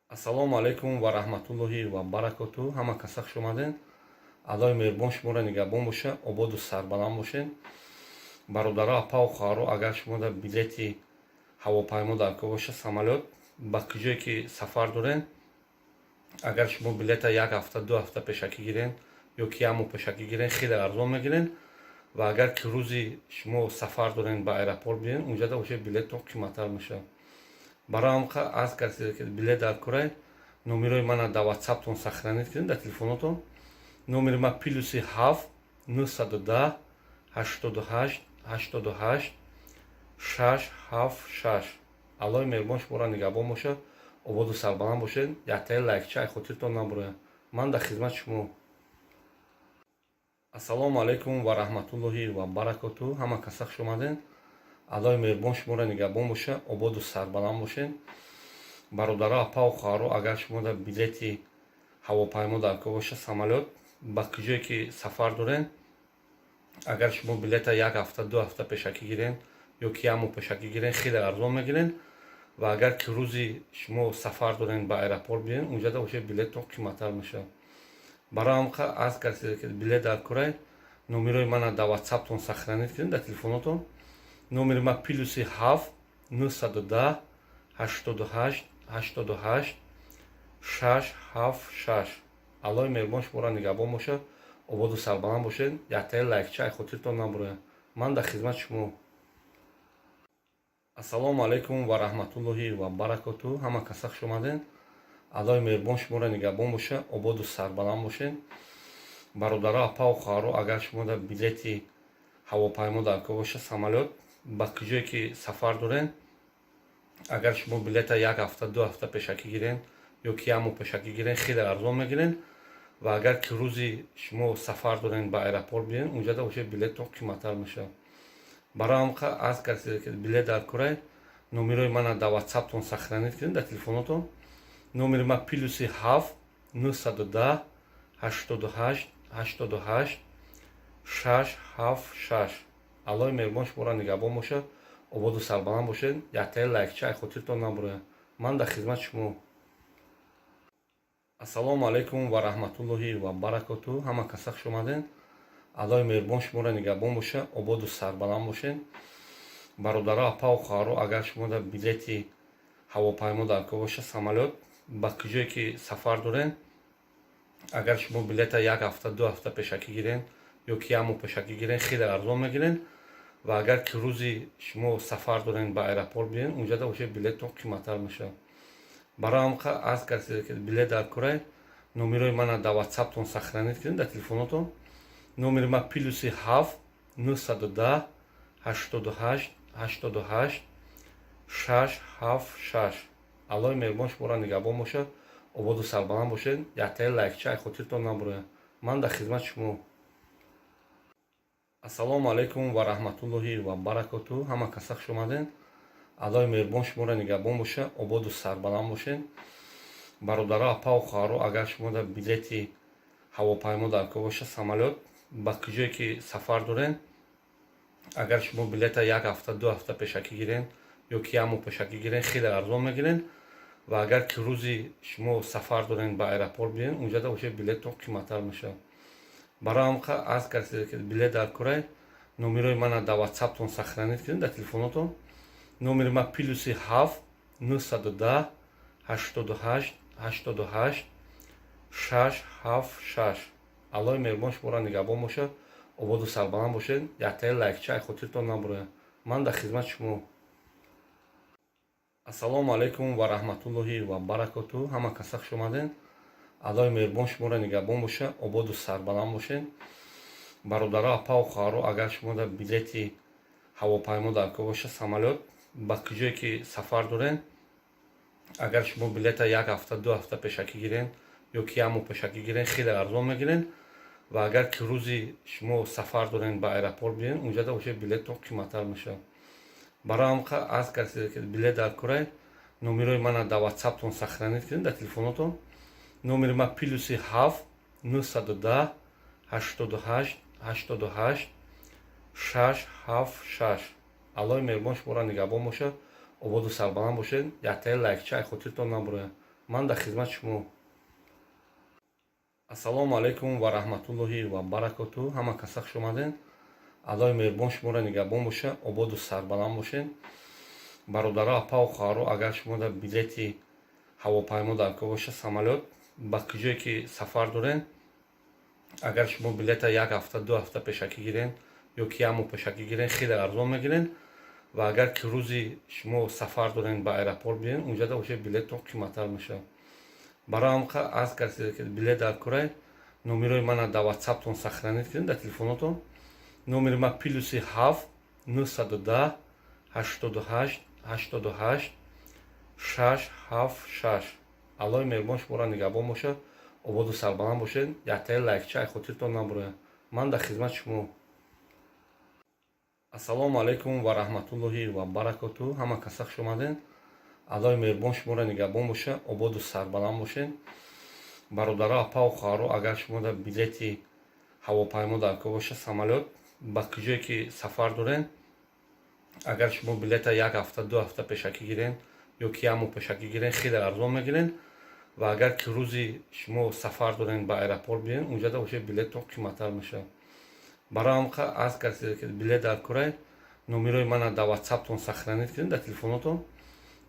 Ассалому алайкум ва раҳматуллоҳи ва баракоту. Ҳама каса хуш омадед. Аллоҳи меҳрубон шуморо нигаҳбон бошад, ободу сарбаланд бошед. Бародаро, апаву хоҳаро, агар шумо дар билети ҳавопаймо дар кор бошад, самолёт, ба куҷое ки сафар доред, агар шумо билета як ҳафта, 2 ҳафта пешакӣ гирен ё ки як моҳ пешакӣ гирен, хеле арзон мегирен. Ва агар ки рӯзи шумо сафар дорен, ба аэропорт биёен, унҷада бошед, билеттон қиматтар мешавад. Барои ҳамқа аз касе ки билет дар курай, номерои мана дар Ватсаптон сохранить кунед, дар телефонотон. Номери ма +7 910 88 88 676. Аллоҳи меҳрубон шуморо нигаҳбон бошад, ободу сарбаланд бошед. Яктаи лайкча ай хотиртон набурояд. Ман дар хизмати шумо. Ассалому алайкум ва раҳматуллоҳи ва баракоту. Ҳама каса хуш омадед. Аллоҳи меҳрубон шуморо нигаҳбон бошад, ободу сарбаланд бошед. Бародаро, апаву хоҳаро, агар шумо дар билети ҳавопаймо дар кор бошад, самолёт, ба куҷое ки сафар доред, агар шумо билета як ҳафта, 2 ҳафта пешакӣ гирен ё ки як моҳ пешакӣ гирен, хеле арзон мегирен. Ва агар ки рӯзи шумо сафар дорен, ба аэропорт биёен, унҷада бошед, билеттон қиматтар мешавад. Барои ҳамқа аз касе ки билет дар курай, номерои мана дар Ватсаптон сохранить кунед, дар телефонотон. Номери ма +7 910 88 88 676. Аллоҳи меҳрубон шуморо нигаҳбон бошад, ободу сарбаланд бошед. Яктаи лайкча ай хотиртон набурояд. Ман дар хизмати шумо. Ассалому алайкум ва раҳматуллоҳи ва баракоту. Ҳама каса хуш омадед. Аллоҳи меҳрубон шуморо нигаҳбон бошад, ободу сарбаланд бошед. Бародаро, апаву хоҳаро, агар шумо дар билети ҳавопаймо дар кор бошад, самолёт, ба куҷое ки сафар доред, агар шумо билета як ҳафта, 2 ҳафта пешакӣ гирен ё ки як моҳ пешакӣ гирен, хеле арзон мегирен. Ва агар ки рӯзи шумо сафар дорен, ба аэропорт биёен, унҷада бошед, билеттон қиматтар мешавад. Барои ҳамқа аз касе ки билет дар курай, номерои мана дар Ватсаптон сохранить кунед, дар телефонотон. Номери ма +7 910 88 88 676. Аллоҳи меҳрубон шуморо нигаҳбон бошад, ободу сарбаланд бошед. Яктаи лайкча ай хотиртон набурояд. Ман дар хизмати шумо. Ассалому алайкум ва раҳматуллоҳи ва баракоту. Ҳама каса хуш омадед. Аллоҳи меҳрубон шуморо нигаҳбон бошад, ободу сарбаланд бошед. Бародаро, апаву хоҳаро, агар шумо дар билети ҳавопаймо дар кор бошад, самолёт, ба куҷое ки сафар доред, агар шумо билета як ҳафта, 2 ҳафта пешакӣ гирен ё ки як моҳ пешакӣ гирен, хеле арзон мегирен. Ва агар ки рӯзи шумо сафар дорен, ба аэропорт биен, унҷада уже билеттон қиматтар мешавад. Барои ҳам аз касе ки билет дар курай, номерои мана дар Ватсаптон сохранить кунед, дар телефонотон. Номери ма +7 910 88 88 676. Аллоҳи меҳрубон шуморо нигаҳбон бошад, ободу сарбаланд бошед. Яктаи лайкча ай хотиртон набурояд. Ман дар хизмати шумо. Ассалому алайкум ва раҳматуллоҳи ва баракоту. Ҳама каса хуш омадед. Аллоҳи меҳрубон шуморо нигаҳбон бошад, ободу сарбаланд бошед. Бародаро, апаву хоҳаро, агар шумо дар билети ҳавопаймо дар кор бошад, самолёт, ба куҷое ки сафар доред, агар шумо билета як ҳафта, 2 ҳафта пешакӣ гирен ё ки як моҳ пешакӣ гирен, хеле арзон мегирен. Ва агар ки рӯзи шумо сафар дорен, ба аэропорт биен, унҷада уже билеттон қиматтар мешавад. Барои ҳам аз касе ки билет дар курай, номерои мана дар Ватсаптон сохранить кунед, дар телефонотон. Номери ма +7 910 88 88 676. Аллоҳи меҳрубон шуморо нигаҳбон бошад, ободу сарбаланд бошед. Яктаи лайкча ай хотиртон набурояд. Ман дар хизмати шумо. Ассалому алайкум ва раҳматуллоҳи ва баракоту. Ҳама каса хуш омадед. Аллоҳи меҳрубон шуморо нигаҳбон бошад, ободу сарбаланд бошед. Бародаро, апаву хоҳаро, агар шумо дар билети ҳавопаймо дар кор бошад, самолёт, ба куҷое ки сафар доред, агар шумо билета як ҳафта, 2 ҳафта пешакӣ гирен ё ки як моҳ пешакӣ гирен, хеле арзон мегирен. Ва агар ки рӯзи шумо сафар дорен, ба аэропорт биен, унҷада уже билеттон қиматтар мешавад. Барои ҳам аз касе ки билет дар курай, номерои мана дар Ватсаптон сохранить кунед, дар телефонотон. Номери ма +7 910 88 88 676. Аллоҳи меҳрубон шуморо нигаҳбон бошад, ободу сарбаланд бошед. Яктаи лайкча ай хотиртон набурояд. Ман дар хизмати шумо. Ассалому алайкум ва раҳматуллоҳи ва баракоту. Ҳама каса хуш омадед. Аллоҳи меҳрубон шуморо нигаҳбон бошад, ободу сарбаланд бошед. Бародаро, апаву хоҳаро, агар шумо дар билети ҳавопаймо дар кор бошад, самолёт, ба куҷое ки сафар доред, агар шумо билета як ҳафта, 2 ҳафта пешакӣ гирен ё ки як моҳ пешакӣ гирен, хеле арзон мегирен. Ва агар ки рӯзи шумо сафар дорен, ба аэропорт биен, унҷада уже билеттон қиматтар мешавад. Барои ҳам аз касе ки билет дар курай, номерои мана дар Ватсаптон сохранить кунед, дар телефонотон. Номери ма +7 910 88 88 676. Аллоҳи меҳрубон шуморо нигаҳбон бошад, ободу сарбаланд бошед. Яктаи лайкча ай хотиртон набурояд. Ман дар хизмати шумо. Ассалому алайкум ва раҳматуллоҳи ва баракоту. Ҳама каса хуш омадед. Аллоҳи меҳрубон шуморо нигаҳбон бошад, ободу сарбаланд бошед. Бародаро, апаву хоҳаро, агар шумо дар билети ҳавопаймо дар кор бошад, самолёт, ба куҷое ки сафар доред, агар шумо билета як ҳафта, 2 ҳафта пешакӣ гирен ё ки як моҳ пешакӣ гирен, хеле арзон мегирен. Ва агар ки рӯзи шумо сафар дорен, ба аэропорт биен, унҷада уже билеттон қиматтар мешавад. Барои ҳам аз касе ки билет дар курай, номерои мана дар Ватсаптон сохранить кунед, дар телефонотон.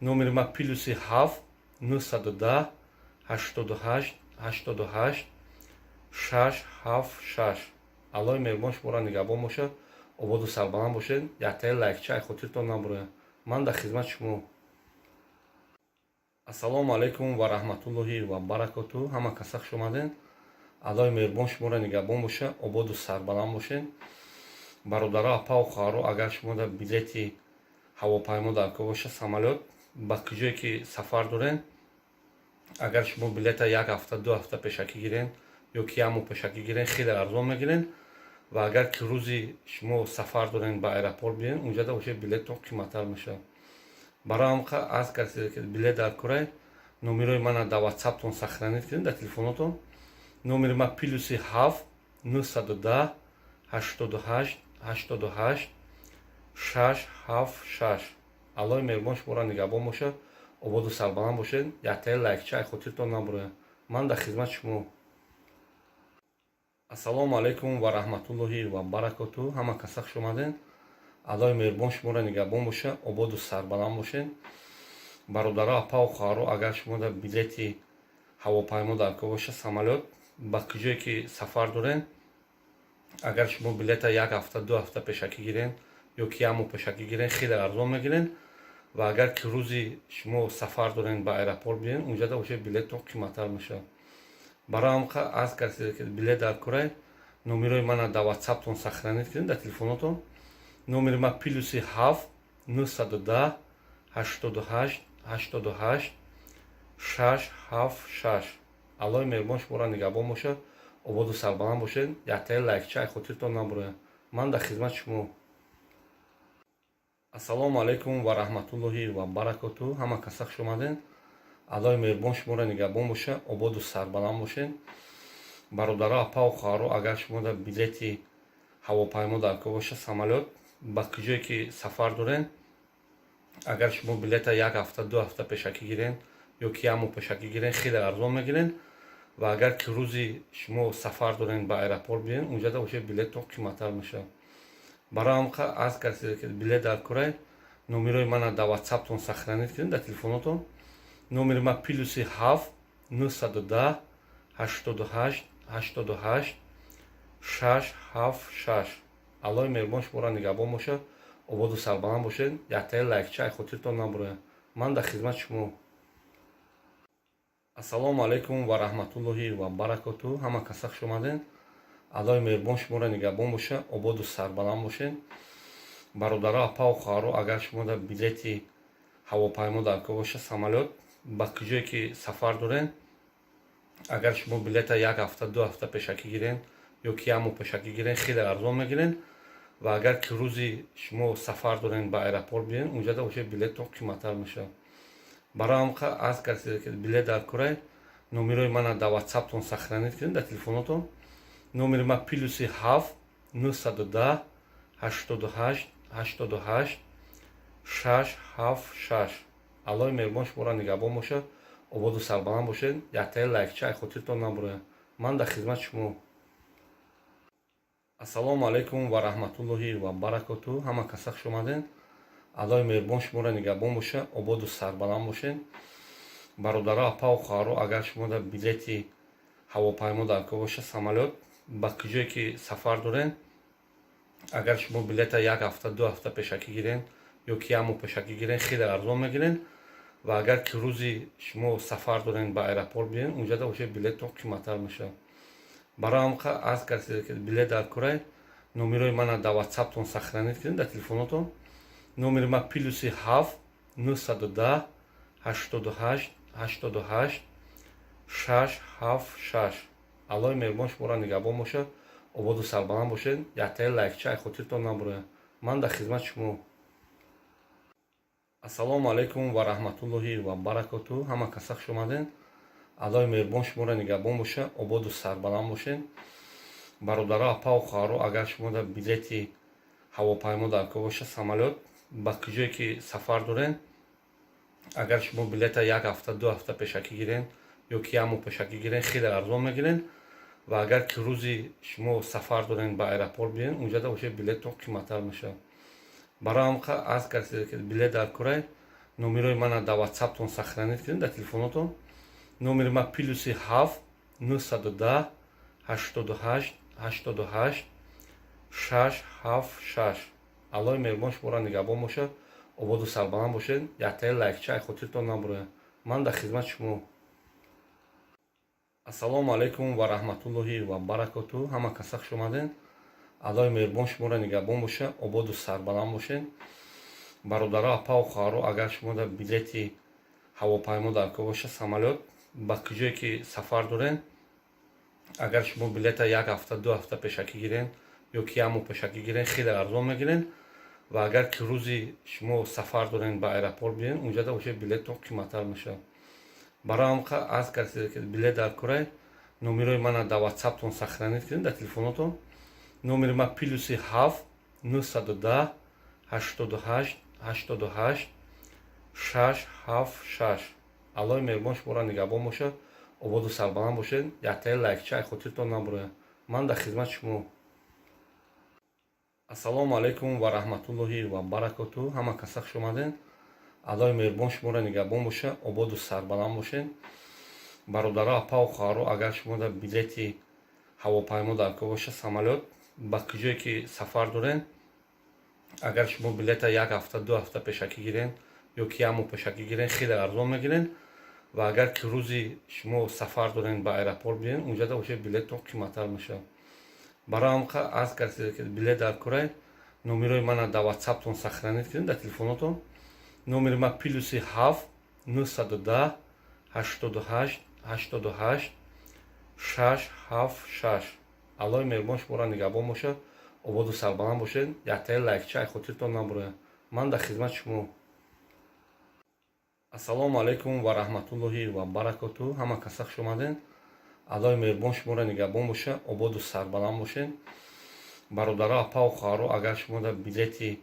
Номери ма +7 910 88 88 676. Аллоҳи меҳрубон шуморо нигаҳбон бошад, ободу сарбаланд бошед. Яктаи лайкча ай хотиртон набурояд. Ман дар хизмати шумо. Ассалому алайкум ва раҳматуллоҳи ва баракоту. Ҳама каса хуш омадед. Аллоҳи меҳрубон шуморо нигаҳбон бошад, ободу сарбаланд бошед. Бародаро, апаву хоҳаро, агар шумо дар билети ҳавопаймо дар кор бошад, самолёт, ба куҷое ки сафар доред, агар шумо билета як ҳафта, 2 ҳафта пешакӣ гирен ё ки як моҳ пешакӣ гирен, хеле арзон мегирен. Ва агар ки рӯзи шумо сафар дорен, ба аэропорт биен, унҷада уже билеттон қиматтар мешавад. Барои ҳам аз касе ки билет дар курай, номерои мана дар Ватсаптон сохранить кунед, дар телефонотон. Номери ма +7 910 88 88 676. Аллоҳи меҳрубон шуморо нигаҳбон бошад, ободу сарбаланд бошед. Яктаи лайкча ай хотиртон набурояд. Ман дар хизмати шумо. Ассалому алайкум ва раҳматуллоҳи ва баракоту. Ҳама каса хуш омадед. Аллоҳи меҳрубон шуморо нигаҳбон бошад, ободу сарбаланд бошед. Бародаро, апаву хоҳаро, агар шумо дар билети ҳавопаймо дар кор бошад, самолёт, ба куҷое ки сафар доред, агар шумо билета як ҳафта, 2 ҳафта пешакӣ гирен. Ё ки як моҳ пешакӣ гирен, хеле арзон мегирен. Ва агар ки рӯзи шумо сафар дорен, ба аэропорт биёен, унҷада уже билеттон қиматтар мешавад. Барои ҳам аз касе ки билет дар курай, номерои мана дар Ватсаптон сохранить кунед, дар телефонотон. Номери ман +7 910 88 88 676. Аллоҳи меҳрубон шуморо нигаҳбон бошад, ободу сарбаланд бошед. Яктаи лайкча хотиртон набурояд. Ман дар хизмати шумо. Ассалому алайкум ва раҳматуллоҳи ва баракоту. Ҳама каса хуш омадед. Аллоҳи меҳрубон шуморо нигаҳбон бошад, ободу сарбаланд бошед. Бародаро, апаву хоҳаро, агар шумо дар билети ҳавопаймо дар кор бошад, самолёт, ба куҷое ки сафар дорен, агар шумо билета як ҳафта, 2 ҳафта пешакӣ гирен ё ки як моҳ пешакӣ гирен, хеле арзон мегирен. Ва агар ки рӯзи шумо сафар дорен, ба аэропорт биёен, унҷада уже билеттон қиматтар мешавад. Барои ҳам аз касе ки билет дар курай, номерои мана дар Ватсаптон сохранить кунед, дар телефонотон. Номери ман +7 910 88 88 676. Аллоҳи меҳрубон шуморо нигаҳбон бошад, ободу сарбаланд бошед. Яктаи лайкча хотиртон набурояд. Ман дар хизмати шумо. Ассалому алайкум ва раҳматуллоҳи ва баракоту. Ҳама каса хуш омадед. Аллоҳи меҳрубон шуморо нигаҳбон бошад, ободу сарбаланд бошед. Бародаро, апаву хоҳаро, агар шумо дар билети ҳавопаймо дар кор бошад, самолёт, ба куҷое ки сафар дорен, агар шумо билета як ҳафта, 2 ҳафта пешакӣ гирен ё ки як моҳ пешакӣ гирен, хеле арзон мегирен. Ва агар ки рӯзи шумо сафар дорен, ба аэропорт биёен, унҷада уже билеттон қиматтар мешавад. Барои ҳам аз касе ки билет дар курай, номерои мана дар Ватсаптон сохранить кунед, дар телефонотон. Номери ман +7 910 88 88 676. Аллоҳи меҳрубон шуморо нигаҳбон бошад, ободу сарбаланд бошед. Яктаи лайкча хотиртон набурояд. Ман дар хизмати шумо. Ассалому алайкум ва раҳматуллоҳи ва баракоту. Ҳама каса хуш омадед. Аллоҳи меҳрубон шуморо нигаҳбон бошад, ободу сарбаланд бошед. Бародаро, апаву хоҳаро, агар шумо дар билети ҳавопаймо дар кор бошад, самолёт, ба куҷое ки сафар дорен, агар шумо билета як ҳафта, 2 ҳафта пешакӣ гирен ё ки як моҳ пешакӣ гирен, хеле арзон мегирен. Ва агар ки рӯзи шумо сафар дорен, ба аэропорт биёен, унҷада уже билеттон қиматтар мешавад. Барои ҳам аз касе ки билет дар курай, номерои мана дар Ватсаптон сохранить кунед, дар телефонотон. Номери ман +7 910 88 88 676. Аллоҳи меҳрубон шуморо нигаҳбон бошад, ободу сарбаланд бошед. Яктаи лайкча хотиртон набурояд. Ман дар хизмати шумо. Ассалому алайкум ва раҳматуллоҳи ва баракоту. Ҳама каса хуш омадед. Аллоҳи меҳрубон шуморо нигаҳбон бошад, ободу сарбаланд бошед. Бародаро, апаву хоҳаро, агар шумо дар билети ҳавопаймо дар кор бошад, самолёт, ба куҷое ки сафар дорен, агар шумо билета як ҳафта, 2 ҳафта пешакӣ гирен ё ки як моҳ пешакӣ гирен, хеле арзон мегирен. Ва агар ки рӯзи шумо сафар дорен, ба аэропорт биёен, унҷада уже билеттон қиматтар мешавад. Барои ҳам аз касе ки билет дар курай, номерои мана дар Ватсаптон сохранить кунед, дар телефонотон. Номери ман +7 910 88 88 676. Аллоҳи меҳрубон шуморо нигаҳбон бошад, ободу сарбаланд бошед. Яктаи лайкча хотиртон набурояд. Ман дар хизмати шумо. Ассалому алайкум ва раҳматуллоҳи ва баракоту. Ҳама каса хуш омадед. Аллоҳи меҳрубон шуморо нигаҳбон бошад, ободу сарбаланд бошед. Бародаро, апаву хоҳаро, агар шумо дар билети ҳавопаймо дар кор бошад, самолёт, ба куҷое ки сафар дорен, агар шумо билета як ҳафта, 2 ҳафта пешакӣ гирен ё ки як моҳ пешакӣ гирен, хеле арзон мегирен. Ва агар ки рӯзи шумо сафар дорен, ба аэропорт биёен, унҷада уже билеттон қиматтар мешавад. Барои ҳам аз касе ки билет дар курай, номерои мана дар Ватсаптон сохранить кунед, дар телефонотон. Номери ман +7 910 88 88 676. Аллоҳи меҳрубон шуморо нигаҳбон бошад, ободу сарбаланд бошед. Яктаи лайкча хотиртон набурояд. Ман дар хизмати шумо. Ассалому алайкум ва раҳматуллоҳи ва баракоту. Ҳама каса хуш омадед. Аллоҳи меҳрубон шуморо нигаҳбон бошад, ободу сарбаланд бошед. Бародаро, апаву хоҳаро, агар шумо дар билети ҳавопаймо дар кор бошад, самолёт, ба куҷое ки сафар дорен, Агар шумо билета як ҳафта, 2 ҳафта пешакӣ гирен ё ки як моҳ пешакӣ гирен, хеле арзон мегирен. Ва агар ки рӯзи шумо сафар дорен, ба аэропорт биен, унҷада уже билеттон қиматтар мешавад. Барои ҳам аз касе ки билет дар курай, номерои мана дар Ватсаптон сохранить кунед, дар телефонотон. Номери ма +7 910 88 88 676. Аллоҳи меҳрубон шуморо нигаҳбон бошад, ободу сарбаланд бошед. Яктаи лайкча ай хотиртон набурояд. Ман дар хизмати шумо. Ассалому алайкум ва раҳматуллоҳи ва баракоту. Ҳама каса хуш омаден. Аллоҳи меҳрубон шуморо нигаҳбон бошад, ободу сарбаланд бошед. Бародаро, апаву хоҳаро, агар шумо дар билети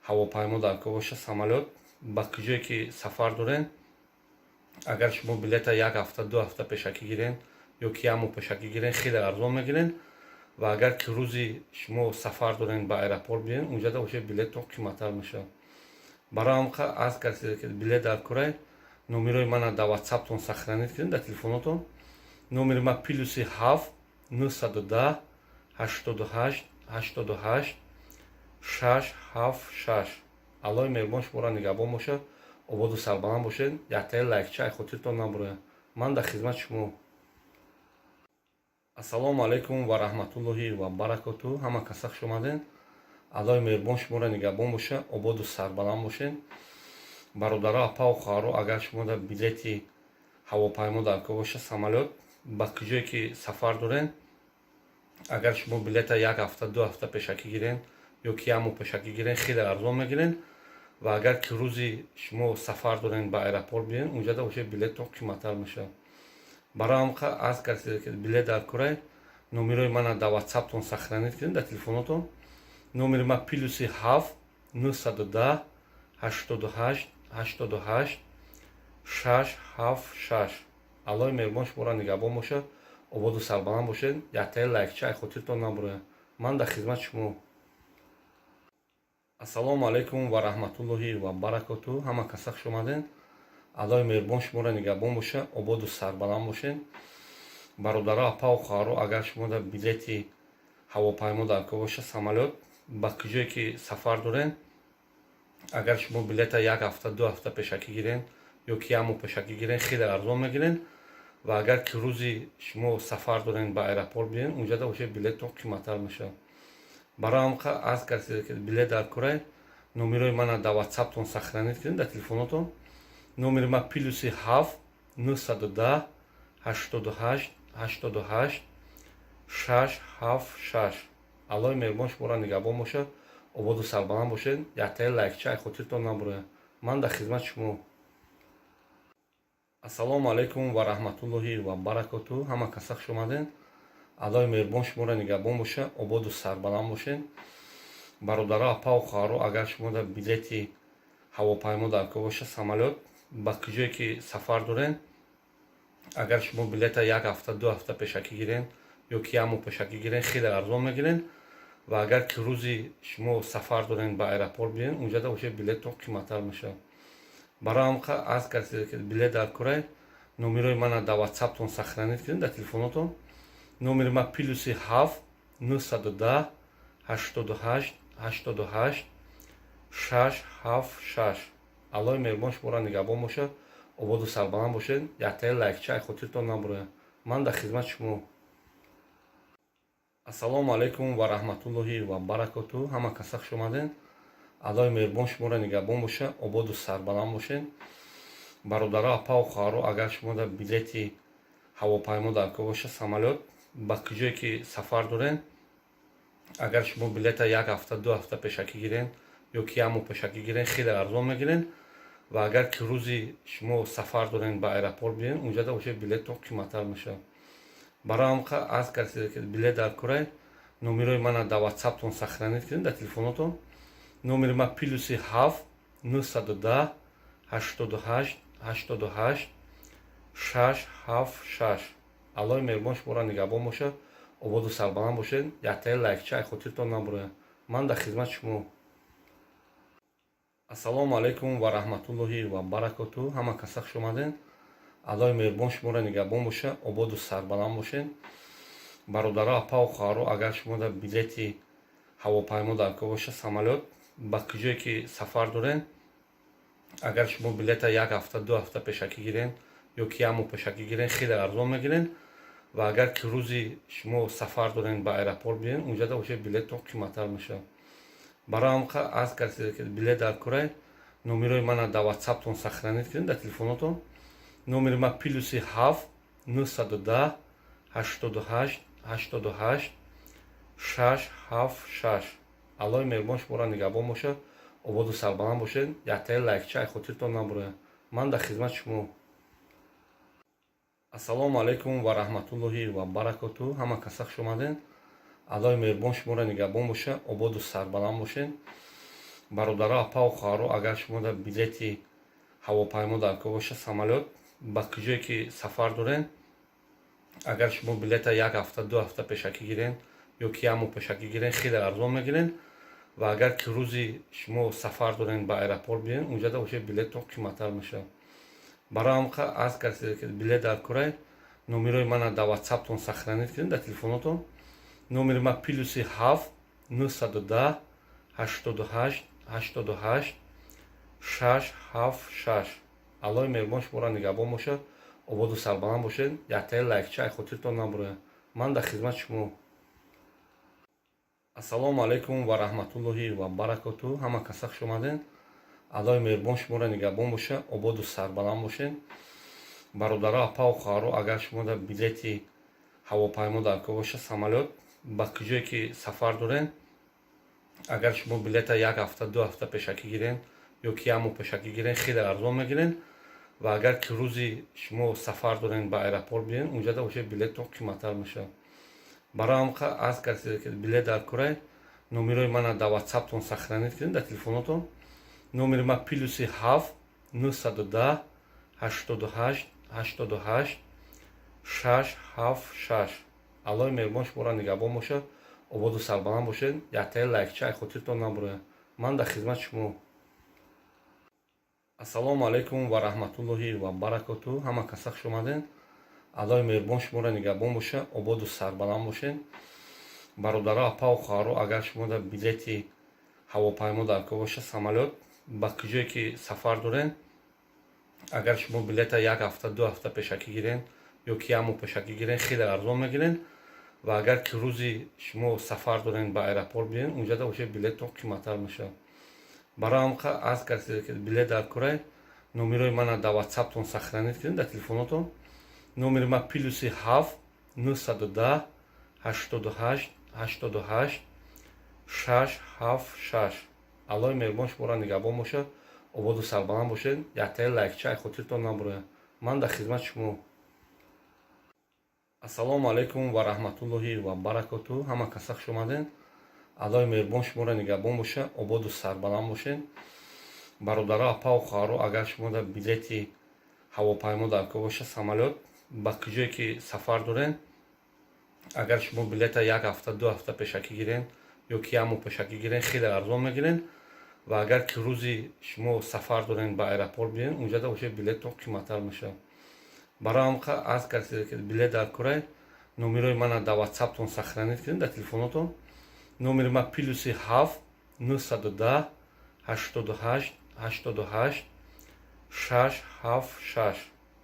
ҳавопаймо дар кор бошад, самолёт, ба куҷое ки сафар дорен, агар шумо билета як ҳафта, 2 ҳафта пешакӣ гирен ё ки як моҳ пешакӣ гирен, хеле арзон мегирен. Ва агар ки рӯзи шумо сафар дорен, ба аэропорт биен, унҷада уже билеттон қиматтар мешавад. Барои ҳам аз касе ки билет дар курай, номерои мана дар Ватсаптон сохранить кунед, дар телефонотон. Номери ма +7 910 88 88 676. Аллоҳи меҳрубон шуморо нигаҳбон бошад, ободу сарбаланд бошед. Яктаи лайкча ай хотиртон набурояд. Ман дар хизмати шумо. Ассалому алайкум ва раҳматуллоҳи ва баракоту. Ҳама каса хуш омаден. Аллоҳи меҳрубон шуморо нигаҳбон бошад, ободу сарбаланд бошед. Бародаро, апаву хоҳаро, агар шумо дар билети ҳавопаймо дар кор бошад, самолёт, ба куҷое ки сафар дорен, агар шумо билета як ҳафта, 2 ҳафта пешакӣ гирен ё ки як моҳ пешакӣ гирен, хеле арзон мегирен. Ва агар ки рӯзи шумо сафар дорен, ба аэропорт биен, унҷада уже билеттон қиматтар мешавад. Барои ҳам аз касе ки билет дар курай, номерои мана дар Ватсаптон сохранить кунед, дар телефонотон. Номери ма +7 910 88 88 676. Аллоҳи меҳрубон шуморо нигаҳбон бошад, ободу сарбаланд бошед. Яктаи лайкча ай хотиртон набурояд. Ман дар хизмати шумо. Ассалому алайкум ва раҳматуллоҳи ва баракоту. Ҳама каса хуш омаден. Аллоҳи меҳрубон шуморо нигаҳбон бошад, ободу сарбаланд бошед. Бародаро, апаву хоҳаро, агар шумо дар билети ҳавопаймо дар кор бошад, самолёт, ба куҷое ки сафар дорен, агар шумо билета як ҳафта, 2 ҳафта пешакӣ гирен ё ки як моҳ пешакӣ гирен, хеле арзон мегирен. Ва агар ки рӯзи шумо сафар дорен, ба аэропорт биен, унҷада уже билеттон қиматтар мешавад. Барои ҳам аз касе ки билет дар курай, номерои мана дар Ватсаптон сохранить кунед, дар телефонотон. Номери ма +7 910 88 88 676. Аллоҳи меҳрубон шуморо нигаҳбон бошад, ободу сарбаланд бошед. Яктаи лайкча ай хотиртон набурояд. Ман дар хизмати шумо. Ассалому алайкум ва раҳматуллоҳи ва баракоту. Ҳама каса хуш омаден. Аллоҳи меҳрубон шуморо нигаҳбон бошад, ободу сарбаланд бошед. Бародаро, апаву хоҳаро, агар шумо дар билети ҳавопаймо дар кор бошад, самолёт, ба куҷое ки сафар дорен, агар шумо билета як ҳафта, 2 ҳафта пешакӣ гирен ё ки як моҳ пешакӣ гирен, хеле арзон мегирен. Ва агар ки рӯзи шумо сафар дорен, ба аэропорт биен, унҷада уже билеттон қиматтар мешавад. Барои ҳам аз касе ки билет дар курай, номерои мана дар Ватсаптон сохранить кунед, дар телефонотон. Номери ма +7 910 88 88 676. Аллоҳи меҳрубон шуморо нигаҳбон бошад, ободу сарбаланд бошед. Яктаи лайкча ай хотиртон набурояд. Ман дар хизмати шумо. Ассалому алайкум ва раҳматуллоҳи ва баракоту. Ҳама каса хуш омаден. Аллоҳи меҳрубон шуморо нигаҳбон бошад, ободу сарбаланд бошед. Бародаро, апаву хоҳаро, агар шумо дар билети ҳавопаймо дар кор бошад, самолёт, ба куҷое ки сафар дорен, агар шумо билета як ҳафта, 2 ҳафта пешакӣ гирен ё ки як моҳ пешакӣ гирен, хеле арзон мегирен. Ва агар ки рӯзи шумо сафар дорен, ба аэропорт биен, унҷада уже билеттон қиматтар мешавад. Барои ҳам аз касе ки билет дар курай, номерои мана дар Ватсаптон сохранить кунед, дар телефонотон. Номери ма +7 910 88 88 676. Аллоҳи меҳрубон шуморо нигаҳбон бошад, ободу сарбаланд бошед. Яктаи лайкча ай хотиртон набурояд. Ман дар хизмати шумо. Ассалому алайкум ва раҳматуллоҳи ва баракоту. Ҳама каса хуш омаден. Аллоҳи меҳрубон шуморо нигаҳбон бошад, ободу сарбаланд бошед. Бародаро, апаву хоҳаро, агар шумо дар билети ҳавопаймо дар кор бошад, самолёт. Ба куҷое ки сафар дорен, агар шумо билета як ҳафта, 2 ҳафта пешакӣ гирен ё ки як моҳ пешакӣ гирен, хеле арзон мегирен. Ва агар ки рӯзи шумо сафар дорен, ба аэропорт биен, унҷада уже билеттон қиматтар мешавад. Барои ҳамқа аз касе ки билет дар курай, номерои мана дар Ватсаптон сохранить кунед, дар телефонотон. Номери ма +7 910 88 88 676. Аллоҳи меҳрубон шуморо нигаҳбон бошад, ободу сарбаланд бошед. Яктаи лайкча ай хотиртон набурояд. Ман дар хизмати шумо. Ассалому алайкум ва раҳматуллоҳи ва баракоту. Ҳама каса хуш омаден. Аллоҳи меҳрубон шуморо нигаҳбон бошад, ободу сарбаланд бошед. Бародаро, апаву хоҳаро, агар шумо дар билети ҳавопаймо дар кор бошад, самолёт, ба куҷое ки сафар дорен, агар шумо билета як ҳафта, 2 ҳафта пешакӣ гирен ё ки як моҳ пешакӣ гирен, хеле арзон мегирен. Ва агар ки рӯзи шумо сафар дорен, ба аэропорт биен, унҷада уже билеттон қиматтар мешавад. Барои ҳамқа аз касе ки билет дар курай, номерои мана дар Ватсаптон сохранить кунед, дар телефонотон. Номери ма +7 910 88 88 676. Аллоҳи меҳрубон шуморо нигаҳбон бошад, ободу сарбаланд бошед. Яктаи лайкча ай хотиртон набурояд. Ман дар хизмати шумо. Ассалому алайкум ва раҳматуллоҳи ва баракоту. Ҳама каса хуш омаден. Аллоҳи меҳрубон шуморо нигаҳбон бошад, ободу сарбаланд бошед. Бародаро, апаву хоҳаро, агар шумо дар билети ҳавопаймо дар кор бошад, самолёт, ба куҷое ки сафар дорен, агар шумо билета як ҳафта, 2 ҳафта пешакӣ гирен ё ки як моҳ пешакӣ гирен, хеле арзон мегирен. Ва агар ки рӯзи шумо сафар дорен, ба аэропорт биен, унҷада уже билеттон қиматтар мешавад. Барои ҳамқа аз касе ки билет дар курай, номерои мана дар Ватсаптон сохранить кунед, дар телефонотон. Номери ма +7 910 88 88 676. Аллоҳи меҳрубон шуморо нигаҳбон бошад, ободу сарбаланд бошед. Яктаи лайкча ай хотиртон набурояд. Ман дар хизмати шумо. Ассалому алайкум ва раҳматуллоҳи ва баракоту. Ҳама каса хуш омаден. Аллоҳи меҳрубон шуморо нигаҳбон бошад, ободу сарбаланд бошед. Бародаро, апаву хоҳаро, агар шумо дар билети ҳавопаймо дар кор бошад, самолёт, ба куҷое ки сафар дорен, агар шумо билета як ҳафта, 2 ҳафта пешакӣ гирен ё ки як моҳ пешакӣ гирен, хеле арзон мегирен. Ва агар ки рӯзи шумо сафар дорен, ба аэропорт биен, унҷада уже билеттон қиматтар мешавад. Барои ҳамқа аз касе ки билет дар курай, номерои мана дар Ватсаптон сохранить кунед, дар телефонотон. Номери ма +7 910 88 88 676. Аллоҳи меҳрубон шуморо нигаҳбон бошад, ободу сарбаланд бошед. Яктаи лайкча ай хотиртон набурояд. Ман дар хизмати шумо. Ассалому алайкум ва раҳматуллоҳи ва баракоту. Ҳама каса хуш омаден. Аллоҳи меҳрубон шуморо нигаҳбон бошад, ободу сарбаланд бошед. Бародаро, апаву хоҳаро, агар шумо дар билети ҳавопаймо дар кор бошад, самолёт, ба куҷое ки сафар дорен, агар шумо билета як ҳафта, 2 ҳафта пешакӣ гирен ё ки як моҳ пешакӣ гирен, хеле арзон мегирен. Ва агар ки рӯзи шумо сафар дорен, ба аэропорт биен, унҷада уже билеттон қиматтар мешавад. Барои ҳамқа аз касе ки билет дар курай, номерои мана дар Ватсаптон сохранить кунед, дар телефонотон. Номери ма +7 910 88 88 676.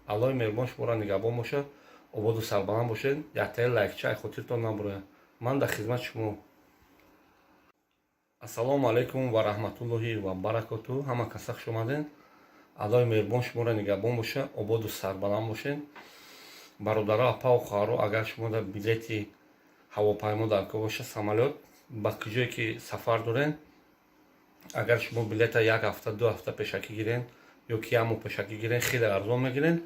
Аллоҳи меҳрубон шуморо нигаҳбон бошад, ободу сарбаланд бошед. Яктаи лайкча ай хотиртон набурояд. Ман дар хизмати шумо. Ассалому алайкум ва раҳматуллоҳи ва баракоту. Ҳама каса хуш омаден. Аллоҳи меҳрубон шуморо нигаҳбон бошад, ободу сарбаланд бошед. Бародаро, апаву хоҳаро, агар шумо дар билети ҳавопаймо дар кор бошад, самолёт, ба куҷое ки сафар дорен, агар шумо билета як ҳафта, 2 ҳафта пешакӣ гирен ё ки як моҳ пешакӣ гирен, хеле арзон мегирен.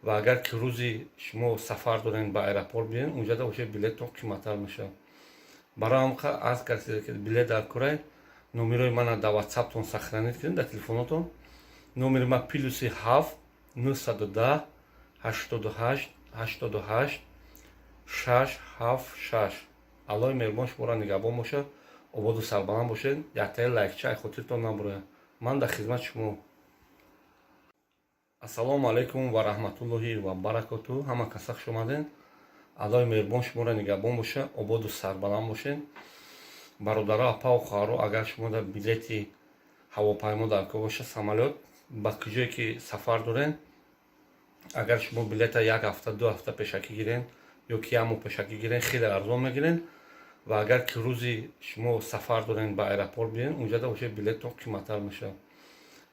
Ва агар ки рӯзи шумо сафар дорен, ба аэропорт биен, унҷада уже билеттон қиматтар мешавад. Барои ҳамқа аз касе ки билет дар курай, номерои мана дар Ватсаптон сохранить кунед, дар телефонотон. Номери ма +7 910 88 88 676. Аллоҳи меҳрубон шуморо нигаҳбон бошад, ободу сарбаланд бошед. Яктаи лайкча ай хотиртон набурояд. Ман дар хизмати шумо. Ассалому алайкум ва раҳматуллоҳи ва баракоту. Ҳама каса хуш омаден. Аллоҳи меҳрубон шуморо нигаҳбон бошад, ободу сарбаланд бошед. Бародаро, апау хоҳаро, агар шумо дар билети ҳавопаймо дар кор боша, самолёт, ба куҷое ки сафар дорен, агар шумо билета як ҳафта, 2 ҳафта пешакӣ гирен ё ки як моҳ пешакӣ гирен, хеле арзон мегирен. Ва агар ки рӯзи шумо сафар дорен, ба аэропорт биёен, унҷада уже билеттон қиматтар мешавад.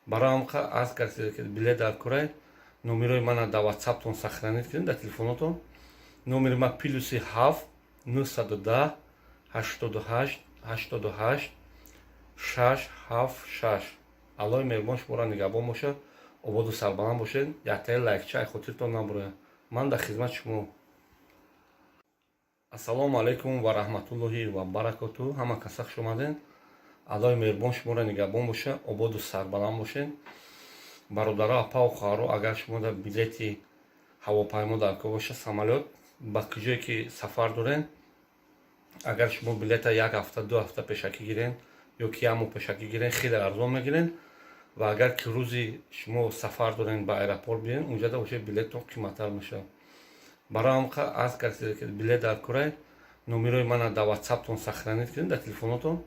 Барои ҳамқа аз касе ки билет дар корай, номерои мана дар ватсаптон сохранить кунед, дар телефонотон. Номери ма +7 910 88 88 676. Аллоҳи меҳрубон шуморо нигаҳбон бошад, ободу сарбаланд бошед. Яктаи лайкча ай хотиртон набурояд. Ман дар хизмати шумо. Ассалому алайкум ва раҳматуллоҳи ва баракоту. Ҳама каса хуш омаден. Аллоҳи меҳрубон шуморо нигаҳбон бошад, ободу сарбаланд бошед. Бародаро, апау хоҳаро, агар шумо дар билети ҳавопаймо дар кор боша, самолёт, ба куҷое ки сафар дорен, агар шумо билета як ҳафта, 2 ҳафта пешакӣ гирен ё ки як моҳ пешакӣ гирен, хеле арзон мегирен. Ва агар ки рӯзи шумо сафар дорен, ба аэропорт биёен, унҷада уже билеттон қиматтар мешавад. Барои ҳамқа аз касе ки билет дар корай, номерои мана дар ватсаптон сохранить кунед, дар телефонотон.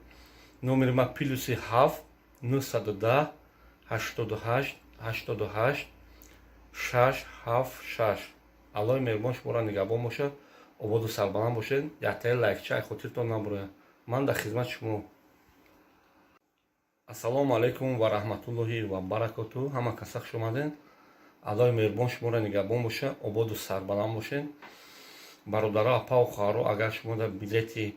Номери ма +7 910 88 88 676. Аллоҳи меҳрубон шуморо нигаҳбон бошад, ободу сарбаланд бошед. Яктаи лайкча ай хотиртон набурояд. Ман дар хизмати шумо. Ассалому алайкум ва раҳматуллоҳи ва баракоту. Ҳама каса хуш омаден. Аллоҳи меҳрубон шуморо нигаҳбон бошад, ободу сарбаланд бошед. Бародаро, апау хоҳаро, агар шумо дар билети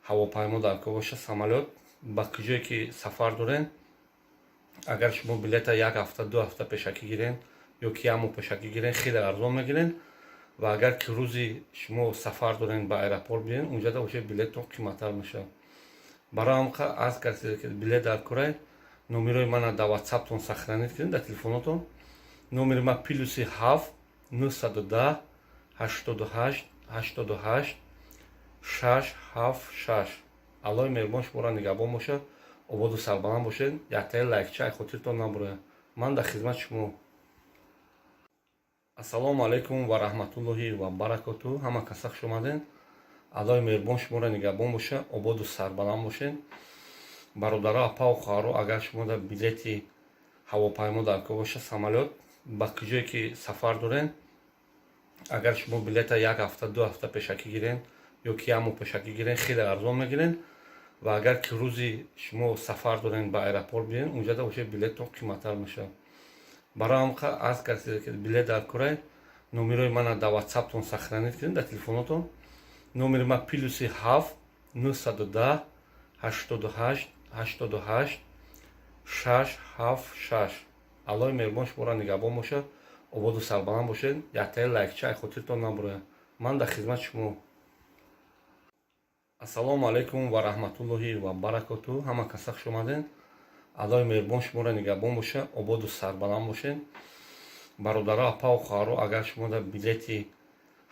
ҳавопаймо дар кор боша, самолёт, ба куҷое ки сафар дорен, агар шумо билета як ҳафта, 2 ҳафта пешакӣ гирен ё ки як моҳ пешакӣ гирен, хеле арзон мегирен. Ва агар ки рӯзи шумо сафар дорен, ба аэропорт биёен, унҷада уже билеттон қиматтар мешавад. Барои ҳамқа аз касе ки билет дар корай, номерои мана дар ватсаптон сохранить кунед, дар телефонотон. Номери ма +7 910 88 88 676. Аллоҳи меҳрубон шуморо нигаҳбон бошад, ободу сарбаланд бошед. Яктаи лайкча ай хотиртон набурояд. Ман дар хизмати шумо. Ассалому алайкум ва раҳматуллоҳи ва баракоту. Ҳама каса хуш омаден. Аллоҳи меҳрубон шуморо нигаҳбон бошад, ободу сарбаланд бошед. Бародаро, апау хоҳаро, агар шумо дар билети ҳавопаймо дар кор боша, самолёт, ба куҷое ки сафар дорен, агар шумо билета як ҳафта, 2 ҳафта пешакӣ гирен ё ки як моҳ пешакӣ гирен, хеле арзон мегирен. Ва агар ки рӯзи шумо сафар дорен, ба аэропорт биёен, унҷада уже билеттон қиматтар мешавад. Барои ҳамқа аз касе ки билет дар корай, номерои мана дар ватсаптон сохранить кунед, дар телефонотон. Номери ма +7 910 88 88 676. Аллоҳи меҳрубон шуморо нигаҳбон бошад, ободу сарбаланд бошед. Яктаи лайкча ай хотиртон набурояд. Ман дар хизмати шумо. Ассалому алайкум ва раҳматуллоҳи ва баракоту. Ҳама каса хуш омаден. Аллоҳи меҳрубон шуморо нигаҳбон бошад, ободу сарбаланд бошед. Бародаро, апау хоҳаро, агар шумо дар билети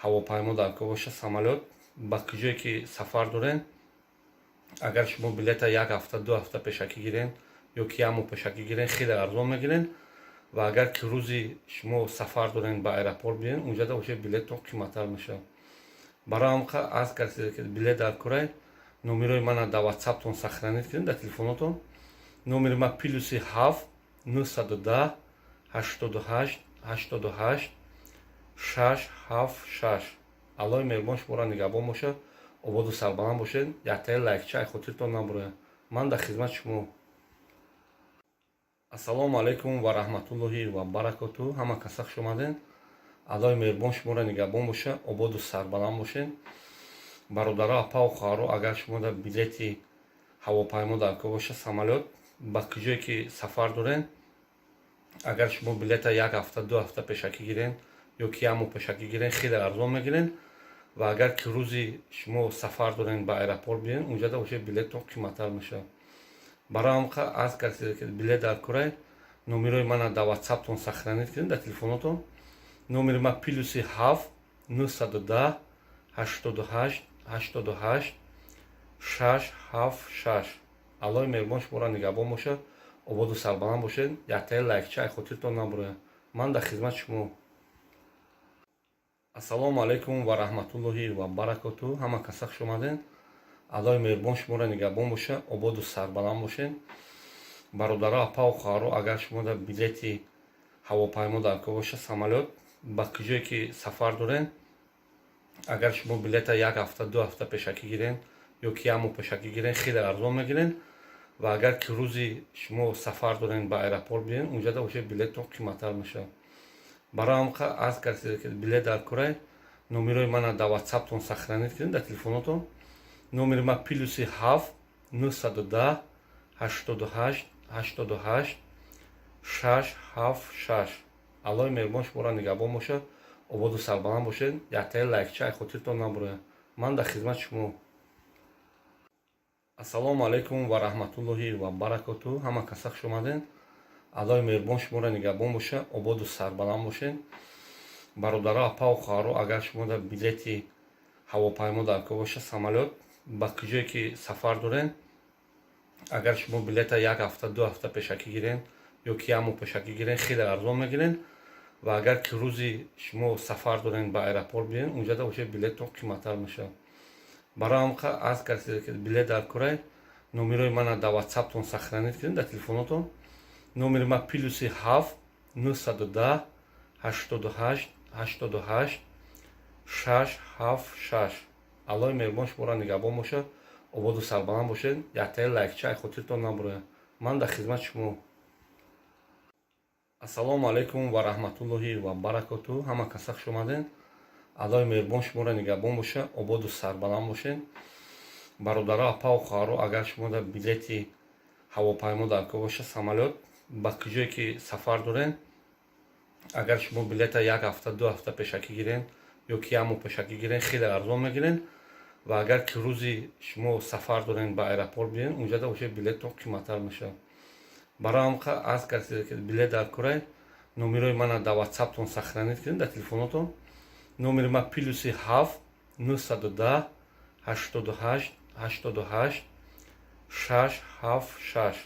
ҳавопаймо дар кор боша, самолёт, ба куҷое ки сафар дорен, агар шумо билета як ҳафта, 2 ҳафта пешакӣ гирен ё ки як моҳ пешакӣ гирен, хеле арзон мегирен. Ва агар ки рӯзи шумо сафар дорен, ба аэропорт биёен, унҷада уже билеттон қиматтар мешавад. Барои ҳамқа аз касе ки билет дар корай, номерои мана дар ватсаптон сохранить кунед, дар телефонотон. Номери ма +7 910 88 88 676. Аллоҳи меҳрубон шуморо нигаҳбон бошад, ободу сарбаланд бошед. Яктаи лайкча ай хотиртон набурояд. Ман дар хизмати шумо. Ассалому алайкум ва раҳматуллоҳи ва баракоту. Ҳама каса хуш омаден. Аллоҳи меҳрубон шуморо нигаҳбон бошад, ободу сарбаланд бошед. Бародаро, апау хоҳаро, агар шумо дар билети ҳавопаймо дар кор боша, самолёт, ба куҷое ки сафар дорен, агар шумо билета як ҳафта, 2 ҳафта пешакӣ гирен ё ки як моҳ пешакӣ гирен, хеле арзон мегирен. Ва агар ки рӯзи шумо сафар дорен, ба аэропорт биёен, унҷада уже билеттон қиматтар мешавад. Барои ҳамқа аз касе ки билет дар корай, номерои мана дар ватсаптон сохранить кунед, дар телефонотон. Номери ма +7 910 88 88 676. Аллоҳи меҳрубон шуморо нигаҳбон бошад, ободу сарбаланд бошед. Яктаи лайкча ай хотиртон набурояд. Ман дар хизмати шумо. Ассалому алайкум ва раҳматуллоҳи ва баракоту. Ҳама каса хуш омаден. Аллои меҳрубон шуморо нигаҳбон боша, ободу сарбаланд бошед. Бародаро, апау хоҳаро, агар шумо дар билети ҳавопаймо даркор боша, самолёт, ба куҷое ки сафар дорен, агар шумо билета як ҳафта, 2 ҳафта пешакӣ гирен ё ки як моҳ пешакӣ гирен, хеле арзон мегирен. Ва агар ки рӯзи шумо сафар дорен, ба аэропорт биен, унҷада уже билеттон қиматтар мешавад. Барои ҳамқа аз касе ки билет даркорай, номерои мана дар ватсаптон сохранить кунед, дар телефонотон. Номери ман +7 910 88 88 676. Аллои меҳрубон шуморо нигаҳбон бошад, ободу сарбаланд бошед. Яктаи лайкча ай хотиртон набурояд. Ман дар хизмати шумо. Ассалому алайкум ва раҳматуллоҳи ва баракоту. Ҳама каса хуш омаден. Аллои меҳрубон шуморо нигаҳбон боша, ободу сарбаланд бошед. Бародаро, апау хоҳаро, агар шумо дар билети ҳавопаймо даркор боша, самолёт, ба куҷое ки сафар дорен, агар шумо билета як ҳафта, 2 ҳафта пешакӣ гирен ё ки як моҳ пешакӣ гирен, хеле арзон мегирен. Ва агар ки рӯзи шумо сафар дорен, ба аэропорт биен, унҷада уже билеттон қиматтар мешавад. Барои ҳамқа аз касе ки билет даркорай, номерои мана дар ватсаптон сохранить кунед, дар телефонотон. Номери ман +7 910 88 88 676. Аллои меҳрубон шуморо нигаҳбон бошад, ободу сарбаланд бошед. Яктаи лайкча ай хотиртон набурояд. Ман дар хизмати шумо. Ассалому алайкум ва раҳматуллоҳи ва баракоту. Ҳама каса хуш омаден. Аллои меҳрубон шуморо нигаҳбон боша, ободу сарбаланд бошед. Бародаро, апау хоҳаро, агар шумо дар билети ҳавопаймо даркор боша, самолёт, ба куҷое ки сафар дорен, агар шумо билета як ҳафта, 2 ҳафта пешакӣ гирен ё ки як моҳ пешакӣ гирен, хеле арзон мегирен. Ва агар ки рӯзи шумо сафар дорен, ба аэропорт биен, унҷада уже билеттон қиматтар мешавад. Барои ҳамқа аз касе ки билет даркорай, номерои мана дар ватсаптон сохранить кунед, дар телефонотон. Номери ман +7 910 88 88 676.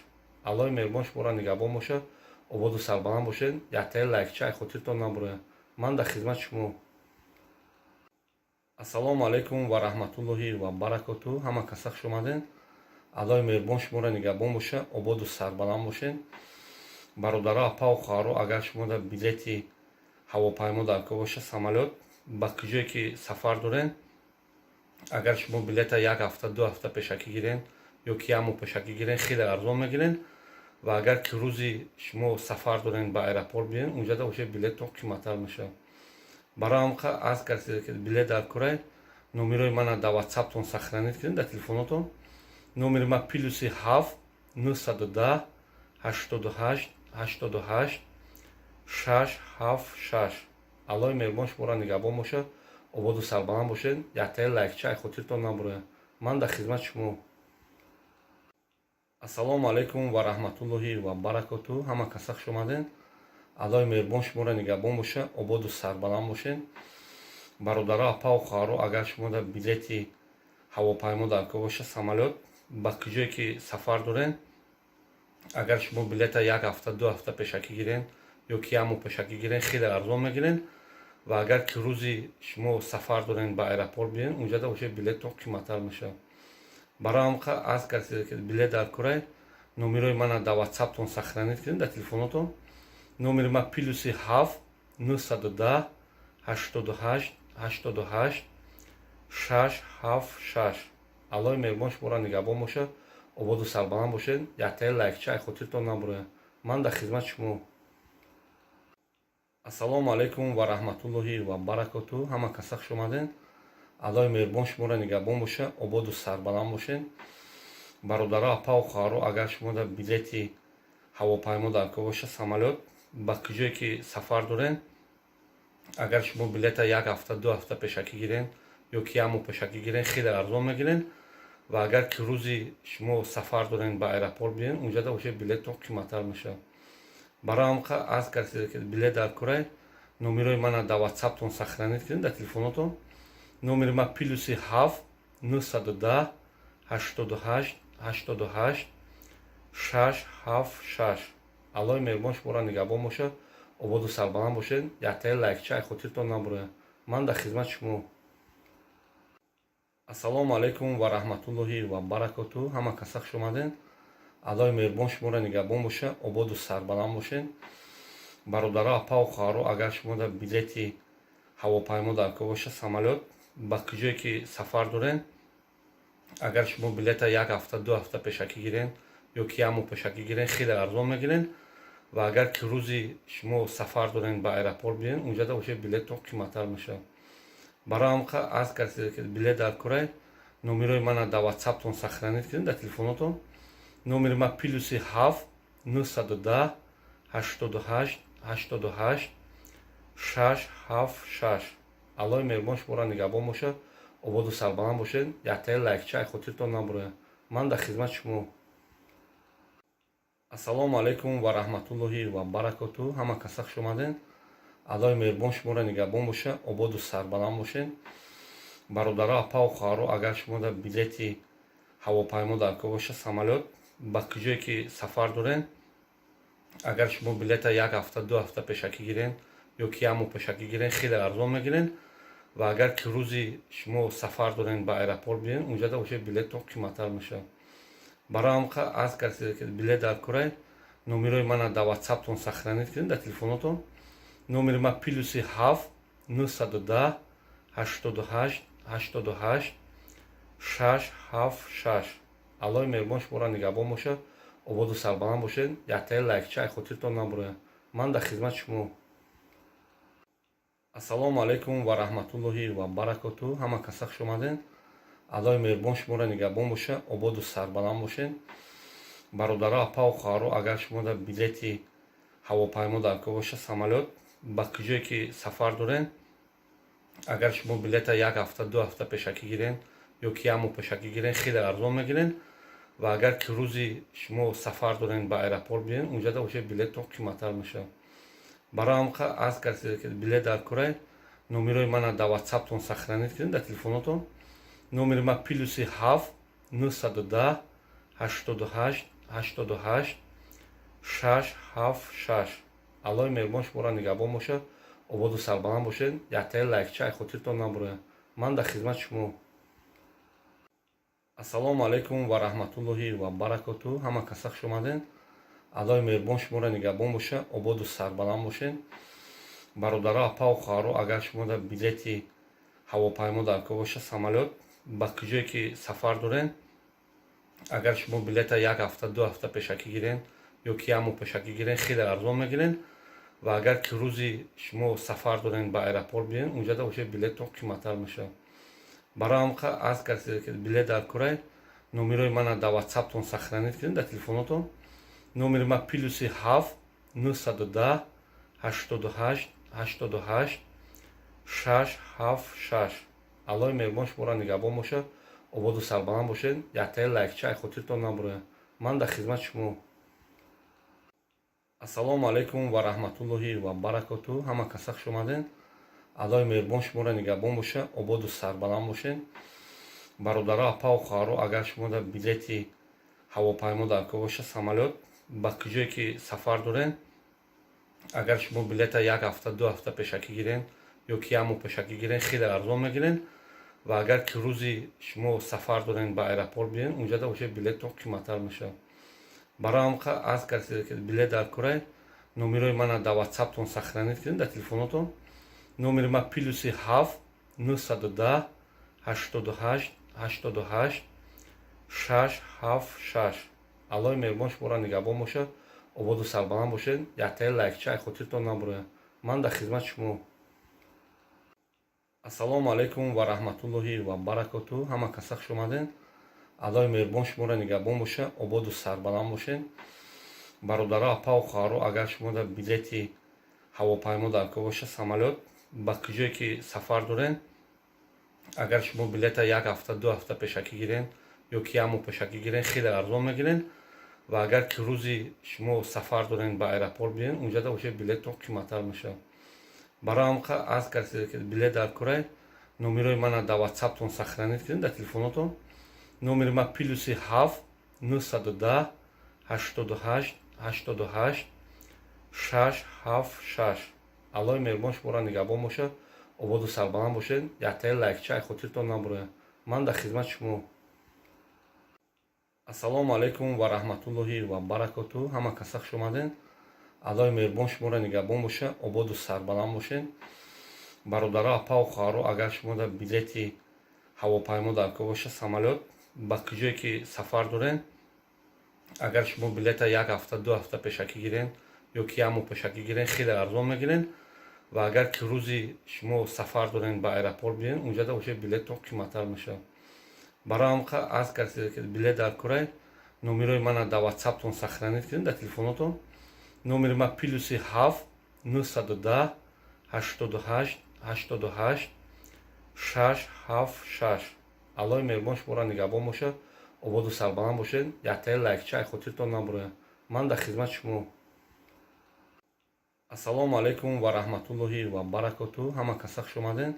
Аллои меҳрубон шуморо нигаҳбон бошад, ободу сарбаланд бошед. Яктаи лайкча ай хотиртон набурояд. Ман дар хизмати шумо. Ассалому алайкум ва раҳматуллоҳи ва баракоту. Ҳама каса хуш омаден. Аллои меҳрубон шуморо нигаҳбон боша, ободу сарбаланд бошед. Бародаро, апау хоҳаро, агар шумо дар билети ҳавопаймо даркор боша, самолёт, ба куҷое ки сафар дорен, агар шумо билета як ҳафта, 2 ҳафта пешакӣ гирен ё ки як моҳ пешакӣ гирен, хеле арзон мегирен. Ва агар ки рӯзи шумо сафар дорен, ба аэропорт биен, унҷада уже билеттон қиматтар мешавад. Барои ҳамқа аз касе ки билет даркорай, номерои мана дар ватсаптон сохранить кунед, дар телефонотон. Номери ман +7 910 88 88 676. Аллои меҳрубон шуморо нигаҳбон бошад, ободу сарбаланд бошед. Яктаи лайкча ай хотиртон набурояд. Ман дар хизмати шумо. Ассалому алайкум ва раҳматуллоҳи ва баракоту. Ҳама каса хуш омаден. Аллои меҳрубон шуморо нигаҳбон боша, ободу сарбаланд бошед. Бародаро, апау хоҳаро, агар шумо дар билети ҳавопаймо даркор боша, самолёт, ба куҷое ки сафар дорен, агар шумо билета як ҳафта, 2 ҳафта пешакӣ гирен ё ки як моҳ пешакӣ гирен, хеле арзон мегирен. Ва агар ки рӯзи шумо сафар дорен, ба аэропорт биен, унҷада уже билеттон қиматтар мешавад. Барои ҳамқа аз касе ки билет даркорай, номерои мана дар ватсаптон сохранить кунед, дар телефонотон. Номери ман +7 910 88 88 676. Аллои меҳрубон шуморо нигаҳбон бошад, ободу сарбаланд бошед. Яктаи лайкча ай хотиртон набурояд. Ман дар хизмати шумо. Ассалому алайкум ва раҳматуллоҳи ва баракоту. Ҳама каса хуш омаден. Аллои меҳрубон шуморо нигаҳбон боша, ободу сарбаланд бошед. Бародаро, апау хоҳаро, агар шумо дар билети ҳавопаймо даркор боша, самолёт, ба куҷое ки сафар дорен, агар шумо билета як ҳафта, 2 ҳафта пешакӣ гирен ё ки як моҳ пешакӣ гирен, хеле арзон мегирен. Ва агар ки рӯзи шумо сафар дорен, ба аэропорт биен, унҷада уже билеттон қиматтар мешавад. Барои ҳамқа аз касе ки билет даркорай, номерои мана дар ватсаптон сохранить кунед, дар телефонотон. Номери ман +7 910 88 88 676. Аллои меҳрубон шуморо нигаҳбон бошад, ободу сарбаланд бошед. Яктаи лайкча ай хотиртон набурояд. Ман дар хизмати шумо. Ассалому алайкум ва раҳматуллоҳи ва баракоту. Ҳама каса хуш омаден. Аллоҳи меҳрубон шуморо нигаҳбон боша, ободу сарбаланд бошед. Бародаро, апаву хоҳаро, агар шумо дар билети ҳавопаймо дар кор боша, самолёт, ба куҷое ки сафар дорен, агар шумо билета як ҳафта, 2 ҳафта пешакӣ гирен ё ки як моҳ пешакӣ гирен, хеле арзон мегирен. Ва агар ки рӯзи шумо сафар дорен, ба аэропорт биёен, унҷада уже билеттон қиматтар мешавад. Барои ҳамқа аз касе ки билет дар корай, номерои мана дар ватсаптон сохранить кунед, дар телефонотон. Номери ма +7 910 88 88 676. Аллоҳи меҳрубон шуморо нигаҳбон бошад, ободу сарбаланд бошед. Яктаи лайкча ай хотиртон набурояд. Ман дар хизмати шумо. Ассалому алайкум ва раҳматуллоҳи ва баракоту. Ҳама каса хуш омаден. Аллоҳи меҳрубон шуморо нигаҳбон боша, ободу сарбаланд бошед. Бародаро, апаву хоҳаро, агар шумо дар билети ҳавопаймо дар кор боша, самолёт, ба куҷое ки сафар дорен, агар шумо билета як ҳафта, 2 ҳафта пешакӣ гирен ё ки як моҳ пешакӣ гирен, хеле арзон мегирен. Ва агар ки рӯзи шумо сафар дорен, ба аэропорт биёен, унҷада уже билеттон қиматтар мешавад. Барои ҳамқа аз касе ки билет дар корай, номерои мана дар ватсаптон сохранить кунед, дар телефонотон. Номери ма +7 910 88 88 676. Аллоҳи меҳрубон шуморо нигаҳбон бошад, ободу сарбаланд бошед. Яктаи лайкча ай хотиртон набурояд. Ман дар хизмати шумо. Ассалому алайкум ва раҳматуллоҳи ва баракоту. Ҳама каса хуш омаден. Аллоҳи меҳрубон шуморо нигаҳбон боша, ободу сарбаланд бошед. Бародаро, апаву хоҳаро, агар шумо дар билети ҳавопаймо дар кор боша, самолёт, ба куҷое ки сафар дорен, агар шумо билета як ҳафта, 2 ҳафта пешакӣ гирен ё ки як моҳ пешакӣ гирен, хеле арзон мегирен. Ва агар ки рӯзи шумо сафар дорен, ба аэропорт биёен, унҷада уже билеттон қиматтар мешавад. Барои ҳамқа аз касе ки билет дар корай, номерои мана дар ватсаптон сохранить кунед, дар телефонотон. Номери ма +7 910 88 88 676. Аллоҳи меҳрубон шуморо нигаҳбон бошад, ободу сарбаланд бошед. Яктаи лайкча ай хотиртон набурояд. Ман дар хизмати шумо. Ассалому алайкум ва раҳматуллоҳи ва баракоту. Ҳама каса хуш омаден. Аллоҳи меҳрубон шуморо нигаҳбон боша, ободу сарбаланд бошед. Бародаро, апаву хоҳаро, агар шумо дар билети ҳавопаймо дар кор боша, самолёт, ба куҷое ки сафар дорен, агар шумо билета як ҳафта, 2 ҳафта пешакӣ гирен ё ки як моҳ пешакӣ гирен, хеле арзон мегирен. Ва агар ки рӯзи шумо сафар дорен, ба аэропорт биёен, унҷада уже билеттон қиматтар мешавад. Барои ҳамқа аз касе ки билет дар корай, номерои мана дар ватсаптон сохранить кунед, дар телефонотон. Номери ма +7 910 88 88 676. Аллоҳи меҳрубон шуморо нигаҳбон бошад, ободу сарбаланд бошед. Яктаи лайкча ай хотиртон набурояд. Ман дар хизмати шумо. Ассалому алайкум ва раҳматуллоҳи ва баракоту. Ҳама каса хуш омаден. Аллоҳи меҳрубон шуморо нигаҳбон боша, ободу сарбаланд бошед. Бародаро, апаву хоҳаро, агар шумо дар билети ҳавопаймо дар кор боша, самолёт, ба куҷое ки сафар дорен, агар шумо билета як ҳафта, 2 ҳафта пешакӣ гирен ё ки як моҳ пешакӣ гирен, хеле арзон мегирен. Ва агар ки рӯзи шумо сафар дорен, ба аэропорт биёен, унҷада уже билеттон қиматтар мешавад. Барои ҳамқа аз касе ки билет дар корай, номерои мана дар ватсаптон сохранить кунед, дар телефонотон. Номери ма +7 910 88 88 676. Аллоҳи меҳрубон шуморо нигаҳбон бошад, ободу сарбаланд бошед. Яктаи лайкча ай хотиртон набурояд. Ман дар хизмати шумо. Ассалому алайкум ва раҳматуллоҳи ва баракоту. Ҳама каса хуш омаден. Аллоҳи меҳрубон шуморо нигаҳбон боша, ободу сарбаланд бошед. Бародаро, апаву хоҳаро, агар шумо дар билети ҳавопаймо дар кор боша, самолёт, ба куҷое ки сафар дорен, агар шумо билета як ҳафта, 2 ҳафта пешакӣ гирен ё ки як моҳ пешакӣ гирен, хеле арзон мегирен. Ва агар ки рӯзи шумо сафар дорен, ба аэропорт биёен, унҷада уже билеттон қиматтар мешавад. Барои ҳамқа аз касе ки билет дар корай, номерои мана дар ватсаптон сохранить кунед, дар телефонотон. Номери ма +7 910 88 88 676. Аллоҳи меҳрубон шуморо нигаҳбон бошад, ободу сарбаланд бошед. Яктаи лайкча ай хотиртон набурояд. Ман дар хизмати шумо. Ассалому алайкум ва раҳматуллоҳи ва баракоту. Ҳама каса хуш омаден. Аллоҳи меҳрубон шуморо нигаҳбон боша, ободу сарбаланд бошед. Бародаро, апаву хоҳаро, агар шумо дар билети ҳавопаймо дар кор боша, самолёт, ба куҷое ки сафар дорен, агар шумо билета як ҳафта, 2 ҳафта пешакӣ гирен ё ки як моҳ пешакӣ гирен, хеле арзон мегирен. Ва агар ки рӯзи шумо сафар дорен, ба аэропорт биен, унҷада уже билеттон қиматтар мешавад. Барои ҳам аз касе ки билет дар корай, номерои мана дар ватсаптон сохранить кунед, дар телефонотон. Номери ма +7 910 88 88 676. Аллоҳи меҳрубон шуморо нигаҳбон бошад, ободу сарбаланд бошед. Яктаи лайкча ай хотиртон набурояд. Ман дар хизмати шумо. Ассалому алайкум ва раҳматуллоҳи ва баракоту. Ҳама каса хуш омаден.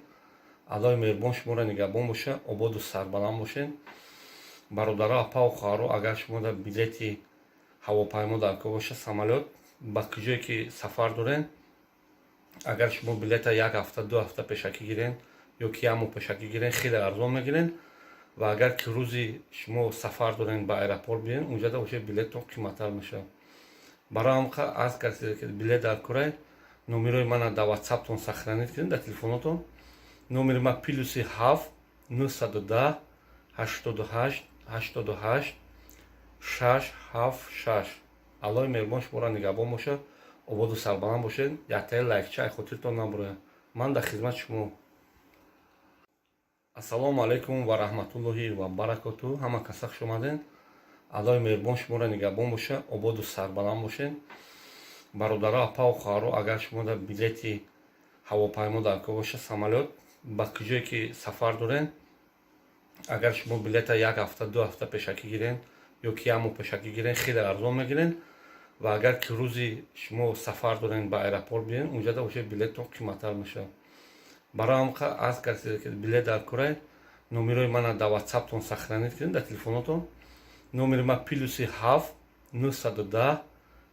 Аллоҳи меҳрубон шуморо нигаҳбон боша, ободу сарбаланд бошед. Бародаро, апаву хоҳаро, агар шумо дар билети ҳавопаймо дар кор боша, самолёт, ба куҷое ки сафар дорен, агар шумо билета як ҳафта, 2 ҳафта пешакӣ гирен ё ки як моҳ пешакӣ гирен, хеле арзон мегирен. Ва агар ки рӯзи шумо сафар дорен, ба аэропорт биен, унҷада уже билеттон қиматтар мешавад. Барои ҳам аз касе ки билет дар корай, номерои мана дар ватсаптон сохранить кунед, дар телефонотон. Номери ма +7 910 88 88 676. Аллоҳи меҳрубон шуморо нигаҳбон бошад, ободу сарбаланд бошед. Яктаи лайкча ай хотиртон набурояд. Ман дар хизмати шумо. Ассалому алайкум ва раҳматуллоҳи ва баракоту. Ҳама каса хуш омаден. Аллоҳи меҳрубон шуморо нигаҳбон боша, ободу сарбаланд бошед. Бародаро, апаву хоҳаро, агар шумо дар билети ҳавопаймо дар кор боша, самолёт, ба куҷое ки сафар дорен, агар шумо билета як ҳафта, 2 ҳафта пешакӣ гирен ё ки як моҳ пешакӣ гирен, хеле арзон мегирен. Ва агар ки рӯзи шумо сафар дорен, ба аэропорт биен, унҷада уже билеттон қиматтар мешавад. Барои ҳам аз касе ки билет дар корай, номерои мана дар ватсаптон сохранить кунед, дар телефонотон. Номери ма +7 910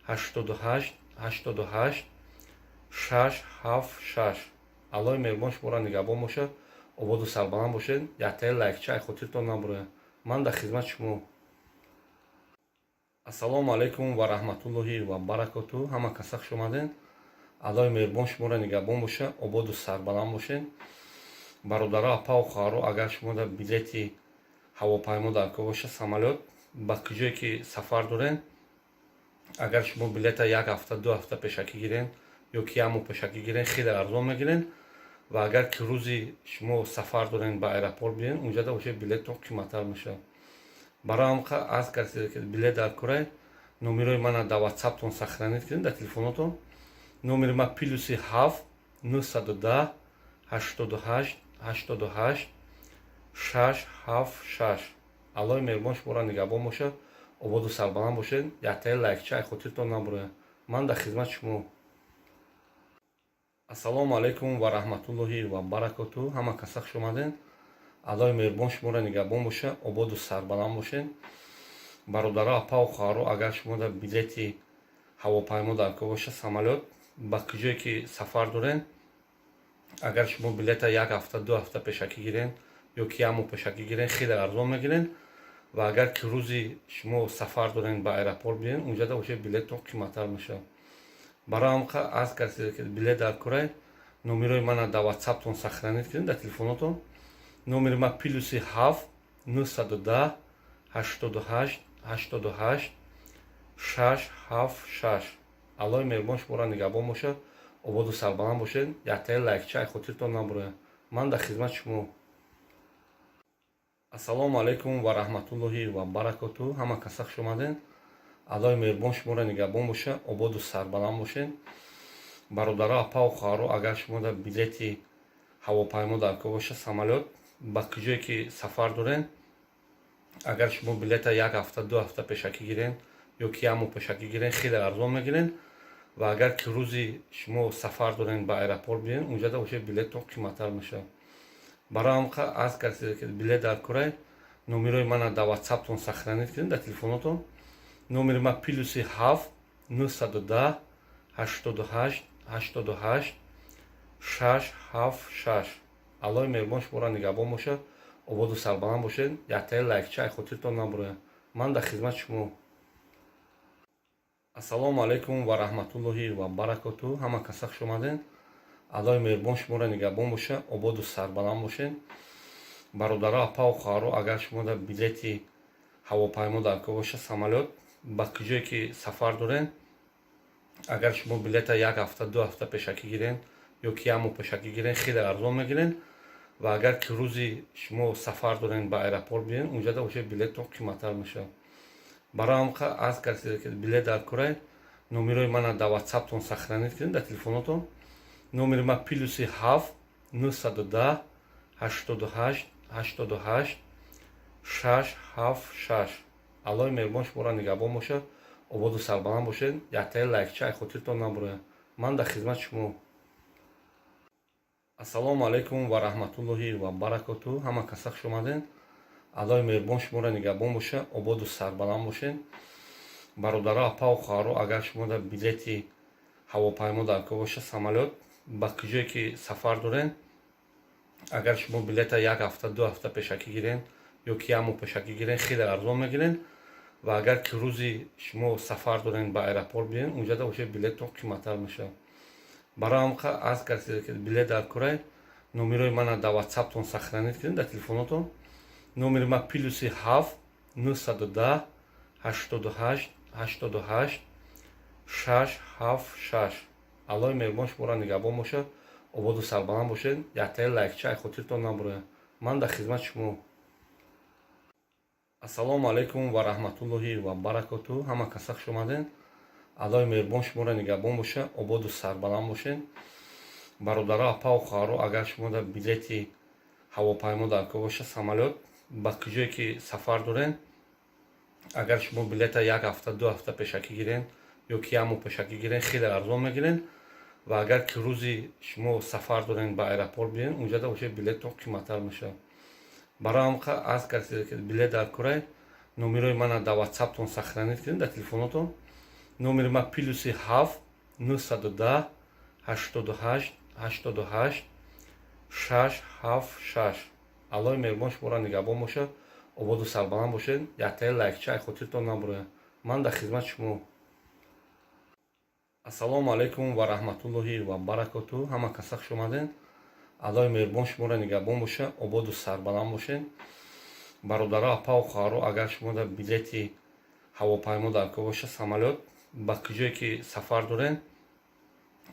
88 88 676. Аллоҳи меҳрубон шуморо нигаҳбон бошад, ободу сарбаланд бошед. Яктаи лайкча ай хотиртон набурояд. Ман дар хизмати шумо. Ассалому алайкум ва раҳматуллоҳи ва баракоту. Ҳама каса хуш омаден. Аллоҳи меҳрубон шуморо нигаҳбон боша, ободу сарбаланд бошед. Бародаро, апаву хоҳаро, агар шумо дар билети ҳавопаймо дар кор боша, самолёт, ба куҷое ки сафар дорен, агар шумо билета як ҳафта, 2 ҳафта пешакӣ гирен ё ки як моҳ пешакӣ гирен, хеле арзон мегирен. Ва агар ки рӯзи шумо сафар дорен, ба аэропорт биен, унҷада уже билеттон қиматтар мешавад. Барои ҳам аз касе ки билет дар корай, номерои мана дар ватсаптон сохранить кунед, дар телефонотон. Номери ма +7 910 88 88 676. Аллоҳи меҳрубон шуморо нигаҳбон бошад, ободу сарбаланд бошед. Яктаи лайкча ай хотиртон набурояд. Ман дар хизмати шумо. Ассалому алайкум ва раҳматуллоҳи ва баракоту. Ҳама каса хуш омаден. Аллоҳи меҳрубон шуморо нигаҳбон боша, ободу сарбаланд бошед. Бародаро, апаву хоҳаро, агар шумо дар билети ҳавопаймо дар кор боша, самолёт, ба куҷое ки сафар дорен, агар шумо билета як ҳафта, 2 ҳафта пешакӣ гирен ё ки як моҳ пешакӣ гирен, хеле арзон мегирен. Ва агар ки рӯзи шумо сафар дорен, ба аэропорт биен, унҷада уже билеттон қиматтар мешавад. Барои ҳам аз касе ки билет дар корай, номерои мана дар ватсаптон сохранить кунед, дар телефонотон. Номери ма +7 910 88 88 676. Аллоҳи меҳрубон шуморо нигаҳбон бошад, ободу сарбаланд бошед. Яктаи лайкча ай хотиртон набурояд. Ман дар хизмати шумо. Ассалому алайкум ва раҳматуллоҳи ва баракоту. Ҳама каса хуш омаден. Аллоҳи меҳрубон шуморо нигаҳбон боша, ободу сарбаланд бошед. Бародаро, апаву хоҳаро, агар шумо дар билети ҳавопаймо дар кор боша, самолёт, ба куҷое ки сафар дорен, агар шумо билета як ҳафта, 2 ҳафта пешакӣ гирен ё ки як моҳ пешакӣ гирен, хеле арзон мегирен. Ва агар ки рӯзи шумо сафар дорен, ба аэропорт биен, унҷада уже билеттон қиматтар мешавад. Барои ҳам аз касе ки билет дар корай, номерои мана дар ватсаптон сохранить кунед, дар телефонотон. Номери ма +7 910 88 88 676. Аллоҳи меҳрубон шуморо нигаҳбон бошад, Ободу сарбаланд бошед. Яктаи лайкча ай хотиртон набурояд. Ман дар хизмати шумо. Ассалому алайкум ва раҳматуллоҳи ва баракоту. Ҳама каса хуш омадед. Аллоҳи меҳрубон шуморо нигаҳбон боша, ободу сарбаланд бошед. Бародаро, апаву хоҳаро, агар шумо дар билети ҳавопаймо дар кор боша, самолёт, ба куҷое ки сафар доред, агар шумо билета як ҳафта, 2 ҳафта пешакӣ гирен ё ки як моҳ пешакӣ гирен, хеле арзон мегирен. Ва агар ки рӯзи шумо сафар дорен, ба аэропорт биёен, унҷада уже билеттон қиматтар мешавад. Барои ҳам аз касе ки билет дар корай, номерои мана дар ватсаптон сохранить кунед, дар телефонотон. Номери ма +7 910 88 88 676. Аллоҳи меҳрубон шуморо нигаҳбон бошад, ободу сарбаланд бошед. Яктаи лайкча ай хотиртон набурояд. Ман дар хизмати шумо. Ассалому алайкум ва раҳматуллоҳи ва баракоту. Ҳама каса хуш омадед. Аллоҳи меҳрубон шуморо нигаҳбон боша, ободу сарбаланд бошед. Бародаро, апаву хоҳаро, агар шумо дар билети ҳавопаймо дар кор боша, самолёт, ба куҷое ки сафар доред, агар шумо билета як ҳафта, 2 ҳафта пешакӣ гирен ё ки як моҳ пешакӣ гирен, хеле арзон мегирен. Ва агар ки рӯзи шумо сафар дорен, ба аэропорт биёен, унҷада уже билеттон қиматтар мешавад. Барои ҳам аз касе ки билет дар корай, номерои мана дар ватсаптон сохранить кунед, дар телефонотон. Номери ма +7 910 88 88 676. Аллоҳи меҳрубон шуморо нигаҳбон бошад, ободу сарбаланд бошед. Яктаи лайкча ай хотиртон набурояд. Ман дар хизмати шумо. Ассалому алайкум ва раҳматуллоҳи ва баракоту. Ҳама каса хуш омадед. Аллоҳи меҳрубон шуморо нигаҳбон боша, ободу сарбаланд бошед. Бародаро, апаву хоҳаро, агар шумо дар билети ҳавопаймо дар кор боша, самолёт, ба куҷое ки сафар доред, агар шумо билета як ҳафта, 2 ҳафта пешакӣ гирен ё ки як моҳ пешакӣ гирен, хеле арзон мегирен. Ва агар ки рӯзи шумо сафар дорен, ба аэропорт биёен, унҷада уже билеттон қиматтар мешавад. Барои ҳам аз касе ки билет дар корай, номерои мана дар ватсаптон сохранить кунед, дар телефонотон. Номери ма +7 910 88 88 676. Аллоҳи меҳрубон шуморо нигаҳбон бошад, ободу сарбаланд бошед. Яктаи лайкча ай хотиртон набурояд. Ман дар хизмати шумо. Ассалому алайкум ва раҳматуллоҳи ва баракоту. Ҳама каса хуш омадед. Аллоҳи меҳрубон шуморо нигаҳбон боша, ободу сарбаланд бошед. Бародаро, апаву хоҳаро, агар шумо дар билети ҳавопаймо дар кор боша, самолёт, ба куҷое ки сафар доред,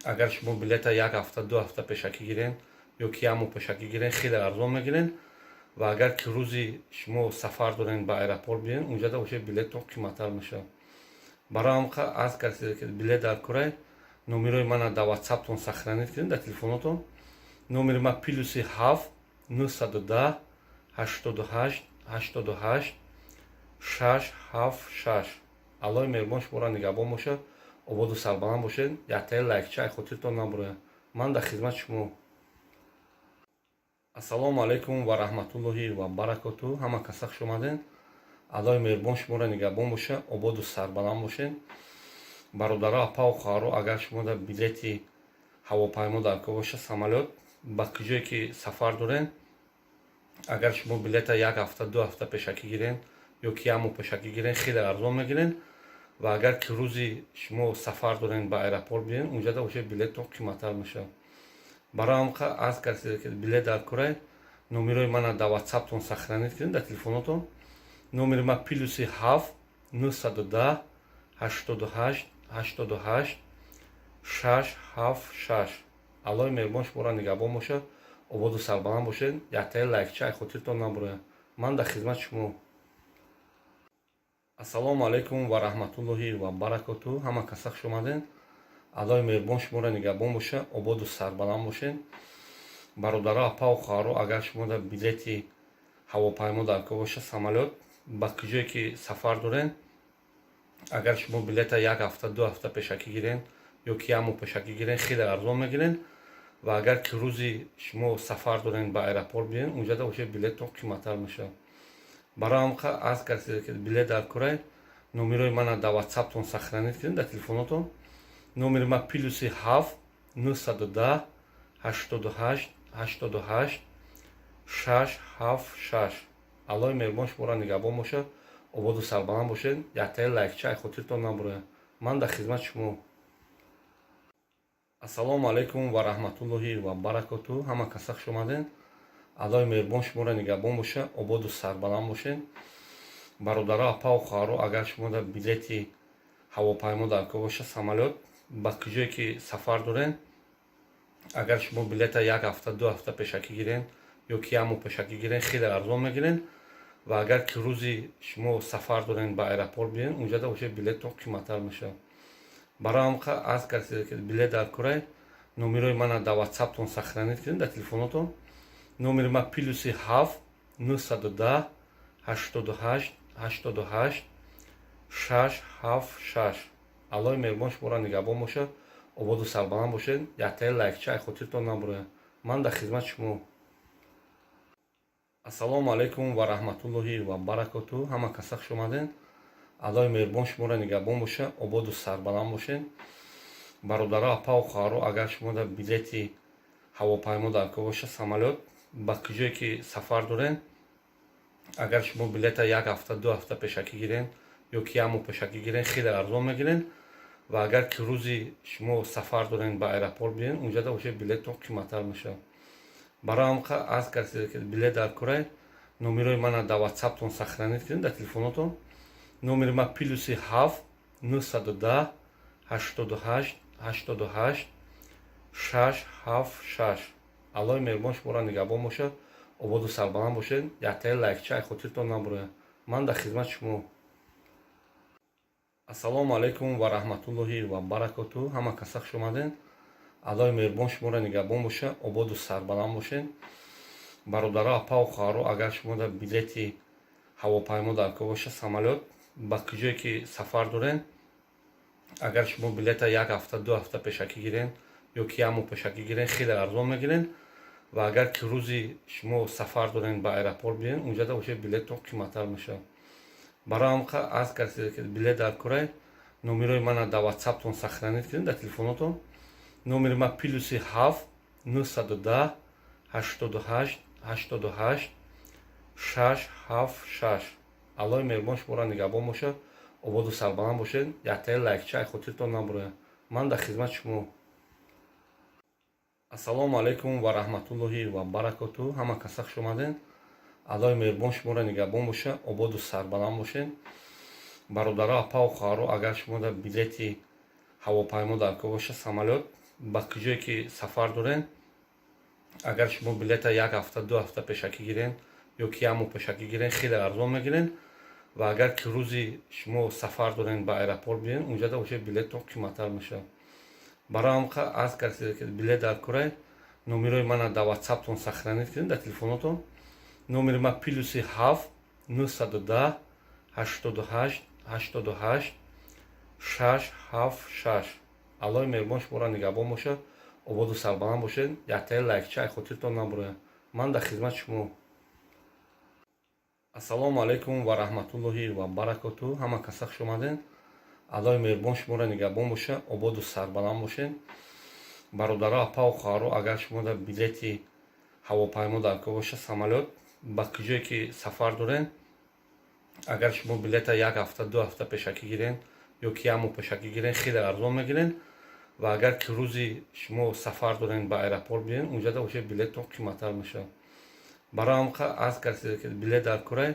агар шумо билета як ҳафта, 2 ҳафта пешакӣ гирен ё ки як моҳ пешакӣ гирен, хеле арзон мегирен. Ва агар ки рӯзи шумо сафар дорен, ба аэропорт биёен, унҷада уже билеттон қиматтар мешавад. Барои ҳам аз касе ки билет дар корай, номерои мана дар ватсаптон сохранить кунед, дар телефонотон. Номери ма +7 910 88 88 676. Аллоҳи меҳрубон шуморо нигаҳбон бошад, ободу сарбаланд бошед. Яктаи лайкча ай хотиртон набурояд. Ман дар хизмати шумо. Ассалому алайкум ва раҳматуллоҳи ва баракоту. Ҳама каса хуш омадед. Аллоҳи меҳрубон шуморо нигаҳбон боша, ободу сарбаланд бошед. Бародаро, апаву хоҳаро, агар шумо дар билети ҳавопаймо дар кор боша, самолёт, ба куҷое ки сафар доред, агар шумо билета як ҳафта, 2 ҳафта пешакӣ гирен ё ки як моҳ пешакӣ гирен, хеле арзон мегирен. Ва агар ки рӯзи шумо сафар дорен, ба аэропорт биёен, унҷада уже билеттон қиматтар мешавад. Барои ҳам аз касе ки билет дар корай, номерои мана дар ватсаптон сохранить кунед, дар телефонотон. Номери ма +7 910 88 88 676. Аллоҳи меҳрубон шуморо нигаҳбон бошад, ободу сарбаланд бошед. Яктаи лайкча ай хотиртон набурояд. Ман дар хизмати шумо. Ассалому алайкум ва раҳматуллоҳи ва баракоту. Ҳама каса хуш омадед. Аллоҳи меҳрубон шуморо нигаҳбон боша, ободу сарбаланд бошед. Бародаро, апаву хоҳаро, агар шумо дар билети ҳавопаймо дар кор боша, самолёт, ба куҷое ки сафар доред, агар шумо билета як ҳафта, 2 ҳафта пешакӣ гирен ё ки як моҳ пешакӣ гирен, хеле арзон мегирен. Ва агар ки рӯзи шумо сафар дорен, ба аэропорт биёен, унҷада уже билеттон қиматтар мешавад. Барои ҳам аз касе ки билет дар корай, номерои мана дар ватсаптон сохранить кунед, дар телефонотон. Номери ма +7 910 88 88 676. 6 7 6. Аллоҳи меҳрубон шуморо нигаҳбон бошад, ободу сарбаланд бошед. Яктаи лайкча ай хотиртон набурояд. Ман дар хизмати шумо. Ассалому алайкум ва раҳматуллоҳи ва баракоту. Ҳама каса хуш омадед. Аллоҳи меҳрубон шуморо нигаҳбон бошад, ободу сарбаланд бошед. Бародаро, апаву хоҳаро, агар шумо дар билети ҳавопаймо дар кор бошад, самолёт, ба куҷое ки сафар доред, агар шумо билета як ҳафта, 2 ҳафта пешакӣ гирен ё ки як моҳ пешакӣ гирен, хеле арзон мегирен. Ва агар ки рӯзи шумо сафар дорен, ба аэропорт биёен, унҷада воше билеттон қиматтар мешавад. Барои ҳам арз кардед, ки билет дар корай, номерои мана дар ватсаптон сохранить кунед, дар телефонотон. Номери ма +7 910 88 88 6 7 6. Аллоҳи меҳрубон шуморо нигаҳбон бошад, ободу сарбаланд бошед. Яктаи лайкча ай хотиртон набурояд. Ман дар хизмати шумо. Ассалому алайкум ва раҳматуллоҳи ва баракоту. Ҳама каса хуш омадед. Аллоҳи меҳрубон шуморо нигаҳбон бошад, ободу сарбаланд бошед. Бародаро, апаву хоҳаро, агар шумо дар билети ҳавопаймо дар кор бошад, самолёт, ба куҷое ки сафар доред, агар шумо билета як ҳафта, 2 ҳафта пешакӣ гирен ё ки як моҳ пешакӣ гирен, хеле арзон мегирен. Ва агар ки рӯзи шумо сафар дорен, ба аэропорт биёен, унҷада воше билеттон қиматтар мешавад. Барои ҳам арз кардед, ки билет дар корай, номерои мана дар ватсаптон сохранить кунед, дар телефонотон. Номери ма +7 910 88 88 6 7 6. Аллоҳи меҳрубон шуморо нигаҳбон бошад, ободу сарбаланд бошед. Яктаи лайкча ай хотиртон набурояд. Ман дар хизмати шумо. Ассалому алайкум ва раҳматуллоҳи ва баракоту. Ҳама каса хуш омадед. Аллоҳи меҳрубон шуморо нигаҳбон бошад, ободу сарбаланд бошед. Бародаро, апаву хоҳаро, агар шумо дар билети ҳавопаймо дар кор бошад, самолёт, ба куҷое ки сафар доред, агар шумо билета як ҳафта, 2 ҳафта пешакӣ гирен ё ки як моҳ пешакӣ гирен, хеле арзон мегирен. Ва агар ки рӯзи шумо сафар дорен, ба аэропорт биёен, унҷада воше билеттон қиматтар мешавад. Барои ҳам арз кардед, ки билет дар корай, номерои мана дар ватсаптон сохранить кунед, дар телефонотон. Номери ма +7 910 88 88 6 7 6. Аллоҳи меҳрубон шуморо нигаҳбон бошад, ободу сарбаланд бошед. Яктаи лайкча ай хотиртон набурояд. Ман дар хизмати шумо. Ассалому алайкум ва раҳматуллоҳи ва баракоту. Ҳама каса хуш омадед. Аллоҳи меҳрубон шуморо нигаҳбон бошад, ободу сарбаланд бошед. Бародаро, апаву хоҳаро, агар шумо дар билети ҳавопаймо дар кор бошад, самолёт, ба куҷое ки сафар доред, агар шумо билета як ҳафта, 2 ҳафта пешакӣ гирен ё ки як моҳ пешакӣ гирен, хеле арзон мегирен. Ва агар ки рӯзи шумо сафар дорен, ба аэропорт биёен, унҷада воше билеттон қиматтар мешавад. Барои ҳам арз кардед, ки билет дар корай, номерои мана дар ватсаптон сохранить кунед, дар телефонотон. Номери ма +7 910 88 88 6 7 6. Аллоҳи меҳрубон шуморо нигаҳбон бошад, ободу сарбаланд бошед. Яктаи лайкча ай хотиртон набурояд. Ман дар хизмати шумо. Ассалому алайкум ва раҳматуллоҳи ва баракоту. Ҳама каса хуш омадед. Аллоҳи меҳрубон шуморо нигаҳбон бошад, ободу сарбаланд бошед. Бародаро, апаву хоҳаро, агар шумо дар билети ҳавопаймо дар кор бошад, самолёт, ба куҷое ки сафар доред, агар шумо билета як ҳафта, 2 ҳафта пешакӣ гирен ё ки як моҳ пешакӣ гирен, хеле арзон мегирен. Ва агар ки рӯзи шумо сафар дорен, ба аэропорт биёен, унҷада воше билеттон қиматтар мешавад. Барои ҳам арз кардед, ки билет дар корай,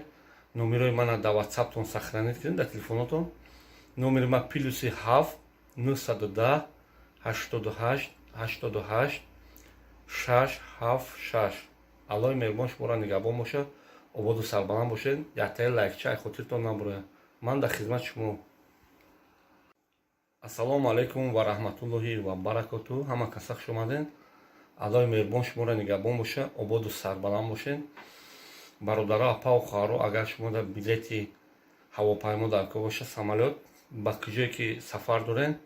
номерои мана дар ватсаптон сохранить кунед, дар телефонотон. Номери ма +7 910 88 88 6 7 6. Аллоҳи меҳрубон шуморо нигаҳбон бошад, ободу сарбаланд бошед. Яктаи лайкча ай хотиртон набурояд. Ман дар хизмати шумо. Ассалому алайкум ва раҳматуллоҳи ва баракоту. Ҳама каса хуш омадед. Аллоҳи меҳрубон шуморо нигаҳбон бошад, ободу сарбаланд бошед. Бародаро, апаву хоҳаро, агар шумо дар билети ҳавопаймо дар кор бошад, самолёт, ба куҷое ки сафар доред,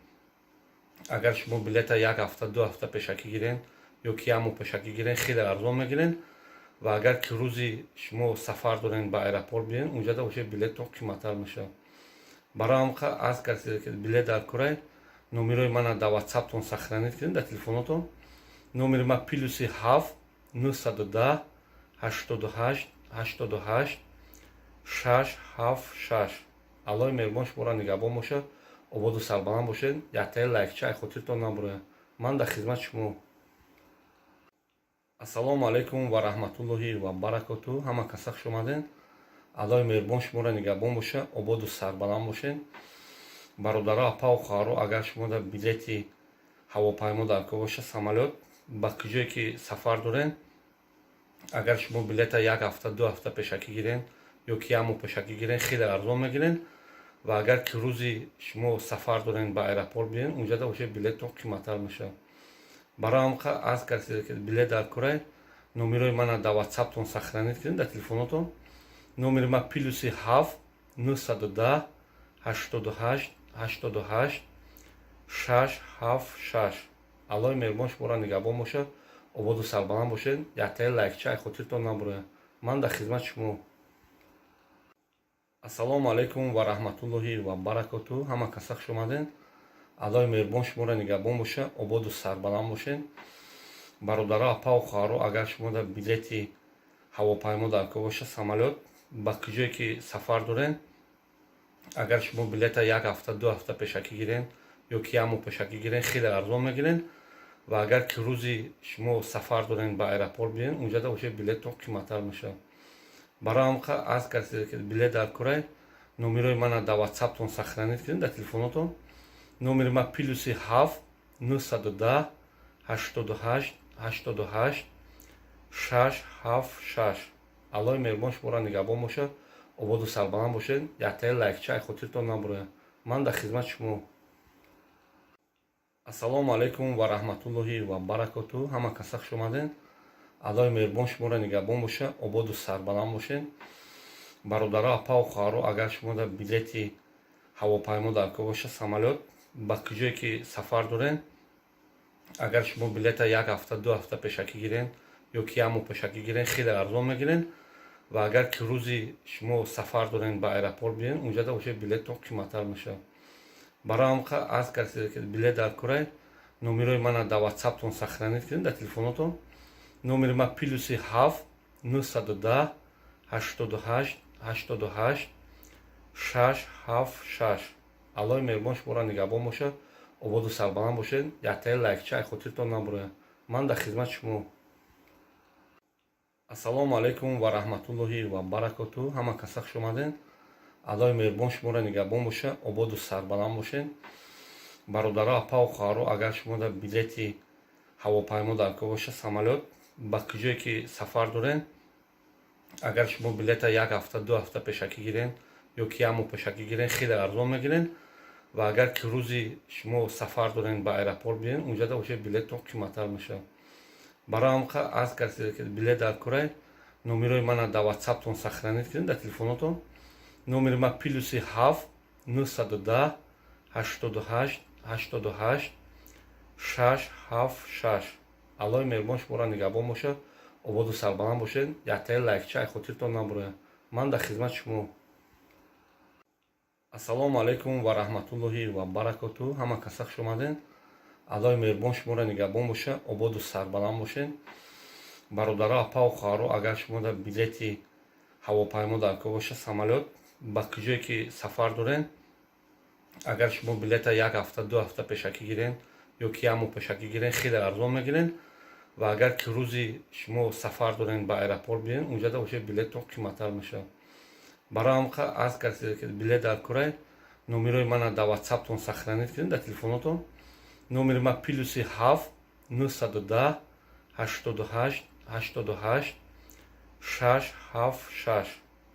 агар шумо билета як ҳафта, 2 ҳафта пешакӣ гирен ё ки як моҳ пешакӣ гирен, хеле арзон мегирен. Ва агар ки рӯзи шумо сафар дорен, ба аэропорт биёен, унҷада воше билеттон қиматтар мешавад. Барои ҳам арз кардед, ки билет дар корай, номерои мана дар ватсаптон сохранить кунед, дар телефонотон. Номери ма +7 910 88 88 6 7 6. Аллоҳи меҳрубон шуморо нигаҳбон бошад, ободу сарбаланд бошед. Яктаи лайкча ай хотиртон набурояд. Ман дар хизмати шумо. Ассалому алайкум ва раҳматуллоҳи ва баракоту. Ҳама каса хуш омадед. Аллоҳи меҳрубон шуморо нигаҳбон бошад, ободу сарбаланд бошед. Бародаро, апаву хоҳаро, агар шумо дар билети ҳавопаймо дар кор бошад, самолёт, ба куҷое ки сафар доред, агар шумо билета як ҳафта, 2 ҳафта пешакӣ гирен ё ки як моҳ пешакӣ гирен, хеле арзон мегирен. Ва агар ки рӯзи шумо сафар дорен, ба аэропорт биёен, унҷада бошед, билеттон қиматтар мешавад. Барои ҳам аз касе ки билет дар корай, номерои мана дар ватсаптон сохранить кунед, дар телефонотон. Номери ма +7 910 88 88 6 7 6. Аллоҳи меҳрубон шуморо нигаҳбон бошад, ободу сарбаланд бошед. Яктаи лайкча ай хотиртон набурояд. Ман дар хизмати шумо. Ассалому алайкум ва раҳматуллоҳи ва баракоту. Ҳама каса хуш омадед. Аллоҳи меҳрубон шуморо нигаҳбон бошад, ободу сарбаланд бошед. Бародаро, апаву хоҳаро, агар шумо дар билети ҳавопаймо дар кор бошад, самолёт, ба куҷое ки сафар доред, агар шумо билета як ҳафта, 2 ҳафта пешакӣ гирен ё ки як моҳ пешакӣ гирен, хеле арзон мегирен. Ва агар ки рӯзи шумо сафар дорен, ба аэропорт биёен, унҷада бошед, билеттон қиматтар мешавад. Барои ҳам аз касе ки билет дар корай, номерои мана дар ватсаптон сохранить кунед, дар телефонотон. Номери ма +7 910 88 88 6 7 6. Аллоҳи меҳрубон шуморо нигаҳбон бошад, ободу сарбаланд бошед. Яктаи лайкча ай хотиртон набурояд. Ман дар хизмати шумо. Ассалому алайкум ва раҳматуллоҳи ва баракоту. Ҳама каса хуш омадед. Аллоҳи меҳрубон шуморо нигаҳбон бошад, ободу сарбаланд бошед. Бародаро, апаву хоҳаро, агар шумо дар билети ҳавопаймо дар кор бошад, самолёт, ба куҷое ки сафар доред, агар шумо билета як ҳафта, 2 ҳафта пешакӣ гирен ё ки як моҳ пешакӣ гирен, хеле арзон мегирен. Ва агар ки рӯзи шумо сафар дорен, ба аэропорт биёен, унҷада бошед, билеттон қиматтар мешавад. Барои ҳам аз касе ки билет дар корай, номерои мана дар ватсаптон сохранить кунед, дар телефонотон. Номери ма +7 910 88 88 6 7 6. Аллоҳи меҳрубон шуморо нигаҳбон бошад, ободу сарбаланд бошед. Яктаи лайкча ай хотиртон набурояд. Ман дар хизмати шумо. Ассалому алайкум ва раҳматуллоҳи ва баракоту. Ҳама каса хуш омадед. Аллоҳи меҳрубон шуморо нигаҳбон бошад, ободу сарбаланд бошед. Бародаро, апаву хоҳаро, агар шумо дар билети ҳавопаймо дар кор бошад, самолёт, ба куҷое ки сафар доред, агар шумо билета як ҳафта, 2 ҳафта пешакӣ гирен ё ки як моҳ пешакӣ гирен, хеле арзон мегирен. Ва агар ки рӯзи шумо сафар дорен, ба аэропорт биёен, унҷада бошед, билеттон қиматтар мешавад. Барои ҳам аз касе ки билет дар корай, номерои мана дар ватсаптон сохранить кунед, дар телефонотон. Номери ма +7 910 88 88 6 7 6. Аллоҳи меҳрубон шуморо нигаҳбон бошад, ободу сарбаланд бошед. Яктаи лайкча ай хотиртон набурояд. Ман дар хизмати шумо. Ассалому алайкум ва раҳматуллоҳи ва баракоту. Ҳама каса хуш омадед. Аллоҳи меҳрубон шуморо нигаҳбон бошад, ободу сарбаланд бошед. Бародаро, апаву хоҳаро, агар шумо дар билети ҳавопаймо дар кор бошад, самолёт, ба куҷое ки сафар доред, агар шумо билета як ҳафта, 2 ҳафта пешакӣ гирен ё ки як моҳ пешакӣ гирен, хеле арзон мегирен. Ва агар ки рӯзи шумо сафар дорен, ба аэропорт биёен, унҷада бошед, билеттон қиматтар мешавад. Барои ҳам аз касе ки билет дар корай, номерои мана дар ватсаптон сохранить кунед, дар телефонотон. Номери ма +7 910 88 88 6 7 6.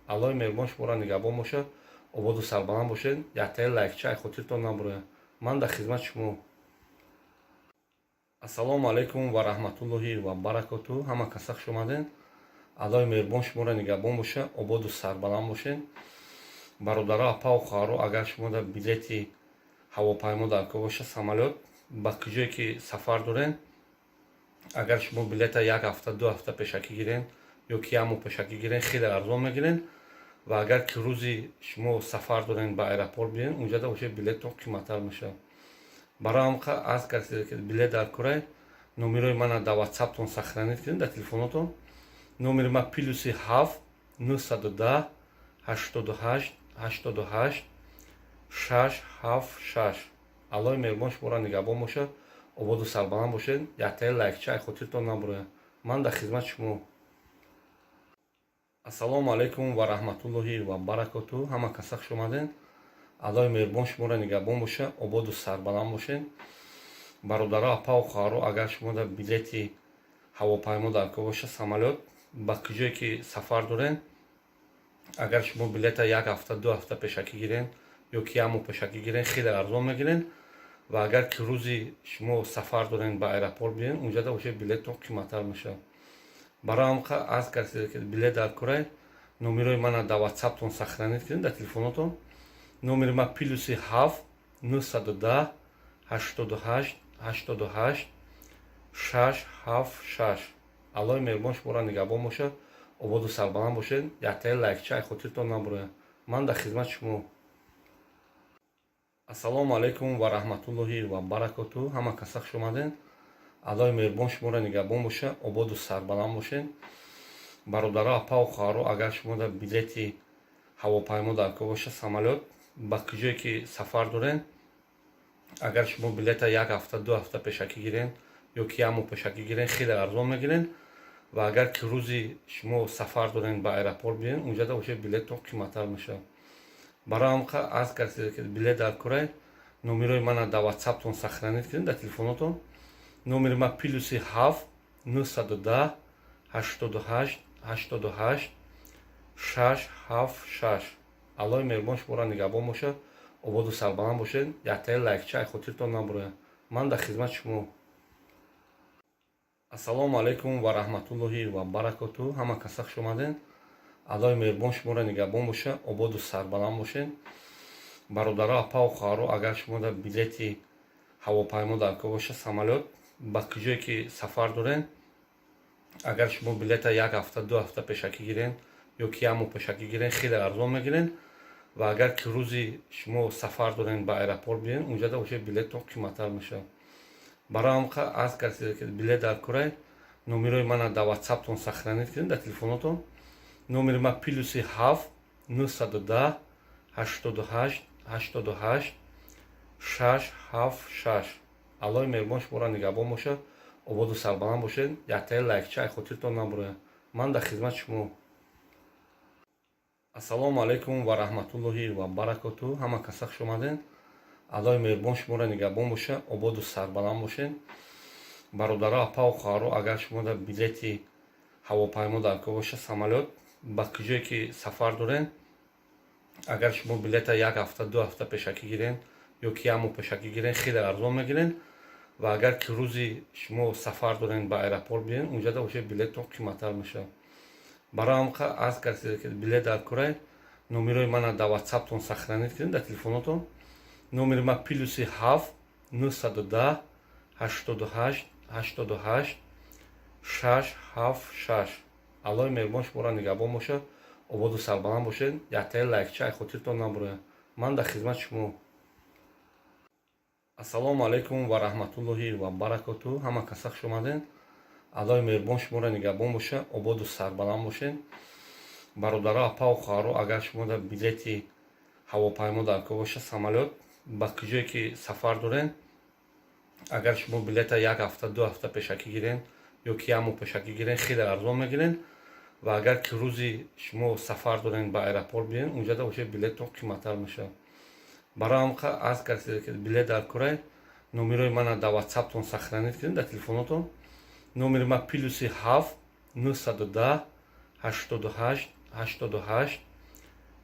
Аллоҳи меҳрубон шуморо нигаҳбон бошад, ободу сарбаланд бошед. Яктаи лайкча ай хотиртон набурояд. Ман дар хизмати шумо. Ассалому алайкум ва раҳматуллоҳи ва баракоту. Ҳама каса хуш омадед. Аллоҳи меҳрубон шуморо нигаҳбон бошад, ободу сарбаланд бошед. Бародаро, апаву хоҳаро, агар шумо дар билети ҳавопаймо дар кор бошад, самолёт, ба куҷое ки сафар доред, агар шумо билета як ҳафта, 2 ҳафта пешакӣ гирен ё ки як моҳ пешакӣ гирен, хеле арзон мегирен. Ва агар ки рӯзи шумо сафар дорен, ба аэропорт биёен, унҷада бошед, билеттон қиматтар мешавад. Барои ҳам аз касе ки билет дар корай, номерои мана дар ватсаптон сохранить кунед, дар телефонотон. Номери ма +7 910 88 88 676. Аллоҳи меҳрубон шуморо нигаҳбон бошад, ободу сарбаланд бошед. Яктаи лайкча ай хотиртон набурояд. Ман дар хизмати шумо. Ассалому алайкум ва раҳматуллоҳи ва баракоту. Ҳама каса хуш омадед. Аллоҳи меҳрубон шуморо нигаҳбон бошад, ободу сарбаланд бошед. Бародаро, апаву хоҳаро, агар шумо дар билети ҳавопаймо дар кор бошад, самолёт, ба куҷое ки сафар доред, агар шумо билета як ҳафта, 2 ҳафта пешакӣ гирен ё ки як моҳ пешакӣ гирен, хеле арзон мегирен. Ва агар ки рӯзи шумо сафар дорен, ба аэропорт биёен, унҷада уже билеттон қиматтар мешавад. Барои ҳам арз кардед, ки билет дар корай, номерои мана дар ватсаптон сохранить кунед, дар телефонотон. Номери ма +7 910 88 88 676. Аллоҳи меҳрубон шуморо нигаҳбон бошад, ободу сарбаланд бошед. Яктаи лайкча ай хотиртон набурояд. Ман дар хизмати шумо. Ассалому алайкум ва раҳматуллоҳи ва баракоту. Ҳама каса хуш омадед. Аллоҳи меҳрубон шуморо нигаҳбон бошад, ободу сарбаланд бошед. Бародаро, апаву хоҳаро, агар шумо дар билети ҳавопаймо дар кор бошад, самолёт, ба куҷое ки сафар доред, агар шумо билета як ҳафта, 2 ҳафта пешакӣ гирен ё ки як моҳ пешакӣ гирен, хеле арзон мегирен. Ва агар ки рӯзи шумо сафар дорен, ба аэропорт биёен, унҷада уже билеттон қиматтар мешавад. Барои ҳам арз кардед, ки билет дар корай, номерои мана дар ватсаптон сохранить кунед, дар телефонотон. Номери ма +7 910 88 88 676. Аллоҳи меҳрубон шуморо нигаҳбон бошад, ободу сарбаланд бошед. Яктаи лайкча ай хотиртон набурояд. Ман дар хизмати шумо. Ассалому алайкум ва раҳматуллоҳи ва баракоту. Ҳама каса хуш омадед. Аллоҳи меҳрубон шуморо нигаҳбон бошад, ободу сарбаланд бошед. Бародаро, апаву хоҳаро, агар шумо дар билети ҳавопаймо дар кор бошад, самолёт, ба куҷое ки сафар доред, агар шумо билета як ҳафта, 2 ҳафта пешакӣ гирен ё ки як моҳ пешакӣ гирен, хеле арзон мегирен. Ва агар ки рӯзи шумо сафар дорен, ба аэропорт биёен, унҷада уже билеттон қиматтар мешавад. Барои ҳам арз кардед, ки билет дар корай, номерои мана дар ватсаптон сохранить кунед, дар телефонотон. Номери ма +7 910 88 88 676. Аллоҳи меҳрубон шуморо нигаҳбон бошад, ободу сарбаланд бошед. Яктаи лайкча ай хотиртон набурояд. Ман дар хизмати шумо. Ассалому алайкум ва раҳматуллоҳи ва баракоту. Ҳама каса хуш омадед. Аллоҳи меҳрубон шуморо нигаҳбон бошад, ободу сарбаланд бошед. Бародаро, апаву хоҳаро, агар шумо дар билети ҳавопаймо дар кор бошад, самолёт, ба куҷое ки сафар доред, агар шумо билета як ҳафта, 2 ҳафта пешакӣ гирен ё ки як моҳ пешакӣ гирен, хеле арзон мегирен. Ва агар ки рӯзи шумо сафар дорен, ба аэропорт биёен, унҷада уже билеттон қиматтар мешавад. Барои ҳам арз кардед, ки билет дар корай, номерои мана дар ватсаптон сохранить кунед, дар телефонотон. Номери ма +7 910 88 88 676. Аллоҳи меҳрубон шуморо нигаҳбон бошад, ободу сарбаланд бошед. Яктаи лайкча ай хотиртон набурояд. Ман дар хизмати шумо. Ассалому алайкум ва раҳматуллоҳи ва баракоту. Ҳама каса хуш омадед. Аллоҳи меҳрубон шуморо нигаҳбон бошад, ободу сарбаланд бошед. Бародаро, апаву хоҳаро, агар шумо дар билети ҳавопаймо дар кор бошад, самолёт, ба куҷое ки сафар доред, агар шумо билета як ҳафта, 2 ҳафта пешакӣ гирен ё ки як моҳ пешакӣ гирен, хеле арзон мегирен. Ва агар ки рӯзи шумо сафар дорен, ба аэропорт биёен, унҷада уже билеттон қиматтар мешавад. Барои ҳам арз кардед, ки билет дар корай, номерои мана дар ватсаптон сохранить кунед, дар телефонотон. Номери ма +7 910 88 88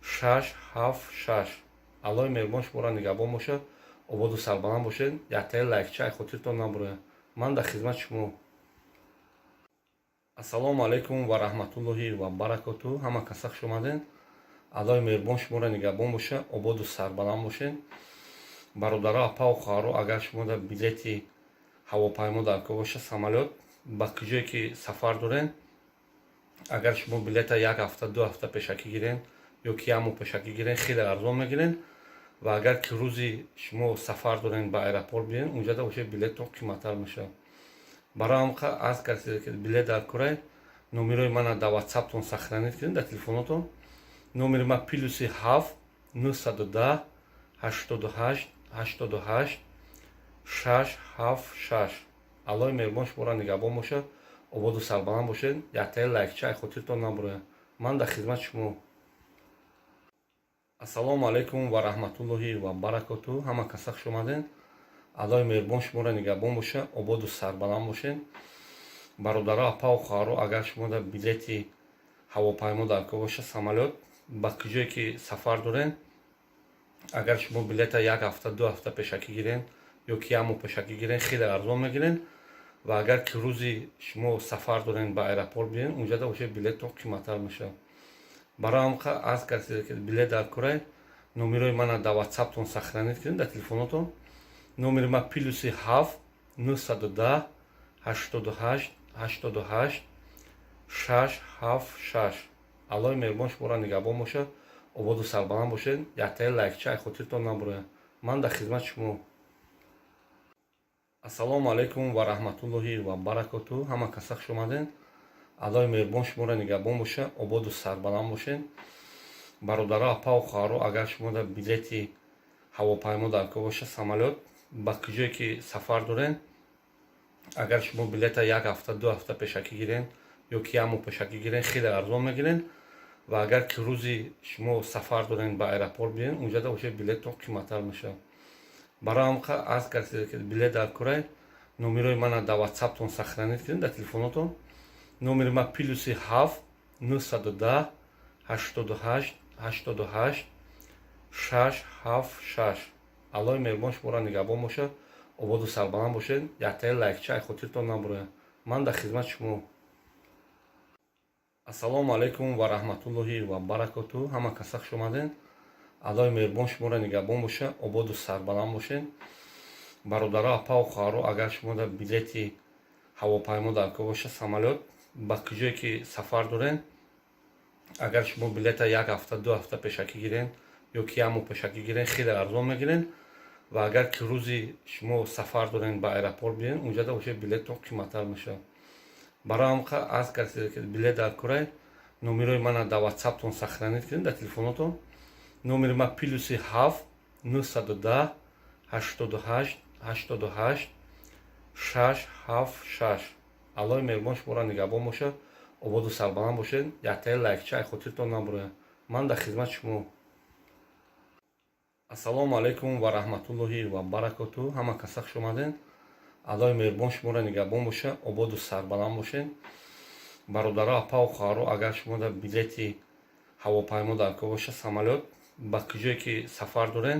676. Аллоҳи меҳрубон шуморо нигаҳбон бошад, ободу сарбаланд бошед. Яктаи лайкча ай хотиртон набурояд. Ман дар хизмати шумо. Ассалому алайкум ва раҳматуллоҳи ва баракоту. Ҳама каса хуш омадед. Аллоҳи меҳрубон шуморо нигаҳбон бошад, ободу сарбаланд бошед. Бародаро, апаву хоҳаро, агар шумо дар билети ҳавопаймо дар кор бошад, самолёт, ба куҷое ки сафар доред, агар шумо билета як ҳафта, 2 ҳафта пешакӣ гирен ё ки як моҳ пешакӣ гирен, хеле арзон мегирен. Ва агар ки рӯзи шумо сафар дорен, ба аэропорт биёен, унҷада уже билеттон қиматтар мешавад. Барои ҳам арз кардед, ки билет дар корай, Номерои мана дар Ватсаптон сохранить кунед, дар телефонотон. Номери ман +7 910 88 88 676. Аллоҳи меҳрубон шуморо нигаҳбон бошад, ободу сарбаланд бошед. Яктаи лайкча ай хотиртон набурояд. Ман дар хизмати шумо. Ассалому алайкум ва раҳматуллоҳи ва баракоту. Ҳама каса хуш омадед. Аллоҳи меҳрубон шуморо нигаҳбон бошад, ободу сарбаланд бошед. Бародаро, апаву хоҳаро, агар шумо дар билети ҳавопаймо дар кор бошад, самолёт, ба куҷое ки сафар доред, агар шумо билета як ҳафта, 2 ҳафта пешакӣ гирен ё ки як моҳ пешакӣ гирен, хеле арзон мегирен. Ва агар ки рӯзи шумо сафар дорен, ба аэропорт биёен, унҷада бошад, билеттон қиматтар мешавад. Барои ҳам аз касе ки билет дар корай, номерои мана дар Ватсаптон сохранить кунед, дар телефонотон. Номери ман +7 910 88 88 676. Аллоҳи меҳрубон шуморо нигаҳбон бошад, ободу сарбаланд бошед. Яктаи лайкча ай хотиртон набурояд. Ман дар хизмати шумо. Ассалому алайкум ва раҳматуллоҳи ва баракоту. Ҳама каса хуш омадед. Аллоҳи меҳрубон шуморо нигаҳбон бошад, ободу сарбаланд бошед. Бародаро, апаву хоҳаро, агар шумо дар билети ҳавопаймо дар кор бошад, самолёт, ба куҷое ки сафар доред, агар шумо билета як ҳафта, 2 ҳафта пешакӣ гирен ё ки як моҳ пешакӣ гирен, хеле арзон мегирен. Ва агар ки рӯзи шумо сафар дорен, ба аэропорт биёен, унҷада бошад, билеттон қиматтар мешавад. Барои ҳам аз касе ки билет дар корай, номерои мана дар Ватсаптон сохранить кунед, дар телефонотон. Номери ман +7 910 88 88 676. Аллоҳи меҳрубон шуморо нигаҳбон бошад, ободу сарбаланд бошед. Яктаи лайкча ай хотиртон набурояд. Ман дар хизмати шумо. Ассалому алайкум ва раҳматуллоҳи ва баракоту. Ҳама каса хуш омадед. Аллоҳи меҳрубон шуморо нигаҳбон бошад, ободу сарбаланд бошед. Бародаро, апаву хоҳаро, агар шумо дар билети ҳавопаймо дар кор бошад, самолёт, ба куҷое ки сафар доред, агар шумо билета як ҳафта, 2 ҳафта пешакӣ гирен ё ки як моҳ пешакӣ гирен, хеле арзон мегирен. Ва агар ки рӯзи шумо сафар дорен, ба аэропорт биёен, унҷада бошад, билеттон қиматтар мешавад. Барои ҳам аз касе ки билет дар корай, номерои мана дар Ватсаптон сохранить кунед, дар телефонотон. Номери ман +7 910 88 88 676. Аллоҳи меҳрубон шуморо нигаҳбон бошад, ободу сарбаланд бошед. Яктаи лайкча ай хотиртон набурояд. Ман дар хизмати шумо. Ассалому алайкум ва раҳматуллоҳи ва баракоту. Ҳама каса хуш омадед. Аллоҳи меҳрубон шуморо нигаҳбон бошад, ободу сарбаланд бошед. Бародаро, апаву хоҳаро, агар шумо дар билети ҳавопаймо дар кор бошад, самолёт, ба куҷое ки сафар доред,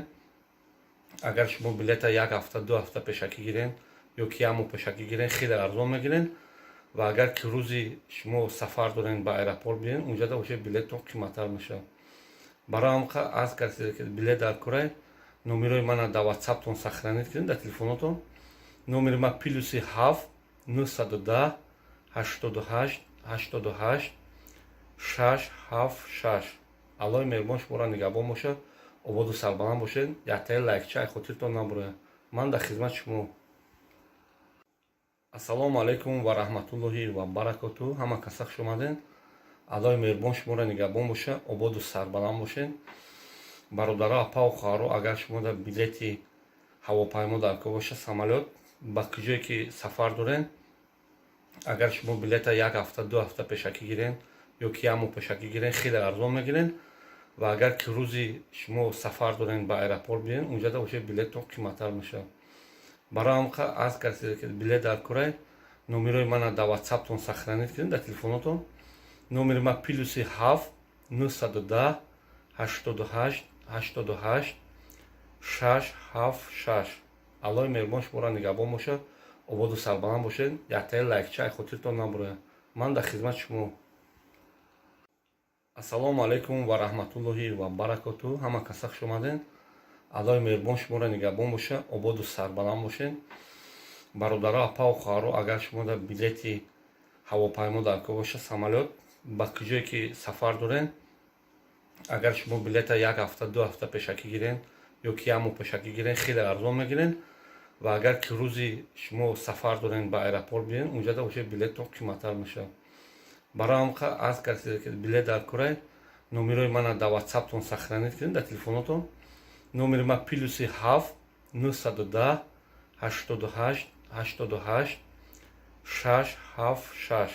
агар шумо билета як ҳафта, 2 ҳафта пешакӣ гирен ё ки як моҳ пешакӣ гирен, хеле арзон мегирен. Ва агар ки рӯзи шумо сафар дорен, ба аэропорт биёен, унҷада бошад, билеттон қиматтар мешавад. Барои ҳам аз касе ки билет дар корай, номерои мана дар Ватсаптон сохранить кунед, дар телефонотон. Номери ман +7 910 88 88 676. Аллоҳи меҳрубон шуморо нигаҳбон бошад, ободу сарбаланд бошед. Яктаи лайкча ай хотиртон набурояд. Ман дар хизмати шумо. Ассалому алайкум ва раҳматуллоҳи ва баракоту. Ҳама каса хуш омадед. Аллоҳи меҳрубон шуморо нигаҳбон бошад, ободу сарбаланд бошед. Бародаро, апаву хоҳаро, агар шумо дар билети ҳавопаймо дар кор бошад, самолёт, ба куҷое ки сафар доред, агар шумо билета як ҳафта, 2 ҳафта пешакӣ гирен ё ки як моҳ пешакӣ гирен, хеле арзон мегирен. Ва агар ки рӯзи шумо сафар дорен, ба аэропорт биёен, унҷада бошад, билеттон қиматтар мешавад. Барои ҳам аз касе ки билет дар корай, номерои мана дар Ватсаптон сохранить кунед, дар телефонотон. Номери ман +7 910 88 88 676. Аллоҳи меҳрубон шуморо нигаҳбон бошад, ободу сарбаланд бошед. Яктаи лайкча ай хотиртон набурояд. Ман дар хизмати шумо. Ассалому алайкум ва раҳматуллоҳи ва баракоту. Ҳама каса хуш омадед. Аллоҳи меҳрубон шуморо нигаҳбон бошад, ободу сарбаланд бошед. Бародаро, апаву хоҳаро, агар шумо дар билети ҳавопаймо дар кор бошад, самолёт, ба куҷое ки сафар доред, агар шумо билета як ҳафта, 2 ҳафта пешакӣ гирен ё ки як моҳ пешакӣ гирен, хеле арзон мегирен. Ва агар ки рӯзи шумо сафар дорен, ба аэропорт биёен, унҷада бошад, билеттон қиматтар мешавад. Барои ҳамқа аз касе ки билет дар курай, номерои мана дар Ватсаптон сохранить кунед, дар телефонотон. Номери ма +7 910 88 88 676.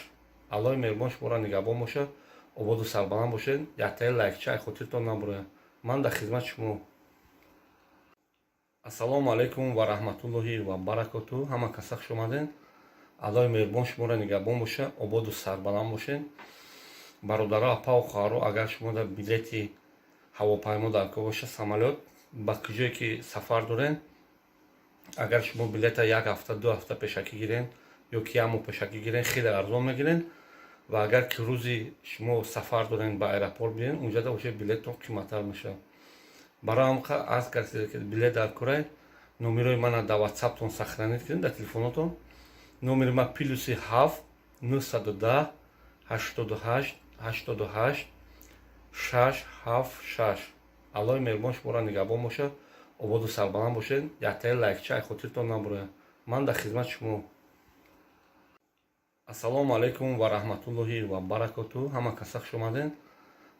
Аллоҳи меҳрубон шуморо нигаҳбон бошад, ободу сарбаланд бошед. Яктаи лайкча ай хотиртон набурояд. Ман дар хизмати шумо. Ассалому алайкум ва раҳматуллоҳи ва баракоту. Ҳама каса хуш омадед. Аллоҳи меҳрубон шуморо нигаҳбон бошад, ободу сарбаланд бошед. Бародаро, апаву хоҳаро, агар шумо дар билети ҳавопаймо дар кор бошад, самолёт, ба куҷое ки сафар доред, агар шумо билета як ҳафта, 2 ҳафта пешакӣ гирен ё ки як моҳ пешакӣ гирен, хеле арзон мегирен. Ва агар ки рӯзи шумо сафар дорен, ба аэропорт биёен, унҷада бошад, билеттон қиматтар мешавад. Барои ҳамқа аз касе ки билет дар курай, номерои мана дар Ватсаптон сохранить кунед, дар телефонотон. Номери ма +7 910 88 88 676. Аллоҳи меҳрубон шуморо нигаҳбон бошад, ободу сарбаланд бошед. Яктаи лайкча ай хотиртон набурояд. Ман дар хизмати шумо. Ассалому алайкум ва раҳматуллоҳи ва баракоту. Ҳама каса хуш омадед.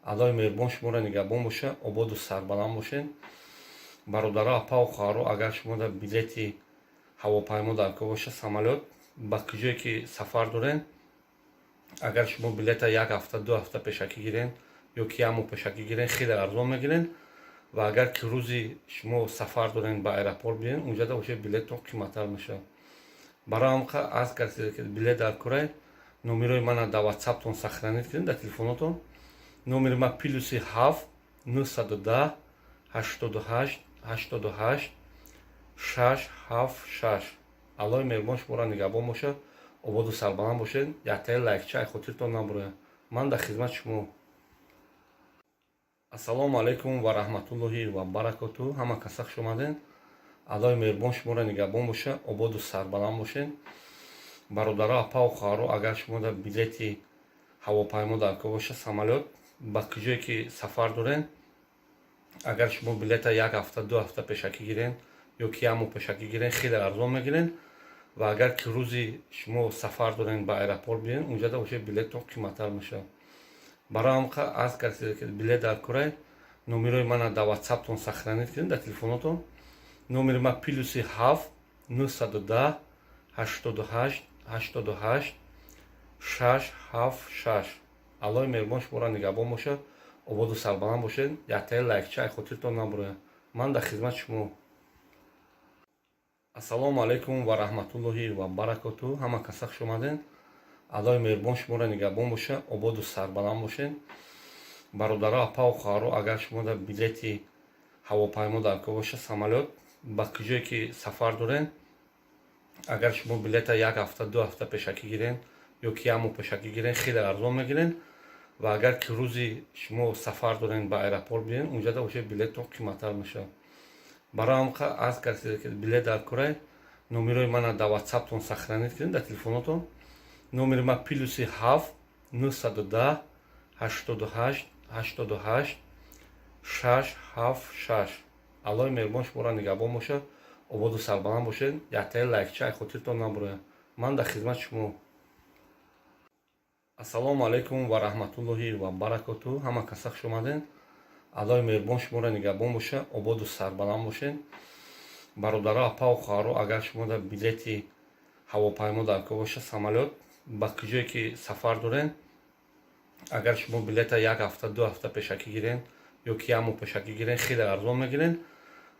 Аллоҳи меҳрубон шуморо нигаҳбон бошад, ободу сарбаланд бошед. Бародаро, апаву хоҳаро, агар шумо дар билети ҳавопаймо дар кор бошад, самолёт, ба куҷое ки сафар доред, агар шумо билета як ҳафта, 2 ҳафта пешакӣ гирен ё ки як моҳ пешакӣ гирен, хеле арзон мегирен. Ва агар ки рӯзи шумо сафар дорен, ба аэропорт биёен, унҷада бошад, билеттон қиматтар мешавад. Барои ҳамқа аз касе ки билет дар курай, номерои мана дар Ватсаптон сохранить кунед, дар телефонотон. Номери ма +7 910 88 88 676. Аллоҳи меҳрубон шуморо нигаҳбон бошад, ободу сарбаланд бошед. Яктаи лайкча ай хотиртон набурояд. Ман дар хизмати шумо. Ассалому алайкум ва раҳматуллоҳи ва баракоту. Ҳама каса хуш омадед. Аллоҳи меҳрубон шуморо нигаҳбон бошад, ободу сарбаланд бошед. Бародаро, апаву хоҳаро, агар шумо дар билети ҳавопаймо дар кор бошад, самолёт, ба куҷое ки сафар доред, агар шумо билета як ҳафта, 2 ҳафта пешакӣ гирен ё ки як моҳ пешакӣ гирен, хеле арзон мегирен. Ва агар ки рӯзи шумо сафар дорен, ба аэропорт биёен, унҷада бошад, билеттон қиматтар мешавад. Барои ҳамқа аз касе ки билет дар курай, номерои мана дар Ватсаптон сохранить кунед, дар телефонотон. Номери ма +7 910 88 88 676. Аллоҳи меҳрубон шуморо нигаҳбон бошад, ободу сарбаланд бошед. Яктаи лайкча ай хотиртон набурояд. Ман дар хизмати шумо. Ассалому алайкум ва раҳматуллоҳи ва баракоту. Ҳама каса хуш омадед. Аллоҳи меҳрубон шуморо нигаҳбон бошад, ободу сарбаланд бошед. Бародаро, апаву хоҳаро, агар шумо дар билети ҳавопаймо дар кор бошад, самолёт, ба куҷое ки сафар доред, агар шумо билета як ҳафта, 2 ҳафта пешакӣ гирен ё ки як моҳ пешакӣ гирен, хеле арзон мегирен. Ва агар ки рӯзи шумо сафар дорен, ба аэропорт биёен, унҷада бошад, билеттон қиматтар мешавад. Барои ҳамқа аз касе ки билет дар курай, номерои мана дар Ватсаптон сохранить кунед, дар телефонотон. Номери ма +7 910 88 88 676. Аллоҳи меҳрубон шуморо нигаҳбон бошад, ободу сарбаланд бошед. Яктаи лайкча ай хотиртон набурояд. Ман дар хизмати шумо. Ассалому алайкум ва раҳматуллоҳи ва баракоту. Ҳама каса хуш омадед. Аллоҳи меҳрубон шуморо нигаҳбон бошад, ободу сарбаланд бошед. Бародаро, апаву хоҳаро, агар шумо дар билети ҳавопаймо дар кор бошад, самолёт, ба куҷое ки сафар доред, агар шумо билета як ҳафта, 2 ҳафта пешакӣ гирен ё ки як моҳ пешакӣ гирен, хеле арзон мегирен.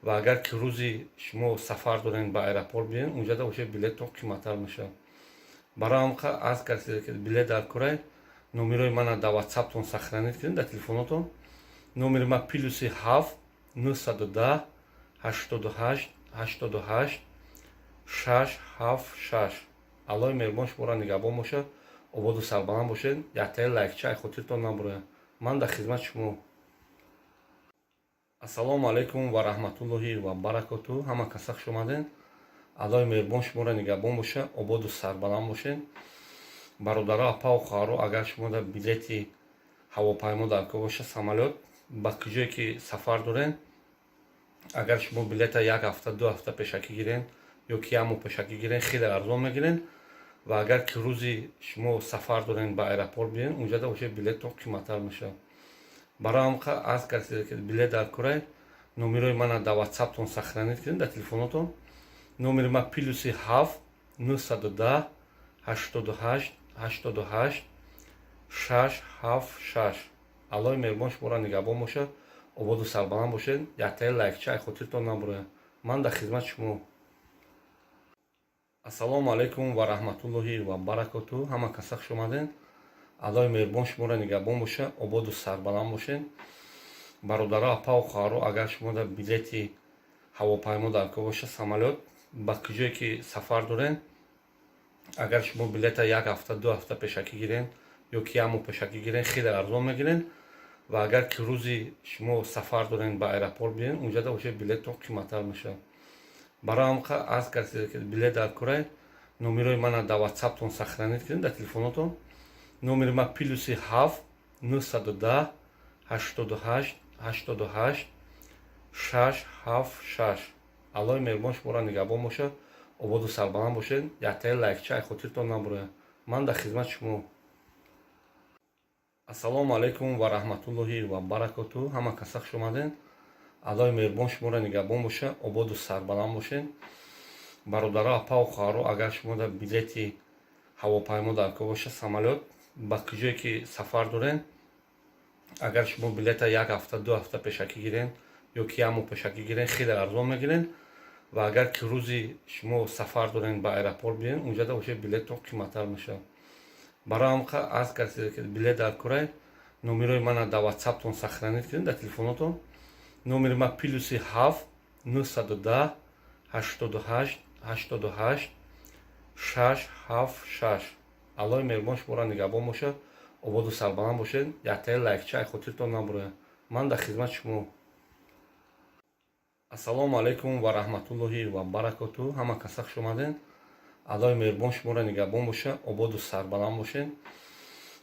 Ва агар ки рӯзи шумо сафар дорен, ба аэропорт биёен, унҷада бошад, билеттон қиматтар мешавад. Барои ҳамқа аз касе ки билет дар курай, номерои мана дар Ватсаптон сохранить кунед, дар телефонотон. Номери ма +7 910 88 88 676. Аллоҳи меҳрубон шуморо нигаҳбон бошад, ободу сарбаланд бошед. Яктаи лайкча ай хотиртон набурояд. Ман дар хизмати шумо. Ассалому алайкум ва раҳматуллоҳи ва баракоту. Ҳама каса хуш омадед. Аллоҳи меҳрубон шуморо нигаҳбон бошад, ободу сарбаланд бошед. Бародаро, апаву хоҳаро, агар шумо дар билети ҳавопаймо дар кор бошад, самолёт, ба куҷое ки сафар доред, агар шумо билета як ҳафта, 2 ҳафта пешакӣ гирен ё ки як моҳ пешакӣ гирен, хеле арзон мегирен. Ва агар ки рӯзи шумо сафар дорен, ба аэропорт биёен, унҷада уже билеттон қиматтар мешавад. Барои ҳамқа аз касе ки билет дар курай, номерои мана дар Ватсаптон сохранить кунед, дар телефонотон. Номери ма +7 910 88 88 676. Аллоҳи меҳрубон шуморо нигаҳбон бошад, ободу сарбаланд бошед. Яктаи лайкча ай хотиртон набурояд. Ман дар хизмати шумо. Ассалому алайкум ва раҳматуллоҳи ва баракоту. Ҳама каса хуш омаден. Аллоҳи меҳрубон шуморо нигаҳбон бошад, ободу сарбаланд бошед. Бародаро, апау хоҳаро, агар шумо дар билети ҳавопаймо дар кор бошад, самолёт, ба куҷое ки сафар дорен, агар шумо билета як ҳафта, 2 ҳафта пешакӣ гирен ё ки як моҳ пешакӣ гирен, хеле арзон мегирен. Ва агар ки рӯзи шумо сафар дорен, ба аэропорт биёен, унҷада уже билеттон қиматтар мешавад. Барои ҳамқа аз касе ки билет дар курай, номерои мана дар Ватсаптон сохранить кунед, дар телефонотон. Номери ма +7 910 88 88 676. Аллоҳи меҳрубон шуморо нигаҳбон бошад, ободу сарбаланд бошед. Яктаи лайкча ай хотиртон набурояд. Ман дар хизмати шумо. Ассалому алайкум ва раҳматуллоҳи ва баракоту. Ҳама каса хуш омаден. Аллоҳи меҳрубон шуморо нигаҳбон бошад, ободу сарбаланд бошед. Бародаро, апау хоҳаро, агар шумо дар билети ҳавопаймо дар кор бошад, самолёт, ба куҷое ки сафар дорен, агар шумо билета як ҳафта, 2 ҳафта пешакӣ гирен ё ки як моҳ пешакӣ гирен, хеле арзон мегирен. Ва агар ки рӯзи шумо сафар дорен, ба аэропорт биёен, унҷада уже билеттон қиматтар мешавад. Барои ҳамқа аз касе ки билет дар курай, номерои мана дар Ватсаптон сохранить кунед, дар телефонотон. Номери ма +7 910 88 88 676. Аллоҳи меҳрубон шуморо нигаҳбон бошад, ободу сарбаланд бошед. Яктаи лайкча ай хотиртон набурояд. Ман дар хизмати шумо. Ассалому алайкум ва раҳматуллоҳи ва баракоту. Ҳама каса хуш омаден. Аллоҳи меҳрубон шуморо нигаҳбон бошад, ободу сарбаланд бошед.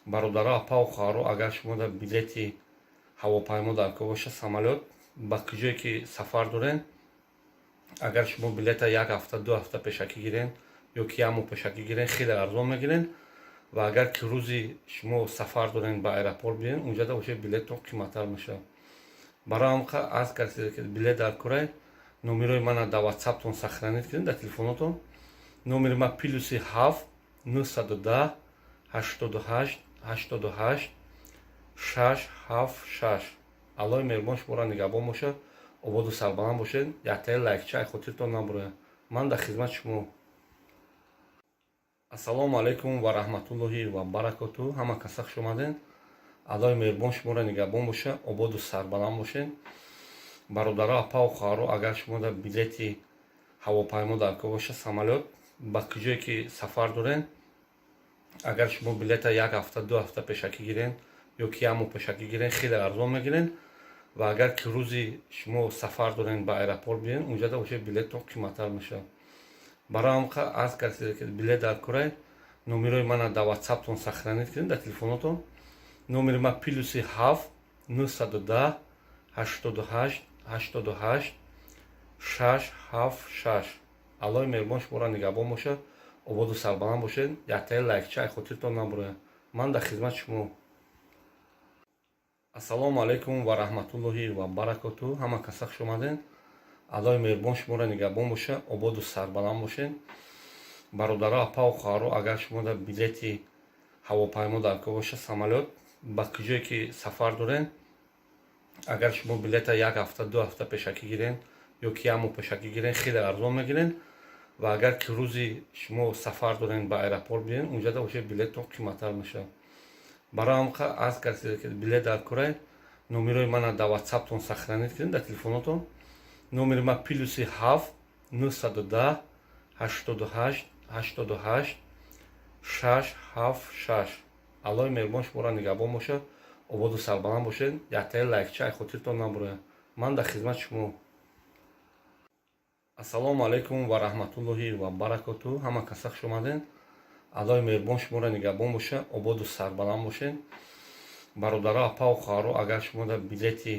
Бародаро, апау хоҳаро, агар шумо дар билети ҳавопаймо дар кор бошад, самолёт, ба куҷое ки сафар дорен, агар шумо билета як ҳафта, 2 ҳафта пешакӣ гирен ё ки як моҳ пешакӣ гирен, хеле арзон мегирен. Ва агар ки рӯзи шумо сафар дорен, ба аэропорт биёен, унҷада уже билеттон қиматтар мешавад. Барои ҳамқа аз касе ки билет дар курай, номерои мана дар Ватсаптон сохранить кунед, дар телефонотон. Номери ма +7 910 88 88 676. Аллоҳи меҳрубон шуморо нигаҳбон бошад, ободу сарбаланд бошед. Яктаи лайкча ай хотиртон набурояд. Ман дар хизмати шумо. Ассалому алайкум ва раҳматуллоҳи ва баракоту. Ҳама каса хуш омаден. Аллоҳи меҳрубон шуморо нигаҳбон бошад, ободу сарбаланд бошед. Бародаро, апау хоҳаро, агар шумо дар билети ҳавопаймо дар кор бошад, самолёт, ба куҷое ки сафар дорен, агар шумо билета як ҳафта, 2 ҳафта пешакӣ гирен ё ки як моҳ пешакӣ гирен, хеле арзон мегирен. Ва агар ки рӯзи шумо сафар дорен, ба аэропорт биёен, унҷада уже билеттон қиматтар мешавад. Барои ҳамқа аз касе ки билет дар курай, номерои мана дар Ватсаптон сохранить кунед, дар телефонотон. Номери ма +7 910 88 88 676. Аллоҳи меҳрубон шуморо нигаҳбон бошад, ободу сарбаланд бошед. Яктаи лайкча ай хотиртон набурояд. Ман дар хизмати шумо. Ассалому алайкум ва раҳматуллоҳи ва баракоту. Ҳама каса хуш омаден. Аллоҳи меҳрубон шуморо нигаҳбон бошад, ободу сарбаланд бошед. Бародаро, апау хоҳаро, агар шумо дар билети ҳавопаймо дар кор бошад, самолёт, ба куҷое ки сафар дорен, агар шумо билета як ҳафта, 2 ҳафта пешакӣ гирен ё ки як моҳ пешакӣ гирен, хеле арзон мегирен. Ва агар ки рӯзи шумо сафар дорен, ба аэропорт биёен, унҷада уже билеттон қиматтар мешавад. Барои ҳамқа аз касе ки билет дар курай, номерои мана дар Ватсаптон сохранить кунед, дар телефонотон. Номери ма +7 910 88 88 676. Аллоҳи меҳрубон шуморо нигаҳбон бошад, ободу сарбаланд бошед. Яктаи лайкча ай хотиртон набурояд. Ман дар хизмати шумо. Ассалому алайкум ва раҳматуллоҳи ва баракоту. Ҳама каса хуш омаден. Аллоҳи меҳрубон шуморо нигаҳбон бошад, ободу сарбаланд бошед. Бародаро, апау хоҳаро, агар шумо дар билети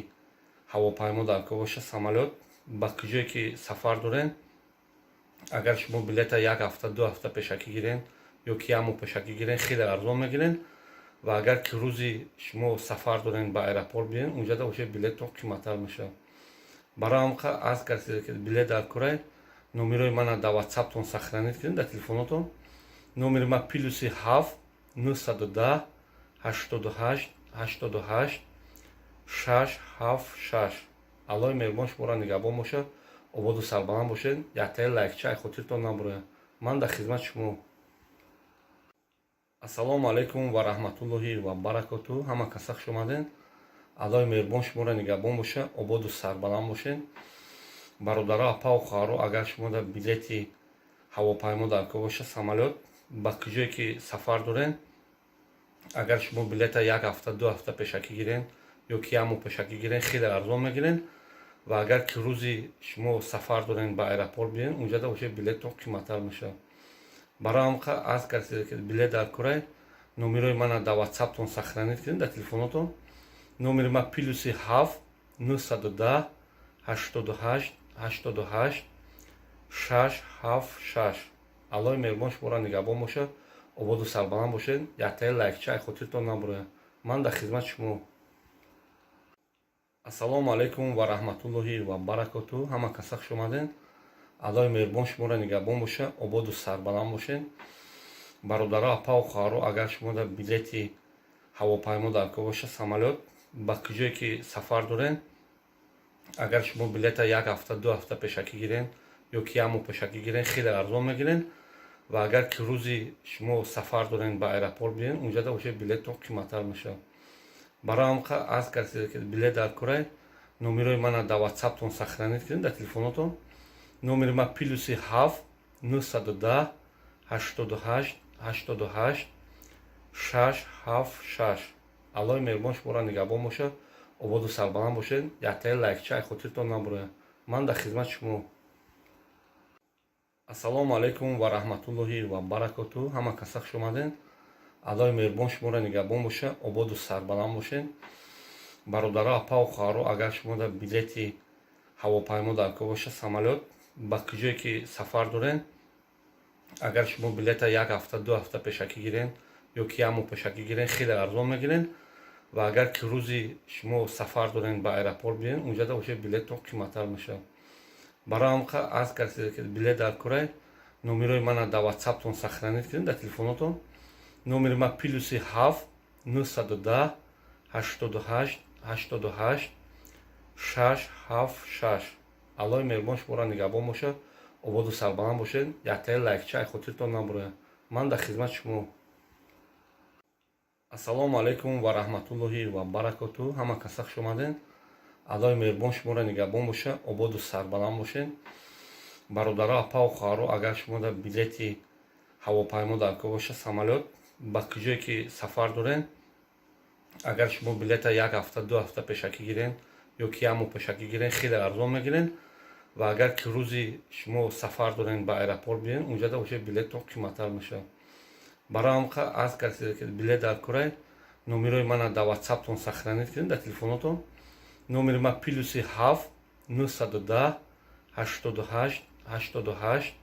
ҳавопаймо дар кор бошад, самолёт, ба куҷое ки сафар дорен, агар шумо билета як ҳафта, 2 ҳафта пешакӣ гирен ё ки як моҳ пешакӣ гирен, хеле арзон мегирен. Ва агар ки рӯзи шумо сафар дорен, ба аэропорт биёен, унҷада уже билеттон қиматтар мешавад. Барои ҳамқа аз касе ки билет дар курай, номерои мана дар Ватсаптон сохранить кунед, дар телефонотон. Номери ма Ё ки як моҳ пешакӣ гирен, хеле арзон мегирен. Ва агар ки рӯзи шумо сафар дорен, ба аэропорт биен, унҷада уже билеттон қиматтар мешавад. Барои ҳамқа аз касе ки билет дар курай, номерои мана дар ватсаптон сохранить кунед, дар телефонотон. Номери ма +7 910 88 88 676. Аллоҳи меҳрубон шуморо нигаҳбон бошад, ободу сарбаланд бошед. Яктаи лайкча ай хотиртон набурояд. Ман дар хизмати шумо. Ассалому алайкум ва раҳматуллоҳи ва баракоту. Ҳама каса хуш омаден. Аллоҳи меҳрубон шуморо нигаҳбон бошад, ободу сарбаланд бошед. Бародаро, апау хоҳаро, агар шумо дар билети ҳавопаймо дар кор бошад, самолёт, ба куҷое ки сафар дорен, агар шумо билета як ҳафта, 2 ҳафта пешакӣ гирен ё ки як моҳ пешакӣ гирен, хеле арзон мегирен. Ва агар ки рӯзи шумо сафар дорен, ба аэропорт биен, унҷада уже билеттон қиматтар мешавад. Барои ҳамқа аз касе ки билет дар курай, номерои мана дар ватсаптон сохранить кунед, дар телефонотон. Номери ма +7 910 88 88 676. Аллоҳи меҳрубон шуморо нигаҳбон бошад, ободу сарбаланд бошед. Яктаи лайкча ай хотиртон набурояд. Ман дар хизмати шумо. Ассалому алайкум ва раҳматуллоҳи ва баракоту. Ҳама каса хуш омаден. Аллоҳи меҳрубон шуморо нигаҳбон бошад, ободу сарбаланд бошед. Бародаро, апау хоҳаро, агар шумо дар билети ҳавопаймо дар кор бошад, самолёт, ба куҷое ки сафар дорен, агар шумо билета як ҳафта, 2 ҳафта пешакӣ гирен ё ки як моҳ пешакӣ гирен, хеле арзон мегирен. Ва агар ки рӯзи шумо сафар дорен, ба аэропорт биен, унҷада уже билеттон қиматтар мешавад. Барои ҳамқа аз касе ки билет дар курай, номерои мана дар ватсаптон сохранить кунед, дар телефонотон. Номери ма +7 910 88 88 676. Аллоҳи меҳрубон шуморо нигаҳбон бошад, ободу сарбаланд бошед. Яктаи лайкча ай хотиртон набурояд. Ман дар хизмати шумо. Ассалому алайкум ва раҳматуллоҳи ва баракоту. Ҳама каса хуш омаден. Аллоҳи меҳрубон шуморо нигаҳбон бошад, ободу сарбаланд бошед. Бародаро, апау хоҳаро, агар шумо дар билети ҳавопаймо дар кор бошад, самолёт, ба куҷое ки сафар дорен, агар шумо билета як ҳафта, 2 ҳафта пешакӣ гирен ё ки як моҳ пешакӣ гирен, хеле арзон мегирен. Ва агар ки рӯзи шумо сафар дорен, ба аэропорт биен, унҷада уже билеттон қиматтар мешавад. Барои ҳамқа аз касе ки билет дар курай, номерои мана дар ватсаптон сохранить кунед, дар телефонотон. Номери ма +7 910 88 88 676. Аллоҳи меҳрубон шуморо нигаҳбон бошад, ободу сарбаланд бошед. Яктаи лайкча ай хотиртон набурояд. Ман дар хизмати шумо. Ассалому алайкум ва раҳматуллоҳи ва баракоту. Ҳама каса хуш омаден. Аллоҳи меҳрубон шуморо нигаҳбон бошад, ободу сарбаланд бошед. Бародаро, апау хоҳаро, агар шумо дар билети ҳавопаймо дар кор бошад, самолёт, ба куҷое ки сафар дорен, агар шумо билета як ҳафта, 2 ҳафта пешакӣ гирен ё ки як моҳ пешакӣ гирен, хеле арзон мегирен. Ва агар ки рӯзи шумо сафар дорен, ба аэропорт биен, унҷада уже билеттон қиматтар мешавад. Барои ҳамқа аз касе ки билет дар курай, номерои мана дар ватсаптон сохранить кунед, дар телефонотон. Номери ма +7 910 88 88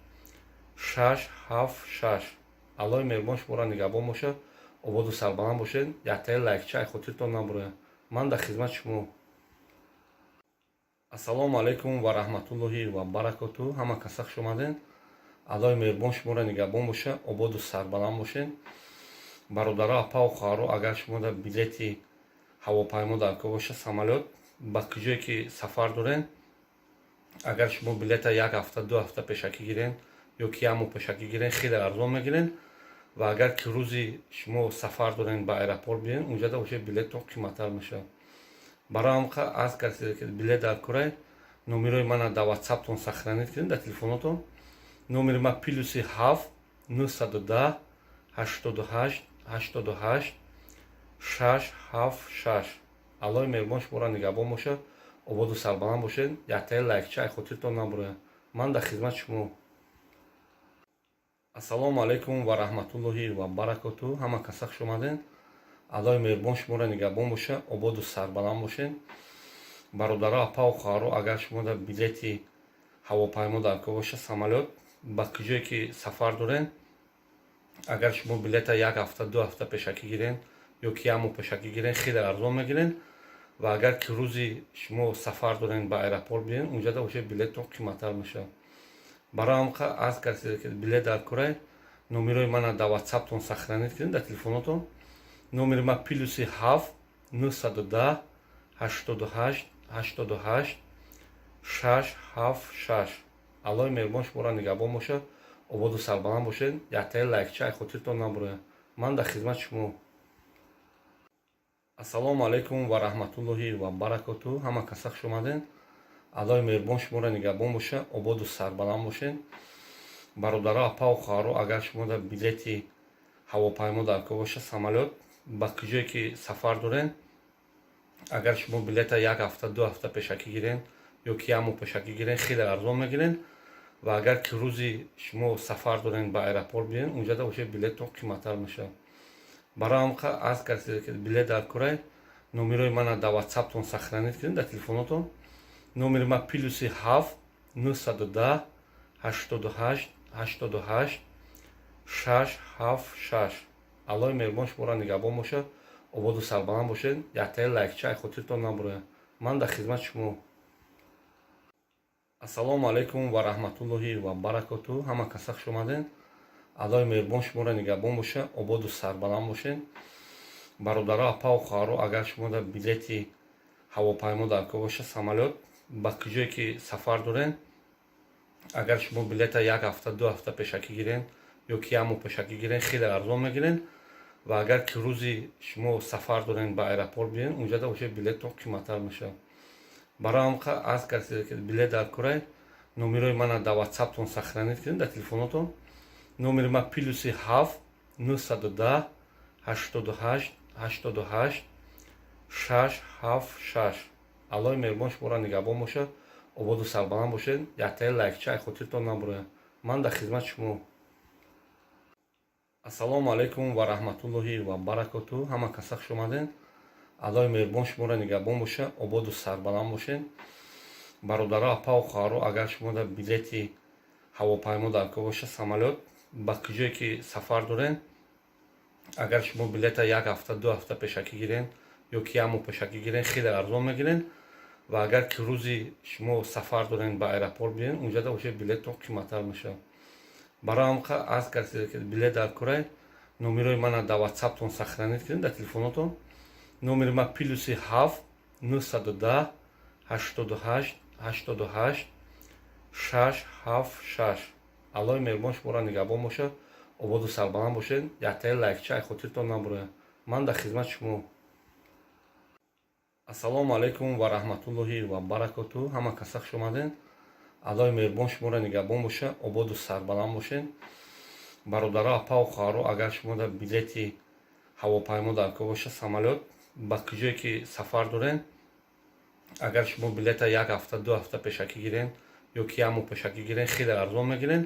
676. Аллоҳи меҳрубон шуморо нигаҳбон бошад, ободу сарбаланд бошед. Яктаи лайкча ай хотиртон набурояд. Ман дар хизмати шумо. Ассалому алайкум ва раҳматуллоҳи ва баракоту. Ҳама каса хуш омаден. Аллоҳи меҳрубон шуморо нигаҳбон бошад, ободу сарбаланд бошед. Бародаро, апау хоҳаро, агар шумо дар билети ҳавопаймо дар кор бошад, самолёт, ба куҷое ки сафар дорен, агар шумо билета як ҳафта, 2 ҳафта пешакӣ гирен ё ки як моҳ пешакӣ гирен, хеле арзон мегирен. Ва агар ки рӯзи шумо сафар дорен, ба аэропорт биен, унҷада уже билеттон қиматтар мешавад. Барои ҳамқа аз касе ки билет дар курай, номерои мана дар ватсаптон сохранить кунед, дар телефонотон. Номери ма +7 910 88 88 676. Аллоҳи меҳрубон шуморо нигаҳбон бошад, ободу сарбаланд бошед. Яктаи лайкча ай хотиртон набурояд. Ман дар хизмати шумо. Ассалому алайкум ва раҳматуллоҳи ва баракоту. Ҳама каса хуш омаден. Аллоҳи меҳрубон шуморо нигаҳбон бошад, ободу сарбаланд бошед. Бародаро, апау хоҳаро, агар шумо дар билети ҳавопаймо дар кор бошад, самолёт, ба куҷое ки сафар дорен, Агар шумо билета як ҳафта, 2 ҳафта пешакӣ гирен ё ки як моҳ пешакӣ гирен, хеле арзон мегирен. Ва агар ки рӯзи шумо сафар дорен, ба аэропорт биен, унҷада уже билеттон қиматтар мешавад. Барои ҳамқа аз касе ки билет дар курай, номерои мана дар Ватсаптон сохранить кунед, дар телефонотон. Номери ма +7 910 88 88 676. Аллоҳи меҳрубон шуморо нигаҳбон бошад, ободу сарбаланд бошед. Яктаи лайкча ай хотиртон набурояд. Ман дар хизмати шумо. Ассалому алайкум ва раҳматуллоҳи ва баракоту. Ҳама каса хуш омаден. Аллоҳи меҳрубон шуморо нигаҳбон бошад, ободу сарбаланд бошед. Бародаро, апаву хоҳаро, агар шумо дар билети ҳавопаймо дар кор бошад, самолёт, ба куҷое ки сафар дорен, агар шумо билета як ҳафта, 2 ҳафта пешакӣ гирен ё ки як моҳ пешакӣ гирен, хеле арзон мегирен. Ва агар ки рӯзи шумо сафар дорен, ба аэропорт биен, унҷада уже билеттон қиматтар мешавад. Барои ҳамқа аз касе ки билет дар курай, номерои мана дар Ватсаптон сохранить кунед, дар телефонотон. Номери ма +7 910 88 88 676. Аллоҳи меҳрубон шуморо нигаҳбон бошад, ободу сарбаланд бошед. Яктаи лайкча ай хотиртон набурояд. Ман дар хизмати шумо. Ассалому алайкум ва раҳматуллоҳи ва баракоту. Ҳама каса хуш омаден. Аллоҳи меҳрубон шуморо нигаҳбон бошад, ободу сарбаланд бошед. Бародаро, апаву хоҳаро, агар шумо дар билети ҳавопаймо дар кор бошад, самолёт, ба куҷое ки сафар дорен, агар шумо билета як ҳафта, 2 ҳафта пешакӣ гирен ё ки як моҳ пешакӣ гирен, хеле арзон мегирен. Ва агар ки рӯзи шумо сафар дорен, ба аэропорт биен, унҷада уже билеттон қиматтар мешавад. Барои ҳамқа аз касе ки билет дар курай, номерои мана дар Ватсаптон сохранить кунед, дар телефонотон. Номери ма +7 910 88 88 676. Аллоҳи меҳрубон шуморо нигаҳбон бошад, ободу сарбаланд бошед. Яктаи лайкча ай хотиртон набурояд. Ман дар хизмати шумо. Ассалому алайкум ва раҳматуллоҳи ва баракоту. Ҳама каса хуш омаден. Аллоҳи меҳрубон шуморо нигаҳбон бошад, ободу сарбаланд бошед. Бародаро, апаву хоҳаро, агар шумо дар билети ҳавопаймо дар кор бошад, самолёт, ба куҷое ки сафар дорен, агар шумо билета як ҳафта, 2 ҳафта пешакӣ гирен ё ки як моҳ пешакӣ гирен, хеле арзон мегирен. Ва агар ки рӯзи шумо сафар дорен, ба аэропорт биен, унҷада уже билеттон қиматтар мешавад. Барои ҳамқа аз касе ки билет дар курай, номерои мана дар Ватсаптон сохранить кунед, дар телефонотон. Номери ма +7 910 88 88 676. Аллоҳи меҳрубон шуморо нигаҳбон бошад, ободу сарбаланд бошед. Яктаи лайкча ай хотиртон набурояд. Ман дар хизмати шумо. Ассалому алайкум ва раҳматуллоҳи ва баракоту. Ҳама каса хуш омаден. Аллоҳи меҳрубон шуморо нигаҳбон бошад, ободу сарбаланд бошед. Бародаро, апаву хоҳаро, агар шумо дар билети ҳавопаймо дар кор бошад, самолёт, ба куҷое ки сафар дорен, агар шумо билета як ҳафта, 2 ҳафта пешакӣ гирен ё ки як моҳ пешакӣ гирен, хеле арзон мегирен.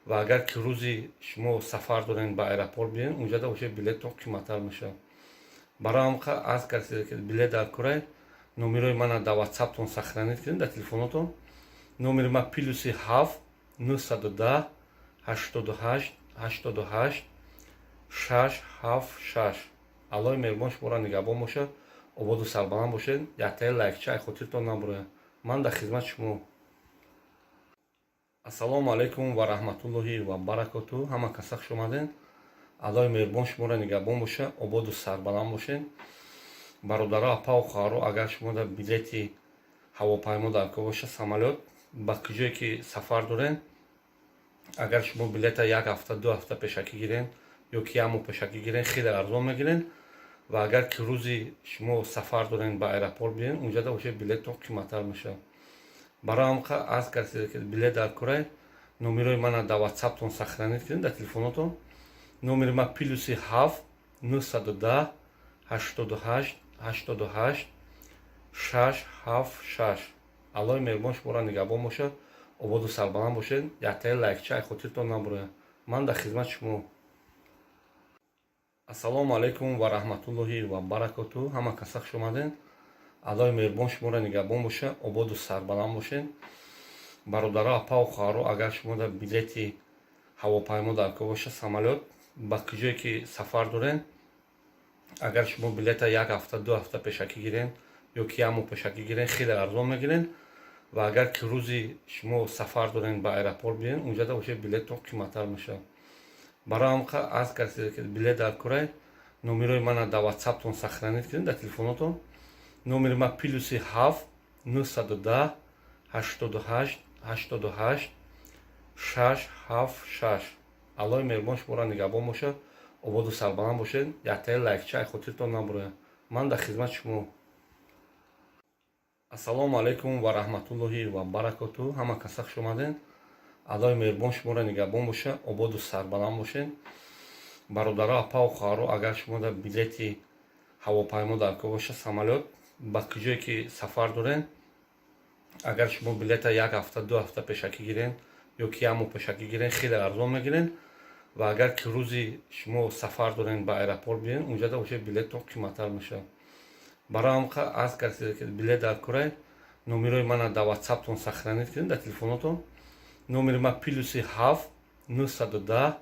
Ва агар ки рӯзи шумо сафар дорен, ба аэропорт биен, унҷада уже билеттон қиматтар мешавад. Барои ҳамқа аз касе ки билет дар курай, номерои мана дар Ватсаптон сохранить кунед, дар телефонотон. Номери ма +7 910 88 88 676. Аллоҳи меҳрубон шуморо нигаҳбон бошад, ободу сарбаланд бошед. Яктаи лайкча ай хотиртон набурояд. Ман дар хизмати шумо. Ассалому алайкум ва раҳматуллоҳи ва баракоту. Ҳама каса хуш омаден. Аллоҳи меҳрубон шуморо нигаҳбон бошад, ободу сарбаланд бошед. Бародаро, апаву хоҳаро, агар шумо дар билети ҳавопаймо дар кор бошад, самолёт, ба куҷое ки сафар дорен, агар шумо билета як ҳафта, 2 ҳафта пешакӣ гирен ё ки як моҳ пешакӣ гирен, хеле арзон мегирен. Ва агар ки рӯзи шумо сафар дорен, ба аэропорт биен, унҷада уже билеттон қиматтар мешавад. Барои ҳамқа аз касе ки билет дар курай, номерои мана дар Ватсаптон сохранить кунед, дар телефонотон. Номери ма +7 910 88 88 676. Аллоҳи меҳрубон шуморо нигаҳбон бошад, ободу сарбаланд бошед. Яктаи лайкча ай хотиртон набурояд. Ман дар хизмати шумо. Ассалому алайкум ва раҳматуллоҳи ва баракоту. Ҳама каса хуш омаден. Аллоҳи меҳрубон шуморо нигаҳбон бошад, ободу сарбаланд бошед. Бародаро, апаву хоҳаро, агар шумо дар билети ҳавопаймо дар кор бошад, самолёт, Ба куҷое ки сафар дорен, агар шумо билета як ҳафта, 2 ҳафта пешакӣ гирен ё ки як моҳ пешакӣ гирен, хеле арзон мегирен. Ва агар ки рӯзи шумо сафар дорен, ба аэропорт биен, унҷада уже билеттон қиматтар мешавад. Барои ҳамқа аз касе ки билет дар курай, номерои мана дар ватсаптон сохранить кунед, дар телефонотон. Номери ма +7 910 88 88 676. Аллоҳи меҳрубон шуморо нигаҳбон бошад, ободу сарбаланд бошед. Яктаи лайкча ай хотиртон набурояд. Ман дар хизмати шумо. Ассалому алайкум ва раҳматуллоҳи ва баракоту. Ҳама каса хуш омадед. Аллоҳи меҳрубон шуморо нигаҳбон бошад, ободу сарбаланд бошед. Бародаро, апаву хоҳаро, агар шумо дар билети ҳавопаймо дар кор бошад, самолёт, ба куҷое ки сафар дорен, агар шумо билета як ҳафта, 2 ҳафта пешакӣ гирен ё ки як моҳ пешакӣ гирен, хеле арзон мегирен. Ва агар ки рӯзи шумо сафар дорен, ба аэропорт биен, унҷада уже билеттон қиматтар мешавад. Барои ҳамқа аз касе ки билет дар курай, номерои мана дар ватсаптон сохранить кунед, дар телефонотон. Номери ма +7 910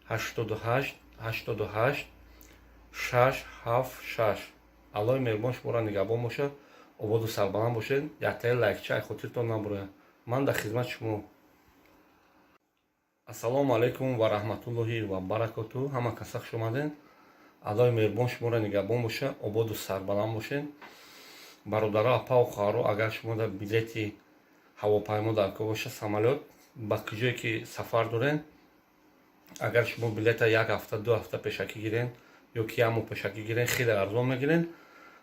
88 88 676. Аллоҳи меҳрубон шуморо нигаҳбон бошад, ободу сарбаланд бошед. Яктаи лайкча ай хотиртон набурояд. Ман дар хизмати шумо. Ассалому алайкум ва раҳматуллоҳи ва баракоту. Ҳама каса хуш омадед. Аллоҳи меҳрубон шуморо нигаҳбон бошад, ободу сарбаланд бошед. Бародаро, апаву хоҳаро, агар шумо дар билети ҳавопаймо дар кор бошад, самолёт, ба куҷое ки сафар дорен, агар шумо билета як ҳафта, 2 ҳафта пешакӣ гирен ё ки як моҳ пешакӣ гирен, хеле арзон мегирен.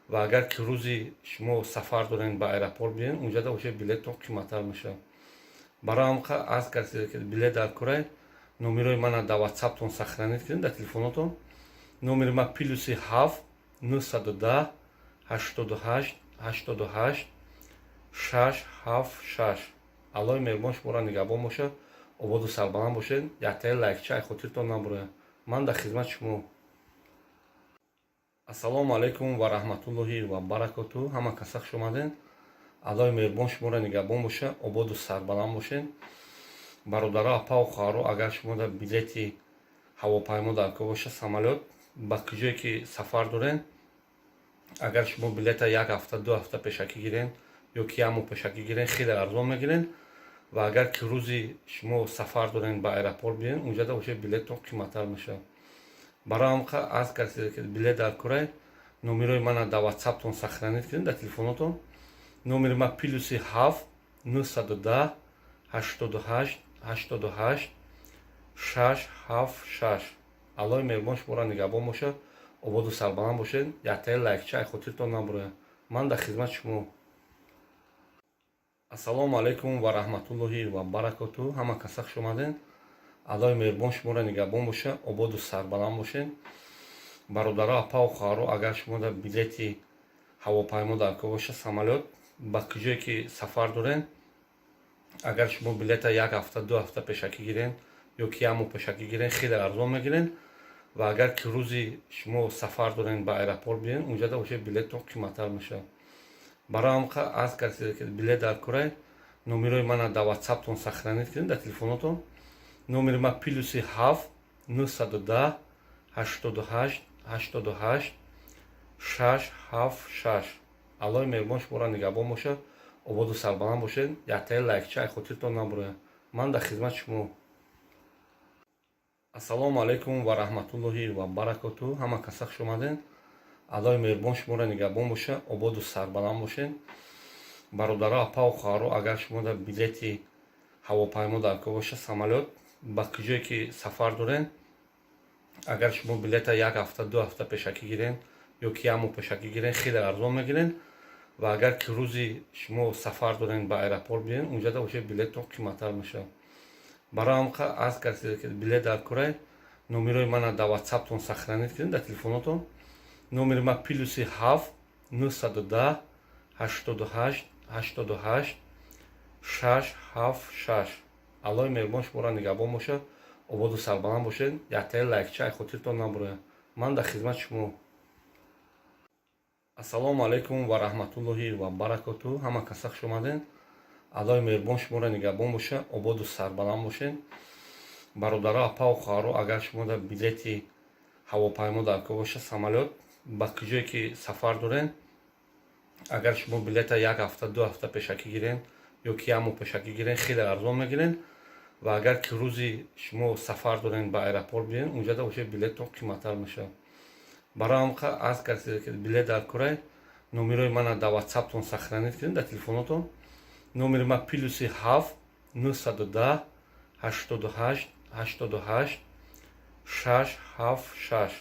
Ва агар ки рӯзи шумо сафар дорен, ба аэропорт биен, унҷада уже билеттон қиматтар мешавад. Барои ҳамқа аз касе ки билет дар курай, номерои мана дар ватсаптон сохранить кунед, дар телефонотон. Номери ма +7 910 88 88 676. Аллоҳи меҳрубон шуморо нигаҳбон бошад, ободу сарбаланд бошед. Яктаи лайкча ай хотиртон набурояд. Ман дар хизмати шумо. Ассалому алайкум ва раҳматуллоҳи ва баракоту. Ҳама каса хуш омадед. Аллоҳи меҳрубон шуморо нигаҳбон бошад, ободу сарбаланд бошед. Бародаро, апаву хоҳаро, агар шумо дар билети ҳавопаймо дар кор бошад, самолёт, ба куҷое ки сафар дорен, агар шумо билета як ҳафта, 2 ҳафта пешакӣ гирен ё ки як моҳ пешакӣ гирен, хеле арзон мегирен. Ва агар ки рӯзи шумо сафар дорен, ба аэропорт биен, унҷада уже билеттон қиматтар мешавад. Барои ҳамқа аз касе ки билет дар курай, номерои мана дар ватсаптон сохранить кунед, дар телефонотон. Номери ма +7 910 88 88 676. Аллоҳи меҳрубон шуморо нигаҳбон бошад, ободу сарбаланд бошед. Яктаи лайкча ай хотиртон набурояд. Ман дар хизмати шумо. Ассалому алайкум ва раҳматуллоҳи ва баракоту. Ҳама каса хуш омадед. Аллоҳи меҳрубон шуморо нигаҳбон бошад, ободу сарбаланд бошед. Бародаро, апаву хоҳаро, агар шумо дар билети ҳавопаймо дар кор бошад, самолёт, ба куҷое ки сафар дорен, агар шумо билета як ҳафта, 2 ҳафта пешакӣ гирен ё ки як моҳ пешакӣ гирен, хеле арзон мегирен. Ва агар ки рӯзи шумо сафар дорен, ба аэропорт биен, унҷада уже билеттон қиматтар мешавад. Барои ҳамқа аз касе ки билет дар курай, номерои мана дар ватсаптон сохранить кунед, дар телефонотон. Номери ма +7 910 88 88 676. Аллоҳи меҳрубон шуморо нигаҳбон бошад, ободу сарбаланд бошед. Яктаи лайкча ай хотиртон набурояд. Ман дар хизмати шумо. Ассалому алайкум ва раҳматуллоҳи ва баракоту. Ҳама каса хуш омадед. Аллоҳи меҳрубон шуморо нигаҳбон бошад, ободу сарбаланд бошед. Бародаро, апаву хоҳаро, агар шумо дар билети ҳавопаймо дар кор бошад, самолёт, ба куҷое ки сафар дорен, агар шумо билета як ҳафта, 2 ҳафта пешакӣ гирен ё ки як моҳ пешакӣ гирен, хеле арзон мегирен. Ва агар ки рӯзи шумо сафар дорен, ба аэропорт биен, унҷада уже билеттон қиматтар мешавад. Барои ҳамқа аз касе ки билет дар курай, номерои мана дар ватсаптон сохранить кунед, дар телефонотон. Номери ма +7 910 88 88 676. Аллоҳи меҳрубон шуморо нигаҳбон бошад, ободу сарбаланд бошед. Яктаи лайкча ай хотиртон набурояд. Ман дар хизмати шумо. Ассалому алайкум ва раҳматуллоҳи ва баракоту. Ҳама каса хуш омадед. Аллоҳи меҳрубон шуморо нигаҳбон бошад, ободу сарбаланд бошед. Бародаро, апау хоҳаро, агар шумо дар билети ҳавопаймо даркор боша, самолёт, ба куҷое ки сафар дорен, агар шумо билета як ҳафта, 2 ҳафта пешакӣ гирен ё ки як моҳ пешакӣ гирен, хеле арзон мегирен. Ва агар ки рӯзи шумо сафар дорен, ба аэропорт биен, унҷада уже билеттон қиматтар мешавад. Барои ҳамқа аз касе ки билет даркорай, номерои мана дар ватсаптон сохранить кунед, дар телефонотон. Номери ма +7 910 88 88 676.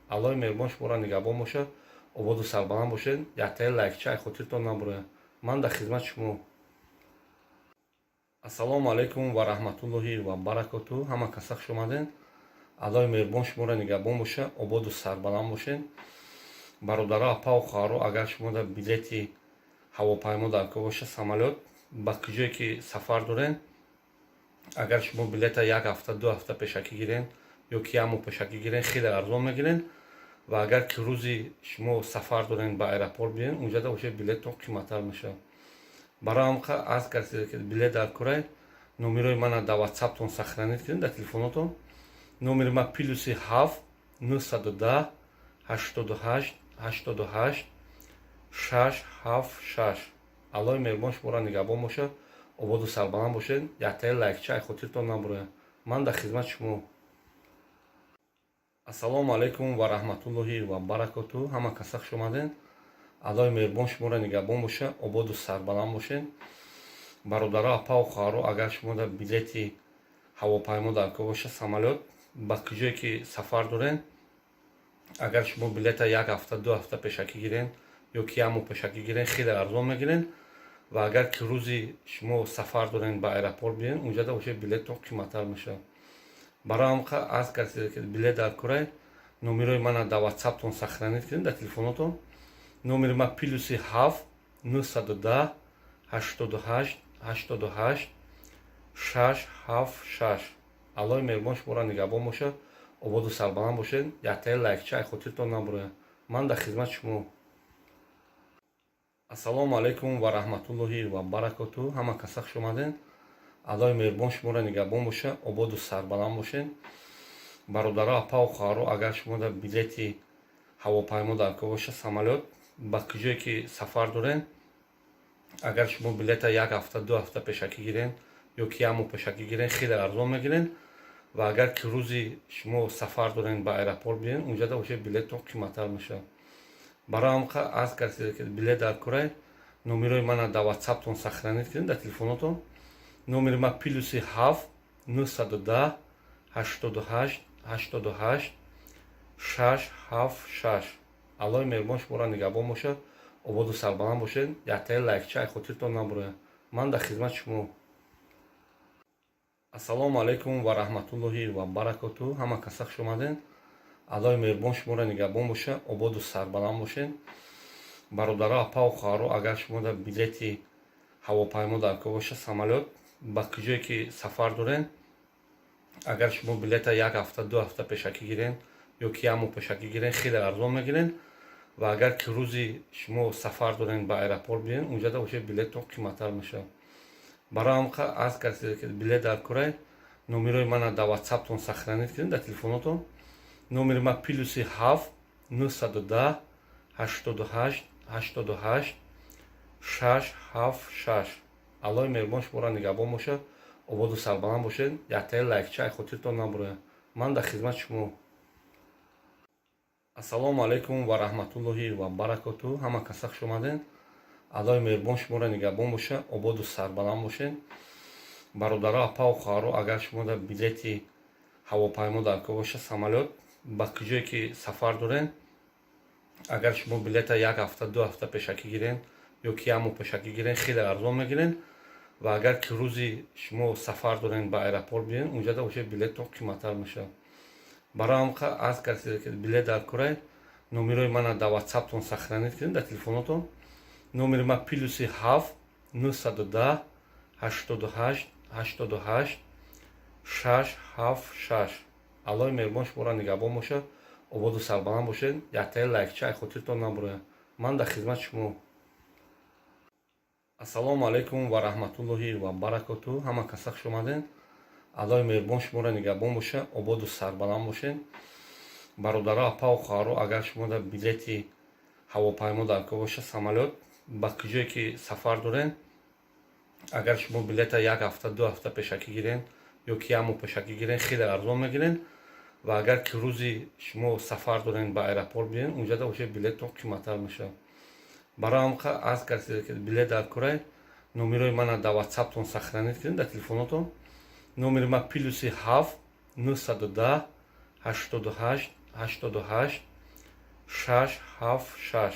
Аллоҳи меҳрубон шуморо нигаҳбон бошад, ободу сарбаланд бошед. Яктаи лайкча ай хотиртон набурояд. Ман дар хизмати шумо. Ассалому алайкум ва раҳматуллоҳи ва баракоту. Ҳама каса хуш омадед. Аллоҳи меҳрубон шуморо нигаҳбон бошад, ободу сарбаланд бошед. Бародаро, апау хоҳаро, агар шумо дар билети ҳавопаймо даркор боша, самолёт, ба куҷое ки сафар дорен, агар шумо билета як ҳафта, 2 ҳафта пешакӣ гирен ё ки як моҳ пешакӣ гирен, хеле арзон мегирен. Ва агар ки рӯзи шумо сафар дорен, ба аэропорт биен, унҷада уже билеттон қиматтар мешавад. Барои ҳамқа аз касе ки билет даркорай, номерои мана дар ватсаптон сохранить кунед, дар телефонотон. Номери ма +7 910 88 88 676. Аллоҳи меҳрубон шуморо нигаҳбон бошад, ободу сарбаланд бошед. Яктаи лайкча ай хотиртон набурояд. Ман дар хизмати шумо. Ассалому алайкум ва раҳматуллоҳи ва баракоту. Ҳама каса хуш омадед. Аллоҳи меҳрубон шуморо нигаҳбон бошад, ободу сарбаланд бошед. Бародаро, апау хоҳаро, агар шумо дар билети ҳавопаймо даркор боша, самолёт, ба куҷое ки сафар дорен, агар шумо билета як ҳафта, 2 ҳафта пешакӣ гирен ё ки як моҳ пешакӣ гирен, хеле арзон мегирен. Ва агар ки рӯзи шумо сафар дорен, ба аэропорт биен, унҷада уже билеттон қиматтар мешавад. Барои ҳамқа аз касе ки билет даркорай, номерои мана дар ватсаптон сохранить кунед, дар телефонотон. Номери ма +7 910 88 88 676. Аллоҳи меҳрубон шуморо нигаҳбон бошад, ободу сарбаланд бошед. Яктаи лайкча ай хотиртон набурояд. Ман дар хизмати шумо. Ассалому алайкум ва раҳматуллоҳи ва баракоту. Ҳама каса хуш омадед. Аллоҳи меҳрубон шуморо нигаҳбон бошад, ободу сарбаланд бошед. Бародаро, апау хоҳаро, агар шумо дар билети ҳавопаймо даркор боша, самолёт, ба куҷое ки сафар дорен, агар шумо билета як ҳафта, 2 ҳафта пешакӣ гирен ё ки як моҳ пешакӣ гирен, хеле арзон мегирен. Ва агар ки рӯзи шумо сафар дорен, ба аэропорт биен, унҷада уже билеттон қиматтар мешавад. Барои ҳамқа аз касе ки билет даркорай, номерои мана дар ватсаптон сохранить кунед, дар телефонотон. Номери ма +7 910 88 88 676. Аллоҳи меҳрубон шуморо нигаҳбон бошад, ободу сарбаланд бошед. Яктаи лайкча ай хотиртон набурояд. Ман дар хизмати шумо. Ассалому алайкум ва раҳматуллоҳи ва баракоту. Ҳама каса хуш омадед. Аллоҳи меҳрубон шуморо нигаҳбон бошад, ободу сарбаланд бошед. Бародаро, апау хоҳаро, агар шумо дар билети ҳавопаймо даркор боша, самолёт, ба куҷое ки сафар дорен, агар шумо билета як ҳафта, 2 ҳафта пешакӣ гирен ё ки як моҳ пешакӣ гирен, хеле арзон мегирен. Ва агар ки рӯзи шумо сафар дорен, ба аэропорт биен, унҷада уже билеттон қиматтар мешавад. Барои ҳамқа аз касе ки билет даркорай, номерои мана дар ватсаптон сохранить кунед, дар телефонотон. Номери ма +7 910 88 88 676. Аллоҳи меҳрубон шуморо нигаҳбон бошад, ободу сарбаланд бошед. Яктаи лайкча ай хотиртон набурояд. Ман дар хизмати шумо. Ассалому алайкум ва раҳматуллоҳи ва баракоту. Ҳама каса хуш омадед. Аллоҳи меҳрубон шуморо нигаҳбон бошад, ободу сарбаланд бошед. Бародаро, апау хоҳаро, агар шумо дар билети ҳавопаймо даркор боша, самолёт, ба куҷое ки сафар дорен, агар шумо билета як ҳафта, 2 ҳафта пешакӣ гирен ё ки як моҳ пешакӣ гирен, хеле арзон мегирен. Ва агар ки рӯзи шумо сафар дорен, ба аэропорт биен, унҷада уже билеттон қиматтар мешавад. Барои ҳамқа аз касе ки билет даркорай, номерои мана дар ватсаптон сохранить кунед, дар телефонотон. Номери ма +7 910 88 88 676. Аллоҳи меҳрубон шуморо нигаҳбон бошад, ободу сарбаланд бошед. Яктаи лайкча ай хотиртон набурояд. Ман дар хизмати шумо. Ассалому алайкум ва раҳматуллоҳи ва баракоту. Ҳама каса хуш омадед. Аллоҳи меҳрубон шуморо нигаҳбон боша, ободу сарбаланд бошед. Бародаро, апаву хоҳаро, агар шумо дар билети ҳавопаймо дар кор боша, самолёт, ба куҷое ки сафар дорен, агар шумо билета як ҳафта, 2 ҳафта пешакӣ гирен ё ки як моҳ пешакӣ гирен, хеле арзон мегирен. Ва агар ки рӯзи шумо сафар дорен, ба аэропорт биёен, унҷада уже билеттон қиматтар мешавад. Барои ҳам аз касе ки билет дар корай, номерои мана дар ватсаптон сохранить кунед, дар телефонотон. Номери ма +7 910 88 88 676.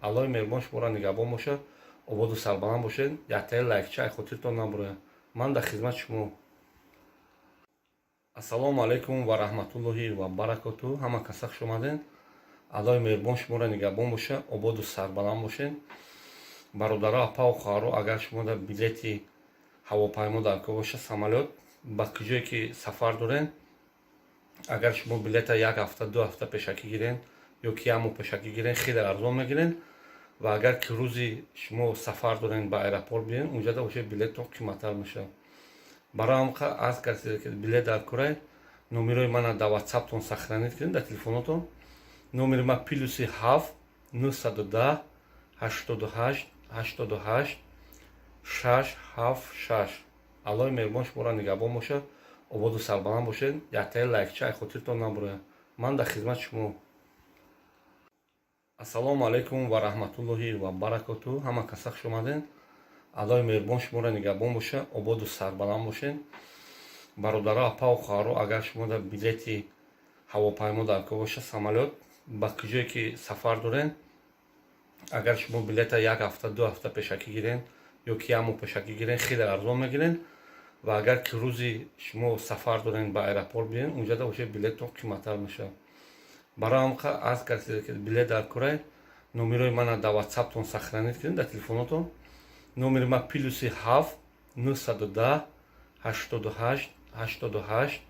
Аллоҳи меҳрубон шуморо нигаҳбон бошад, ободу сарбаланд бошед. Яктаи лайкча ай хотиртон набурояд. Ман дар хизмати шумо. Ассалому алайкум ва раҳматуллоҳи ва баракоту. Ҳама каса хуш омадед. Аллоҳи меҳрубон шуморо нигаҳбон бошад, ободу сарбаланд бошед. Бародаро, апаву хоҳаро, агар шумо дар билети ҳавопаймо дар кор боша, самолёт, ба куҷое ки сафар дорен, агар шумо билета як ҳафта, 2 ҳафта пешакӣ гирен ё ки як моҳ пешакӣ гирен, хеле арзон мегирен. Ва агар ки рӯзи шумо сафар дорен, ба аэропорт биёен, унҷада уже билеттон қиматтар мешавад. Барои ҳам аз касе ки билет дар корай, номерои мана дар ватсаптон сохранить кунед, дар телефонотон. Номери ма +7 910 88 88 676. Аллоҳи меҳрубон шуморо нигаҳбон бошад, ободу сарбаланд бошед. Яктаи лайкча ай хотиртон набурояд. Ман дар хизмати шумо. Ассалому алайкум ва раҳматуллоҳи ва баракоту. Ҳама каса хуш омадед. Аллоҳи меҳрубон шуморо нигаҳбон бошад, ободу сарбаланд бошед. Бародаро, апаву хоҳаро, агар шумо дар билети ҳавопаймо дар кор боша, самолёт, ба куҷое ки сафар дорен, агар шумо билета як ҳафта, 2 ҳафта пешакӣ гирен ё ки як моҳ пешакӣ гирен, хеле арзон мегирен. Ва агар ки рӯзи шумо сафар дорен, ба аэропорт биёен, унҷада уже билеттон қиматтар мешавад. Барои ҳам аз касе ки билет дар корай, номерои мана дар ватсаптон сохранить кунед, дар телефонотон. Номери ма +7 910 88 88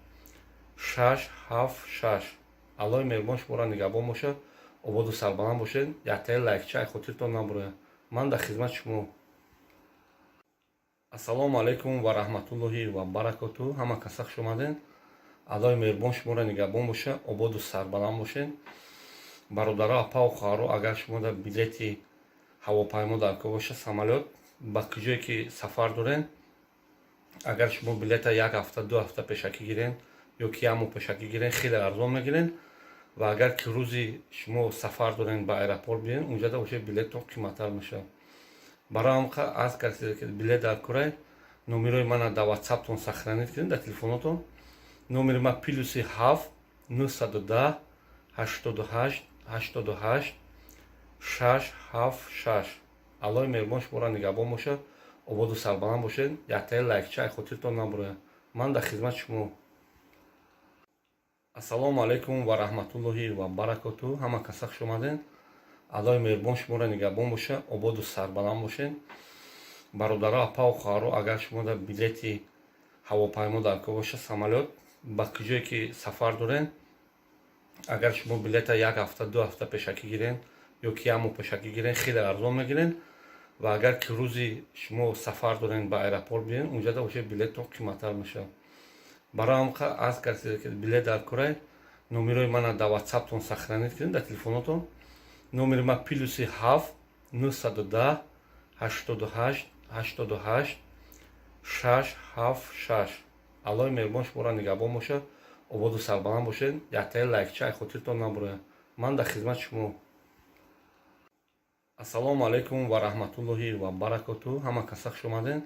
676. Аллоҳи меҳрубон шуморо нигаҳбон бошад, ободу сарбаланд бошед. Яктаи лайкча ай хотиртон набурояд. Ман дар хизмати шумо. Ассалому алайкум ва раҳматуллоҳи ва баракоту. Ҳама каса хуш омадед. Аллоҳи меҳрубон шуморо нигаҳбон бошад, ободу сарбаланд бошед. Бародаро, апаву хоҳаро, агар шумо дар билети ҳавопаймо дар кор боша, самолёт, ба куҷое ки сафар дорен, агар шумо билета як ҳафта, 2 ҳафта пешакӣ гирен ё ки як моҳ пешакӣ гирен, хеле арзон мегирен. Ва агар ки рӯзи шумо сафар дорен, ба аэропорт биёен, унҷада уже билеттон қиматтар мешавад. Барои ҳам аз касе ки билет дар корай, номерои мана дар ватсаптон сохранить кунед, дар телефонотон. Номери ма +7 910 88 88 676. Аллоҳи меҳрубон шуморо нигаҳбон бошад, ободу сарбаланд бошед. Яктаи лайкча ай хотиртон набурояд. Ман дар хизмати шумо. Ассалому алайкум ва раҳматуллоҳи ва баракоту. Ҳама каса хуш омадед. Аллоҳи меҳрубон шуморо нигаҳбон бошад, ободу сарбаланд бошед. Бародаро, апаву хоҳаро, агар шумо дар билети ҳавопаймо дар кор боша, самолёт, ба куҷое ки сафар дорен, агар шумо билета як ҳафта, 2 ҳафта пешакӣ гирен ё ки як моҳ пешакӣ гирен, хеле арзон мегирен. Ва агар ки рӯзи шумо сафар дорен, ба аэропорт биёен, унҷада уже билеттон қиматтар мешавад. Барои ҳам аз касе ки билет дар корай, номерои мана дар ватсаптон сохранить кунед, дар телефонотон. Номери ма +7 910 88 88 676. Аллоҳи меҳрубон шуморо нигаҳбон бошад, ободу сарбаланд бошед. Яктаи лайкча ай хотиртон набурояд. Ман дар хизмати шумо. Ассалому алайкум ва раҳматуллоҳи ва баракоту. Ҳама каса хуш омадед.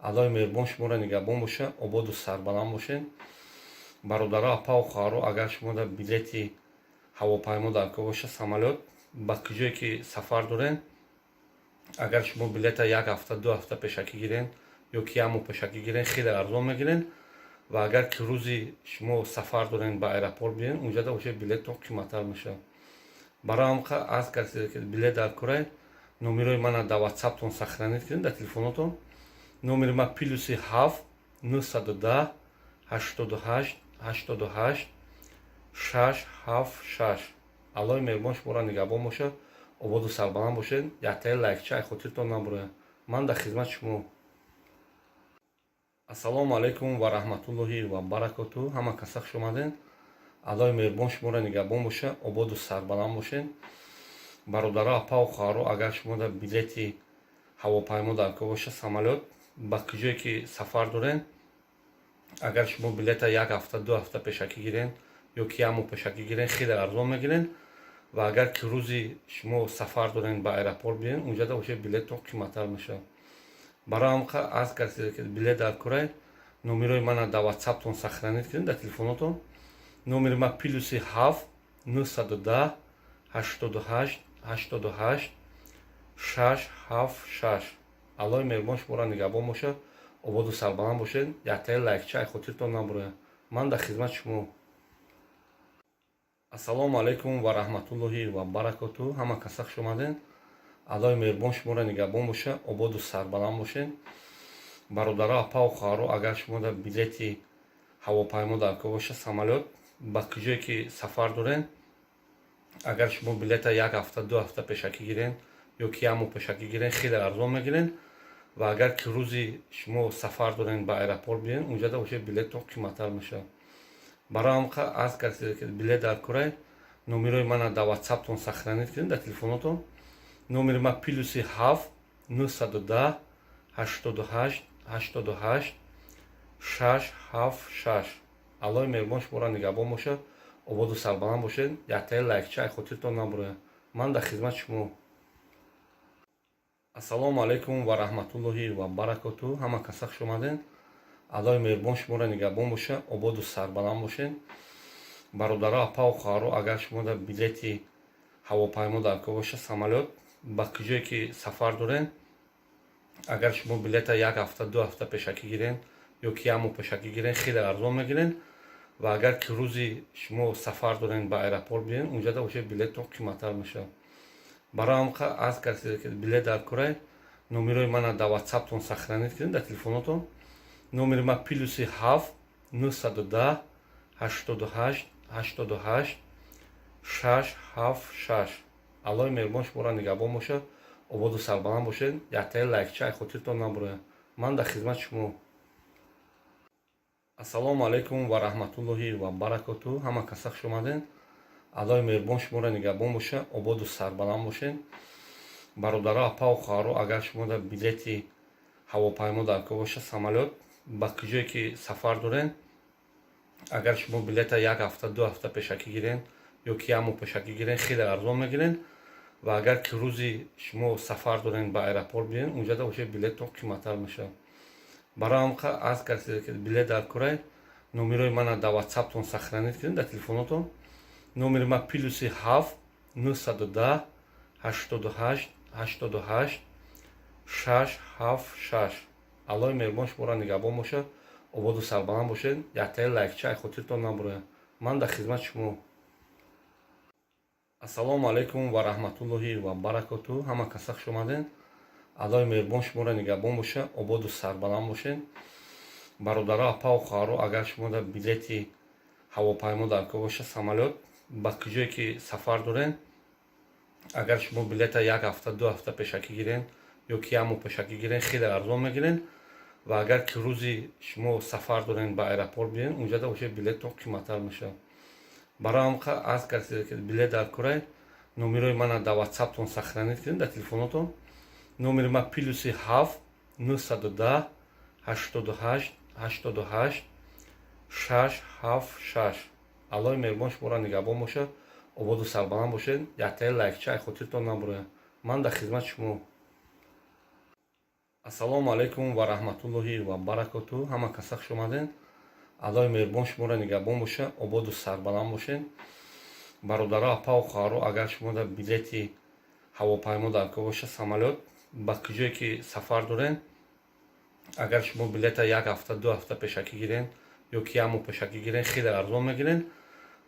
Аллоҳи меҳрубон шуморо нигаҳбон бошад, ободу сарбаланд бошед. Бародаро, апаву хоҳаро, агар шумо дар билети ҳавопаймо дар кор боша, самолёт, ба куҷое ки сафар дорен, агар шумо билета як ҳафта, 2 ҳафта пешакӣ гирен ё ки як моҳ пешакӣ гирен, хеле арзон мегирен. Ва агар ки рӯзи шумо сафар дорен, ба аэропорт биёен, унҷада уже билеттон қиматтар мешавад. Барои ҳам аз касе ки билет дар корай, номерои мана дар ватсаптон сохранить кунед, дар телефонотон. Номери ма +7 910 88 88 676. Аллоҳи меҳрубон шуморо нигаҳбон бошад, ободу сарбаланд бошед. Яктаи лайкча ай хотиртон набурояд. Ман дар хизмати шумо. Ассалому алайкум ва раҳматуллоҳи ва баракоту. Ҳама каса хуш омаден. Аллоҳи меҳрубон шуморо нигаҳбон боша, ободу сарбаланд бошед. Бародаро, апау хоҳаро, агар шумо дар билети ҳавопаймо дар кор боша, самолёт, ба куҷое ки сафар дорен, агар шумо билета як ҳафта, 2 ҳафта пешакӣ гирен ё ки як моҳ пешакӣ гирен, хеле арзон мегирен. Ва агар ки рӯзи шумо сафар дорен, ба аэропорт биен, унҷада воше билеттон қиматтар мешавад. Барои ҳам аз касе ки билет дар корай, номерои мана дар ватсаптон сохранить кунед, дар телефонотон. Номери ма +7 910 88 88 676. Аллоҳи меҳрубон шуморо нигаҳбон бошад, ободу сарбаланд бошед. Яктаи лайкча ай хотиртон набурояд. Ман дар хизмати шумо. Ассалому алайкум ва раҳматуллоҳи ва баракоту. Ҳама каса хуш омаден. Аллоҳи меҳрубон шуморо нигаҳбон боша, ободу сарбаланд бошед. Бародаро, апау хоҳаро, агар шумо дар билети ҳавопаймо дар кор боша, самолёт, ба куҷое ки сафар дорен, агар шумо билета як ҳафта, 2 ҳафта пешакӣ гирен ё ки як моҳ пешакӣ гирен, хеле арзон мегирен. Ва агар ки рӯзи шумо сафар дорен, ба аэропорт биен, унҷада воше билеттон қиматтар мешавад. Барои ҳам аз касе ки билет дар корай, номерои мана дар ватсаптон сохранить кунед, дар телефонотон. Номери ма +7 910 88 88 676. Аллоҳи меҳрубон шуморо нигаҳбон бошад, ободу сарбаланд бошед. Яктаи лайкча ай хотиртон набурояд. Ман дар хизмати шумо. Ассалому алайкум ва раҳматуллоҳи ва баракоту. Ҳама каса хуш омаден. Аллоҳи меҳрубон шуморо нигаҳбон боша, ободу сарбаланд бошед. Бародаро, апау хоҳаро, агар шумо дар билети ҳавопаймо дар кор боша, самолёт, ба куҷое ки сафар дорен, агар шумо билета як ҳафта, 2 ҳафта пешакӣ гирен ё ки як моҳ пешакӣ гирен, хеле арзон мегирен. Ва агар ки рӯзи шумо сафар дорен, ба аэропорт биен, унҷада воше билеттон қиматтар мешавад. Барои ҳам аз касе ки билет дар корай, номерои мана дар ватсаптон сохранить кунед, дар телефонотон. Номери ма +7 910 88 88 676. Аллоҳи меҳрубон шуморо нигаҳбон бошад, ободу сарбаланд бошед. Яктаи лайкча ай хотиртон набурояд. Ман дар хизмати шумо. Ассалому алайкум ва раҳматуллоҳи ва баракоту. Ҳама каса хуш омаден. Аллоҳи меҳрубон шуморо нигаҳбон боша, ободу сарбаланд бошед. Бародаро, апау хоҳаро, агар шумо дар билети ҳавопаймо дар кор боша, самолёт, ба куҷое ки сафар дорен, агар шумо билета як ҳафта, 2 ҳафта пешакӣ гирен ё ки як моҳ пешакӣ гирен, хеле арзон мегирен. Ва агар ки рӯзи шумо сафар дорен, ба аэропорт биен, унҷада воше билеттон қиматтар мешавад. Барои ҳам аз касе ки билет дар корай, номерои мана дар ватсаптон сохранить кунед, дар телефонотон. Номери ма +7 910 88 88 676. Аллоҳи меҳрубон шуморо нигаҳбон бошад, ободу сарбаланд бошед. Яктаи лайкча ай хотиртон набурояд. Ман дар хизмати шумо. Ассалому алайкум ва раҳматуллоҳи ва баракоту. Ҳама каса хуш омаден. Аллоҳи меҳрубон шуморо нигаҳбон боша, ободу сарбаланд бошед. Бародаро, апау хоҳаро, агар шумо дар билети ҳавопаймо дар кор боша, самолёт, ба куҷое ки сафар дорен, агар шумо билета як ҳафта, 2 ҳафта пешакӣ гирен ё ки як моҳ пешакӣ гирен, хеле арзон мегирен. Ва агар ки рӯзи шумо сафар дорен, ба аэропорт биен, унҷада воше билеттон қиматтар мешавад. Барои ҳам аз касе ки билет дар корай, номерои мана дар ватсаптон сохранить кунед, дар телефонотон. Номери ма +7 910 88 88 676. Аллоҳи меҳрубон шуморо нигаҳбон бошад, ободу сарбаланд бошед. Яктаи лайкча ай хотиртон набурояд. Ман дар хизмати шумо. Ассалому алайкум ва раҳматуллоҳи ва баракоту. Ҳама каса хуш омаден. Аллоҳи меҳрубон шуморо нигаҳбон боша, ободу сарбаланд бошед. Бародаро, апау хоҳаро, агар шумо дар билети ҳавопаймо дар кор боша, самолёт, ба куҷое ки сафар дорен, агар шумо билета як ҳафта, 2 ҳафта пешакӣ гирен ё ки як моҳ пешакӣ гирен, хеле арзон мегирен.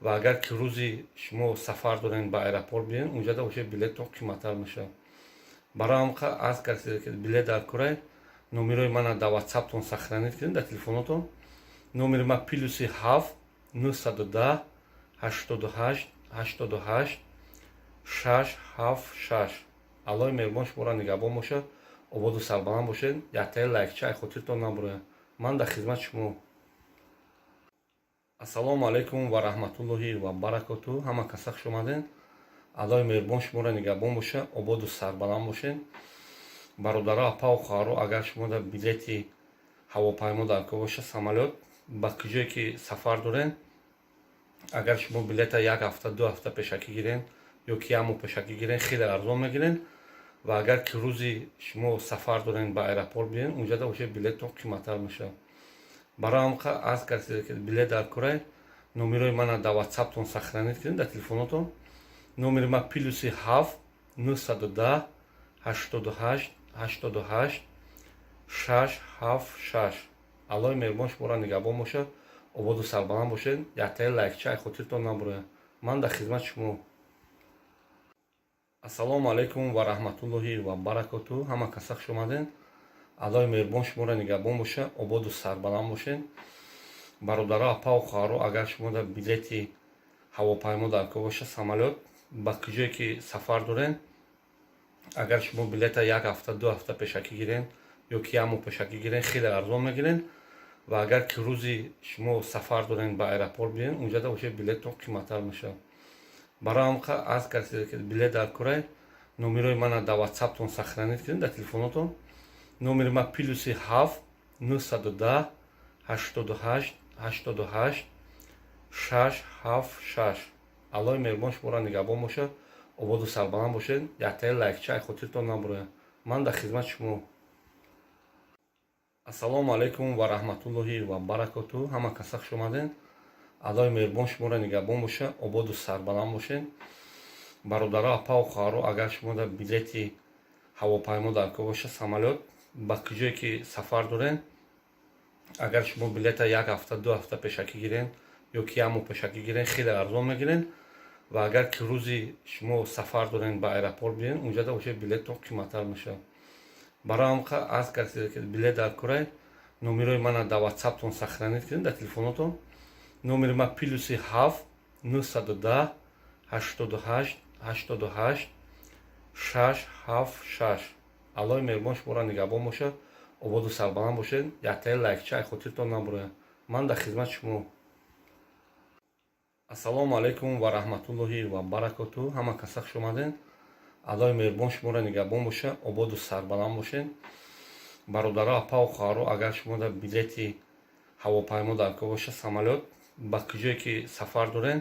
Ва агар ки рӯзи шумо сафар дорен, ба аэропорт биен, унҷада воше билеттон қиматтар мешавад. Барои ҳам аз касе ки билет дар корай, номерои мана дар ватсаптон сохранить кунед, дар телефонотон. Номери ма +7 910 88 88 676. Аллоҳи меҳрубон шуморо нигаҳбон бошад, ободу сарбаланд бошед. Яктаи лайкча ай хотиртон набурояд. Ман дар хизмати шумо. Ассалому алайкум ва раҳматуллоҳи ва баракоту. Ҳама каса хуш омаден. Аллоҳи меҳрубон шуморо нигаҳбон боша, ободу сарбаланд бошед. Бародаро, апаву хоҳаро, агар шумо дар билети ҳавопаймо дар кор боша, самолёт, ба куҷое ки сафар дорен, агар шумо билета як ҳафта, 2 ҳафта пешакӣ гирен ё ки як моҳ пешакӣ гирен, хеле арзон мегирен. Ва агар ки рӯзи шумо сафар дорен, ба аэропорт биёен, унҷада уже билеттон қиматтар мешавад. Барои ҳам аз касе ки билет дар корай, номерои мана дар ватсаптон сохранить кунед, дар телефонотон. Номери ма +7 910 88 88 676. Аллоҳи меҳрубон шуморо нигаҳбон бошад, ободу сарбаланд бошед. Яктаи лайкча ай хотиртон набурояд. Ман дар хизмати шумо. Ассалому алайкум ва раҳматуллоҳи ва баракоту. Ҳама каса хуш омаден. Аллоҳи меҳрубон шуморо нигаҳбон боша, ободу сарбаланд бошед. Бародаро, апаву хоҳаро, агар шумо дар билети ҳавопаймо дар кор боша, самолёт, ба куҷое ки сафар дорен, агар шумо билета як ҳафта, 2 ҳафта пешакӣ гирен ё ки як моҳ пешакӣ гирен, хеле арзон мегирен. Ва агар ки рӯзи шумо сафар дорен, ба аэропорт биёен, унҷада уже билеттон қиматтар мешавад. Барои ҳам аз касе ки билет дар корай, номерои мана дар ватсаптон сохранить кунед, дар телефонотон. Номери ма +7 910 88 88 676. Аллоҳи меҳрубон шуморо нигаҳбон бошад, ободу сарбаланд бошед. Яктаи лайкча ай хотиртон набурояд. Ман дар хизмати шумо. Ассалому алайкум ва раҳматуллоҳи ва баракоту. Ҳама каса хуш омаден. Аллоҳи меҳрубон шуморо нигаҳбон боша, ободу сарбаланд бошед. Бародаро, апаву хоҳаро, агар шумо дар билети ҳавопаймо дар кор боша, самолёт, ба куҷое ки сафар дорен, агар шумо билета як ҳафта, 2 ҳафта пешакӣ гирен ё ки як моҳ пешакӣ гирен, хеле арзон мегирен. Ва агар ки рӯзи шумо сафар дорен, ба аэропорт биёен, унҷада уже билеттон қиматтар мешавад. Барои ҳам аз касе ки билет дар корай, номерои мана дар ватсаптон сохранить кунед, дар телефонотон. Номери ма +7 910 88 88 676. Аллоҳи меҳрубон шуморо нигаҳбон бошад, ободу сарбаланд бошед. Яктаи лайкча ай хотиртон набурояд. Ман дар хизмати шумо. Ассалому алайкум ва раҳматуллоҳи ва баракоту. Ҳама каса хуш омаден. Аллоҳи меҳрубон шуморо нигаҳбон боша, ободу сарбаланд бошед. Бародаро, апаву хоҳаро, агар шумо дар билети ҳавопаймо дар кор боша, самолёт, ба куҷое ки сафар дорен,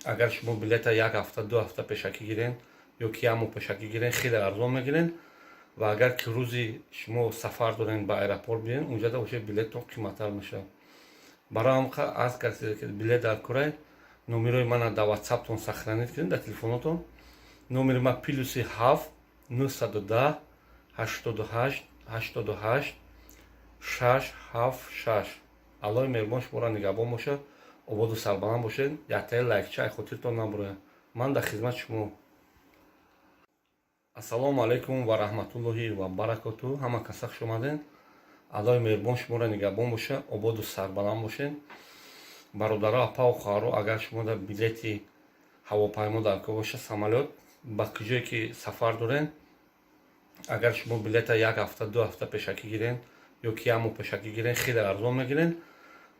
агар шумо билета як ҳафта, 2 ҳафта пешакӣ гирен ё ки як моҳ пешакӣ гирен, хеле арзон мегирен. Ва агар ки рӯзи шумо сафар дорен, ба аэропорт биёен, унҷада уже билеттон қиматтар мешавад. Барои ҳам аз касе ки билет дар корай, номерои мана дар ватсаптон сохранить кунед, дар телефонотон. Номери ма +7 910 88 88 676. Аллоҳи меҳрубон шуморо нигаҳбон бошад, ободу сарбаланд бошед. Яктаи лайкча ай хотиртон набурояд. Ман дар хизмати шумо. Ассалому алайкум ва раҳматуллоҳи ва баракоту. Ҳама каса хуш омаден. Аллоҳи меҳрубон шуморо нигаҳбон боша, ободу сарбаланд бошед. Бародаро, апаву хоҳаро, агар шумо дар билети ҳавопаймо дар кор боша, самолёт, ба куҷое ки сафар дорен, агар шумо билета як ҳафта, 2 ҳафта пешакӣ гирен ё ки як моҳ пешакӣ гирен, хеле арзон мегирен.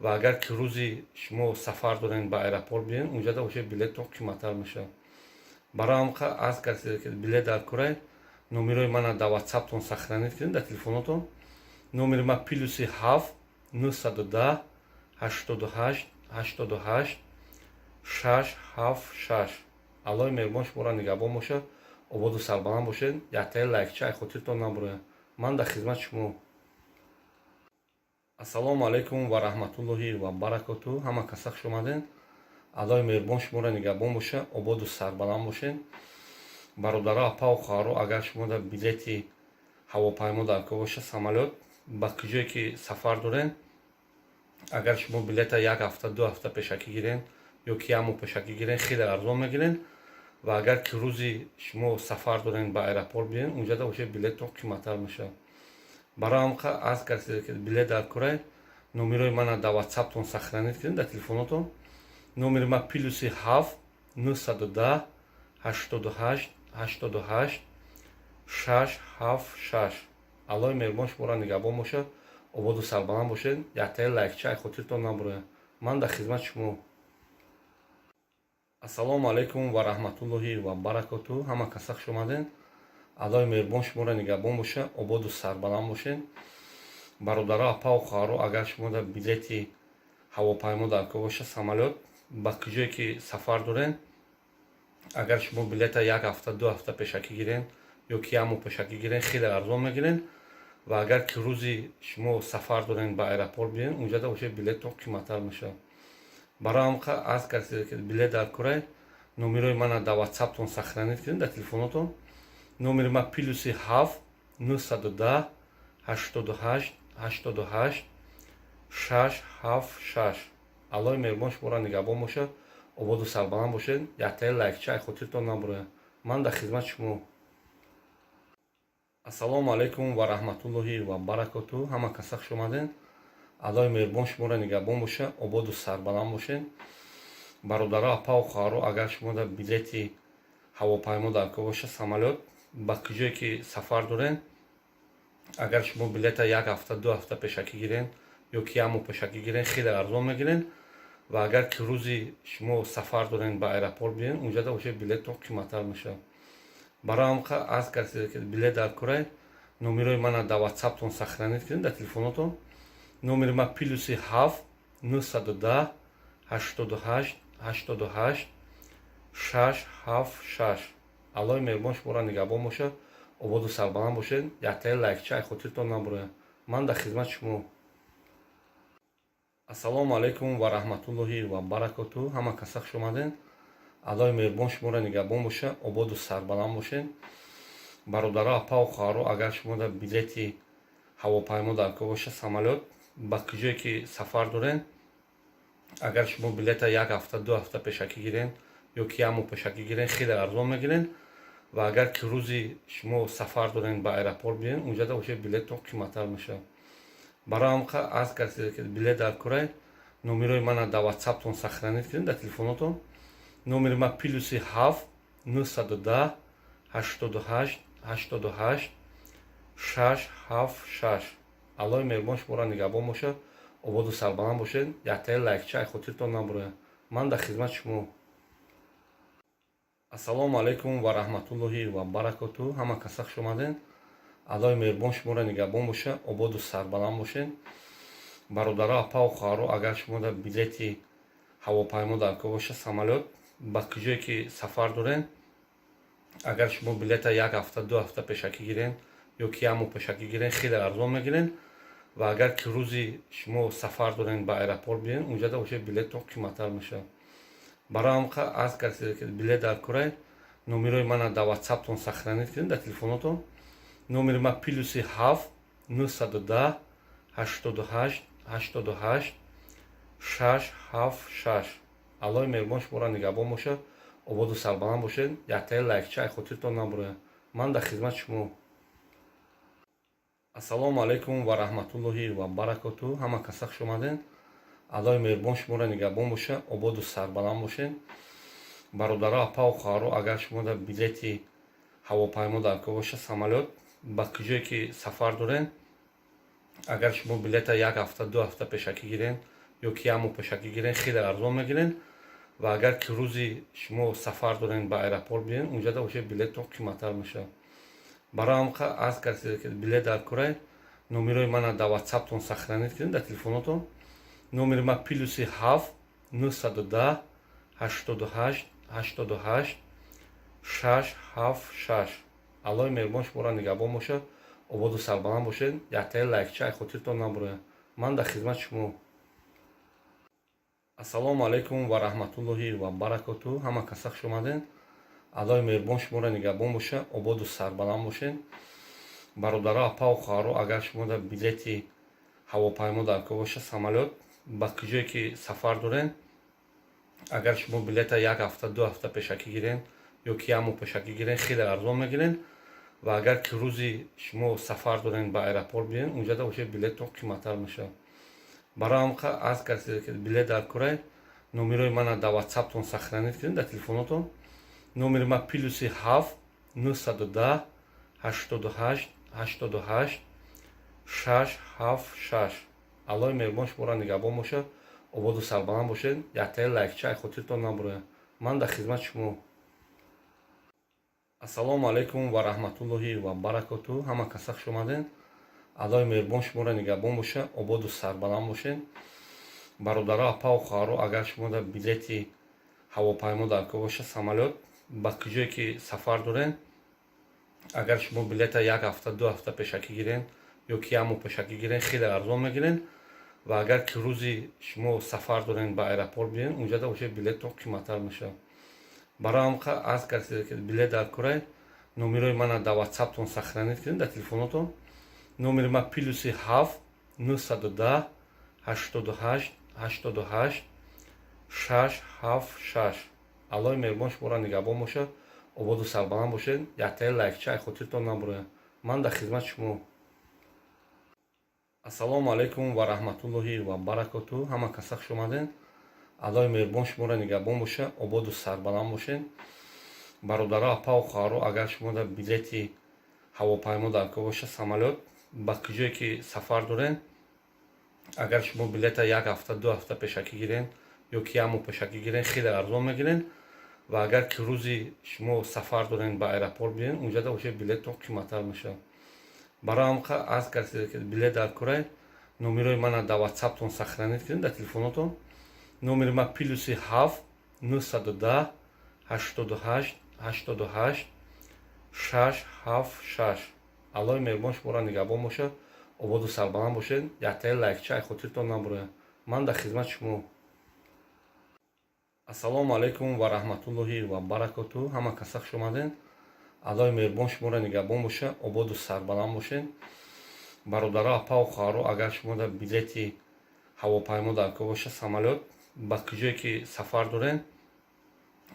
Ва агар ки рӯзи шумо сафар дорен, ба аэропорт биёен, унҷада уже билеттон қиматтар мешавад. Барои ҳам аз касе ки билет дар корай, номерои мана дар ватсаптон сохранить кунед, дар телефонотон. Номери ма +7 910 88 88 676. Аллоҳи меҳрубон шуморо нигаҳбон бошад, ободу сарбаланд бошед. Яктаи лайкча ай хотиртон набурояд. Ман дар хизмати шумо. Ассалому алайкум ва раҳматуллоҳи ва баракоту. Ҳама каса хуш омаден. Аллоҳи меҳрубон шуморо нигаҳбон боша, ободу сарбаланд бошед. Бародаро, апаву хоҳаро, агар шумо дар билети ҳавопаймо дар кор боша, самолёт, ба куҷое ки сафар дорен, агар шумо билета як ҳафта, 2 ҳафта пешакӣ гирен ё ки як моҳ пешакӣ гирен, хеле арзон мегирен. Ва агар ки рӯзи шумо сафар дорен, ба аэропорт биёен, унҷада уже билеттон қиматтар мешавад. Барои ҳам аз касе ки билет дар корай, номерои мана дар ватсаптон сохранить кунед, дар телефонотон. Номери ма +7 910 88 88 676. Аллоҳи меҳрубон шуморо нигаҳбон бошад, ободу сарбаланд бошед. Яктаи лайкча ай хотиртон набурояд. Ман дар хизмати шумо. Ободу сарбаланд бошед. Яктаи лайкча хотиртон набурояд. Ман дар хизмати шумо. Ассалому алайкум ва раҳматуллоҳи ва баракоту. Ҳама каса хуш омадед. Аллоҳи меҳрубон шуморо нигаҳбон боша, ободу сарбаланд бошед. Бародаро, апау хоҳаро, агар шумо дар билети ҳавопаймо дар кор боша, самолёт, ба куҷое ки сафар доред, агар шумо билета як ҳафта, 2 ҳафта пешакӣ гирен ё ки як моҳ пешакӣ гирен, хеле арзон мегирен. Ва агар ки рӯзи шумо сафар дорен, ба аэропорт биёен, унҷада боша, билеттон қиматтар мешавад. Барои ҳам арз кардед, ки билет дар корай, номерои мана дар ватсаптон сохранить кунед, дар телефонотон. Номери ман +7 910 88 88 676. Аллоҳи меҳрубон шуморо нигаҳбон бошад, ободу сарбаланд бошед. Яктаи лайкча хотиртон набурояд. Ман дар хизмати шумо. Ассалому алайкум ва раҳматуллоҳи ва баракоту. Ҳама каса хуш омадед. Аллоҳи меҳрубон шуморо нигаҳбон боша, ободу сарбаланд бошед. Бародаро, апау хоҳаро, агар шумо дар билети ҳавопаймо дар кор боша, самолёт, ба куҷое ки сафар доред, агар шумо билета як ҳафта, 2 ҳафта пешакӣ гирен ё ки як моҳ пешакӣ гирен, хеле арзон мегирен. Ва агар ки рӯзи шумо сафар дорен, ба аэропорт биёен, унҷада боша, билеттон қиматтар мешавад. Барои ҳам арз кардед, ки билет дар корай, номерои мана дар ватсаптон сохранить кунед, дар телефонотон. Номери ман +7 910 88 88 676. Аллоҳи меҳрубон шуморо нигаҳбон бошад, ободу сарбаланд бошед. Яктаи лайкча хотиртон набурояд. Ман дар хизмати шумо. Ассалому алайкум ва раҳматуллоҳи ва баракоту. Ҳама каса хуш омадед. Аллоҳи меҳрубон шуморо нигаҳбон боша, ободу сарбаланд бошед. Бародаро, апау хоҳаро, агар шумо дар билети ҳавопаймо дар кор боша, самолёт, ба куҷое ки сафар доред, агар шумо билета як ҳафта, 2 ҳафта пешакӣ гирен ё ки як моҳ пешакӣ гирен, хеле арзон мегирен. Ва агар ки рӯзи шумо сафар дорен, ба аэропорт биёен, унҷада боша, билеттон қиматтар мешавад. Барои ҳам арз кардед, ки билет дар корай, номерои мана дар ватсаптон сохранить кунед, дар телефонотон. Номери ман +7 910 88 88 676. Аллоҳи меҳрубон шуморо нигаҳбон бошад, ободу сарбаланд бошед. Яктаи лайкча хотиртон набурояд. Ман дар хизмати шумо. Ассалому алайкум ва раҳматуллоҳи ва баракоту. Ҳама каса хуш омадед. Аллоҳи меҳрубон шуморо нигаҳбон боша, ободу сарбаланд бошед. Бародаро, апау хоҳаро, агар шумо дар билети ҳавопаймо дар кор боша, самолёт, ба куҷое ки сафар доред, агар шумо билета як ҳафта, 2 ҳафта пешакӣ гирен ё ки як моҳ пешакӣ гирен, хеле арзон мегирен. Ва агар ки рӯзи шумо сафар дорен, ба аэропорт биёен, унҷада боша, билеттон қиматтар мешавад. Барои ҳам арз кардед, ки билет дар корай, номерои мана дар ватсаптон сохранить кунед, дар телефонотон. Номери ман +7 910 88 88 676. Аллоҳи меҳрубон шуморо нигаҳбон бошад, ободу сарбаланд бошед. Яктаи лайкча хотиртон набурояд. Ман дар хизмати шумо. Ассалому алайкум ва раҳматуллоҳи ва баракоту. Ҳама каса хуш омадед. Аллоҳи меҳрубон шуморо нигаҳбон боша, ободу сарбаланд бошед. Бародаро, апау хоҳаро, агар шумо дар билети ҳавопаймо дар кор боша, самолёт, ба куҷое ки сафар доред, агар шумо билета як ҳафта, 2 ҳафта пешакӣ гирен ё ки як моҳ пешакӣ гирен, хеле арзон мегирен. Ва агар ки рӯзи шумо сафар дорен, ба аэропорт биёен, унҷада боша, билеттон қиматтар мешавад. Барои ҳам арз кардед, ки билет дар корай, номерои мана дар ватсаптон сохранить кунед, дар телефонотон. Номери ман +7 910 88 88 676. Аллоҳи меҳрубон шуморо нигаҳбон бошад, ободу сарбаланд бошед. Яктаи лайкча хотиртон набурояд. Ман дар хизмати шумо. Ассалому алайкум ва раҳматуллоҳи ва баракоту. Ҳама каса хуш омадед. Аллоҳи меҳрубон шуморо нигаҳбон боша, ободу сарбаланд бошед. Бародаро, апау хоҳаро, агар шумо дар билети ҳавопаймо дар кор боша, самолёт, ба куҷое ки сафар доред, агар шумо билета як ҳафта, 2 ҳафта пешакӣ гирен ё ки як моҳ пешакӣ гирен, хеле арзон мегирен. Ва агар ки рӯзи шумо сафар дорен, ба аэропорт биёен, унҷада боша, билеттон қиматтар мешавад. Барои ҳам арз кардед, ки билет дар корай, номерои мана дар ватсаптон сохранить кунед, дар телефонотон. Номери ман +7 910 88 88 676. 6 7 6. Аллоҳи меҳрубон шуморо нигаҳбон бошад, ободу сарбаланд бошед. Яктаи лайкча ай хотиртон набурояд. Ман дар хизмати шумо. Ассалому алайкум ва раҳматуллоҳи ва баракоту. Ҳама каса хуш омадед. Аллоҳи меҳрубон шуморо нигаҳбон бошад, ободу сарбаланд бошед. Бародаро, апау хоҳаро, агар шумо дар билети ҳавопаймо дар кор бошад, самолёт, ба куҷое ки сафар доред, агар шумо билета як ҳафта, 2 ҳафта пешакӣ гирен ё ки як моҳ пешакӣ гирен, хеле арзон мегирен. Ва агар ки рӯзи шумо сафар дорен, ба аэропорт биёен, унҷада бошад, билеттон қиматтар мешавад. Барои ҳам аз касе ки билет дар корай, номерои мана дар ватсаптон сохранить кунед, дар телефонотон. Номери ма +7 910 88 88 676. Аллоҳи меҳрубон шуморо нигаҳбон бошад, ободу сарбаланд бошед. Яктаи лайкча ай хотиртон набурояд. Ман дар хизмати шумо. Ассалому алайкум ва раҳматуллоҳи ва баракоту. Ҳама каса хуш омадед. Аллоҳи меҳрубон шуморо нигаҳбон бошад, ободу сарбаланд бошед. Бародаро, апау хоҳаро, агар шумо дар билети ҳавопаймо дар кор бошад, самолёт, ба куҷое ки сафар доред, агар шумо билета як ҳафта, 2 ҳафта пешакӣ гирен ё ки як моҳ пешакӣ гирен, хеле арзон мегирен. Ва агар ки рӯзи шумо сафар дорен, ба аэропорт биёен, унҷада бошад, билеттон қиматтар мешавад. Барои ҳам аз касе ки билет дар корай, номерои мана дар ватсаптон сохранить кунед, дар телефонотон. Номери ма +7 910 88 88 676. Аллоҳи меҳрубон шуморо нигаҳбон бошад, ободу сарбаланд бошед. Яктаи лайкча ай хотиртон набурояд. Ман дар хизмати шумо. Ассалому алайкум ва раҳматуллоҳи ва баракоту. Ҳама каса хуш омадед. Аллоҳи меҳрубон шуморо нигаҳбон бошад, ободу сарбаланд бошед. Бародаро, апау хоҳаро, агар шумо дар билети ҳавопаймо дар кор бошад, самолёт, ба куҷое ки сафар доред,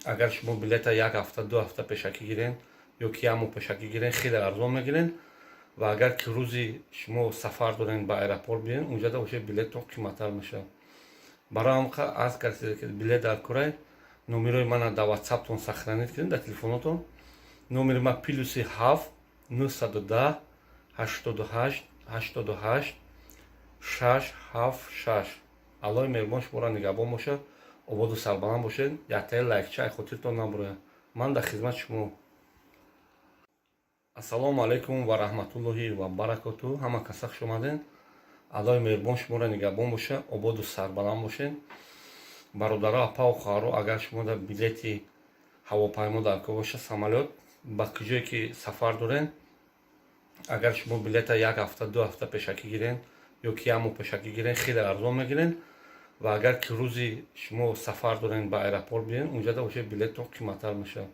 агар шумо билета як ҳафта, 2 ҳафта пешакӣ гирен ё ки як моҳ пешакӣ гирен, хеле арзон мегирен. Ва агар ки рӯзи шумо сафар дорен, ба аэропорт биёен, унҷада бошад, билеттон қиматтар мешавад. Барои ҳам аз касе ки билет дар корай, номерои мана дар ватсаптон сохранить кунед, дар телефонотон. Номери ма +7 910 88 88 676. Аллоҳи меҳрубон шуморо нигаҳбон бошад, ободу сарбаланд бошед. Яктаи лайкча ай хотиртон набурояд. Ман дар хизмати шумо. Ассалому алайкум ва раҳматуллоҳи ва баракоту. Ҳама каса хуш омадед. Аллоҳи меҳрубон шуморо нигаҳбон бошад, ободу сарбаланд бошед. Бародаро, апау хоҳаро, агар шумо дар билети ҳавопаймо дар кор бошад, самолёт, ба куҷое ки сафар доред, агар шумо билета як ҳафта, 2 ҳафта пешакӣ гирен ё ки як моҳ пешакӣ гирен, хеле арзон мегирен. Ва агар ки рӯзи шумо сафар дорен, ба аэропорт биёен, унҷада бошад, билеттон қиматтар мешавад.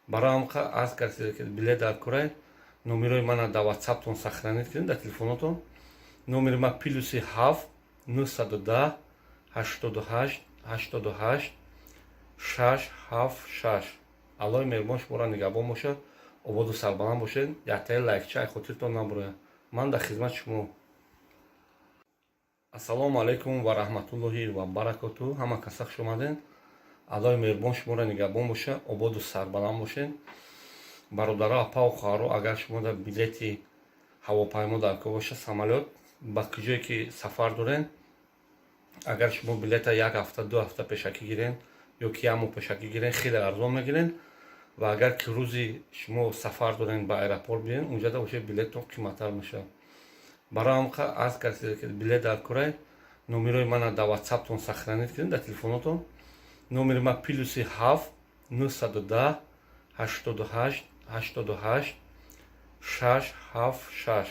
Барои ҳам аз касе ки билет дар корай, номерои мана дар ватсаптон сохранить кунед, дар телефонотон. Номери ма +7 910 88 88 676. Аллоҳи меҳрубон шуморо нигаҳбон бошад, ободу сарбаланд бошед. Яктаи лайкча ай хотиртон набурояд. Ман дар хизмати шумо. Ассалому алайкум ва раҳматуллоҳи ва баракоту. Ҳама каса хуш омадед. Аллоҳи меҳрубон шуморо нигаҳбон бошад, ободу сарбаланд бошед. Бародаро, апау хоҳаро, агар шумо дар билети ҳавопаймо дар кор бошад, самолёт, ба куҷое ки сафар доред, агар шумо билета як ҳафта, 2 ҳафта пешакӣ гирен ё ки як моҳ пешакӣ гирен, хеле арзон мегирен. Ва агар ки рӯзи шумо сафар дорен, ба аэропорт биёен, унҷада бошад, билеттон қиматтар мешавад. Барои ҳам аз касе ки билет дар корай, номерои мана дар ватсаптон сохранить кунед, дар телефонотон. Номери ма +7 910 88 88 676.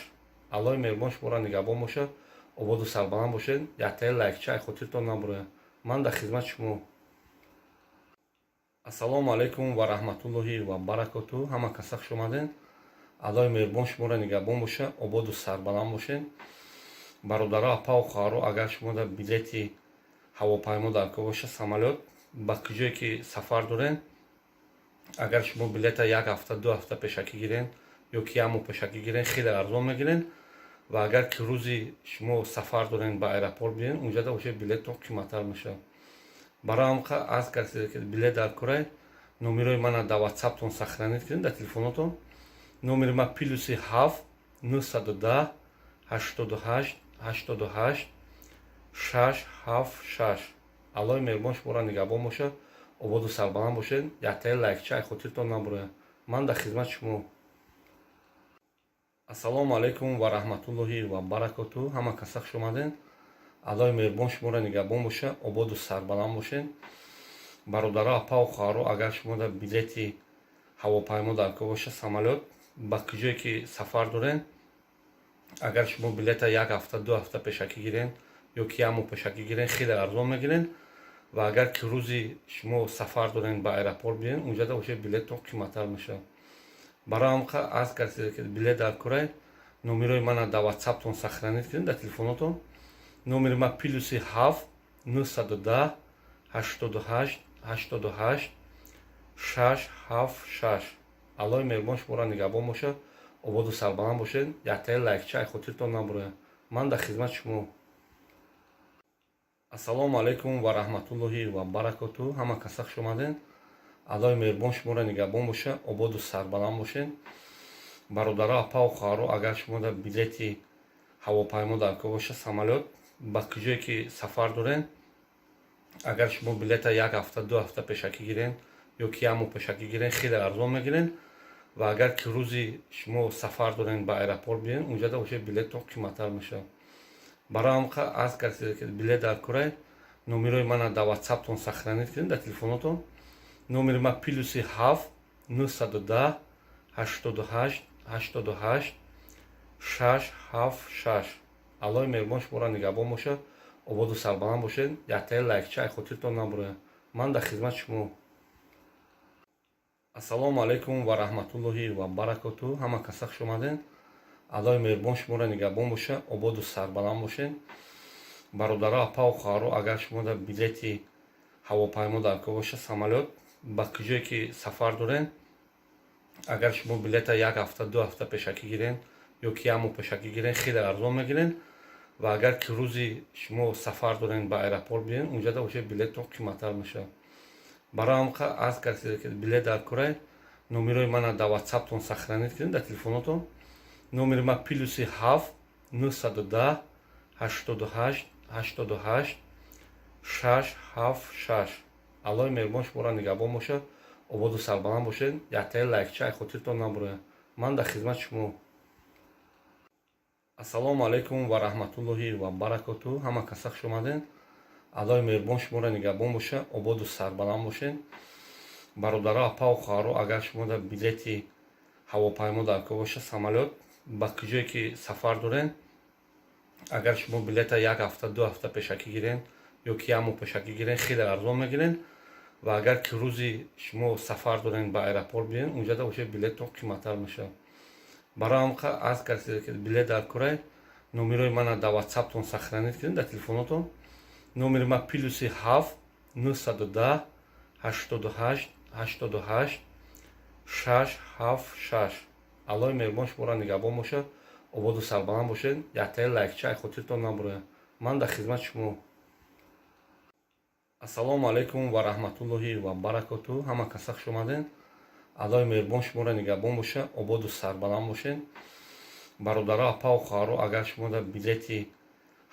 Аллоҳи меҳрубон шуморо нигаҳбон бошад, ободу сарбаланд бошед. Яктаи лайкча ай хотиртон набурояд. Ман дар хизмати шумо. Ассалому алайкум ва раҳматуллоҳи ва баракоту. Ҳама каса хуш омадед. Аллоҳи меҳрубон шуморо нигаҳбон бошад, ободу сарбаланд бошед. Бародаро, апау хоҳаро, агар шумо дар билети ҳавопаймо дар кор бошад, самолёт, ба куҷое ки сафар доред, агар шумо билета як ҳафта, 2 ҳафта пешакӣ гирен ё ки як моҳ пешакӣ гирен, хеле арзон мегирен. Ва агар ки рӯзи шумо сафар дорен, ба аэропорт биёен, унҷада бошад, билеттон қиматтар мешавад. Барои ҳам аз касе ки билет дар корай, номерои мана дар ватсаптон сохранить кунед, дар телефонотон. Номери ма +7 910 88 88 6 7 6. Аллои меҳрубон шуморо нигаҳбон бошад, ободу сарбаланд бошед. Яктаи лайкча ай хотиртон набурояд. Ман дар хизмати шумо. Ассалому алайкум ва раҳматуллоҳи ва баракоту. Ҳама каса хуш омадед. Аллои меҳрубон шуморо нигаҳбон бошад, ободу сарбаланд бошед. Бародаро, апау хоҳаро, агар шумо дар билети ҳавопаймо дар кор бошад, самолёт, ба куҷое ки сафар доред, агар шумо билета як ҳафта, 2 ҳафта пешакӣ гирен ё ки як моҳ пешакӣ гирен, хеле арзон мегирен. Ва агар ки рӯзи шумо сафар дорен, ба аэропорт биёен, унҷада бошед, билеттон қиматтар мешавад. Барои ҳам аз касе ки билет дар корай, номерои мана дар ватсаптон сохранить кунед, дар телефонотон. Номери ма +7 910 88 88 6 7 6. Аллои меҳрубон шуморо нигаҳбон бошад, ободу сарбаланд бошед. Яктаи лайкча ай хотиртон набурояд. Ман дар хизмати шумо. Ассалому алайкум ва раҳматуллоҳи ва баракоту. Ҳама каса хуш омадед. Аллои меҳрубон шуморо нигаҳбон бошад, ободу сарбаланд бошед. Бародаро, апау хоҳаро, агар шумо дар билети ҳавопаймо дар кор бошад, самолёт, ба куҷое ки сафар доред, агар шумо билета як ҳафта, 2 ҳафта пешакӣ гирен ё ки як моҳ пешакӣ гирен, хеле арзон мегирен. Ва агар ки рӯзи шумо сафар дорен, ба аэропорт биёен, унҷада бошед, билеттон қиматтар мешавад. Барои ҳам аз касе ки билет дар корай, номерои мана дар ватсаптон сохранить кунед, дар телефонотон. Номери ма +7 910 88 88 6 7 6. Аллои меҳрубон шуморо нигаҳбон бошад, ободу сарбаланд бошед. Яктаи лайкча ай хотиртон набурояд. Ман дар хизмати шумо. Ассалому алайкум ва раҳматуллоҳи ва баракоту. Ҳама каса хуш омадед. Аллои меҳрубон шуморо нигаҳбон бошад, ободу сарбаланд бошед. Бародаро, апау хоҳаро, агар шумо дар билети ҳавопаймо дар кор бошад, самолёт, ба куҷое ки сафар доред, агар шумо билета як ҳафта, 2 ҳафта пешакӣ гирен ё ки як моҳ пешакӣ гирен, хеле арзон мегирен. Ва агар ки рӯзи шумо сафар дорен, ба аэропорт биёен, унҷада бошед, билеттон қиматтар мешавад. Барои ҳам аз касе ки билет дар корай, номерои мана дар ватсаптон сохранить кунед, дар телефонотон. Номери ма +7 910 88 88 6 7 6. Аллои меҳрубон шуморо нигаҳбон бошад, ободу сарбаланд бошед. Яктаи лайкча ай хотиртон набурояд. Ман дар хизмати шумо. Ассалому алайкум ва раҳматуллоҳи ва баракоту. Ҳама каса хуш омадед. Аллои меҳрубон шуморо нигаҳбон бошад, ободу сарбаланд бошед. Бародаро, апау хоҳаро, агар шумо дар билети ҳавопаймо дар кор бошад, самолёт, ба куҷое ки сафар доред, агар шумо билета як ҳафта, 2 ҳафта пешакӣ гирен ё ки як моҳ пешакӣ гирен, хеле арзон мегирен. Ва агар ки рӯзи шумо сафар дорен, ба аэропорт биёен, унҷада бошед, билеттон қиматтар мешавад. Барои ҳам аз касе ки билет дар корай, номерои мана дар ватсаптон сохранить кунед, дар телефонотон. Номери ма +7 910 88 88 6 7 6. Аллои меҳрубон шуморо нигаҳбон бошад, ободу сарбаланд бошед. Яктаи лайкча ай хотиртон набурояд. Ман дар хизмати шумо. Ассалому алайкум ва раҳматуллоҳи ва баракоту. Ҳама каса хуш омадед. Аллои меҳрубон шуморо нигаҳбон бошад, ободу сарбаланд бошед. Бародаро, апау хоҳаро, агар шумо дар билети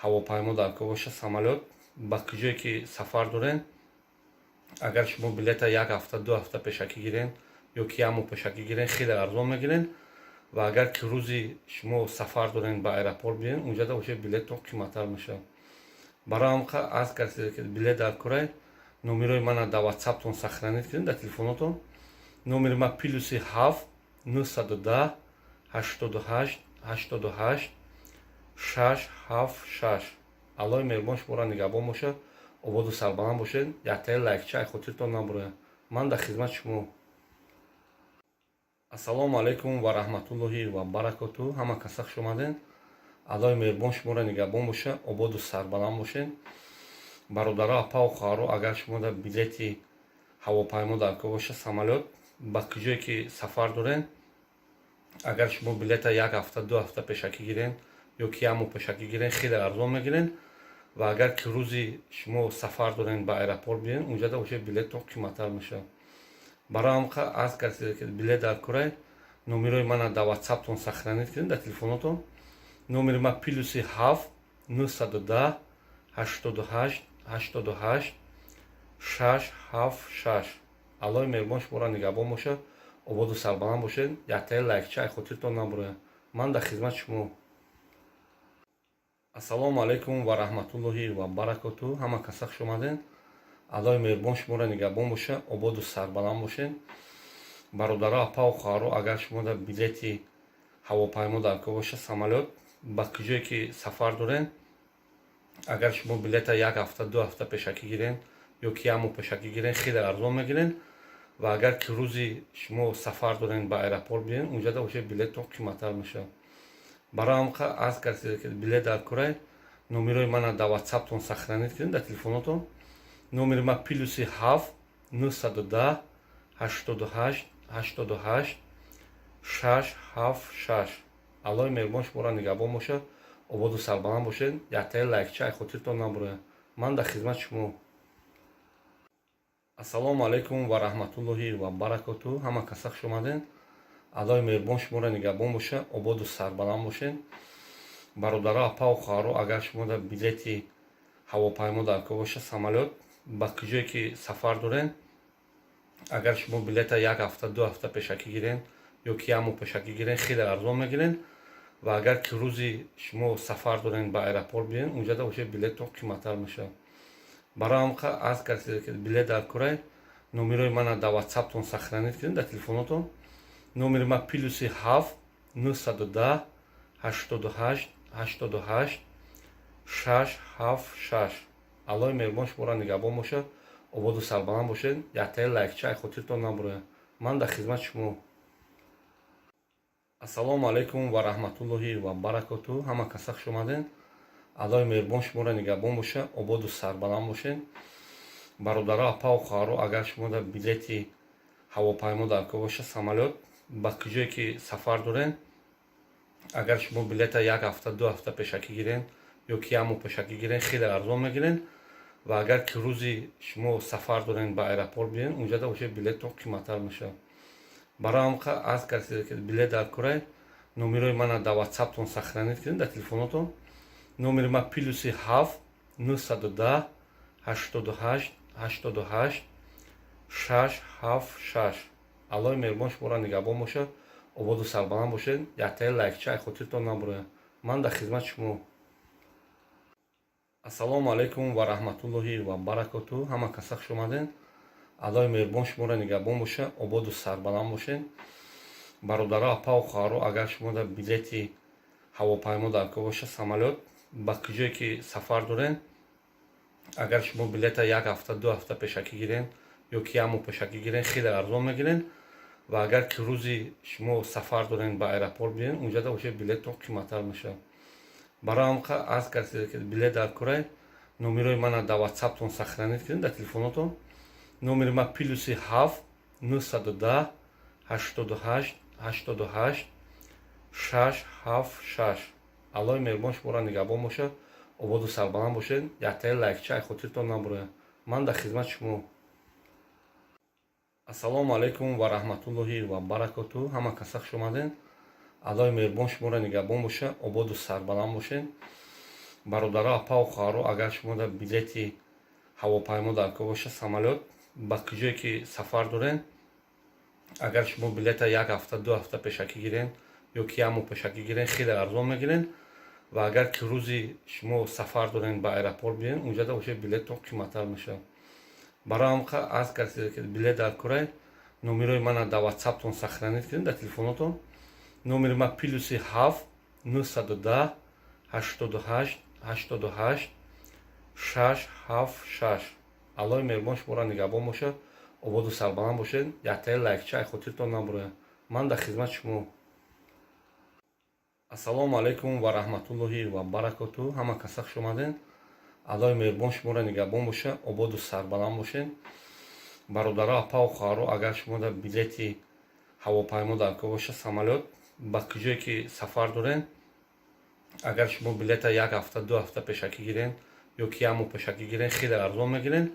ҳавопаймо дар кор бошад, самолёт, ба куҷое ки сафар доред, агар шумо билета як ҳафта, 2 ҳафта пешакӣ гирен ё ки як моҳ пешакӣ гирен, хеле арзон мегирен. Ва агар ки рӯзи шумо сафар дорен, ба аэропорт биёен, унҷада бошед, билеттон қиматтар мешавад. Барои ҳам аз касе ки билет дар корай, номерои мана дар ватсаптон сохранить кунед, дар телефонотон. Номери ма +7 910 88 88 6 7 6. Аллои меҳрубон шуморо нигаҳбон бошад, ободу сарбаланд бошед. Яктаи лайкча ай хотиртон набурояд. Ман дар хизмати шумо. Ассалому алайкум ва раҳматуллоҳи ва баракоту. Ҳама каса хуш омадед. Аллои меҳрубон шуморо нигаҳбон бошад, ободу сарбаланд бошед. Бародаро, апау хоҳаро, агар шумо дар билети ҳавопаймо дар кор бошад, самолёт, ба куҷое ки сафар доред, агар шумо билета як ҳафта, 2 ҳафта пешакӣ гирен ё ки як моҳ пешакӣ гирен, хеле арзон мегирен. Ва агар ки рӯзи шумо сафар дорен, ба аэропорт биёен, унҷада бошед, билеттон қиматтар мешавад. Барои ҳам аз касе ки билет дар корай, номерои мана дар ватсаптон сохранить кунед, дар телефонотон. Номери ма +7 910 88 88 676. Аллоҳи меҳрубон шуморо нигаҳбон бошад, ободу сарбаланд бошед. Яктаи лайкча ай хотиртон набурояд. Ман дар хизмати шумо. Ассалому алайкум ва раҳматуллоҳи ва баракоту. Ҳама каса хуш омадед. Аллоҳи меҳрубон шуморо нигаҳбон бошад, ободу сарбаланд бошед. Бародаро, апаву хоҳаро, агар шумо дар билети ҳавопаймо дар кор бошад, самолёт, ба куҷое ки сафар доред, агар шумо билета як ҳафта, 2 ҳафта пешакӣ гирен ё ки як моҳ пешакӣ гирен, хеле арзон мегирен. Ва агар ки рӯзи шумо сафар дорен, ба аэропорт биёен, унҷада бошад, билеттон қиматтар мешавад. Барои ҳамқа аз касе ки билет дар корай, номерои мана дар ватсаптон сохранить кунед, дар телефонотон. Номери ма +7 910 88 88 676. Аллоҳи меҳрубон шуморо нигаҳбон бошад, ободу сарбаланд бошед. Яктаи лайкча ай хотиртон набурояд. Ман дар хизмати шумо. Ассалому алайкум ва раҳматуллоҳи ва баракоту. Ҳама каса хуш омадед. Аллоҳи меҳрубон шуморо нигаҳбон бошад, ободу сарбаланд бошед. Бародаро, апаву хоҳаро, агар шумо дар билети ҳавопаймо дар кор бошад, самолёт, ба куҷое ки сафар доред, агар шумо билета як ҳафта, 2 ҳафта пешакӣ гирен ё ки як моҳ пешакӣ гирен, хеле арзон мегирен. Ва агар ки рӯзи шумо сафар дорен, ба аэропорт биёен, унҷада бошад, билеттон қиматтар мешавад. Барои ҳамқа аз касе ки билет дар корай, номерои мана дар ватсаптон сохранить кунед, дар телефонотон. Номери ма +7 910 88 88 676. Аллоҳи меҳрубон шуморо нигаҳбон бошад, ободу сарбаланд бошед. Яктаи лайкча ай хотиртон набурояд. Ман дар хизмати шумо. Ассалому алайкум ва раҳматуллоҳи ва баракоту. Ҳама каса хуш омадед. Аллоҳи меҳрубон шуморо нигаҳбон бошад, ободу сарбаланд бошед. Бародаро, апаву хоҳаро, агар шумо дар билети ҳавопаймо дар кор бошад, самолёт, ба куҷое ки сафар доред, агар шумо билета як ҳафта, 2 ҳафта пешакӣ гирен ё ки як моҳ пешакӣ гирен, хеле арзон мегирен. Ва агар ки рӯзи шумо сафар дорен, ба аэропорт биёен, унҷада бошад, билеттон қиматтар мешавад. Барои ҳамқа аз касе ки билет дар корай, номерои мана дар ватсаптон сохранить кунед, дар телефонотон. Номери ма +7 910 88 88 676. Аллоҳи меҳрубон шуморо нигаҳбон бошад, ободу сарбаланд бошед. Яктаи лайкча ай хотиртон набурояд. Ман дар хизмати шумо. Ассалому алайкум ва раҳматуллоҳи ва баракоту. Ҳама каса хуш омадед. Аллоҳи меҳрубон шуморо нигаҳбон бошад, ободу сарбаланд бошед. Бародаро, апаву хоҳаро, агар шумо дар билети ҳавопаймо дар кор бошад, самолёт, ба куҷое ки сафар доред, агар шумо билета як ҳафта, 2 ҳафта пешакӣ гирен ё ки як моҳ пешакӣ гирен, хеле арзон мегирен. Ва агар ки рӯзи шумо сафар дорен, ба аэропорт биёен, унҷада бошад, билеттон қиматтар мешавад. Барои ҳамқа аз касе ки билет дар корай, номерои мана дар ватсаптон сохранить кунед, дар телефонотон. Номери ма +7 910 88 88 676. Аллоҳи меҳрубон шуморо нигаҳбон бошад, ободу сарбаланд бошед. Яктаи лайкча ай хотиртон набурояд. Ман дар хизмати шумо. Ассалому алайкум ва раҳматуллоҳи ва баракоту. Ҳама каса хуш омадед. Аллоҳи меҳрубон шуморо нигаҳбон бошад, ободу сарбаланд бошед. Бародаро, апаву хоҳаро, агар шумо дар билети ҳавопаймо дар кор бошад, самолёт, ба куҷое ки сафар доред, агар шумо билета як ҳафта, 2 ҳафта пешакӣ гирен ё ки як моҳ пешакӣ гирен, хеле арзон мегирен. Ва агар ки рӯзи шумо сафар дорен, ба аэропорт биёен, унҷада бошад, билеттон қиматтар мешавад. Барои ҳамқа аз касе ки билет дар корай, номерои мана дар ватсаптон сохранить кунед, дар телефонотон. Номери ма +7 910 88 88 676. Аллоҳи меҳрубон шуморо нигаҳбон бошад, ободу сарбаланд бошед. Яктаи лайкча ай хотиртон набурояд. Ман дар хизмати шумо. Ассалому алайкум ва раҳматуллоҳи ва баракоту. Ҳама каса хуш омадед. Аллоҳи меҳрубон шуморо нигаҳбон бошад, ободу сарбаланд бошед. Бародаро, апаву хоҳаро, агар шумо дар билети ҳавопаймо дар кор бошад, самолёт, ба куҷое ки сафар доред, агар шумо билета як ҳафта, 2 ҳафта пешакӣ гирен ё ки як моҳ пешакӣ гирен, хеле арзон мегирен.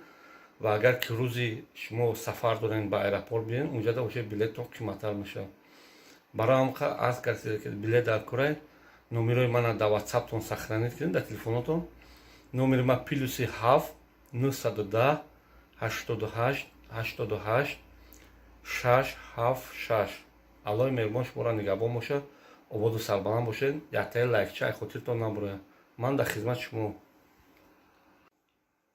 Ва агар ки рӯзи шумо сафар дорен, ба аэропорт биёен, унҷада бошад, билеттон қиматтар мешавад. Барои ҳамқа аз касе ки билет дар корай, Номерои мана дар Ватсаптон сохранить кунед, дар телефонотон. Номери ма +7 910 88 88 676. Аллои меҳрубон шуморо нигаҳбон бошад, ободу сарбаланд бошед. Яктаи лайкча ай хотиртон набурояд. Ман дар хизмати шумо.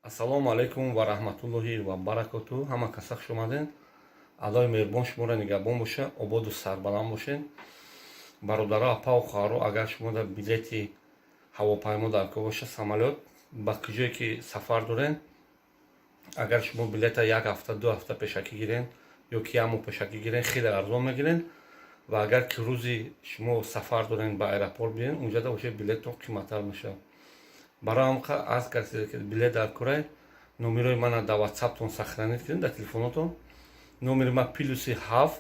Ассалому алайкум ва раҳматуллоҳи ва баракоту. Ҳама каса хуш омадед. Аллои меҳрубон шуморо нигаҳбон бошад, ободу сарбаланд бошед. Бародаро, апау хоҳаро, агар шумо дар билети ҳавопаймо дар кор бошад, самолёт, ба куҷое ки сафар доред, агар шумо билета як ҳафта, 2 ҳафта пешакӣ гирен ё ки як моҳ пешакӣ гирен, хеле арзон мегирен. Ва агар ки рӯзи шумо сафар дорен, ба аэропорт биёен, унҷада бошед, билеттон қиматтар мешавад. Барои ҳамқа аз касе ки билет дар корай, номерои мана дар Ватсаптон сохранить кунед, дар телефонотон. Номери ма +7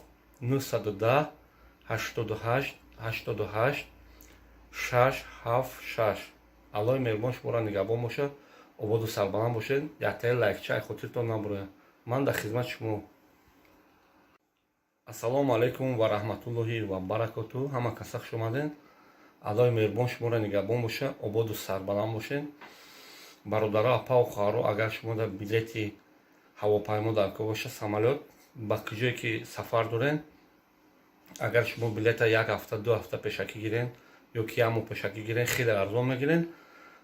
910 88 88 676. Аллои меҳрубон шуморо нигаҳбон бошад, ободу сарбаланд бошед. Яктаи лайкча ай хотиртон набурояд. Ман дар хизмати шумо. Ассалому алайкум ва раҳматуллоҳи ва баракоту. Ҳама каса хуш омадед. Аллои меҳрубон шуморо нигаҳбон бошад, ободу сарбаланд бошед. Бародаро, апау хоҳаро, агар шумо дар билети ҳавопаймо дар кор бошад, самолёт, ба куҷое ки сафар доред, агар шумо билета як ҳафта, 2 ҳафта пешакӣ гирен ё ки як моҳ пешакӣ гирен, хеле арзон мегирен.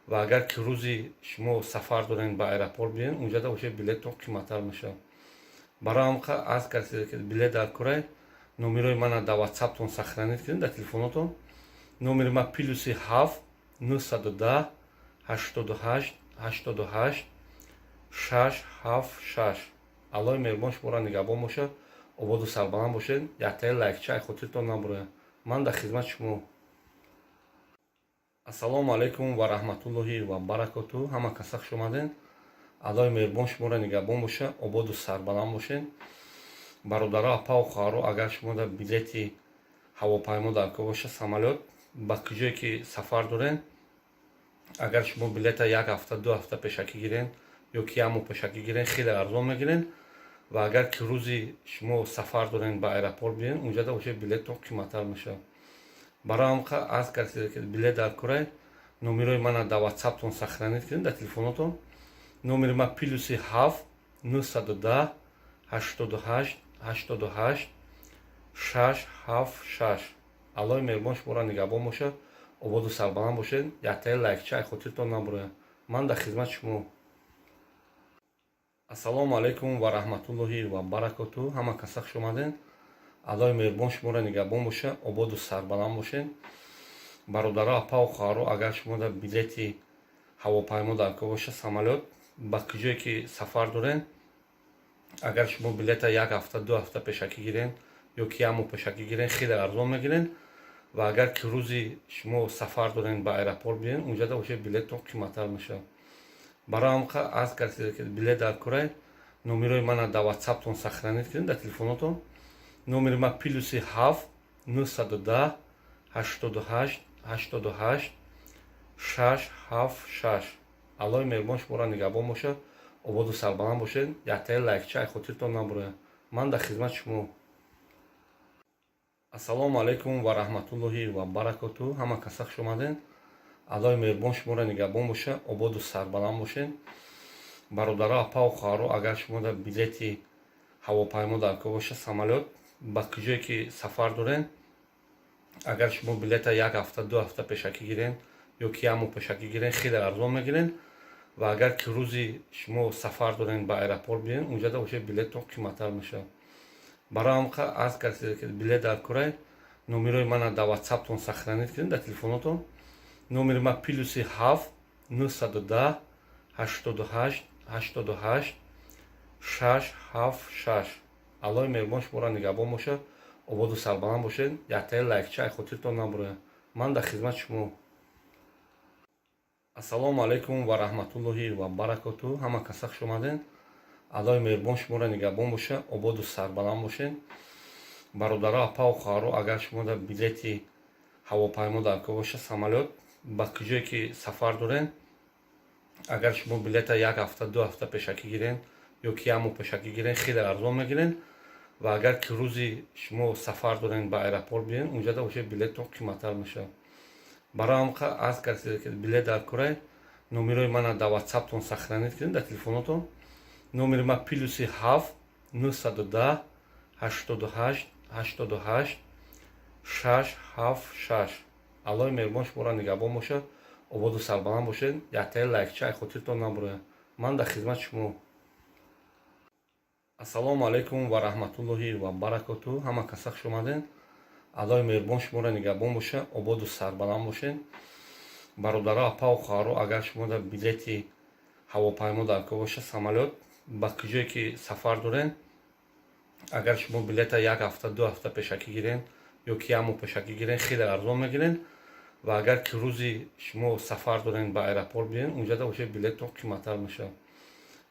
Ва агар ки рӯзи шумо сафар дорен, ба аэропорт биёен, унҷада бошед, билеттон қиматтар мешавад. Барои ҳамқа аз касе ки билет дар корай, номерои мана дар Ватсаптон сохранить кунед, дар телефонотон. Номери ма +7 910 88 88 676. Аллои меҳрубон шуморо нигаҳбон бошад, ободу сарбаланд бошед. Яктаи лайкча ай хотиртон набурояд. Ман дар хизмати шумо. Ассалому алайкум ва раҳматуллоҳи ва баракоту. Ҳама каса хуш омадед. Аллои меҳрубон шуморо нигаҳбон бошад, ободу сарбаланд бошед. Бародаро, апау хоҳаро, агар шумо дар билети ҳавопаймо дар кор бошад, самолёт, ба куҷое ки сафар доред, агар шумо билета як ҳафта, 2 ҳафта пешакӣ гирен ё ки як моҳ пешакӣ гирен, хеле арзон мегирен. Ва агар ки рӯзи шумо сафар дорен, ба аэропорт биёен, унҷада бошед, билеттон қиматтар мешавад. Барои ҳамқа аз касе ки билет дар корай, номерои мана дар Ватсаптон сохранить кунед, дар телефонотон. Номери ма +7 910 88 88 676. Аллои меҳрубон шуморо нигаҳбон бошад, ободу сарбаланд бошед. Яктаи лайкча ай хотиртон набурояд. Ман дар хизмати шумо. Ассалому алайкум ва раҳматуллоҳи ва баракоту. Ҳама каса хуш омадед. Аллои меҳрубон шуморо нигаҳбон бошад, ободу сарбаланд бошед. Бародаро, апау хоҳаро, агар шумо дар билети ҳавопаймо дар кор бошад, самолёт, ба куҷое ки сафар доред, агар шумо билета як ҳафта, 2 ҳафта пешакӣ гирен ё ки як моҳ пешакӣ гирен, хеле арзон мегирен. Ва агар ки рӯзи шумо сафар дорен, ба аэропорт биёен, унҷада бошед, билеттон қиматтар мешавад. Барои ҳамқа аз касе ки билет дар корай, номерои мана дар Ватсаптон сохранить кунед, дар телефонотон. Номери ма +7 910 88 88 676. Аллои меҳрубон шуморо нигаҳбон бошад, ободу сарбаланд бошед. Яктаи лайкча ай хотиртон набурояд. Ман дар хизмати шумо. Ассалому алайкум ва раҳматуллоҳи ва баракоту. Ҳама каса хуш омадед. Аллои меҳрубон шуморо нигаҳбон бошад, ободу сарбаланд бошед. Бародаро, апау хоҳаро, агар шумо дар билети ҳавопаймо дар кор бошад, самолёт, ба куҷое ки сафар доред, агар шумо билета як ҳафта, 2 ҳафта пешакӣ гирен ё ки як моҳ пешакӣ гирен, хеле арзон мегирен. Ва агар ки рӯзи шумо сафар дорен, ба аэропорт биёен, унҷада бошед, билеттон қиматтар мешавад. Барои ҳамқа аз касе ки билет дар корай, номерои мана дар Ватсаптон сохранить кунед, дар телефонотон. Номери ма +7 910 88 88 676. Аллои меҳрубон шуморо нигаҳбон бошад, ободу сарбаланд бошед. Яктаи лайкча ай хотиртон набурояд. Ман дар хизмати шумо. Ассалому алайкум ва раҳматуллоҳи ва баракоту. Ҳама каса хуш омадед. Аллои меҳрубон шуморо нигаҳбон бошад, ободу сарбаланд бошед. Бародаро, апау хоҳаро, агар шумо дар билети ҳавопаймо дар кор бошад, самолёт, ба куҷое ки сафар доред, агар шумо билета як ҳафта, 2 ҳафта пешакӣ гирен ё ки як моҳ пешакӣ гирен, хеле арзон мегирен. Ва агар ки рӯзи шумо сафар дорен, ба аэропорт биёен, унҷада бошед, билеттон қиматтар мешавад. Барои ҳамқа аз касе ки билет дар корай, номерои мана дар Ватсаптон сохранить кунед, дар телефонотон. Номери ма +7 910 88 88 676. Аллоҳи меҳрубон шуморо нигаҳбон бошад, ободу сарбаланд бошед. Яктаи лайкча ай хотиртон набурояд. Ман дар хизмати шумо. Ассалому алайкум ва раҳматуллоҳи ва баракоту. Ҳама каса хуш омадед. Аллоҳи меҳрубон шуморо нигаҳбон бошад, ободу сарбаланд бошед. Бародаро, апаву хоҳаро, агар шумо дар билети ҳавопаймо дар кор бошад, самолёт, ба куҷое ки сафар доред, агар шумо билета як ҳафта, 2 ҳафта пешакӣ гирен ё ки як моҳ пешакӣ гирен, хеле арзон мегирен. Ва агар ки рӯзи шумо сафар дорен, ба аэропорт биёен, унҷада бошед, билеттон қиматтар мешавад.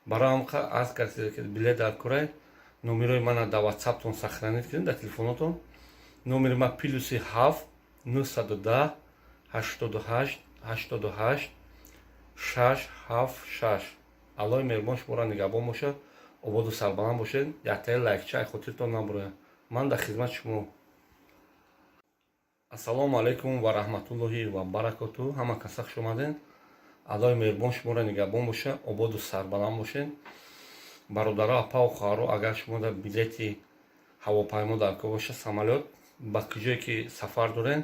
Барои ҳамқа аз касе ки билет дар корай, номерои мана дар Ватсаптон сохранить кунед, дар телефонотон. Номери ма +7 910 88 88 676. Аллоҳи меҳрубон шуморо нигаҳбон бошад, ободу сарбаланд бошед. Яктаи лайкча ай хотиртон набурояд. Ман дар хизмати шумо. Ассалому алайкум ва раҳматуллоҳи ва баракоту. Ҳама каса хуш омадед. Аллоҳи меҳрубон шуморо нигаҳбон бошад, ободу сарбаланд бошед. Бародаро, апаву хоҳаро, агар шумо дар билети ҳавопаймо дар кор бошад, самолёт, ба куҷое ки сафар доред,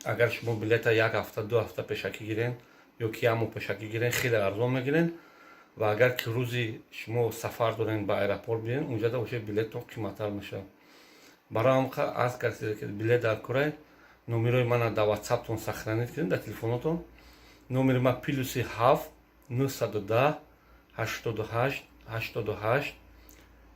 агар шумо билета як ҳафта, 2 ҳафта пешакӣ гирен ё ки як моҳ пешакӣ гирен, хеле арзон мегирен. Ва агар ки рӯзи шумо сафар дорен, ба аэропорт биёен, унҷада бошед, билеттон қиматтар мешавад. Барои ҳамқа аз касе ки билет дар корай, номерои мана дар Ватсаптон сохранить кунед, дар телефонотон. Номери ма +7 910 88 88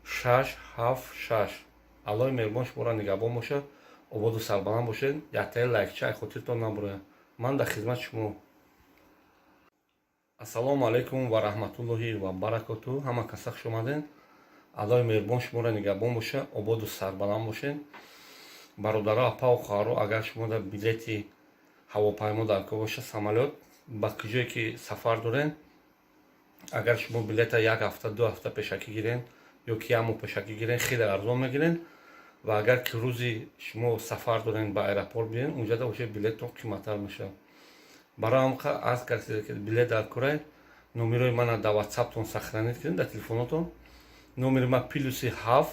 676. Аллоҳи меҳрубон шуморо нигаҳбон бошад, ободу сарбаланд бошед. Яктаи лайкча ай хотиртон набурояд. Ман дар хизмати шумо. Ассалому алайкум ва раҳматуллоҳи ва баракоту. Ҳама каса хуш омадед. Аллоҳи меҳрубон шуморо нигаҳбон бошад, ободу сарбаланд бошед. Бародаро, апаву хоҳаро, агар шумо дар билети ҳавопаймо дар кор бошад, самолёт, ба куҷое ки сафар доред, агар шумо билета як ҳафта, 2 ҳафта пешакӣ гирен ё ки як моҳ пешакӣ гирен, хеле арзон мегирен. Ва агар ки рӯзи шумо сафар дорен, ба аэропорт биёен, унҷада бошед, билеттон қиматтар мешавад. Барои ҳамқа аз касе ки билет дар корай, номерои мана дар Ватсаптон сохранить кунед, дар телефонотон. Номери ма +7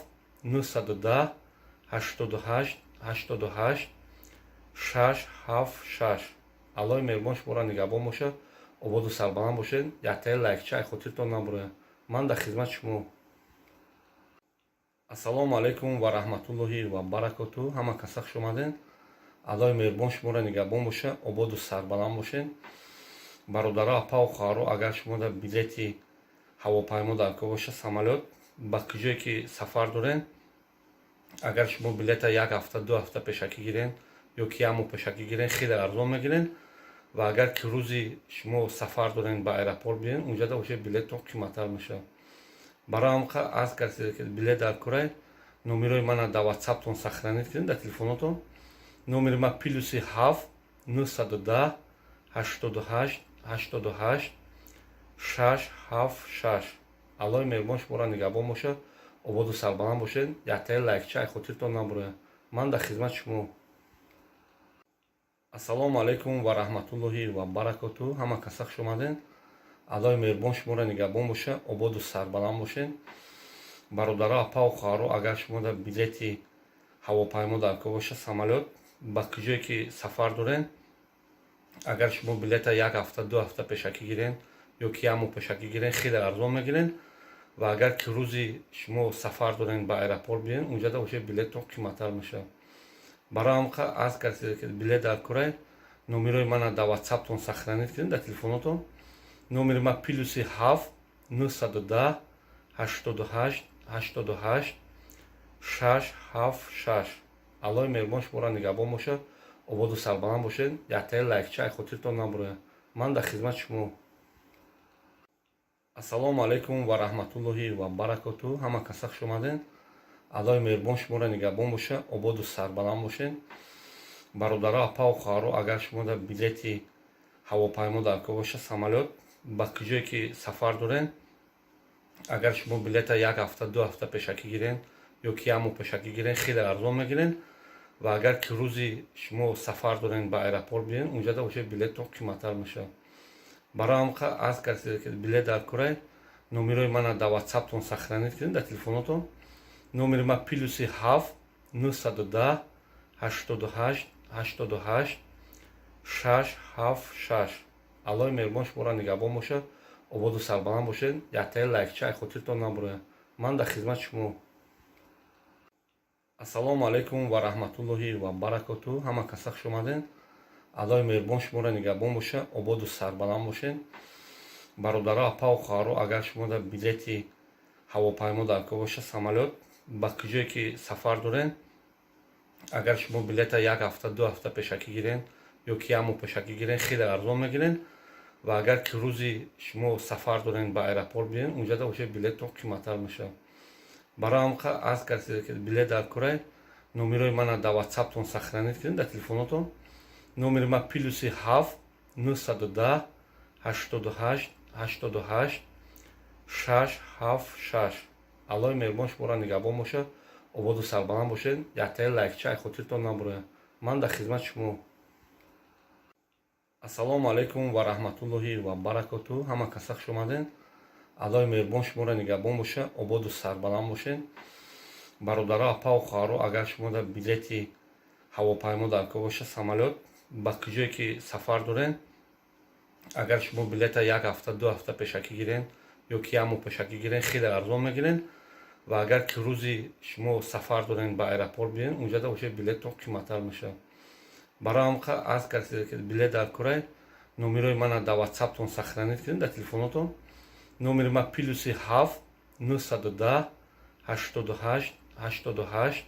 910 88 88 676. Аллоҳи меҳрубон шуморо нигаҳбон бошад, ободу сарбаланд бошед. Яктаи лайкча ай хотиртон набурояд. Ман дар хизмати шумо. Ассалому алайкум ва раҳматуллоҳи ва баракоту. Ҳама каса хуш омадед. Аллоҳи меҳрубон шуморо нигаҳбон бошад, ободу сарбаланд бошед. Бародаро, апаву хоҳаро, агар шумо дар билети ҳавопаймо дар кор бошад, самолёт, ба куҷое ки сафар доред, агар шумо билета як ҳафта, 2 ҳафта пешакӣ гирен ё ки як моҳ пешакӣ гирен, хеле арзон мегирен. Ва агар ки рӯзи шумо сафар дорен, ба аэропорт биёен, унҷада бошед, билеттон қиматтар мешавад. Барои ҳамқа аз касе ки билет дар корай, номерои мана дар Ватсаптон сохранить кунед, дар телефонотон. Номери ма +7 910 88 88 676. Аллоҳи меҳрубон шуморо нигаҳбон бошад, ободу сарбаланд бошед. Яктаи лайкча ай хотиртон набурояд. Ман дар хизмати шумо. Ассалому алайкум ва раҳматуллоҳи ва баракоту. Ҳама каса хуш омадед. Аллоҳи меҳрубон шуморо нигаҳбон бошад, ободу сарбаланд бошед. Бародаро, апаву хоҳаро, агар шумо дар билети ҳавопаймо дар кор бошад, самолёт, ба куҷое ки сафар доред, агар шумо билета як ҳафта, 2 ҳафта пешакӣ гирен ё ки як моҳ пешакӣ гирен, хеле арзон мегирен. Ва агар ки рӯзи шумо сафар дорен, ба аэропорт биёен, унҷада бошед, билеттон қиматтар мешавад. Барои ҳамқа аз касе ки билет дар корай, номерои мана дар Ватсаптон сохранить кунед, дар телефонотон. Номери ма +7 910 88 88 676. Аллоҳи меҳрубон шуморо нигаҳбон бошад, ободу сарбаланд бошед. Яктаи лайкча ай хотиртон набурояд. Ман дар хизмати шумо. Ассалому алайкум ва раҳматуллоҳи ва баракоту. Ҳама каса хуш омадед. Аллоҳи меҳрубон шуморо нигаҳбон бошад, ободу сарбаланд бошед. Бародаро, апаву хоҳаро, агар шумо дар билети ҳавопаймо дар кор бошад, самолёт, ба куҷое ки сафар доред, агар шумо билета як ҳафта, 2 ҳафта пешакӣ гирен ё ки як моҳ пешакӣ гирен, хеле арзон мегирен. Ва агар ки рӯзи шумо сафар дорен, ба аэропорт биёен, унҷада уже билеттон қиматтар мешавад. Барои ҳамқа аз касе ки билет дар курай, номерои мана дар Ватсаптон сохранить кунед, дар телефонотон. Номери ма +7 910 88 88 676. Аллоҳи меҳрубон шуморо нигаҳбон бошад, ободу сарбаланд бошед. Яктаи лайкча ай хотиртон набурояд. Ман дар хизмати шумо. Ассалому алайкум ва раҳматуллоҳи ва баракоту. Ҳама каса хуш омадед. Аллоҳи меҳрубон шуморо нигаҳбон бошад, ободу сарбаланд бошед. Бародаро, апаву хоҳаро, агар шумо дар билети ҳавопаймо дар кор бошад, самолёт, ба куҷое ки сафар доред, агар шумо билета як ҳафта, 2 ҳафта пешакӣ гирен ё ки як моҳ пешакӣ гирен, хеле арзон мегирен. Ва агар ки рӯзи шумо сафар дорен, ба аэропорт биёен, унҷада уже билеттон қиматтар мешавад. Барои ҳамқа аз касе ки билет дар курай, номерои мана дар Ватсаптон сохранить кунед, дар телефонотон. Номери ма +7 910 88 88 676. Аллоҳи меҳрубон шуморо нигаҳбон бошад, ободу сарбаланд бошед. Яктаи лайкча ай хотиртон набурояд. Ман дар хизмати шумо. Ассалому алайкум ва раҳматуллоҳи ва баракоту. Ҳама каса хуш омадед. Аллоҳи меҳрубон шуморо нигаҳбон бошад, ободу сарбаланд бошед. Бародаро, апаву хоҳаро, агар шумо дар билети ҳавопаймо дар кор бошад, самолёт, ба куҷое ки сафар доред, агар шумо билета як ҳафта, 2 ҳафта пешакӣ гирен ё ки як моҳ пешакӣ гирен, хеле арзон мегирен. Ва агар ки рӯзи шумо сафар дорен, ба аэропорт биёен, унҷада уже билеттон қиматтар мешавад. Барои ҳамқа аз касе ки билет дар курай, номерои мана дар Ватсаптон сохранить кунед, дар телефонотон. Номери ма +7 910 88 88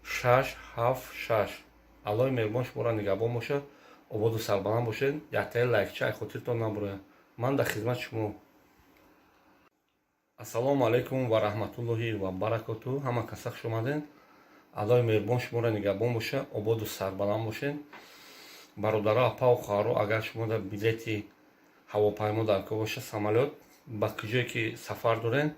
676. Аллоҳи меҳрубон шуморо нигаҳбон бошад, ободу сарбаланд бошед. Яктаи лайкча ай хотиртон набурояд. Ман дар хизмати шумо. Ассалому алайкум ва раҳматуллоҳи ва баракоту. Ҳама каса хуш омадед. Аллоҳи меҳрубон шуморо нигаҳбон бошад, ободу сарбаланд бошед. Бародаро, апаву хоҳаро, агар шумо дар билети ҳавопаймо дар кор бошад, самолёт, ба куҷое ки сафар доред,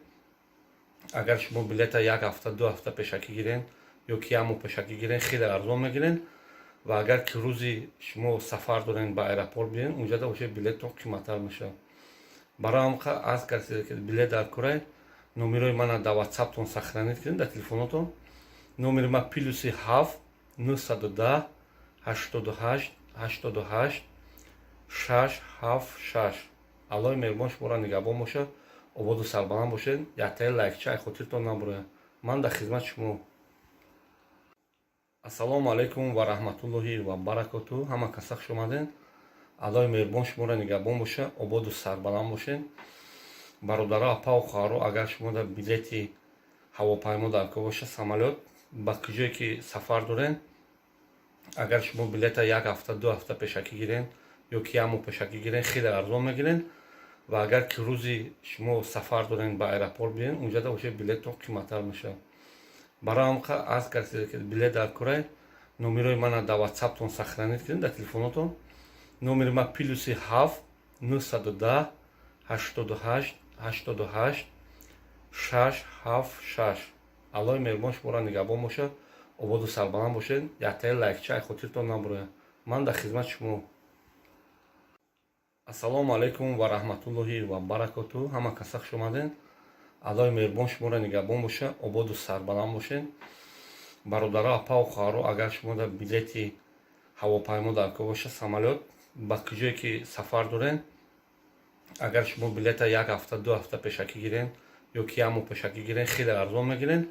агар шумо билета як ҳафта, 2 ҳафта пешакӣ гирен ё ки як моҳ пешакӣ гирен, хеле арзон мегирен. Ва агар ки рӯзи шумо сафар дорен, ба аэропорт биёен, унҷада уже билеттон қиматтар мешавад. Барои ҳамқа аз касе ки билет дар курай, номерои мана дар Ватсаптон сохранить кунед, дар телефонотон. Номери ма +7 910 88 88 676. Аллоҳи меҳрубон шуморо нигаҳбон бошад, ободу сарбаланд бошед. Яктаи лайкча ай хотиртон набурояд. Ман дар хизмати шумо. Ассалому алайкум ва раҳматуллоҳи ва баракоту. Ҳама каса хуш омадед. Аллоҳи меҳрубон шуморо нигаҳбон бошад, ободу сарбаланд бошед. Бародаро, апаву хоҳаро, агар шумо дар билети ҳавопаймо дар кор бошад, самолёт, ба куҷое ки сафар доред, агар шумо билета як ҳафта, 2 ҳафта пешакӣ гирен ё ки як моҳ пешакӣ гирен, хеле арзон мегирен. Ва агар ки рӯзи шумо сафар дорен, ба аэропорт биёен, унҷада уже билеттон қиматтар мешавад. Барои ҳамқа аз касе ки билет дар курай, номерои мана дар Ватсаптон сохранить кунед, дар телефонотон. Номери ма +7 910 88 88 676. Аллоҳи меҳрубон шуморо нигаҳбон бошад, ободу сарбаланд бошед. Яктаи лайкча ай хотиртон набурояд. Ман дар хизмати шумо. Ассалому алайкум ва раҳматуллоҳи ва баракоту. Ҳама каса хуш омадед. Аллоҳи меҳрубон шуморо нигаҳбон бошад, ободу сарбаланд бошед. Бародаро, апаву хоҳаро, агар шумо дар билети ҳавопаймо дар кор бошад, самолёт, ба куҷое ки сафар доред, агар шумо билета як ҳафта, 2 ҳафта пешакӣ гирен ё ки як моҳ пешакӣ гирен, хеле арзон мегирен.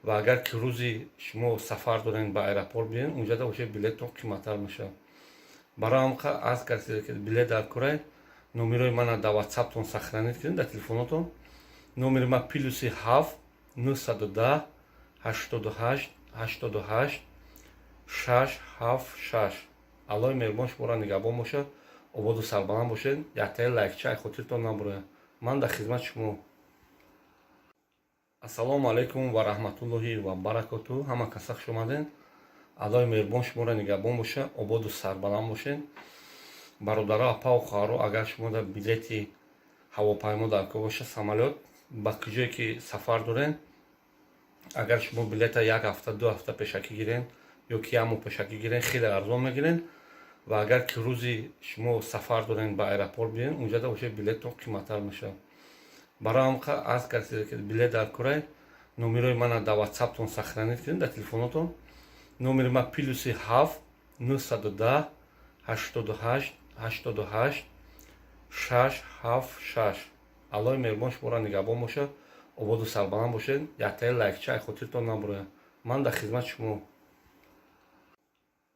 Ва агар ки рӯзи шумо сафар дорен, ба аэропорт биёен, унҷада уже билеттон қиматтар мешавад. Барои ҳамқа аз касе ки билет дар курай, номерои мана дар Ватсаптон сохранить кунед, дар телефонотон. Номери ма +7 910 88 88 676. Аллоҳи меҳрубон шуморо нигаҳбон бошад, ободу сарбаланд бошед. Яктаи лайкча ай хотиртон набурояд. Ман дар хизмати шумо. Ассалому алайкум ва раҳматуллоҳи ва баракоту. Ҳама каса хуш омадед. Аллоҳи меҳрубон шуморо нигаҳбон бошад, ободу сарбаланд бошед. Бародаро, апаву хоҳаро, агар шумо дар билети ҳавопаймо дар кор бошад, самолёт, ба куҷое ки сафар доред, агар шумо билета як ҳафта, 2 ҳафта пешакӣ гирен ё ки як моҳ пешакӣ гирен, хеле арзон мегирен. Ва агар ки рӯзи шумо сафар дорен, ба аэропорт биёен, унҷада уже билеттон қиматтар мешавад. Барои ҳамқа аз касе ки билет дар курай, номерои мана дар Ватсаптон сохранить кунед, дар телефонотон. Номери ма Ё ки як моҳ пешакӣ гирен, хеле арзон мегирен. Ва агар ки рӯзи шумо сафар дорен, ба аэропорт биёен, унҷада уже билеттон қиматтар мешавад. Барои ҳам аз касе ки билет дар курай, номерои мана дар Ватсаптон сохранить кунед, дар телефонотон. Номери ма +7 910 88 88 676. Аллоҳи меҳрубон шуморо нигаҳбон бошад, ободу сарбаланд бошед. Яктаи лайкча ай хотиртон набурояд. Ман дар хизмати шумо.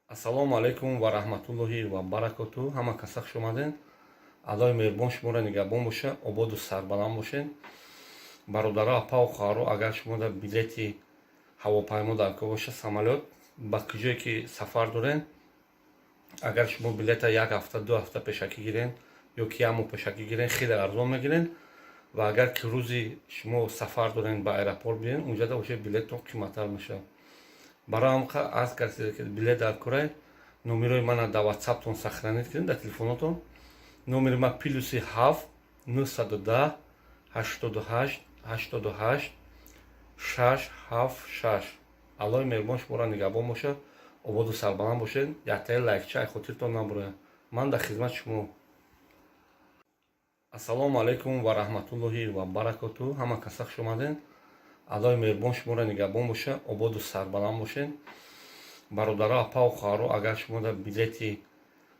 Ассалому алайкум ва раҳматуллоҳи ва баракоту. Ҳама каса хуш омадед. Аллоҳи меҳрубон шуморо нигаҳбон бошад, ободу сарбаланд бошед. Бародаро, апаву хоҳаро, агар шумо дар билети ҳавопаймо дар кор бошад, самолёт, ба куҷое ки сафар доред, агар шумо билета як ҳафта, 2 ҳафта пешакӣ гирен ё ки як моҳ пешакӣ гирен, хеле арзон мегирен. Ва агар ки рӯзи шумо сафар дорен, ба аэропорт биёен, унҷада уже билеттон қиматтар мешавад. Барои ҳам аз касе ки билет дар курай, номерои мана дар Ватсаптон сохранить кунед, дар телефонотон. Номери ма +7 910 88 88 676. Аллоҳи меҳрубон шуморо нигаҳбон бошад, ободу сарбаланд бошед. Яктаи лайкча ай хотиртон набурояд. Ман дар хизмати шумо. Ассалому алайкум ва раҳматуллоҳи ва баракоту. Ҳама каса хуш омадед. Аллоҳи меҳрубон шуморо нигаҳбон бошад, ободу сарбаланд бошед. Бародаро, апаву хоҳаро, агар шумо дар билети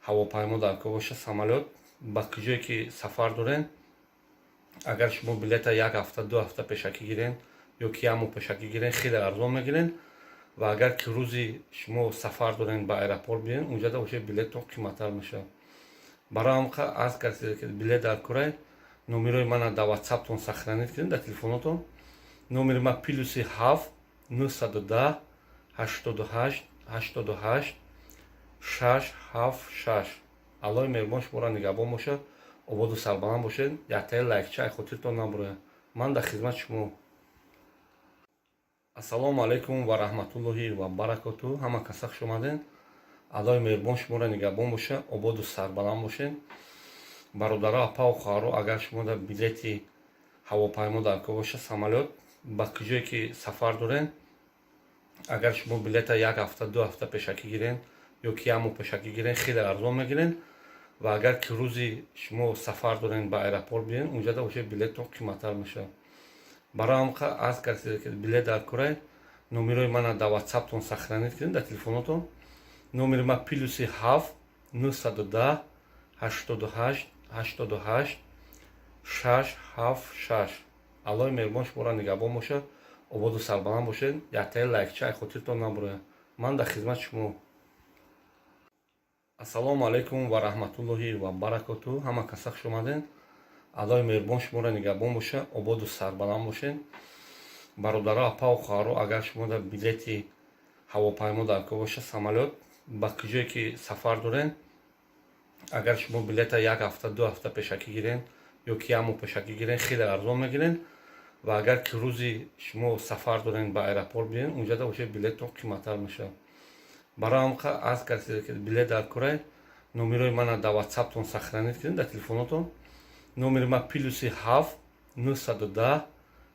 ҳавопаймо дар кор бошад, самолёт, ба куҷое ки сафар доред, агар шумо билета як ҳафта, 2 ҳафта пешакӣ гирен ё ки як моҳ пешакӣ гирен, хеле арзон мегирен. Ва агар ки рӯзи шумо сафар дорен, ба аэропорт биёен, унҷада уже билеттон қиматтар мешавад. Барои ҳам аз касе ки билет дар курай, номерои мана дар Ватсаптон сохранить кунед, дар телефонотон. Номери ма +7 910 88 88 676. Аллоҳи меҳрубон шуморо нигаҳбон бошад, ободу сарбаланд бошед. Яктаи лайкча ай хотиртон набурояд. Ман дар хизмати шумо. Ассалому алайкум ва раҳматуллоҳи ва баракоту. Ҳама каса хуш омадед. Аллоҳи меҳрубон шуморо нигаҳбон бошад, ободу сарбаланд бошед. Бародаро, апаву хоҳаро, агар шумо дар билети ҳавопаймо дар кор бошад, самолёт, ба куҷое ки сафар доред, агар шумо билета як ҳафта, 2 ҳафта пешакӣ гирен ё ки як моҳ пешакӣ гирен, хеле арзон мегирен. Ва агар ки рӯзи шумо сафар дорен, ба аэропорт биёен, унҷада уже билеттон қиматтар мешавад. Барои ҳам аз касе ки билет дар курай, номерои мана дар Ватсаптон сохранить кунед, дар телефонотон. Номери ма +7 910 88 88 676. Аллоҳи меҳрубон шуморо нигаҳбон бошад, ободу сарбаланд бошед. Яктаи лайкча ай хотиртон набурояд. Ман дар хизмати шумо. Ассалому алайкум ва раҳматуллоҳи ва баракоту. Ҳама каса хуш омадед. Аллоҳи меҳрубон шуморо нигаҳбон бошад, ободу сарбаланд бошед. Бародаро, апаву хоҳаро, агар шумо дар билети ҳавопаймо дар кор бошад, самолёт, ба куҷое ки сафар доред, агар шумо билета як ҳафта, 2 ҳафта пешакӣ гирен ё ки як моҳ пешакӣ гирен, хеле арзон мегирен. Ва агар ки рӯзи шумо сафар дорен, ба аэропорт биёен, унҷада уже билеттон қиматтар мешавад. Барои ҳам аз касе ки билет дар курай, номерои мана дар Ватсаптон сохранить кунед, дар телефонотон. Номери ма +7 910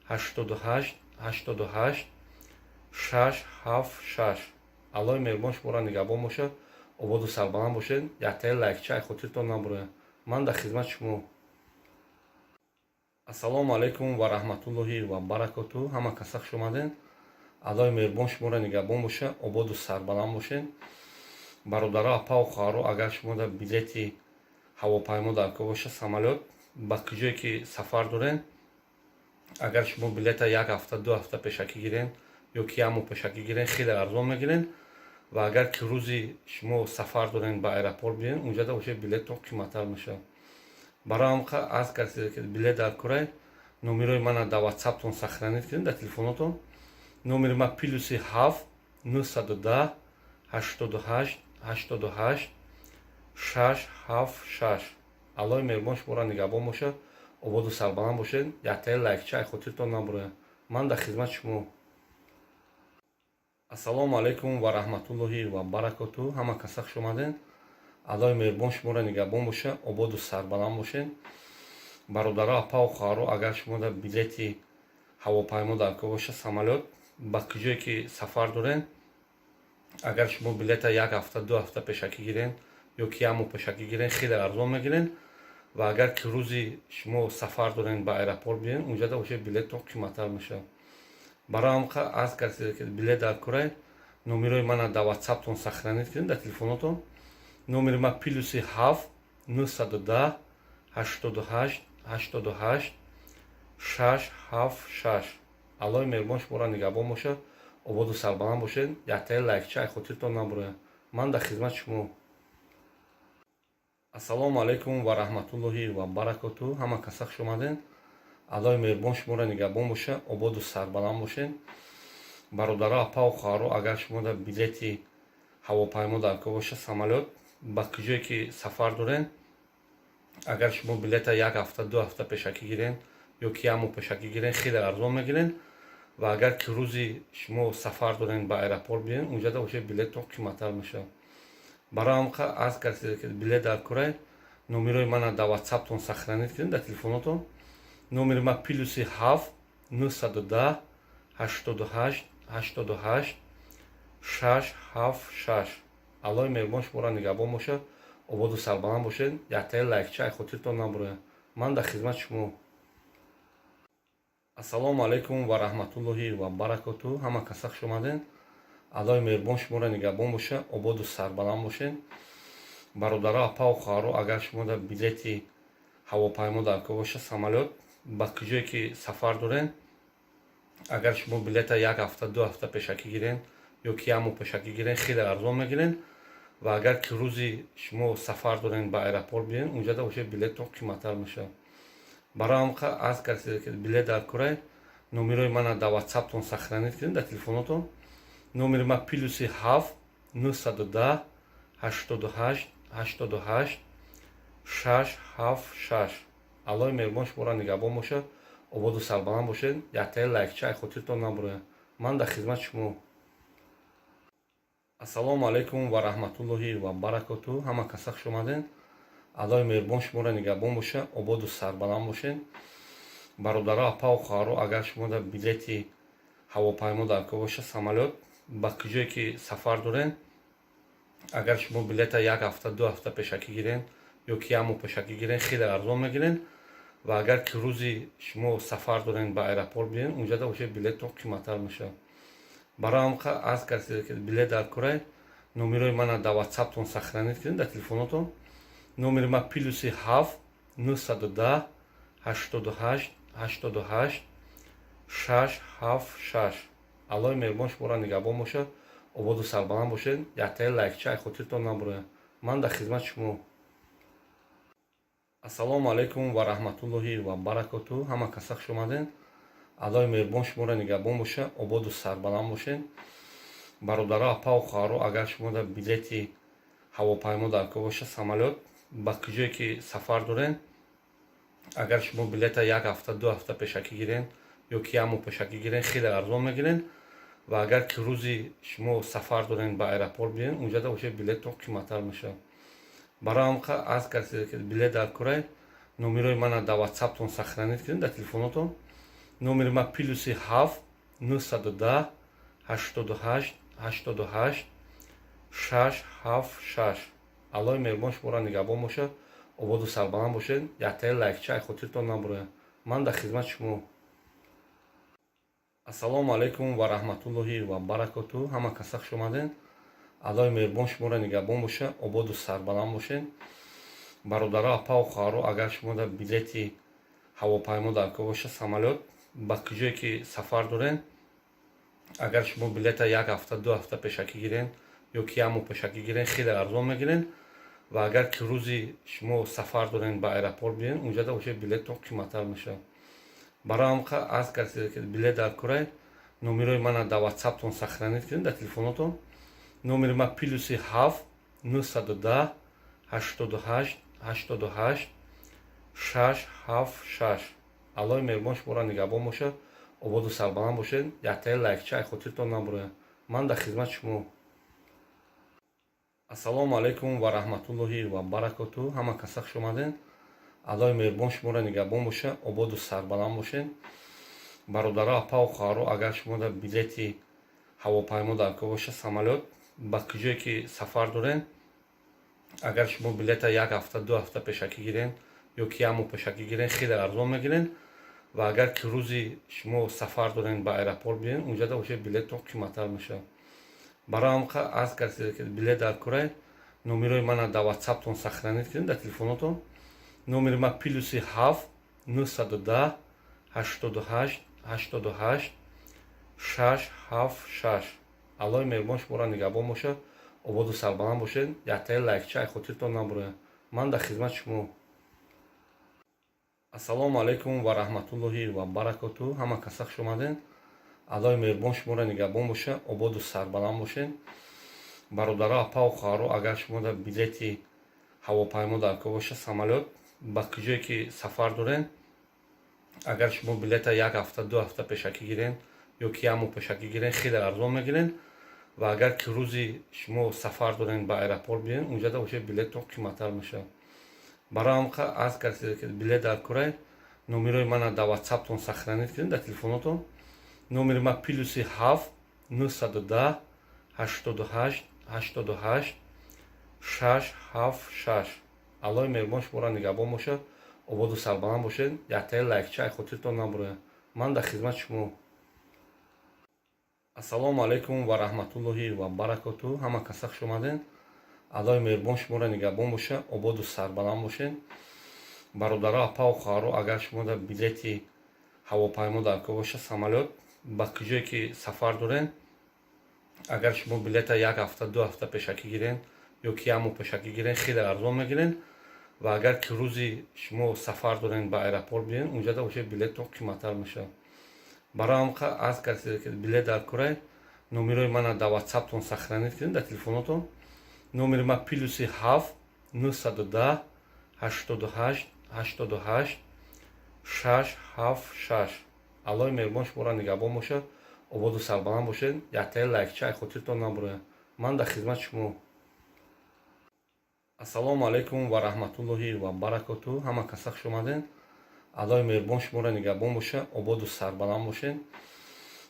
88 88 676. Аллоҳи меҳрубон шуморо нигаҳбон бошад, ободу сарбаланд бошед. Яктаи лайкча ай хотиртон набурояд. Ман дар хизмати шумо. Ассалому алайкум ва раҳматуллоҳи ва баракоту. Ҳама каса хуш омадед. Аллоҳи меҳрубон шуморо нигаҳбон бошад, ободу сарбаланд бошед. Бародаро, апаву хоҳаро, агар шумо дар билети ҳавопаймо дар кор бошад, самолёт, ба куҷое ки сафар доред, агар шумо билета як ҳафта, 2 ҳафта пешакӣ гирен ё ки як моҳ пешакӣ гирен, хеле арзон мегирен. Ва агар ки рӯзи шумо сафар дорен, ба аэропорт биёен, унҷада уже билеттон қиматтар мешавад. Барои ҳам аз касе ки билет дар курай, номерои мана дар Ватсаптон сохранить кунед, дар телефонотон. Номери ма +7 910 88 88 676. Аллоҳи меҳрубон шуморо нигаҳбон бошад, ободу сарбаланд бошед. Яктаи лайкча ай хотиртон набурояд. Ман дар хизмати шумо. Ассалому алайкум ва раҳматуллоҳи ва баракоту. Ҳама каса хуш омадед. Аллоҳи меҳрубон шуморо нигаҳбон бошад, ободу сарбаланд бошед. Бародаро, апаву хоҳаро, агар шумо дар билети ҳавопаймо дар кор бошад, самолёт, ба куҷое ки сафар доред, Агар шумо билета як ҳафта, 2 ҳафта пешакӣ гирен ё ки як моҳ пешакӣ гирен, хеле арзон мегирен. Ва агар ки рӯзи шумо сафар дорен, ба аэропорт биен, унҷада уже билеттон қиматтар мешавад. Барои ҳам аз касе ки билет дар курай, номерои мана дар Ватсаптон сохранить кунед, дар телефонотон. Номери ма +7 910 88 88 676. Аллоҳи меҳрубон шуморо нигаҳбон бошад, ободу сарбаланд бошед. Яктаи лайкча ай хотиртон набурояд. Ман дар хизмати шумо. Ассалому алайкум ва раҳматуллоҳи ва баракоту. Ҳама каса хуш омаден. Аллоҳи меҳрубон шуморо нигаҳбон бошад, ободу сарбаланд бошед. Бародаро, апаву хоҳаро, агар шумо дар билети ҳавопаймо дар кор бошад, самолёт, ба куҷое ки сафар дорен, агар шумо билета як ҳафта, 2 ҳафта пешакӣ гирен ё ки як моҳ пешакӣ гирен, хеле арзон мегирен. Ва агар ки рӯзи шумо сафар дорен, ба аэропорт биен, унҷада уже билеттон қиматтар мешавад. Барои ҳам аз касе ки билет дар курай, номерои мана дар Ватсаптон сохранить кунед, дар телефонотон. Номери ма +7 910 88 88 676. Аллоҳи меҳрубон шуморо нигаҳбон бошад, ободу сарбаланд бошед. Яктаи лайкча ай хотиртон набурояд. Ман дар хизмати шумо. Ассалому алайкум ва раҳматуллоҳи ва баракоту. Ҳама каса хуш омаден. Аллоҳи меҳрубон шуморо нигаҳбон бошад, ободу сарбаланд бошед. Бародаро, апаву хоҳаро, агар шумо дар билети ҳавопаймо дар кор бошад, самолёт, ба куҷое ки сафар дорен, агар шумо билета як ҳафта, 2 ҳафта пешакӣ гирен ё ки як моҳ пешакӣ гирен, хеле арзон мегирен. Ва агар ки рӯзи шумо сафар дорен, ба аэропорт биен, унҷада уже билеттон қиматтар мешавад. Барои ҳам аз касе ки билет дар курай, номерои мана дар Ватсаптон сохранить кунед, дар телефонотон. Номери ма +7 910 88 88 676. Аллоҳи меҳрубон шуморо нигаҳбон бошад, ободу сарбаланд бошед. Яктаи лайкча ай хотиртон набурояд. Ман дар хизмати шумо. Ассалому алайкум ва раҳматуллоҳи ва баракоту. Ҳама каса хуш омаден. Аллоҳи меҳрубон шуморо нигаҳбон бошад, ободу сарбаланд бошед. Бародаро, апаву хоҳаро, агар шумо дар билети ҳавопаймо дар кор бошад, самолёт, ба куҷое ки сафар дорен, агар шумо билета як ҳафта, 2 ҳафта пешакӣ гирен ё ки як моҳ пешакӣ гирен, хеле арзон мегирен. Ва агар ки рӯзи шумо сафар дорен, ба аэропорт биен, унҷада уже билеттон қиматтар мешавад. Барои ҳам аз касе ки билет дар курай, номерои мана дар Ватсаптон сохранить кунед, дар телефонотон. Номери ма +7 910 88 88 676. Аллоҳи меҳрубон шуморо нигаҳбон бошад, ободу сарбаланд бошед. Яктаи лайкча ай хотиртон набурояд. Ман дар хизмати шумо. Ассалому алайкум ва раҳматуллоҳи ва баракоту. Ҳама каса хуш омаден. Аллоҳи меҳрубон шуморо нигаҳбон бошад, ободу сарбаланд бошед. Бародаро, апаву хоҳаро, агар шумо дар билети ҳавопаймо дар кор бошад, самолёт, ба куҷое ки сафар дорен, агар шумо билета як ҳафта, 2 ҳафта пешакӣ гирен ё ки як моҳ пешакӣ гирен, хеле арзон мегирен. Ва агар ки рӯзи шумо сафар дорен, ба аэропорт биен, унҷада уже билеттон қиматтар мешавад. Барои ҳам аз касе ки билет дар курай, номерои мана дар Ватсаптон сохранить кунед, дар телефонотон. Номери ма +7 910 88 88 676. Аллоҳи меҳрубон шуморо нигаҳбон бошад, ободу сарбаланд бошед. Яктаи лайкча ай хотиртон набурояд. Ман дар хизмати шумо. Ассалому алайкум ва раҳматуллоҳи ва баракоту. Ҳама каса хуш омаден. Аллоҳи меҳрубон шуморо нигаҳбон бошад, ободу сарбаланд бошед. Бародаро, апаву хоҳаро, агар шумо дар билети ҳавопаймо дар кор бошад, самолёт, ба куҷое ки сафар дорен, агар шумо билета як ҳафта, 2 ҳафта пешакӣ гирен ё ки як моҳ пешакӣ гирен, хеле арзон мегирен. Ва агар ки рӯзи шумо сафар дорен, ба аэропорт биен, унҷада уже билеттон қиматтар мешавад. Барои ҳам аз касе ки билет дар курай, номерои мана дар Ватсаптон сохранить кунед, дар телефонотон. Номери ма +7 910 88 88 676. Аллоҳи меҳрубон шуморо нигаҳбон бошад, ободу сарбаланд бошед. Яктаи лайкча ай хотиртон набурояд. Ман дар хизмати шумо. Ассалому алайкум ва раҳматуллоҳи ва баракоту. Ҳама каса хуш омаден. Аллоҳи меҳрубон шуморо нигаҳбон бошад, ободу сарбаланд бошед. Бародаро, апаву хоҳаро, агар шумо дар билети ҳавопаймо дар кор бошад, самолёт, Ба куҷое ки сафар дорен, агар шумо билета як ҳафта, 2 ҳафта пешакӣ гирен ё ки як моҳ пешакӣ гирен, хеле арзон мегирен. Ва агар ки рӯзи шумо сафар дорен, ба аэропорт биёен, унҷада уже билеттон қиматтар мешавад. Барои ҳамқа аз касе ки билет дар курай, номерои мана дар Ватсаптон сохранить кунед, дар телефонотон. Номери ма +7 910 88 88 676. Аллоҳи меҳрубон шуморо нигаҳбон бошад, ободу сарбаланд бошед. Яктаи лайкча ай хотиртон набурояд. Ман дар хизмати шумо. Ассалому алайкум ва раҳматуллоҳи ва баракоту. Ҳама каса хуш омаден. Аллоҳи меҳрубон шуморо нигаҳбон бошад, ободу сарбаланд бошед. Бародаро, апаву хоҳаро, агар шумо дар билети ҳавопаймо дар кор бошад, самолёт, ба куҷое ки сафар дорен, агар шумо билета як ҳафта, 2 ҳафта пешакӣ гирен ё ки як моҳ пешакӣ гирен, хеле арзон мегирен. Ва агар ки рӯзи шумо сафар дорен, ба аэропорт биёен, унҷада уже билеттон қиматтар мешавад. Барои ҳамқа аз касе ки билет дар курай, номерои мана дар Ватсаптон сохранить кунед, дар телефонотон. Номери ма +7 910 88 88 676. Аллоҳи меҳрубон шуморо нигаҳбон бошад, ободу сарбаланд бошед. Яктаи лайкча ай хотиртон набурояд. Ман дар хизмати шумо. Ассалому алайкум ва раҳматуллоҳи ва баракоту. Ҳама каса хуш омаден. Аллоҳи меҳрубон шуморо нигаҳбон бошад, ободу сарбаланд бошед. Бародаро, апаву хоҳаро, агар шумо дар билети ҳавопаймо дар кор бошад, самолёт, ба куҷое ки сафар дорен, агар шумо билета як ҳафта, 2 ҳафта пешакӣ гирен ё ки як моҳ пешакӣ гирен, хеле арзон мегирен. Ва агар ки рӯзи шумо сафар дорен, ба аэропорт биёен, унҷада уже билеттон қиматтар мешавад. Барои ҳамқа аз касе ки билет дар курай, номерои мана дар Ватсаптон сохранить кунед, дар телефонотон. Номери ма +7 910 88 88 676. Аллоҳи меҳрубон шуморо нигаҳбон бошад, ободу сарбаланд бошед. Яктаи лайкча ай хотиртон набурояд. Ман дар хизмати шумо. Ассалому алайкум ва раҳматуллоҳи ва баракоту. Ҳама каса хуш омаден. Аллоҳи меҳрубон шуморо нигаҳбон бошад, ободу сарбаланд бошед.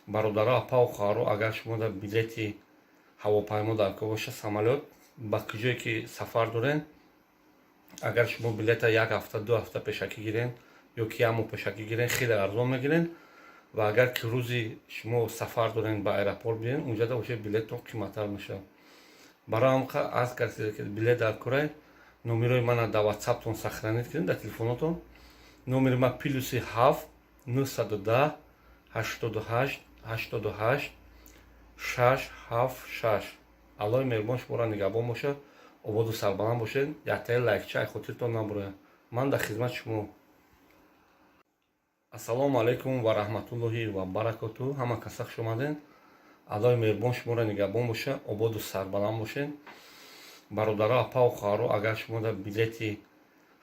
Бародаро, апаву хоҳаро, агар шумо дар билети ҳавопаймо дар кор бошад, самолёт, ба куҷое ки сафар дорен, агар шумо билета як ҳафта, 2 ҳафта пешакӣ гирен ё ки як моҳ пешакӣ гирен, хеле арзон мегирен. Ва агар ки рӯзи шумо сафар дорен, ба аэропорт биёен, унҷада уже билеттон қиматтар мешавад. Барои ҳамқа аз касе ки билет дар курай, номерои мана дар Ватсаптон сохранить кунед, дар телефонотон. Номери ма +7 910 88 88 676. Аллоҳи меҳрубон шуморо нигаҳбон бошад, ободу сарбаланд бошед. Яктаи лайкча ай хотиртон набурояд. Ман дар хизмати шумо. Ассалому алайкум ва раҳматуллоҳи ва баракоту. Ҳама каса хуш омаден. Аллоҳи меҳрубон шуморо нигаҳбон бошад, ободу сарбаланд бошед. Бародаро, апаву хоҳаро, агар шумо дар билети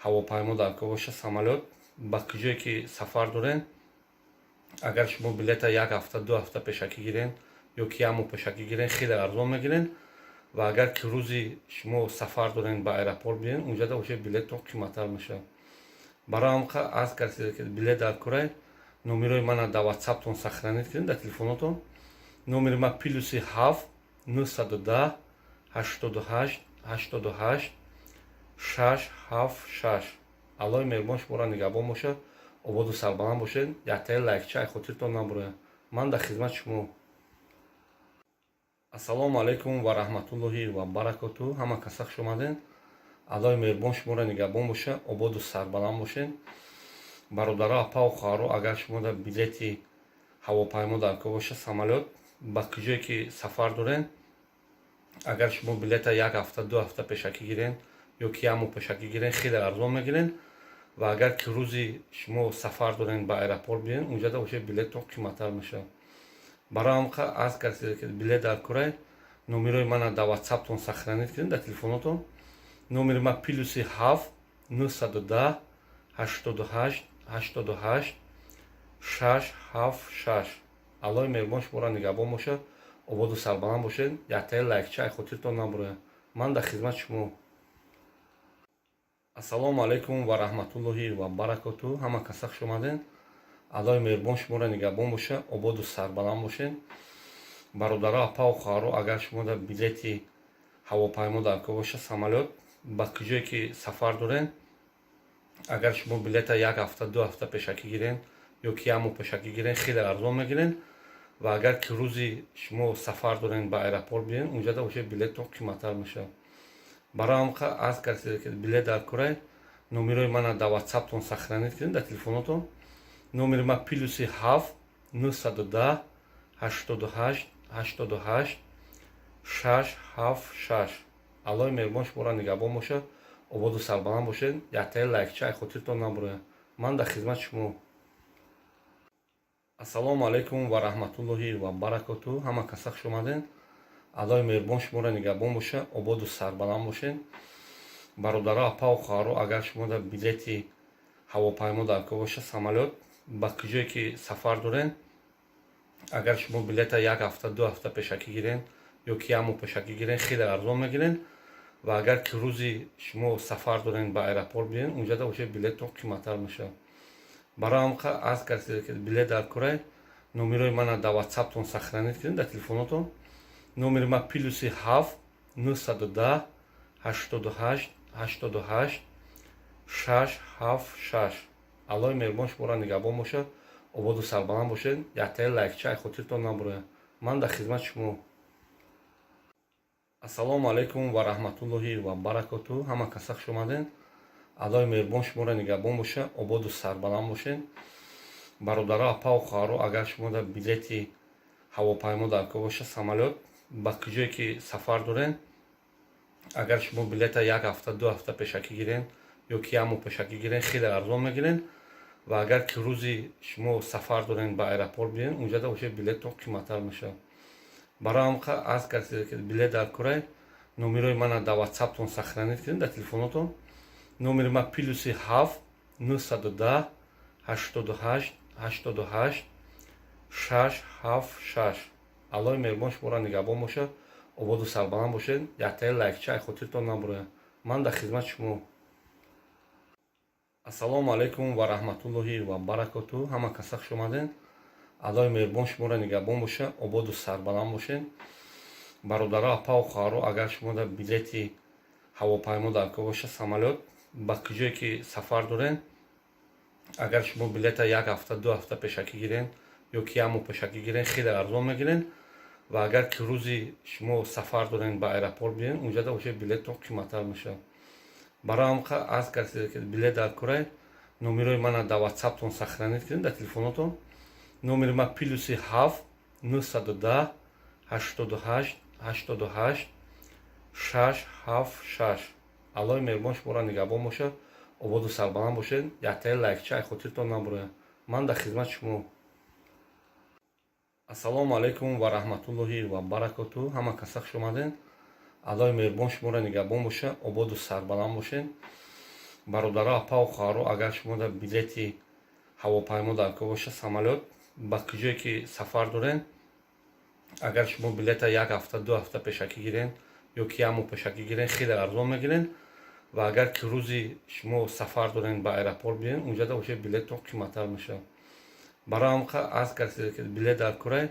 ҳавопаймо дар кор бошад, самолёт, ба куҷое ки сафар дорен, агар шумо билета як ҳафта, 2 ҳафта пешакӣ гирен ё ки як моҳ пешакӣ гирен, хеле арзон мегирен. Ва агар ки рӯзи шумо сафар дорен, ба аэропорт биёен, унҷада уже билеттон қиматтар мешавад. Барои ҳамқа аз касе ки билет дар курай, номерои мана дар Ватсаптон сохранить кунед, дар телефонотон. Номери ма +7 910 88 88 676. Аллоҳи меҳрубон шуморо нигаҳбон бошад, ободу сарбаланд бошед. Яктаи лайкча ай хотиртон набурояд. Ман дар хизмати шумо. Ассалому алайкум ва раҳматуллоҳи ва баракоту. Ҳама каса хуш омаден. Аллоҳи меҳрубон шуморо нигаҳбон бошад, ободу сарбаланд бошед. Бародаро, апаву хоҳаро, агар шумо дар билети ҳавопаймо дар кор бошад, самолёт, ба куҷое ки сафар дорен, агар шумо билета як ҳафта, 2 ҳафта пешакӣ гирен ё ки як моҳ пешакӣ гирен, хеле арзон мегирен. Ва агар ки рӯзи шумо сафар дорен, ба аэропорт биёен, унҷада уже билеттон қиматтар мешавад. Барои ҳамқа аз касе ки билет дар курай, номерои мана дар Ватсаптон сохранить кунед, дар телефонотон. Номери ма +7 910 88 88 676. Аллоҳи меҳрубон шуморо нигаҳбон бошад, ободу сарбаланд бошед. Яктаи лайкча ай хотиртон набурояд. Ман дар хизмати шумо. Ассалому алайкум ва раҳматуллоҳи ва баракоту. Ҳама каса хуш омаден. Аллоҳи меҳрубон шуморо нигаҳбон бошад, ободу сарбаланд бошед. Бародаро, апау хоҳаро, агар шумо дар билети ҳавопаймо дар кор боша, самолёт, ба куҷое ки сафар дорен, агар шумо билета як ҳафта, 2 ҳафта пешакӣ гирен ё ки як моҳ пешакӣ гирен, хеле арзон мегирен. Ва агар ки рӯзи шумо сафар дорен, ба аэропорт биёен, унҷада уже билеттон қиматтар мешавад. Барои ҳам аз касе ки билет дар корай, номерои мана дар Ватсаптон сохранить кунед, дар телефонотон. Номери ма +7 910 88 88 676. Аллоҳи меҳрубон шуморо нигаҳбон бошад, ободу сарбаланд бошед. Яктаи лайкча ай хотиртон набурояд. Ман дар хизмати шумо. Ассалому алайкум ва раҳматуллоҳи ва баракоту. Ҳама каса хуш омадед. Аллоҳи меҳрубон шуморо нигаҳбон бошад, ободу сарбаланд бошед. Бародаро, апау хоҳаро, агар шумо дар билети ҳавопаймо дар кор боша, самолёт, ба куҷое ки сафар дорен, агар шумо билета як ҳафта, 2 ҳафта пешакӣ гирен ё ки як моҳ пешакӣ гирен, хеле арзон мегирен. Ва агар ки рӯзи шумо сафар дорен, ба аэропорт биёен, унҷада уже билеттон қиматтар мешавад. Барои ҳам аз касе ки билет дар корай, номерои мана дар Ватсаптон сохранить кунед, дар телефонотон. Номери ма +7 910 88 88 676. Аллоҳи меҳрубон шуморо нигаҳбон бошад, ободу сарбаланд бошед. Яктаи лайкча ай хотиртон набурояд. Ман дар хизмати шумо. Ассалому алайкум ва раҳматуллоҳи ва баракоту. Ҳама каса хуш омадед. Аллоҳи меҳрубон шуморо нигаҳбон бошад, ободу сарбаланд бошед. Бародаро, апау хоҳаро, агар шумо дар билети ҳавопаймо дар кор боша, самолёт, ба куҷое ки сафар дорен, агар шумо билета як ҳафта, 2 ҳафта пешакӣ гирен ё ки як моҳ пешакӣ гирен, хеле арзон мегирен. Ва агар ки рӯзи шумо сафар дорен, ба аэропорт биёен, унҷада уже билеттон қиматтар мешавад. Барои ҳам аз касе ки билет дар корай, номерои мана дар Ватсаптон сохранить кунед, дар телефонотон. Номери ма +7 910 88 88 676. Аллоҳи меҳрубон шуморо нигаҳбон бошад, ободу сарбаланд бошед. Яктаи лайкча ай хотиртон набурояд. Ман дар хизмати шумо. Ассалому алайкум ва раҳматуллоҳи ва баракоту. Ҳама каса хуш омадед. Аллоҳи меҳрубон шуморо нигаҳбон бошад, ободу сарбаланд бошед. Бародаро, апау хоҳаро, агар шумо дар билети ҳавопаймо дар кор боша, самолёт, ба куҷое ки сафар дорен, агар шумо билета як ҳафта, 2 ҳафта пешакӣ гирен ё ки як моҳ пешакӣ гирен, хеле арзон мегирен. Ва агар ки рӯзи шумо сафар дорен, ба аэропорт биёен, унҷада уже билеттон қиматтар мешавад. Барои ҳам аз касе ки билет дар корай, номерои мана дар Ватсаптон сохранить кунед, дар телефонотон. Номери ма +7 910 88 88 676. Аллоҳи меҳрубон шуморо нигаҳбон бошад, ободу сарбаланд бошед. Яктаи лайкча ай хотиртон набурояд. Ман дар хизмати шумо. Ассалому алайкум ва раҳматуллоҳи ва баракоту. Ҳама каса хуш омадед. Аллоҳи меҳрубон шуморо нигаҳбон бошад, ободу сарбаланд бошед. Бародаро, апау хоҳаро, агар шумо дар билети ҳавопаймо дар кор боша, самолёт, ба куҷое ки сафар дорен, агар шумо билета як ҳафта, 2 ҳафта пешакӣ гирен ё ки як моҳ пешакӣ гирен, хеле арзон мегирен. Ва агар ки рӯзи шумо сафар дорен, ба аэропорт биёен, унҷада уже билеттон қиматтар мешавад. Барои ҳам аз касе ки билет дар корай,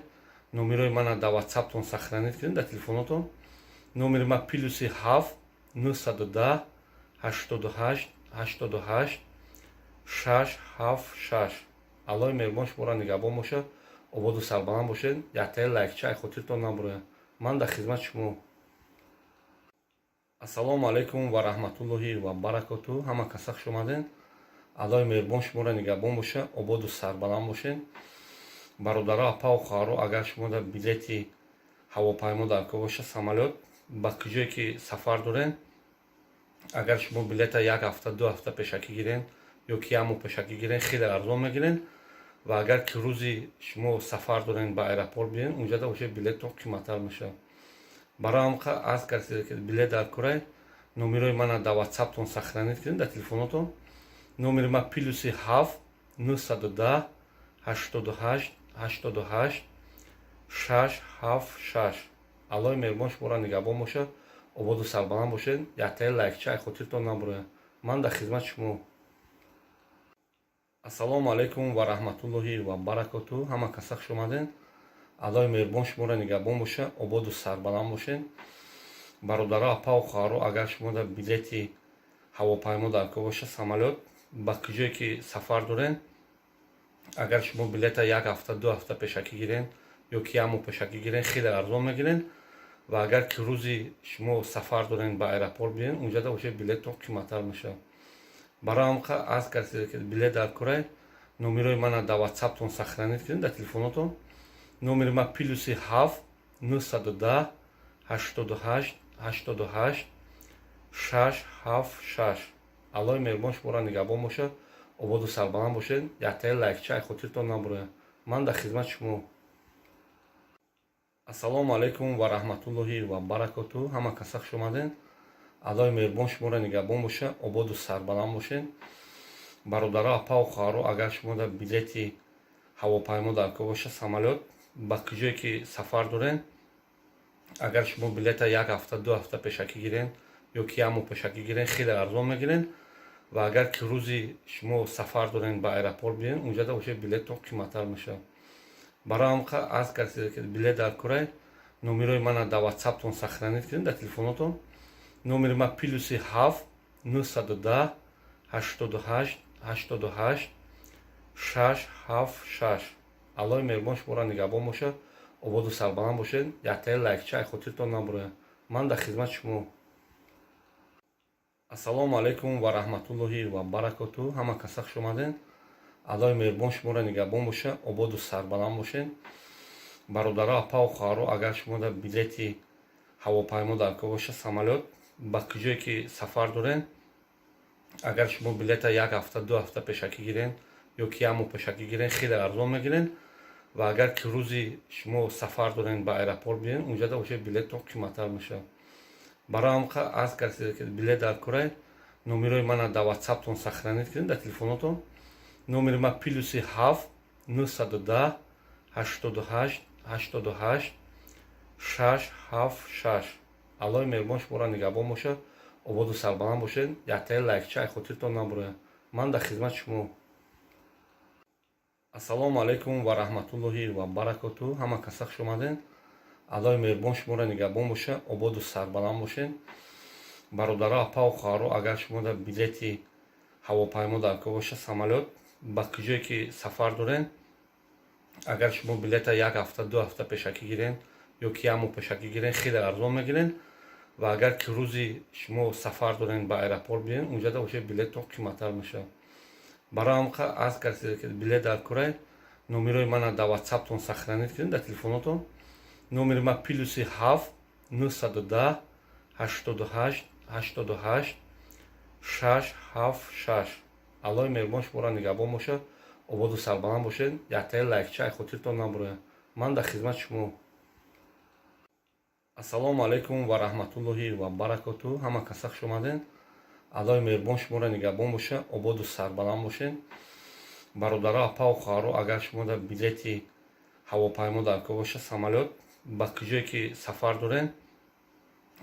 номерои мана дар Ватсаптон сохранить кунед, дар телефонотон. Номери ма +7 910 88 88 676. Аллоҳи меҳрубон шуморо нигаҳбон бошад, ободу сарбаланд бошед. Яктаи лайкча ай хотиртон набурояд. Ман дар хизмати шумо. Ассалому алайкум ва раҳматуллоҳи ва баракоту. Ҳама каса хуш омадед. Аллоҳи меҳрубон шуморо нигаҳбон бошад, ободу сарбаланд бошед. Бародаро, апау хоҳаро, агар шумо дар билети ҳавопаймо дар кор боша, самолёт, ба куҷое ки сафар дорен, агар шумо билета як ҳафта, 2 ҳафта пешакӣ гирен ё ки як моҳ пешакӣ гирен, хеле арзон мегирен. Ва агар ки рӯзи шумо сафар дорен, ба аэропорт биёен, унҷада уже билеттон қиматтар мешавад. Барои ҳам аз касе ки билет дар корай, номерои мана дар Ватсаптон сохранить кунед, дар телефонотон. Номери ма +7 910 88 88 676. Аллоҳи меҳрубон шуморо нигаҳбон бошад, ободу сарбаланд бошед. Яктаи лайкча ай хотиртон набурояд. Ман дар хизмати шумо. Ассалому алайкум ва раҳматуллоҳи ва баракоту. Ҳама каса хуш омадед. Аллои меҳрубон шуморо нигаҳбон боша, ободу сарбаланд бошед. Бародаро, апау хоҳаро, агар шумо дар билети ҳавопаймо дар кор боша, самолёт, ба куҷое ки сафар дорен, агар шумо билета як ҳафта, 2 ҳафта пешакӣ гирен ё ки як моҳ пешакӣ гирен, хеле арзон мегирен. Ва агар ки рӯзи шумо сафар дорен, ба аэропорт биёен, унҷада уже билеттон қиматтар мешавад. Барои ҳамқа аз касе ки билет дар корай, номерои мана дар Ватсаптон сохранить кунед, дар телефонотон. Номери ман +7 910 88 88 676. Аллои меҳрубон шуморо нигаҳбон бошад, ободу сарбаланд бошед. Яктаи лайкча ай хотиртон набурояд. Ман дар хизмати шумо. Ассалому алайкум ва раҳматуллоҳи ва баракоту. Ҳама каса хуш омадед. Аллои меҳрубон шуморо нигаҳбон боша, ободу сарбаланд бошед. Бародаро, апау хоҳаро, агар шумо дар билети ҳавопаймо дар кор боша, самолёт, ба куҷое ки сафар дорен, агар шумо билета як ҳафта, 2 ҳафта пешакӣ гирен ё ки як моҳ пешакӣ гирен, хеле арзон мегирен. Ва агар ки рӯзи шумо сафар дорен, ба аэропорт биёен, унҷада уже билеттон қиматтар мешавад. Барои ҳамқа аз касе ки билет дар корай, номерои мана дар Ватсаптон сохранить кунед, дар телефонотон. Номери ман +7 910 88 88 676. Аллои меҳрубон шуморо нигаҳбон бошад, ободу сарбаланд бошед. Яктаи лайкча ай хотиртон набурояд. Ман дар хизмати шумо. Ассалому алайкум ва раҳматуллоҳи ва баракоту. Ҳама каса хуш омадед. Аллои меҳрубон шуморо нигаҳбон боша, ободу сарбаланд бошед. Бародаро, апау хоҳаро, агар шумо дар билети ҳавопаймо дар кор боша, самолёт, ба куҷое ки сафар дорен, агар шумо билета як ҳафта, 2 ҳафта пешакӣ гирен ё ки як моҳ пешакӣ гирен, хеле арзон мегирен. Ва агар ки рӯзи шумо сафар дорен, ба аэропорт биёен, унҷада уже билеттон қиматтар мешавад. Барои ҳамқа аз касе ки билет дар корай, номерои мана дар Ватсаптон сохранить кунед, дар телефонотон. Номери ман +7 910 88 88 676. Аллои меҳрубон шуморо нигаҳбон бошад, ободу сарбаланд бошед. Яктаи лайкча ай хотиртон набурояд. Ман дар хизмати шумо. Ассалому алайкум ва раҳматуллоҳи ва баракоту. Ҳама каса хуш омадед. Аллои меҳрубон шуморо нигаҳбон боша, ободу сарбаланд бошед. Бародаро, апау хоҳаро, агар шумо дар билети ҳавопаймо дар кор боша, самолёт, ба куҷое ки сафар дорен, агар шумо билета як ҳафта, 2 ҳафта пешакӣ гирен ё ки як моҳ пешакӣ гирен, хеле арзон мегирен. Ва агар ки рӯзи шумо сафар дорен, ба аэропорт биёен, унҷада уже билеттон қиматтар мешавад. Барои ҳамқа аз касе ки билет дар корай, номерои мана дар Ватсаптон сохранить кунед, дар телефонотон. Номери ман +7 910 88 88 676. Аллои меҳрубон шуморо нигаҳбон бошад, ободу сарбаланд бошед. Яктаи лайкча ай хотиртон набурояд. Ман дар хизмати шумо. Ассалому алайкум ва раҳматуллоҳи ва баракоту. Ҳама каса хуш омадед. Аллои меҳрубон шуморо нигаҳбон боша, ободу сарбаланд бошед. Бародаро, апау хоҳаро, агар шумо дар билети ҳавопаймо дар кор боша, самолёт, ба куҷое ки сафар дорен,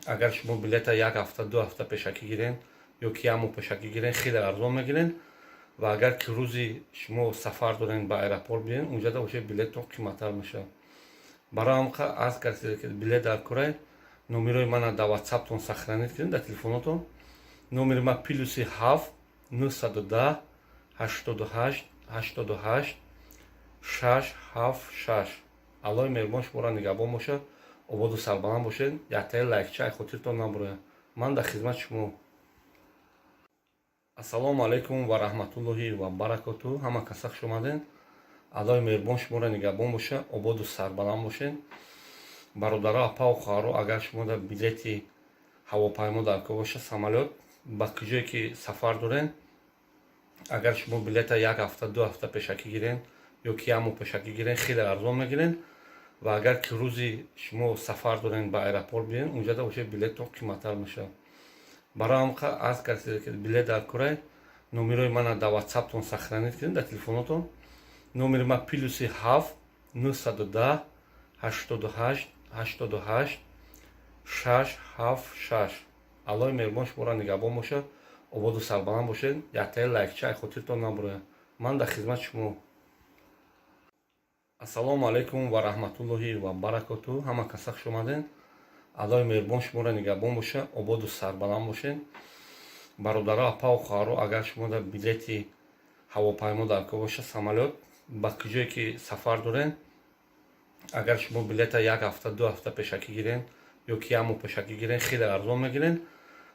агар шумо билета як ҳафта, 2 ҳафта пешакӣ гирен ё ки як моҳ пешакӣ гирен, хеле арзон мегирен. Ва агар ки рӯзи шумо сафар дорен, ба аэропорт биёен, унҷада уже билеттон қиматтар мешавад. Барои ҳамқа аз касе ки билет дар корай, номерои мана дар Ватсаптон сохранить кунед, дар телефонотон. Номери ман +7 910 88 88 676. Аллои меҳрубон шуморо нигаҳбон бошад, ободу сарбаланд бошед. Яктаи лайкча ай хотиртон набурояд. Ман дар хизмати шумо. Ассалому алайкум ва раҳматуллоҳи ва баракоту. Ҳама каса хуш омадед. Аллои меҳрубон шуморо нигаҳбон боша, ободу сарбаланд бошед. Бародаро, апау хоҳаро, агар шумо дар билети ҳавопаймо дар кор боша, самолёт, ба куҷое ки сафар дорен, агар шумо билета як ҳафта, 2 ҳафта пешакӣ гирен ё ки як моҳ пешакӣ гирен, хеле арзон мегирен. Ва агар ки рӯзи шумо сафар дорен, ба аэропорт биёен, унҷада уже билеттон қиматтар мешавад. Барои ҳамқа аз касе ки билет дар корай, номерои мана дар Ватсаптон сохранить кунед, дар телефонотон. Номери ман +7 910 88 88 676. Аллои меҳрубон шуморо нигаҳбон бошад, ободу сарбаланд бошед. Яктаи лайкча ай хотиртон набурояд. Ман дар хизмати шумо. Ассалому алайкум ва раҳматуллоҳи ва баракоту. Ҳама каса хуш омаден. Аллоҳи меҳрубон шуморо нигаҳбон боша, ободу сарбаланд бошед. Бародаро, апаву хоҳаро, агар шумо дар билети ҳавопаймо даркор боша, самолёт, ба куҷое ки сафар дорен, агар шумо билета як ҳафта, 2 ҳафта пешакӣ гирен ё ки як моҳ пешакӣ гирен, хеле арзон мегирен.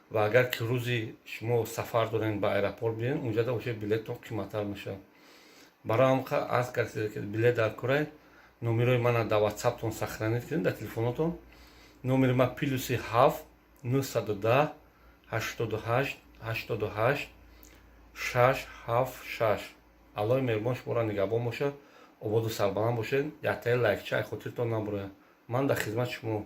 Ва агар ки рӯзи шумо сафар дорен, ба аэропорт биёен, унҷада бошед, билеттон қиматтар мешавад. Барои ҳамқа аз касе ки билет даркорай, номерои мана дар ватсаптон сохранить кунед, дар телефонотон. Номери ман +7 910 88 88 676. Аллоҳи меҳрубон шуморо нигаҳбон бошад, ободу сарбаланд бошед. Яктаи лайкча ай хотиртон набурояд. Ман дар хизмати шумо.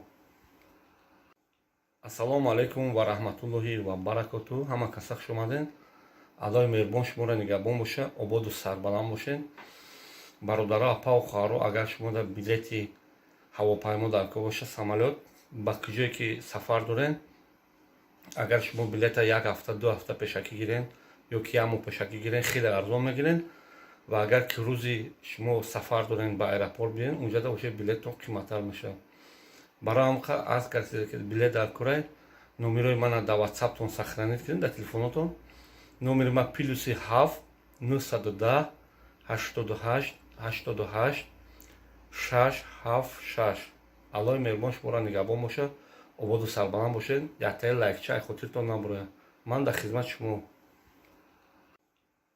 Ассалому алайкум ва раҳматуллоҳи ва баракоту. Ҳама каса хуш омаден. Аллоҳи меҳрубон шуморо нигаҳбон боша, ободу сарбаланд бошед. Бародаро, апаву хоҳаро, агар шумо дар билети ҳавопаймо даркор боша, самолёт, ба куҷое ки сафар дорен, агар шумо билета як ҳафта, 2 ҳафта пешакӣ гирен ё ки як моҳ пешакӣ гирен, хеле арзон мегирен. Ва агар ки рӯзи шумо сафар дорен, ба аэропорт биёен, унҷада бошед, билеттон қиматтар мешавад. Барои ҳамқа аз касе ки билет даркорай, номерои мана дар ватсаптон сохранить кунед, дар телефонотон. Номери ман +7 910 88 88 676. Аллоҳи меҳрубон шуморо нигаҳбон бошад, ободу сарбаланд бошед. Яктаи лайкча ай хотиртон набурояд. Ман дар хизмати шумо.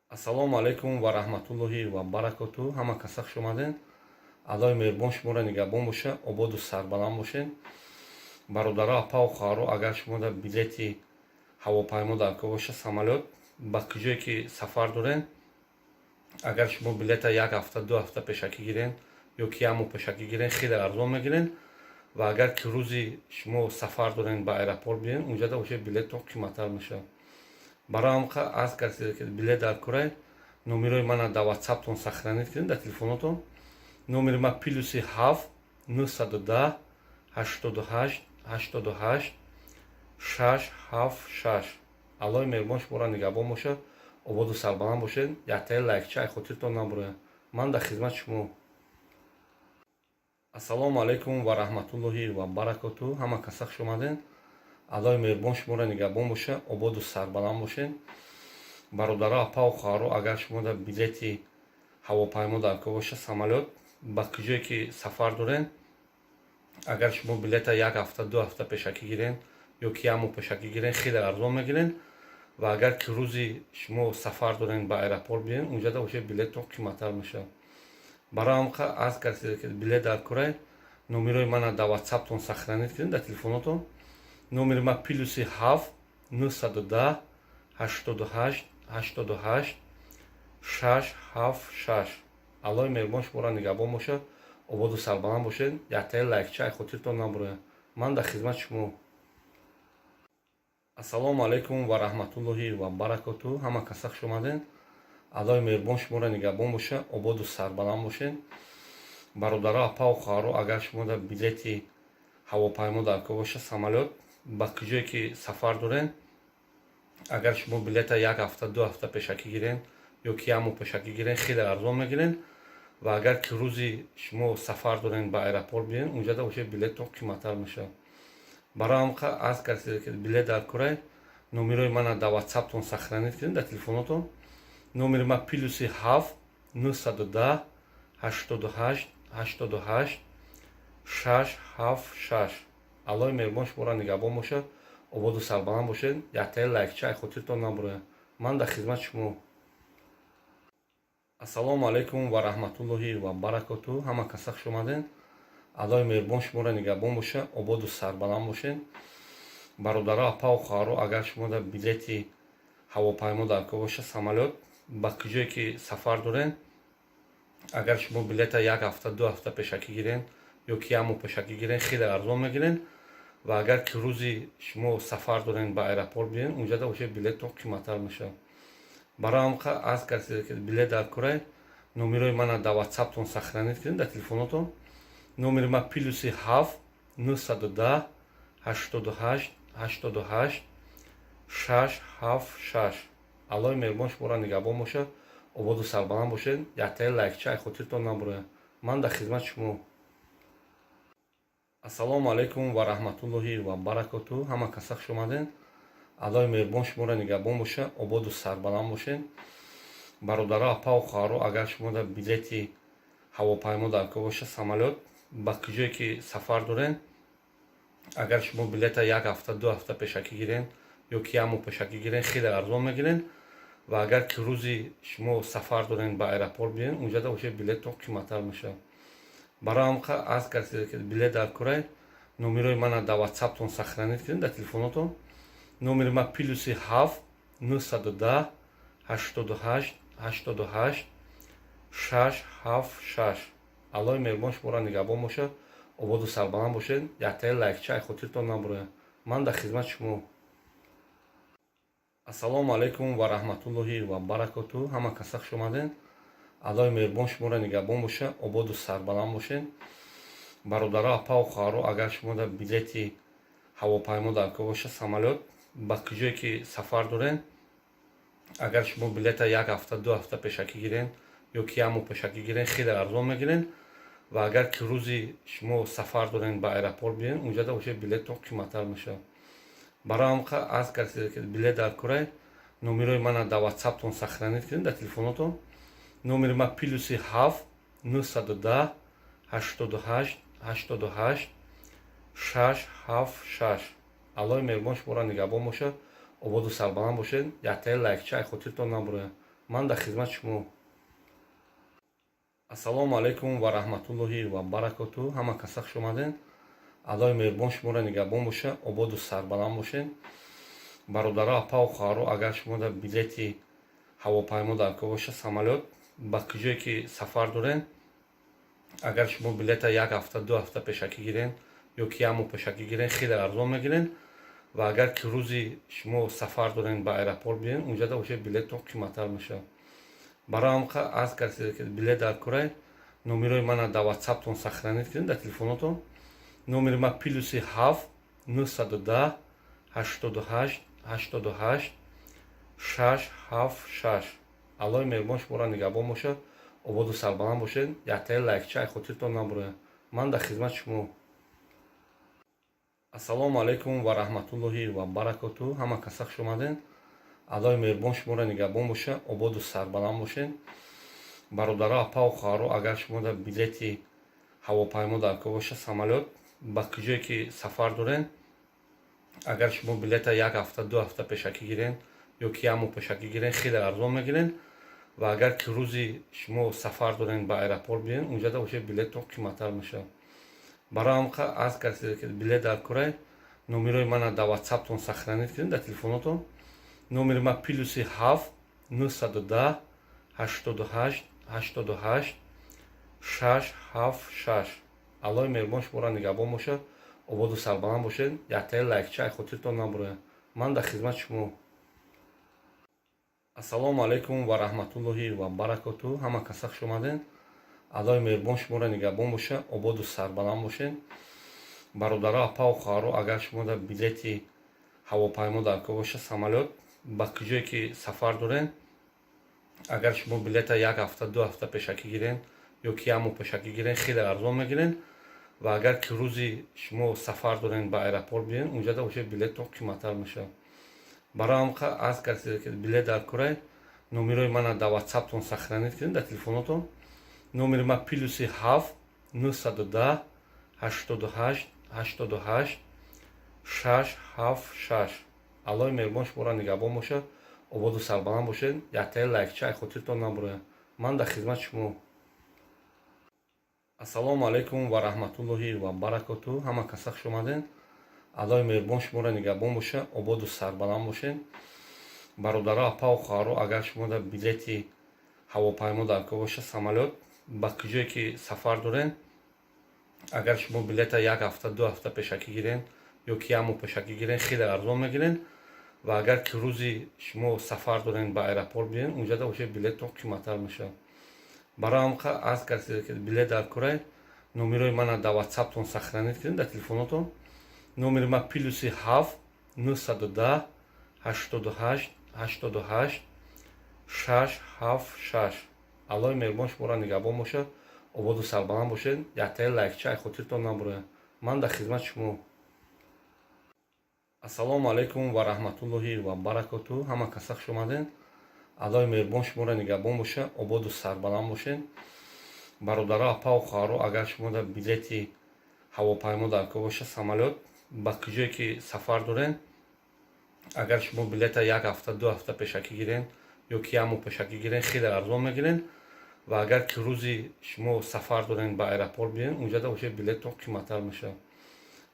Ассалому алайкум ва раҳматуллоҳи ва баракоту. Ҳама каса хуш омаден. Аллоҳи меҳрубон шуморо нигаҳбон боша, ободу сарбаланд бошед. Бародаро, апаву хоҳаро, агар шумо дар билети ҳавопаймо даркор боша, самолёт, ба куҷое ки сафар дорен, агар шумо билета як ҳафта, 2 ҳафта пешакӣ гирен ё ки як моҳ пешакӣ гирен, хеле арзон мегирен. Ва агар ки рӯзи шумо сафар дорен, ба аэропорт биёен, унҷада бошед, билеттон қиматтар мешавад. Барои ҳамқа аз касе ки билет даркорай, номерои мана дар ватсаптон сохранить кунед, дар телефонотон. Номери ман +7 910 88 88 676. Аллоҳи меҳрубон шуморо нигаҳбон бошад, ободу сарбаланд бошед. Яктаи лайкча ай хотиртон набурояд. Ман дар хизмати шумо. Ассалому алайкум ва раҳматуллоҳи ва баракоту. Ҳама каса хуш омаден. Аллоҳи меҳрубон шуморо нигаҳбон боша, ободу сарбаланд бошед. Бародаро, апаву хоҳаро, агар шумо дар билети ҳавопаймо даркор боша, самолёт, ба куҷое ки сафар дорен, агар шумо билета як ҳафта, 2 ҳафта пешакӣ гирен ё ки як моҳ пешакӣ гирен, хеле арзон мегирен. Ва агар ки рӯзи шумо сафар дорен, ба аэропорт биёен, унҷада бошед, билеттон қиматтар мешавад. Барои ҳамқа аз касе ки билет даркорай, номерои мана дар ватсаптон сохранить кунед, дар телефонотон. Номери ман +7 910 88 88 676. Аллоҳи меҳрубон шуморо нигаҳбон бошад, ободу сарбаланд бошед. Яктаи лайкча ай хотиртон набурояд. Ман дар хизмати шумо. Ассалому алайкум ва раҳматуллоҳи ва баракоту. Ҳама каса хуш омаден. Аллоҳи меҳрубон шуморо нигаҳбон боша, ободу сарбаланд бошед. Бародаро, апаву хоҳаро, агар шумо дар билети ҳавопаймо даркор боша, самолёт, ба куҷое ки сафар дорен, агар шумо билета як ҳафта, 2 ҳафта пешакӣ гирен ё ки як моҳ пешакӣ гирен, хеле арзон мегирен. Ва агар ки рӯзи шумо сафар дорен, ба аэропорт биёен, унҷада бошед, билеттон қиматтар мешавад. Барои ҳамқа аз касе ки билет даркорай, номерои мана дар ватсаптон сохранить кунед, дар телефонотон. Номери ман +7 910 88 88 676. Аллоҳи меҳрубон шуморо нигаҳбон бошад, ободу сарбаланд бошед. Яктаи лайкча ай хотиртон набурояд. Ман дар хизмати шумо. Ассалому алайкум ва раҳматуллоҳи ва баракоту. Ҳама каса хуш омаден. Аллоҳи меҳрубон шуморо нигаҳбон боша, ободу сарбаланд бошед. Бародаро, апаву хоҳаро, агар шумо дар билети ҳавопаймо даркор боша, самолёт, ба куҷое ки сафар дорен, агар шумо билета як ҳафта, 2 ҳафта пешакӣ гирен ё ки як моҳ пешакӣ гирен, хеле арзон мегирен. Ва агар ки рӯзи шумо сафар дорен, ба аэропорт биёен, унҷада бошед, билеттон қиматтар мешавад. Барои ҳамқа аз касе ки билет даркорай, номерои мана дар ватсаптон сохранить кунед, дар телефонотон. Номери ман +7 910 88 88 676. Аллоҳи меҳрубон шуморо нигаҳбон бошад, ободу сарбаланд бошед. Яктаи лайкча ай хотиртон набурояд. Ман дар хизмати шумо. Ассалому алайкум ва раҳматуллоҳи ва баракоту. Ҳама каса хуш омаден. Аллоҳи меҳрубон шуморо нигаҳбон боша, ободу сарбаланд бошед. Бародаро, апаву хоҳаро, агар шумо дар билети ҳавопаймо дар кор боша, самолёт, ба куҷое ки сафар дорен, агар шумо билета як ҳафта, 2 ҳафта пешакӣ гирен ё ки як моҳ пешакӣ гирен, хеле арзон мегирен. Ва агар ки рӯзи шумо сафар дорен, ба аэропорт биёен, унҷада боша, билеттон қиматтар мешавад. Барои ҳамқа аз касе ки билет дар корай, номерои мана дар ватсаптон сохранить кунед, дар телефонотон. Номери ма +7 910 88 88 676. Аллоҳи меҳрубон шуморо нигаҳбон бошад, ободу сарбаланд бошед. Яктаи лайкча хотиртон набурояд. Ман дар хизмати шумо. Ассалому алайкум ва раҳматуллоҳи ва баракоту. Ҳама каса хуш омаден. Аллоҳи меҳрубон шуморо нигаҳбон боша, ободу сарбаланд бошед. Бародаро, апаву хоҳаро, агар шумо дар билети ҳавопаймо дар кор боша, самолёт, ба куҷое ки сафар дорен, агар шумо билета як ҳафта, 2 ҳафта пешакӣ гирен ё ки як моҳ пешакӣ гирен, хеле арзон мегирен. Ва агар ки рӯзи шумо сафар дорен, ба аэропорт биёен, унҷада боша, билеттон қиматтар мешавад. Барои ҳамқа аз касе ки билет дар корай, номерои мана дар ватсаптон сохранить кунед, дар телефонотон. Номери ма +7 910 88 88 676. Аллоҳи меҳрубон шуморо нигаҳбон бошад, ободу сарбаланд бошед. Яктаи лайкча хотиртон набурояд. Ман дар хизмати шумо. Ассалому алайкум ва раҳматуллоҳи ва баракоту. Ҳама каса хуш омаден. Аллоҳи меҳрубон шуморо нигаҳбон боша, ободу сарбаланд бошед. Бародаро, апаву хоҳаро, агар шумо дар билети ҳавопаймо дар кор боша, самолёт, ба куҷое ки сафар дорен, агар шумо билета як ҳафта, 2 ҳафта пешакӣ гирен ё ки як моҳ пешакӣ гирен, хеле арзон мегирен. Ва агар ки рӯзи шумо сафар дорен, ба аэропорт биёен, унҷада боша, билеттон қиматтар мешавад. Барои ҳамқа аз касе ки билет дар корай, номерои мана дар ватсаптон сохранить кунед, дар телефонотон. Номери ма +7 910 88 88 676. Аллоҳи меҳрубон шуморо нигаҳбон бошад, ободу сарбаланд бошед. Яктаи лайкча хотиртон набурояд. Ман дар хизмати шумо. Ассалому алайкум ва раҳматуллоҳи ва баракоту. Ҳама каса хуш омаден. Аллоҳи меҳрубон шуморо нигаҳбон боша, ободу сарбаланд бошед. Бародаро, апаву хоҳаро, агар шумо дар билети ҳавопаймо дар кор боша, самолёт, ба куҷое ки сафар дорен, агар шумо билета як ҳафта, 2 ҳафта пешакӣ гирен ё ки як моҳ пешакӣ гирен, хеле арзон мегирен. Ва агар ки рӯзи шумо сафар дорен, ба аэропорт биёен, унҷада боша, билеттон қиматтар мешавад. Барои ҳамқа аз касе ки билет дар корай, номерои мана дар ватсаптон сохранить кунед, дар телефонотон. Номери ма +7 910 88 88 676. Аллоҳи меҳрубон шуморо нигаҳбон бошад, ободу сарбаланд бошед. Яктаи лайкча хотиртон набурояд. Ман дар хизмати шумо. Ассалому алайкум ва раҳматуллоҳи ва баракоту. Ҳама каса хуш омаден. Аллоҳи меҳрубон шуморо нигаҳбон боша, ободу сарбаланд бошед. Бародаро, апаву хоҳаро, агар шумо дар билети ҳавопаймо дар кор боша, самолёт, ба куҷое ки сафар дорен, агар шумо билета як ҳафта, 2 ҳафта пешакӣ гирен ё ки як моҳ пешакӣ гирен, хеле арзон мегирен. Ва агар ки рӯзи шумо сафар дорен, ба аэропорт биёен, унҷада боша, билеттон қиматтар мешавад. Барои ҳамқа аз касе ки билет дар корай, номерои мана дар ватсаптон сохранить кунед, дар телефонотон. Номери ма +7 910 88 88 676. Аллоҳи меҳрубон шуморо нигаҳбон бошад, ободу сарбаланд бошед. Яктаи лайкча хотиртон набурояд. Ман дар хизмати шумо. Ассалому алайкум ва раҳматуллоҳи ва баракоту. Ҳама каса хуш омаден. Аллоҳи меҳрубон шуморо нигаҳбон боша, ободу сарбаланд бошед. Бародаро, апаву хоҳаро, агар шумо дар билети ҳавопаймо дар кор боша, самолёт, ба куҷое ки сафар дорен, агар шумо билета як ҳафта, 2 ҳафта пешакӣ гирен ё ки як моҳ пешакӣ гирен, хеле арзон мегирен. Ва агар ки рӯзи шумо сафар дорен, ба аэропорт биёен, унҷада боша, билеттон қиматтар мешавад. Барои ҳамқа аз касе ки билет дар корай, номерои мана дар ватсаптон сохранить кунед, дар телефонотон. Номери ма +7 910 88 88 676. Аллоҳи меҳрубон шуморо нигаҳбон бошад, Ободу сарбаланд бошед. Яктаи лайкча ай хотиртон набурояд. Ман дар хизмати шумо. Ассалому алайкум ва раҳматуллоҳи ва баракоту. Ҳама каса хуш омадед. Аллоҳи меҳрубон шуморо нигаҳбон боша, ободу сарбаланд бошед. Бародаро, апаву хоҳаро, агар шумо дар билети ҳавопаймо дар кор боша, самолёт, ба куҷое ки сафар доред, агар шумо билета як ҳафта, 2 ҳафта пешакӣ гирен ё ки як моҳ пешакӣ гирен, хеле арзон мегирен. Ва агар ки рӯзи шумо сафар дорен, ба аэропорт биен, унҷада уже билеттон қиматтар мешавад.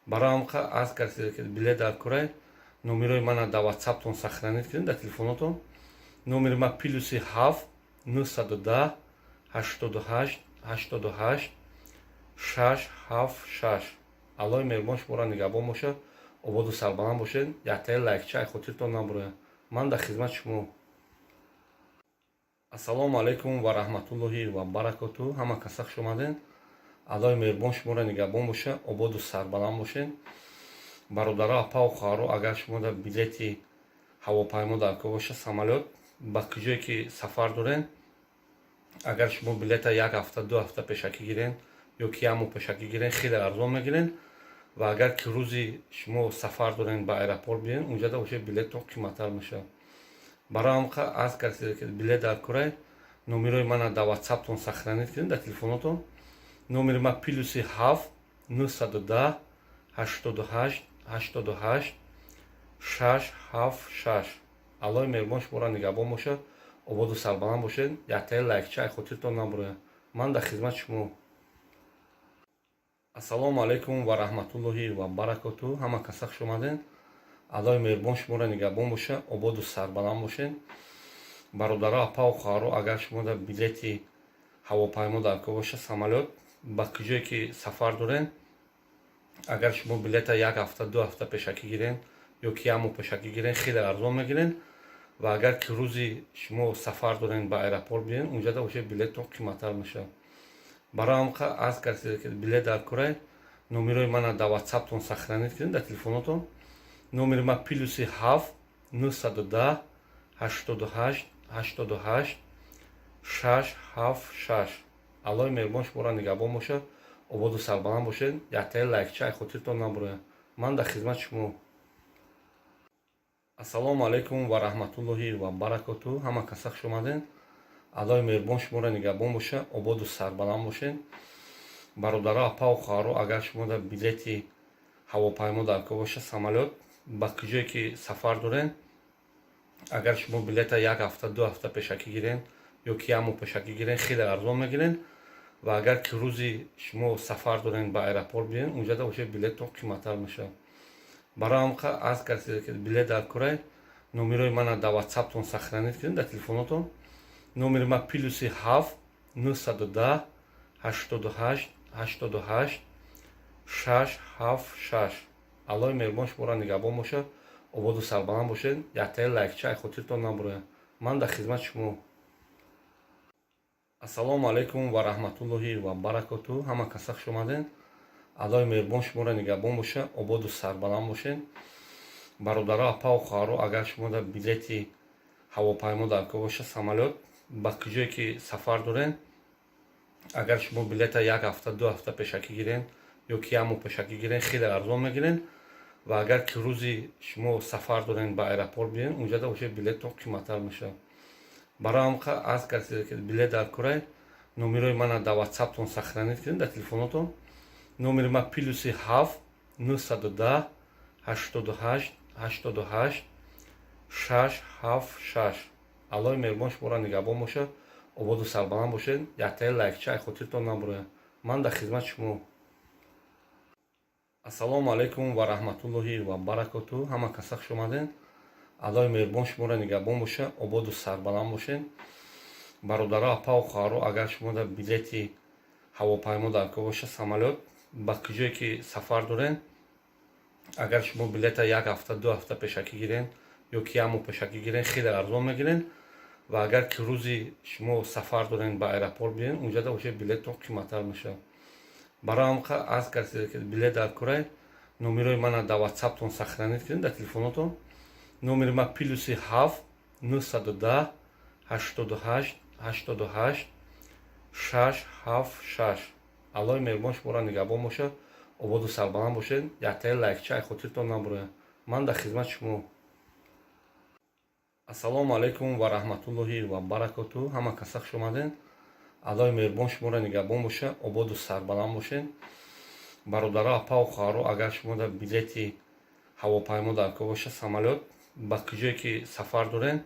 Барои ҳамқа аз касе ки билет дар корай, номерои мана дар ватсаптон сохранить кунед, дар телефонотон. Номери ма +7 910 88 88 676. Аллоҳи меҳрубон шуморо нигаҳбон бошад, ободу сарбаланд бошед. Яктаи лайкча ай хотиртон набурояд. Ман дар хизмати шумо. Ассалому алайкум ва раҳматуллоҳи ва баракоту. Ҳама каса хуш омадед. Аллоҳи меҳрубон шуморо нигаҳбон боша, ободу сарбаланд бошед. Бародаро, апаву хоҳаро, агар шумо дар билети ҳавопаймо дар кор боша, самолёт, ба куҷое ки сафар доред, агар шумо билета як ҳафта, 2 ҳафта пешакӣ гирен ё ки як моҳ пешакӣ гирен, хеле арзон мегирен. Ва агар ки рӯзи шумо сафар дорен, ба аэропорт биен, унҷада уже билеттон қиматтар мешавад. Барои ҳамқа аз касе ки билет дар корай, номерои мана дар ватсаптон сохранить кунед, дар телефонотон. Номери ма +7 910 88 88 676. Аллоҳи меҳрубон шуморо нигаҳбон бошад, ободу сарбаланд бошед. Яктаи лайкча ай хотиртон набурояд. Ман дар хизмати шумо. Ассалому алайкум ва раҳматуллоҳи ва баракоту. Ҳама каса хуш омадед. Аллоҳи меҳрубон шуморо нигаҳбон боша, ободу сарбаланд бошед. Бародаро, апаву хоҳаро, агар шумо дар билети ҳавопаймо дар кор боша, самолёт, ба куҷое ки сафар доред, агар шумо билета як ҳафта, 2 ҳафта пешакӣ гирен ё ки як моҳ пешакӣ гирен, хеле арзон мегирен. Ва агар ки рӯзи шумо сафар дорен, ба аэропорт биен, унҷада уже билеттон қиматтар мешавад. Барои ҳамқа аз касе ки билет дар корай, номерои мана дар ватсаптон сохранить кунед, дар телефонотон. Номери ма +7 910 88 88 676. Аллоҳи меҳрубон шуморо нигаҳбон бошад, ободу сарбаланд бошед. Яктаи лайкча ай хотиртон набурояд. Ман дар хизмати шумо. Ассалому алайкум ва раҳматуллоҳи ва баракоту. Ҳама каса хуш омадед. Аллоҳи меҳрубон шуморо нигаҳбон боша, ободу сарбаланд бошед. Бародаро, апаву хоҳаро, агар шумо дар билети ҳавопаймо дар кор боша, самолёт, ба куҷое ки сафар доред, агар шумо билета як ҳафта, 2 ҳафта пешакӣ гирен ё ки як моҳ пешакӣ гирен, хеле арзон мегирен. Ва агар ки рӯзи шумо сафар дорен, ба аэропорт биен, унҷада уже билеттон қиматтар мешавад. Барои ҳамқа аз касе ки билет дар корай, номерои мана дар ватсаптон сохранить кунед, дар телефонотон. Номери ма +7 910 88 88 676. Аллоҳи меҳрубон шуморо нигаҳбон бошад, ободу сарбаланд бошед. Яктаи лайкча ай хотиртон набурояд. Ман дар хизмати шумо. Ассалому алайкум ва раҳматуллоҳи ва баракоту. Ҳама каса хуш омадед. Аллоҳи меҳрубон шуморо нигаҳбон боша, ободу сарбаланд бошед. Бародаро, апаву хоҳаро, агар шумо дар билети ҳавопаймо дар кор боша, самолёт, ба куҷое ки сафар доред, агар шумо билета як ҳафта, 2 ҳафта пешакӣ гирен ё ки як моҳ пешакӣ гирен, хеле арзон мегирен. Ва агар ки рӯзи шумо сафар дорен, ба аэропорт биен, унҷада уже билеттон қиматтар мешавад. Барои ҳамқа аз касе ки билет дар корай, номерои мана дар ватсаптон сохранить кунед, дар телефонотон. Номери ма +7 910 88 88 676. Аллоҳи меҳрубон шуморо нигаҳбон бошад, ободу сарбаланд бошед. Яктаи лайкча ай хотиртон набурояд. Ман дар хизмати шумо. Ассалому алайкум ва раҳматуллоҳи ва баракоту. Ҳама каса хуш омадед. Аллоҳи меҳрубон шуморо нигаҳбон боша, ободу сарбаланд бошед. Бародаро, апаву хоҳаро, агар шумо дар билети ҳавопаймо дар кор боша, самолёт, ба куҷое ки сафар доред, агар шумо билета як ҳафта, 2 ҳафта пешакӣ гирен ё ки як моҳ пешакӣ гирен, хеле арзон мегирен. Ва агар ки рӯзи шумо сафар дорен, ба аэропорт биен, унҷада уже билеттон қиматтар мешавад. Барои ҳамқа аз касе ки билет дар корай, номерои мана дар ватсаптон сохранить кунед, дар телефонотон. Номери ма +7 910 88 88. 6 7 6. Аллои меҳрубон шуморо нигаҳбон боша, ободу сарбаланд бошед. Яктаи лайкча ай хотиртон набурояд. Ман дар хизмати шумо. Ассалому алайкум ва раҳматуллоҳи ва баракоту. Ҳама каса хуш омадед. Аллои меҳрубон шуморо нигаҳбон боша, ободу сарбаланд бошед. Бародаро, апау хоҳаро, агар шумо дар билети ҳавопаймо дар кор боша, самолёт, ба куҷое ки сафар доред,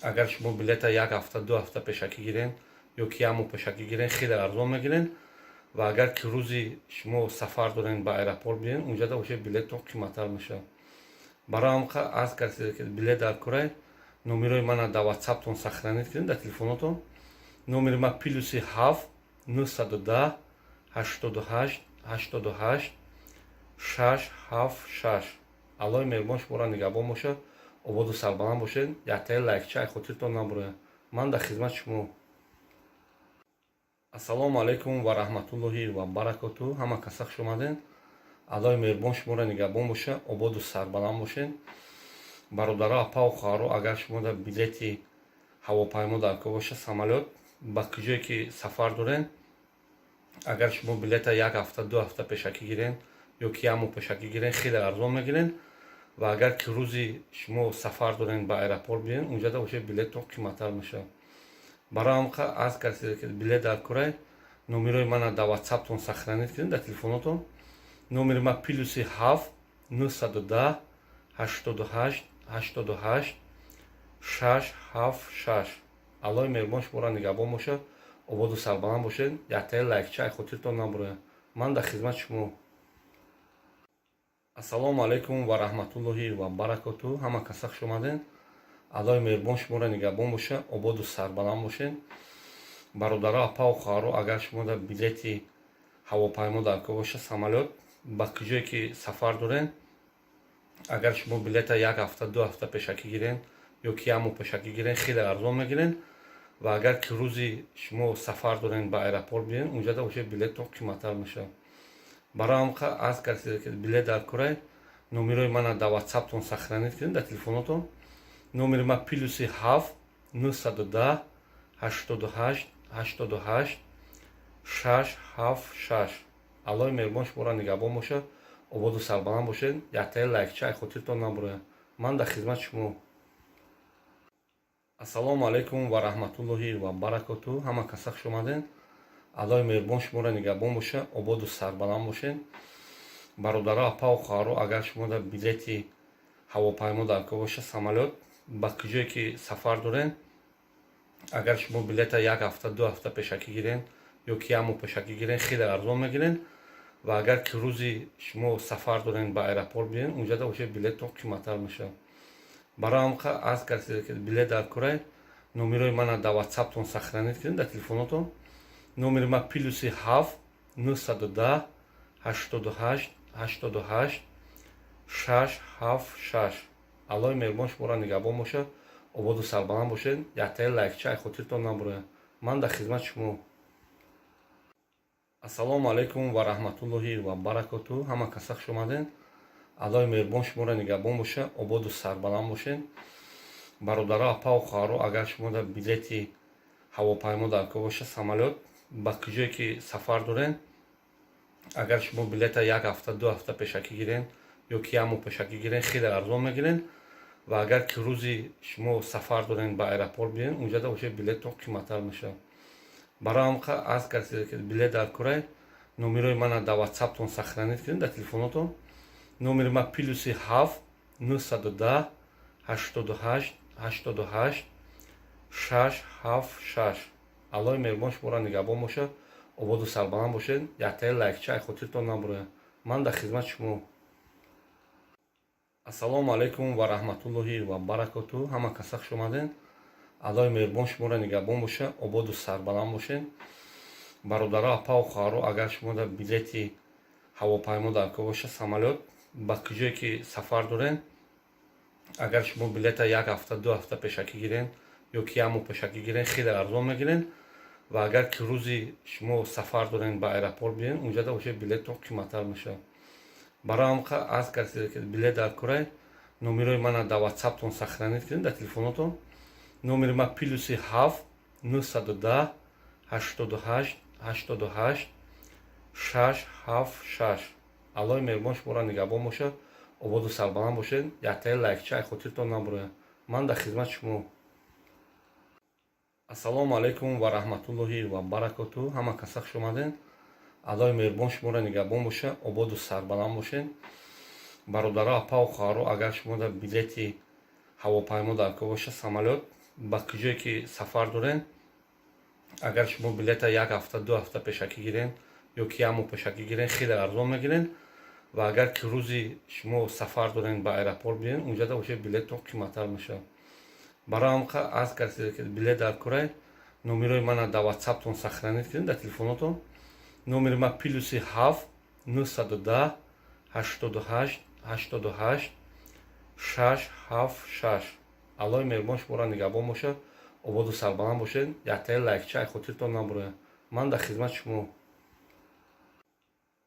агар шумо билета як ҳафта, 2 ҳафта пешакӣ гирен ё ки як моҳ пешакӣ гирен, хеле арзон мегирен. Ва агар ки рӯзи шумо сафар дорен, ба аэропорт биен, унҷада воше билеттон қиматтар мешавад. Барои ҳам арз кардед, ки билет дар корай, номерои мана дар ватсаптон сохранить кунед, дар телефонотон. Номери ма +7 910 88 88 676. Аллои меҳрубон шуморо нигаҳбон боша, ободу сарбаланд бошед. Яктаи лайкча ай хотиртон набурояд. Ман дар хизмати шумо. Ассалому алайкум ва раҳматуллоҳи ва баракоту. Ҳама каса хуш омадед. Аллои меҳрубон шуморо нигаҳбон боша, ободу сарбаланд бошед. Бародаро, апау хоҳаро, агар шумо дар билети ҳавопаймо дар кор боша, самолёт, ба куҷое ки сафар доред, агар шумо билета як ҳафта, 2 ҳафта пешакӣ гирен ё ки як моҳ пешакӣ гирен, хеле арзон мегирен. Ва агар ки рӯзи шумо сафар дорен, ба аэропорт биен, унҷада воше билеттон қиматтар мешавад. Барои ҳам арз кардед, ки билет дар корай, номерои мана дар ватсаптон сохранить кунед, дар телефонотон. Номери ма +7 910 88 88 676. Аллои меҳрубон шуморо нигаҳбон боша, ободу сарбаланд бошед. Яктаи лайкча ай хотиртон набурояд. Ман дар хизмати шумо. Ассалому алайкум ва раҳматуллоҳи ва баракоту. Ҳама каса хуш омадед. Аллои меҳрубон шуморо нигаҳбон боша, ободу сарбаланд бошед. Бародаро, апау хоҳаро, агар шумо дар билети ҳавопаймо дар кор боша, самолёт, ба куҷое ки сафар доред, агар шумо билета як ҳафта, 2 ҳафта пешакӣ гирен ё ки як моҳ пешакӣ гирен, хеле арзон мегирен. Ва агар ки рӯзи шумо сафар дорен, ба аэропорт биен, унҷада воше билеттон қиматтар мешавад. Барои ҳам арз кардед, ки билет дар корай, номерои мана дар ватсаптон сохранить кунед, дар телефонотон. Номери ма +7 910 88 88 676. Аллои меҳрубон шуморо нигаҳбон боша, ободу сарбаланд бошед. Яктаи лайкча ай хотиртон набурояд. Ман дар хизмати шумо. Ассалому алайкум ва раҳматуллоҳи ва баракоту. Ҳама каса хуш омадед. Аллои меҳрубон шуморо нигаҳбон боша, ободу сарбаланд бошед. Бародаро, апау хоҳаро, агар шумо дар билети ҳавопаймо дар кор боша, самолёт, ба куҷое ки сафар доред, агар шумо билета як ҳафта, 2 ҳафта пешакӣ гирен ё ки як моҳ пешакӣ гирен, хеле арзон мегирен. Ва агар ки рӯзи шумо сафар дорен, ба аэропорт биен, унҷада воше билеттон қиматтар мешавад. Барои ҳам арз кардед, ки билет дар корай, номерои мана дар ватсаптон сохранить кунед, дар телефонотон. Номери ма +7 910 88 88 676. Аллои меҳрубон шуморо нигаҳбон боша, ободу сарбаланд бошед. Яктаи лайкча ай хотиртон набурояд. Ман дар хизмати шумо. Ассалому алайкум ва раҳматуллоҳи ва баракоту. Ҳама каса хуш омадед. Аллои меҳрубон шуморо нигаҳбон боша, ободу сарбаланд бошед. Бародаро, апау хоҳаро, агар шумо дар билети ҳавопаймо дар кор боша, самолёт, ба куҷое ки сафар доред, агар шумо билета як ҳафта, 2 ҳафта пешакӣ гирен ё ки як моҳ пешакӣ гирен, хеле арзон мегирен. Ва агар ки рӯзи шумо сафар дорен, ба аэропорт биен, унҷада воше билеттон қиматтар мешавад. Барои ҳам арз кардед, ки билет дар корай, номерои мана дар ватсаптон сохранить кунед, дар телефонотон. Номери ма +7 910 88 88 676. Аллои меҳрубон шуморо нигаҳбон боша, ободу сарбаланд бошед. Яктаи лайкча ай хотиртон набурояд. Ман дар хизмати шумо. Ассалому алайкум ва раҳматуллоҳи ва баракоту. Ҳама каса хуш омадед. Аллои меҳрубон шуморо нигаҳбон боша, ободу сарбаланд бошед. Бародаро, апау хоҳаро, агар шумо дар билети ҳавопаймо дар кор боша, самолёт, ба куҷое ки сафар доред, агар шумо билета як ҳафта, 2 ҳафта пешакӣ гирен ё ки як моҳ пешакӣ гирен, хеле арзон мегирен. Ва агар ки рӯзи шумо сафар дорен, ба аэропорт биен, унҷада воше билеттон қиматтар мешавад. Барои ҳам арз кардед, ки билет дар корай, номерои мана дар ватсаптон сохранить кунед, дар телефонотон. Номери ма +7 910. 88 88 6 7 6. Аллоҳи меҳрубон шуморо нигаҳбон бошад, ободу сарбаланд бошед. Яктаи лайкча ай хотиртон набурояд. Ман дар хизмати шумо. Ассалому алайкум ва раҳматуллоҳи ва баракоту. Ҳама каса хуш омадед. Аллоҳи меҳрубон шуморо нигаҳбон бошад, ободу сарбаланд бошед. Бародаро, апаву хоҳаро, агар шумо дар билети ҳавопаймо дар кор бошад, самолёт, ба куҷое ки сафар доред, агар шумо билета як ҳафта, 2 ҳафта пешакӣ гирен ё ки як моҳ пешакӣ гирен, хеле арзон мегирен. Ва агар ки рӯзи шумо сафар дорен, ба аэропорт биёен, унҷада воше билеттон қиматтар мешавад. Барои ҳам арз кардед, ки билет дар корай, номерои мана дар ватсаптон сохранить кунед, дар телефонотон. Номери ма +7 910 88 88 6 7 6. Аллоҳи меҳрубон шуморо нигаҳбон бошад, ободу сарбаланд бошед. Яктаи лайкча ай хотиртон набурояд. Ман дар хизмати шумо.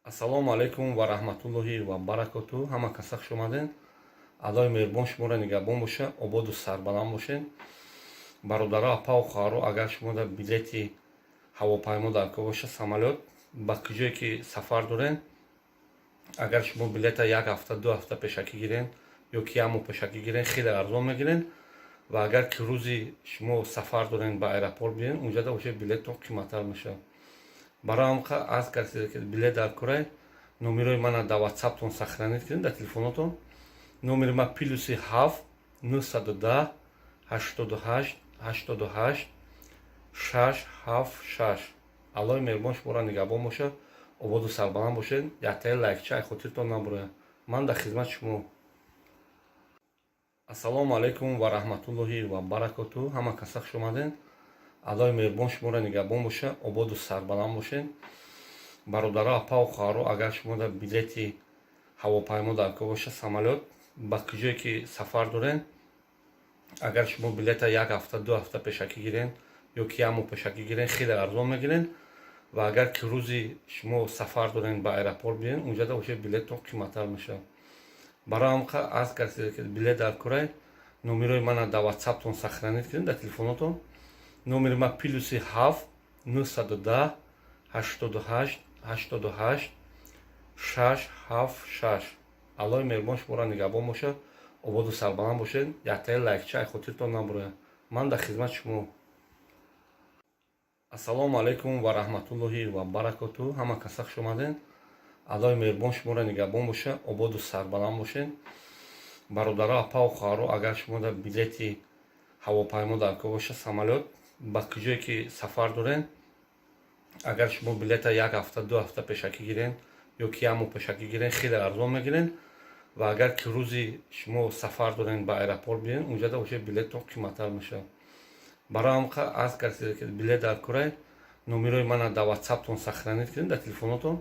Ассалому алайкум ва раҳматуллоҳи ва баракоту. Ҳама каса хуш омадед. Аллоҳи меҳрубон шуморо нигаҳбон бошад, ободу сарбаланд бошед. Бародаро, апаву хоҳаро, агар шумо дар билети ҳавопаймо дар кор бошад, самолёт, ба куҷое ки сафар доред, агар шумо билета як ҳафта, 2 ҳафта пешакӣ гирен ё ки як моҳ пешакӣ гирен, хеле арзон мегирен. Ва агар ки рӯзи шумо сафар дорен, ба аэропорт биёен, унҷада воше билеттон қиматтар мешавад. Барои ҳам арз кардед, ки билет дар корай, номерои мана дар ватсаптон сохранить кунед, дар телефонотон. Номери ма +7 910 88 88 6 7 6. Аллоҳи меҳрубон шуморо нигаҳбон бошад, ободу сарбаланд бошед. Яктаи лайкча ай хотиртон набурояд. Ман дар хизмати шумо. Ассалому алайкум ва раҳматуллоҳи ва баракоту. Ҳама каса хуш омадед. Аллоҳи меҳрубон шуморо нигаҳбон бошад, ободу сарбаланд бошед. Бародаро, апаву хоҳаро, агар шумо дар билети ҳавопаймо дар кор бошад, самолёт, ба куҷое ки сафар доред, агар шумо билета як ҳафта, 2 ҳафта пешакӣ гирен ё ки як моҳ пешакӣ гирен, хеле арзон мегирен. Ва агар ки рӯзи шумо сафар дорен, ба аэропорт биёен, унҷада воше билеттон қиматтар мешавад. Барои ҳам арз кардед, ки билет дар корай, номерои мана дар ватсаптон сохранить кунед, дар телефонотон. Номери ма +7 910 88 88 6 7 6. Аллоҳи меҳрубон шуморо нигаҳбон бошад, ободу сарбаланд бошед. Яктаи лайкча ай хотиртон набурояд. Ман дар хизмати шумо. Ассалому алайкум ва раҳматуллоҳи ва баракоту. Ҳама каса хуш омадед. Аллоҳи меҳрубон шуморо нигаҳбон бошад, ободу сарбаланд бошед. Бародаро, апаву хоҳаро, агар шумо дар билети ҳавопаймо дар кор бошад, самолёт, ба куҷое ки сафар доред, агар шумо билета як ҳафта, 2 ҳафта пешакӣ гирен ё ки як моҳ пешакӣ гирен, хеле арзон мегирен. Ва агар ки рӯзи шумо сафар дорен, ба аэропорт биёен, унҷада воше билеттон қиматтар мешавад. Барои ҳам арз кардед, ки билет дар корай, номерои мана дар ватсаптон сохранить кунед, дар телефонотон.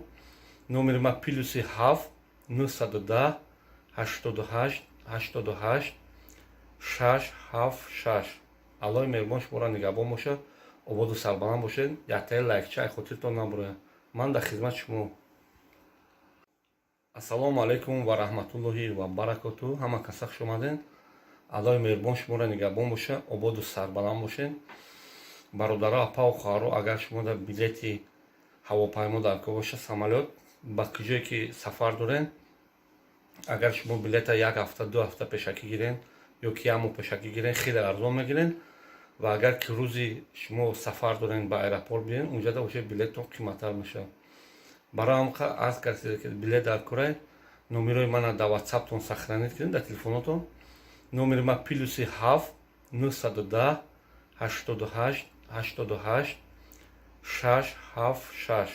Номери ма +7 910 88 88 6 7 6. Аллоҳи меҳрубон шуморо нигаҳбон бошад, ободу сарбаланд бошед. Яктаи лайкча ай хотиртон набурояд. Ман дар хизмати шумо. Ассалому алайкум ва раҳматуллоҳи ва баракоту. Ҳама каса хуш омадед. Аллоҳи меҳрубон шуморо нигаҳбон бошад, ободу сарбаланд бошед. Бародаро, апаву хоҳаро, агар шумо дар билети ҳавопаймо дар кор бошад, самолёт, ба куҷое ки сафар доред, агар шумо билета як ҳафта, 2 ҳафта пешакӣ гирен ё ки як моҳ пешакӣ гирен, хеле арзон мегирен. Ва агар ки рӯзи шумо сафар дорен, ба аэропорт биёен, унҷада воше билеттон қиматтар мешавад. Барои ҳам арз кардед, ки билет дар корай, номерои мана дар ватсаптон сохранить кунед, дар телефонотон. Номери ма +7 910 88 88 6 7 6.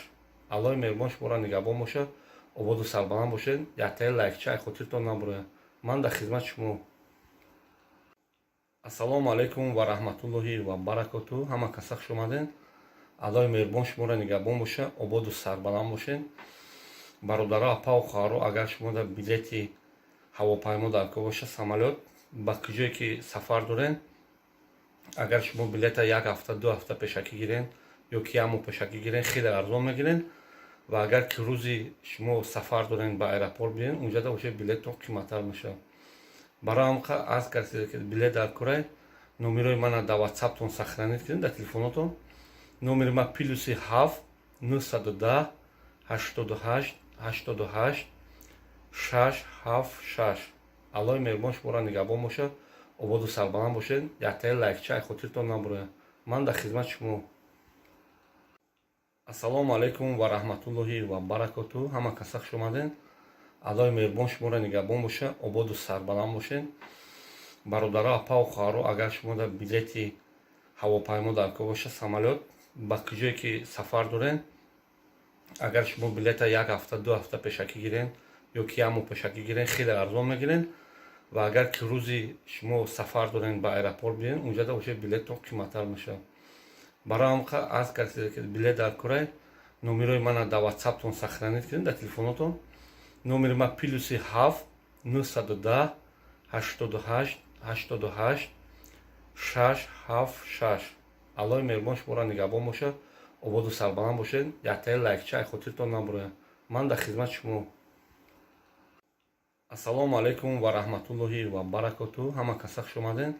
Аллоҳи меҳрубон шуморо нигаҳбон бошад, ободу сарбаланд бошед. Яктаи лайкча ай хотиртон набурояд. Ман дар хизмати шумо. Ассалому алайкум ва раҳматуллоҳи ва баракоту. Ҳама каса хуш омадед. Аллоҳи меҳрубон шуморо нигаҳбон бошад, ободу сарбаланд бошед. Бародаро, апаву хоҳаро, агар шумо дар билети ҳавопаймо дар кор бошад, самолёт, ба куҷое ки сафар доред, агар шумо билета як ҳафта, 2 ҳафта пешакӣ гирен ё ки як моҳ пешакӣ гирен, хеле арзон мегирен. Ва агар ки рӯзи шумо сафар дорен, ба аэропорт биёен, унҷада воше билеттон қиматтар мешавад. Барои ҳам арз кардед, ки билет дар корай, номерои мана дар ватсаптон сохранить кунед, дар телефонотон. Номери ма +7 910 88 88 676. Аллоҳи меҳрубон шуморо нигаҳбон бошад, ободу сарбаланд бошед. Яктаи лайкча хотиртон набурояд. Ман дар хизмати шумо. Ассалому алайкум ва раҳматуллоҳи ва баракоту. Ҳама каса хуш омадед. Аллоҳи меҳрубон шуморо нигаҳбон бошад, ободу сарбаланд бошед. Бародаро, апаву хоҳаро, агар шумо дар билети ҳавопаймо дар кор бошад, самолёт, ба куҷое ки сафар доред, агар шумо билета як ҳафта, 2 ҳафта пешакӣ гирен ё ки як моҳ пешакӣ гирен, хеле арзон мегирен. Ва агар ки рӯзи шумо сафар дорен, ба аэропорт биёен, унҷада уже билеттон қиматтар мешавад. Барои ҳамқа аз касе ки билет дар корай, номерои мана дар ватсаптон сохранить кунед, дар телефонотон. Номери ма +7 910 88 88 676. Аллоҳи меҳрубон шуморо нигаҳбон бошад, ободу сарбаланд бошед. Яктаи лайкча хотиртон набурояд. Ман дар хизмати шумо. Ассалому алайкум ва раҳматуллоҳи ва баракоту. Ҳама каса хуш омадед.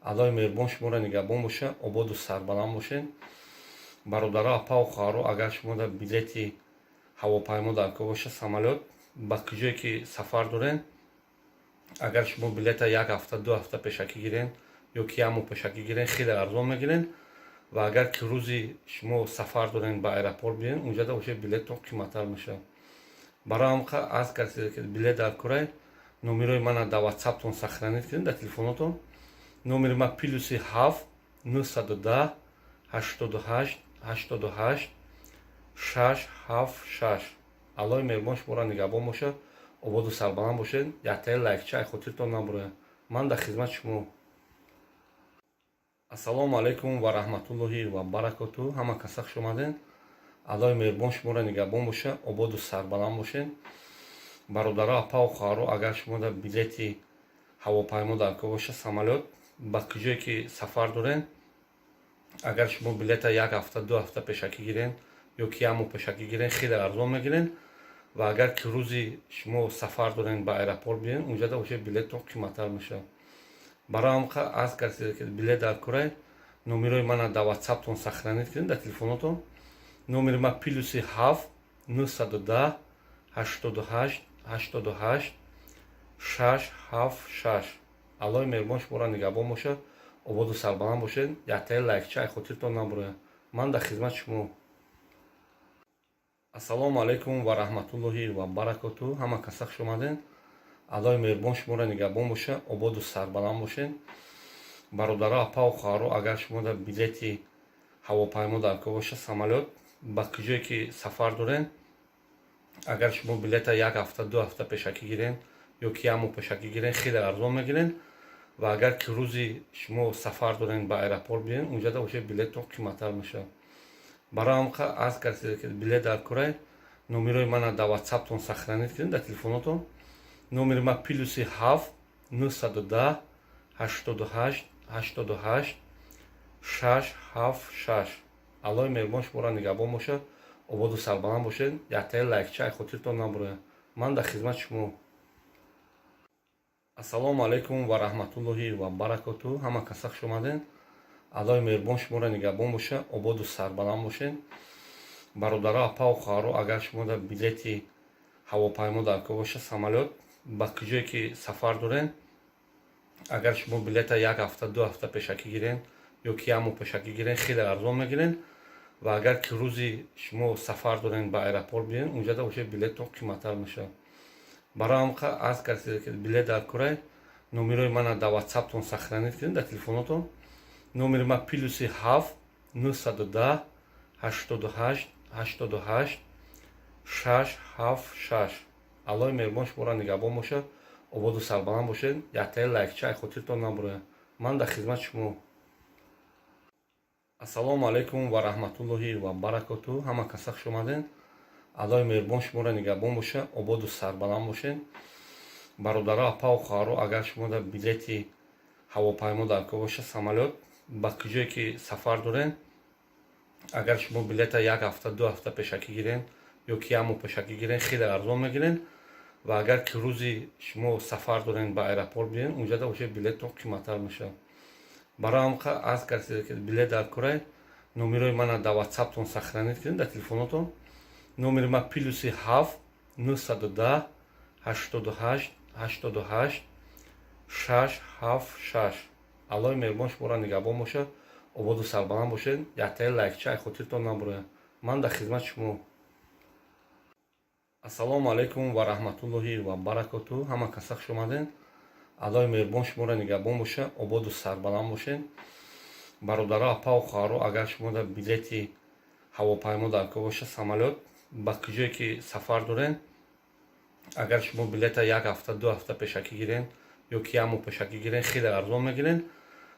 Аллоҳи меҳрубон шуморо нигаҳбон бошад, ободу сарбаланд бошед. Бародаро, апаву хоҳаро, агар шумо дар билети ҳавопаймо дар кор бошад, самолёт, ба куҷое ки сафар доред, агар шумо билета як ҳафта, 2 ҳафта пешакӣ гирен ё ки як моҳ пешакӣ гирен, хеле арзон мегирен. Ва агар ки рӯзи шумо сафар дорен, ба аэропорт биёен, унҷада уже билеттон қиматтар мешавад. Барои ҳамқа аз касе ки билет дар корай, номерои мана дар ватсаптон сохранить кунед, дар телефонотон. Номери ма +7 910 88 88 676. Аллоҳи меҳрубон шуморо нигаҳбон бошад, ободу сарбаланд бошед. Яктаи лайкча хотиртон набурояд. Ман дар хизмати шумо. Ассалому алайкум ва раҳматуллоҳи ва баракоту. Ҳама каса хуш омадед. Аллоҳи меҳрубон шуморо нигаҳбон бошад, ободу сарбаланд бошед. Бародаро, апаву хоҳаро, агар шумо дар билети ҳавопаймо дар кор бошад, самолёт, ба куҷое ки сафар доред, агар шумо билета як ҳафта, 2 ҳафта пешакӣ гирен ё ки як моҳ пешакӣ гирен, хеле арзон мегирен. Ва агар ки рӯзи шумо сафар дорен, ба аэропорт биёен, унҷада уже билеттон қиматтар мешавад. Барои ҳамқа аз касе ки билет дар корай, номерои мана дар ватсаптон сохранить кунед, дар телефонотон. Номери ма +7 910 88 88 676. Аллоҳи меҳрубон шуморо нигаҳбон бошад, ободу сарбаланд бошед. Яктаи лайкча хотиртон набурояд. Ман дар хизмати шумо. Ассалому алайкум ва раҳматуллоҳи ва баракоту. Ҳама каса хуш омадед. Аллоҳи меҳрубон шуморо нигаҳбон бошад, ободу сарбаланд бошед. Бародаро, апаву хоҳаро, агар шумо дар билети ҳавопаймо дар кор бошад, самолёт, ба куҷое ки сафар доред, агар шумо билета як ҳафта, 2 ҳафта пешакӣ гирен ё ки як моҳ пешакӣ гирен, хеле арзон мегирен. Ва агар ки рӯзи шумо сафар дорен, ба аэропорт биёен, унҷада уже билеттон қиматтар мешавад. Барои ҳамқа аз касе ки билет дар корай, номерои мана дар ватсаптон сохранить кунед, дар телефонотон. Номери ма +7 910 88 88 676. Аллоҳи меҳрубон шуморо нигаҳбон бошад, ободу сарбаланд бошед. Яктаи лайкча хотиртон набурояд. Ман дар хизмати шумо. Ассалому алайкум ва раҳматуллоҳи ва баракоту. Ҳама каса хуш омадед. Аллоҳи меҳрубон шуморо нигаҳбон бошад, ободу сарбаланд бошед. Бародаро, апаву хоҳаро, агар шумо дар билети ҳавопаймо дар кор бошад, самолёт, ба куҷое ки сафар доред, агар шумо билета як ҳафта, 2 ҳафта пешакӣ гирен ё ки як моҳ пешакӣ гирен, хеле арзон мегирен. Ва агар ки рӯзи шумо сафар дорен, ба аэропорт биёен, унҷада уже билеттон қиматтар мешавад. Барои ҳамқа аз касе ки билет дар корай, номерои мана дар ватсаптон сохранить кунед, дар телефонотон. Номери ма +7 910 88 88 676. Аллоҳи меҳрубон шуморо нигаҳбон бошад, ободу сарбаланд бошед. Яктаи лайкча хотиртон набурояд. Ман дар хизмати шумо. Ассалому алайкум ва раҳматуллоҳи ва баракоту. Ҳама каса хуш омадед. Аллоҳи меҳрубон шуморо нигаҳбон бошад, ободу сарбаланд бошед. Бародаро, апаву хоҳаро, агар шумо дар билети ҳавопаймо дар кор бошад, самолёт, ба куҷое ки сафар доред, агар шумо билета як ҳафта, 2 ҳафта пешакӣ гирен ё ки як моҳ пешакӣ гирен, хеле арзон мегирен. Ва агар ки рӯзи шумо сафар дорен, ба аэропорт биёен, унҷада уже билеттон қиматтар мешавад. Барои ҳамқа аз касе ки билет дар корай, Номерои мана дар Ватсаптон сохранить кунед, дар телефонотон. Номери ман +7 910 88 88 676. Аллоҳи меҳрубон шуморо нигаҳбон бошад, ободу сарбаланд бошед. Яктаи лайкча хотиртон набурояд. Ман дар хизмати шумо. Ассалому алайкум ва раҳматуллоҳи ва баракоту. Ҳама каса хуш омадед. Аллоҳи меҳрубон шуморо нигаҳбон бошад, ободу сарбаланд бошед. Бародаро, апау хоҳаро, агар шумо дар билети ҳавопаймо дар кор бошад, самолёт, ба куҷое ки сафар доред, агар шумо билета як ҳафта, 2 ҳафта пешакӣ гирен ё ки як моҳ пешакӣ гирен, хеле арзон мегирен.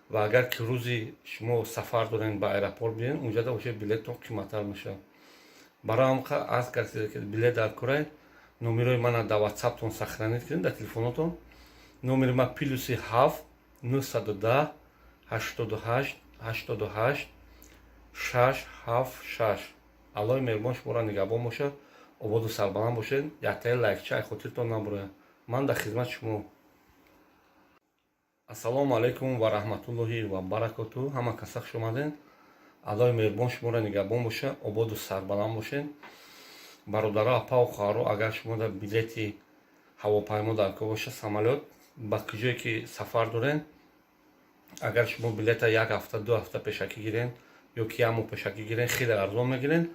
Ва агар ки рӯзи шумо сафар дорен, ба аэропорт биёен, унҷада уже билеттон қиматтар мешавад. Барои ҳам аз касе ки билет дар корай, номерои мана дар Ватсаптон сохранить кунед, дар телефонотон. Номери ман +7 910 88 88 676. Аллоҳи меҳрубон шуморо нигаҳбон бошад, ободу сарбаланд бошед. Яктаи лайкча хотиртон набурояд. Ман дар хизмати шумо. Ассалому алайкум ва раҳматуллоҳи ва баракоту. Ҳама каса хуш омадед. Аллоҳи меҳрубон шуморо нигаҳбон бошад, ободу сарбаланд бошед. Бародаро, апау хоҳаро, агар шумо дар билети ҳавопаймо дар кор бошад, самолёт, ба куҷое ки сафар доред, агар шумо билета як ҳафта, 2 ҳафта пешакӣ гирен ё ки як моҳ пешакӣ гирен, хеле арзон мегирен.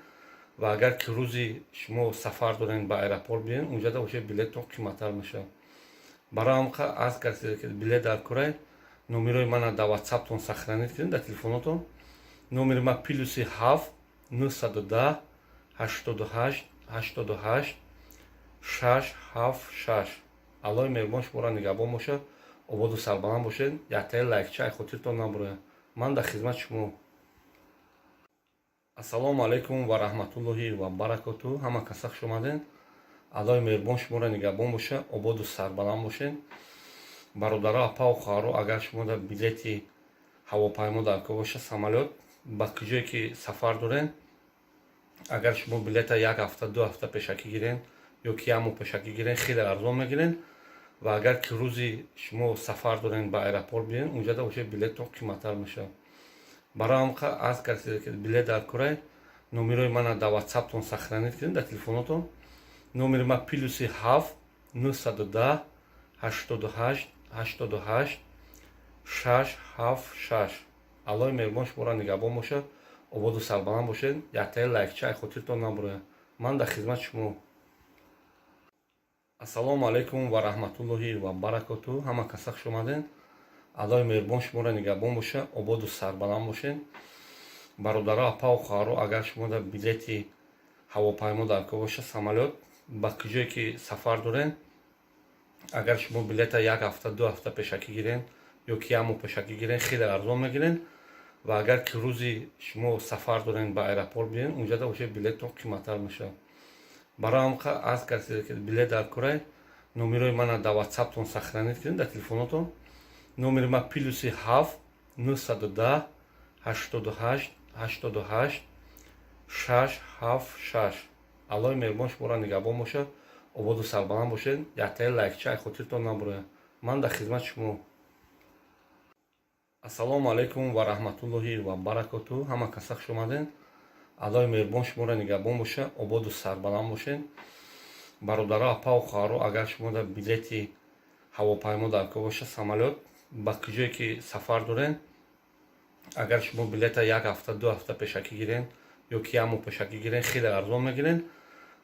Ва агар ки рӯзи шумо сафар дорен, ба аэропорт биёен, унҷада уже билеттон қиматтар мешавад. Барои ҳам аз касе ки билет дар корай, номерои мана дар Ватсаптон сохранить кунед, дар телефонотон. Номери ман +7 910 88 88 676. Аллоҳи меҳрубон шуморо нигаҳбон бошад, ободу сарбаланд бошед. Яктаи лайкча хотиртон набурояд. Ман дар хизмати шумо. Ассалому алайкум ва раҳматуллоҳи ва баракоту. Ҳама каса хуш омадед. Аллоҳи меҳрубон шуморо нигаҳбон бошад, ободу сарбаланд бошед. Бародаро, апау хоҳаро, агар шумо дар билети ҳавопаймо дар кор бошад, самолёт, ба куҷое ки сафар доред, агар шумо билета як ҳафта, 2 ҳафта пешакӣ гирен ё ки як моҳ пешакӣ гирен, хеле арзон мегирен. Ва агар ки рӯзи шумо сафар дорен, ба аэропорт биёен, унҷада уже билеттон қиматтар мешавад. Барои ҳам аз касе ки билет дар корай, номерои мана дар Ватсаптон сохранить кунед, дар телефонотон. Номери ман +7 910 88 88 676. Аллоҳи меҳрубон шуморо нигаҳбон бошад, ободу сарбаланд бошед. Яктаи лайкча хотиртон набурояд. Ман дар хизмати шумо. Ассалому алайкум ва раҳматуллоҳи ва баракоту. Ҳама каса хуш омадед. Аллоҳи меҳрубон шуморо нигаҳбон бошад, ободу сарбаланд бошед. Бародаро, апау хоҳаро, агар шумо дар билети ҳавопаймо дар кор бошад, самолёт, ба куҷое ки сафар доред, агар шумо билета як ҳафта, 2 ҳафта пешакӣ гирен ё ки як моҳ пешакӣ гирен, хеле арзон мегирен. Ва агар ки рӯзи шумо сафар дорен, ба аэропорт биёен, унҷада уже билеттон қиматтар мешавад. Барои ҳам аз касе ки билет дар корай, номерои мана дар Ватсаптон сохранить кунед, дар телефонотон. Номери ман +7 910 88 88 676. Аллоҳи меҳрубон шуморо нигаҳбон бошад, ободу сарбаланд бошед. Яктаи лайкча хотиртон набурояд. Ман дар хизмати шумо. Ассалому алайкум ва раҳматуллоҳи ва баракоту. Ҳама каса хуш омадед. Аллоҳи меҳрубон шуморо нигаҳбон бошад, ободу сарбаланд бошед. Бародаро, апау хоҳаро, агар шумо дар билети ҳавопаймо дар кор бошад, самолёт, ба куҷое ки сафар доред, агар шумо билета як ҳафта, 2 ҳафта пешакӣ гирен ё ки як моҳ пешакӣ гирен, хеле арзон мегирен.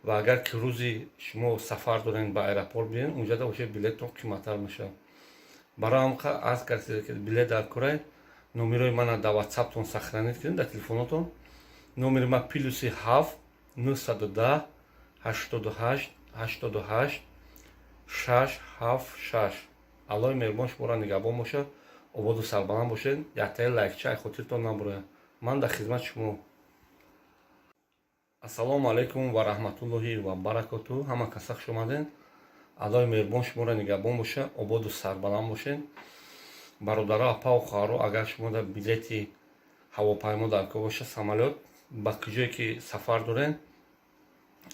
Ва агар ки рӯзи шумо сафар дорен, ба аэропорт биёен, унҷада уже билеттон қиматтар мешавад. Барои ҳам аз касе ки билет дар корай, номерои мана дар Ватсаптон сохранить кунед, дар телефонотон. Номери ман +7 910 88 88 676. Аллоҳи меҳрубон шуморо нигаҳбон бошад, ободу сарбаланд бошед. Яктаи лайкча хотиртон набурояд. Ман дар хизмати шумо. Ассалому алайкум ва раҳматуллоҳи ва баракоту. Ҳама каса хуш омадед. Аллоҳи меҳрубон шуморо нигаҳбон бошад, ободу сарбаланд бошед. Бародаро, апау хоҳаро, агар шумо дар билети ҳавопаймо дар кор бошад, самолёт, ба куҷое ки сафар доред,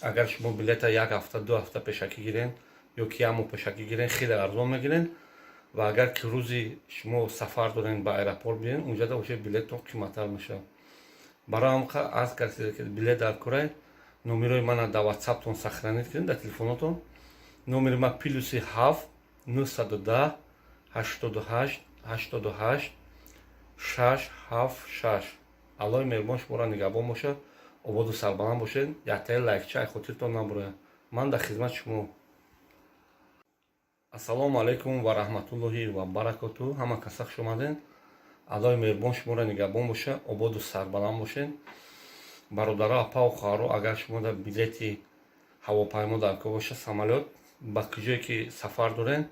агар шумо билета як ҳафта, 2 ҳафта пешакӣ гирен ё ки як моҳ пешакӣ гирен, хеле арзон мегирен. Ва агар ки рӯзи шумо сафар дорен, ба аэропорт биёен, унҷада уже билеттон қиматтар мешавад. Барои ҳамқа аз касе ки билет дар курай, номерои мана дар Ватсаптон сохранить кунед, дар телефонотон. Номери ма +7 910 88 88 676. Аллоҳи меҳрубон шуморо нигаҳбон бошад, ободу сарбаланд бошед. Яктаи лайкча ай хотиртон набурояд. Ман дар хизмати шумо. Ассалому алайкум ва раҳматуллоҳи ва баракоту. Ҳама каса хуш омадед. Аллоҳи меҳрубон шуморо нигаҳбон бошад, ободу сарбаланд бошед. Бародаро, апаву хоҳаро, агар шумо дар билети ҳавопаймо дар кор бошад, самолёт, ба куҷое ки сафар доред,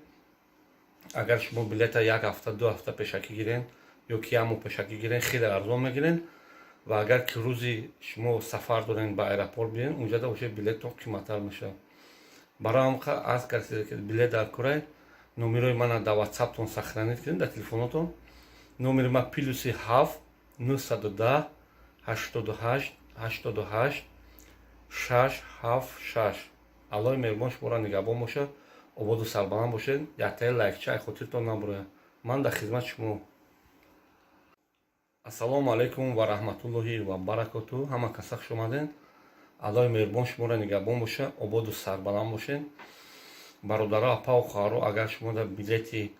агар шумо билета як ҳафта, 2 ҳафта пешакӣ гирен ё ки як моҳ пешакӣ гирен, хеле арзон мегирен. Ва агар ки рӯзи шумо сафар дорен, ба аэропорт биёен, унҷада уже билеттон қиматтар мешавад. Барои ҳамқа аз касе ки билет дар курай, номерои мана дар Ватсаптон сохранить кунед, дар телефонотон. Номери ма +7 910 88 88 676. Аллоҳи меҳрубон шуморо нигаҳбон бошад, ободу сарбаланд бошед. Яктаи лайкча ай хотиртон набурояд. Ман дар хизмати шумо. Ассалому алайкум ва раҳматуллоҳи ва баракоту. Ҳама каса хуш омадед. Аллоҳи меҳрубон шуморо нигаҳбон бошад, ободу сарбаланд бошед. Бародаро, апаву хоҳаро, агар шумо дар билети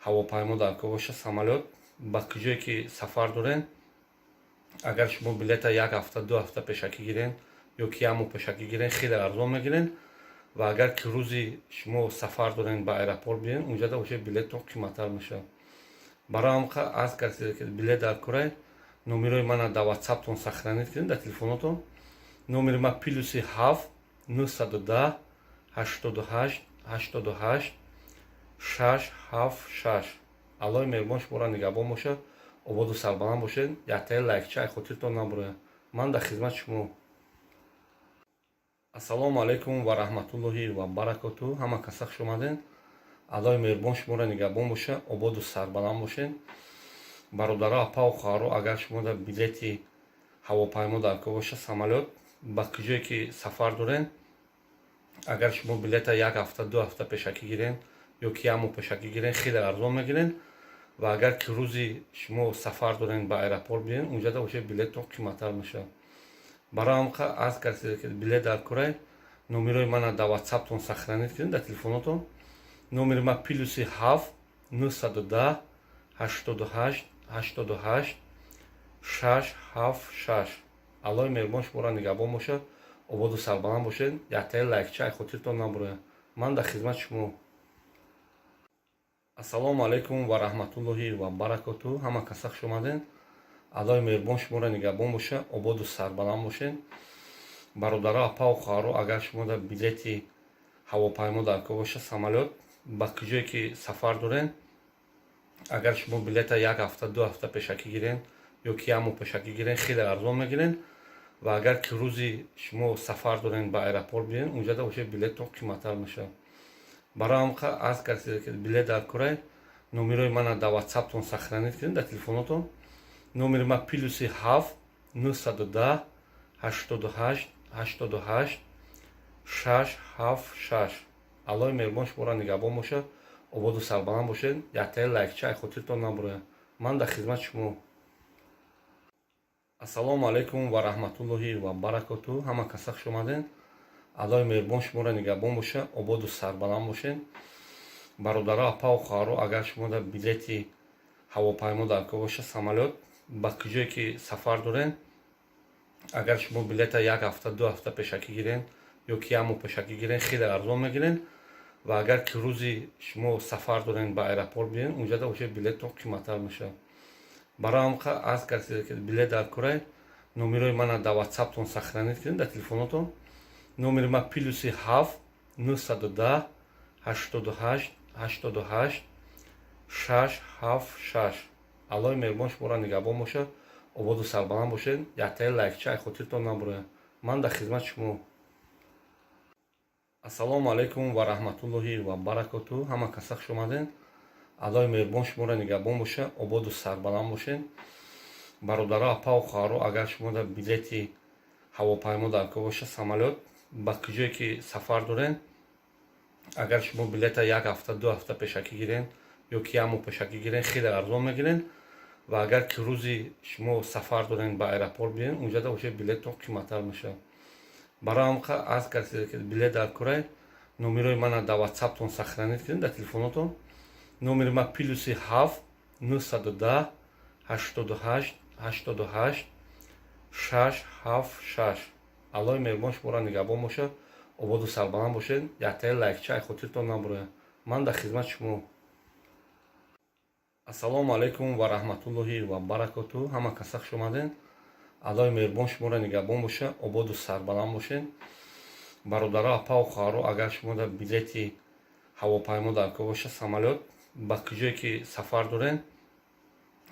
ҳавопаймо дар кор бошад, самолёт, ба куҷое ки сафар доред, агар шумо билета як ҳафта, 2 ҳафта пешакӣ гирен ё ки як моҳ пешакӣ гирен, хеле арзон мегирен. Ва агар ки рӯзи шумо сафар дорен, ба аэропорт биёен, унҷада уже билеттон қиматтар мешавад. Барои ҳамқа аз касе ки билет дар курай, номерои мана дар Ватсаптон сохранить кунед, дар телефонотон. Номери ма +7 910 88 88 676. Аллоҳи меҳрубон шуморо нигаҳбон бошад, ободу сарбаланд бошед. Яктаи лайкча ай хотиртон набурояд. Ман дар хизмати шумо. Ассалому алайкум ва раҳматуллоҳи ва баракоту. Ҳама каса хуш омадед. Аллоҳи меҳрубон шуморо нигаҳбон бошад, ободу сарбаланд бошед. Бародаро, апаву хоҳаро, агар шумо дар билети ҳавопаймо дар кор бошад, самолёт, ба куҷое ки сафар доред, агар шумо билета як ҳафта, 2 ҳафта пешакӣ гирен ё ки як моҳ пешакӣ гирен, хеле арзон мегирен. Ва агар ки рӯзи шумо сафар дорен, ба аэропорт биёен, унҷада уже билеттон қиматтар мешавад. Барои ҳамқа аз касе ки билет дар курай, номерои мана дар Ватсаптон сохранить кунед, дар телефонотон. Номери ма +7 910 88 88 676. Аллоҳи меҳрубон шуморо нигаҳбон бошад, ободу сарбаланд бошед. Яктаи лайкча ай хотиртон набурояд. Ман дар хизмати шумо. Ассалому алайкум ва раҳматуллоҳи ва баракоту. Ҳама каса хуш омадед. Аллоҳи меҳрубон шуморо нигаҳбон бошад, ободу сарбаланд бошед. Бародаро, апаву хоҳаро, агар шумо дар билети ҳавопаймо дар кор бошад, самолёт, ба куҷое ки сафар доред, агар шумо билета як ҳафта, 2 ҳафта пешакӣ гирен ё ки як моҳ пешакӣ гирен, хеле арзон мегирен. Ва агар ки рӯзи шумо сафар дорен, ба аэропорт биёен, унҷада уже билеттон қиматтар мешавад. Барои ҳамқа аз касе ки билет дар курай, номерои мана дар Ватсаптон сохранить кунед, дар телефонотон. Номери ма +7 910 88 88 676. Аллоҳи меҳрубон шуморо нигаҳбон бошад, ободу сарбаланд бошед. Яктаи лайкча ай хотиртон набурояд. Ман дар хизмати шумо. Ассалому алайкум ва раҳматуллоҳи ва баракоту. Ҳама каса хуш омадед. Аллоҳи меҳрубон шуморо нигаҳбон бошад, ободу сарбаланд бошед. Бародаро, апаву хоҳаро, агар шумо дар билети ҳавопаймо дар кор бошад, самолёт, ба куҷое ки сафар доред, агар шумо билета як ҳафта, 2 ҳафта пешакӣ гирен ё ки як моҳ пешакӣ гирен, хеле арзон мегирен. Ва агар ки рӯзи шумо сафар дорен, ба аэропорт биёен, унҷада уже билеттон қиматтар мешавад. Барои ҳамқа аз касе ки билет дар курай, номерои мана дар Ватсаптон сохранить кунед, дар телефонотон. Номери ма +7 910 88 88 676. Аллоҳи меҳрубон шуморо нигаҳбон бошад, ободу сарбаланд бошед. Яктаи лайкча ай хотиртон набурояд. Ман дар хизмати шумо. Ассалому алайкум ва раҳматуллоҳи ва баракоту. Ҳама каса хуш омадед. Аллоҳи меҳрубон шуморо нигаҳбон бошад, ободу сарбаланд бошед. Бародаро, апаву хоҳаро, агар шумо дар билети ҳавопаймо дар кор бошад, самолёт, ба куҷое ки сафар доред, агар шумо билета як ҳафта, 2 ҳафта пешакӣ гирен ё ки як моҳ пешакӣ гирен, хеле арзон мегирен. Ва агар ки рӯзи шумо сафар дорен, ба аэропорт биёен, унҷада уже билеттон қиматтар мешавад. Барои ҳамқа аз касе ки билет дар курай, номерои мана дар Ватсаптон сохранить кунед, дар телефонотон. Номери ма +7 910 88 88 676. Аллоҳи меҳрубон шуморо нигаҳбон бошад, ободу сарбаланд бошед. Яктаи лайкча ай хотиртон набурояд. Ман дар хизмати шумо. Ассалому алайкум ва раҳматуллоҳи ва баракоту. Ҳама каса хуш омаден. Аллоҳи меҳрубон шуморо нигаҳбон бошад, ободу сарбаланд бошед. Бародаро, апаву хоҳаро, агар шумо дар билети ҳавопаймо дар кор бошад, самолёт, ба куҷое ки сафар дорен,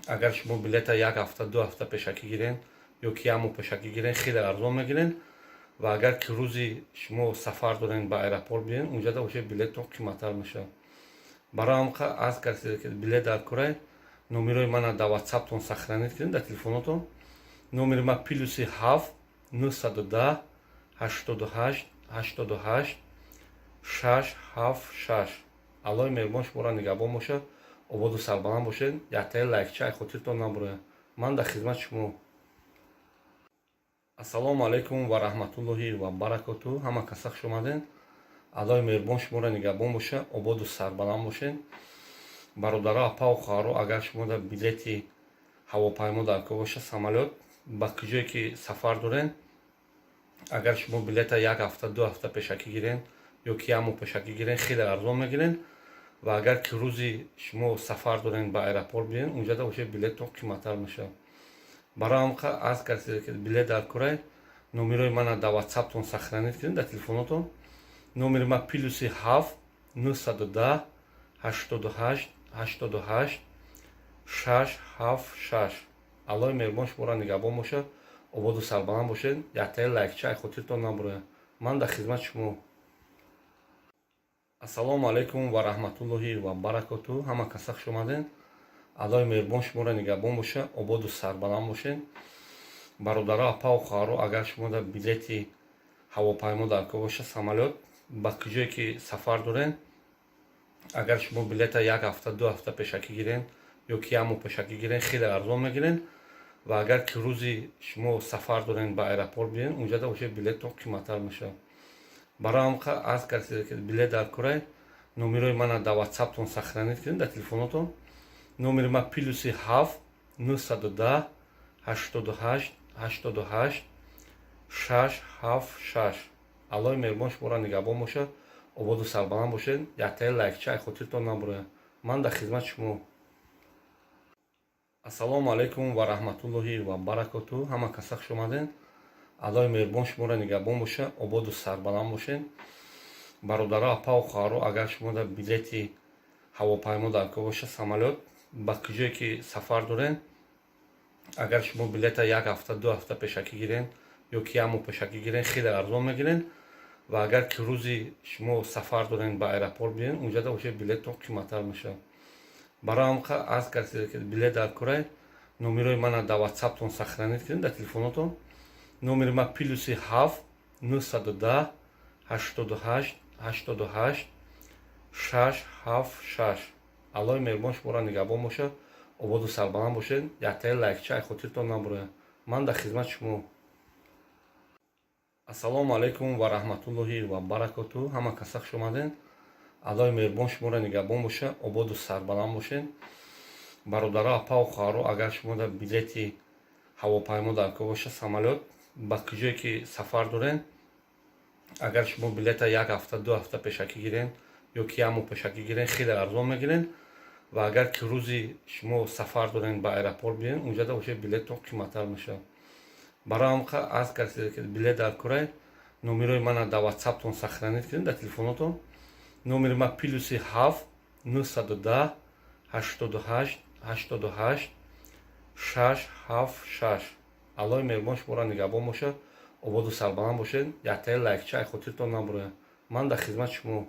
агар шумо билета як ҳафта, 2 ҳафта пешакӣ гирен ё ки як моҳ пешакӣ гирен, хеле арзон мегирен. Ва агар ки рӯзи шумо сафар дорен, ба аэропорт биёен, унҷада уже билеттон қиматтар мешавад. Барои ҳамқа аз касе ки билет дар курай, номерои мана дар Ватсаптон сохранить кунед, дар телефонотон. Номери ма +7 910 88 88 676. Аллоҳи меҳрубон шуморо нигаҳбон бошад, ободу сарбаланд бошед. Яктаи лайкча ай хотиртон набурояд. Ман дар хизмати шумо. Ассалому алайкум ва раҳматуллоҳи ва баракоту. Ҳама каса хуш омаден. Аллоҳи меҳрубон шуморо нигаҳбон бошад, ободу сарбаланд бошед. Бародаро, апаву хоҳаро, агар шумо дар билети ҳавопаймо дар кор бошад, самолёт, ба куҷое ки сафар дорен, агар шумо билета як ҳафта, 2 ҳафта пешакӣ гирен ё ки як моҳ пешакӣ гирен, хеле арзон мегирен. Ва агар ки рӯзи шумо сафар дорен, ба аэропорт биёен, унҷада уже билеттон қиматтар мешавад. Барои ҳамқа аз касе ки билет дар курай, номерои мана дар Ватсаптон сохранить кунед, дар телефонотон. Номери ма +7 910 88 88 676. Аллоҳи меҳрубон шуморо нигаҳбон бошад, ободу сарбаланд бошед. Яктаи лайкча ай хотиртон набурояд. Ман дар хизмати шумо. Ассалому алайкум ва раҳматуллоҳи ва баракоту. Ҳама каса хуш омаден. Аллоҳи меҳрубон шуморо нигаҳбон бошад, ободу сарбаланд бошед. Бародаро, апаву хоҳаро, агар шумо дар билети ҳавопаймо дар кор бошад, самолёт, ба куҷое ки сафар дорен, агар шумо билета як ҳафта, 2 ҳафта пешакӣ гирен ё ки як моҳ пешакӣ гирен, хеле арзон мегирен. Ва агар ки рӯзи шумо сафар дорен, ба аэропорт биёен, унҷада уже билеттон қиматтар мешавад. Барои ҳамқа аз касе ки билет дар курай, номерои мана дар Ватсаптон сохранить кунед, дар телефонотон. Номери ма +7 910 88 88 676. Аллоҳи меҳрубон шуморо нигаҳбон бошад, ободу сарбаланд бошед. Яктаи лайкча ай хотиртон набурояд. Ман дар хизмати шумо. Ассалому алайкум ва раҳматуллоҳи ва баракоту. Ҳама каса хуш омаден. Аллоҳи меҳрубон шуморо нигаҳбон бошад, ободу сарбаланд бошед. Бародаро, апаву хоҳаро, агар шумо дар билети ҳавопаймо дар кор бошад, самолёт, ба куҷое ки сафар дорен, агар шумо билета як ҳафта, 2 ҳафта пешакӣ гирен ё ки як моҳ пешакӣ гирен, хеле арзон мегирен. Ва агар ки рӯзи шумо сафар дорен, ба аэропорт биёен, унҷада уже билеттон қиматтар мешавад. Барои ҳамқа аз касе ки билет дар курай, номерои мана дар Ватсаптон сохранить кунед, дар телефонотон. Номери ма +7 910 88 88 676. Аллоҳи меҳрубон шуморо нигаҳбон бошад, ободу сарбаланд бошед. Яктаи лайкча ай хотиртон набурояд. Ман дар хизмати шумо. Ассалому алайкум ва раҳматуллоҳи ва баракоту. Ҳама каса хуш омаден. Аллоҳи меҳрубон шуморо нигаҳбон бошад, ободу сарбаланд бошед. Бародаро, апаву хоҳаро, агар шумо дар билети ҳавопаймо дар кор бошад, самолёт, ба куҷое ки сафар дорен, агар шумо билета як ҳафта, 2 ҳафта пешакӣ гирен ё ки як моҳ пешакӣ гирен, хеле арзон мегирен. Ва агар ки рӯзи шумо сафар дорен, ба аэропорт биёен, унҷада уже билеттон қиматтар мешавад. Барои ҳамқа аз касе ки билет дар курай, номерои мана дар Ватсаптон сохранить кунед, дар телефонотон. Номери ма +7 910 88 88 676. Аллоҳи меҳрубон шуморо нигаҳбон бошад, ободу сарбаланд бошед. Яктаи лайкча ай хотиртон набурояд. Ман дар хизмати шумо.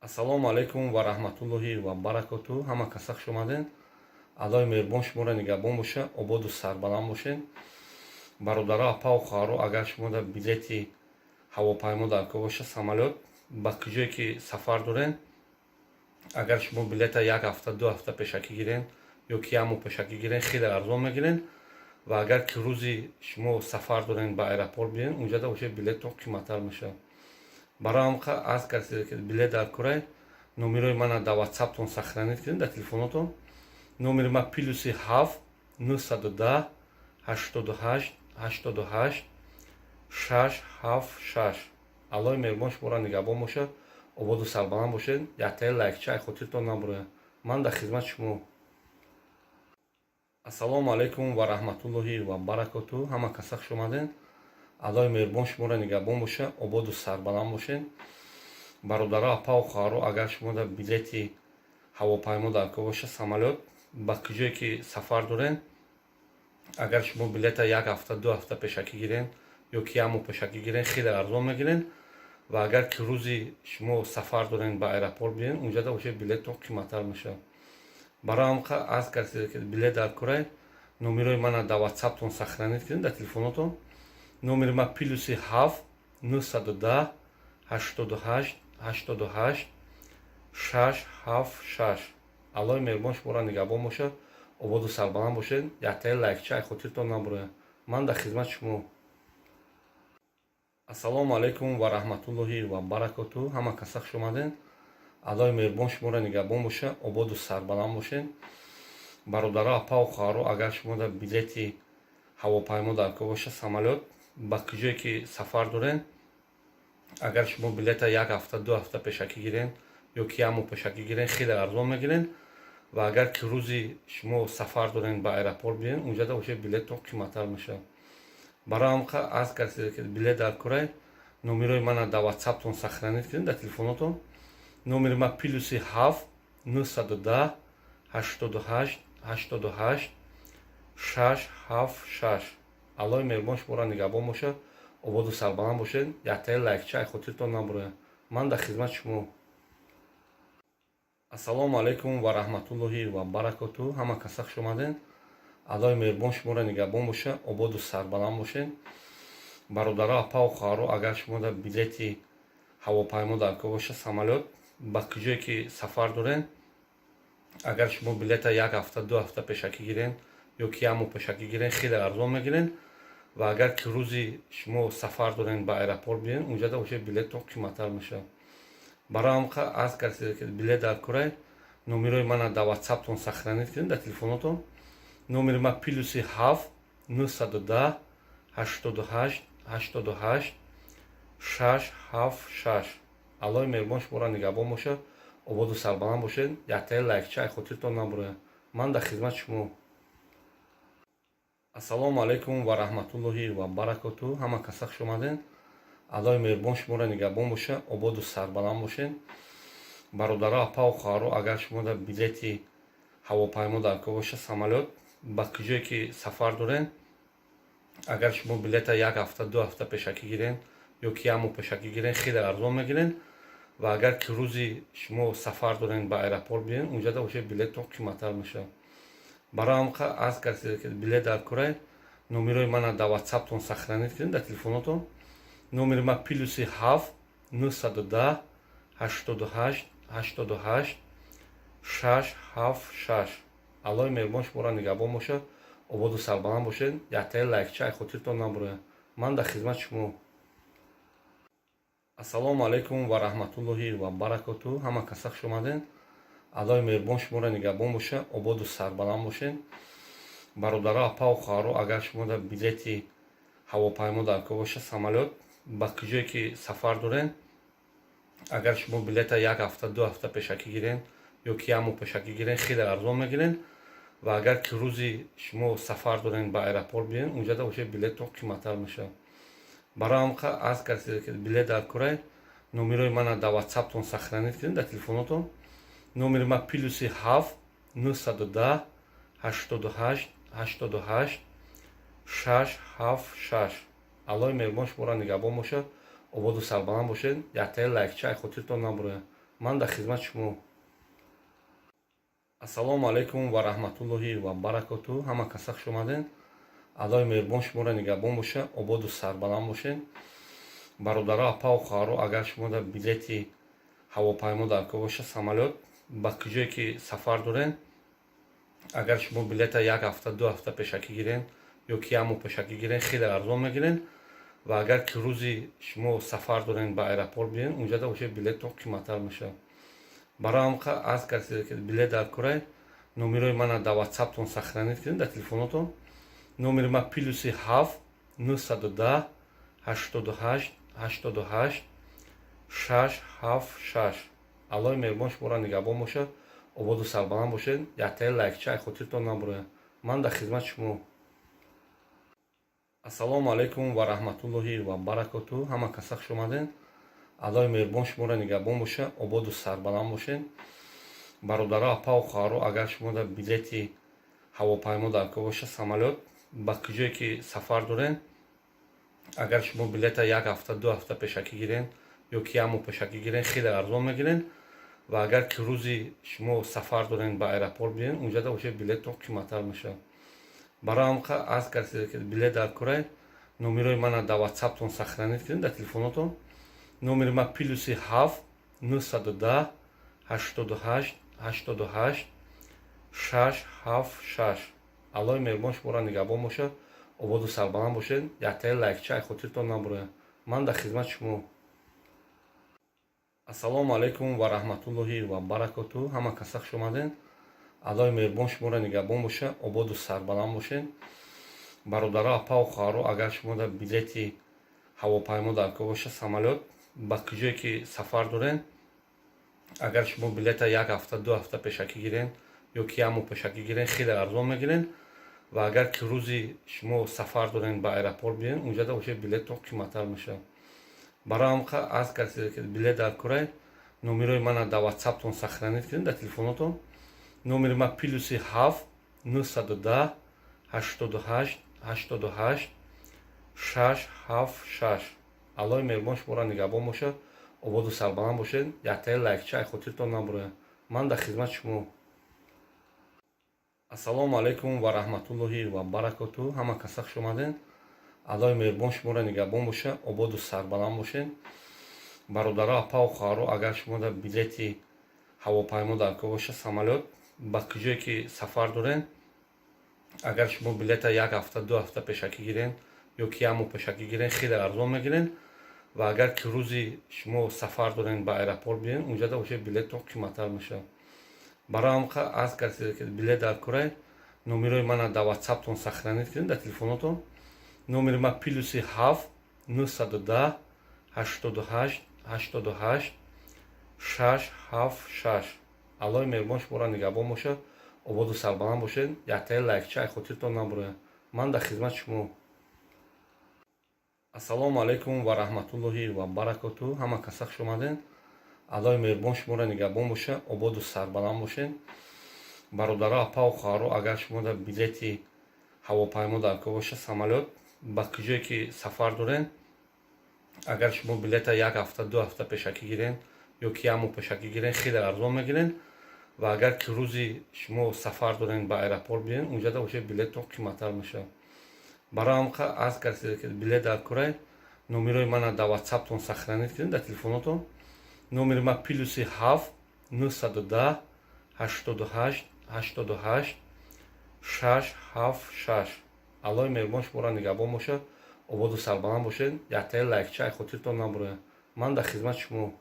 Ассалому алайкум ва раҳматуллоҳи ва баракоту. Ҳама каса хуш омаден. Аллоҳи меҳрубон шуморо нигаҳбон бошад, ободу сарбаланд бошед. Бародаро, апаву хоҳаро, агар шумо дар билети ҳавопаймо дар кор бошад, самолёт, ба куҷое ки сафар дорен, агар шумо билета як ҳафта, 2 ҳафта пешакӣ гирен ё ки як моҳ пешакӣ гирен, хеле арзон мегирен. Ва агар ки рӯзи шумо сафар дорен, ба аэропорт биёен, унҷада уже билеттон қиматтар мешавад. Барои ҳамқа аз касе ки билет дар курай, номерои мана дар Ватсаптон сохранить кунед, дар телефонотон. Номери ма Ё ки як моҳ пешакӣ гирен, хеле арзон мегирен. Ва агар ки рӯзи шумо сафар дорен, ба аэропорт биен, унҷада уже билеттон қиматтар мешавад. Барои ҳамқа аз касе ки билет дар курай, номерои мана дар Ватсаптон сохранить кунед, дар телефонотон. Номери ма +7 910 88 88 676. Аллоҳи меҳрубон шуморо нигаҳбон бошад, ободу сарбаланд бошед. Яктаи лайкча ай хотиртон набурояд. Ман дар хизмати шумо. Ассалому алайкум ва раҳматуллоҳи ва баракоту. Ҳама каса хуш омаден. Аллоҳи меҳрубон шуморо нигаҳбон бошад, ободу сарбаланд бошед. Бародаро, апаву хоҳаро, агар шумо дар билети ҳавопаймо дар кор боша, самолёт, ба куҷое ки сафар дорен, агар шумо билета як ҳафта, 2 ҳафта пешакӣ гирен ё ки як моҳ пешакӣ гирен, хеле арзон мегирен. Ва агар ки рӯзи шумо сафар дорен, ба аэропорт биен, унҷада уже билеттон қиматтар мешавад. Барои ҳамқа аз касе ки билет дар курай, номерои мана дар Ватсаптон сохранить кунед, дар телефонотон. Номери ма +7 910 88 88 676. Аллоҳи меҳрубон шуморо нигаҳбон бошад, ободу сарбаланд бошед. Яктаи лайкча ай хотиртон набурояд. Ман дар хизмати шумо. Ассалому алайкум ва раҳматуллоҳи ва баракоту. Ҳама каса хуш омаден. Аллоҳи меҳрубон шуморо нигаҳбон бошад, ободу сарбаланд бошед. Бародаро, апаву хоҳаро, агар шумо дар билети ҳавопаймо дар кор боша, самолёт, ба куҷое ки сафар дорен, агар шумо билета як ҳафта, 2 ҳафта пешакӣ гирен ё ки як моҳ пешакӣ гирен, хеле арзон мегирен. Ва агар ки рӯзи шумо сафар дорен, ба аэропорт биен, унҷада уже билеттон қиматтар мешавад. Барои ҳамқа аз касе ки билет дар курай, номерои мана дар Ватсаптон сохранить кунед, дар телефонотон. Номери ма +7 910 88 88 676. Аллоҳи меҳрубон шуморо нигаҳбон бошад, ободу сарбаланд бошед. Яктаи лайкча ай хотиртон набурояд. Ман дар хизмати шумо. Ассалому алайкум ва раҳматуллоҳи ва баракоту. Ҳама каса хуш омаден. Аллоҳи меҳрубон шуморо нигаҳбон бошад, ободу сарбаланд бошед. Бародаро, апаву хоҳаро, агар шумо дар билети ҳавопаймо дар кор боша, самолёт, ба куҷое ки сафар дорен, агар шумо билета як ҳафта, 2 ҳафта пешакӣ гирен ё ки як моҳ пешакӣ гирен, хеле арзон мегирен. Ва агар ки рӯзи шумо сафар дорен, ба аэропорт биен, унҷада уже билеттон қиматтар мешавад. Барои ҳамқа аз касе ки билет дар курай, номерои мана дар Ватсаптон сохранить кунед, дар телефонотон. Номери ма +7 910 88 88 676. Аллоҳи меҳрубон шуморо нигаҳбон бошад, ободу сарбаланд бошед. Яктаи лайкча ай хотиртон набурояд. Ман дар хизмати шумо. Ассалому алайкум ва раҳматуллоҳи ва баракоту. Ҳама каса хуш омаден. Аллоҳи меҳрубон шуморо нигаҳбон бошад, ободу сарбаланд бошед. Бародаро, апаву хоҳаро, агар шумо дар билети ҳавопаймо дар кор боша, самолёт, ба куҷое ки сафар дорен, агар шумо билета як ҳафта, 2 ҳафта пешакӣ гирен ё ки як моҳ пешакӣ гирен, хеле арзон мегирен. Ва агар ки рӯзи шумо сафар дорен, ба аэропорт биен, унҷада уже билеттон қиматтар мешавад. Барои ҳамқа аз касе ки билет дар курай, номерои мана дар Ватсаптон сохранить кунед, дар телефонотон. Номери ма +7 910 88 88 676. Аллоҳи меҳрубон шуморо нигаҳбон бошад, ободу сарбаланд бошед. Яктаи лайкча ай хотиртон набурояд. Ман дар хизмати шумо. Ассалому алайкум ва раҳматуллоҳи ва баракоту. Ҳама каса хуш омаден. Аллоҳи меҳрубон шуморо нигаҳбон бошад, ободу сарбаланд бошед. Бародаро, апаву хоҳаро, агар шумо дар билети ҳавопаймо дар кор боша, самолёт, ба куҷое ки сафар дорен, агар шумо билета як ҳафта, 2 ҳафта пешакӣ гирен ё ки як моҳ пешакӣ гирен, хеле арзон мегирен. Ва агар ки рӯзи шумо сафар дорен, ба аэропорт биен, унҷада уже билеттон қиматтар мешавад. Барои ҳамқа аз касе ки билет дар курай, номерои мана дар Ватсаптон сохранить кунед, дар телефонотон. Номери ма +7 910 88 88 676. Аллоҳи меҳрубон шуморо нигаҳбон бошад, ободу сарбаланд бошед. Яктаи лайкча ай хотиртон набурояд. Ман дар хизмати шумо. Ассалому алайкум ва раҳматуллоҳи ва баракоту. Ҳама каса хуш омаден. Аллоҳи меҳрубон шуморо нигаҳбон бошад, ободу сарбаланд бошед. Бародаро, апаву хоҳаро, агар шумо дар билети ҳавопаймо дар кор боша, самолёт, ба куҷое ки сафар дорен, Агар шумо билета як ҳафта, 2 ҳафта пешакӣ гирен ё ки як моҳ пешакӣ гирен, хеле арзон мегирен. Ва агар ки рӯзи шумо сафар дорен, ба аэропорт биен, унҷада уже билеттон қиматтар мешавад. Барои ҳамқа аз касе ки билет дар корай, номерои мана дар ватсаптон сохранить кунед, дар телефонотон. Номери ман +7 910 88 88 676. Аллоҳи меҳрубон шуморо нигаҳбон бошад, ободу сарбаланд бошед. Яктаи лайкча ай хотиртон набурояд. Ман дар хизмати шумо. Ассалому алайкум ва раҳматуллоҳи ва баракоту. Ҳама каса хуш омаден. Аллоҳи меҳрубон шуморо нигаҳбон бошад, ободу сарбаланд бошед. Бародаро, апаву хоҳаро, агар шумо дар билети ҳавопаймо дар кор боша, самолёт, ба куҷое ки сафар дорен, агар шумо билета як ҳафта, 2 ҳафта пешакӣ гирен ё ки як моҳ пешакӣ гирен, хеле арзон мегирен. Ва агар ки рӯзи шумо сафар дорен, ба аэропорт биен, унҷада уже билеттон қиматтар мешавад. Барои ҳамқа аз касе ки билет дар корай, номерои мана дар ватсаптон сохранить кунед, дар телефонотон. Номери ман +7 910 88 88 676. Аллоҳи меҳрубон шуморо нигаҳбон бошад, ободу сарбаланд бошед. Яктаи лайкча ай хотиртон набурояд. Ман дар хизмати шумо. Ассалому алайкум ва раҳматуллоҳи ва баракоту. Ҳама каса хуш омаден. Аллоҳи меҳрубон шуморо нигаҳбон бошад, ободу сарбаланд бошед. Бародаро, апаву хоҳаро, агар шумо дар билети ҳавопаймо дар кор боша, самолёт, ба куҷое ки сафар дорен, агар шумо билета як ҳафта, 2 ҳафта пешакӣ гирен ё ки як моҳ пешакӣ гирен, хеле арзон мегирен. Ва агар ки рӯзи шумо сафар дорен, ба аэропорт биен, унҷада уже билеттон қиматтар мешавад. Барои ҳамқа аз касе ки билет дар корай, номерои мана дар ватсаптон сохранить кунед, дар телефонотон. Номери ман +7 910 88 88 676. Аллоҳи меҳрубон шуморо нигаҳбон бошад, ободу сарбаланд бошед. Яктаи лайкча ай хотиртон набурояд. Ман дар хизмати шумо. Ассалому алайкум ва раҳматуллоҳи ва баракоту. Ҳама каса хуш омаден. Аллоҳи меҳрубон шуморо нигаҳбон бошад, ободу сарбаланд бошед. Бародаро, апаву хоҳаро, агар шумо дар билети ҳавопаймо дар кор боша, самолёт, ба куҷое ки сафар дорен, агар шумо билета як ҳафта, 2 ҳафта пешакӣ гирен ё ки як моҳ пешакӣ гирен, хеле арзон мегирен. Ва агар ки рӯзи шумо сафар дорен, ба аэропорт биен, унҷада уже билеттон қиматтар мешавад. Барои ҳамқа аз касе ки билет дар корай, номерои мана дар ватсаптон сохранить кунед, дар телефонотон. Номери ман +7 910 88 88 676. Аллоҳи меҳрубон шуморо нигаҳбон бошад, ободу сарбаланд бошед. Яктаи лайкча ай хотиртон набурояд. Ман дар хизмати шумо. Ассалому алайкум ва раҳматуллоҳи ва баракоту. Ҳама каса хуш омаден. Аллоҳи меҳрубон шуморо нигаҳбон бошад, ободу сарбаланд бошед. Бародаро, апаву хоҳаро, агар шумо дар билети ҳавопаймо дар кор боша, самолёт, ба куҷое ки сафар дорен, агар шумо билета як ҳафта, 2 ҳафта пешакӣ гирен ё ки як моҳ пешакӣ гирен, хеле арзон мегирен. Ва агар ки рӯзи шумо сафар дорен, ба аэропорт биен, унҷада уже билеттон қиматтар мешавад. Барои ҳамқа аз касе ки билет дар корай, номерои мана дар ватсаптон сохранить кунед, дар телефонотон. Номери ман +7 910 88 88 676. Аллоҳи меҳрубон шуморо нигаҳбон бошад, ободу сарбаланд бошед. Яктаи лайкча ай хотиртон набурояд. Ман дар хизмати шумо.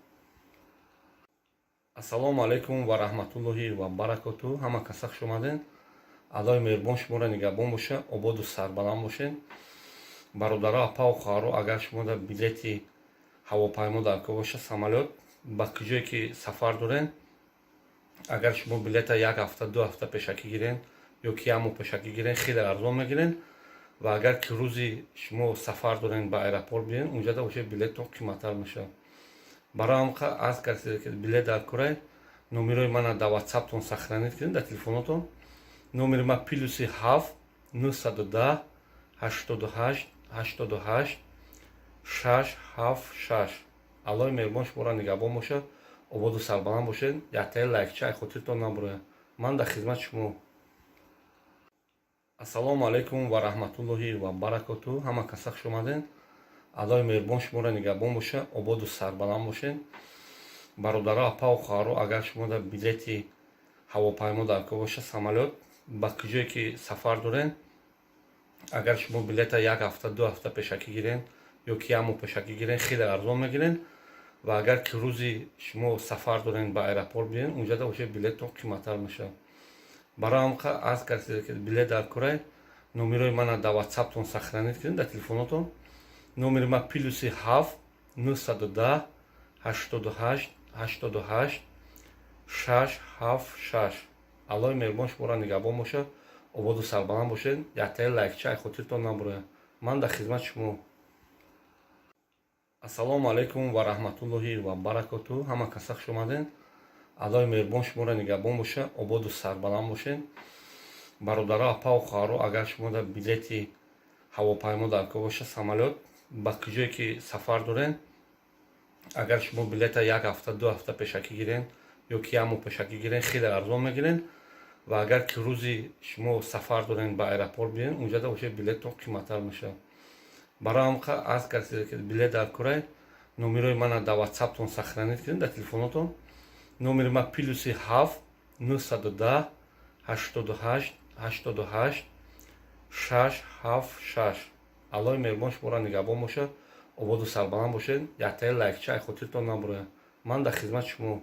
Ассалому алайкум ва раҳматуллоҳи ва баракоту. Ҳама каса хуш омаден. Аллоҳи меҳрубон шуморо нигаҳбон бошад, ободу сарбаланд бошед. Бародаро, апаву хоҳаро, агар шумо дар билети ҳавопаймо дар кор боша, самолёт, ба куҷое ки сафар дорен, агар шумо билета як ҳафта, 2 ҳафта пешакӣ гирен ё ки як моҳ пешакӣ гирен, хеле арзон мегирен. Ва агар ки рӯзи шумо сафар дорен, ба аэропорт биен, унҷада уже билеттон қиматтар мешавад. Барои ҳамқа аз касе ки билет дар корай, номерои мана дар ватсаптон сохранить кунед, дар телефонотон. Номери ман +7 910 88 88 676. Аллоҳи меҳрубон шуморо нигаҳбон бошад, ободу сарбаланд бошед. Яктаи лайкча ай хотиртон набурояд. Ман дар хизмати шумо. Ассалому алайкум ва раҳматуллоҳи ва баракоту. Ҳама каса хуш омаден. Аллоҳи меҳрубон шуморо нигаҳбон бошад, ободу сарбаланд бошед. Бародаро, апаву хоҳаро, агар шумо дар билети ҳавопаймо дар кор боша, самолёт, Ба куҷое ки сафар дорен, агар шумо билета як ҳафта, 2 ҳафта пешакӣ гирен ё ки як моҳ пешакӣ гирен, хеле арзон мегирен. Ва агар ки рӯзи шумо сафар дорен, ба аэропорт биен, унҷада уже билеттон қиматтар мешавад. Барои ҳамқа аз касе ки билет дар курай, номерои мана дар ватсаптон сохранить кунед, дар телефонотон. Номери ма +7 910 88 88 676. Аллоҳи меҳрубон шуморо нигаҳбон бошад, ободу сарбаланд бошед. Яктаи лайкча ай хотиртон набурояд. Ман дар хизмати шумо. Ассалому алайкум ва раҳматуллоҳи ва баракоту. Ҳама каса хуш омаден. Аллоҳи меҳрубон шуморо нигаҳбон бошад, ободу сарбаланд бошед. Бародаро, апау хоҳаро, агар шумо дар билети ҳавопаймо дар кор боша, самолёт, ба куҷое ки сафар дорен, агар шумо билета як ҳафта, 2 ҳафта пешакӣ гирен ё ки як моҳ пешакӣ гирен, хеле арзон мегирен. Ва агар ки рӯзи шумо сафар дорен, ба аэропорт биен, унҷада уже билеттон қиматтар мешавад. Барои ҳамқа аз касе ки билет дар курай, номерои мана дар ватсаптон сохранить кунед, дар телефонотон. Номери ма +7 910 88 88 676. Аллоҳи меҳрубон шуморо нигаҳбон бошад, ободу сарбаланд бошед. Яктаи лайкча ай хотиртон набурояд. Ман дар хизмати шумо.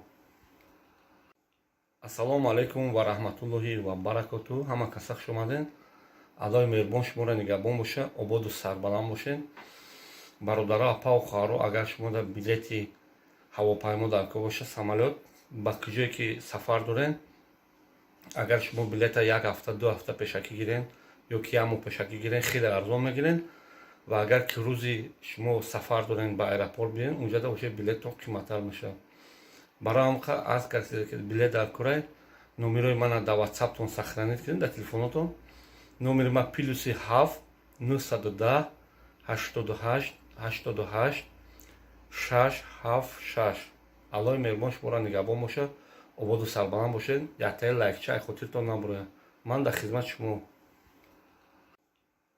Ассалому алайкум ва раҳматуллоҳи ва баракоту. Ҳама каса хуш омаден. Аллоҳи меҳрубон шуморо нигаҳбон бошад, ободу сарбаланд бошед. Бародаро, апау хоҳаро, агар шумо дар билети ҳавопаймо дар кор боша, самолёт, ба куҷое ки сафар дорен, агар шумо билета як ҳафта, 2 ҳафта пешакӣ гирен ё ки як моҳ пешакӣ гирен, хеле арзон мегирен. Ва агар ки рӯзи шумо сафар дорен, ба аэропорт биен, унҷада уже билеттон қиматтар мешавад. Барои ҳамқа аз касе ки билет дар курай, номерои мана дар ватсаптон сохранить кунед, дар телефонотон. Номери ма +7 910 88 88 676. Аллоҳи меҳрубон шуморо нигаҳбон бошад, ободу сарбаланд бошед. Яктаи лайкча ай хотиртон набурояд. Ман дар хизмати шумо.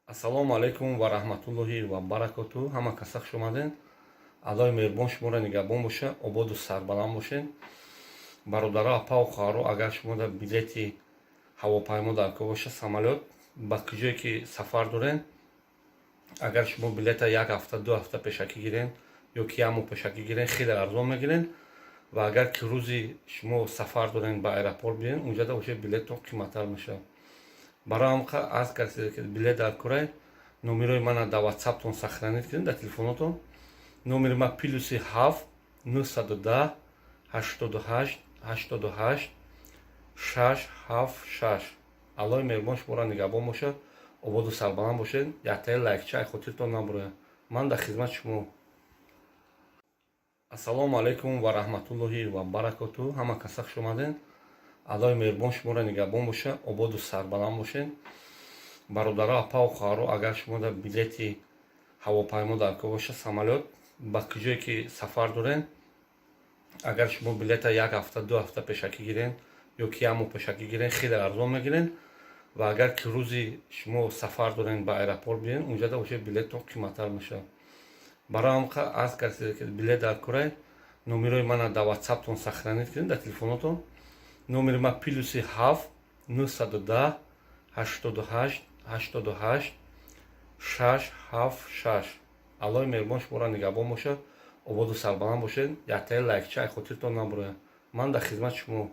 Ассалому алайкум ва раҳматуллоҳи ва баракоту. Ҳама каса хуш омаден. Аллоҳи меҳрубон шуморо нигаҳбон бошад, ободу сарбаланд бошед. Бародаро, апау хоҳаро, агар шумо дар билети ҳавопаймо дар кор боша, самолёт, ба куҷое ки сафар дорен, агар шумо билета як ҳафта, 2 ҳафта пешакӣ гирен ё ки як моҳ пешакӣ гирен, хеле арзон мегирен. Ва агар ки рӯзи шумо сафар дорен, ба аэропорт биен, унҷада уже билеттон қиматтар мешавад. Барои ҳамқа аз касе ки билет дар курай, номерои мана дар ватсаптон сохранить кунед, дар телефонотон. Номери ма +7 910 88 88 676. Аллоҳи меҳрубон шуморо нигаҳбон бошад, ободу сарбаланд бошед. Яктаи лайкча ай хотиртон набурояд. Ман дар хизмати шумо. Ассалому алайкум ва раҳматуллоҳи ва баракоту. Ҳама каса хуш омаден. Аллоҳи меҳрубон шуморо нигаҳбон бошад, ободу сарбаланд бошед. Бародаро, апау хоҳаро, агар шумо дар билети ҳавопаймо дар кор боша, самолёт, ба куҷое ки сафар дорен, агар шумо билета як ҳафта, 2 ҳафта пешакӣ гирен ё ки як моҳ пешакӣ гирен, хеле арзон мегирен. Ва агар ки рӯзи шумо сафар дорен, ба аэропорт биен, унҷада уже билеттон қиматтар мешавад. Барои ҳамқа аз касе ки билет дар курай, номерои мана дар ватсаптон сохранить кунед, дар телефонотон. Номери ма +7 910 88 88 676. Аллоҳи меҳрубон шуморо нигаҳбон бошад, ободу сарбаланд бошед. Яктаи лайкча ай хотиртон набурояд. Ман дар хизмати шумо.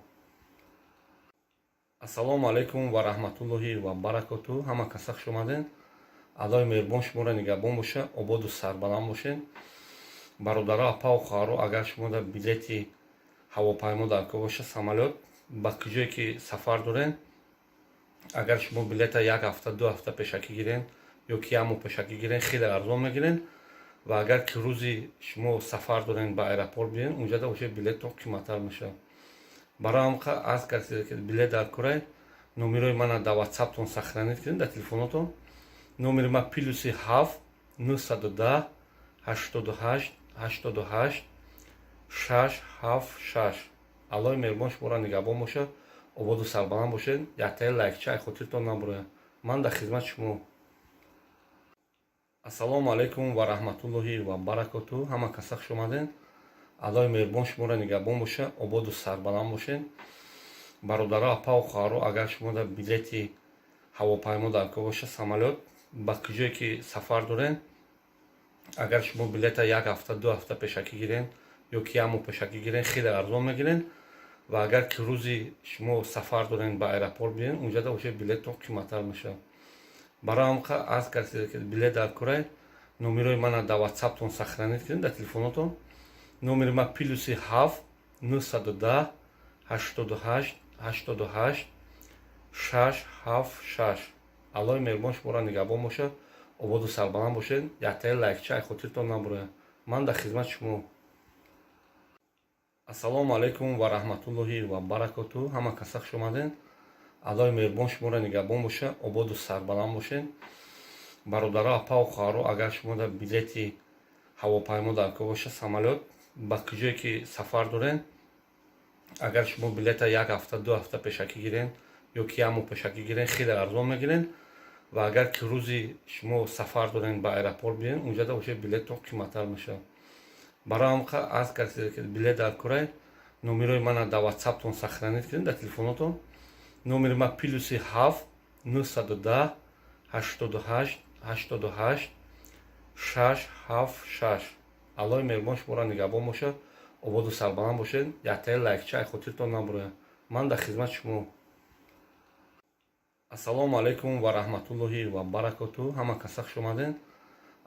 Ассалому алайкум ва раҳматуллоҳи ва баракоту. Ҳама каса хуш омаден. Аллоҳи меҳрубон шуморо нигаҳбон бошад, ободу сарбаланд бошед. Бародаро, апау хоҳаро, агар шумо дар билети ҳавопаймо дар кор боша, самолёт, ба куҷое ки сафар дорен, агар шумо билета як ҳафта, 2 ҳафта пешакӣ гирен ё ки як моҳ пешакӣ гирен, хеле арзон мегирен. Ва агар ки рӯзи шумо сафар дорен, ба аэропорт биен, унҷада уже билеттон қиматтар мешавад. Барои ҳамқа аз касе ки билет дар курай, номерои мана дар ватсаптон сохранить кунед, дар телефонотон. Номери ма +7 910 88 88 676. Аллоҳи меҳрубон шуморо нигаҳбон бошад, ободу сарбаланд бошед. Яктаи лайкча ай хотиртон набурояд. Ман дар хизмати шумо. Ассалому алайкум ва раҳматуллоҳи ва баракоту. Ҳама каса хуш омаден. Аллоҳи меҳрубон шуморо нигаҳбон бошад, ободу сарбаланд бошед. Бародаро, апау, хоҳаро, агар шумо дар билети ҳавопаймо дар кор боша, самолёт, ба куҷое ки сафар дорен, агар шумо билета як ҳафта, 2 ҳафта пешакӣ гирен ё ки як моҳ пешакӣ гирен, хеле арзон мегирен. Ва агар ки рӯзи шумо сафар дорен, ба аэропорт биен, унҷада уже билеттон қиматтар мешавад. Барои ҳамқа аз касе ки билет дар корай, номерои мана дар ватсаптон сохранить кунед, дар телефонотон. Номери ма +7 910 88 88 676. Аллоҳи меҳрубон шуморо нигаҳбон бошад, ободу сарбаланд бошед. Яктаи лайкча ай хотиртон набурояд. Ман дар хизмати шумо. Ассалому алайкум ва раҳматуллоҳи ва баракоту. Ҳама каса хуш омаден. Аллоҳи меҳрубон шуморо нигаҳбон бошад, ободу сарбаланд бошед. Бародаро, апау, хоҳаро, агар шумо дар билети ҳавопаймо дар кор боша, самолёт, ба куҷое ки сафар дорен, агар шумо билета як ҳафта, 2 ҳафта пешакӣ гирен ё ки як моҳ пешакӣ гирен, хеле арзон мегирен. Ва агар ки рӯзи шумо сафар дорен, ба аэропорт биен, унҷада уже билеттон қиматтар мешавад. Барои ҳамқа аз касе ки билет дар корай, номерои мана дар ватсаптон сохранить кунед, дар телефонотон. Номери ма +7 910 88 88 676. Аллоҳи меҳрубон шуморо нигаҳбон бошад, ободу сарбаланд бошед. Яктаи лайкча ай хотиртон набурояд. Ман дар хизмати шумо. Ассалому алайкум ва раҳматуллоҳи ва баракоту. Ҳама каса хуш омаден.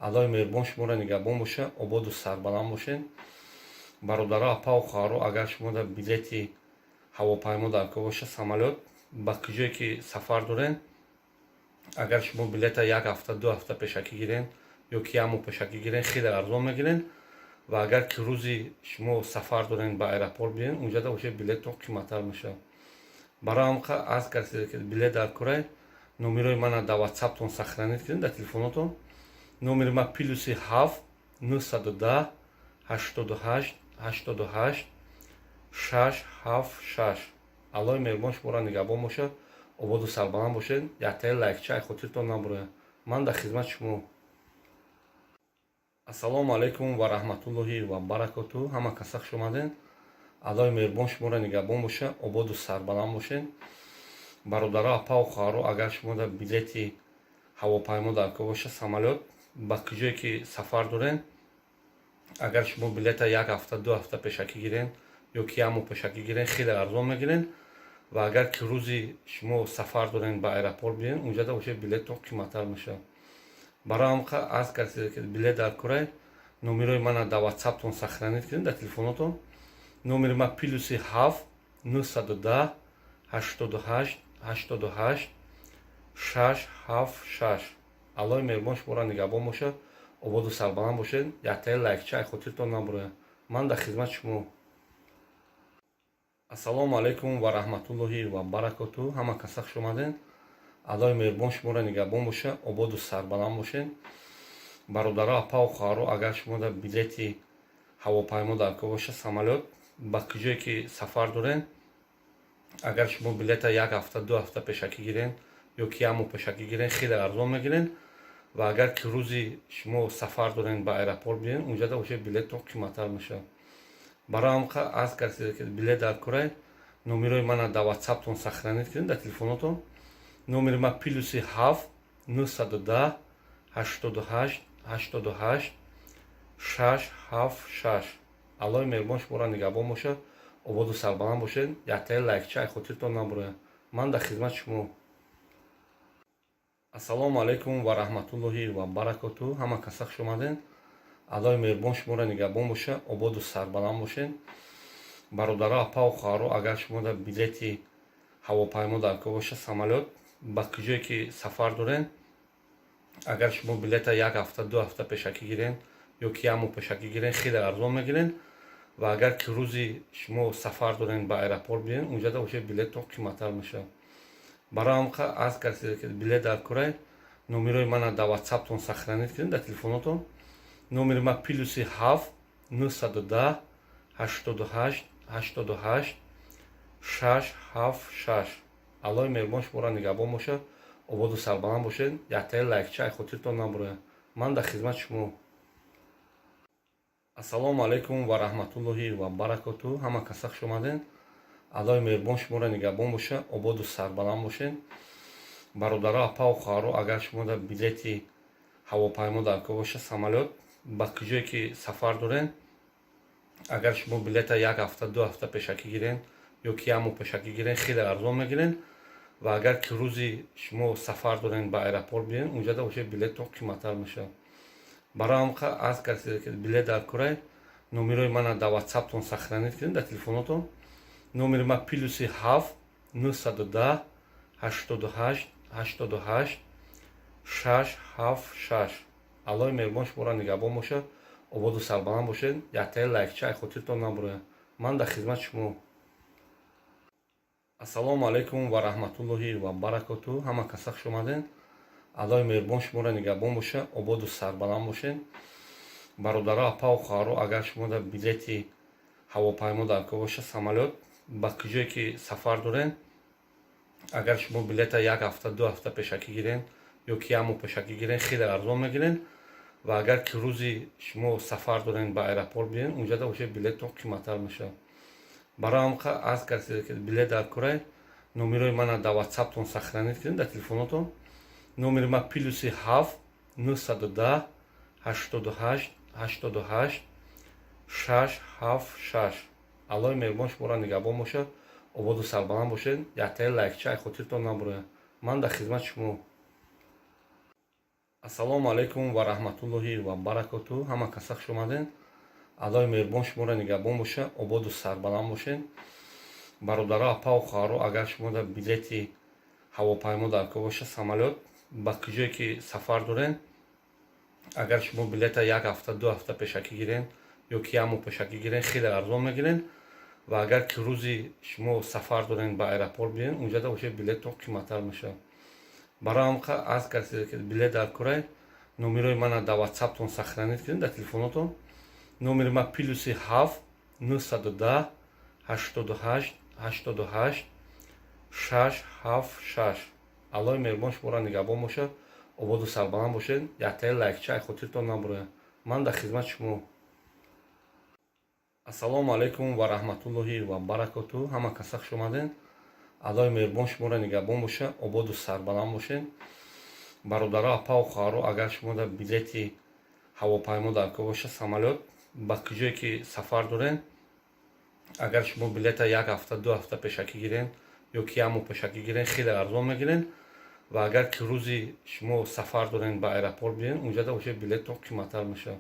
Аллоҳи меҳрубон шуморо нигаҳбон бошад, ободу сарбаланд бошед. Бародаро, апау, хоҳаро, агар шумо дар билети ҳавопаймо дар кор боша, самолёт, ба куҷое ки сафар дорен, агар шумо билета як ҳафта, 2 ҳафта пешакӣ гирен ё ки як моҳ пешакӣ гирен, хеле арзон мегирен. Ва агар ки рӯзи шумо сафар дорен, ба аэропорт биен, унҷада уже билеттон қиматтар мешавад. Барои ҳамқа аз касе ки билет дар корай, номерои мана дар ватсаптон сохранить кунед, дар телефонотон. Номери ма +7 910 88 88 676. Аллоҳи меҳрубон шуморо нигаҳбон бошад, ободу сарбаланд бошед. Яктаи лайкча ай хотиртон набурояд. Ман дар хизмати шумо. Ассалому алайкум ва раҳматуллоҳи ва баракоту. Ҳама каса хуш омаден. Аллоҳи меҳрубон шуморо нигаҳбон бошад, ободу сарбаланд бошед. Бародаро, апау, хоҳаро, агар шумо дар билети ҳавопаймо дар кор боша, самолёт, ба куҷое ки сафар дорен, агар шумо билета як ҳафта, 2 ҳафта пешакӣ гирен ё ки як моҳ пешакӣ гирен, хеле арзон мегирен. Ва агар ки рӯзи шумо сафар дорен, ба аэропорт биен, унҷада уже билеттон қиматтар мешавад. Барои ҳамқа аз касе ки билет дар корай, номерои мана дар ватсаптон сохранить кунед, дар телефонотон. Номери ма +7 910 88 88 676. Аллоҳи меҳрубон шуморо нигаҳбон бошад, ободу сарбаланд бошед. Яктаи лайкча ай хотиртон набурояд. Ман дар хизмати шумо. Ассалому алайкум ва раҳматуллоҳи ва баракоту. Ҳама каса хуш омаден. Аллоҳи меҳрубон шуморо нигаҳбон бошад, ободу сарбаланд бошед. Бародаро, апау, хоҳаро, агар шумо дар билети ҳавопаймо дар кор боша, самолёт, ба куҷое ки сафар дорен, агар шумо билета як ҳафта, 2 ҳафта пешакӣ гирен ё ки як моҳ пешакӣ гирен, хеле арзон мегирен. Ва агар ки рӯзи шумо сафар дорен, ба аэропорт биен, унҷада уже билеттон қиматтар мешавад. Барои ҳамқа аз касе ки билет дар корай, номерои мана дар ватсаптон сохранить кунед, дар телефонотон. Номери ма +7 910 88 88 676. Аллоҳи меҳрубон шуморо нигаҳбон бошад, ободу сарбаланд бошед. Яктаи лайкча ай хотиртон набурояд. Ман дар хизмати шумо. Ассалому алайкум ва раҳматуллоҳи ва баракоту. Ҳама каса хуш омаден. Аллоҳи меҳрубон шуморо нигаҳбон бошад, ободу сарбаланд бошед. Бародаро, апау, хоҳаро, агар шумо дар билети ҳавопаймо дар кор боша, самолёт, ба куҷое ки сафар дорен, агар шумо билета як ҳафта, 2 ҳафта пешакӣ гирен ё ки як моҳ пешакӣ гирен, хеле арзон мегирен. Ва агар ки рӯзи шумо сафар дорен, ба аэропорт биен, унҷада уже билеттон қиматтар мешавад. Барои ҳамқа аз касе ки билет дар корай, номерои мана дар ватсаптон сохранить кунед, дар телефонотон. Номери ма +7 910 88 88 676. Аллоҳи меҳрубон шуморо нигаҳбон бошад, ободу сарбаланд бошед. Яктаи лайкча ай хотиртон набурояд. Ман дар хизмати шумо. Ассалому алайкум ва раҳматуллоҳи ва баракоту. Ҳама каса хуш омаден. Аллоҳи меҳрубон шуморо нигаҳбон боша, ободу сарбаланд бошед. Бародаро, апаву хоҳаро, агар шумо дар билети ҳавопаймо даркор боша, самолёт, ба куҷое ки сафар дорен, агар шумо билета як ҳафта, 2 ҳафта пешакӣ гирен ё ки як моҳ пешакӣ гирен, хеле арзон мегирен. Ва агар ки рӯзи шумо сафар дорен, ба аэропорт биёен, унҷада уже билеттон қиматтар мешавад. Барои ҳамқа аз касе ки билет даркорай, номерои мана дар ватсаптон сохранить кунед, дар телефонотон. Номери ма +7 910 88 88 676. Аллоҳи меҳрубон шуморо нигаҳбон бошад, ободу сарбаланд бошед. Яктаи лайкча ай хотиртон набурояд. Ман дар хизмати шумо. Ассалому алайкум ва раҳматуллоҳи ва баракоту. Ҳама каса хуш омадед. Аллоҳи меҳрубон шуморо нигаҳбон бошад, ободу сарбаланд бошед. Бародаро, апаву хоҳаро, агар шумо дар билети ҳавопаймо даркор боша, самолёт, ба куҷое ки сафар дорен, агар шумо билета як ҳафта, 2 ҳафта пешакӣ гирен ё ки як моҳ пешакӣ гирен, хеле арзон мегирен. Ва агар ки рӯзи шумо сафар дорен, ба аэропорт биёен, унҷада уже билеттон қиматтар мешавад. Барои ҳамқа аз касе ки билет даркорай, номерои мана дар ватсаптон сохранить кунед, дар телефонотон. Номери ма +7 910 88 88 676. Аллоҳи меҳрубон шуморо нигаҳбон бошад, ободу сарбаланд бошед. Яктаи лайкча ай хотиртон набурояд. Ман дар хизмати шумо. Ассалому алайкум ва раҳматуллоҳи ва баракоту. Ҳама каса хуш омадед. Аллоҳи меҳрубон шуморо нигаҳбон бошад, ободу сарбаланд бошед. Бародаро, апаву хоҳаро, агар шумо дар билети ҳавопаймо даркор боша, самолёт, ба куҷое ки сафар дорен, агар шумо билета як ҳафта, 2 ҳафта пешакӣ гирен ё ки як моҳ пешакӣ гирен, хеле арзон мегирен. Ва агар ки рӯзи шумо сафар дорен, ба аэропорт биёен, унҷада уже билеттон қиматтар мешавад. Барои ҳамқа аз касе ки билет даркорай, номерои мана дар ватсаптон сохранить кунед, дар телефонотон. Номери ма +7 910 88 88 676. Аллоҳи меҳрубон шуморо нигаҳбон бошад, ободу сарбаланд бошед. Яктаи лайкча ай хотиртон набурояд. Ман дар хизмати шумо. Ассалому алайкум ва раҳматуллоҳи ва баракоту. Ҳама каса хуш омадед. Аллоҳи меҳрубон шуморо нигаҳбон бошад, ободу сарбаланд бошед. Бародаро, апаву хоҳаро, агар шумо дар билети ҳавопаймо даркор боша, самолёт, ба куҷое ки сафар дорен, агар шумо билета як ҳафта, 2 ҳафта пешакӣ гирен ё ки як моҳ пешакӣ гирен, хеле арзон мегирен. Ва агар ки рӯзи шумо сафар дорен, ба аэропорт биёен, унҷада уже билеттон қиматтар мешавад.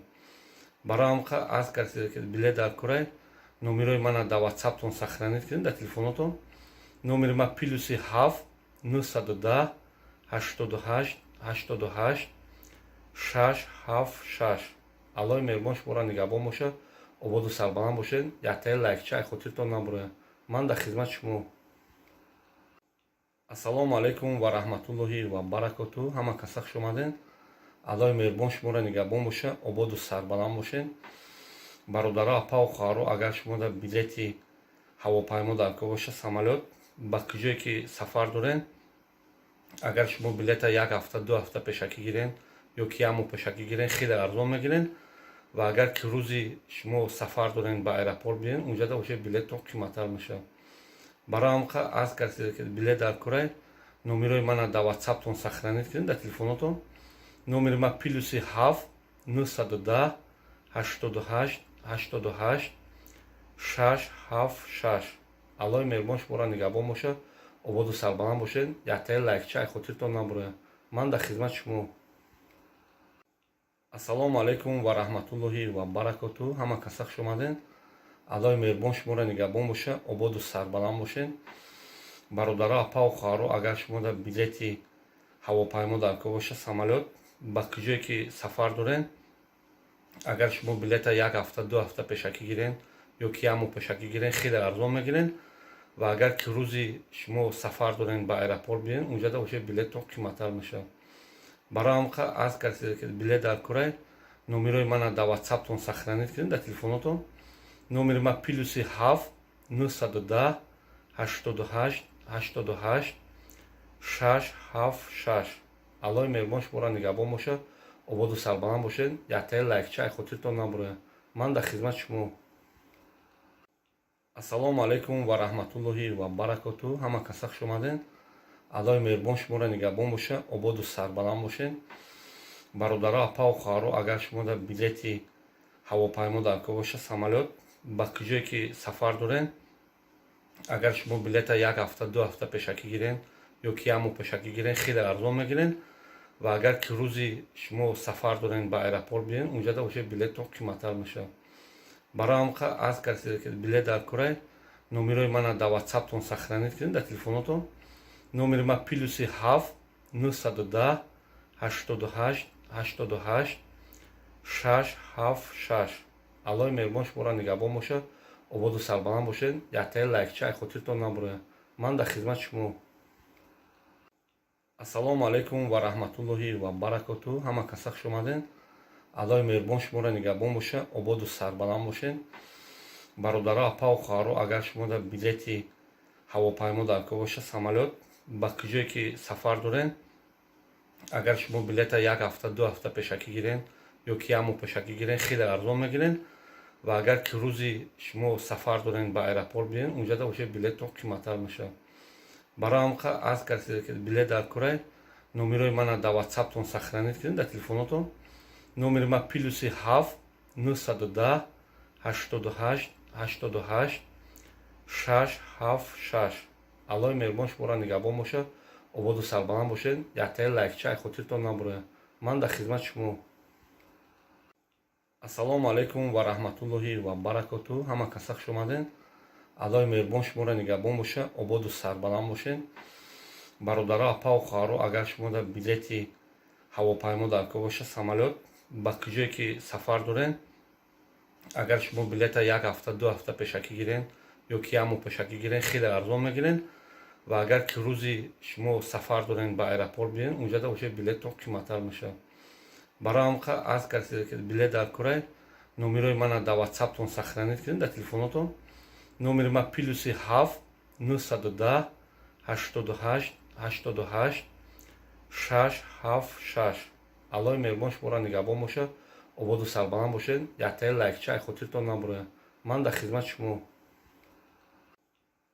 Барои ҳамқа аз касе ки билет даркорай, номерои мана дар ватсаптон сохранить кунед, дар телефонотон. Номери ма +7 910 88 88 676. Аллоҳи меҳрубон шуморо нигаҳбон бошад, ободу сарбаланд бошед. Яктаи лайкча ай хотиртон набурояд. Ман дар хизмати шумо. Ассалому алайкум ва раҳматуллоҳи ва баракоту. Ҳама каса хуш омадед. Аллоҳи меҳрубон шуморо нигаҳбон бошад, ободу сарбаланд бошед. Бародаро, апаву хоҳаро, агар шумо дар билети ҳавопаймо даркор боша, самолёт, ба куҷое ки сафар дорен, агар шумо билета як ҳафта, 2 ҳафта пешакӣ гирен ё ки як моҳ пешакӣ гирен, хеле арзон мегирен. Ва агар ки рӯзи шумо сафар дорен, ба аэропорт биёен, унҷада уже билеттон қиматтар мешавад. Барои ҳамқа аз касе ки билет даркорай, номерои мана дар ватсаптон сохранить кунед, дар телефонотон. Номери ма +7 910 88 88 676. Аллоҳи меҳрубон шуморо нигаҳбон бошад, ободу сарбаланд бошед. Яктаи лайкча ай хотиртон набурояд. Ман дар хизмати шумо. Ассалому алайкум ва раҳматуллоҳи ва баракоту. Ҳама каса хуш омадед. Аллоҳи меҳрубон шуморо нигаҳбон бошад, ободу сарбаланд бошед. Бародаро, апаву хоҳаро, агар шумо дар билети ҳавопаймо даркор боша, самолёт, ба куҷое ки сафар дорен, агар шумо билета як ҳафта, 2 ҳафта пешакӣ гирен ё ки як моҳ пешакӣ гирен, хеле арзон мегирен. Ва агар ки рӯзи шумо сафар дорен, ба аэропорт биёен, унҷада уже билеттон қиматтар мешавад. Барои ҳамқа аз касе ки билет даркорай, номерои мана дар ватсаптон сохранить кунед, дар телефонотон. Номери ма +7 910 88 88 676. Аллоҳи меҳрубон шуморо нигаҳбон бошад, ободу сарбаланд бошед. Яктаи лайкча ай хотиртон набурояд. Ман дар хизмати шумо. Ассалому алайкум ва раҳматуллоҳи ва баракоту. Ҳама каса хуш омаден. Аллоҳи меҳрубон шуморо нигаҳбон боша, ободу сарбаланд бошед. Бародаро, апаву хоҳаро, агар шумо дар билети ҳавопаймо дар кор боша, самолёт, ба куҷое ки сафар дорен, агар шумо билета як ҳафта, 2 ҳафта пешакӣ гирен ё ки як моҳ пешакӣ гирен, хеле арзон мегирен. Ва агар ки рӯзи шумо сафар дорен, ба аэропорт биёен, унҷада уже билеттон қиматтар мешавад. Барои ҳам аз касе ки билет дар корай, номерои мана дар ватсаптон сохранить кунед, дар телефонотон. Номери ма +7 910 88 88 676. Аллоҳи меҳрубон шуморо нигаҳбон бошад, ободу сарбаланд бошед. Яктаи лайкча ай хотиртон набурояд. Ман дар хизмати шумо. Ассалому алайкум ва раҳматуллоҳи ва баракоту. Ҳама каса хуш омаден. Аллоҳи меҳрубон шуморо нигаҳбон боша, ободу сарбаланд бошед. Бародаро, апаву хоҳаро, агар шумо дар билети ҳавопаймо дар кор боша, самолёт, ба куҷое ки сафар дорен, агар шумо билета як ҳафта, 2 ҳафта пешакӣ гирен ё ки як моҳ пешакӣ гирен, хеле арзон мегирен. Ва агар ки рӯзи шумо сафар дорен, ба аэропорт биёен, унҷада уже билеттон қиматтар мешавад. Барои ҳам аз касе ки билет дар корай, номерои мана дар ватсаптон сохранить кунед, дар телефонотон. Номери ма +7 910 88 88 676. Аллоҳи меҳрубон шуморо нигаҳбон бошад, ободу сарбаланд бошед. Яктаи лайкча ай хотиртон набурояд. Ман дар хизмати шумо. Ассалому алайкум ва раҳматуллоҳи ва баракоту. Ҳама каса хуш омаден. Аллоҳи меҳрубон шуморо нигаҳбон боша, ободу сарбаланд бошед. Бародаро, апаву хоҳаро, агар шумо дар билети ҳавопаймо дар кор боша, самолёт, ба куҷое ки сафар дорен, агар шумо билета як ҳафта, 2 ҳафта пешакӣ гирен ё ки як моҳ пешакӣ гирен, хеле арзон мегирен. Ва агар ки рӯзи шумо сафар дорен, ба аэропорт биёен, унҷада уже билеттон қиматтар мешавад. Барои ҳам аз касе ки билет дар корай, номерои мана дар ватсаптон сохранить кунед, дар телефонотон. Номери ма +7 910 88 88 676. Аллоҳи меҳрубон шуморо нигаҳбон бошад, ободу сарбаланд бошед. Яктаи лайкча ай хотиртон набурояд. Ман дар хизмати шумо.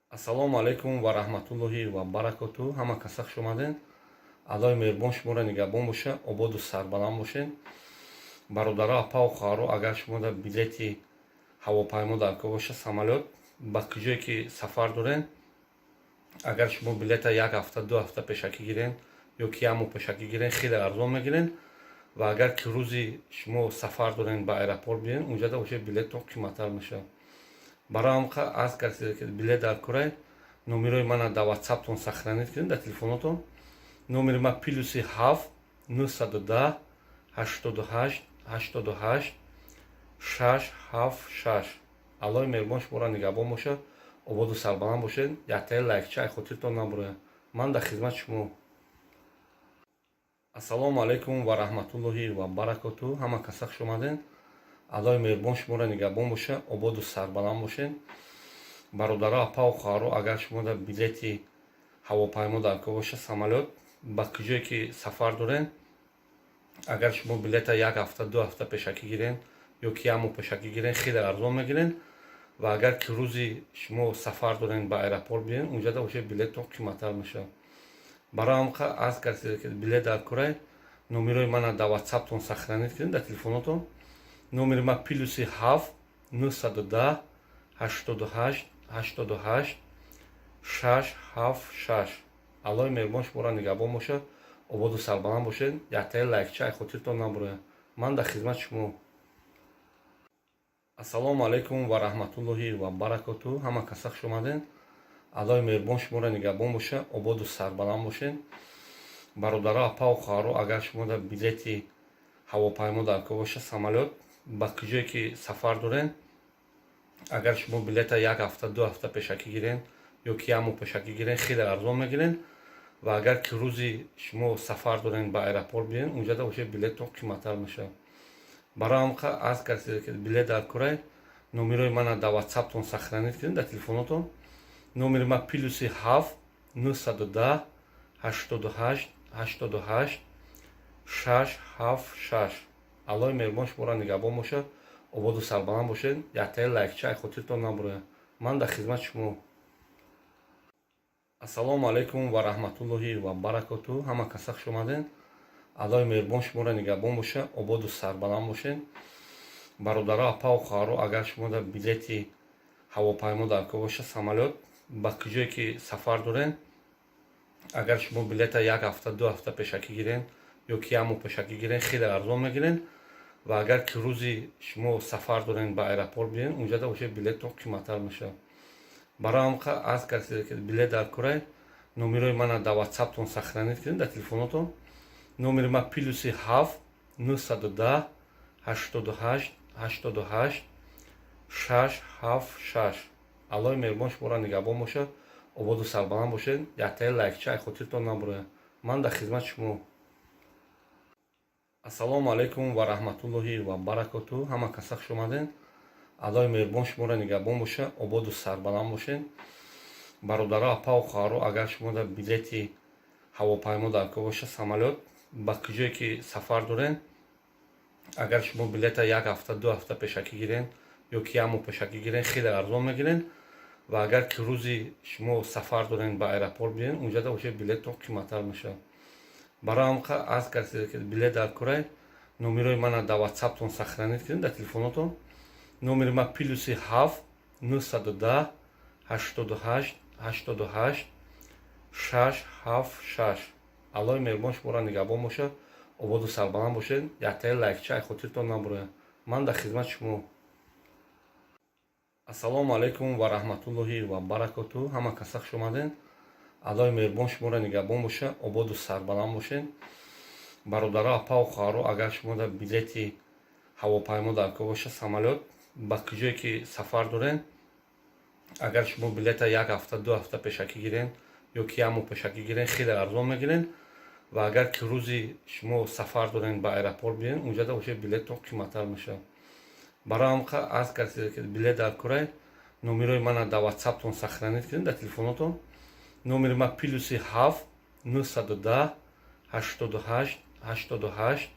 Ассалому алайкум ва раҳматуллоҳи ва баракоту. Ҳама каса хуш омаден. Аллоҳи меҳрубон шуморо нигаҳбон боша, ободу сарбаланд бошед. Бародаро, апаву хоҳаро, агар шумо дар билети ҳавопаймо дар кор боша, самолёт, ба куҷое ки сафар дорен, агар шумо билета як ҳафта, 2 ҳафта пешакӣ гирен ё ки як моҳ пешакӣ гирен, хеле арзон мегирен. Ва агар ки рӯзи шумо сафар дорен, ба аэропорт биёен, унҷада уже билеттон қиматтар мешавад. Барои ҳам аз касе ки билет дар корай, номерои мана дар ватсаптон сохранить кунед, дар телефонотон. Номери ма +7 910 88 88 676. Аллоҳи меҳрубон шуморо нигаҳбон бошад, ободу сарбаланд бошед. Яктаи лайкча ай хотиртон набурояд. Ман дар хизмати шумо. Ассалому алайкум ва раҳматуллоҳи ва баракоту. Ҳама каса хуш омаден. Аллоҳи меҳрубон шуморо нигаҳбон боша, ободу сарбаланд бошед. Бародаро, апаву хоҳаро, агар шумо дар билети ҳавопаймо дар кор боша, самолёт, ба куҷое ки сафар дорен, агар шумо билета як ҳафта, 2 ҳафта пешакӣ гирен ё ки як моҳ пешакӣ гирен, хеле арзон мегирен. Ва агар ки рӯзи шумо сафар дорен, ба аэропорт биёен, унҷада уже билеттон қиматтар мешавад. Барои ҳам аз касе ки билет дар корай, номерои мана дар ватсаптон сохранить кунед, дар телефонотон. Номери ма +7 910 88 88 676. Аллоҳи меҳрубон шуморо нигаҳбон бошад, ободу сарбаланд бошед. Яктаи лайкча ай хотиртон набурояд. Ман дар хизмати шумо. Ассалому алайкум ва раҳматуллоҳи ва баракоту. Ҳама каса хуш омаден. Аллоҳи меҳрубон шуморо нигаҳбон боша, ободу сарбаланд бошед. Бародаро, апаву хоҳаро, агар шумо дар билети ҳавопаймо дар кор боша, самолёт, ба куҷое ки сафар дорен, агар шумо билета як ҳафта, 2 ҳафта пешакӣ гирен ё ки як моҳ пешакӣ гирен, хеле арзон мегирен. Ва агар ки рӯзи шумо сафар дорен, ба аэропорт биёен, унҷада уже билеттон қиматтар мешавад. Барои ҳам аз касе ки билет дар корай, номерои мана дар ватсаптон сохранить кунед, дар телефонотон. Номери ма +7 910 88 88 676. Аллоҳи меҳрубон шуморо нигаҳбон бошад, ободу сарбаланд бошед. Яктаи лайкча ай хотиртон набурояд. Ман дар хизмати шумо. Ассалому алайкум ва раҳматуллоҳи ва баракоту. Ҳама каса хуш омаден. Аллоҳи меҳрубон шуморо нигаҳбон боша, ободу сарбаланд бошед. Бародаро, апаву хоҳаро, агар шумо дар билети ҳавопаймо дар кор боша, самолёт, ба куҷое ки сафар дорен, агар шумо билета як ҳафта, 2 ҳафта пешакӣ гирен ё ки як моҳ пешакӣ гирен, хеле арзон мегирен. Ва агар ки рӯзи шумо сафар дорен, ба аэропорт биёен, унҷада уже билеттон қиматтар мешавад. Барои ҳам аз касе ки билет дар корай, номерои мана дар ватсаптон сохранить кунед, дар телефонотон. Номери ман +7 910 88 88 676. Аллоҳи меҳрубон шуморо нигаҳбон бошад, ободу сарбаланд бошед. Яктаи лайкча ай хотиртон набурояд. Ман дар хизмати шумо. Ассалому алайкум ва раҳматуллоҳи ва баракоту. Ҳама каса хуш омаден. Аллоҳи меҳрубон шуморо нигаҳбон боша, ободу сарбаланд бошед. Бародаро, апаву хоҳаро, агар шумо дар билети ҳавопаймо дар кор боша, самолёт, ба куҷое ки сафар дорен, агар шумо билета як ҳафта, 2 ҳафта пешакӣ гирен ё ки як моҳ пешакӣ гирен, хеле арзон мегирен. Ва агар ки рӯзи шумо сафар дорен, ба аэропорт биёен, унҷада уже билеттон қиматтар мешавад. Барои ҳам аз касе ки билет дар корай, номерои мана дар ватсаптон сохранить кунед, дар телефонотон. Номери ман +7 910 88 88 676. Аллоҳи меҳрубон шуморо нигаҳбон бошад, ободу сарбаланд бошед. Яктаи лайкча ай хотиртон набурояд. Ман дар хизмати шумо. Ассалому алайкум ва раҳматуллоҳи ва баракоту. Ҳама каса хуш омаден. Аллоҳи меҳрубон шуморо нигаҳбон боша, ободу сарбаланд бошед. Бародаро, апаву хоҳаро, агар шумо дар билети ҳавопаймо дар кор боша, самолёт, ба куҷое ки сафар дорен, агар шумо билета як ҳафта, 2 ҳафта пешакӣ гирен ё ки як моҳ пешакӣ гирен, хеле арзон мегирен. Ва агар ки рӯзи шумо сафар дорен, ба аэропорт биёен, унҷада уже билеттон қиматтар мешавад. Барои ҳам аз касе ки билет дар корай, номерои мана дар ватсаптон сохранить кунед, дар телефонотон. Номери ман +7 910 88 88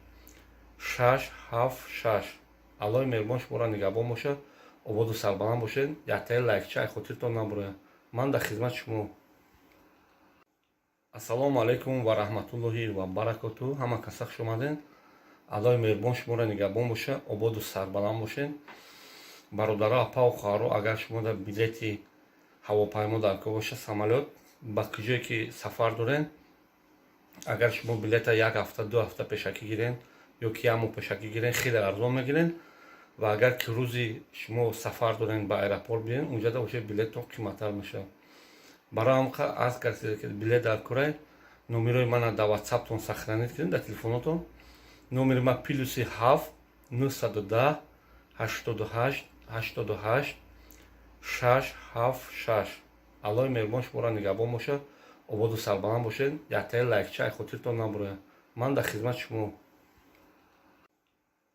676. Аллоҳи меҳрубон шуморо нигаҳбон бошад, ободу сарбаланд бошед. Яктаи лайкча ай хотиртон набурояд. Ман дар хизмати шумо. Ассалому алайкум ва раҳматуллоҳи ва баракоту. Ҳама каса хуш омаден. Аллоҳи меҳрубон шуморо нигаҳбон боша, ободу сарбаланд бошед. Бародаро, апаву хоҳаро, агар шумо дар билети ҳавопаймо дар кор боша, самолёт, ба куҷое ки сафар дорен, агар шумо билета як ҳафта, 2 ҳафта пешакӣ гирен ё ки як моҳ пешакӣ гирен, хеле арзон мегирен. Ва агар ки рӯзи шумо сафар дорен, ба аэропорт биёен, унҷада уже билеттон қиматтар мешавад. Барои ҳам аз касе ки билет дар корай, номерои мана дар ватсаптон сохранить кунед, дар телефонотон. Номери ман +7 910 88 88 676. Аллоҳи меҳрубон шуморо нигаҳбон бошад, ободу сарбаланд бошед. Яктаи лайкча ай хотиртон набурояд. Ман дар хизмати шумо.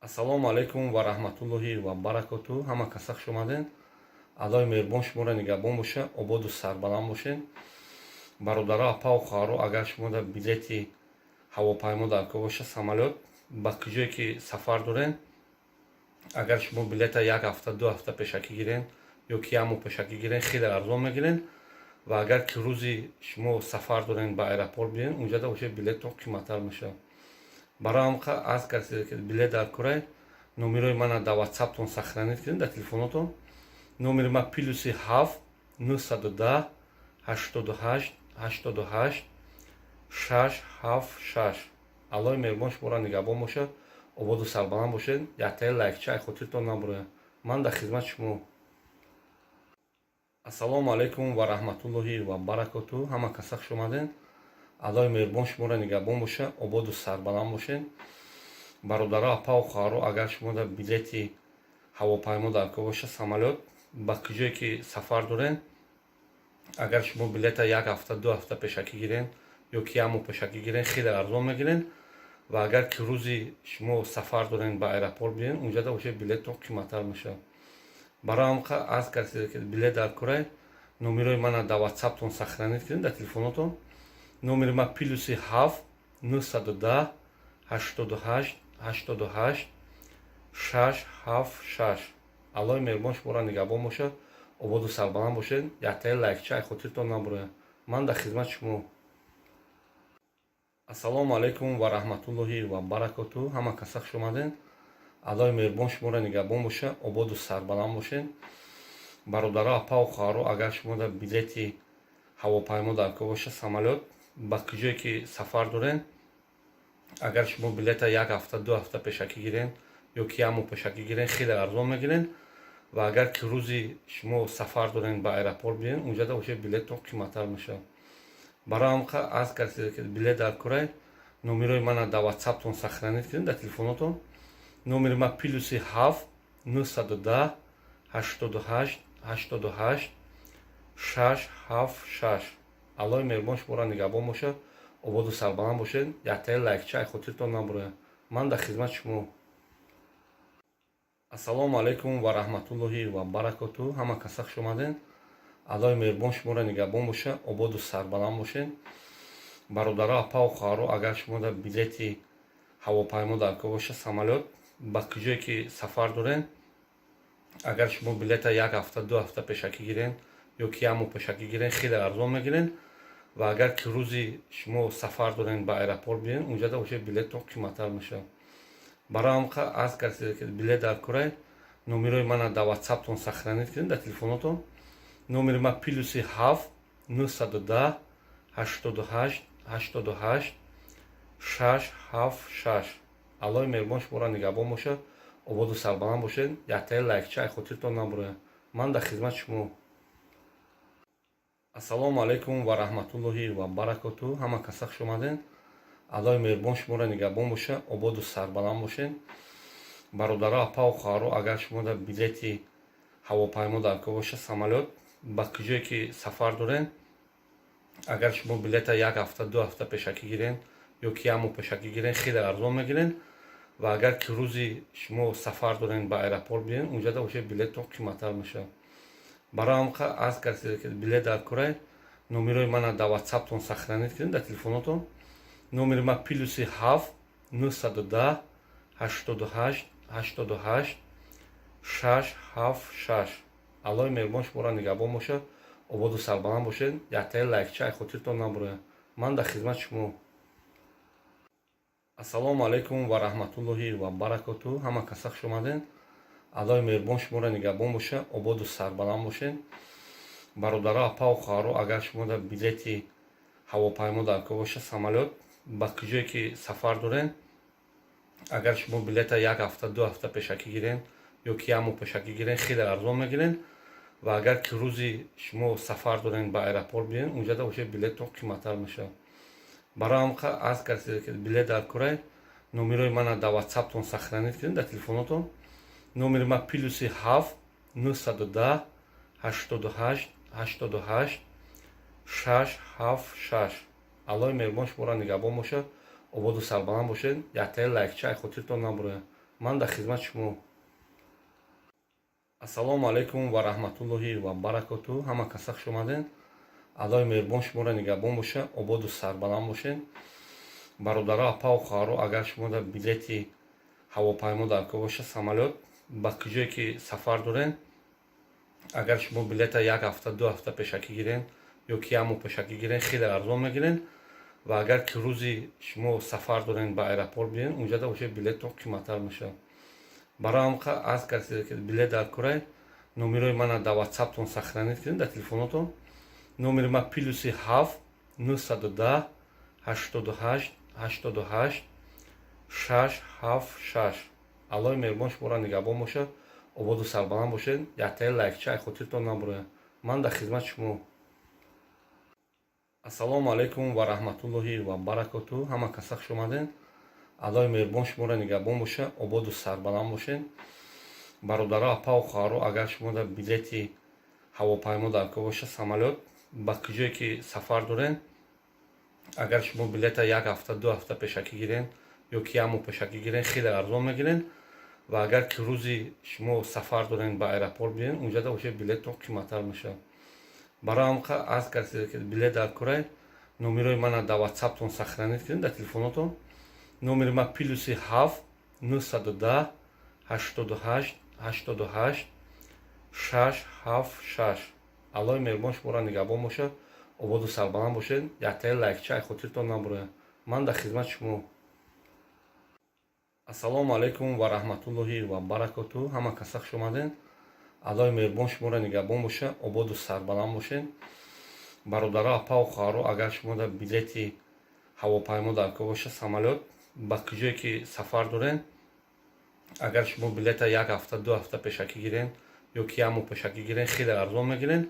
Ассалому алайкум ва раҳматуллоҳи ва баракоту. Ҳама каса хуш омаден. Аллоҳи меҳрубон шуморо нигаҳбон боша, ободу сарбаланд бошед. Бародаро, апаву хоҳаро, агар шумо дар билети ҳавопаймо дар кор боша, самолёт, ба куҷое ки сафар дорен, агар шумо билета як ҳафта, 2 ҳафта пешакӣ гирен ё ки як моҳ пешакӣ гирен, хеле арзон мегирен. Ва агар ки рӯзи шумо сафар дорен, ба аэропорт биёен, унҷада уже билеттон қиматтар мешавад. Барои ҳам аз касе ки билет дар корай, номерои мана дар ватсаптон сохранить кунед, дар телефонотон. Номери ман +7 910 88 88 676. Аллоҳи меҳрубон шуморо нигаҳбон бошад, ободу сарбаланд бошед. Яктаи лайкча ай хотиртон набурояд. Ман дар хизмати шумо. Ассалому алайкум ва раҳматуллоҳи ва баракоту. Ҳама каса хуш омаден. Аллоҳи меҳрубон шуморо нигаҳбон боша, ободу сарбаланд бошед. Бародаро, апаву хоҳаро, агар шумо дар билети ҳавопаймо дар кор боша, самолёт, ба куҷое ки сафар дорен, агар шумо билета як ҳафта, 2 ҳафта пешакӣ гирен ё ки як моҳ пешакӣ гирен, хеле арзон мегирен. Ва агар ки рӯзи шумо сафар дорен, ба аэропорт биёен, унҷада уже билеттон қиматтар мешавад. Барои ҳам аз касе ки билет дар корай, номерои мана дар ватсаптон сохранить кунед, дар телефонотон. Номери ман +7 910 88 88 676. Аллоҳи меҳрубон шуморо нигаҳбон бошад, ободу сарбаланд бошед. Яктаи лайкча ай хотиртон набурояд. Ман дар хизмати шумо. Ободу сарбаланд бошед. Яктаи лайкча ай хотиртон набурояд. Ман дар хизмати шумо. Ассалому алайкум ва раҳматуллоҳи ва баракоту. Ҳама каса хуш омадед. Аллоҳи меҳрубон шуморо нигаҳбон боша, ободу сарбаланд бошед. Бародаро, апау хоҳаро, агар шумо дар билети ҳавопаймо дар кор боша, самолёт, ба куҷое ки сафар доред, агар шумо билета як ҳафта, 2 ҳафта пешакӣ гирен ё ки як моҳ пешакӣ гирен, хеле арзон мегирен. Ва агар ки рӯзи шумо сафар дорен, ба аэропорт биен, унҷада уже билеттон қиматтар мешавад. Барои ҳам аз касе ки билет дар корай, номерои мана дар ватсаптон сохранить кунед, дар телефонотон. Номери ма +7 910 88 88 676. Аллоҳи меҳрубон шуморо нигаҳбон бошад, ободу сарбаланд бошед. Яктаи лайкча ай хотиртон набурояд. Ман дар хизмати шумо. Ассалому алайкум ва раҳматуллоҳи ва баракоту. Ҳама каса хуш омадед. Аллоҳи меҳрубон шуморо нигаҳбон боша, ободу сарбаланд бошед. Бародаро, апау хоҳаро, агар шумо дар билети ҳавопаймо дар кор боша, самолёт, ба куҷое ки сафар доред, агар шумо билета як ҳафта, 2 ҳафта пешакӣ гирен ё ки як моҳ пешакӣ гирен, хеле арзон мегирен. Ва агар ки рӯзи шумо сафар дорен, ба аэропорт биен, унҷада уже билеттон қиматтар мешавад. Барои ҳам аз касе ки билет дар корай, номерои мана дар ватсаптон сохранить кунед, дар телефонотон. Номери ма +7 910 88 88 676. Аллоҳи меҳрубон шуморо нигаҳбон бошад, ободу сарбаланд бошед. Яктаи лайкча ай хотиртон набурояд. Ман дар хизмати шумо. Ассалому алайкум ва раҳматуллоҳи ва баракоту. Ҳама каса хуш омадед. Аллоҳи меҳрубон шуморо нигаҳбон боша, ободу сарбаланд бошед. Бародаро, апау хоҳаро, агар шумо дар билети ҳавопаймо дар кор боша, самолёт, ба куҷое ки сафар доред, агар шумо билета як ҳафта, 2 ҳафта пешакӣ гирен ё ки як моҳ пешакӣ гирен, хеле арзон мегирен. Ва агар ки рӯзи шумо сафар дорен, ба аэропорт биен, унҷада уже билеттон қиматтар мешавад. Барои ҳам аз касе ки билет дар корай, номерои мана дар ватсаптон сохранить кунед, дар телефонотон. Номери ма +7 910 88 88 676. Аллоҳи меҳрубон шуморо нигаҳбон бошад, ободу сарбаланд бошед. Яктаи лайкча ай хотиртон набурояд. Ман дар хизмати шумо. Ассалому алайкум ва раҳматуллоҳи ва баракоту. Ҳама каса хуш омадед. Аллоҳи меҳрубон шуморо нигаҳбон боша, ободу сарбаланд бошед. Бародаро, апау хоҳаро, агар шумо дар билети ҳавопаймо дар кор боша, самолёт, ба куҷое ки сафар доред, агар шумо билета як ҳафта, 2 ҳафта пешакӣ гирен ё ки як моҳ пешакӣ гирен, хеле арзон мегирен. Ва агар ки рӯзи шумо сафар дорен, ба аэропорт биен, унҷада уже билеттон қиматтар мешавад. Барои ҳам аз касе ки билет дар корай, номерои мана дар ватсаптон сохранить кунед, дар телефонотон. Номери ма +7 910 88 88 676. Аллоҳи меҳрубон шуморо нигаҳбон бошад, ободу сарбаланд бошед. Яктаи лайкча ай хотиртон набурояд. Ман дар хизмати шумо. Ассалому алайкум ва раҳматуллоҳи ва баракоту. Ҳама каса хуш омадед. Аллоҳи меҳрубон шуморо нигаҳбон боша, ободу сарбаланд бошед. Бародаро, апау хоҳаро, агар шумо дар билети ҳавопаймо дар кор боша, самолёт, ба куҷое ки сафар доред, агар шумо билета як ҳафта, 2 ҳафта пешакӣ гирен ё ки як моҳ пешакӣ гирен, хеле арзон мегирен. Ва агар ки рӯзи шумо сафар дорен, ба аэропорт биен, унҷада уже билеттон қиматтар мешавад. Барои ҳам аз касе ки билет дар корай, номерои мана дар ватсаптон сохранить кунед, дар телефонотон. Номери ма +7 910 88 88 676. Аллоҳи меҳрубон шуморо нигаҳбон бошад, ободу сарбаланд бошед. Яктаи лайкча ай хотиртон набурояд. Ман дар хизмати шумо. Ассалому алайкум ва раҳматуллоҳи ва баракоту. Ҳама каса хуш омадед. Аллоҳи меҳрубон шуморо нигаҳбон боша, ободу сарбаланд бошед. Бародаро, апау хоҳаро, агар шумо дар билети ҳавопаймо дар кор боша, самолёт, ба куҷое ки сафар доред, агар шумо билета як ҳафта, 2 ҳафта пешакӣ гирен ё ки як моҳ пешакӣ гирен, хеле арзон мегирен. Ва агар ки рӯзи шумо сафар дорен, ба аэропорт биен, унҷада уже билеттон қиматтар мешавад. Барои ҳам аз касе ки билет дар корай, номерои мана дар ватсаптон сохранить кунед, дар телефонотон. Номери ма +7 910 88 88 676. 6 7 6. Аллоҳи меҳрубон шуморо нигаҳбон бошад, ободу сарбаланд бошед. Яктаи лайкча ай хотиртон набурояд. Ман дар хизмати шумо. Ассалому алайкум ва раҳматуллоҳи ва баракоту. Ҳама каса хуш омадед. Аллоҳи меҳрубон шуморо нигаҳбон бошад, ободу сарбаланд бошед. Бародаро, апаву хоҳаро, агар шумо дар билети ҳавопаймо дар кор боша, самолёт, ба куҷое ки сафар доред, агар шумо билета як ҳафта, 2 ҳафта пешакӣ гирен ё ки як моҳ пешакӣ гирен, хеле арзон мегирен.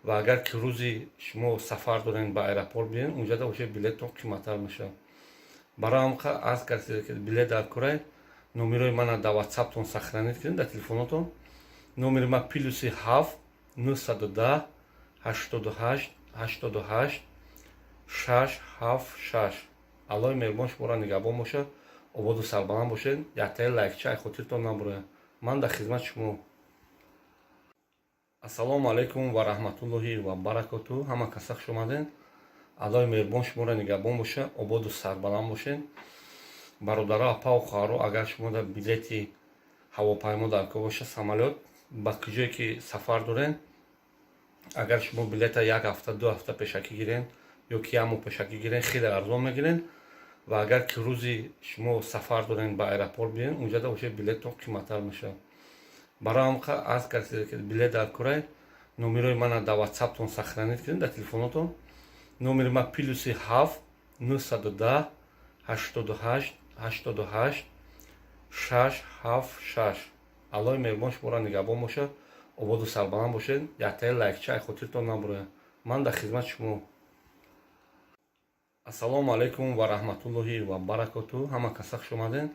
Ва агар ки рӯзи шумо сафар дорен, ба аэропорт биен, унҷада уже билеттон қиматтар мешавад. Барои ҳам арз кардед, ки билет дар корай, номерои мана дар ватсаптон сохранить кунед, дар телефонотон. Номери ма +7 910 88 88 6 7 6. Аллоҳи меҳрубон шуморо нигаҳбон бошад, ободу сарбаланд бошед. Яктаи лайкча ай хотиртон набурояд. Ман дар хизмати шумо. Ассалому алайкум ва раҳматуллоҳи ва баракоту. Ҳама каса хуш омадед. Аллоҳи меҳрубон шуморо нигаҳбон бошад, ободу сарбаланд бошед. Бародаро, апаву хоҳаро, агар шумо дар билети ҳавопаймо дар кор боша, самолёт, ба куҷое ки сафар доред, агар шумо билета як ҳафта, 2 ҳафта пешакӣ гирен ё ки як моҳ пешакӣ гирен, хеле арзон мегирен. Ва агар ки рӯзи шумо сафар дорен, ба аэропорт биен, унҷада уже билеттон қиматтар мешавад. Барои ҳам арз кардед, ки билет дар корай, номерои мана дар ватсаптон сохранить кунед, дар телефонотон. Номери ма +7 910 88 88 6 7 6. Аллоҳи меҳрубон шуморо нигаҳбон бошад, ободу сарбаланд бошед. Яктаи лайкча ай хотиртон набурояд. Ман дар хизмати шумо. Ассалому алайкум ва раҳматуллоҳи ва баракоту. Ҳама каса хуш омадед.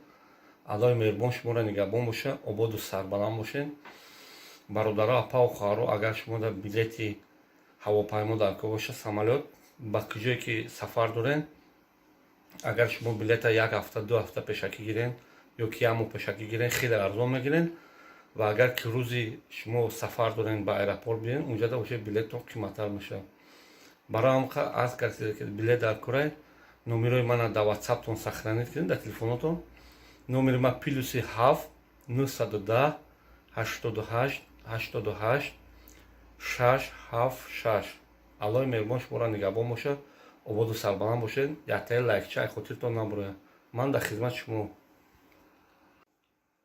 Аллоҳи меҳрубон шуморо нигаҳбон бошад, ободу сарбаланд бошед. Бародаро, апаву хоҳаро, агар шумо дар билети ҳавопаймо дар кор боша, самолёт, ба куҷое ки сафар доред, агар шумо билета як ҳафта, 2 ҳафта пешакӣ гирен ё ки як моҳ пешакӣ гирен, хеле арзон мегирен. Ва агар ки рӯзи шумо сафар дорен, ба аэропорт биен, унҷада уже билеттон қиматтар мешавад. Барои ҳам арз кардед, ки билет дар корай, номерои мана дар ватсаптон сохранить кунед, дар телефонотон. Номери ма +7 910 88 88 6 7 6. Аллоҳи меҳрубон шуморо нигаҳбон бошад, ободу сарбаланд бошед. Яктаи лайкча ай хотиртон набурояд. Ман дар хизмати шумо.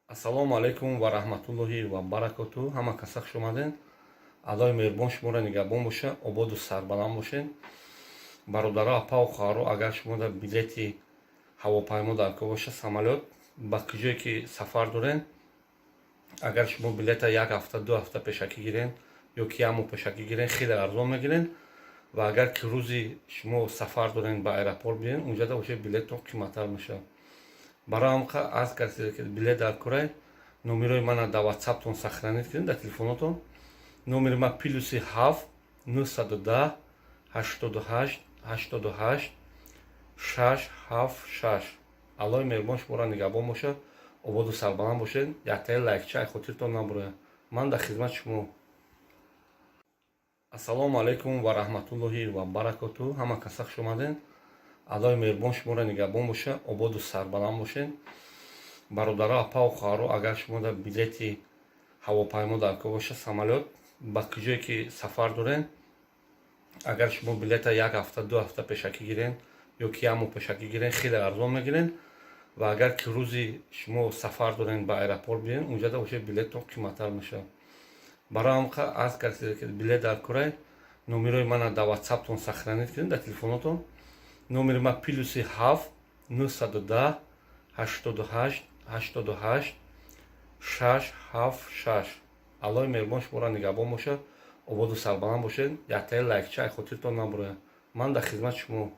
Ассалому алайкум ва раҳматуллоҳи ва баракоту. Ҳама каса хуш омадед. Аллоҳи меҳрубон шуморо нигаҳбон бошад, ободу сарбаланд бошед. Бародаро, апаву хоҳаро, агар шумо дар билети ҳавопаймо дар кор боша, самолёт, ба куҷое ки сафар доред, агар шумо билета як ҳафта, 2 ҳафта пешакӣ гирен ё ки як моҳ пешакӣ гирен, хеле арзон мегирен. Ва агар ки рӯзи шумо сафар дорен, ба аэропорт биен, унҷада уже билеттон қиматтар мешавад. Барои ҳам арз кардед, ки билет дар корай, номерои мана дар ватсаптон сохранить кунед, дар телефонотон. Номери ма +7 910 88 88 6 7 6. Аллоҳи меҳрубон шуморо нигаҳбон бошад, ободу сарбаланд бошед. Яктаи лайкча ай хотиртон набурояд. Ман дар хизмати шумо. Ассалому алайкум ва раҳматуллоҳи ва баракоту. Ҳама каса хуш омадед. Аллоҳи меҳрубон шуморо нигаҳбон бошад, ободу сарбаланд бошед. Бародаро, апаву хоҳаро, агар шумо дар билети ҳавопаймо дар кор боша, самолёт, ба куҷое ки сафар доред, агар шумо билета як ҳафта, 2 ҳафта пешакӣ гирен ё ки як моҳ пешакӣ гирен, хеле арзон мегирен. Ва агар ки рӯзи шумо сафар дорен, ба аэропорт биен, унҷада уже билеттон қиматтар мешавад. Барои ҳам арз кардед, ки билет дар корай, номерои мана дар ватсаптон сохранить кунед, дар телефонотон. Номери ма +7 910 88 88 6 7 6. Аллоҳи меҳрубон шуморо нигаҳбон бошад, ободу сарбаланд бошед. Яктаи лайкча ай хотиртон набурояд. Ман дар хизмати шумо.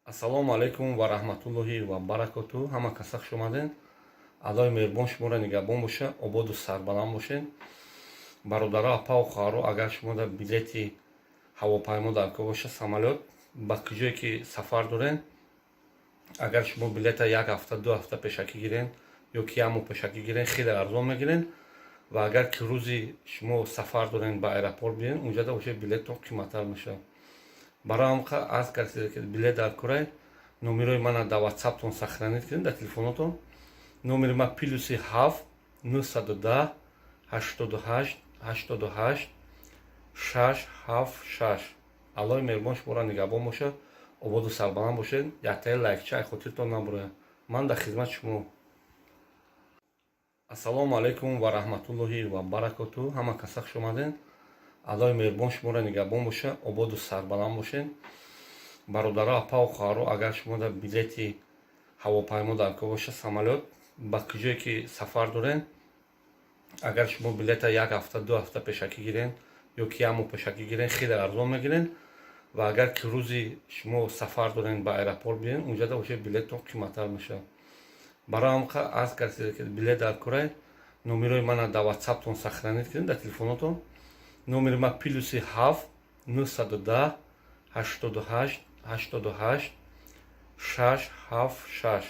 Ассалому алайкум ва раҳматуллоҳи ва баракоту. Ҳама каса хуш омадед. Аллоҳи меҳрубон шуморо нигаҳбон бошад, ободу сарбаланд бошед. Бародаро, апаву хоҳаро, агар шумо дар билети ҳавопаймо дар кор боша, самолёт, ба куҷое ки сафар доред, агар шумо билета як ҳафта, 2 ҳафта пешакӣ гирен ё ки як моҳ пешакӣ гирен, хеле арзон мегирен. Ва агар ки рӯзи шумо сафар дорен, ба аэропорт биен, унҷада уже билеттон қиматтар мешавад. Барои ҳам арз кардед, ки билет дар корай, номерои мана дар ватсаптон сохранить кунед, дар телефонотон. Номери ма +7 910. 88 88 6 7 6. Аллоҳи меҳрубон шуморо нигаҳбон бошад, ободу сарбаланд бошед. Яктаи лайкча ай хотиртон набурояд. Ман дар хизмати шумо. Ассалому алайкум ва раҳматуллоҳи ва баракоту. Ҳама каса хуш омадед. Аллоҳи меҳрубон шуморо нигаҳбон бошад, ободу сарбаланд бошед. Бародаро, апаву хоҳаро, агар шумо дар билети ҳавопаймо дар кор боша, самолёт, ба куҷое ки сафар доред, агар шумо билета як ҳафта, 2 ҳафта пешакӣ гирен ё ки як моҳ пешакӣ гирен, хеле арзон мегирен. Ва агар ки рӯзи шумо сафар дорен, ба аэропорт биёен, унҷада уже билеттон қиматтар мешавад. Барои ҳам арз кардед, ки билет дар корай, номерои мана дар ватсаптон сохранить кунед, дар телефонотон. Номери ма +7 910 88 88 6 7 6.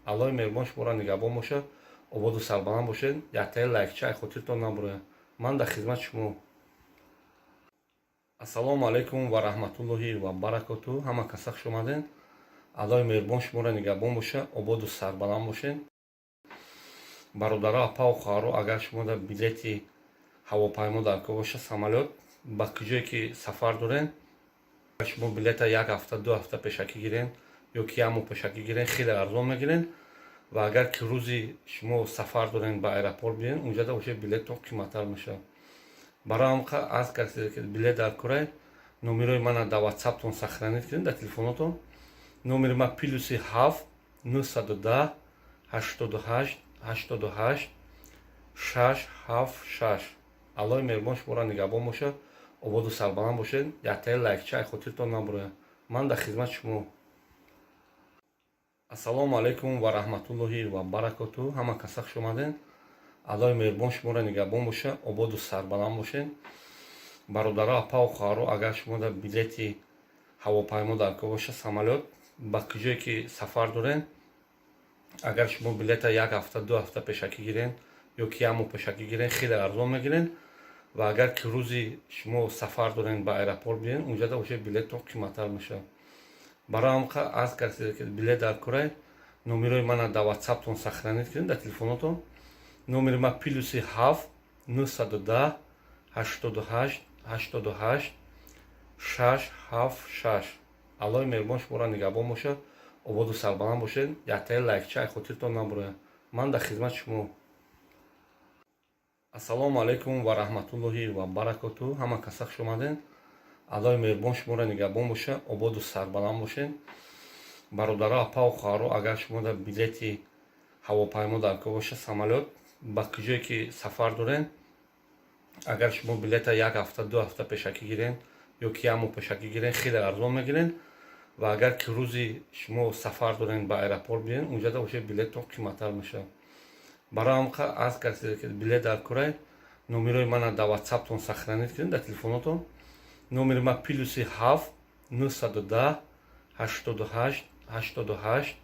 Аллоҳи меҳрубон шуморо нигаҳбон бошад, ободу сарбаланд бошед. Яктаи лайкча ай хотиртон набурояд. Ман дар хизмати шумо. Ассалому алайкум ва раҳматуллоҳи ва баракоту. Ҳама каса хуш омадед. Аллоҳи меҳрубон шуморо нигаҳбон бошад, ободу сарбаланд бошед. Бародаро, апаву хоҳаро, агар шумо дар билети ҳавопаймо дар кор боша, самолёт, ба куҷое ки сафар доред, шумо билета як ҳафта, 2 ҳафта пешакӣ гирен ё ки як моҳ пешакӣ гирен, хеле арзон мегирен. Ва агар ки рӯзи шумо сафар дорен, ба аэропорт биёен, унҷада уже билеттон қиматтар мешавад. Барои ҳам арз кардед, ки билет дар корай, номерои мана дар ватсаптон сохранить кунед, дар телефонотон. Номери ма +7 910 88 88 6 7 6. Аллоҳи меҳрубон шуморо нигаҳбон бошад, ободу сарбаланд бошед. Яктаи лайкча ай хотиртон набурояд. Ман дар хизмати шумо. Ассалому алайкум ва раҳматуллоҳи ва баракоту. Ҳама каса хуш омадед. Аллоҳи меҳрубон шуморо нигаҳбон бошад, ободу сарбаланд бошед. Бародаро, апаву хоҳаро, агар шумо дар билети ҳавопаймо дар кор боша, самолёт, ба куҷое ки сафар доред, агар шумо билета як ҳафта, 2 ҳафта пешакӣ гирен ё ки як моҳ пешакӣ гирен, хеле арзон мегирен. Ва агар ки рӯзи шумо сафар дорен, ба аэропорт биёен, унҷада уже билеттон қиматтар мешавад. Барои ҳам арз кардед, ки билет дар корай, номерои мана дар ватсаптон сохранить кунед, дар телефонотон. Номери ма +7 910 88 88 6 7 6. Аллоҳи меҳрубон шуморо нигаҳбон бошад, ободу сарбаланд бошед. Яктаи лайкча ай хотиртон набурояд. Ман дар хизмати шумо. Ассалому алайкум ва раҳматуллоҳи ва баракоту. Ҳама каса хуш омадед. Аллоҳи меҳрубон шуморо нигаҳбон бошад, ободу сарбаланд бошед. Бародаро, апаву хоҳаро, агар шумо дар билети ҳавопаймо дар кор боша, самолёт, ба куҷое ки сафар доред, агар шумо билета як ҳафта, 2 ҳафта пешакӣ гирен ё ки як моҳ пешакӣ гирен, хеле арзон мегирен. Ва агар ки рӯзи шумо сафар дорен, ба аэропорт биёен, унҷада уже билеттон қиматтар мешавад. Барои ҳам арз кардед, ки билет дар корай, номерои мана дар ватсаптон сохранить кунед, дар телефонотон. Номери ма +7 910 88 88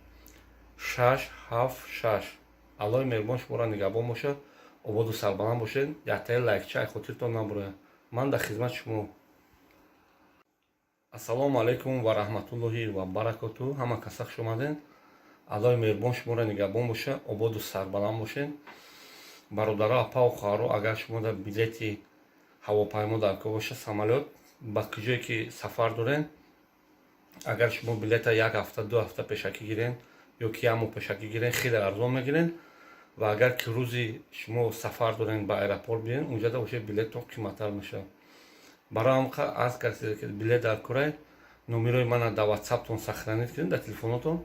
6 7 6. Аллоҳи меҳрубон шуморо нигаҳбон бошад, ободу сарбаланд бошед. Яктаи лайкча ай хотиртон набурояд. Ман дар хизмати шумо. Ассалому алайкум ва раҳматуллоҳи ва баракоту. Ҳама каса хуш омадед. Аллоҳи меҳрубон шуморо нигаҳбон бошад, ободу сарбаланд бошед. Бародаро, апаву хоҳаро, агар шумо дар билети ҳавопаймо дар кор боша, самолёт, ба куҷое ки сафар доред, агар шумо билета як ҳафта, 2 ҳафта пешакӣ гирен ё ки як моҳ пешакӣ гирен, хеле арзон мегирен. Ва агар ки рӯзи шумо сафар дорен, ба аэропорт биёен, унҷада уже билеттон қиматтар мешавад. Барои ҳам арз кардед, ки билет дар корай, номерои мана дар ватсаптон сохранить кунед, дар телефонотон.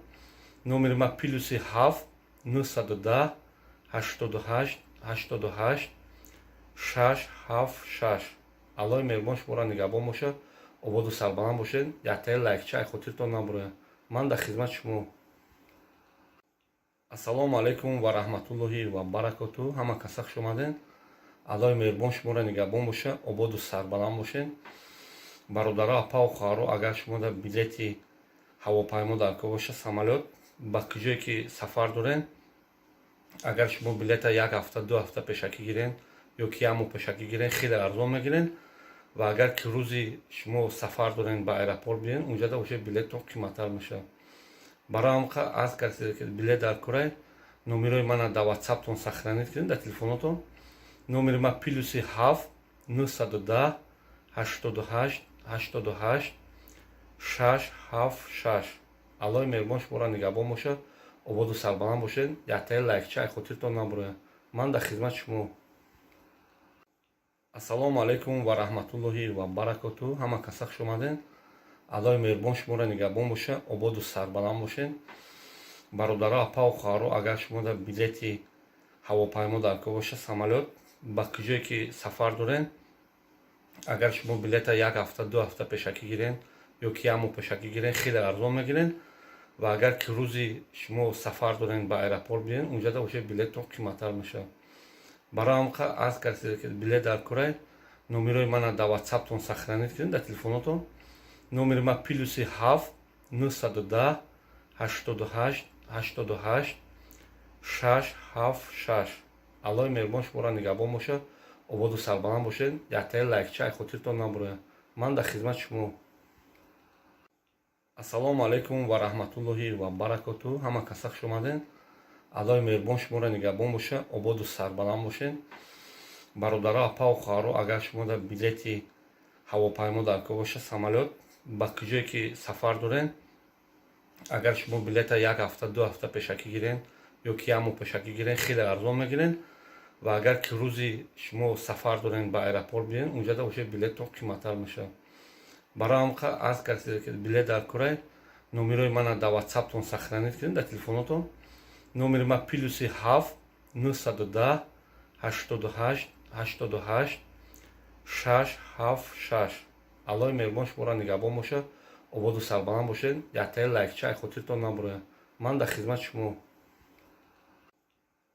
Номери ма +7 910 88 88 6 7 6. Аллоҳи меҳрубон шуморо нигаҳбон бошад, ободу сарбаланд бошед. Яктаи лайкча ай хотиртон набурояд. Ман дар хизмати шумо. Ассалому алайкум ва раҳматуллоҳи ва баракоту. Ҳама каса хуш омадед. Аллоҳи меҳрубон шуморо нигаҳбон бошад, ободу сарбаланд бошед. Бародаро, апаву хоҳаро, агар шумо дар билети ҳавопаймо дар кор боша, самолёт, ба куҷое ки сафар доред, агар шумо билета як ҳафта, 2 ҳафта пешакӣ гирен ё ки як моҳ пешакӣ гирен, хеле арзон мегирен. Ва агар ки рӯзи шумо сафар дорен, ба аэропорт биёен, унҷада уже билеттон қиматтар мешавад. Барои ҳам арз кардед, ки билет дар корай, номерои мана дар ватсаптон сохранить кунед, дар телефонотон. Номери ма +7 910 88 88 676. Аллоҳи меҳрубон шуморо нигаҳбон бошад, ободу сарбаланд бошед. Яктаи лайкча ай хотиртон набурояд. Ман дар хизмати шумо. Ассалому алайкум ва раҳматуллоҳи ва баракоту. Ҳама каса хуш омадед. Аллоҳи меҳрубон шуморо нигаҳбон бошад, ободу сарбаланд бошед. Бародаро, апаву хоҳаро, агар шумо дар билети ҳавопаймо дар кор бошад, самолёт, ба куҷое ки сафар доред, агар шумо билета як ҳафта, 2 ҳафта пешакӣ гирен ё ки як моҳ пешакӣ гирен, хеле арзон мегирен. Ва агар ки рӯзи шумо сафар дорен, ба аэропорт биёен, унҷада бошад, билеттон қиматтар мешавад. Барои ҳам аз касе ки билет дар корай, номерои мана дар ватсаптон сохранить кунед, дар телефонотон. Номери ма +7 910 88 88 676. Аллоҳи меҳрубон шуморо нигаҳбон бошад, ободу сарбаланд бошед. Яктаи лайкча ай хотиртон набурояд. Ман дар хизмати шумо. Ассалому алайкум ва раҳматуллоҳи ва баракоту. Ҳама каса хуш омадед. Аллоҳи меҳрубон шуморо нигаҳбон бошад, ободу сарбаланд бошед. Бародаро, апаву хоҳаро, агар шумо дар билети ҳавопаймо дар кор бошад, самолёт, ба куҷое ки сафар доред, агар шумо билета як ҳафта, 2 ҳафта пешакӣ гирен ё ки як моҳ пешакӣ гирен, хеле арзон мегирен. Ва агар ки рӯзи шумо сафар дорен, ба аэропорт биёен, унҷада бошад, билеттон қиматтар мешавад. Барои ҳам аз касе ки билет дар корай, номерои мана дар ватсаптон сохранить кунед, дар телефонотон. Номери ма +7 910 88 88 676. Аллоҳи меҳрубон шуморо нигаҳбон бошад, ободу сарбаланд бошед. Яктаи лайкча ай хотиртон набурояд. Ман дар хизмати шумо.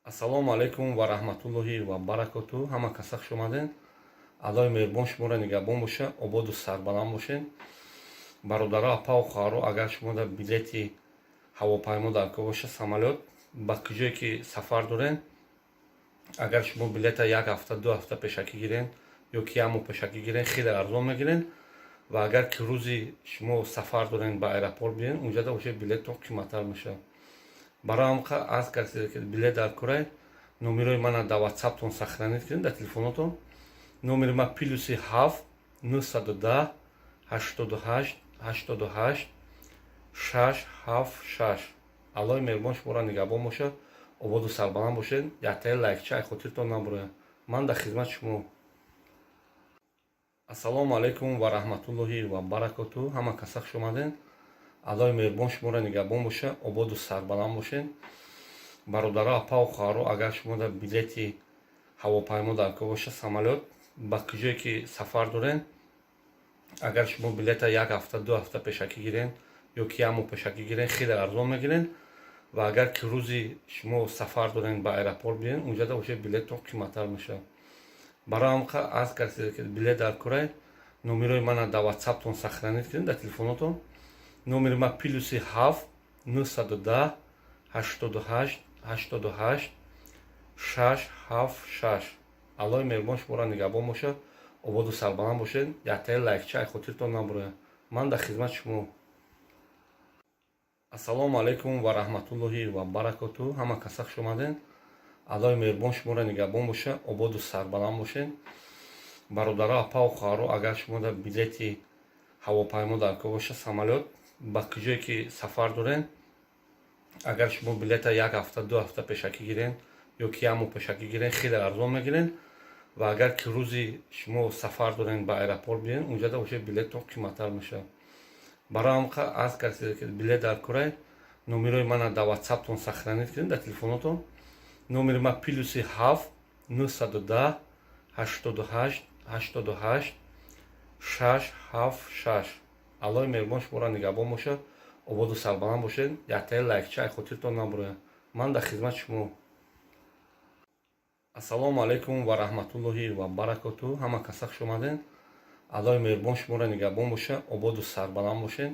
Ассалому алайкум ва раҳматуллоҳи ва баракоту. Ҳама каса хуш омадед. Аллоҳи меҳрубон шуморо нигаҳбон бошад, ободу сарбаланд бошед. Бародаро, апаву хоҳаро, агар шумо дар билети ҳавопаймо дар кор бошад, самолёт, ба куҷое ки сафар доред, агар шумо билета як ҳафта, 2 ҳафта пешакӣ гирен ё ки як моҳ пешакӣ гирен, хеле арзон мегирен. Ва агар ки рӯзи шумо сафар дорен, ба аэропорт биёен, унҷада бошад, билеттон қиматтар мешавад. Барои ҳам аз касе ки билет дар корай, номерои мана дар ватсаптон сохранить кунед, дар телефонотон. Номери ма +7 910 88 88 676. Аллоҳи меҳрубон шуморо нигаҳбон бошад, ободу сарбаланд бошед. Яктаи лайкча ай хотиртон набурояд. Ман дар хизмати шумо. Ассалому алайкум ва раҳматуллоҳи ва баракоту. Ҳама каса хуш омадед. Аллоҳи меҳрубон шуморо нигаҳбон бошад, ободу сарбаланд бошед. Бародаро, апаву хоҳаро, агар шумо дар билети ҳавопаймо дар кор бошад, самолёт, ба куҷое ки сафар доред, агар шумо билета як ҳафта, 2 ҳафта пешакӣ гирен ё ки як моҳ пешакӣ гирен, хеле арзон мегирен. Ва агар ки рӯзи шумо сафар дорен, ба аэропорт биёен, унҷада бошад, билеттон қиматтар мешавад. Барои ҳам аз касе ки билет дар корай, номерои мана дар ватсаптон сохранить кунед, дар телефонотон. Номери ма +7 910 88 88 676. Аллоҳи меҳрубон шуморо нигаҳбон бошад, ободу сарбаланд бошед. Яктаи лайкча ай хотиртон набурояд. Ман дар хизмати шумо. Ассалому алайкум ва раҳматуллоҳи ва баракоту. Ҳама каса хуш омадед. Аллоҳи меҳрубон шуморо нигаҳбон бошад, ободу сарбаланд бошед. Бародаро, апаву хоҳаро, агар шумо дар билети ҳавопаймо дар кор бошад, самолёт, ба куҷое ки сафар доред, агар шумо билета як ҳафта, 2 ҳафта пешакӣ гирен ё ки як моҳ пешакӣ гирен, хеле арзон мегирен. Ва агар ки рӯзи шумо сафар дорен, ба аэропорт биёен, унҷада бошад, билеттон қиматтар мешавад. Барои ҳам аз касе ки билет дар корай, номерои мана дар ватсаптон сохранить кунед, дар телефонотон. Номери ма +7 910 88 88 676. Аллоҳи меҳрубон шуморо нигаҳбон бошад, ободу сарбаланд бошед. Яктаи лайкча ай хотиртон набурояд. Ман дар хизмати шумо. Ассалому алайкум ва раҳматуллоҳи ва баракоту. Ҳама каса хуш омадед. Аллоҳи меҳрубон шуморо нигаҳбон бошад, ободу сарбаланд бошед.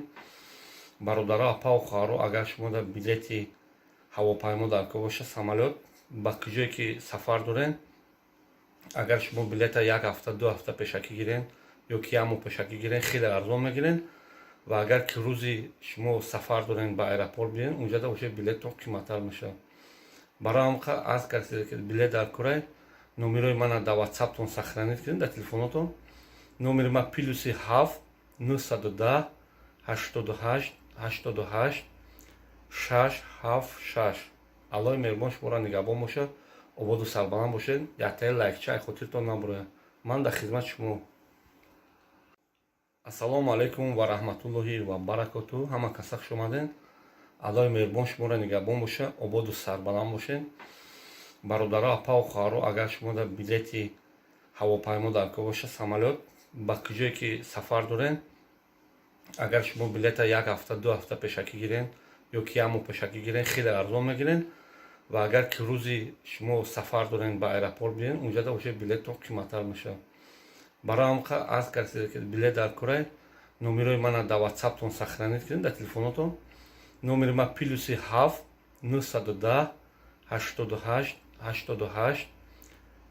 Бародаро, апаву хоҳаро, агар шумо дар билети ҳавопаймо дар кор бошад, самолёт, ба куҷое ки сафар доред, агар шумо билета як ҳафта, 2 ҳафта пешакӣ гирен ё ки як моҳ пешакӣ гирен, хеле арзон мегирен. Ва агар ки рӯзи шумо сафар дорен, ба аэропорт биёен, унҷада бошад, билеттон қиматтар мешавад. Барои ҳам аз касе ки билет дар корай, Номерои мана дар Ватсаптон сохранить кунед, дар телефонотон. Номери ма +7 910 88 88 676. Аллоҳи меҳрубон шуморо нигаҳбон бошад, ободу сарбаланд бошед. Яктаи лайкча ай хотиртон набурояд. Ман дар хизмати шумо. Ассалому алайкум ва раҳматуллоҳи ва баракоту. Ҳама каса хуш омадед. Аллоҳи меҳрубон шуморо нигаҳбон бошад, ободу сарбаланд бошед. Бародаро, апаву хоҳаро, агар шумо дар билети ҳавопаймо дар кор бошад, самолёт, ба куҷое ки сафар доред, агар шумо билета як ҳафта, 2 ҳафта пешакӣ гирен ё ки як моҳ пешакӣ гирен, хеле арзон мегирен. Ва агар ки рӯзи шумо сафар дорен, ба аэропорт биен, унҷада уже билеттон қиматтар мешавад. Барои ҳам аз касе ки билет дар корай, номерои мана дар Ватсаптон сохранить кунед, дар телефонотон. Номери ма +7 910 88 88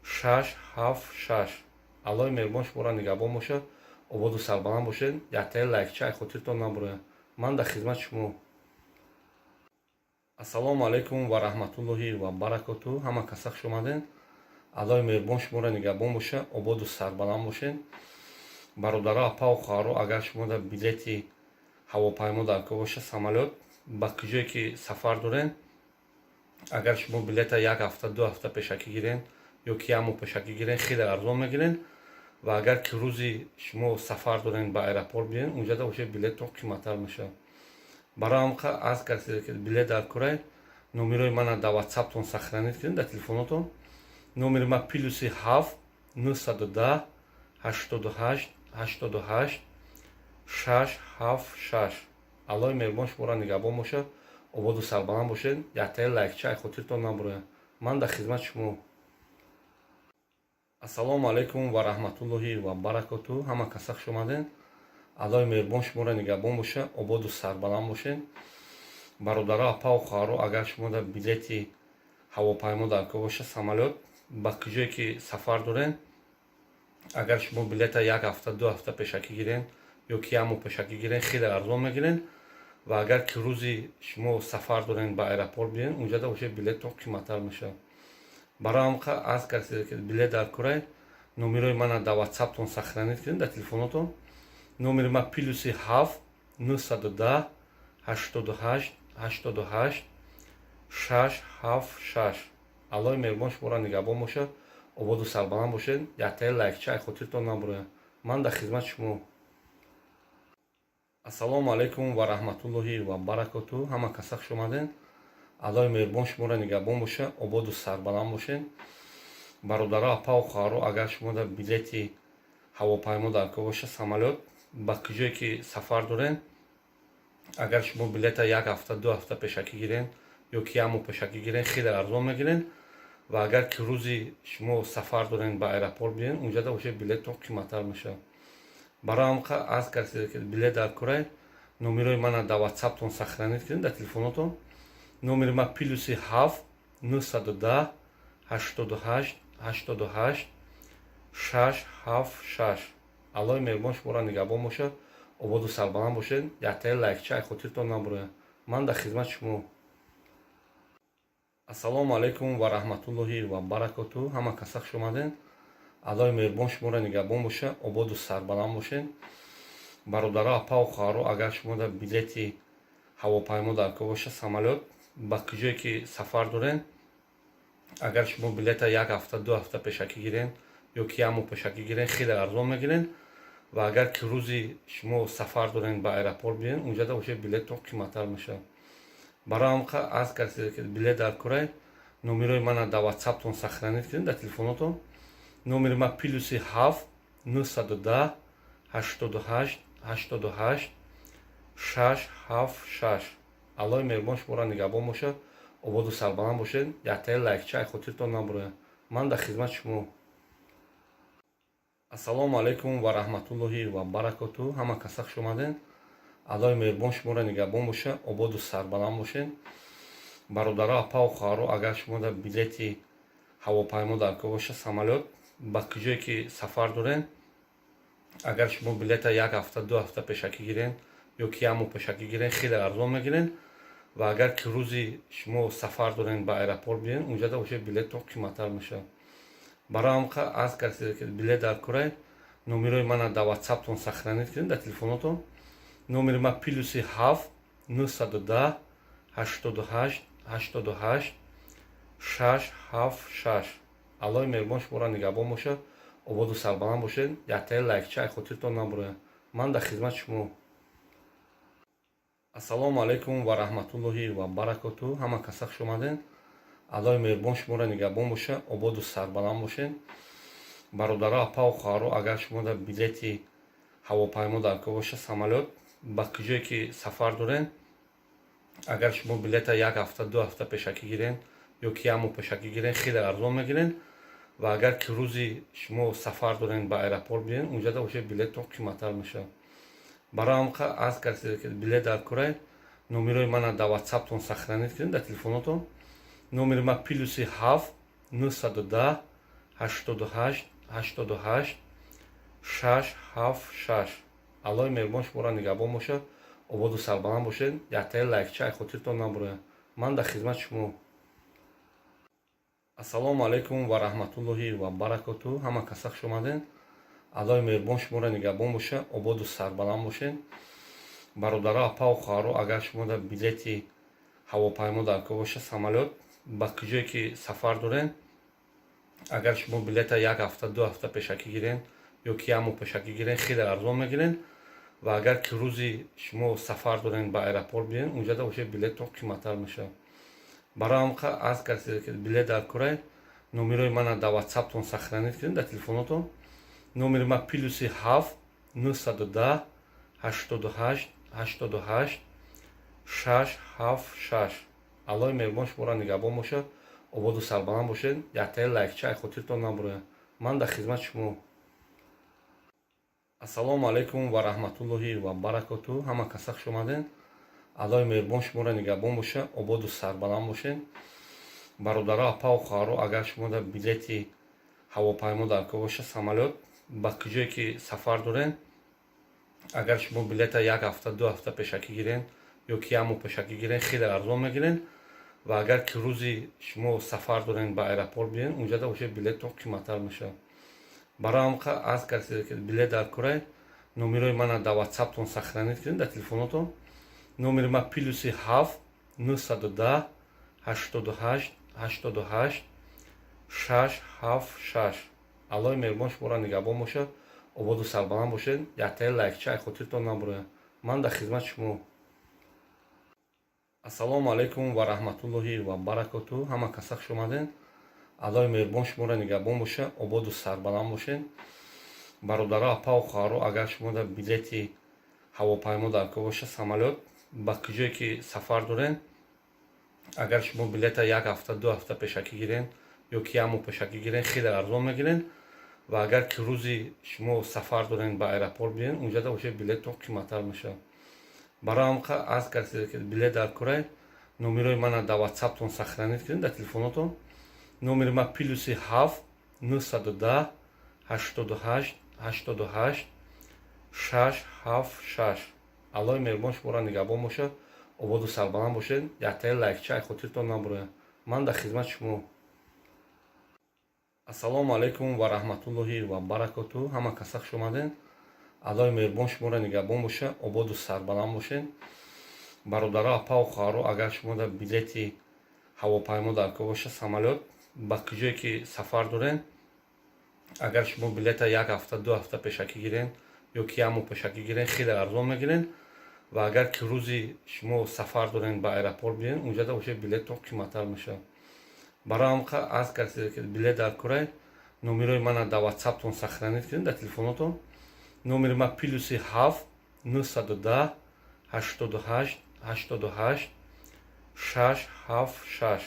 676. Аллоҳи меҳрубон шуморо нигаҳбон бошад, ободу сарбаланд бошед. Яктаи лайкча ай хотиртон набурояд. Ман дар хизмати шумо. Ассалому алайкум ва раҳматуллоҳи ва баракоту. Ҳама каса хуш омадед. Аллоҳи меҳрубон шуморо нигаҳбон бошад, ободу сарбаланд бошед. Бародаро, апаву хоҳаро, агар шумо дар билети ҳавопаймо дар кор бошад, самолёт, ба куҷое ки сафар доред, агар шумо билета як ҳафта, 2 ҳафта пешакӣ гирен ё ки як моҳ пешакӣ гирен, хеле арзон мегирен. Ва агар ки рӯзи шумо сафар дорен, ба аэропорт биен, унҷада уже билеттон қиматтар мешавад. Барои ҳам аз касе ки билет дар корай, номерои мана дар Ватсаптон сохранить кунед, дар телефонотон. Номери ма +7 910 88 88 676. Аллоҳи меҳрубон шуморо нигаҳбон бошад, ободу сарбаланд бошед. Яктаи лайкча ай хотиртон набурояд. Ман дар хизмати шумо. Ассалому алайкум ва раҳматуллоҳи ва баракоту. Ҳама каса хуш омадед. Аллоҳи меҳрубон шуморо нигаҳбон бошад, ободу сарбаланд бошед. Бародаро, апаву хоҳаро, агар шумо дар билети ҳавопаймо дар кор бошад, самолёт, ба куҷое ки сафар доред, агар шумо билета як ҳафта, 2 ҳафта пешакӣ гирен ё ки як моҳ пешакӣ гирен, хеле арзон мегирен. Ва агар ки рӯзи шумо сафар дорен, ба аэропорт биен, унҷада уже билеттон қиматтар мешавад. Барои ҳам аз касе ки билет дар корай, номерои мана дар Ватсаптон сохранить кунед, дар телефонотон. Номери ма +7 910 88 88 676. Аллоҳи меҳрубон шуморо нигаҳбон бошад, ободу сарбаланд бошед. Яктаи лайкча ай хотиртон набурояд. Ман дар хизмати шумо. Ассалому алайкум ва раҳматуллоҳи ва баракоту. Ҳама каса хуш омадед. Аллоҳи меҳрубон шуморо нигаҳбон бошад, ободу сарбаланд бошед. Бародаро, апаву хоҳаро, агар шумо дар билети ҳавопаймо дар кор бошад, самолёт, ба куҷое ки сафар доред, агар шумо билета як ҳафта, 2 ҳафта пешакӣ гирен ё ки як моҳ пешакӣ гирен, хеле арзон мегирен. Ва агар ки рӯзи шумо сафар дорен, ба аэропорт биен, унҷада уже билеттон қиматтар мешавад. Барои ҳам аз касе ки билет дар корай, номерои мана дар Ватсаптон сохранить кунед, дар телефонотон. Номери ма +7 910 88 88 676. Аллоҳи меҳрубон шуморо нигаҳбон бошад, ободу сарбаланд бошед. Яктаи лайкча ай хотиртон набурояд. Ман дар хизмати шумо. Ассалому алайкум ва раҳматуллоҳи ва баракоту. Ҳама каса хуш омадед. Аллоҳи меҳрубон шуморо нигаҳбон бошад, ободу сарбаланд бошед. Бародаро, апаву хоҳаро, агар шумо дар билети ҳавопаймо дар кор бошад, самолёт, ба куҷое ки сафар доред, агар шумо билета як ҳафта, 2 ҳафта пешакӣ гирен ё ки як моҳ пешакӣ гирен, хеле арзон мегирен. Ва агар ки рӯзи шумо сафар дорен, ба аэропорт биен, унҷада уже билеттон қиматтар мешавад. Барои ҳам аз касе ки билет дар корай, номерои мана дар Ватсаптон сохранить кунед, дар телефонотон. Номери ма +7 910 88 88 676. Аллоҳи меҳрубон шуморо нигаҳбон бошад, ободу сарбаланд бошед. Яктаи лайкча ай хотиртон набурояд. Ман дар хизмати шумо. Ассалому алайкум ва раҳматуллоҳи ва баракоту. Ҳама каса хуш омадед. Аллоҳи меҳрубон шуморо нигаҳбон бошад, ободу сарбаланд бошед. Бародаро, апаву хоҳаро, агар шумо дар билети ҳавопаймо дар кор бошад, самолёт, ба куҷое ки сафар доред, агар шумо билета як ҳафта, 2 ҳафта пешакӣ гирен ё ки як моҳ пешакӣ гирен, хеле арзон мегирен. Ва агар ки рӯзи шумо сафар дорен, ба аэропорт биен, унҷада уже билеттон қиматтар мешавад. Барои ҳамқа аз касе ки билет дар курай, номерои мана дар ватсаптон сохранить кунед, дар телефонотон. Номери ма +7 910 88 88 676. Аллоҳи меҳрубон шуморо нигаҳбон бошад, ободу сарбаланд бошед. Яктаи лайкча ай хотиртон набурояд. Ман дар хизмати шумо. Ассалому алайкум ва раҳматуллоҳи ва баракоту. Ҳама каса хуш омадед. Аллоҳи меҳрубон шуморо нигаҳбон бошад, ободу сарбаланд бошед. Бародаро, апаву хоҳаро, агар шумо дар билети ҳавопаймо дар кор бошад, самолёт, ба куҷое ки сафар доред, агар шумо билета як ҳафта, 2 ҳафта пешакӣ гирен ё ки як моҳ пешакӣ гирен, хеле арзон мегирен. Ва агар ки рӯзи шумо сафар дорен, ба аэропорт биен, унҷада уже билеттон қиматтар мешавад. Барои ҳамқа аз касе ки билет дар курай, номерои мана дар ватсаптон сохранить кунед, дар телефонотон. Номери ма +7 910 88 88 676. Аллоҳи меҳрубон шуморо нигаҳбон бошад, ободу сарбаланд бошед. Яктаи лайкча ай хотиртон набурояд. Ман дар хизмати шумо. Ассалому алайкум ва раҳматуллоҳи ва баракоту. Ҳама каса хуш омадед. Аллоҳи меҳрубон шуморо нигаҳбон бошад, ободу сарбаланд бошед. Бародаро, апаву хоҳаро, агар шумо дар билети ҳавопаймо дар кор бошад, самолёт, ба куҷое ки сафар доред, агар шумо билета як ҳафта, 2 ҳафта пешакӣ гирен ё ки як моҳ пешакӣ гирен, хеле арзон мегирен. Ва агар ки рӯзи шумо сафар дорен, ба аэропорт биен, унҷада уже билеттон қиматтар мешавад. Барои ҳамқа аз касе ки билет дар курай, номерои мана дар ватсаптон сохранить кунед, дар телефонотон. Номери ма +7 910 88 88 676. Аллоҳи меҳрубон шуморо нигаҳбон бошад, ободу сарбаланд бошед. Яктаи лайкча ай хотиртон набурояд. Ман дар хизмати шумо. Ассалому алайкум ва раҳматуллоҳи ва баракоту. Ҳама каса хуш омадед. Аллоҳи меҳрубон шуморо нигаҳбон бошад, ободу сарбаланд бошед. Бародаро, апаву хоҳаро, агар шумо дар билети ҳавопаймо дар кор бошад, самолёт, ба куҷое ки сафар доред, агар шумо билета як ҳафта, 2 ҳафта пешакӣ гирен ё ки як моҳ пешакӣ гирен, хеле арзон мегирен. Ва агар ки рӯзи шумо сафар дорен, ба аэропорт биен, унҷада уже билеттон қиматтар мешавад. Барои ҳамқа аз касе ки билет дар курай, номерои мана дар ватсаптон сохранить кунед, дар телефонотон. Номери ма +7 910 88 88 676. Аллоҳи меҳрубон шуморо нигаҳбон бошад, ободу сарбаланд бошед. Яктаи лайкча ай хотиртон набурояд. Ман дар хизмати шумо. Ассалому алайкум ва раҳматуллоҳи ва баракоту. Ҳама каса хуш омадед. Аллоҳи меҳрубон шуморо нигаҳбон бошад, ободу сарбаланд бошед. Бародаро, апаву хоҳаро, агар шумо дар билети ҳавопаймо дар кор бошад, самолёт, ба куҷое ки сафар доред, агар шумо билета як ҳафта, 2 ҳафта пешакӣ гирен ё ки як моҳ пешакӣ гирен, хеле арзон мегирен. Ва агар ки рӯзи шумо сафар дорен, ба аэропорт биен, унҷада уже билеттон қиматтар мешавад. Барои ҳамқа аз касе ки билет дар курай, номерои мана дар ватсаптон сохранить кунед, дар телефонотон. Номери ма +7 910 88 88 676. Аллоҳи меҳрубон шуморо нигаҳбон бошад, ободу сарбаланд бошед. Яктаи лайкча ай хотиртон набурояд. Ман дар хизмати шумо. Ассалому алайкум ва раҳматуллоҳи ва баракоту. Ҳама каса хуш омадед. Аллоҳи меҳрубон шуморо нигаҳбон бошад, ободу сарбаланд бошед. Бародаро, апаву хоҳаро, агар шумо дар билети ҳавопаймо дар кор бошад, самолёт, ба куҷое ки сафар доред, агар шумо билета як ҳафта, 2 ҳафта пешакӣ гирен ё ки як моҳ пешакӣ гирен, хеле арзон мегирен. Ва агар ки рӯзи шумо сафар дорен, ба аэропорт биен, унҷада уже билеттон қиматтар мешавад. Барои ҳамқа аз касе ки билет дар курай, номерои мана дар ватсаптон сохранить кунед, дар телефонотон. Номери ма +7 910 88 88 676.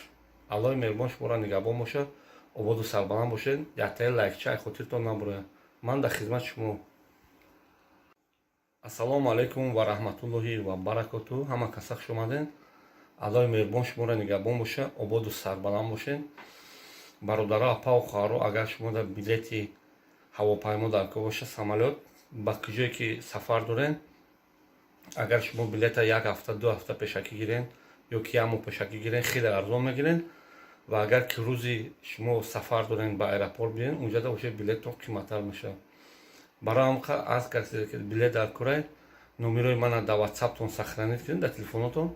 Аллоҳи меҳрубон шуморо нигаҳбон бошад, ободу сарбаланд бошед. Яктаи лайкча ай хотиртон набурояд. Ман дар хизмати шумо. Ассалому алайкум ва раҳматуллоҳи ва баракоту. Ҳама каса хуш омадед. Аллоҳи меҳрубон шуморо нигаҳбон бошад, ободу сарбаланд бошед. Бародаро, апаву хоҳаро, агар шумо дар билети ҳавопаймо дар кор бошад, самолёт, ба куҷое ки сафар доред, агар шумо билета як ҳафта, 2 ҳафта пешакӣ гирен ё ки як моҳ пешакӣ гирен, хеле арзон мегирен. Ва агар ки рӯзи шумо сафар дорен, ба аэропорт биёен, унҷада уже билеттон қиматтар мешавад. Барои ҳам аз касе ки билет дар курай, номерои мана дар Ватсаптон сохранить кунед, дар телефонотон.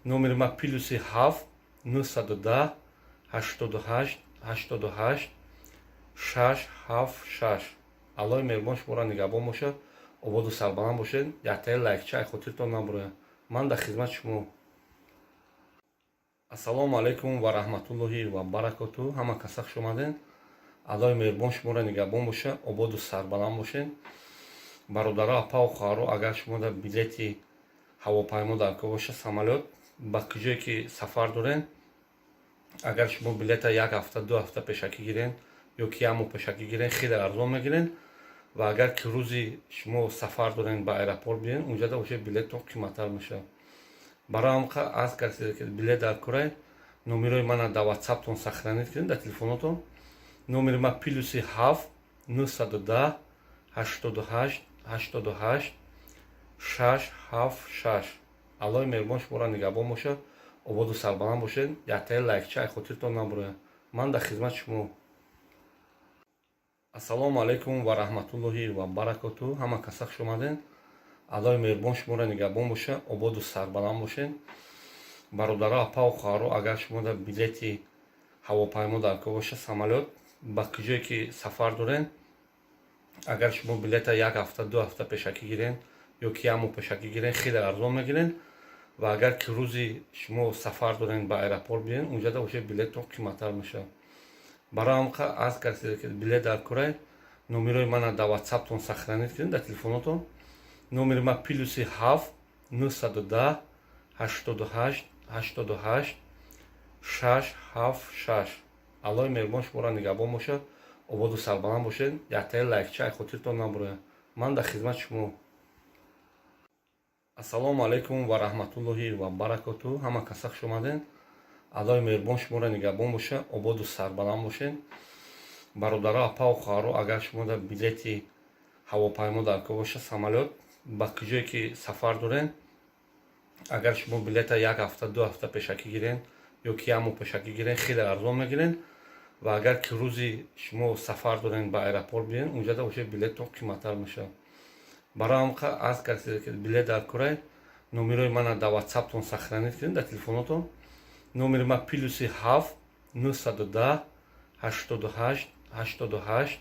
Номери ма +7 910 88 88 676. Аллоҳи меҳрубон шуморо нигаҳбон бошад, ободу сарбаланд бошед. Яктаи лайкча ай хотиртон набурояд. Ман дар хизмати шумо. Ассалому алайкум ва раҳматуллоҳи ва баракоту. Ҳама каса хуш омадед. Аллоҳи меҳрубон шуморо нигаҳбон бошад, ободу сарбаланд бошед. Бародаро, апаву хоҳаро, агар шумо дар билети ҳавопаймо дар кор бошад, самолёт, ба куҷое ки сафар доред, агар шумо билета як ҳафта, 2 ҳафта пешакӣ гирен ё ки як моҳ пешакӣ гирен, хеле арзон мегирен. Ва агар ки рӯзи шумо сафар дорен, ба аэропорт биёен, унҷада уже билеттон қиматтар мешавад. Барои ҳам аз касе ки билет дар курай, номерои мана дар Ватсаптон сохранить кунед, дар телефонотон. Номери ма +7 910 88 88 676. Аллоҳи меҳрубон шуморо нигаҳбон бошад, ободу сарбаланд бошед. Яктаи лайкча ай хотиртон набурояд. Ман дар хизмати шумо. Ассалому алайкум ва раҳматуллоҳи ва баракоту. Ҳама каса хуш омадед. Аллоҳи меҳрубон шуморо нигаҳбон бошад, ободу сарбаланд бошед. Бародаро, апаву хоҳаро, агар шумо дар билети ҳавопаймо дар кор бошад, самолёт, ба куҷое ки сафар доред, агар шумо билета як ҳафта, 2 ҳафта пешакӣ гирен ё ки як моҳ пешакӣ гирен, хеле арзон мегирен. Ва агар ки рӯзи шумо сафар дорен, ба аэропорт биёен, унҷада уже билеттон қиматтар мешавад. Барои ҳам аз касе ки билет дар курай, номерои мана дар Ватсаптон сохранить кунед, дар телефонотон. Номери ма +7 910 88 88 676. Аллоҳи меҳрубон шуморо нигаҳбон бошад, ободу сарбаланд бошед. Яктаи лайкча ай хотиртон набурояд. Ман дар хизмати шумо. Ассалому алайкум ва раҳматуллоҳи ва баракоту. Ҳама каса хуш омадед. Аллоҳи меҳрубон шуморо нигаҳбон бошад, ободу сарбаланд бошед. Бародаро, апаву хоҳаро, агар шумо дар билети ҳавопаймо дар кор бошад, самолёт, ба куҷое ки сафар доред, агар шумо билета як ҳафта, 2 ҳафта пешакӣ гирен ё ки як моҳ пешакӣ гирен, хеле арзон мегирен. Ва агар ки рӯзи шумо сафар дорен, ба аэропорт биёен, унҷада уже билеттон қиматтар мешавад. Барои ҳам аз касе ки билет дар курай, номерои мана дар Ватсаптон сохранить кунед, дар телефонотон. Номери ма +7 910 88 88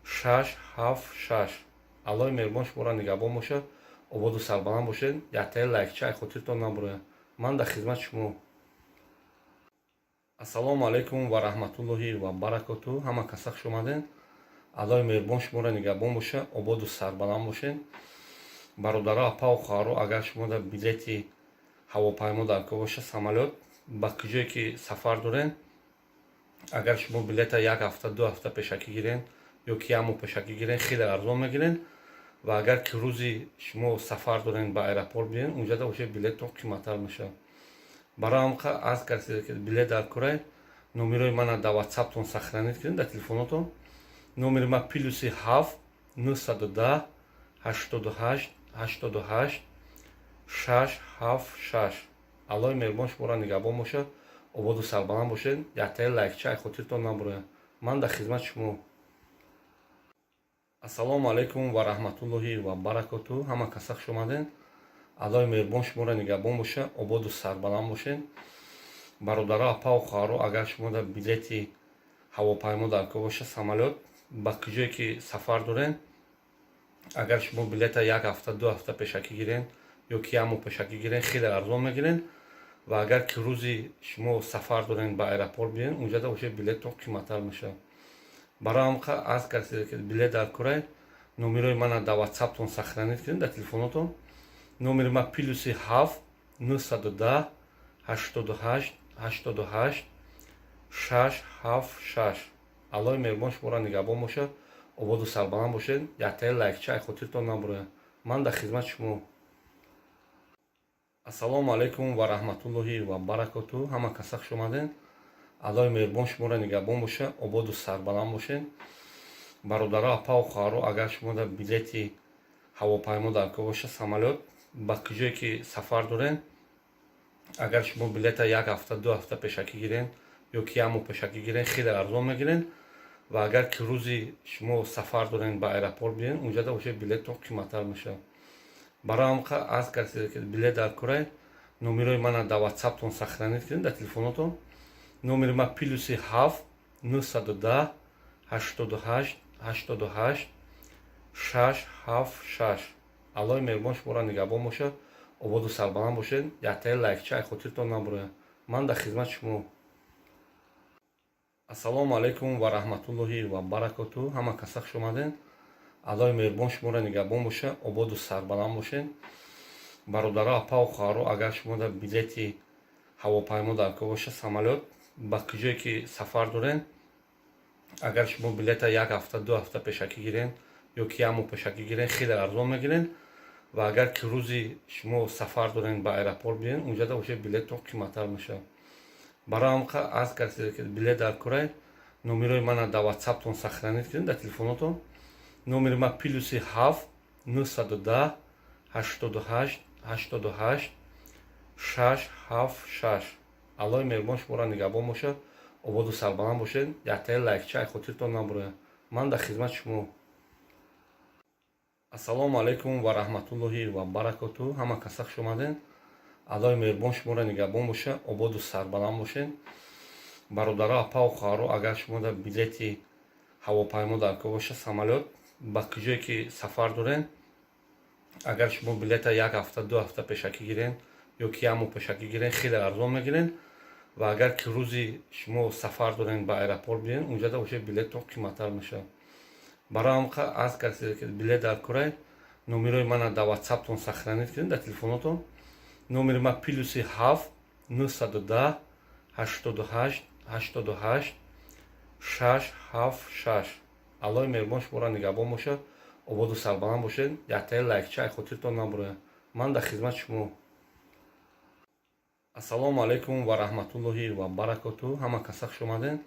676. Аллоҳи меҳрубон шуморо нигаҳбон бошад, ободу сарбаланд бошед. Яктаи лайкча ай хотиртон набурояд. Ман дар хизмати шумо. Ассалому алайкум ва раҳматуллоҳи ва баракоту. Ҳама каса хуш омадед. Аллоҳи меҳрубон шуморо нигаҳбон бошад, ободу сарбаланд бошед. Бародаро, апаву хоҳаро, агар шумо дар билети ҳавопаймо дар кор бошад, самолёт, ба куҷое ки сафар доред, агар шумо билета як ҳафта, 2 ҳафта пешакӣ гирен ё ки як моҳ пешакӣ гирен, хеле арзон мегирен. Ва агар ки рӯзи шумо сафар дорен, ба аэропорт биёен, унҷада уже билеттон қиматтар мешавад. Барои ҳам аз касе ки билет дар курай, номерои мана дар Ватсаптон сохранить кунед, дар телефонотон. Номери ма +7 910 88 88 676. Аллоҳи меҳрубон шуморо нигаҳбон бошад, ободу сарбаланд бошед. Яктаи лайкча ай хотиртон набурояд. Ман дар хизмати шумо. Ассалому алайкум ва раҳматуллоҳи ва баракоту. Ҳама каса хуш омадед. Аллоҳи меҳрубон шуморо нигаҳбон бошад, ободу сарбаланд бошед. Бародаро, апаву хоҳаро, агар шумо дар билети ҳавопаймо дар кор бошад, самолёт, ба куҷое ки сафар доред, агар шумо билета як ҳафта, 2 ҳафта пешакӣ гирен ё ки як моҳ пешакӣ гирен, хеле арзон мегирен. Ва агар ки рӯзи шумо сафар дорен, ба аэропорт биёен, унҷада уже билеттон қиматтар мешавад. Барои ҳам аз касе ки билет дар курай, номерои мана дар Ватсаптон сохранить кунед, дар телефонотон. Номери ма +7 910 88 88 676. Аллоҳи меҳрубон шуморо нигаҳбон бошад, ободу сарбаланд бошед. Яктаи лайкча ай хотиртон набурояд. Ман дар хизмати шумо. Ассалому алайкум ва раҳматуллоҳи ва баракоту. Ҳама каса хуш омадед. Аллоҳи меҳрубон шуморо нигаҳбон бошад, ободу сарбаланд бошед. Бародаро, апаву хоҳаро, агар шумо дар билети ҳавопаймо дар кор бошад, самолёт, ба куҷое ки сафар доред, агар шумо билета як ҳафта, 2 ҳафта пешакӣ гирен Ё ки як моҳ пешакӣ гирен, хеле арзон мегирен. Ва агар ки рӯзи шумо сафар дорен, ба аэропорт биен, унҷада уже билеттон қиматтар мешавад. Барои ҳамқа аз касе ки билет дар курай, номерои мана дар Ватсаптон сохранить кунед, дар телефонотон. Номери ма +7 910 88 88 676. Аллоҳи меҳрубон шуморо нигаҳбон бошад, ободу сарбаланд бошед. Яктаи лайкча хотиртон набурояд. Ман дар хизмати шумо. Ассалому алайкум ва раҳматуллоҳи ва баракоту. Ҳама каса хуш омадед. Аллоҳи меҳрубон шуморо нигаҳбон бошад, ободу сарбаланд бошед. Бародаро, апаву хоҳаро, агар шумо дар билети ҳавопаймо дар кор бошад, самолёт, ба куҷое ки сафар дорен, агар шумо билета як ҳафта, 2 ҳафта пешакӣ гирен ё ки як моҳ пешакӣ гирен, хеле арзон мегирен. Ва агар ки рӯзи шумо сафар дорен, ба аэропорт биен, унҷада уже билеттон қиматтар мешавад. Барои ҳамқа аз касе ки билет дар курай, номерои мана дар Ватсаптон сохранить кунед, дар телефонотон. Номери ма +7 910 88 88 676. Аллоҳи меҳрубон шуморо нигаҳбон бошад, ободу сарбаланд бошед. Яктаи лайкча хотиртон набурояд. Ман дар хизмати шумо. Ассалому алайкум ва раҳматуллоҳи ва баракоту. Ҳама каса хуш омадед. Аллоҳи меҳрубон шуморо нигаҳбон бошад, ободу сарбаланд бошед. Бародаро, апаву хоҳаро, агар шумо дар билети ҳавопаймо дар кор бошад, самолёт, ба куҷое ки сафар дорен, агар шумо билета як ҳафта, 2 ҳафта пешакӣ гирен ё ки як моҳ пешакӣ гирен, хеле арзон мегирен. Ва агар ки рӯзи шумо сафар дорен, ба аэропорт биен, унҷада уже билеттон қиматтар мешавад. Барои ҳамқа аз касе ки билет дар курай, номерои мана дар Ватсаптон сохранить кунед, дар телефонотон. Номери ма +7 910 88 88 676. Аллоҳи меҳрубон шуморо нигаҳбон бошад, ободу сарбаланд бошед. Яктаи лайкча хотиртон набурояд. Ман дар хизмати шумо. Ассалому алайкум ва раҳматуллоҳи ва баракоту. Ҳама каса хуш омадед.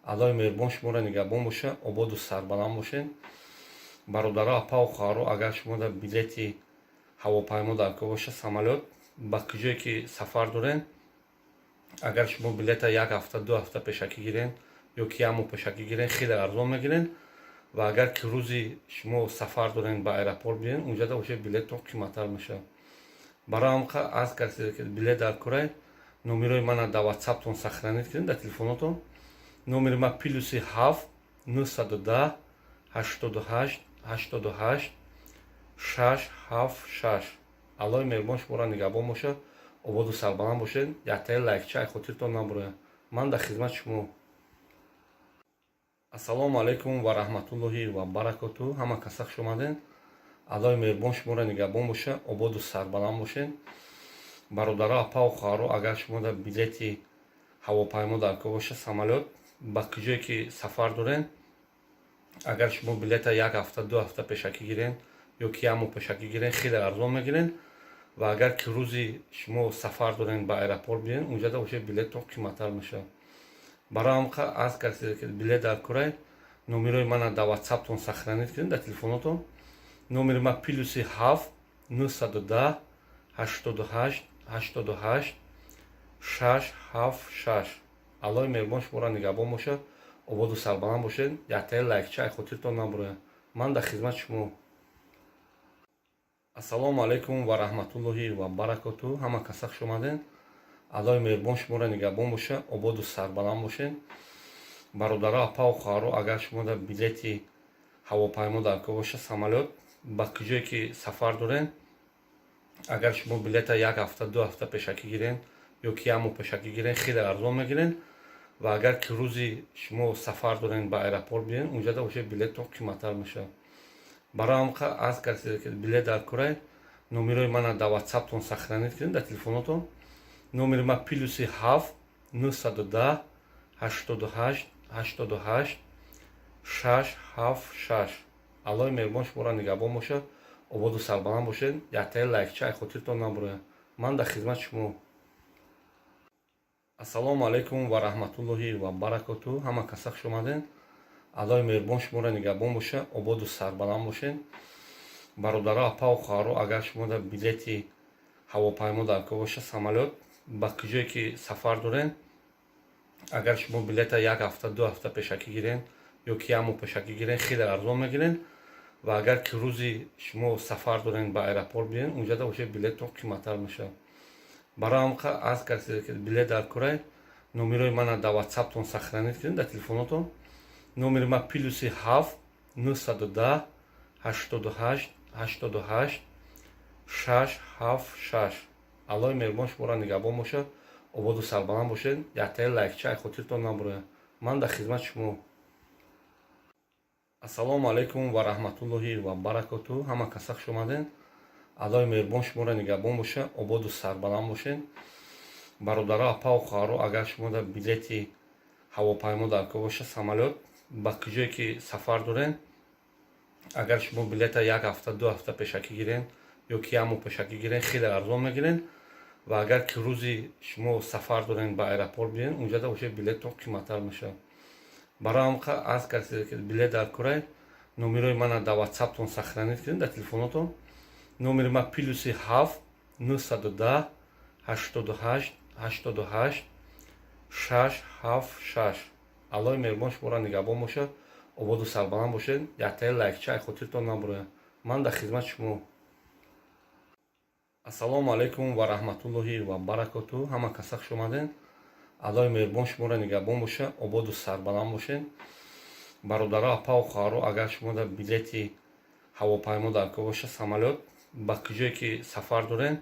Аллоҳи меҳрубон шуморо нигаҳбон бошад, ободу сарбаланд бошед. Бародаро, апаву хоҳаро, агар шумо дар билети ҳавопаймо дар кор бошад, самолёт, ба куҷое ки сафар дорен, агар шумо билета як ҳафта, 2 ҳафта пешакӣ гирен ё ки як моҳ пешакӣ гирен, хеле арзон мегирен. Ва агар ки рӯзи шумо сафар дорен, ба аэропорт биен, унҷада уже билеттон қиматтар мешавад. Барои ҳамқа аз касе ки билет дар курай, номерои мана дар Ватсаптон сохранить кунед, дар телефонотон. Номери ма +7 910 88 88 676. Аллоҳи меҳрубон шуморо нигаҳбон бошад, ободу сарбаланд бошед. Яктаи лайкча хотиртон набурояд. Ман дар хизмати шумо. Ассалому алайкум ва раҳматуллоҳи ва баракоту. Ҳама каса хуш омадед. Аллоҳи меҳрубон шуморо нигаҳбон бошад, ободу сарбаланд бошед. Бародаро, апаву хоҳаро, агар шумо дар билети ҳавопаймо дар кор бошад, самолёт, ба куҷое ки сафар дорен, агар шумо билета як ҳафта, 2 ҳафта пешакӣ гирен ё ки як моҳ пешакӣ гирен, хеле арзон мегирен. Ва агар ки рӯзи шумо сафар дорен, ба аэропорт биен, унҷада уже билеттон қиматтар мешавад. Барои ҳамқа аз касе ки билет дар курай, номерои мана дар Ватсаптон сохранить кунед, дар телефонотон. Номери ма +7 910 88 88 676. Аллоҳи меҳрубон шуморо нигаҳбон бошад, ободу сарбаланд бошед. Яктаи лайкча хотиртон набурояд. Ман дар хизмати шумо. Ассалому алайкум ва раҳматуллоҳи ва баракоту. Ҳама каса хуш омадед. Аллоҳи меҳрубон шуморо нигаҳбон бошад, ободу сарбаланд бошед. Бародаро, апаву хоҳаро, агар шумо дар билети ҳавопаймо дар кор бошад, самолёт, ба куҷое ки сафар дорен, агар шумо билета як ҳафта, 2 ҳафта пешакӣ гирен ё ки як моҳ пешакӣ гирен, хеле арзон мегирен. Ва агар ки рӯзи шумо сафар дорен, ба аэропорт биен, унҷада уже билеттон қиматтар мешавад. Барои ҳамқа аз касе ки билет дар курай, номерои мана дар Ватсаптон сохранить кунед, дар телефонотон. Номери ма +7 910 88 88 676. Аллоҳи меҳрубон шуморо нигаҳбон бошад, ободу сарбаланд бошед. Яктаи лайкча хотиртон набурояд. Ман дар хизмати шумо. Ассалому алайкум ва раҳматуллоҳи ва баракоту. Ҳама каса хуш омадед. Аллоҳи меҳрубон шуморо нигаҳбон бошад, ободу сарбаланд бошед. Бародаро, апаву хоҳаро, агар шумо дар билети ҳавопаймо дар кор бошад, самолёт, ба куҷое ки сафар дорен, Агар шумо билета як ҳафта, 2 ҳафта пешакӣ гирен ё ки як моҳ пешакӣ гирен, хеле арзон мегирен. Ва агар ки рӯзи шумо сафар дорен, ба аэропорт биен, унҷада уже билеттон қиматтар мешавад. Барои ҳам аз касе ки билет дар курай, номерои мана дар Ватсаптон сохранить кунед, дар телефонотон. Номери ма +7 910 88 88 676. Аллоҳи меҳрубон шуморо нигаҳбон бошад, ободу сарбаланд бошед. Яктаи лайкча хотиртон набурояд. Ман дар хизмати шумо. Ассалому алайкум ва раҳматуллоҳи ва баракоту. Ҳама каса хуш омадед. Аллоҳи меҳрубон шуморо нигаҳбон бошад, ободу сарбаланд бошед. Бародаро, апаву хоҳаро, агар шумо дар билети ҳавопаймо дар кор боша, самолёт, ба куҷое ки сафар дорен, агар шумо билета як ҳафта, 2 ҳафта пешакӣ гирен ё ки як моҳ пешакӣ гирен, хеле арзон мегирен. Ва агар ки рӯзи шумо сафар дорен, ба аэропорт биен, унҷада уже билеттон қиматтар мешавад. Барои ҳам аз касе ки билет дар курай, номерои мана дар Ватсаптон сохранить кунед, дар телефонотон. Номери ма +7 910 88 88 676. Аллоҳи меҳрубон шуморо нигаҳбон бошад, ободу сарбаланд бошед. Яктаи лайкча хотиртон набурояд. Ман дар хизмати шумо. Ассалому алайкум ва раҳматуллоҳи ва баракоту. Ҳама каса хуш омадед. Аллоҳи меҳрубон шуморо нигаҳбон бошад, ободу сарбаланд бошед. Бародаро, апаву хоҳаро, агар шумо дар билети ҳавопаймо дар кор боша, самолёт, ба куҷое ки сафар дорен,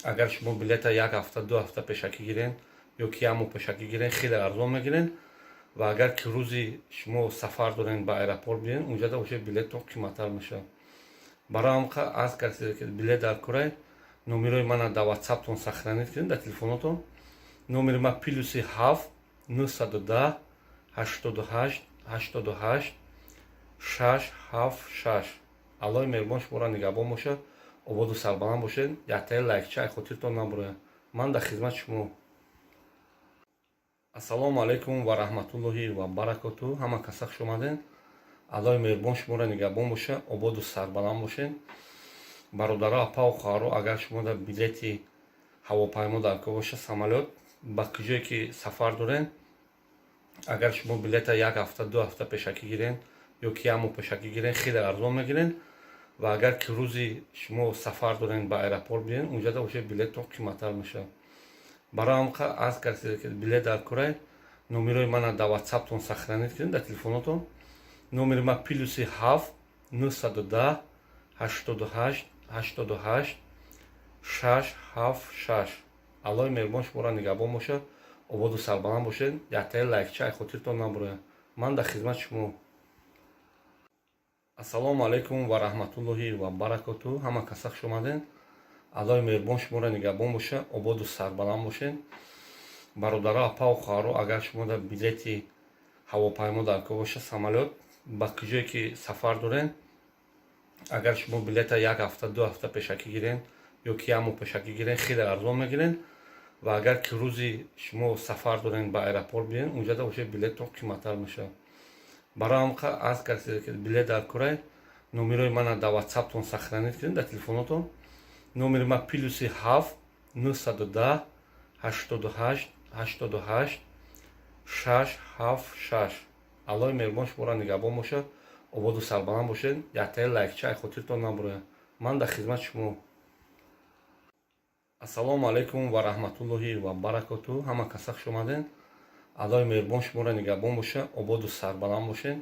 агар шумо билета як ҳафта, 2 ҳафта пешакӣ гирен ё ки як моҳ пешакӣ гирен, хеле арзон мегирен. Ва агар ки рӯзи шумо сафар дорен, ба аэропорт биен, унҷада уже билеттон қиматтар мешавад. Барои ҳам аз касе ки билет дар курай, номерои мана дар Ватсаптон сохранить кунед, дар телефонотон. Номери ма +7 910 88 88 676. Аллоҳи меҳрубон шуморо нигаҳбон бошад, ободу сарбаланд бошед. Яктаи лайкча хотиртон набурояд. Ман дар хизмати шумо. Ассалому алайкум ва раҳматуллоҳи ва баракоту. Ҳама каса хуш омадед. Аллоҳи меҳрубон шуморо нигаҳбон бошад, ободу сарбаланд бошед. Бародаро, апаву хоҳаро, агар шумо дар билети ҳавопаймо дар кор боша, самолёт, ба куҷое ки сафар дорен, агар шумо билета як ҳафта, 2 ҳафта пешакӣ гирен ё ки як моҳ пешакӣ гирен, хеле арзон мегирен. Ва агар ки рӯзи шумо сафар дорен, ба аэропорт биен, унҷада уже билеттон қиматтар мешавад. Барои ҳам аз касе ки билет дар курай, номерои мана дар Ватсаптон сохранить кунед, дар телефонотон. Номери ма +7 910 88 88 676. Аллоҳи меҳрубон шуморо нигаҳбон бошад, ободу сарбаланд бошед. Яктаи лайкча хотиртон набурояд. Ман дар хизмати шумо. Ассалому алайкум ва раҳматуллоҳи ва баракоту. Ҳама каса хуш омадед. Аллоҳи меҳрубон шуморо нигаҳбон бошад, ободу сарбаланд бошед. Бародаро, апаву хоҳаро, агар шумо дар билети ҳавопаймо дар кор боша, самолёт, ба куҷое ки сафар дорен, агар шумо билета як ҳафта, 2 ҳафта пешакӣ гирен ё ки як моҳ пешакӣ гирен, хеле арзон мегирен. Ва агар ки рӯзи шумо сафар дорен, ба аэропорт биен, унҷада уже билеттон қиматтар мешавад. Барои ҳам аз касе ки билет дар курай, номерои мана дар Ватсаптон сохранить кунед, дар телефонотон. Номери ма +7 910 88 88 676. Аллоҳи меҳрубон шуморо нигаҳбон бошад, ободу сарбаланд бошед. Яктаи лайкча хотиртон набурояд. Ман дар хизмати шумо. Ассалому алайкум ва раҳматуллоҳи ва баракоту. Ҳама каса хуш омадед. Аллоҳи меҳрубон шуморо нигаҳбон бошад, ободу сарбаланд бошед.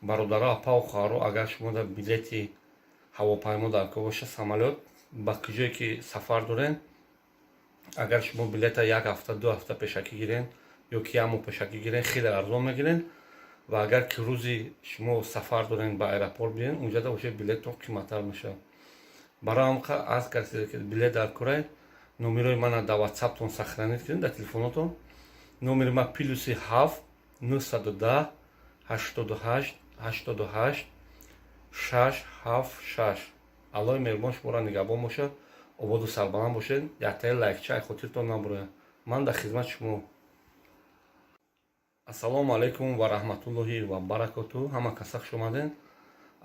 Бародаро, апаву хоҳаро, агар шумо дар билети ҳавопаймо дар кор боша, самолёт, ба куҷое ки сафар дорен, агар шумо билета як ҳафта, 2 ҳафта пешакӣ гирен ё ки як моҳ пешакӣ гирен, хеле арзон мегирен. Ва агар ки рӯзи шумо сафар дорен, ба аэропорт биен, унҷада уже билеттон қиматтар мешавад. Барои ҳам аз касе ки билет дар курай, номерои мана дар Ватсаптон сохранить кунед, дар телефонотон. Номери ма +7 910 88 88 676. Аллоҳи меҳрубон шуморо нигаҳбон бошад, ободу сарбаланд бошед. Яктаи лайкча хотиртон набурояд. Ман дар хизмати шумо. Ассалому алайкум ва раҳматуллоҳи ва баракоту. Ҳама каса хуш омадед.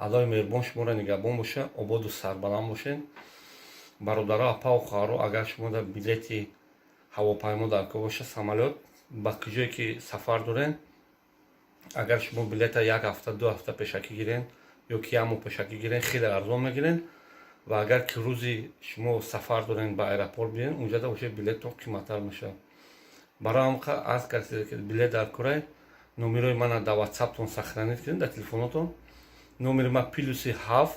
Аллоҳи меҳрубон шуморо нигаҳбон бошад, ободу сарбаланд бошед. Бародаро, апаву хоҳаро, агар шумо дар билети ҳавопаймо дар кор боша, самолёт, Ба куҷое ки сафар дорен, агар шумо билета як ҳафта, 2 ҳафта пешакӣ гирен ё ки як моҳ пешакӣ гирен, хеле арзон мегирен. Ва агар ки рӯзи шумо сафар дорен, ба аэропорт биен, унҷада уже билетон қиматтар мешавад. Барои ҳамқа аз касе ки билет дар курай, номерои мана дар Ватсаптон сохранить кунед, дар телефонотон. Номери ма +7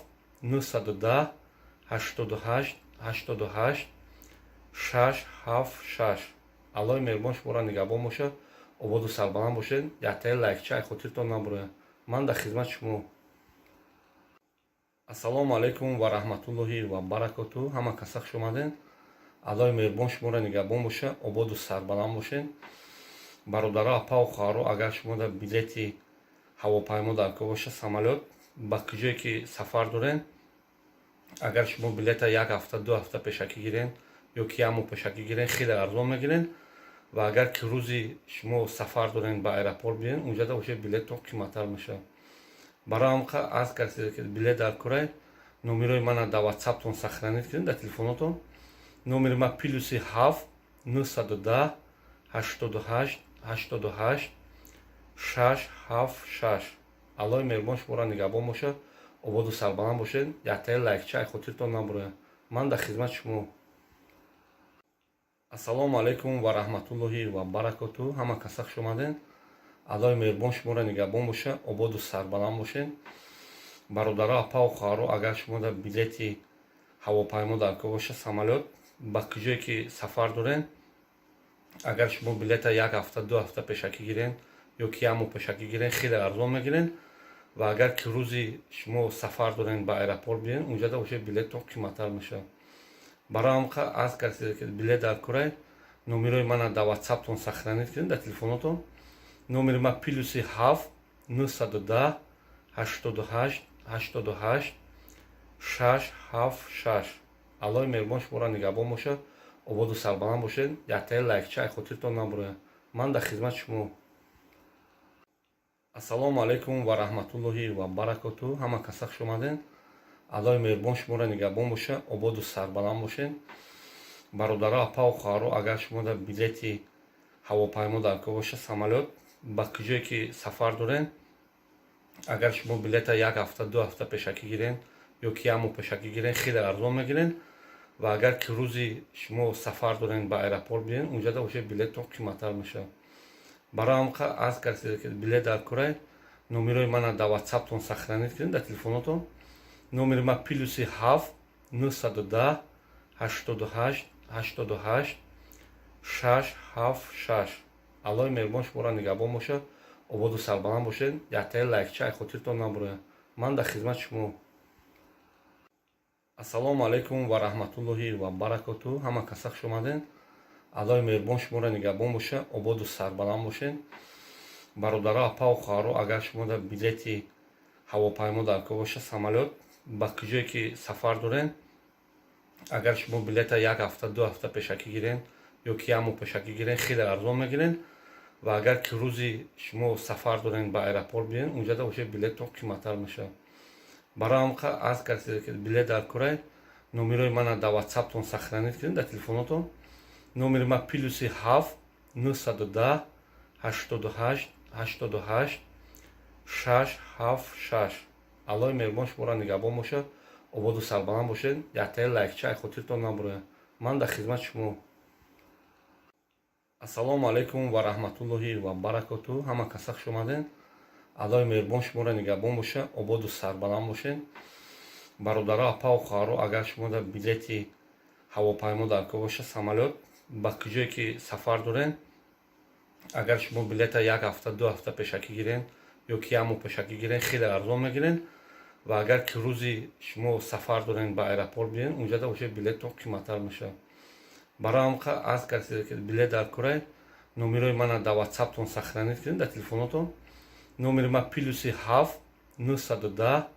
910 88 88 676. Аллоҳи меҳрубон шуморо нигаҳбон бошад, ободу сарбаланд бошед. Яктаи лайкча хотиртон набурояд. Ман дар хизмати шумо. Ассалому алайкум ва раҳматуллоҳи ва баракоту. Ҳама каса хуш омаден. Аллоҳи меҳрубон шуморо нигаҳбон бошад, ободу сарбаланд бошед. Бародаро, апау хоҳаро, агар шумо дар билети ҳавопаймо дар кор бошад, самолёт, ба куҷое ки сафар дорен, агар шумо билета як ҳафта, 2 ҳафта пешакӣ гирен ё ки як моҳ пешакӣ гирен, хеле арзон мегирен. Ва агар ки рӯзи шумо сафар дорен, ба аэропорт биен, унҷада уже билетон қиматтар мешавад. Барои ҳамқа аз касе ки билет дар курай, номерои мана дар Ватсаптон сохранить кунед, дар телефонотон. Номери ма +7 910 88 88 676. Аллоҳи меҳрубон шуморо нигаҳбон бошад, ободу сарбаланд бошед. Яктаи лайкча хотиртон набурояд. Ман дар хизмати шумо. Ассалому алайкум ва раҳматуллоҳи ва баракоту. Ҳама каса хуш омаден. Аллоҳи меҳрубон шуморо нигаҳбон бошад, ободу сарбаланд бошед. Бародаро, апау хоҳаро, агар шумо дар билети ҳавопаймо дар кор бошад, самолёт, ба куҷое ки сафар дорен, агар шумо билета як ҳафта, 2 ҳафта пешакӣ гирен ё ки як моҳ пешакӣ гирен, хеле арзон мегирен. Ва агар ки рӯзи шумо сафар дорен, ба аэропорт биен, унҷада уже билетон қиматтар мешавад. Барои ҳамқа аз касе ки билет дар курай, номерои мана дар Ватсаптон сохранить кунед, дар телефонотон. Номери ма +7 910 88 88 676. Аллоҳи меҳрубон шуморо нигаҳбон бошад, ободу сарбаланд бошед. Яктаи лайкча хотиртон набурояд. Ман дар хизмати шумо. Ассалому алайкум ва раҳматуллоҳи ва баракоту. Ҳама каса хуш омаден. Аллоҳи меҳрубон шуморо нигаҳбон бошад, ободу сарбаланд бошед. Бародаро, апау хоҳаро, агар шумо дар билети ҳавопаймо дар кор бошад, самолёт, ба куҷое ки сафар дорен, агар шумо билета як ҳафта, 2 ҳафта пешакӣ гирен ё ки як моҳ пешакӣ гирен, хеле арзон мегирен. Ва агар ки рӯзи шумо сафар дорен, ба аэропорт биен, унҷада уже билетон қиматтар мешавад. Барои ҳамқа аз касе ки билет дар курай, номерои мана дар Ватсаптон сохранить кунед, дар телефонотон. Номери ма +7 910 88 88 676. Аллоҳи меҳрубон шуморо нигаҳбон бошад, ободу сарбаланд бошед. Яктаи лайкча хотиртон набурояд. Ман дар хизмати шумо. Ассалому алайкум ва раҳматуллоҳи ва баракоту. Ҳама каса хуш омаден. Аллоҳи меҳрубон шуморо нигаҳбон бошад, ободу сарбаланд бошед. Бародаро, апау хоҳаро, агар шумо дар билети ҳавопаймо дар кор бошад, самолёт, ба куҷое ки сафар дорен, агар шумо билета як ҳафта, 2 ҳафта пешакӣ гирен ё ки як моҳ пешакӣ гирен, хеле арзон мегирен. Ва агар ки рӯзи шумо сафар дорен, ба аэропорт биен, унҷада уже билетон қиматтар мешавад. Барои ҳамқа аз касе ки билет дар курай, номерои мана дар Ватсаптон сохранить кунед, дар телефонотон. Номери ма +7 910 88 88 676. Аллоҳи меҳрубон шуморо нигаҳбон бошад, ободу сарбаланд бошед. Яктаи лайкча хотиртон набурояд. Ман дар хизмати шумо. Ассалому алайкум ва раҳматуллоҳи ва баракоту. Ҳама каса хуш омаден. Аллоҳи меҳрубон шуморо нигаҳбон бошад, ободу сарбаланд бошед. Бародаро, апау хоҳаро, агар шумо дар билети ҳавопаймо дар кор бошад, самолёт, ба куҷое ки сафар дорен, агар шумо билета як ҳафта, 2 ҳафта пешакӣ гирен ё ки як моҳ пешакӣ гирен, хеле арзон мегирен. Ва агар ки рӯзи шумо сафар дорен, ба аэропорт биен, унҷада уже билетон қиматтар мешавад. Барои ҳамқа аз касе ки билет дар курай, номерои мана дар Ватсаптон сохранить кунед, дар телефонотон. Номери ма +7 910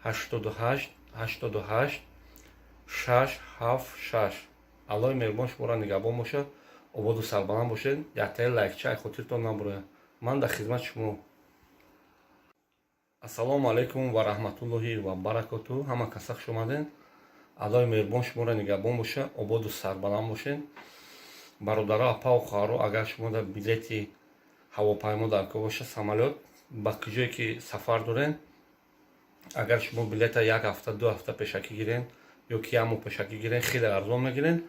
88 88 676. Аллоҳи меҳрубон шуморо нигаҳбон бошад, ободу сарбаланд бошед. Яктаи лайкча хотиртон набурояд. Ман дар хизмати шумо. Ассалому алайкум ва раҳматуллоҳи ва баракоту. Ҳама каса хуш омаден. Аллоҳи меҳрубон шуморо нигаҳбон бошад, ободу сарбаланд бошед. Бародаро, апау, хоҳаро, агар шумо дар билети ҳавопаймо даркор боша, самолёт, ба куҷое ки сафар дорен, агар шумо билета як ҳафта, 2 ҳафта пешакӣ гирен ё ки як моҳ пешакӣ гирен, хеле арзон мегирен.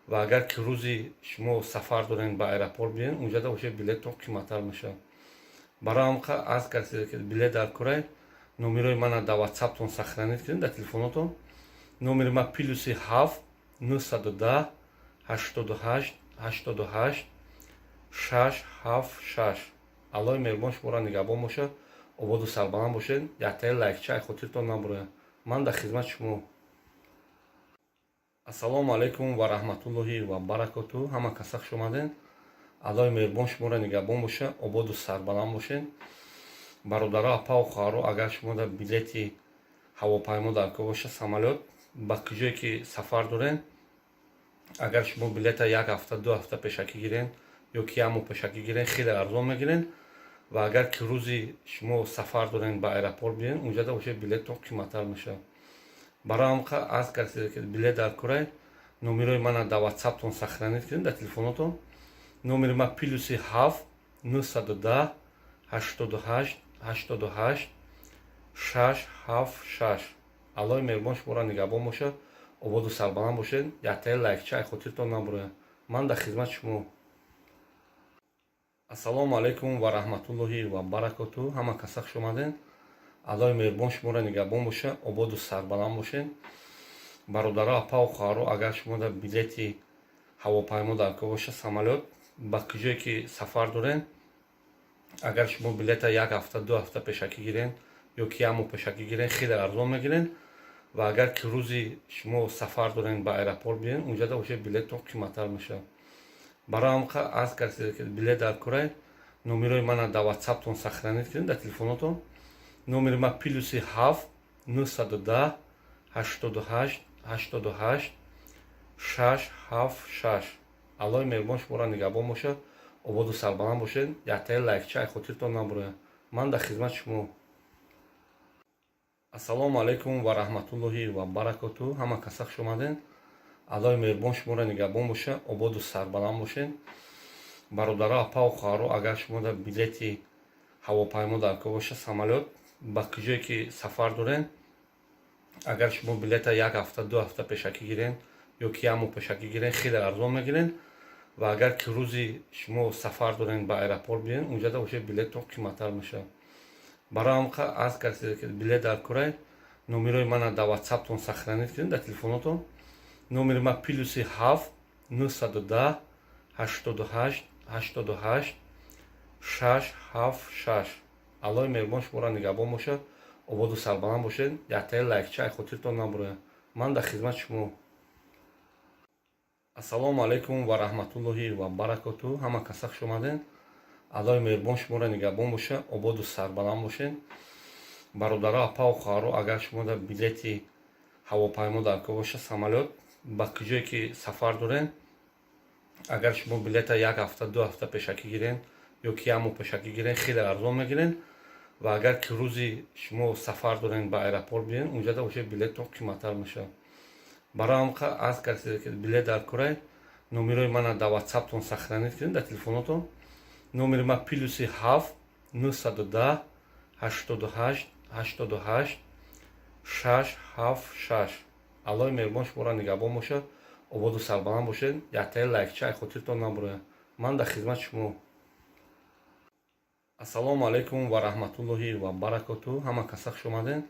Ва агар ки рӯзи шумо сафар дорен, ба аэропорт биен, унҷада уже билеттон қиматтар мешавад. Барои ҳамқа аз касе ки билет даркорай, номерои мана дар Ватсаптон сохранить кунед, дар телефонотон. Номери ма +7 910 88 88 676. Аллоҳи меҳрубон шуморо нигаҳбон бошад, ободу сарбаланд бошед. Яктаи лайкча хотиртон набурояд. Ман дар хизмати шумо. Ассалому алайкум ва раҳматуллоҳи ва баракоту. Ҳама каса хуш омаден. Аллоҳи меҳрубон шуморо нигаҳбон бошад, ободу сарбаланд бошед. Бародаро, апау, хоҳаро, агар шумо дар билети ҳавопаймо даркор боша, самолёт, ба куҷое ки сафар дорен, агар шумо билета як ҳафта, 2 ҳафта пешакӣ гирен ё ки як моҳ пешакӣ гирен, хеле арзон мегирен. Ва агар ки рӯзи шумо сафар дорен, ба аэропорт биен, унҷада уже билеттон қиматтар мешавад. Барои ҳамқа аз касе ки билет даркорай, номерои мана дар Ватсаптон сохранить кунед, дар телефонотон. Номери ма +7 910 88 88 676. Аллоҳи меҳрубон шуморо нигаҳбон бошад, ободу сарбаланд бошед. Яктаи лайкча хотиртон набурояд. Ман дар хизмати шумо. Ассалому алайкум ва раҳматуллоҳи ва баракоту. Ҳама каса хуш омаден. Аллоҳи меҳрубон шуморо нигаҳбон бошад, ободу сарбаланд бошед. Бародаро, апау, хоҳаро, агар шумо дар билети ҳавопаймо даркор боша, самолёт, ба куҷое ки сафар дорен, агар шумо билета як ҳафта, 2 ҳафта пешакӣ гирен ё ки як моҳ пешакӣ гирен, хеле арзон мегирен. Ва агар ки рӯзи шумо сафар дорен, ба аэропорт биен, унҷада уже билеттон қиматтар мешавад. Барои ҳамқа аз касе ки билет даркорай, номерои мана дар Ватсаптон сохранить кунед, дар телефонотон. Номери ма +7 910 88 88 676. Аллоҳи меҳрубон шуморо нигаҳбон бошад, ободу сарбаланд бошед. Яктаи лайкча хотиртон набурояд. Ман дар хизмати шумо. Ассалому алайкум ва раҳматуллоҳи ва баракоту. Ҳама каса хуш омаден. Аллоҳи меҳрубон шуморо нигаҳбон бошад, ободу сарбаланд бошед. Бародаро, апау, хоҳаро, агар шумо дар билети ҳавопаймо даркор боша, самолёт, ба куҷое ки сафар дорен, агар шумо билета як ҳафта, 2 ҳафта пешакӣ гирен ё ки як моҳ пешакӣ гирен, хеле арзон мегирен. Ва агар ки рӯзи шумо сафар дорен, ба аэропорт биен, унҷада уже билеттон қиматтар мешавад. Барои ҳамқа аз касе ки билет даркорай, номерои мана дар Ватсаптон сохранить кунед, дар телефонотон. Номери ма +7 910 88 88 676. Аллоҳи меҳрубон шуморо нигаҳбон бошад, ободу сарбаланд бошед. Яктаи лайкча хотиртон набурояд. Ман дар хизмати шумо. Ассалому алайкум ва раҳматуллоҳи ва баракоту. Ҳама каса хуш омаден. Аллоҳи меҳрубон шуморо нигаҳбон бошад, ободу сарбаланд бошед. Бародаро, апау, хоҳаро, агар шумо дар билети ҳавопаймо даркор боша, самолёт, ба куҷое ки сафар дорен, агар шумо билета як ҳафта, 2 ҳафта пешакӣ гирен ё ки як моҳ пешакӣ гирен, хеле арзон мегирен. Ва агар ки рӯзи шумо сафар дорен, ба аэропорт биен, унҷада уже билеттон қиматтар мешавад. Барои ҳамқа аз касе ки билет даркорай, номерои мана дар Ватсаптон сохранить кунед, дар телефонотон. Номери ма +7 910 88 88 676. Аллоҳи меҳрубон шуморо нигаҳбон бошад, ободу сарбаланд бошед. Яктаи лайкча хотиртон набурояд. Ман дар хизмати шумо. Ассалому алайкум ва раҳматуллоҳи ва баракоту. Ҳама каса хуш омаден.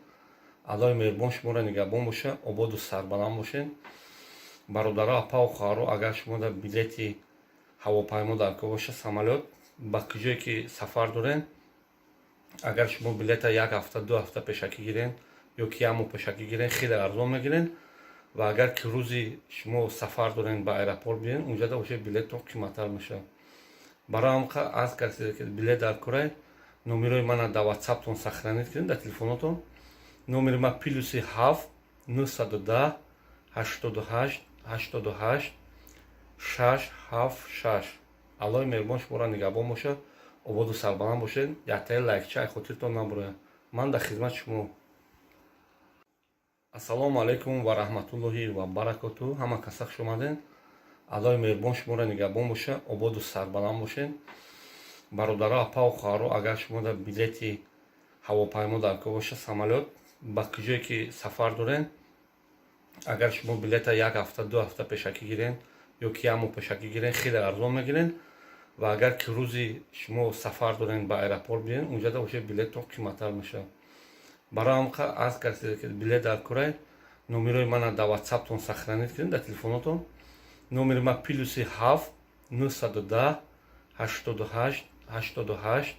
Аллоҳи меҳрубон шуморо нигаҳбон бошад, ободу сарбаланд бошед. Бародаро, апау, хоҳаро, агар шумо дар билети ҳавопаймо даркор боша, самолёт, ба куҷое ки сафар дорен, агар шумо билета як ҳафта, 2 ҳафта пешакӣ гирен ё ки як моҳ пешакӣ гирен, хеле арзон мегирен. Ва агар ки рӯзи шумо сафар дорен, ба аэропорт биен, унҷада уже билеттон қиматтар мешавад. Барои ҳамқа аз касе ки билет даркорай, номерои мана дар Ватсаптон сохранить кунед, дар телефонотон. Номери ма +7 910 88 88 676. Аллоҳи меҳрубон шуморо нигаҳбон бошад, ободу сарбаланд бошед. Яктаи лайкча хотиртон набурояд. Ман дар хизмати шумо. Ассалому алайкум ва раҳматуллоҳи ва баракоту. Ҳама каса хуш омаден. Аллоҳи меҳрубон шуморо нигаҳбон боша, ободу сарбаланд бошед. Бародаро, апаву хоҳаро, агар шумо билети ҳавопаймо даркор боша, самолёт, ба куҷое ки сафар дорен, агар шумо билета як ҳафта, 2 ҳафта пешакӣ гирен ё ки як моҳ пешакӣ гирен, хеле арзон мегирен. Ва агар ки рӯзи шумо сафар дорен, ба аэропорт биен, унҷада уже билетон қиматтар мешавад. Барои ҳамқа аз касе ки билет даркорай, номерои мана дар ватсаптон сохранить кунед, дар телефонотон. Номери ма +7 910 88 88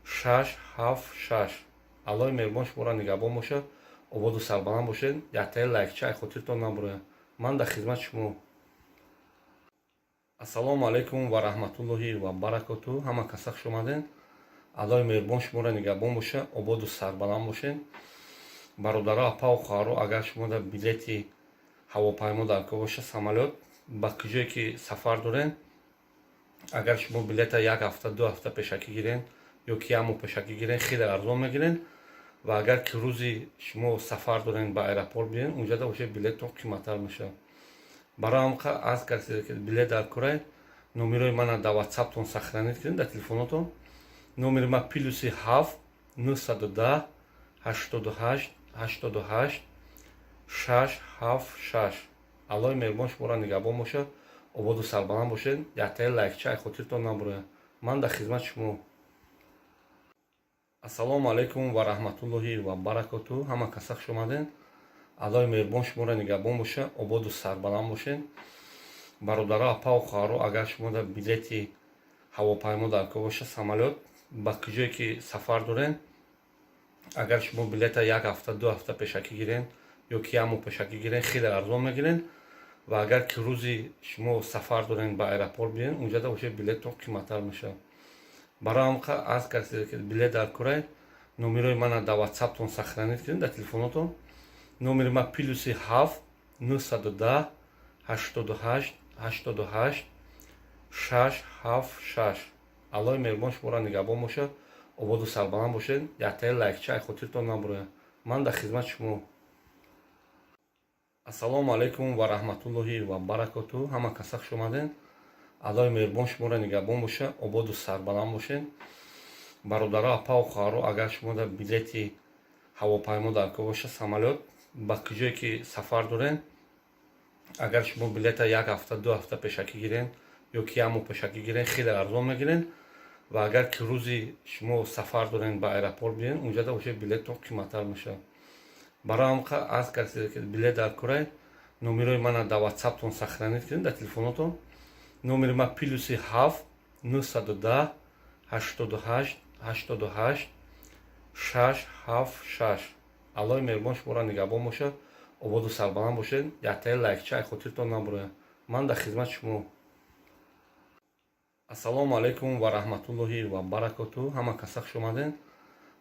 676. Аллоҳи меҳрубон шуморо нигаҳбон бошад, ободу сарбаланд бошед. Яктаи лайкча ай хотиртон набурояд. Ман дар хизмати шумо. Ассалому алайкум ва раҳматуллоҳи ва баракоту. Ҳама каса хуш омаден. Аллоҳи меҳрубон шуморо нигаҳбон боша, ободу сарбаланд бошед. Бародаро, апаву хоҳаро, агар шумо билети ҳавопаймо даркор боша, самолёт, ба куҷое ки сафар дорен, агар шумо билета як ҳафта, 2 ҳафта пешакӣ гирен ё ки як моҳ пешакӣ гирен, хеле арзон мегирен. Ва агар ки рӯзи шумо сафар дорен, ба аэропорт биен, унҷада уже билетон қиматтар мешавад. Барои ҳамқа аз касе ки билет даркорай, номерои мана дар ватсаптон сохранить кунед, дар телефонотон. Номери ма +7 910 88 88 676. Аллоҳи меҳрубон шуморо нигаҳбон бошад, ободу сарбаланд бошед. Яктаи лайкча ай хотиртон набурояд. Ман дар хизмати шумо. Ассалому алайкум ва раҳматуллоҳи ва баракоту. Ҳама каса хуш омаден. Аллоҳи меҳрубон шуморо нигаҳбон боша, ободу сарбаланд бошед. Бародаро, апаву хоҳаро, агар шумо билети ҳавопаймо даркор боша, самолёт, ба куҷое ки сафар дорен, агар шумо билета як ҳафта, 2 ҳафта пешакӣ гирен ё ки як моҳ пешакӣ гирен, хеле арзон мегирен. Ва агар ки рӯзи шумо сафар дорен, ба аэропорт биен, унҷада уже билетон қиматтар мешавад. Барои ҳамқа аз касе ки билет даркорай, номерои мана дар ватсаптон сохранить кунед, дар телефонотон. Номери ма +7 910 88 88 676. Аллоҳи меҳрубон шуморо нигаҳбон бошад, ободу сарбаланд бошед. Яктаи лайкча ай хотиртон набурояд. Ман дар хизмати шумо. Ассалому алайкум ва раҳматуллоҳи ва баракоту. Ҳама каса хуш омаден. Аллоҳи меҳрубон шуморо нигаҳбон боша, ободу сарбаланд бошед. Бародаро, апаву хоҳаро, агар шумо билети ҳавопаймо даркор боша, самолёт, ба куҷое ки сафар дорен, агар шумо билета як ҳафта, 2 ҳафта пешакӣ гирен ё ки як моҳ пешакӣ гирен, хеле арзон мегирен. Ва агар ки рӯзи шумо сафар дорен, ба аэропорт биен, унҷада уже билетон қиматтар мешавад. Барои ҳамқа аз касе ки билет даркорай, номерои мана дар ватсаптон сохранить кунед, дар телефонотон. Номери ма +7 910 88 88 676. Аллоҳи меҳрубон шуморо нигаҳбон бошад, ободу сарбаланд бошед. Яктаи лайкча ай хотиртон набурояд. Ман дар хизмати шумо. Ассалому алайкум ва раҳматуллоҳи ва баракоту. Ҳама каса хуш омаден.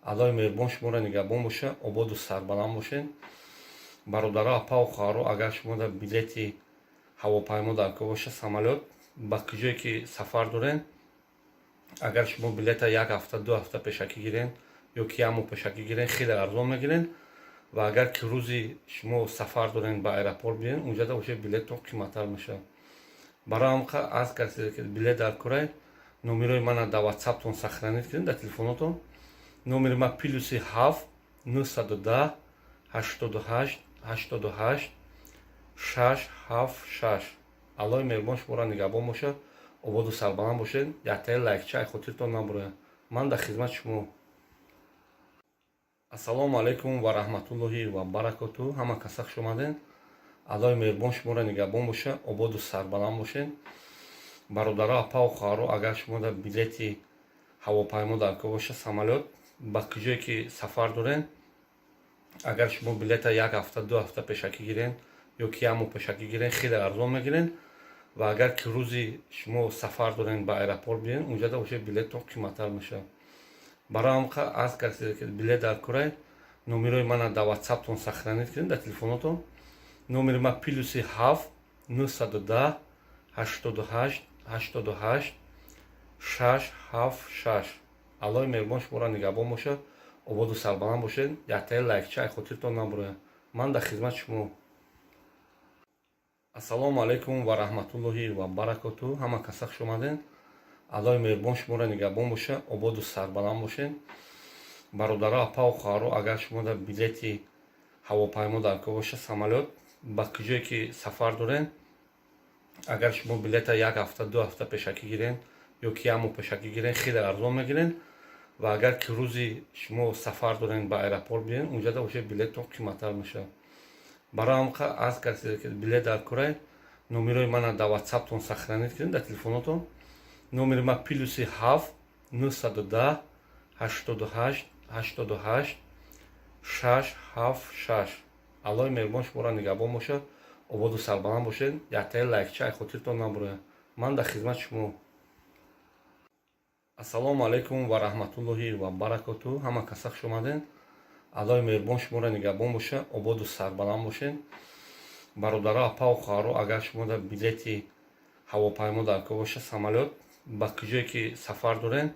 Аллоҳи меҳрубон шуморо нигаҳбон боша, ободу сарбаланд бошед. Бародаро, апаву хоҳаро, агар шумо билети ҳавопаймо даркор боша, самолёт, ба куҷое ки сафар дорен, агар шумо билета як ҳафта, 2 ҳафта пешакӣ гирен ё ки як моҳ пешакӣ гирен, хеле арзон мегирен. Ва агар ки рӯзи шумо сафар дорен, ба аэропорт биен, унҷада уже билетон қиматтар мешавад. Барои ҳамқа аз касе ки билет даркорай, номерои мана дар ватсаптон сохранить кунед, дар телефонотон. Номери ма +7 910 88 88 676. Аллоҳи меҳрубон шуморо нигаҳбон бошад, ободу сарбаланд бошед. Яктаи лайкча ай хотиртон набурояд. Ман дар хизмати шумо. Ассалому алайкум ва раҳматуллоҳи ва баракоту. Ҳама каса хуш омаден. Аллоҳи меҳрубон шуморо нигаҳбон боша, ободу сарбаланд бошед. Бародаро, апаву хоҳаро, агар шумо билети ҳавопаймо даркор боша, самолёт, ба куҷое ки сафар дорен, агар шумо билета як ҳафта, 2 ҳафта пешакӣ гирен ё ки як моҳ пешакӣ гирен, хеле арзон мегирен. Ва агар ки рӯзи шумо сафар дорен, ба аэропорт биен, унҷада уже билетон қиматтар мешавад. Барои ҳамқа аз касе ки билет даркорай, номерои мана дар ватсаптон сохранить кунед, дар телефонотон. Номери ма +7 910 88 88 676. Аллоҳи меҳрубон шуморо нигаҳбон бошад, ободу сарбаланд бошед. Яктаи лайкча ай хотиртон набурояд. Ман дар хизмати шумо. Ассалому алайкум ва раҳматуллоҳи ва баракоту. Ҳама каса хуш омаден. Аллоҳи меҳрубон шуморо нигаҳбон боша, ободу сарбаланд бошен. Бародаро, апаву хоҳаро, агар шумо дар билети ҳавопаймо дар кор боша, самолёт, ба куҷое ки сафар дорен, агар шумо билета як ҳафта, 2 ҳафта пешакӣ гирен ё ки як моҳ пешакӣ гирен, хеле арзон мегирен. Ва агар ки рӯзи шумо сафар дорен, ба аэропорт биен, унҷада уже билеттон қиматтар мешавад. Барои ҳамқа аз касе ки билет дар корай, номерои мана дар ватсаптон сохранить кунед, дар телефонотон. Номери ма +7 910 88 88 676. Аллоҳи меҳрубон шуморо нигаҳбон бошад, ободу сарбаланд бошед. Яктаи лайкча ай хотиртон набурояд. Ман дар хизмати шумо. Ассалому алайкум ва раҳматуллоҳи ва баракоту. Ҳама каса хуш омаден. Аллоҳи меҳрубон шуморо нигаҳбон боша, ободу сарбаланд бошед. Бародаро, апаву хоҳаро, агар шумо дар билети ҳавопаймо дар кор боша, самолёт, ба куҷое ки сафар дорен,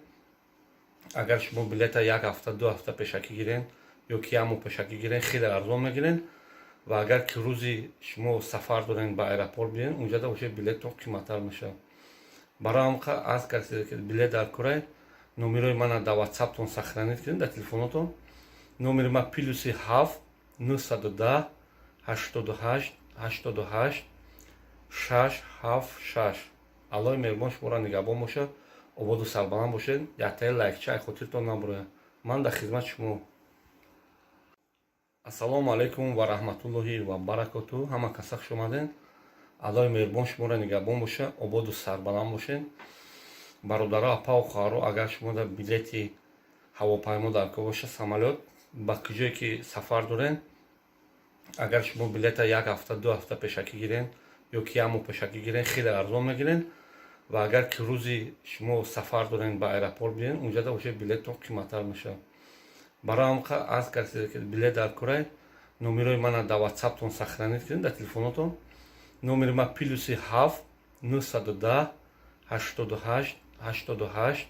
агар шумо билета як ҳафта, 2 ҳафта пешакӣ гирен ё ки як моҳ пешакӣ гирен, хеле арзон мегирен. Ва агар ки рӯзи шумо сафар дорен, ба аэропорт биен, унҷада уже билеттон қиматтар мешавад. Барои ҳамқа аз касе ки билет дар корай, номерои мана дар ватсаптон сохранить кунед, дар телефонотон. Номери ма +7 910 88 88 676. Аллоҳи меҳрубон шуморо нигаҳбон бошад, ободу сарбаланд бошед. Яктаи лайкча ай хотиртон набурояд. Ман дар хизмати шумо. Ассалому алайкум ва раҳматуллоҳи ва баракоту. Ҳама каса хуш омаден. Аллоҳи меҳрубон шуморо нигаҳбон боша, ободу сарбаланд бошед. Бародаро, апаву хоҳаро, агар шумо дар билети ҳавопаймо дар кор боша, самолёт, ба куҷое ки сафар дорен, агар шумо билета як ҳафта, 2 ҳафта пешакӣ гирен ё ки як моҳ пешакӣ гирен, хеле арзон мегирен. Ва агар ки рӯзи шумо сафар дорен, ба аэропорт биен, унҷада уже билеттон қиматтар мешавад. Барои ҳамқа аз касе ки билет дар корай, номерои мана дар ватсаптон сохранить кунед, дар телефонотон. Номери ма +7 910 88 88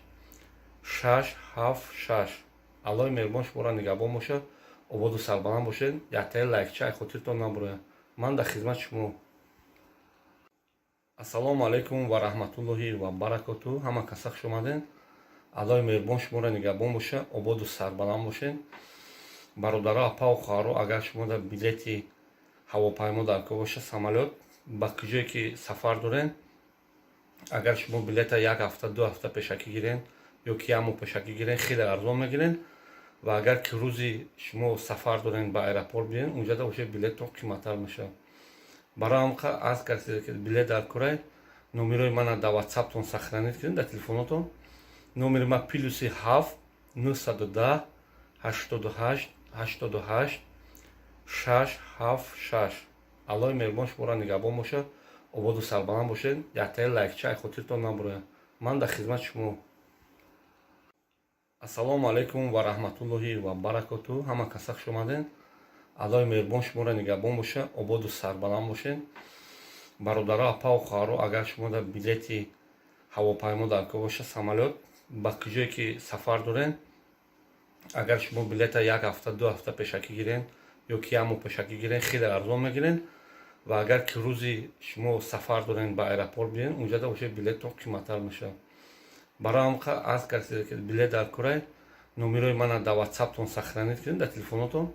676. Аллоҳи меҳрубон шуморо нигаҳбон бошад, ободу сарбаланд бошед. Яктаи лайкча ай хотиртон набурояд. Ман дар хизмати шумо. Ассалому алайкум ва раҳматуллоҳи ва баракоту. Ҳама каса хуш омаден. Аллоҳи меҳрубон шуморо нигаҳбон боша, ободу сарбаланд бошед. Бародаро, апаву хоҳаро, агар шумо дар билети ҳавопаймо дар кор боша, самолёт, ба куҷое ки сафар дорен, агар шумо билета як ҳафта, 2 ҳафта пешакӣ гирен ё ки як моҳ пешакӣ гирен, хеле арзон мегирен. Ва агар ки рӯзи шумо сафар дорен, ба аэропорт биен, унҷада уже билеттон қиматтар мешавад. Барои ҳамқа аз касе ки билет дар корай, номерои мана дар ватсаптон сохранить кунед, дар телефонотон. Номери ма +7 910 88 88 676. Аллоҳи меҳрубон шуморо нигаҳбон бошад, ободу сарбаланд бошед. Яктаи лайкча ай хотиртон набурояд. Ман дар хизмати шумо. Ассалому алайкум ва раҳматуллоҳи ва баракоту. Ҳама каса хуш омаден. Аллоҳи меҳрубон шуморо нигаҳбон боша, ободу сарбаланд бошед. Бародаро, апаву хоҳаро, агар шумо дар билети ҳавопаймо дар кор боша, самолёт, ба куҷое ки сафар дорен, агар шумо билета як ҳафта, 2 ҳафта пешакӣ гирен ё ки як моҳ пешакӣ гирен, хеле арзон мегирен. Ва агар ки рӯзи шумо сафар дорен, ба аэропорт биен, унҷада уже билеттон қиматтар мешавад. Барои ҳамқа аз касе ки билет дар корай, номерои мана дар ватсаптон сохранить кунед, дар телефонотон.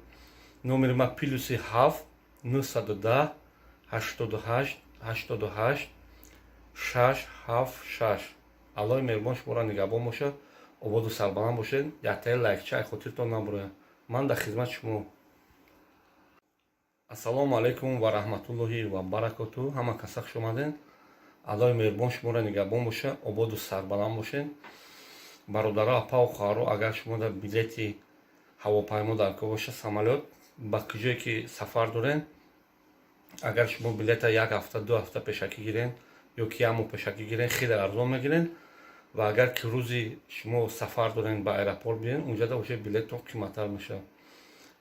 Номери ма +7 910 88 88 676. Аллоҳи меҳрубон шуморо нигаҳбон бошад, ободу сарбаланд бошед. Яктаи лайкча ай хотиртон набурояд. Ман дар хизмати шумо. Ассалому алайкум ва раҳматуллоҳи ва баракоту. Ҳама каса хуш омаден. Аллоҳи меҳрубон шуморо нигаҳбон боша, ободу сарбаланд бошед. Бародаро, апаву хоҳаро, агар шумо дар билети ҳавопаймо дар кор боша, самолёт, ба куҷое ки сафар дорен, агар шумо билета як ҳафта, 2 ҳафта пешакӣ гирен ё ки як моҳ пешакӣ гирен, хеле арзон мегирен. Ва агар ки рӯзи шумо сафар дорен, ба аэропорт биен, унҷада уже билеттон қиматтар мешавад.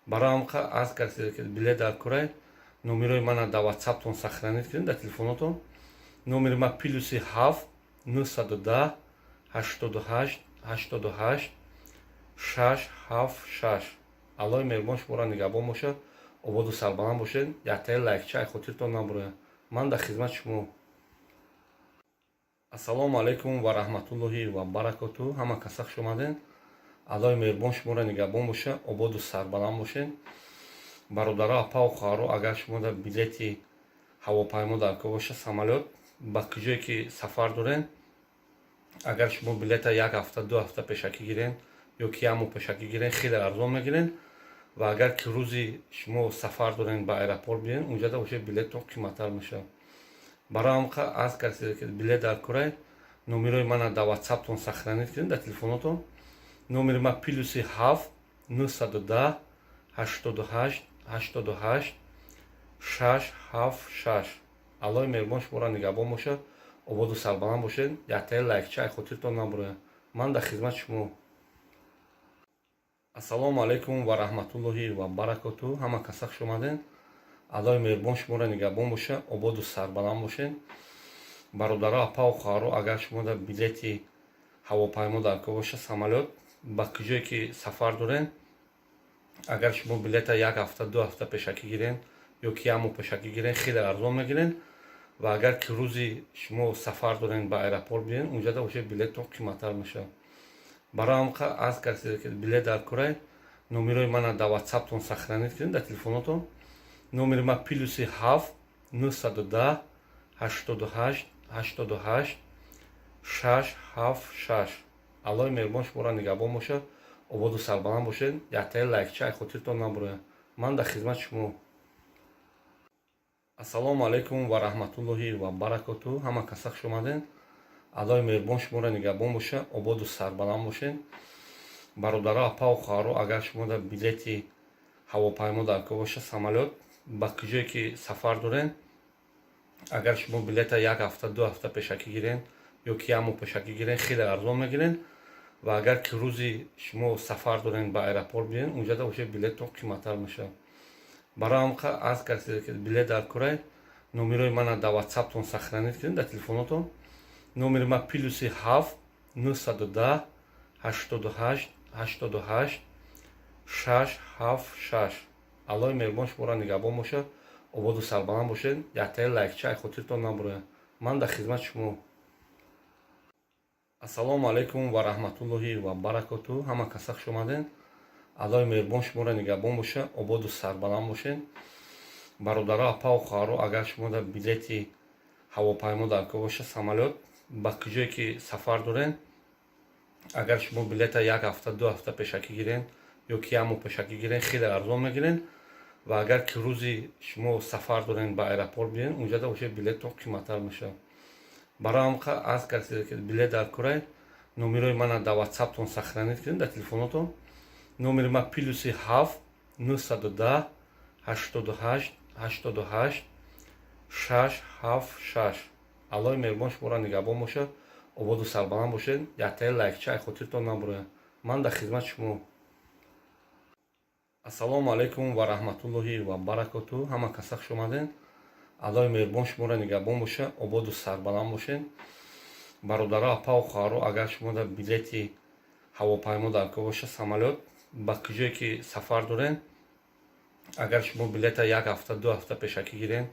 Барои ҳамқа аз касе ки билет дар корай, номерои мана дар ватсаптон сохранить кунед, дар телефонотон. Номери ма +7 910 88 88 676. Аллоҳи меҳрубон шуморо нигаҳбон бошад, ободу сарбаланд бошед. Яктаи лайкча ай хотиртон набурояд. Ман дар хизмати шумо. Ассалому алайкум ва раҳматуллоҳи ва баракоту. Ҳама каса хуш омаден. Аллоҳи меҳрубон шуморо нигаҳбон боша, ободу сарбаланд бошед. Бародаро, апаву хоҳаро, агар шумо дар билети ҳавопаймо дар кор боша, самолёт, ба куҷое ки сафар дорен, агар шумо билета як ҳафта, 2 ҳафта пешакӣ гирен ё ки як моҳ пешакӣ гирен, хеле арзон мегирен. Ва агар ки рӯзи шумо сафар дорен, ба аэропорт биен, унҷада уже билеттон қиматтар мешавад. Барои ҳам аз касе ки билет дар корай, номерои мана дар ватсаптон сохранить кунед, дар телефонотон. Номери ма +7 910 88 88 676. Аллоҳи меҳрубон шуморо нигаҳбон бошад, ободу сарбаланд бошед. Яктаи лайкча ай хотиртон набурояд. Ман дар хизмати шумо. Ассалому алайкум ва раҳматуллоҳи ва баракоту. Ҳама каса хуш омаден. Аллоҳи меҳрубон шуморо нигаҳбон боша, ободу сарбаланд бошед. Бародаро, апаву хоҳаро, агар шумо дар билети ҳавопаймо дар кор боша, самолёт, ба куҷое ки сафар дорен, агар шумо билета як ҳафта, 2 ҳафта пешакӣ гирен ё ки як моҳ пешакӣ гирен, хеле арзон мегирен. Ва агар ки рӯзи шумо сафар дорен, ба аэропорт биен, унҷада уже билеттон қиматтар мешавад. Барои ҳам аз касе ки билет дар корай, номерои мана дар ватсаптон сохранить кунед, дар телефонотон. Номери ма +7 910 88 88 676. Аллоҳи меҳрубон шуморо нигаҳбон бошад, ободу сарбаланд бошед. Яктаи лайкча ай хотиртон набурояд. Ман дар хизмати шумо. Ассалому алайкум ва раҳматуллоҳи ва баракоту. Ҳама каса хуш омаден. Аллоҳи меҳрубон шуморо нигаҳбон боша, ободу сарбаланд бошед. Бародаро, апаву хоҳаро, агар шумо дар билети ҳавопаймо дар кор боша, самолёт, ба куҷое ки сафар дорен, агар шумо билета як ҳафта, 2 ҳафта пешакӣ гирен ё ки як моҳ пешакӣ гирен, хеле арзон мегирен. Ва агар ки рӯзи шумо сафар дорен, ба аэропорт биен, унҷада уже билеттон қиматтар мешавад. Барои ҳам аз касе ки билет дар корай, номерои мана дар ватсаптон сохранить кунед, дар телефонотон. Номери ма +7 910 88 88 676. Аллоҳи меҳрубон шуморо нигаҳбон бошад, ободу сарбаланд бошед. Яктаи лайкча ай хотиртон набурояд. Ман дар хизмати шумо. Ассалому алайкум ва раҳматуллоҳи ва баракоту. Ҳама каса хуш омаден. Аллоҳи меҳрубон шуморо нигаҳбон боша, ободу сарбаланд бошед. Бародаро, апаву хоҳаро, агар шумо дар билети ҳавопаймо дар кор боша, самолёт, ба куҷое ки сафар дорен, агар шумо билета як ҳафта, 2 ҳафта пешакӣ гирен ё ки як моҳ пешакӣ гирен, хеле арзон мегирен. Ва агар ки рӯзи шумо сафар дорен, ба аэропорт биен, унҷада уже билеттон қиматтар мешавад. Барои ҳам аз касе ки билет дар корай, номерои мана дар ватсаптон сохранить кунед, дар телефонотон. Номери ма +7 910 88 88 676. Аллоҳи меҳрубон шуморо нигаҳбон бошад, ободу сарбаланд бошед. Яктаи лайкча ай хотиртон набурояд. Ман дар хизмати шумо. Ассалому алайкум ва раҳматуллоҳи ва баракоту. Ҳама каса хуш омаден. Аллоҳи меҳрубон шуморо нигаҳбон боша, ободу сарбаланд бошед. Бародаро, апаву хоҳаро, агар шумо дар билети ҳавопаймо дар кор боша, самолёт, ба куҷое ки сафар дорен, агар шумо билета як ҳафта, 2 ҳафта пешакӣ гирен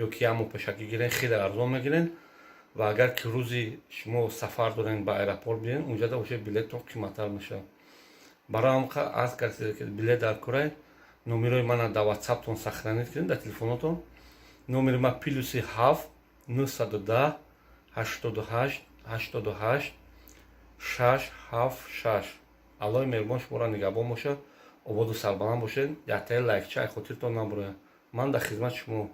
ё ки як моҳ пешакӣ гирен, хеле арзон мегирен. Ва агар ки рӯзи шумо сафар дорен, ба аэропорт биен, унҷада уже билеттон қиматтар мешавад. Барои ҳам аз касе ки билет дар корай, номерои мана дар ватсаптон сохранить кунед, дар телефонотон. Номери ма +7 910 88 88 676. Аллоҳи меҳрубон шуморо нигаҳбон бошад, ободу сарбаланд бошед. Яктаи лайкча ай хотиртон набурояд. Ман дар хизмати шумо.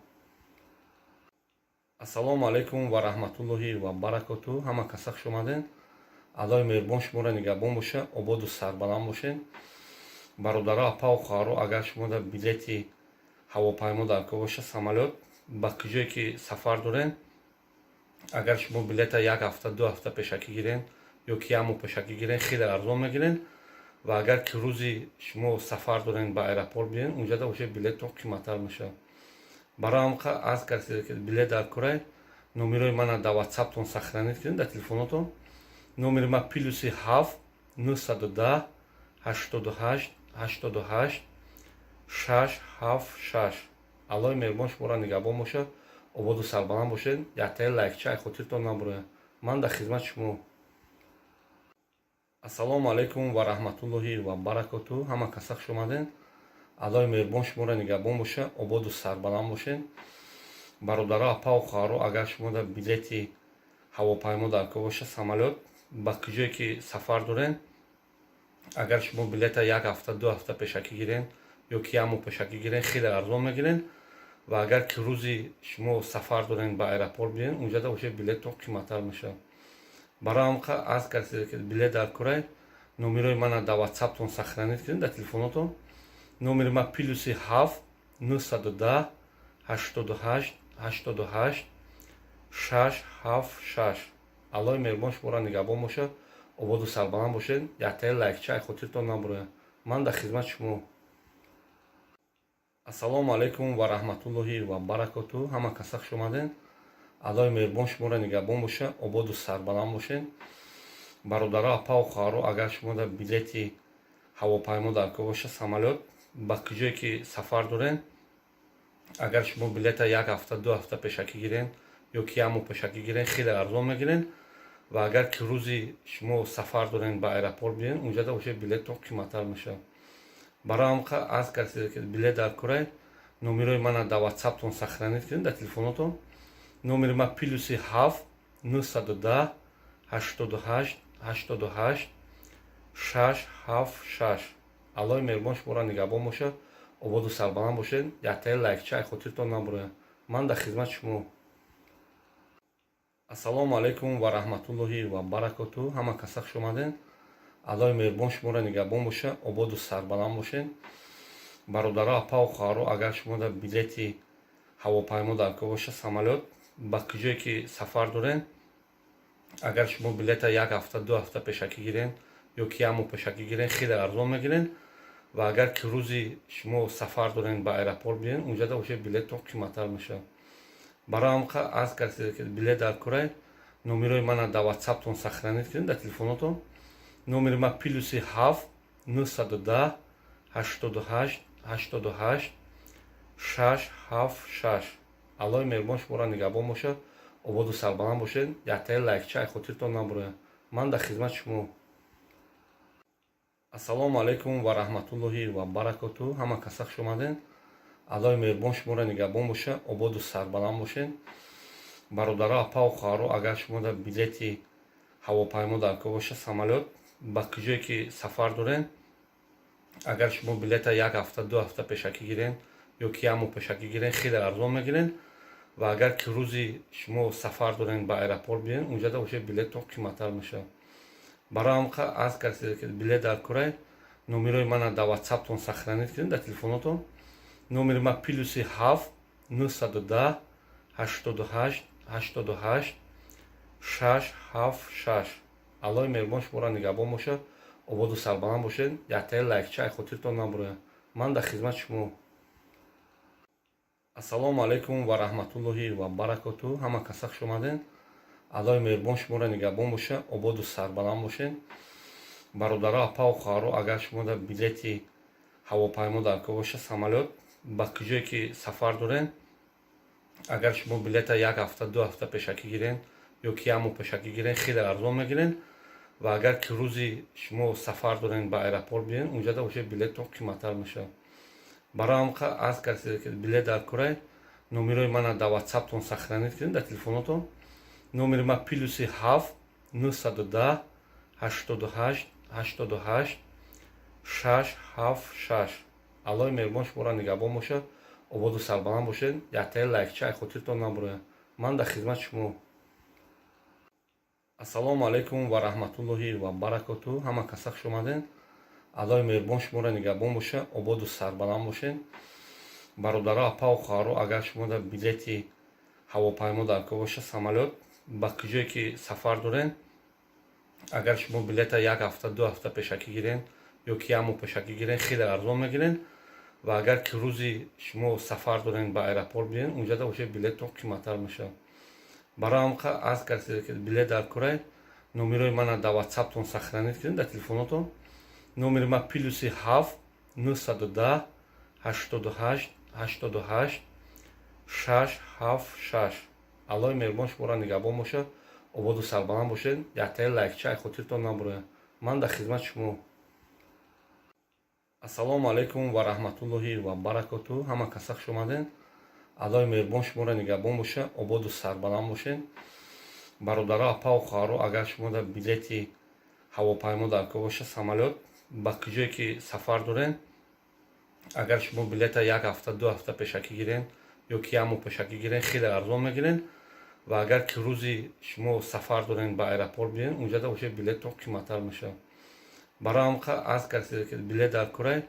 Ассалому алайкум ва раҳматуллоҳи ва баракоту. Ҳама каса хуш омаден. Аллоҳи меҳрубон шуморо нигаҳбон боша, ободу сарбаланд бошед. Бародаро, апаву хоҳаро, агар шумо дар билети ҳавопаймо дар кор боша, самолёт, ба куҷое ки сафар дорен, агар шумо билета як ҳафта, 2 ҳафта пешакӣ гирен ё ки як моҳ пешакӣ гирен, хеле арзон мегирен. Ва агар ки рӯзи шумо сафар дорен, ба аэропорт биен, унҷада уже билеттон қиматтар мешавад. Барои ҳам аз касе ки билет дар корай, номерои мана дар ватсаптон сохранить кунед, дар телефонотон. Номери ма +7 910 88 88 676. Аллоҳи меҳрубон шуморо нигаҳбон бошад, Ободу сарбаланд бошед. Яктаи лайкча ай хотиртон набурояд. Ман дар хизмати шумо. Ассалому алайкум ва раҳматуллоҳи ва баракоту. Ҳама каса хуш омадед. Аллоҳи меҳрубон шуморо нигаҳбон боша, ободу сарбаланд бошед. Бародаро, апаву хоҳаро, агар шумо дар билети ҳавопаймо дар кор боша, самолёт, ба куҷое ки сафар доред, агар шумо билета як ҳафта, 2 ҳафта пешакӣ гирен ё ки як моҳ пешакӣ гирен, хеле арзон мегирен. Ва агар ки рӯзи шумо сафар дорен, ба аэропорт биёен, унҷада уже билеттон қиматтар мешавад. Барои ҳамқа аз касе ки билет дар корай, номерои мана дар ватсаптон сохранить кунед, дар телефонотон. Номери ма +7 910 88 88 676. Аллоҳи меҳрубон шуморо нигаҳбон бошад, ободу сарбаланд бошед. Яктаи лайкча ай хотиртон набурояд. Ман дар хизмати шумо. Ассалому алайкум ва раҳматуллоҳи ва баракоту. Ҳама каса хуш омадед. Аллоҳи меҳрубон шуморо нигаҳбон боша, ободу сарбаланд бошед. Бародаро, апаву хоҳаро, агар шумо дар билети ҳавопаймо дар кор боша, самолёт, ба куҷое ки сафар доред, агар шумо билета як ҳафта, 2 ҳафта пешакӣ гирен ё ки як моҳ пешакӣ гирен, хеле арзон мегирен. Ва агар ки рӯзи шумо сафар дорен, ба аэропорт биёен, унҷада уже билеттон қиматтар мешавад. Барои ҳамқа аз касе ки билет дар корай, номерои мана дар ватсаптон сохранить кунед, дар телефонотон. Номери ма +7 910 88 88 676. Аллоҳи меҳрубон шуморо нигаҳбон бошад, ободу сарбаланд бошед. Яктаи лайкча ай хотиртон набурояд. Ман дар хизмати шумо. Ассалому алайкум ва раҳматуллоҳи ва баракоту. Ҳама каса хуш омадед. Аллоҳи меҳрубон шуморо нигаҳбон боша, ободу сарбаланд бошед. Бародаро, апаву хоҳаро, агар шумо дар билети ҳавопаймо дар кор боша, самолёт, ба куҷое ки сафар доред, агар шумо билета як ҳафта, 2 ҳафта пешакӣ гирен ё ки як моҳ пешакӣ гирен, хеле арзон мегирен. Ва агар ки рӯзи шумо сафар дорен, ба аэропорт биёен, унҷада уже билеттон қиматтар мешавад. Барои ҳамқа аз касе ки билет дар корай, номерои мана дар ватсаптон сохранить кунед, дар телефонотон. Номери ма +7 910 88 88 676. Аллоҳи меҳрубон шуморо нигаҳбон бошад, ободу сарбаланд бошед. Яктаи лайкча ай хотиртон набурояд. Ман дар хизмати шумо. Ассалому алайкум ва раҳматуллоҳи ва баракоту. Ҳама каса хуш омадед. Аллоҳи меҳрубон шуморо нигаҳбон боша, ободу сарбаланд бошед. Бародаро, апаву хоҳаро, агар шумо дар билети ҳавопаймо дар кор боша, самолёт, ба куҷое ки сафар доред, агар шумо билета як ҳафта, 2 ҳафта пешакӣ гирен ё ки як моҳ пешакӣ гирен, хеле арзон мегирен. Ва агар ки рӯзи шумо сафар дорен, ба аэропорт биёен, унҷада уже билеттон қиматтар мешавад. Барои ҳамқа аз касе ки билет дар корай, номерои мана дар ватсаптон сохранить кунед, дар телефонотон. Номери ма +7 910 88 88 676. Аллоҳи меҳрубон шуморо нигаҳбон бошад, ободу сарбаланд бошед. Яктаи лайкча ай хотиртон набурояд. Ман дар хизмати шумо. Ассалому алайкум ва раҳматуллоҳи ва баракоту. Ҳама каса хуш омадед. Аллоҳи меҳрубон шуморо нигаҳбон боша, ободу сарбаланд бошед. Бародаро, апаву хоҳаро, агар шумо дар билети ҳавопаймо дар кор боша, самолёт, ба куҷое ки сафар доред, агар шумо билета як ҳафта, 2 ҳафта пешакӣ гирен ё ки як моҳ пешакӣ гирен, хеле арзон мегирен. Ва агар ки рӯзи шумо сафар дорен, ба аэропорт биёен, унҷада уже билеттон қиматтар мешавад. Барои ҳамқа аз касе ки билет дар корай, номерои мана дар ватсаптон сохранить кунед, дар телефонотон. Номери ма +7 910 88 88 676. Аллоҳи меҳрубон шуморо нигаҳбон бошад, ободу сарбаланд бошед. Яктаи лайкча ай хотиртон набурояд. Ман дар хизмати шумо. Ассалому алайкум ва раҳматуллоҳи ва баракоту. Ҳама каса хуш омадед. Аллоҳи меҳрубон шуморо нигаҳбон боша, ободу сарбаланд бошед. Бародаро, апаву хоҳаро, агар шумо дар билети ҳавопаймо дар кор боша, самолёт, ба куҷое ки сафар доред, агар шумо билета як ҳафта, 2 ҳафта пешакӣ гирен ё ки як моҳ пешакӣ гирен, хеле арзон мегирен. Ва агар ки рӯзи шумо сафар дорен, ба аэропорт биёен, унҷада уже билеттон қиматтар мешавад. Барои ҳамқа аз касе ки билет дар корай, номерои мана дар ватсаптон сохранить кунед, дар телефонотон. Номери ма +7 910 88 88. 6 7 6. Аллоҳи меҳрубон шуморо нигаҳбон бошад, ободу сарбаланд бошед. Яктаи лайкча ай хотиртон набурояд. Ман дар хизмати шумо. Ассалому алайкум ва раҳматуллоҳи ва баракоту. Ҳама каса хуш омадед. Аллоҳи меҳрубон шуморо нигаҳбон бошад, ободу сарбаланд бошед. Бародаро, апаву хоҳаро, агар шумо дар билети ҳавопаймо дар кор бошад, самолёт, ба куҷое ки сафар доред, агар шумо билета як ҳафта, 2 ҳафта пешакӣ гирен ё ки як моҳ пешакӣ гирен, хеле арзон мегирен. Ва агар ки рӯзи шумо сафар дорен, ба аэропорт биен, унҷада уже билеттон қиматтар мешавад. Барои ҳамқа аз касе ки билет дар корай,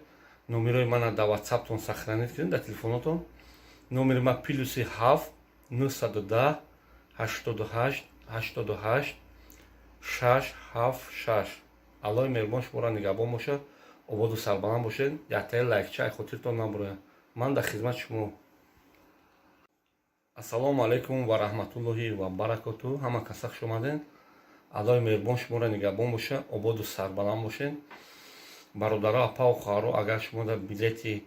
номерои мана дар ватсаптон сохранить кунед, дар телефонотон. Номери ма +7 910 88 88 676. Аллоҳи меҳрубон шуморо нигаҳбон бошад, ободу сарбаланд бошед. Яктаи лайкча ай хотиртон набурояд. Ман дар хизмати шумо. Ассалому алайкум ва раҳматуллоҳи ва баракоту. Ҳама каса хуш омадед. Аллоҳи меҳрубон шуморо нигаҳбон бошад, ободу сарбаланд бошед. Бародаро, апаву хоҳаро, агар шумо дар билети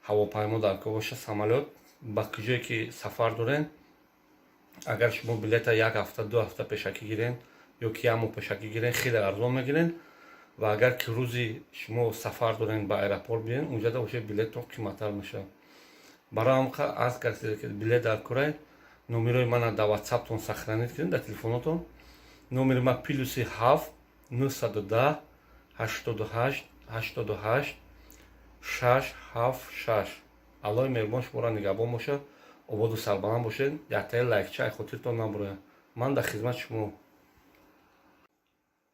ҳавопаймо дар кор бошад, самолёт, ба куҷое ки сафар доред, агар шумо билета як ҳафта, 2 ҳафта пешакӣ гирен ё ки як моҳ пешакӣ гирен, хеле арзон мегирен. Ва агар ки рӯзи шумо сафар дорен, ба аэропорт биен, унҷада уже билеттон қиматтар мешавад. Барои ҳамқа аз касе ки билет дар корай, номерои мана дар ватсаптон сохранить кунед, дар телефонотон. Номери ма +7 910 88 88 676. Аллоҳи меҳрубон шуморо нигаҳбон бошад, ободу сарбаланд бошед. Яктаи лайкча ай хотиртон набурояд. Ман дар хизмати шумо.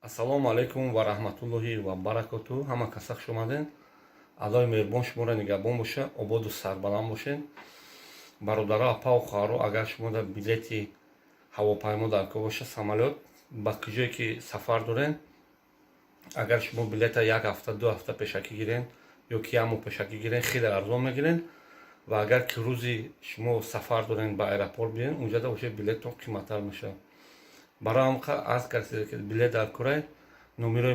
Ассалому алайкум ва раҳматуллоҳи ва баракоту. Ҳама каса хуш омадед. Аллоҳи меҳрубон шуморо нигаҳбон бошад, ободу сарбаланд бошед. Бародаро, апаву хоҳаро, агар шумо дар билети ҳавопаймо дар кор бошад, самолёт, ба куҷое ки сафар доред, агар шумо билета як ҳафта, 2 ҳафта пешакӣ гирен ё ки як моҳ пешакӣ гирен, хеле арзон мегирен. Ва агар ки рӯзи шумо сафар дорен, ба аэропорт биен, унҷада уже билеттон қиматтар мешавад. Барои ҳамқа аз касе ки билет дар корай, номерои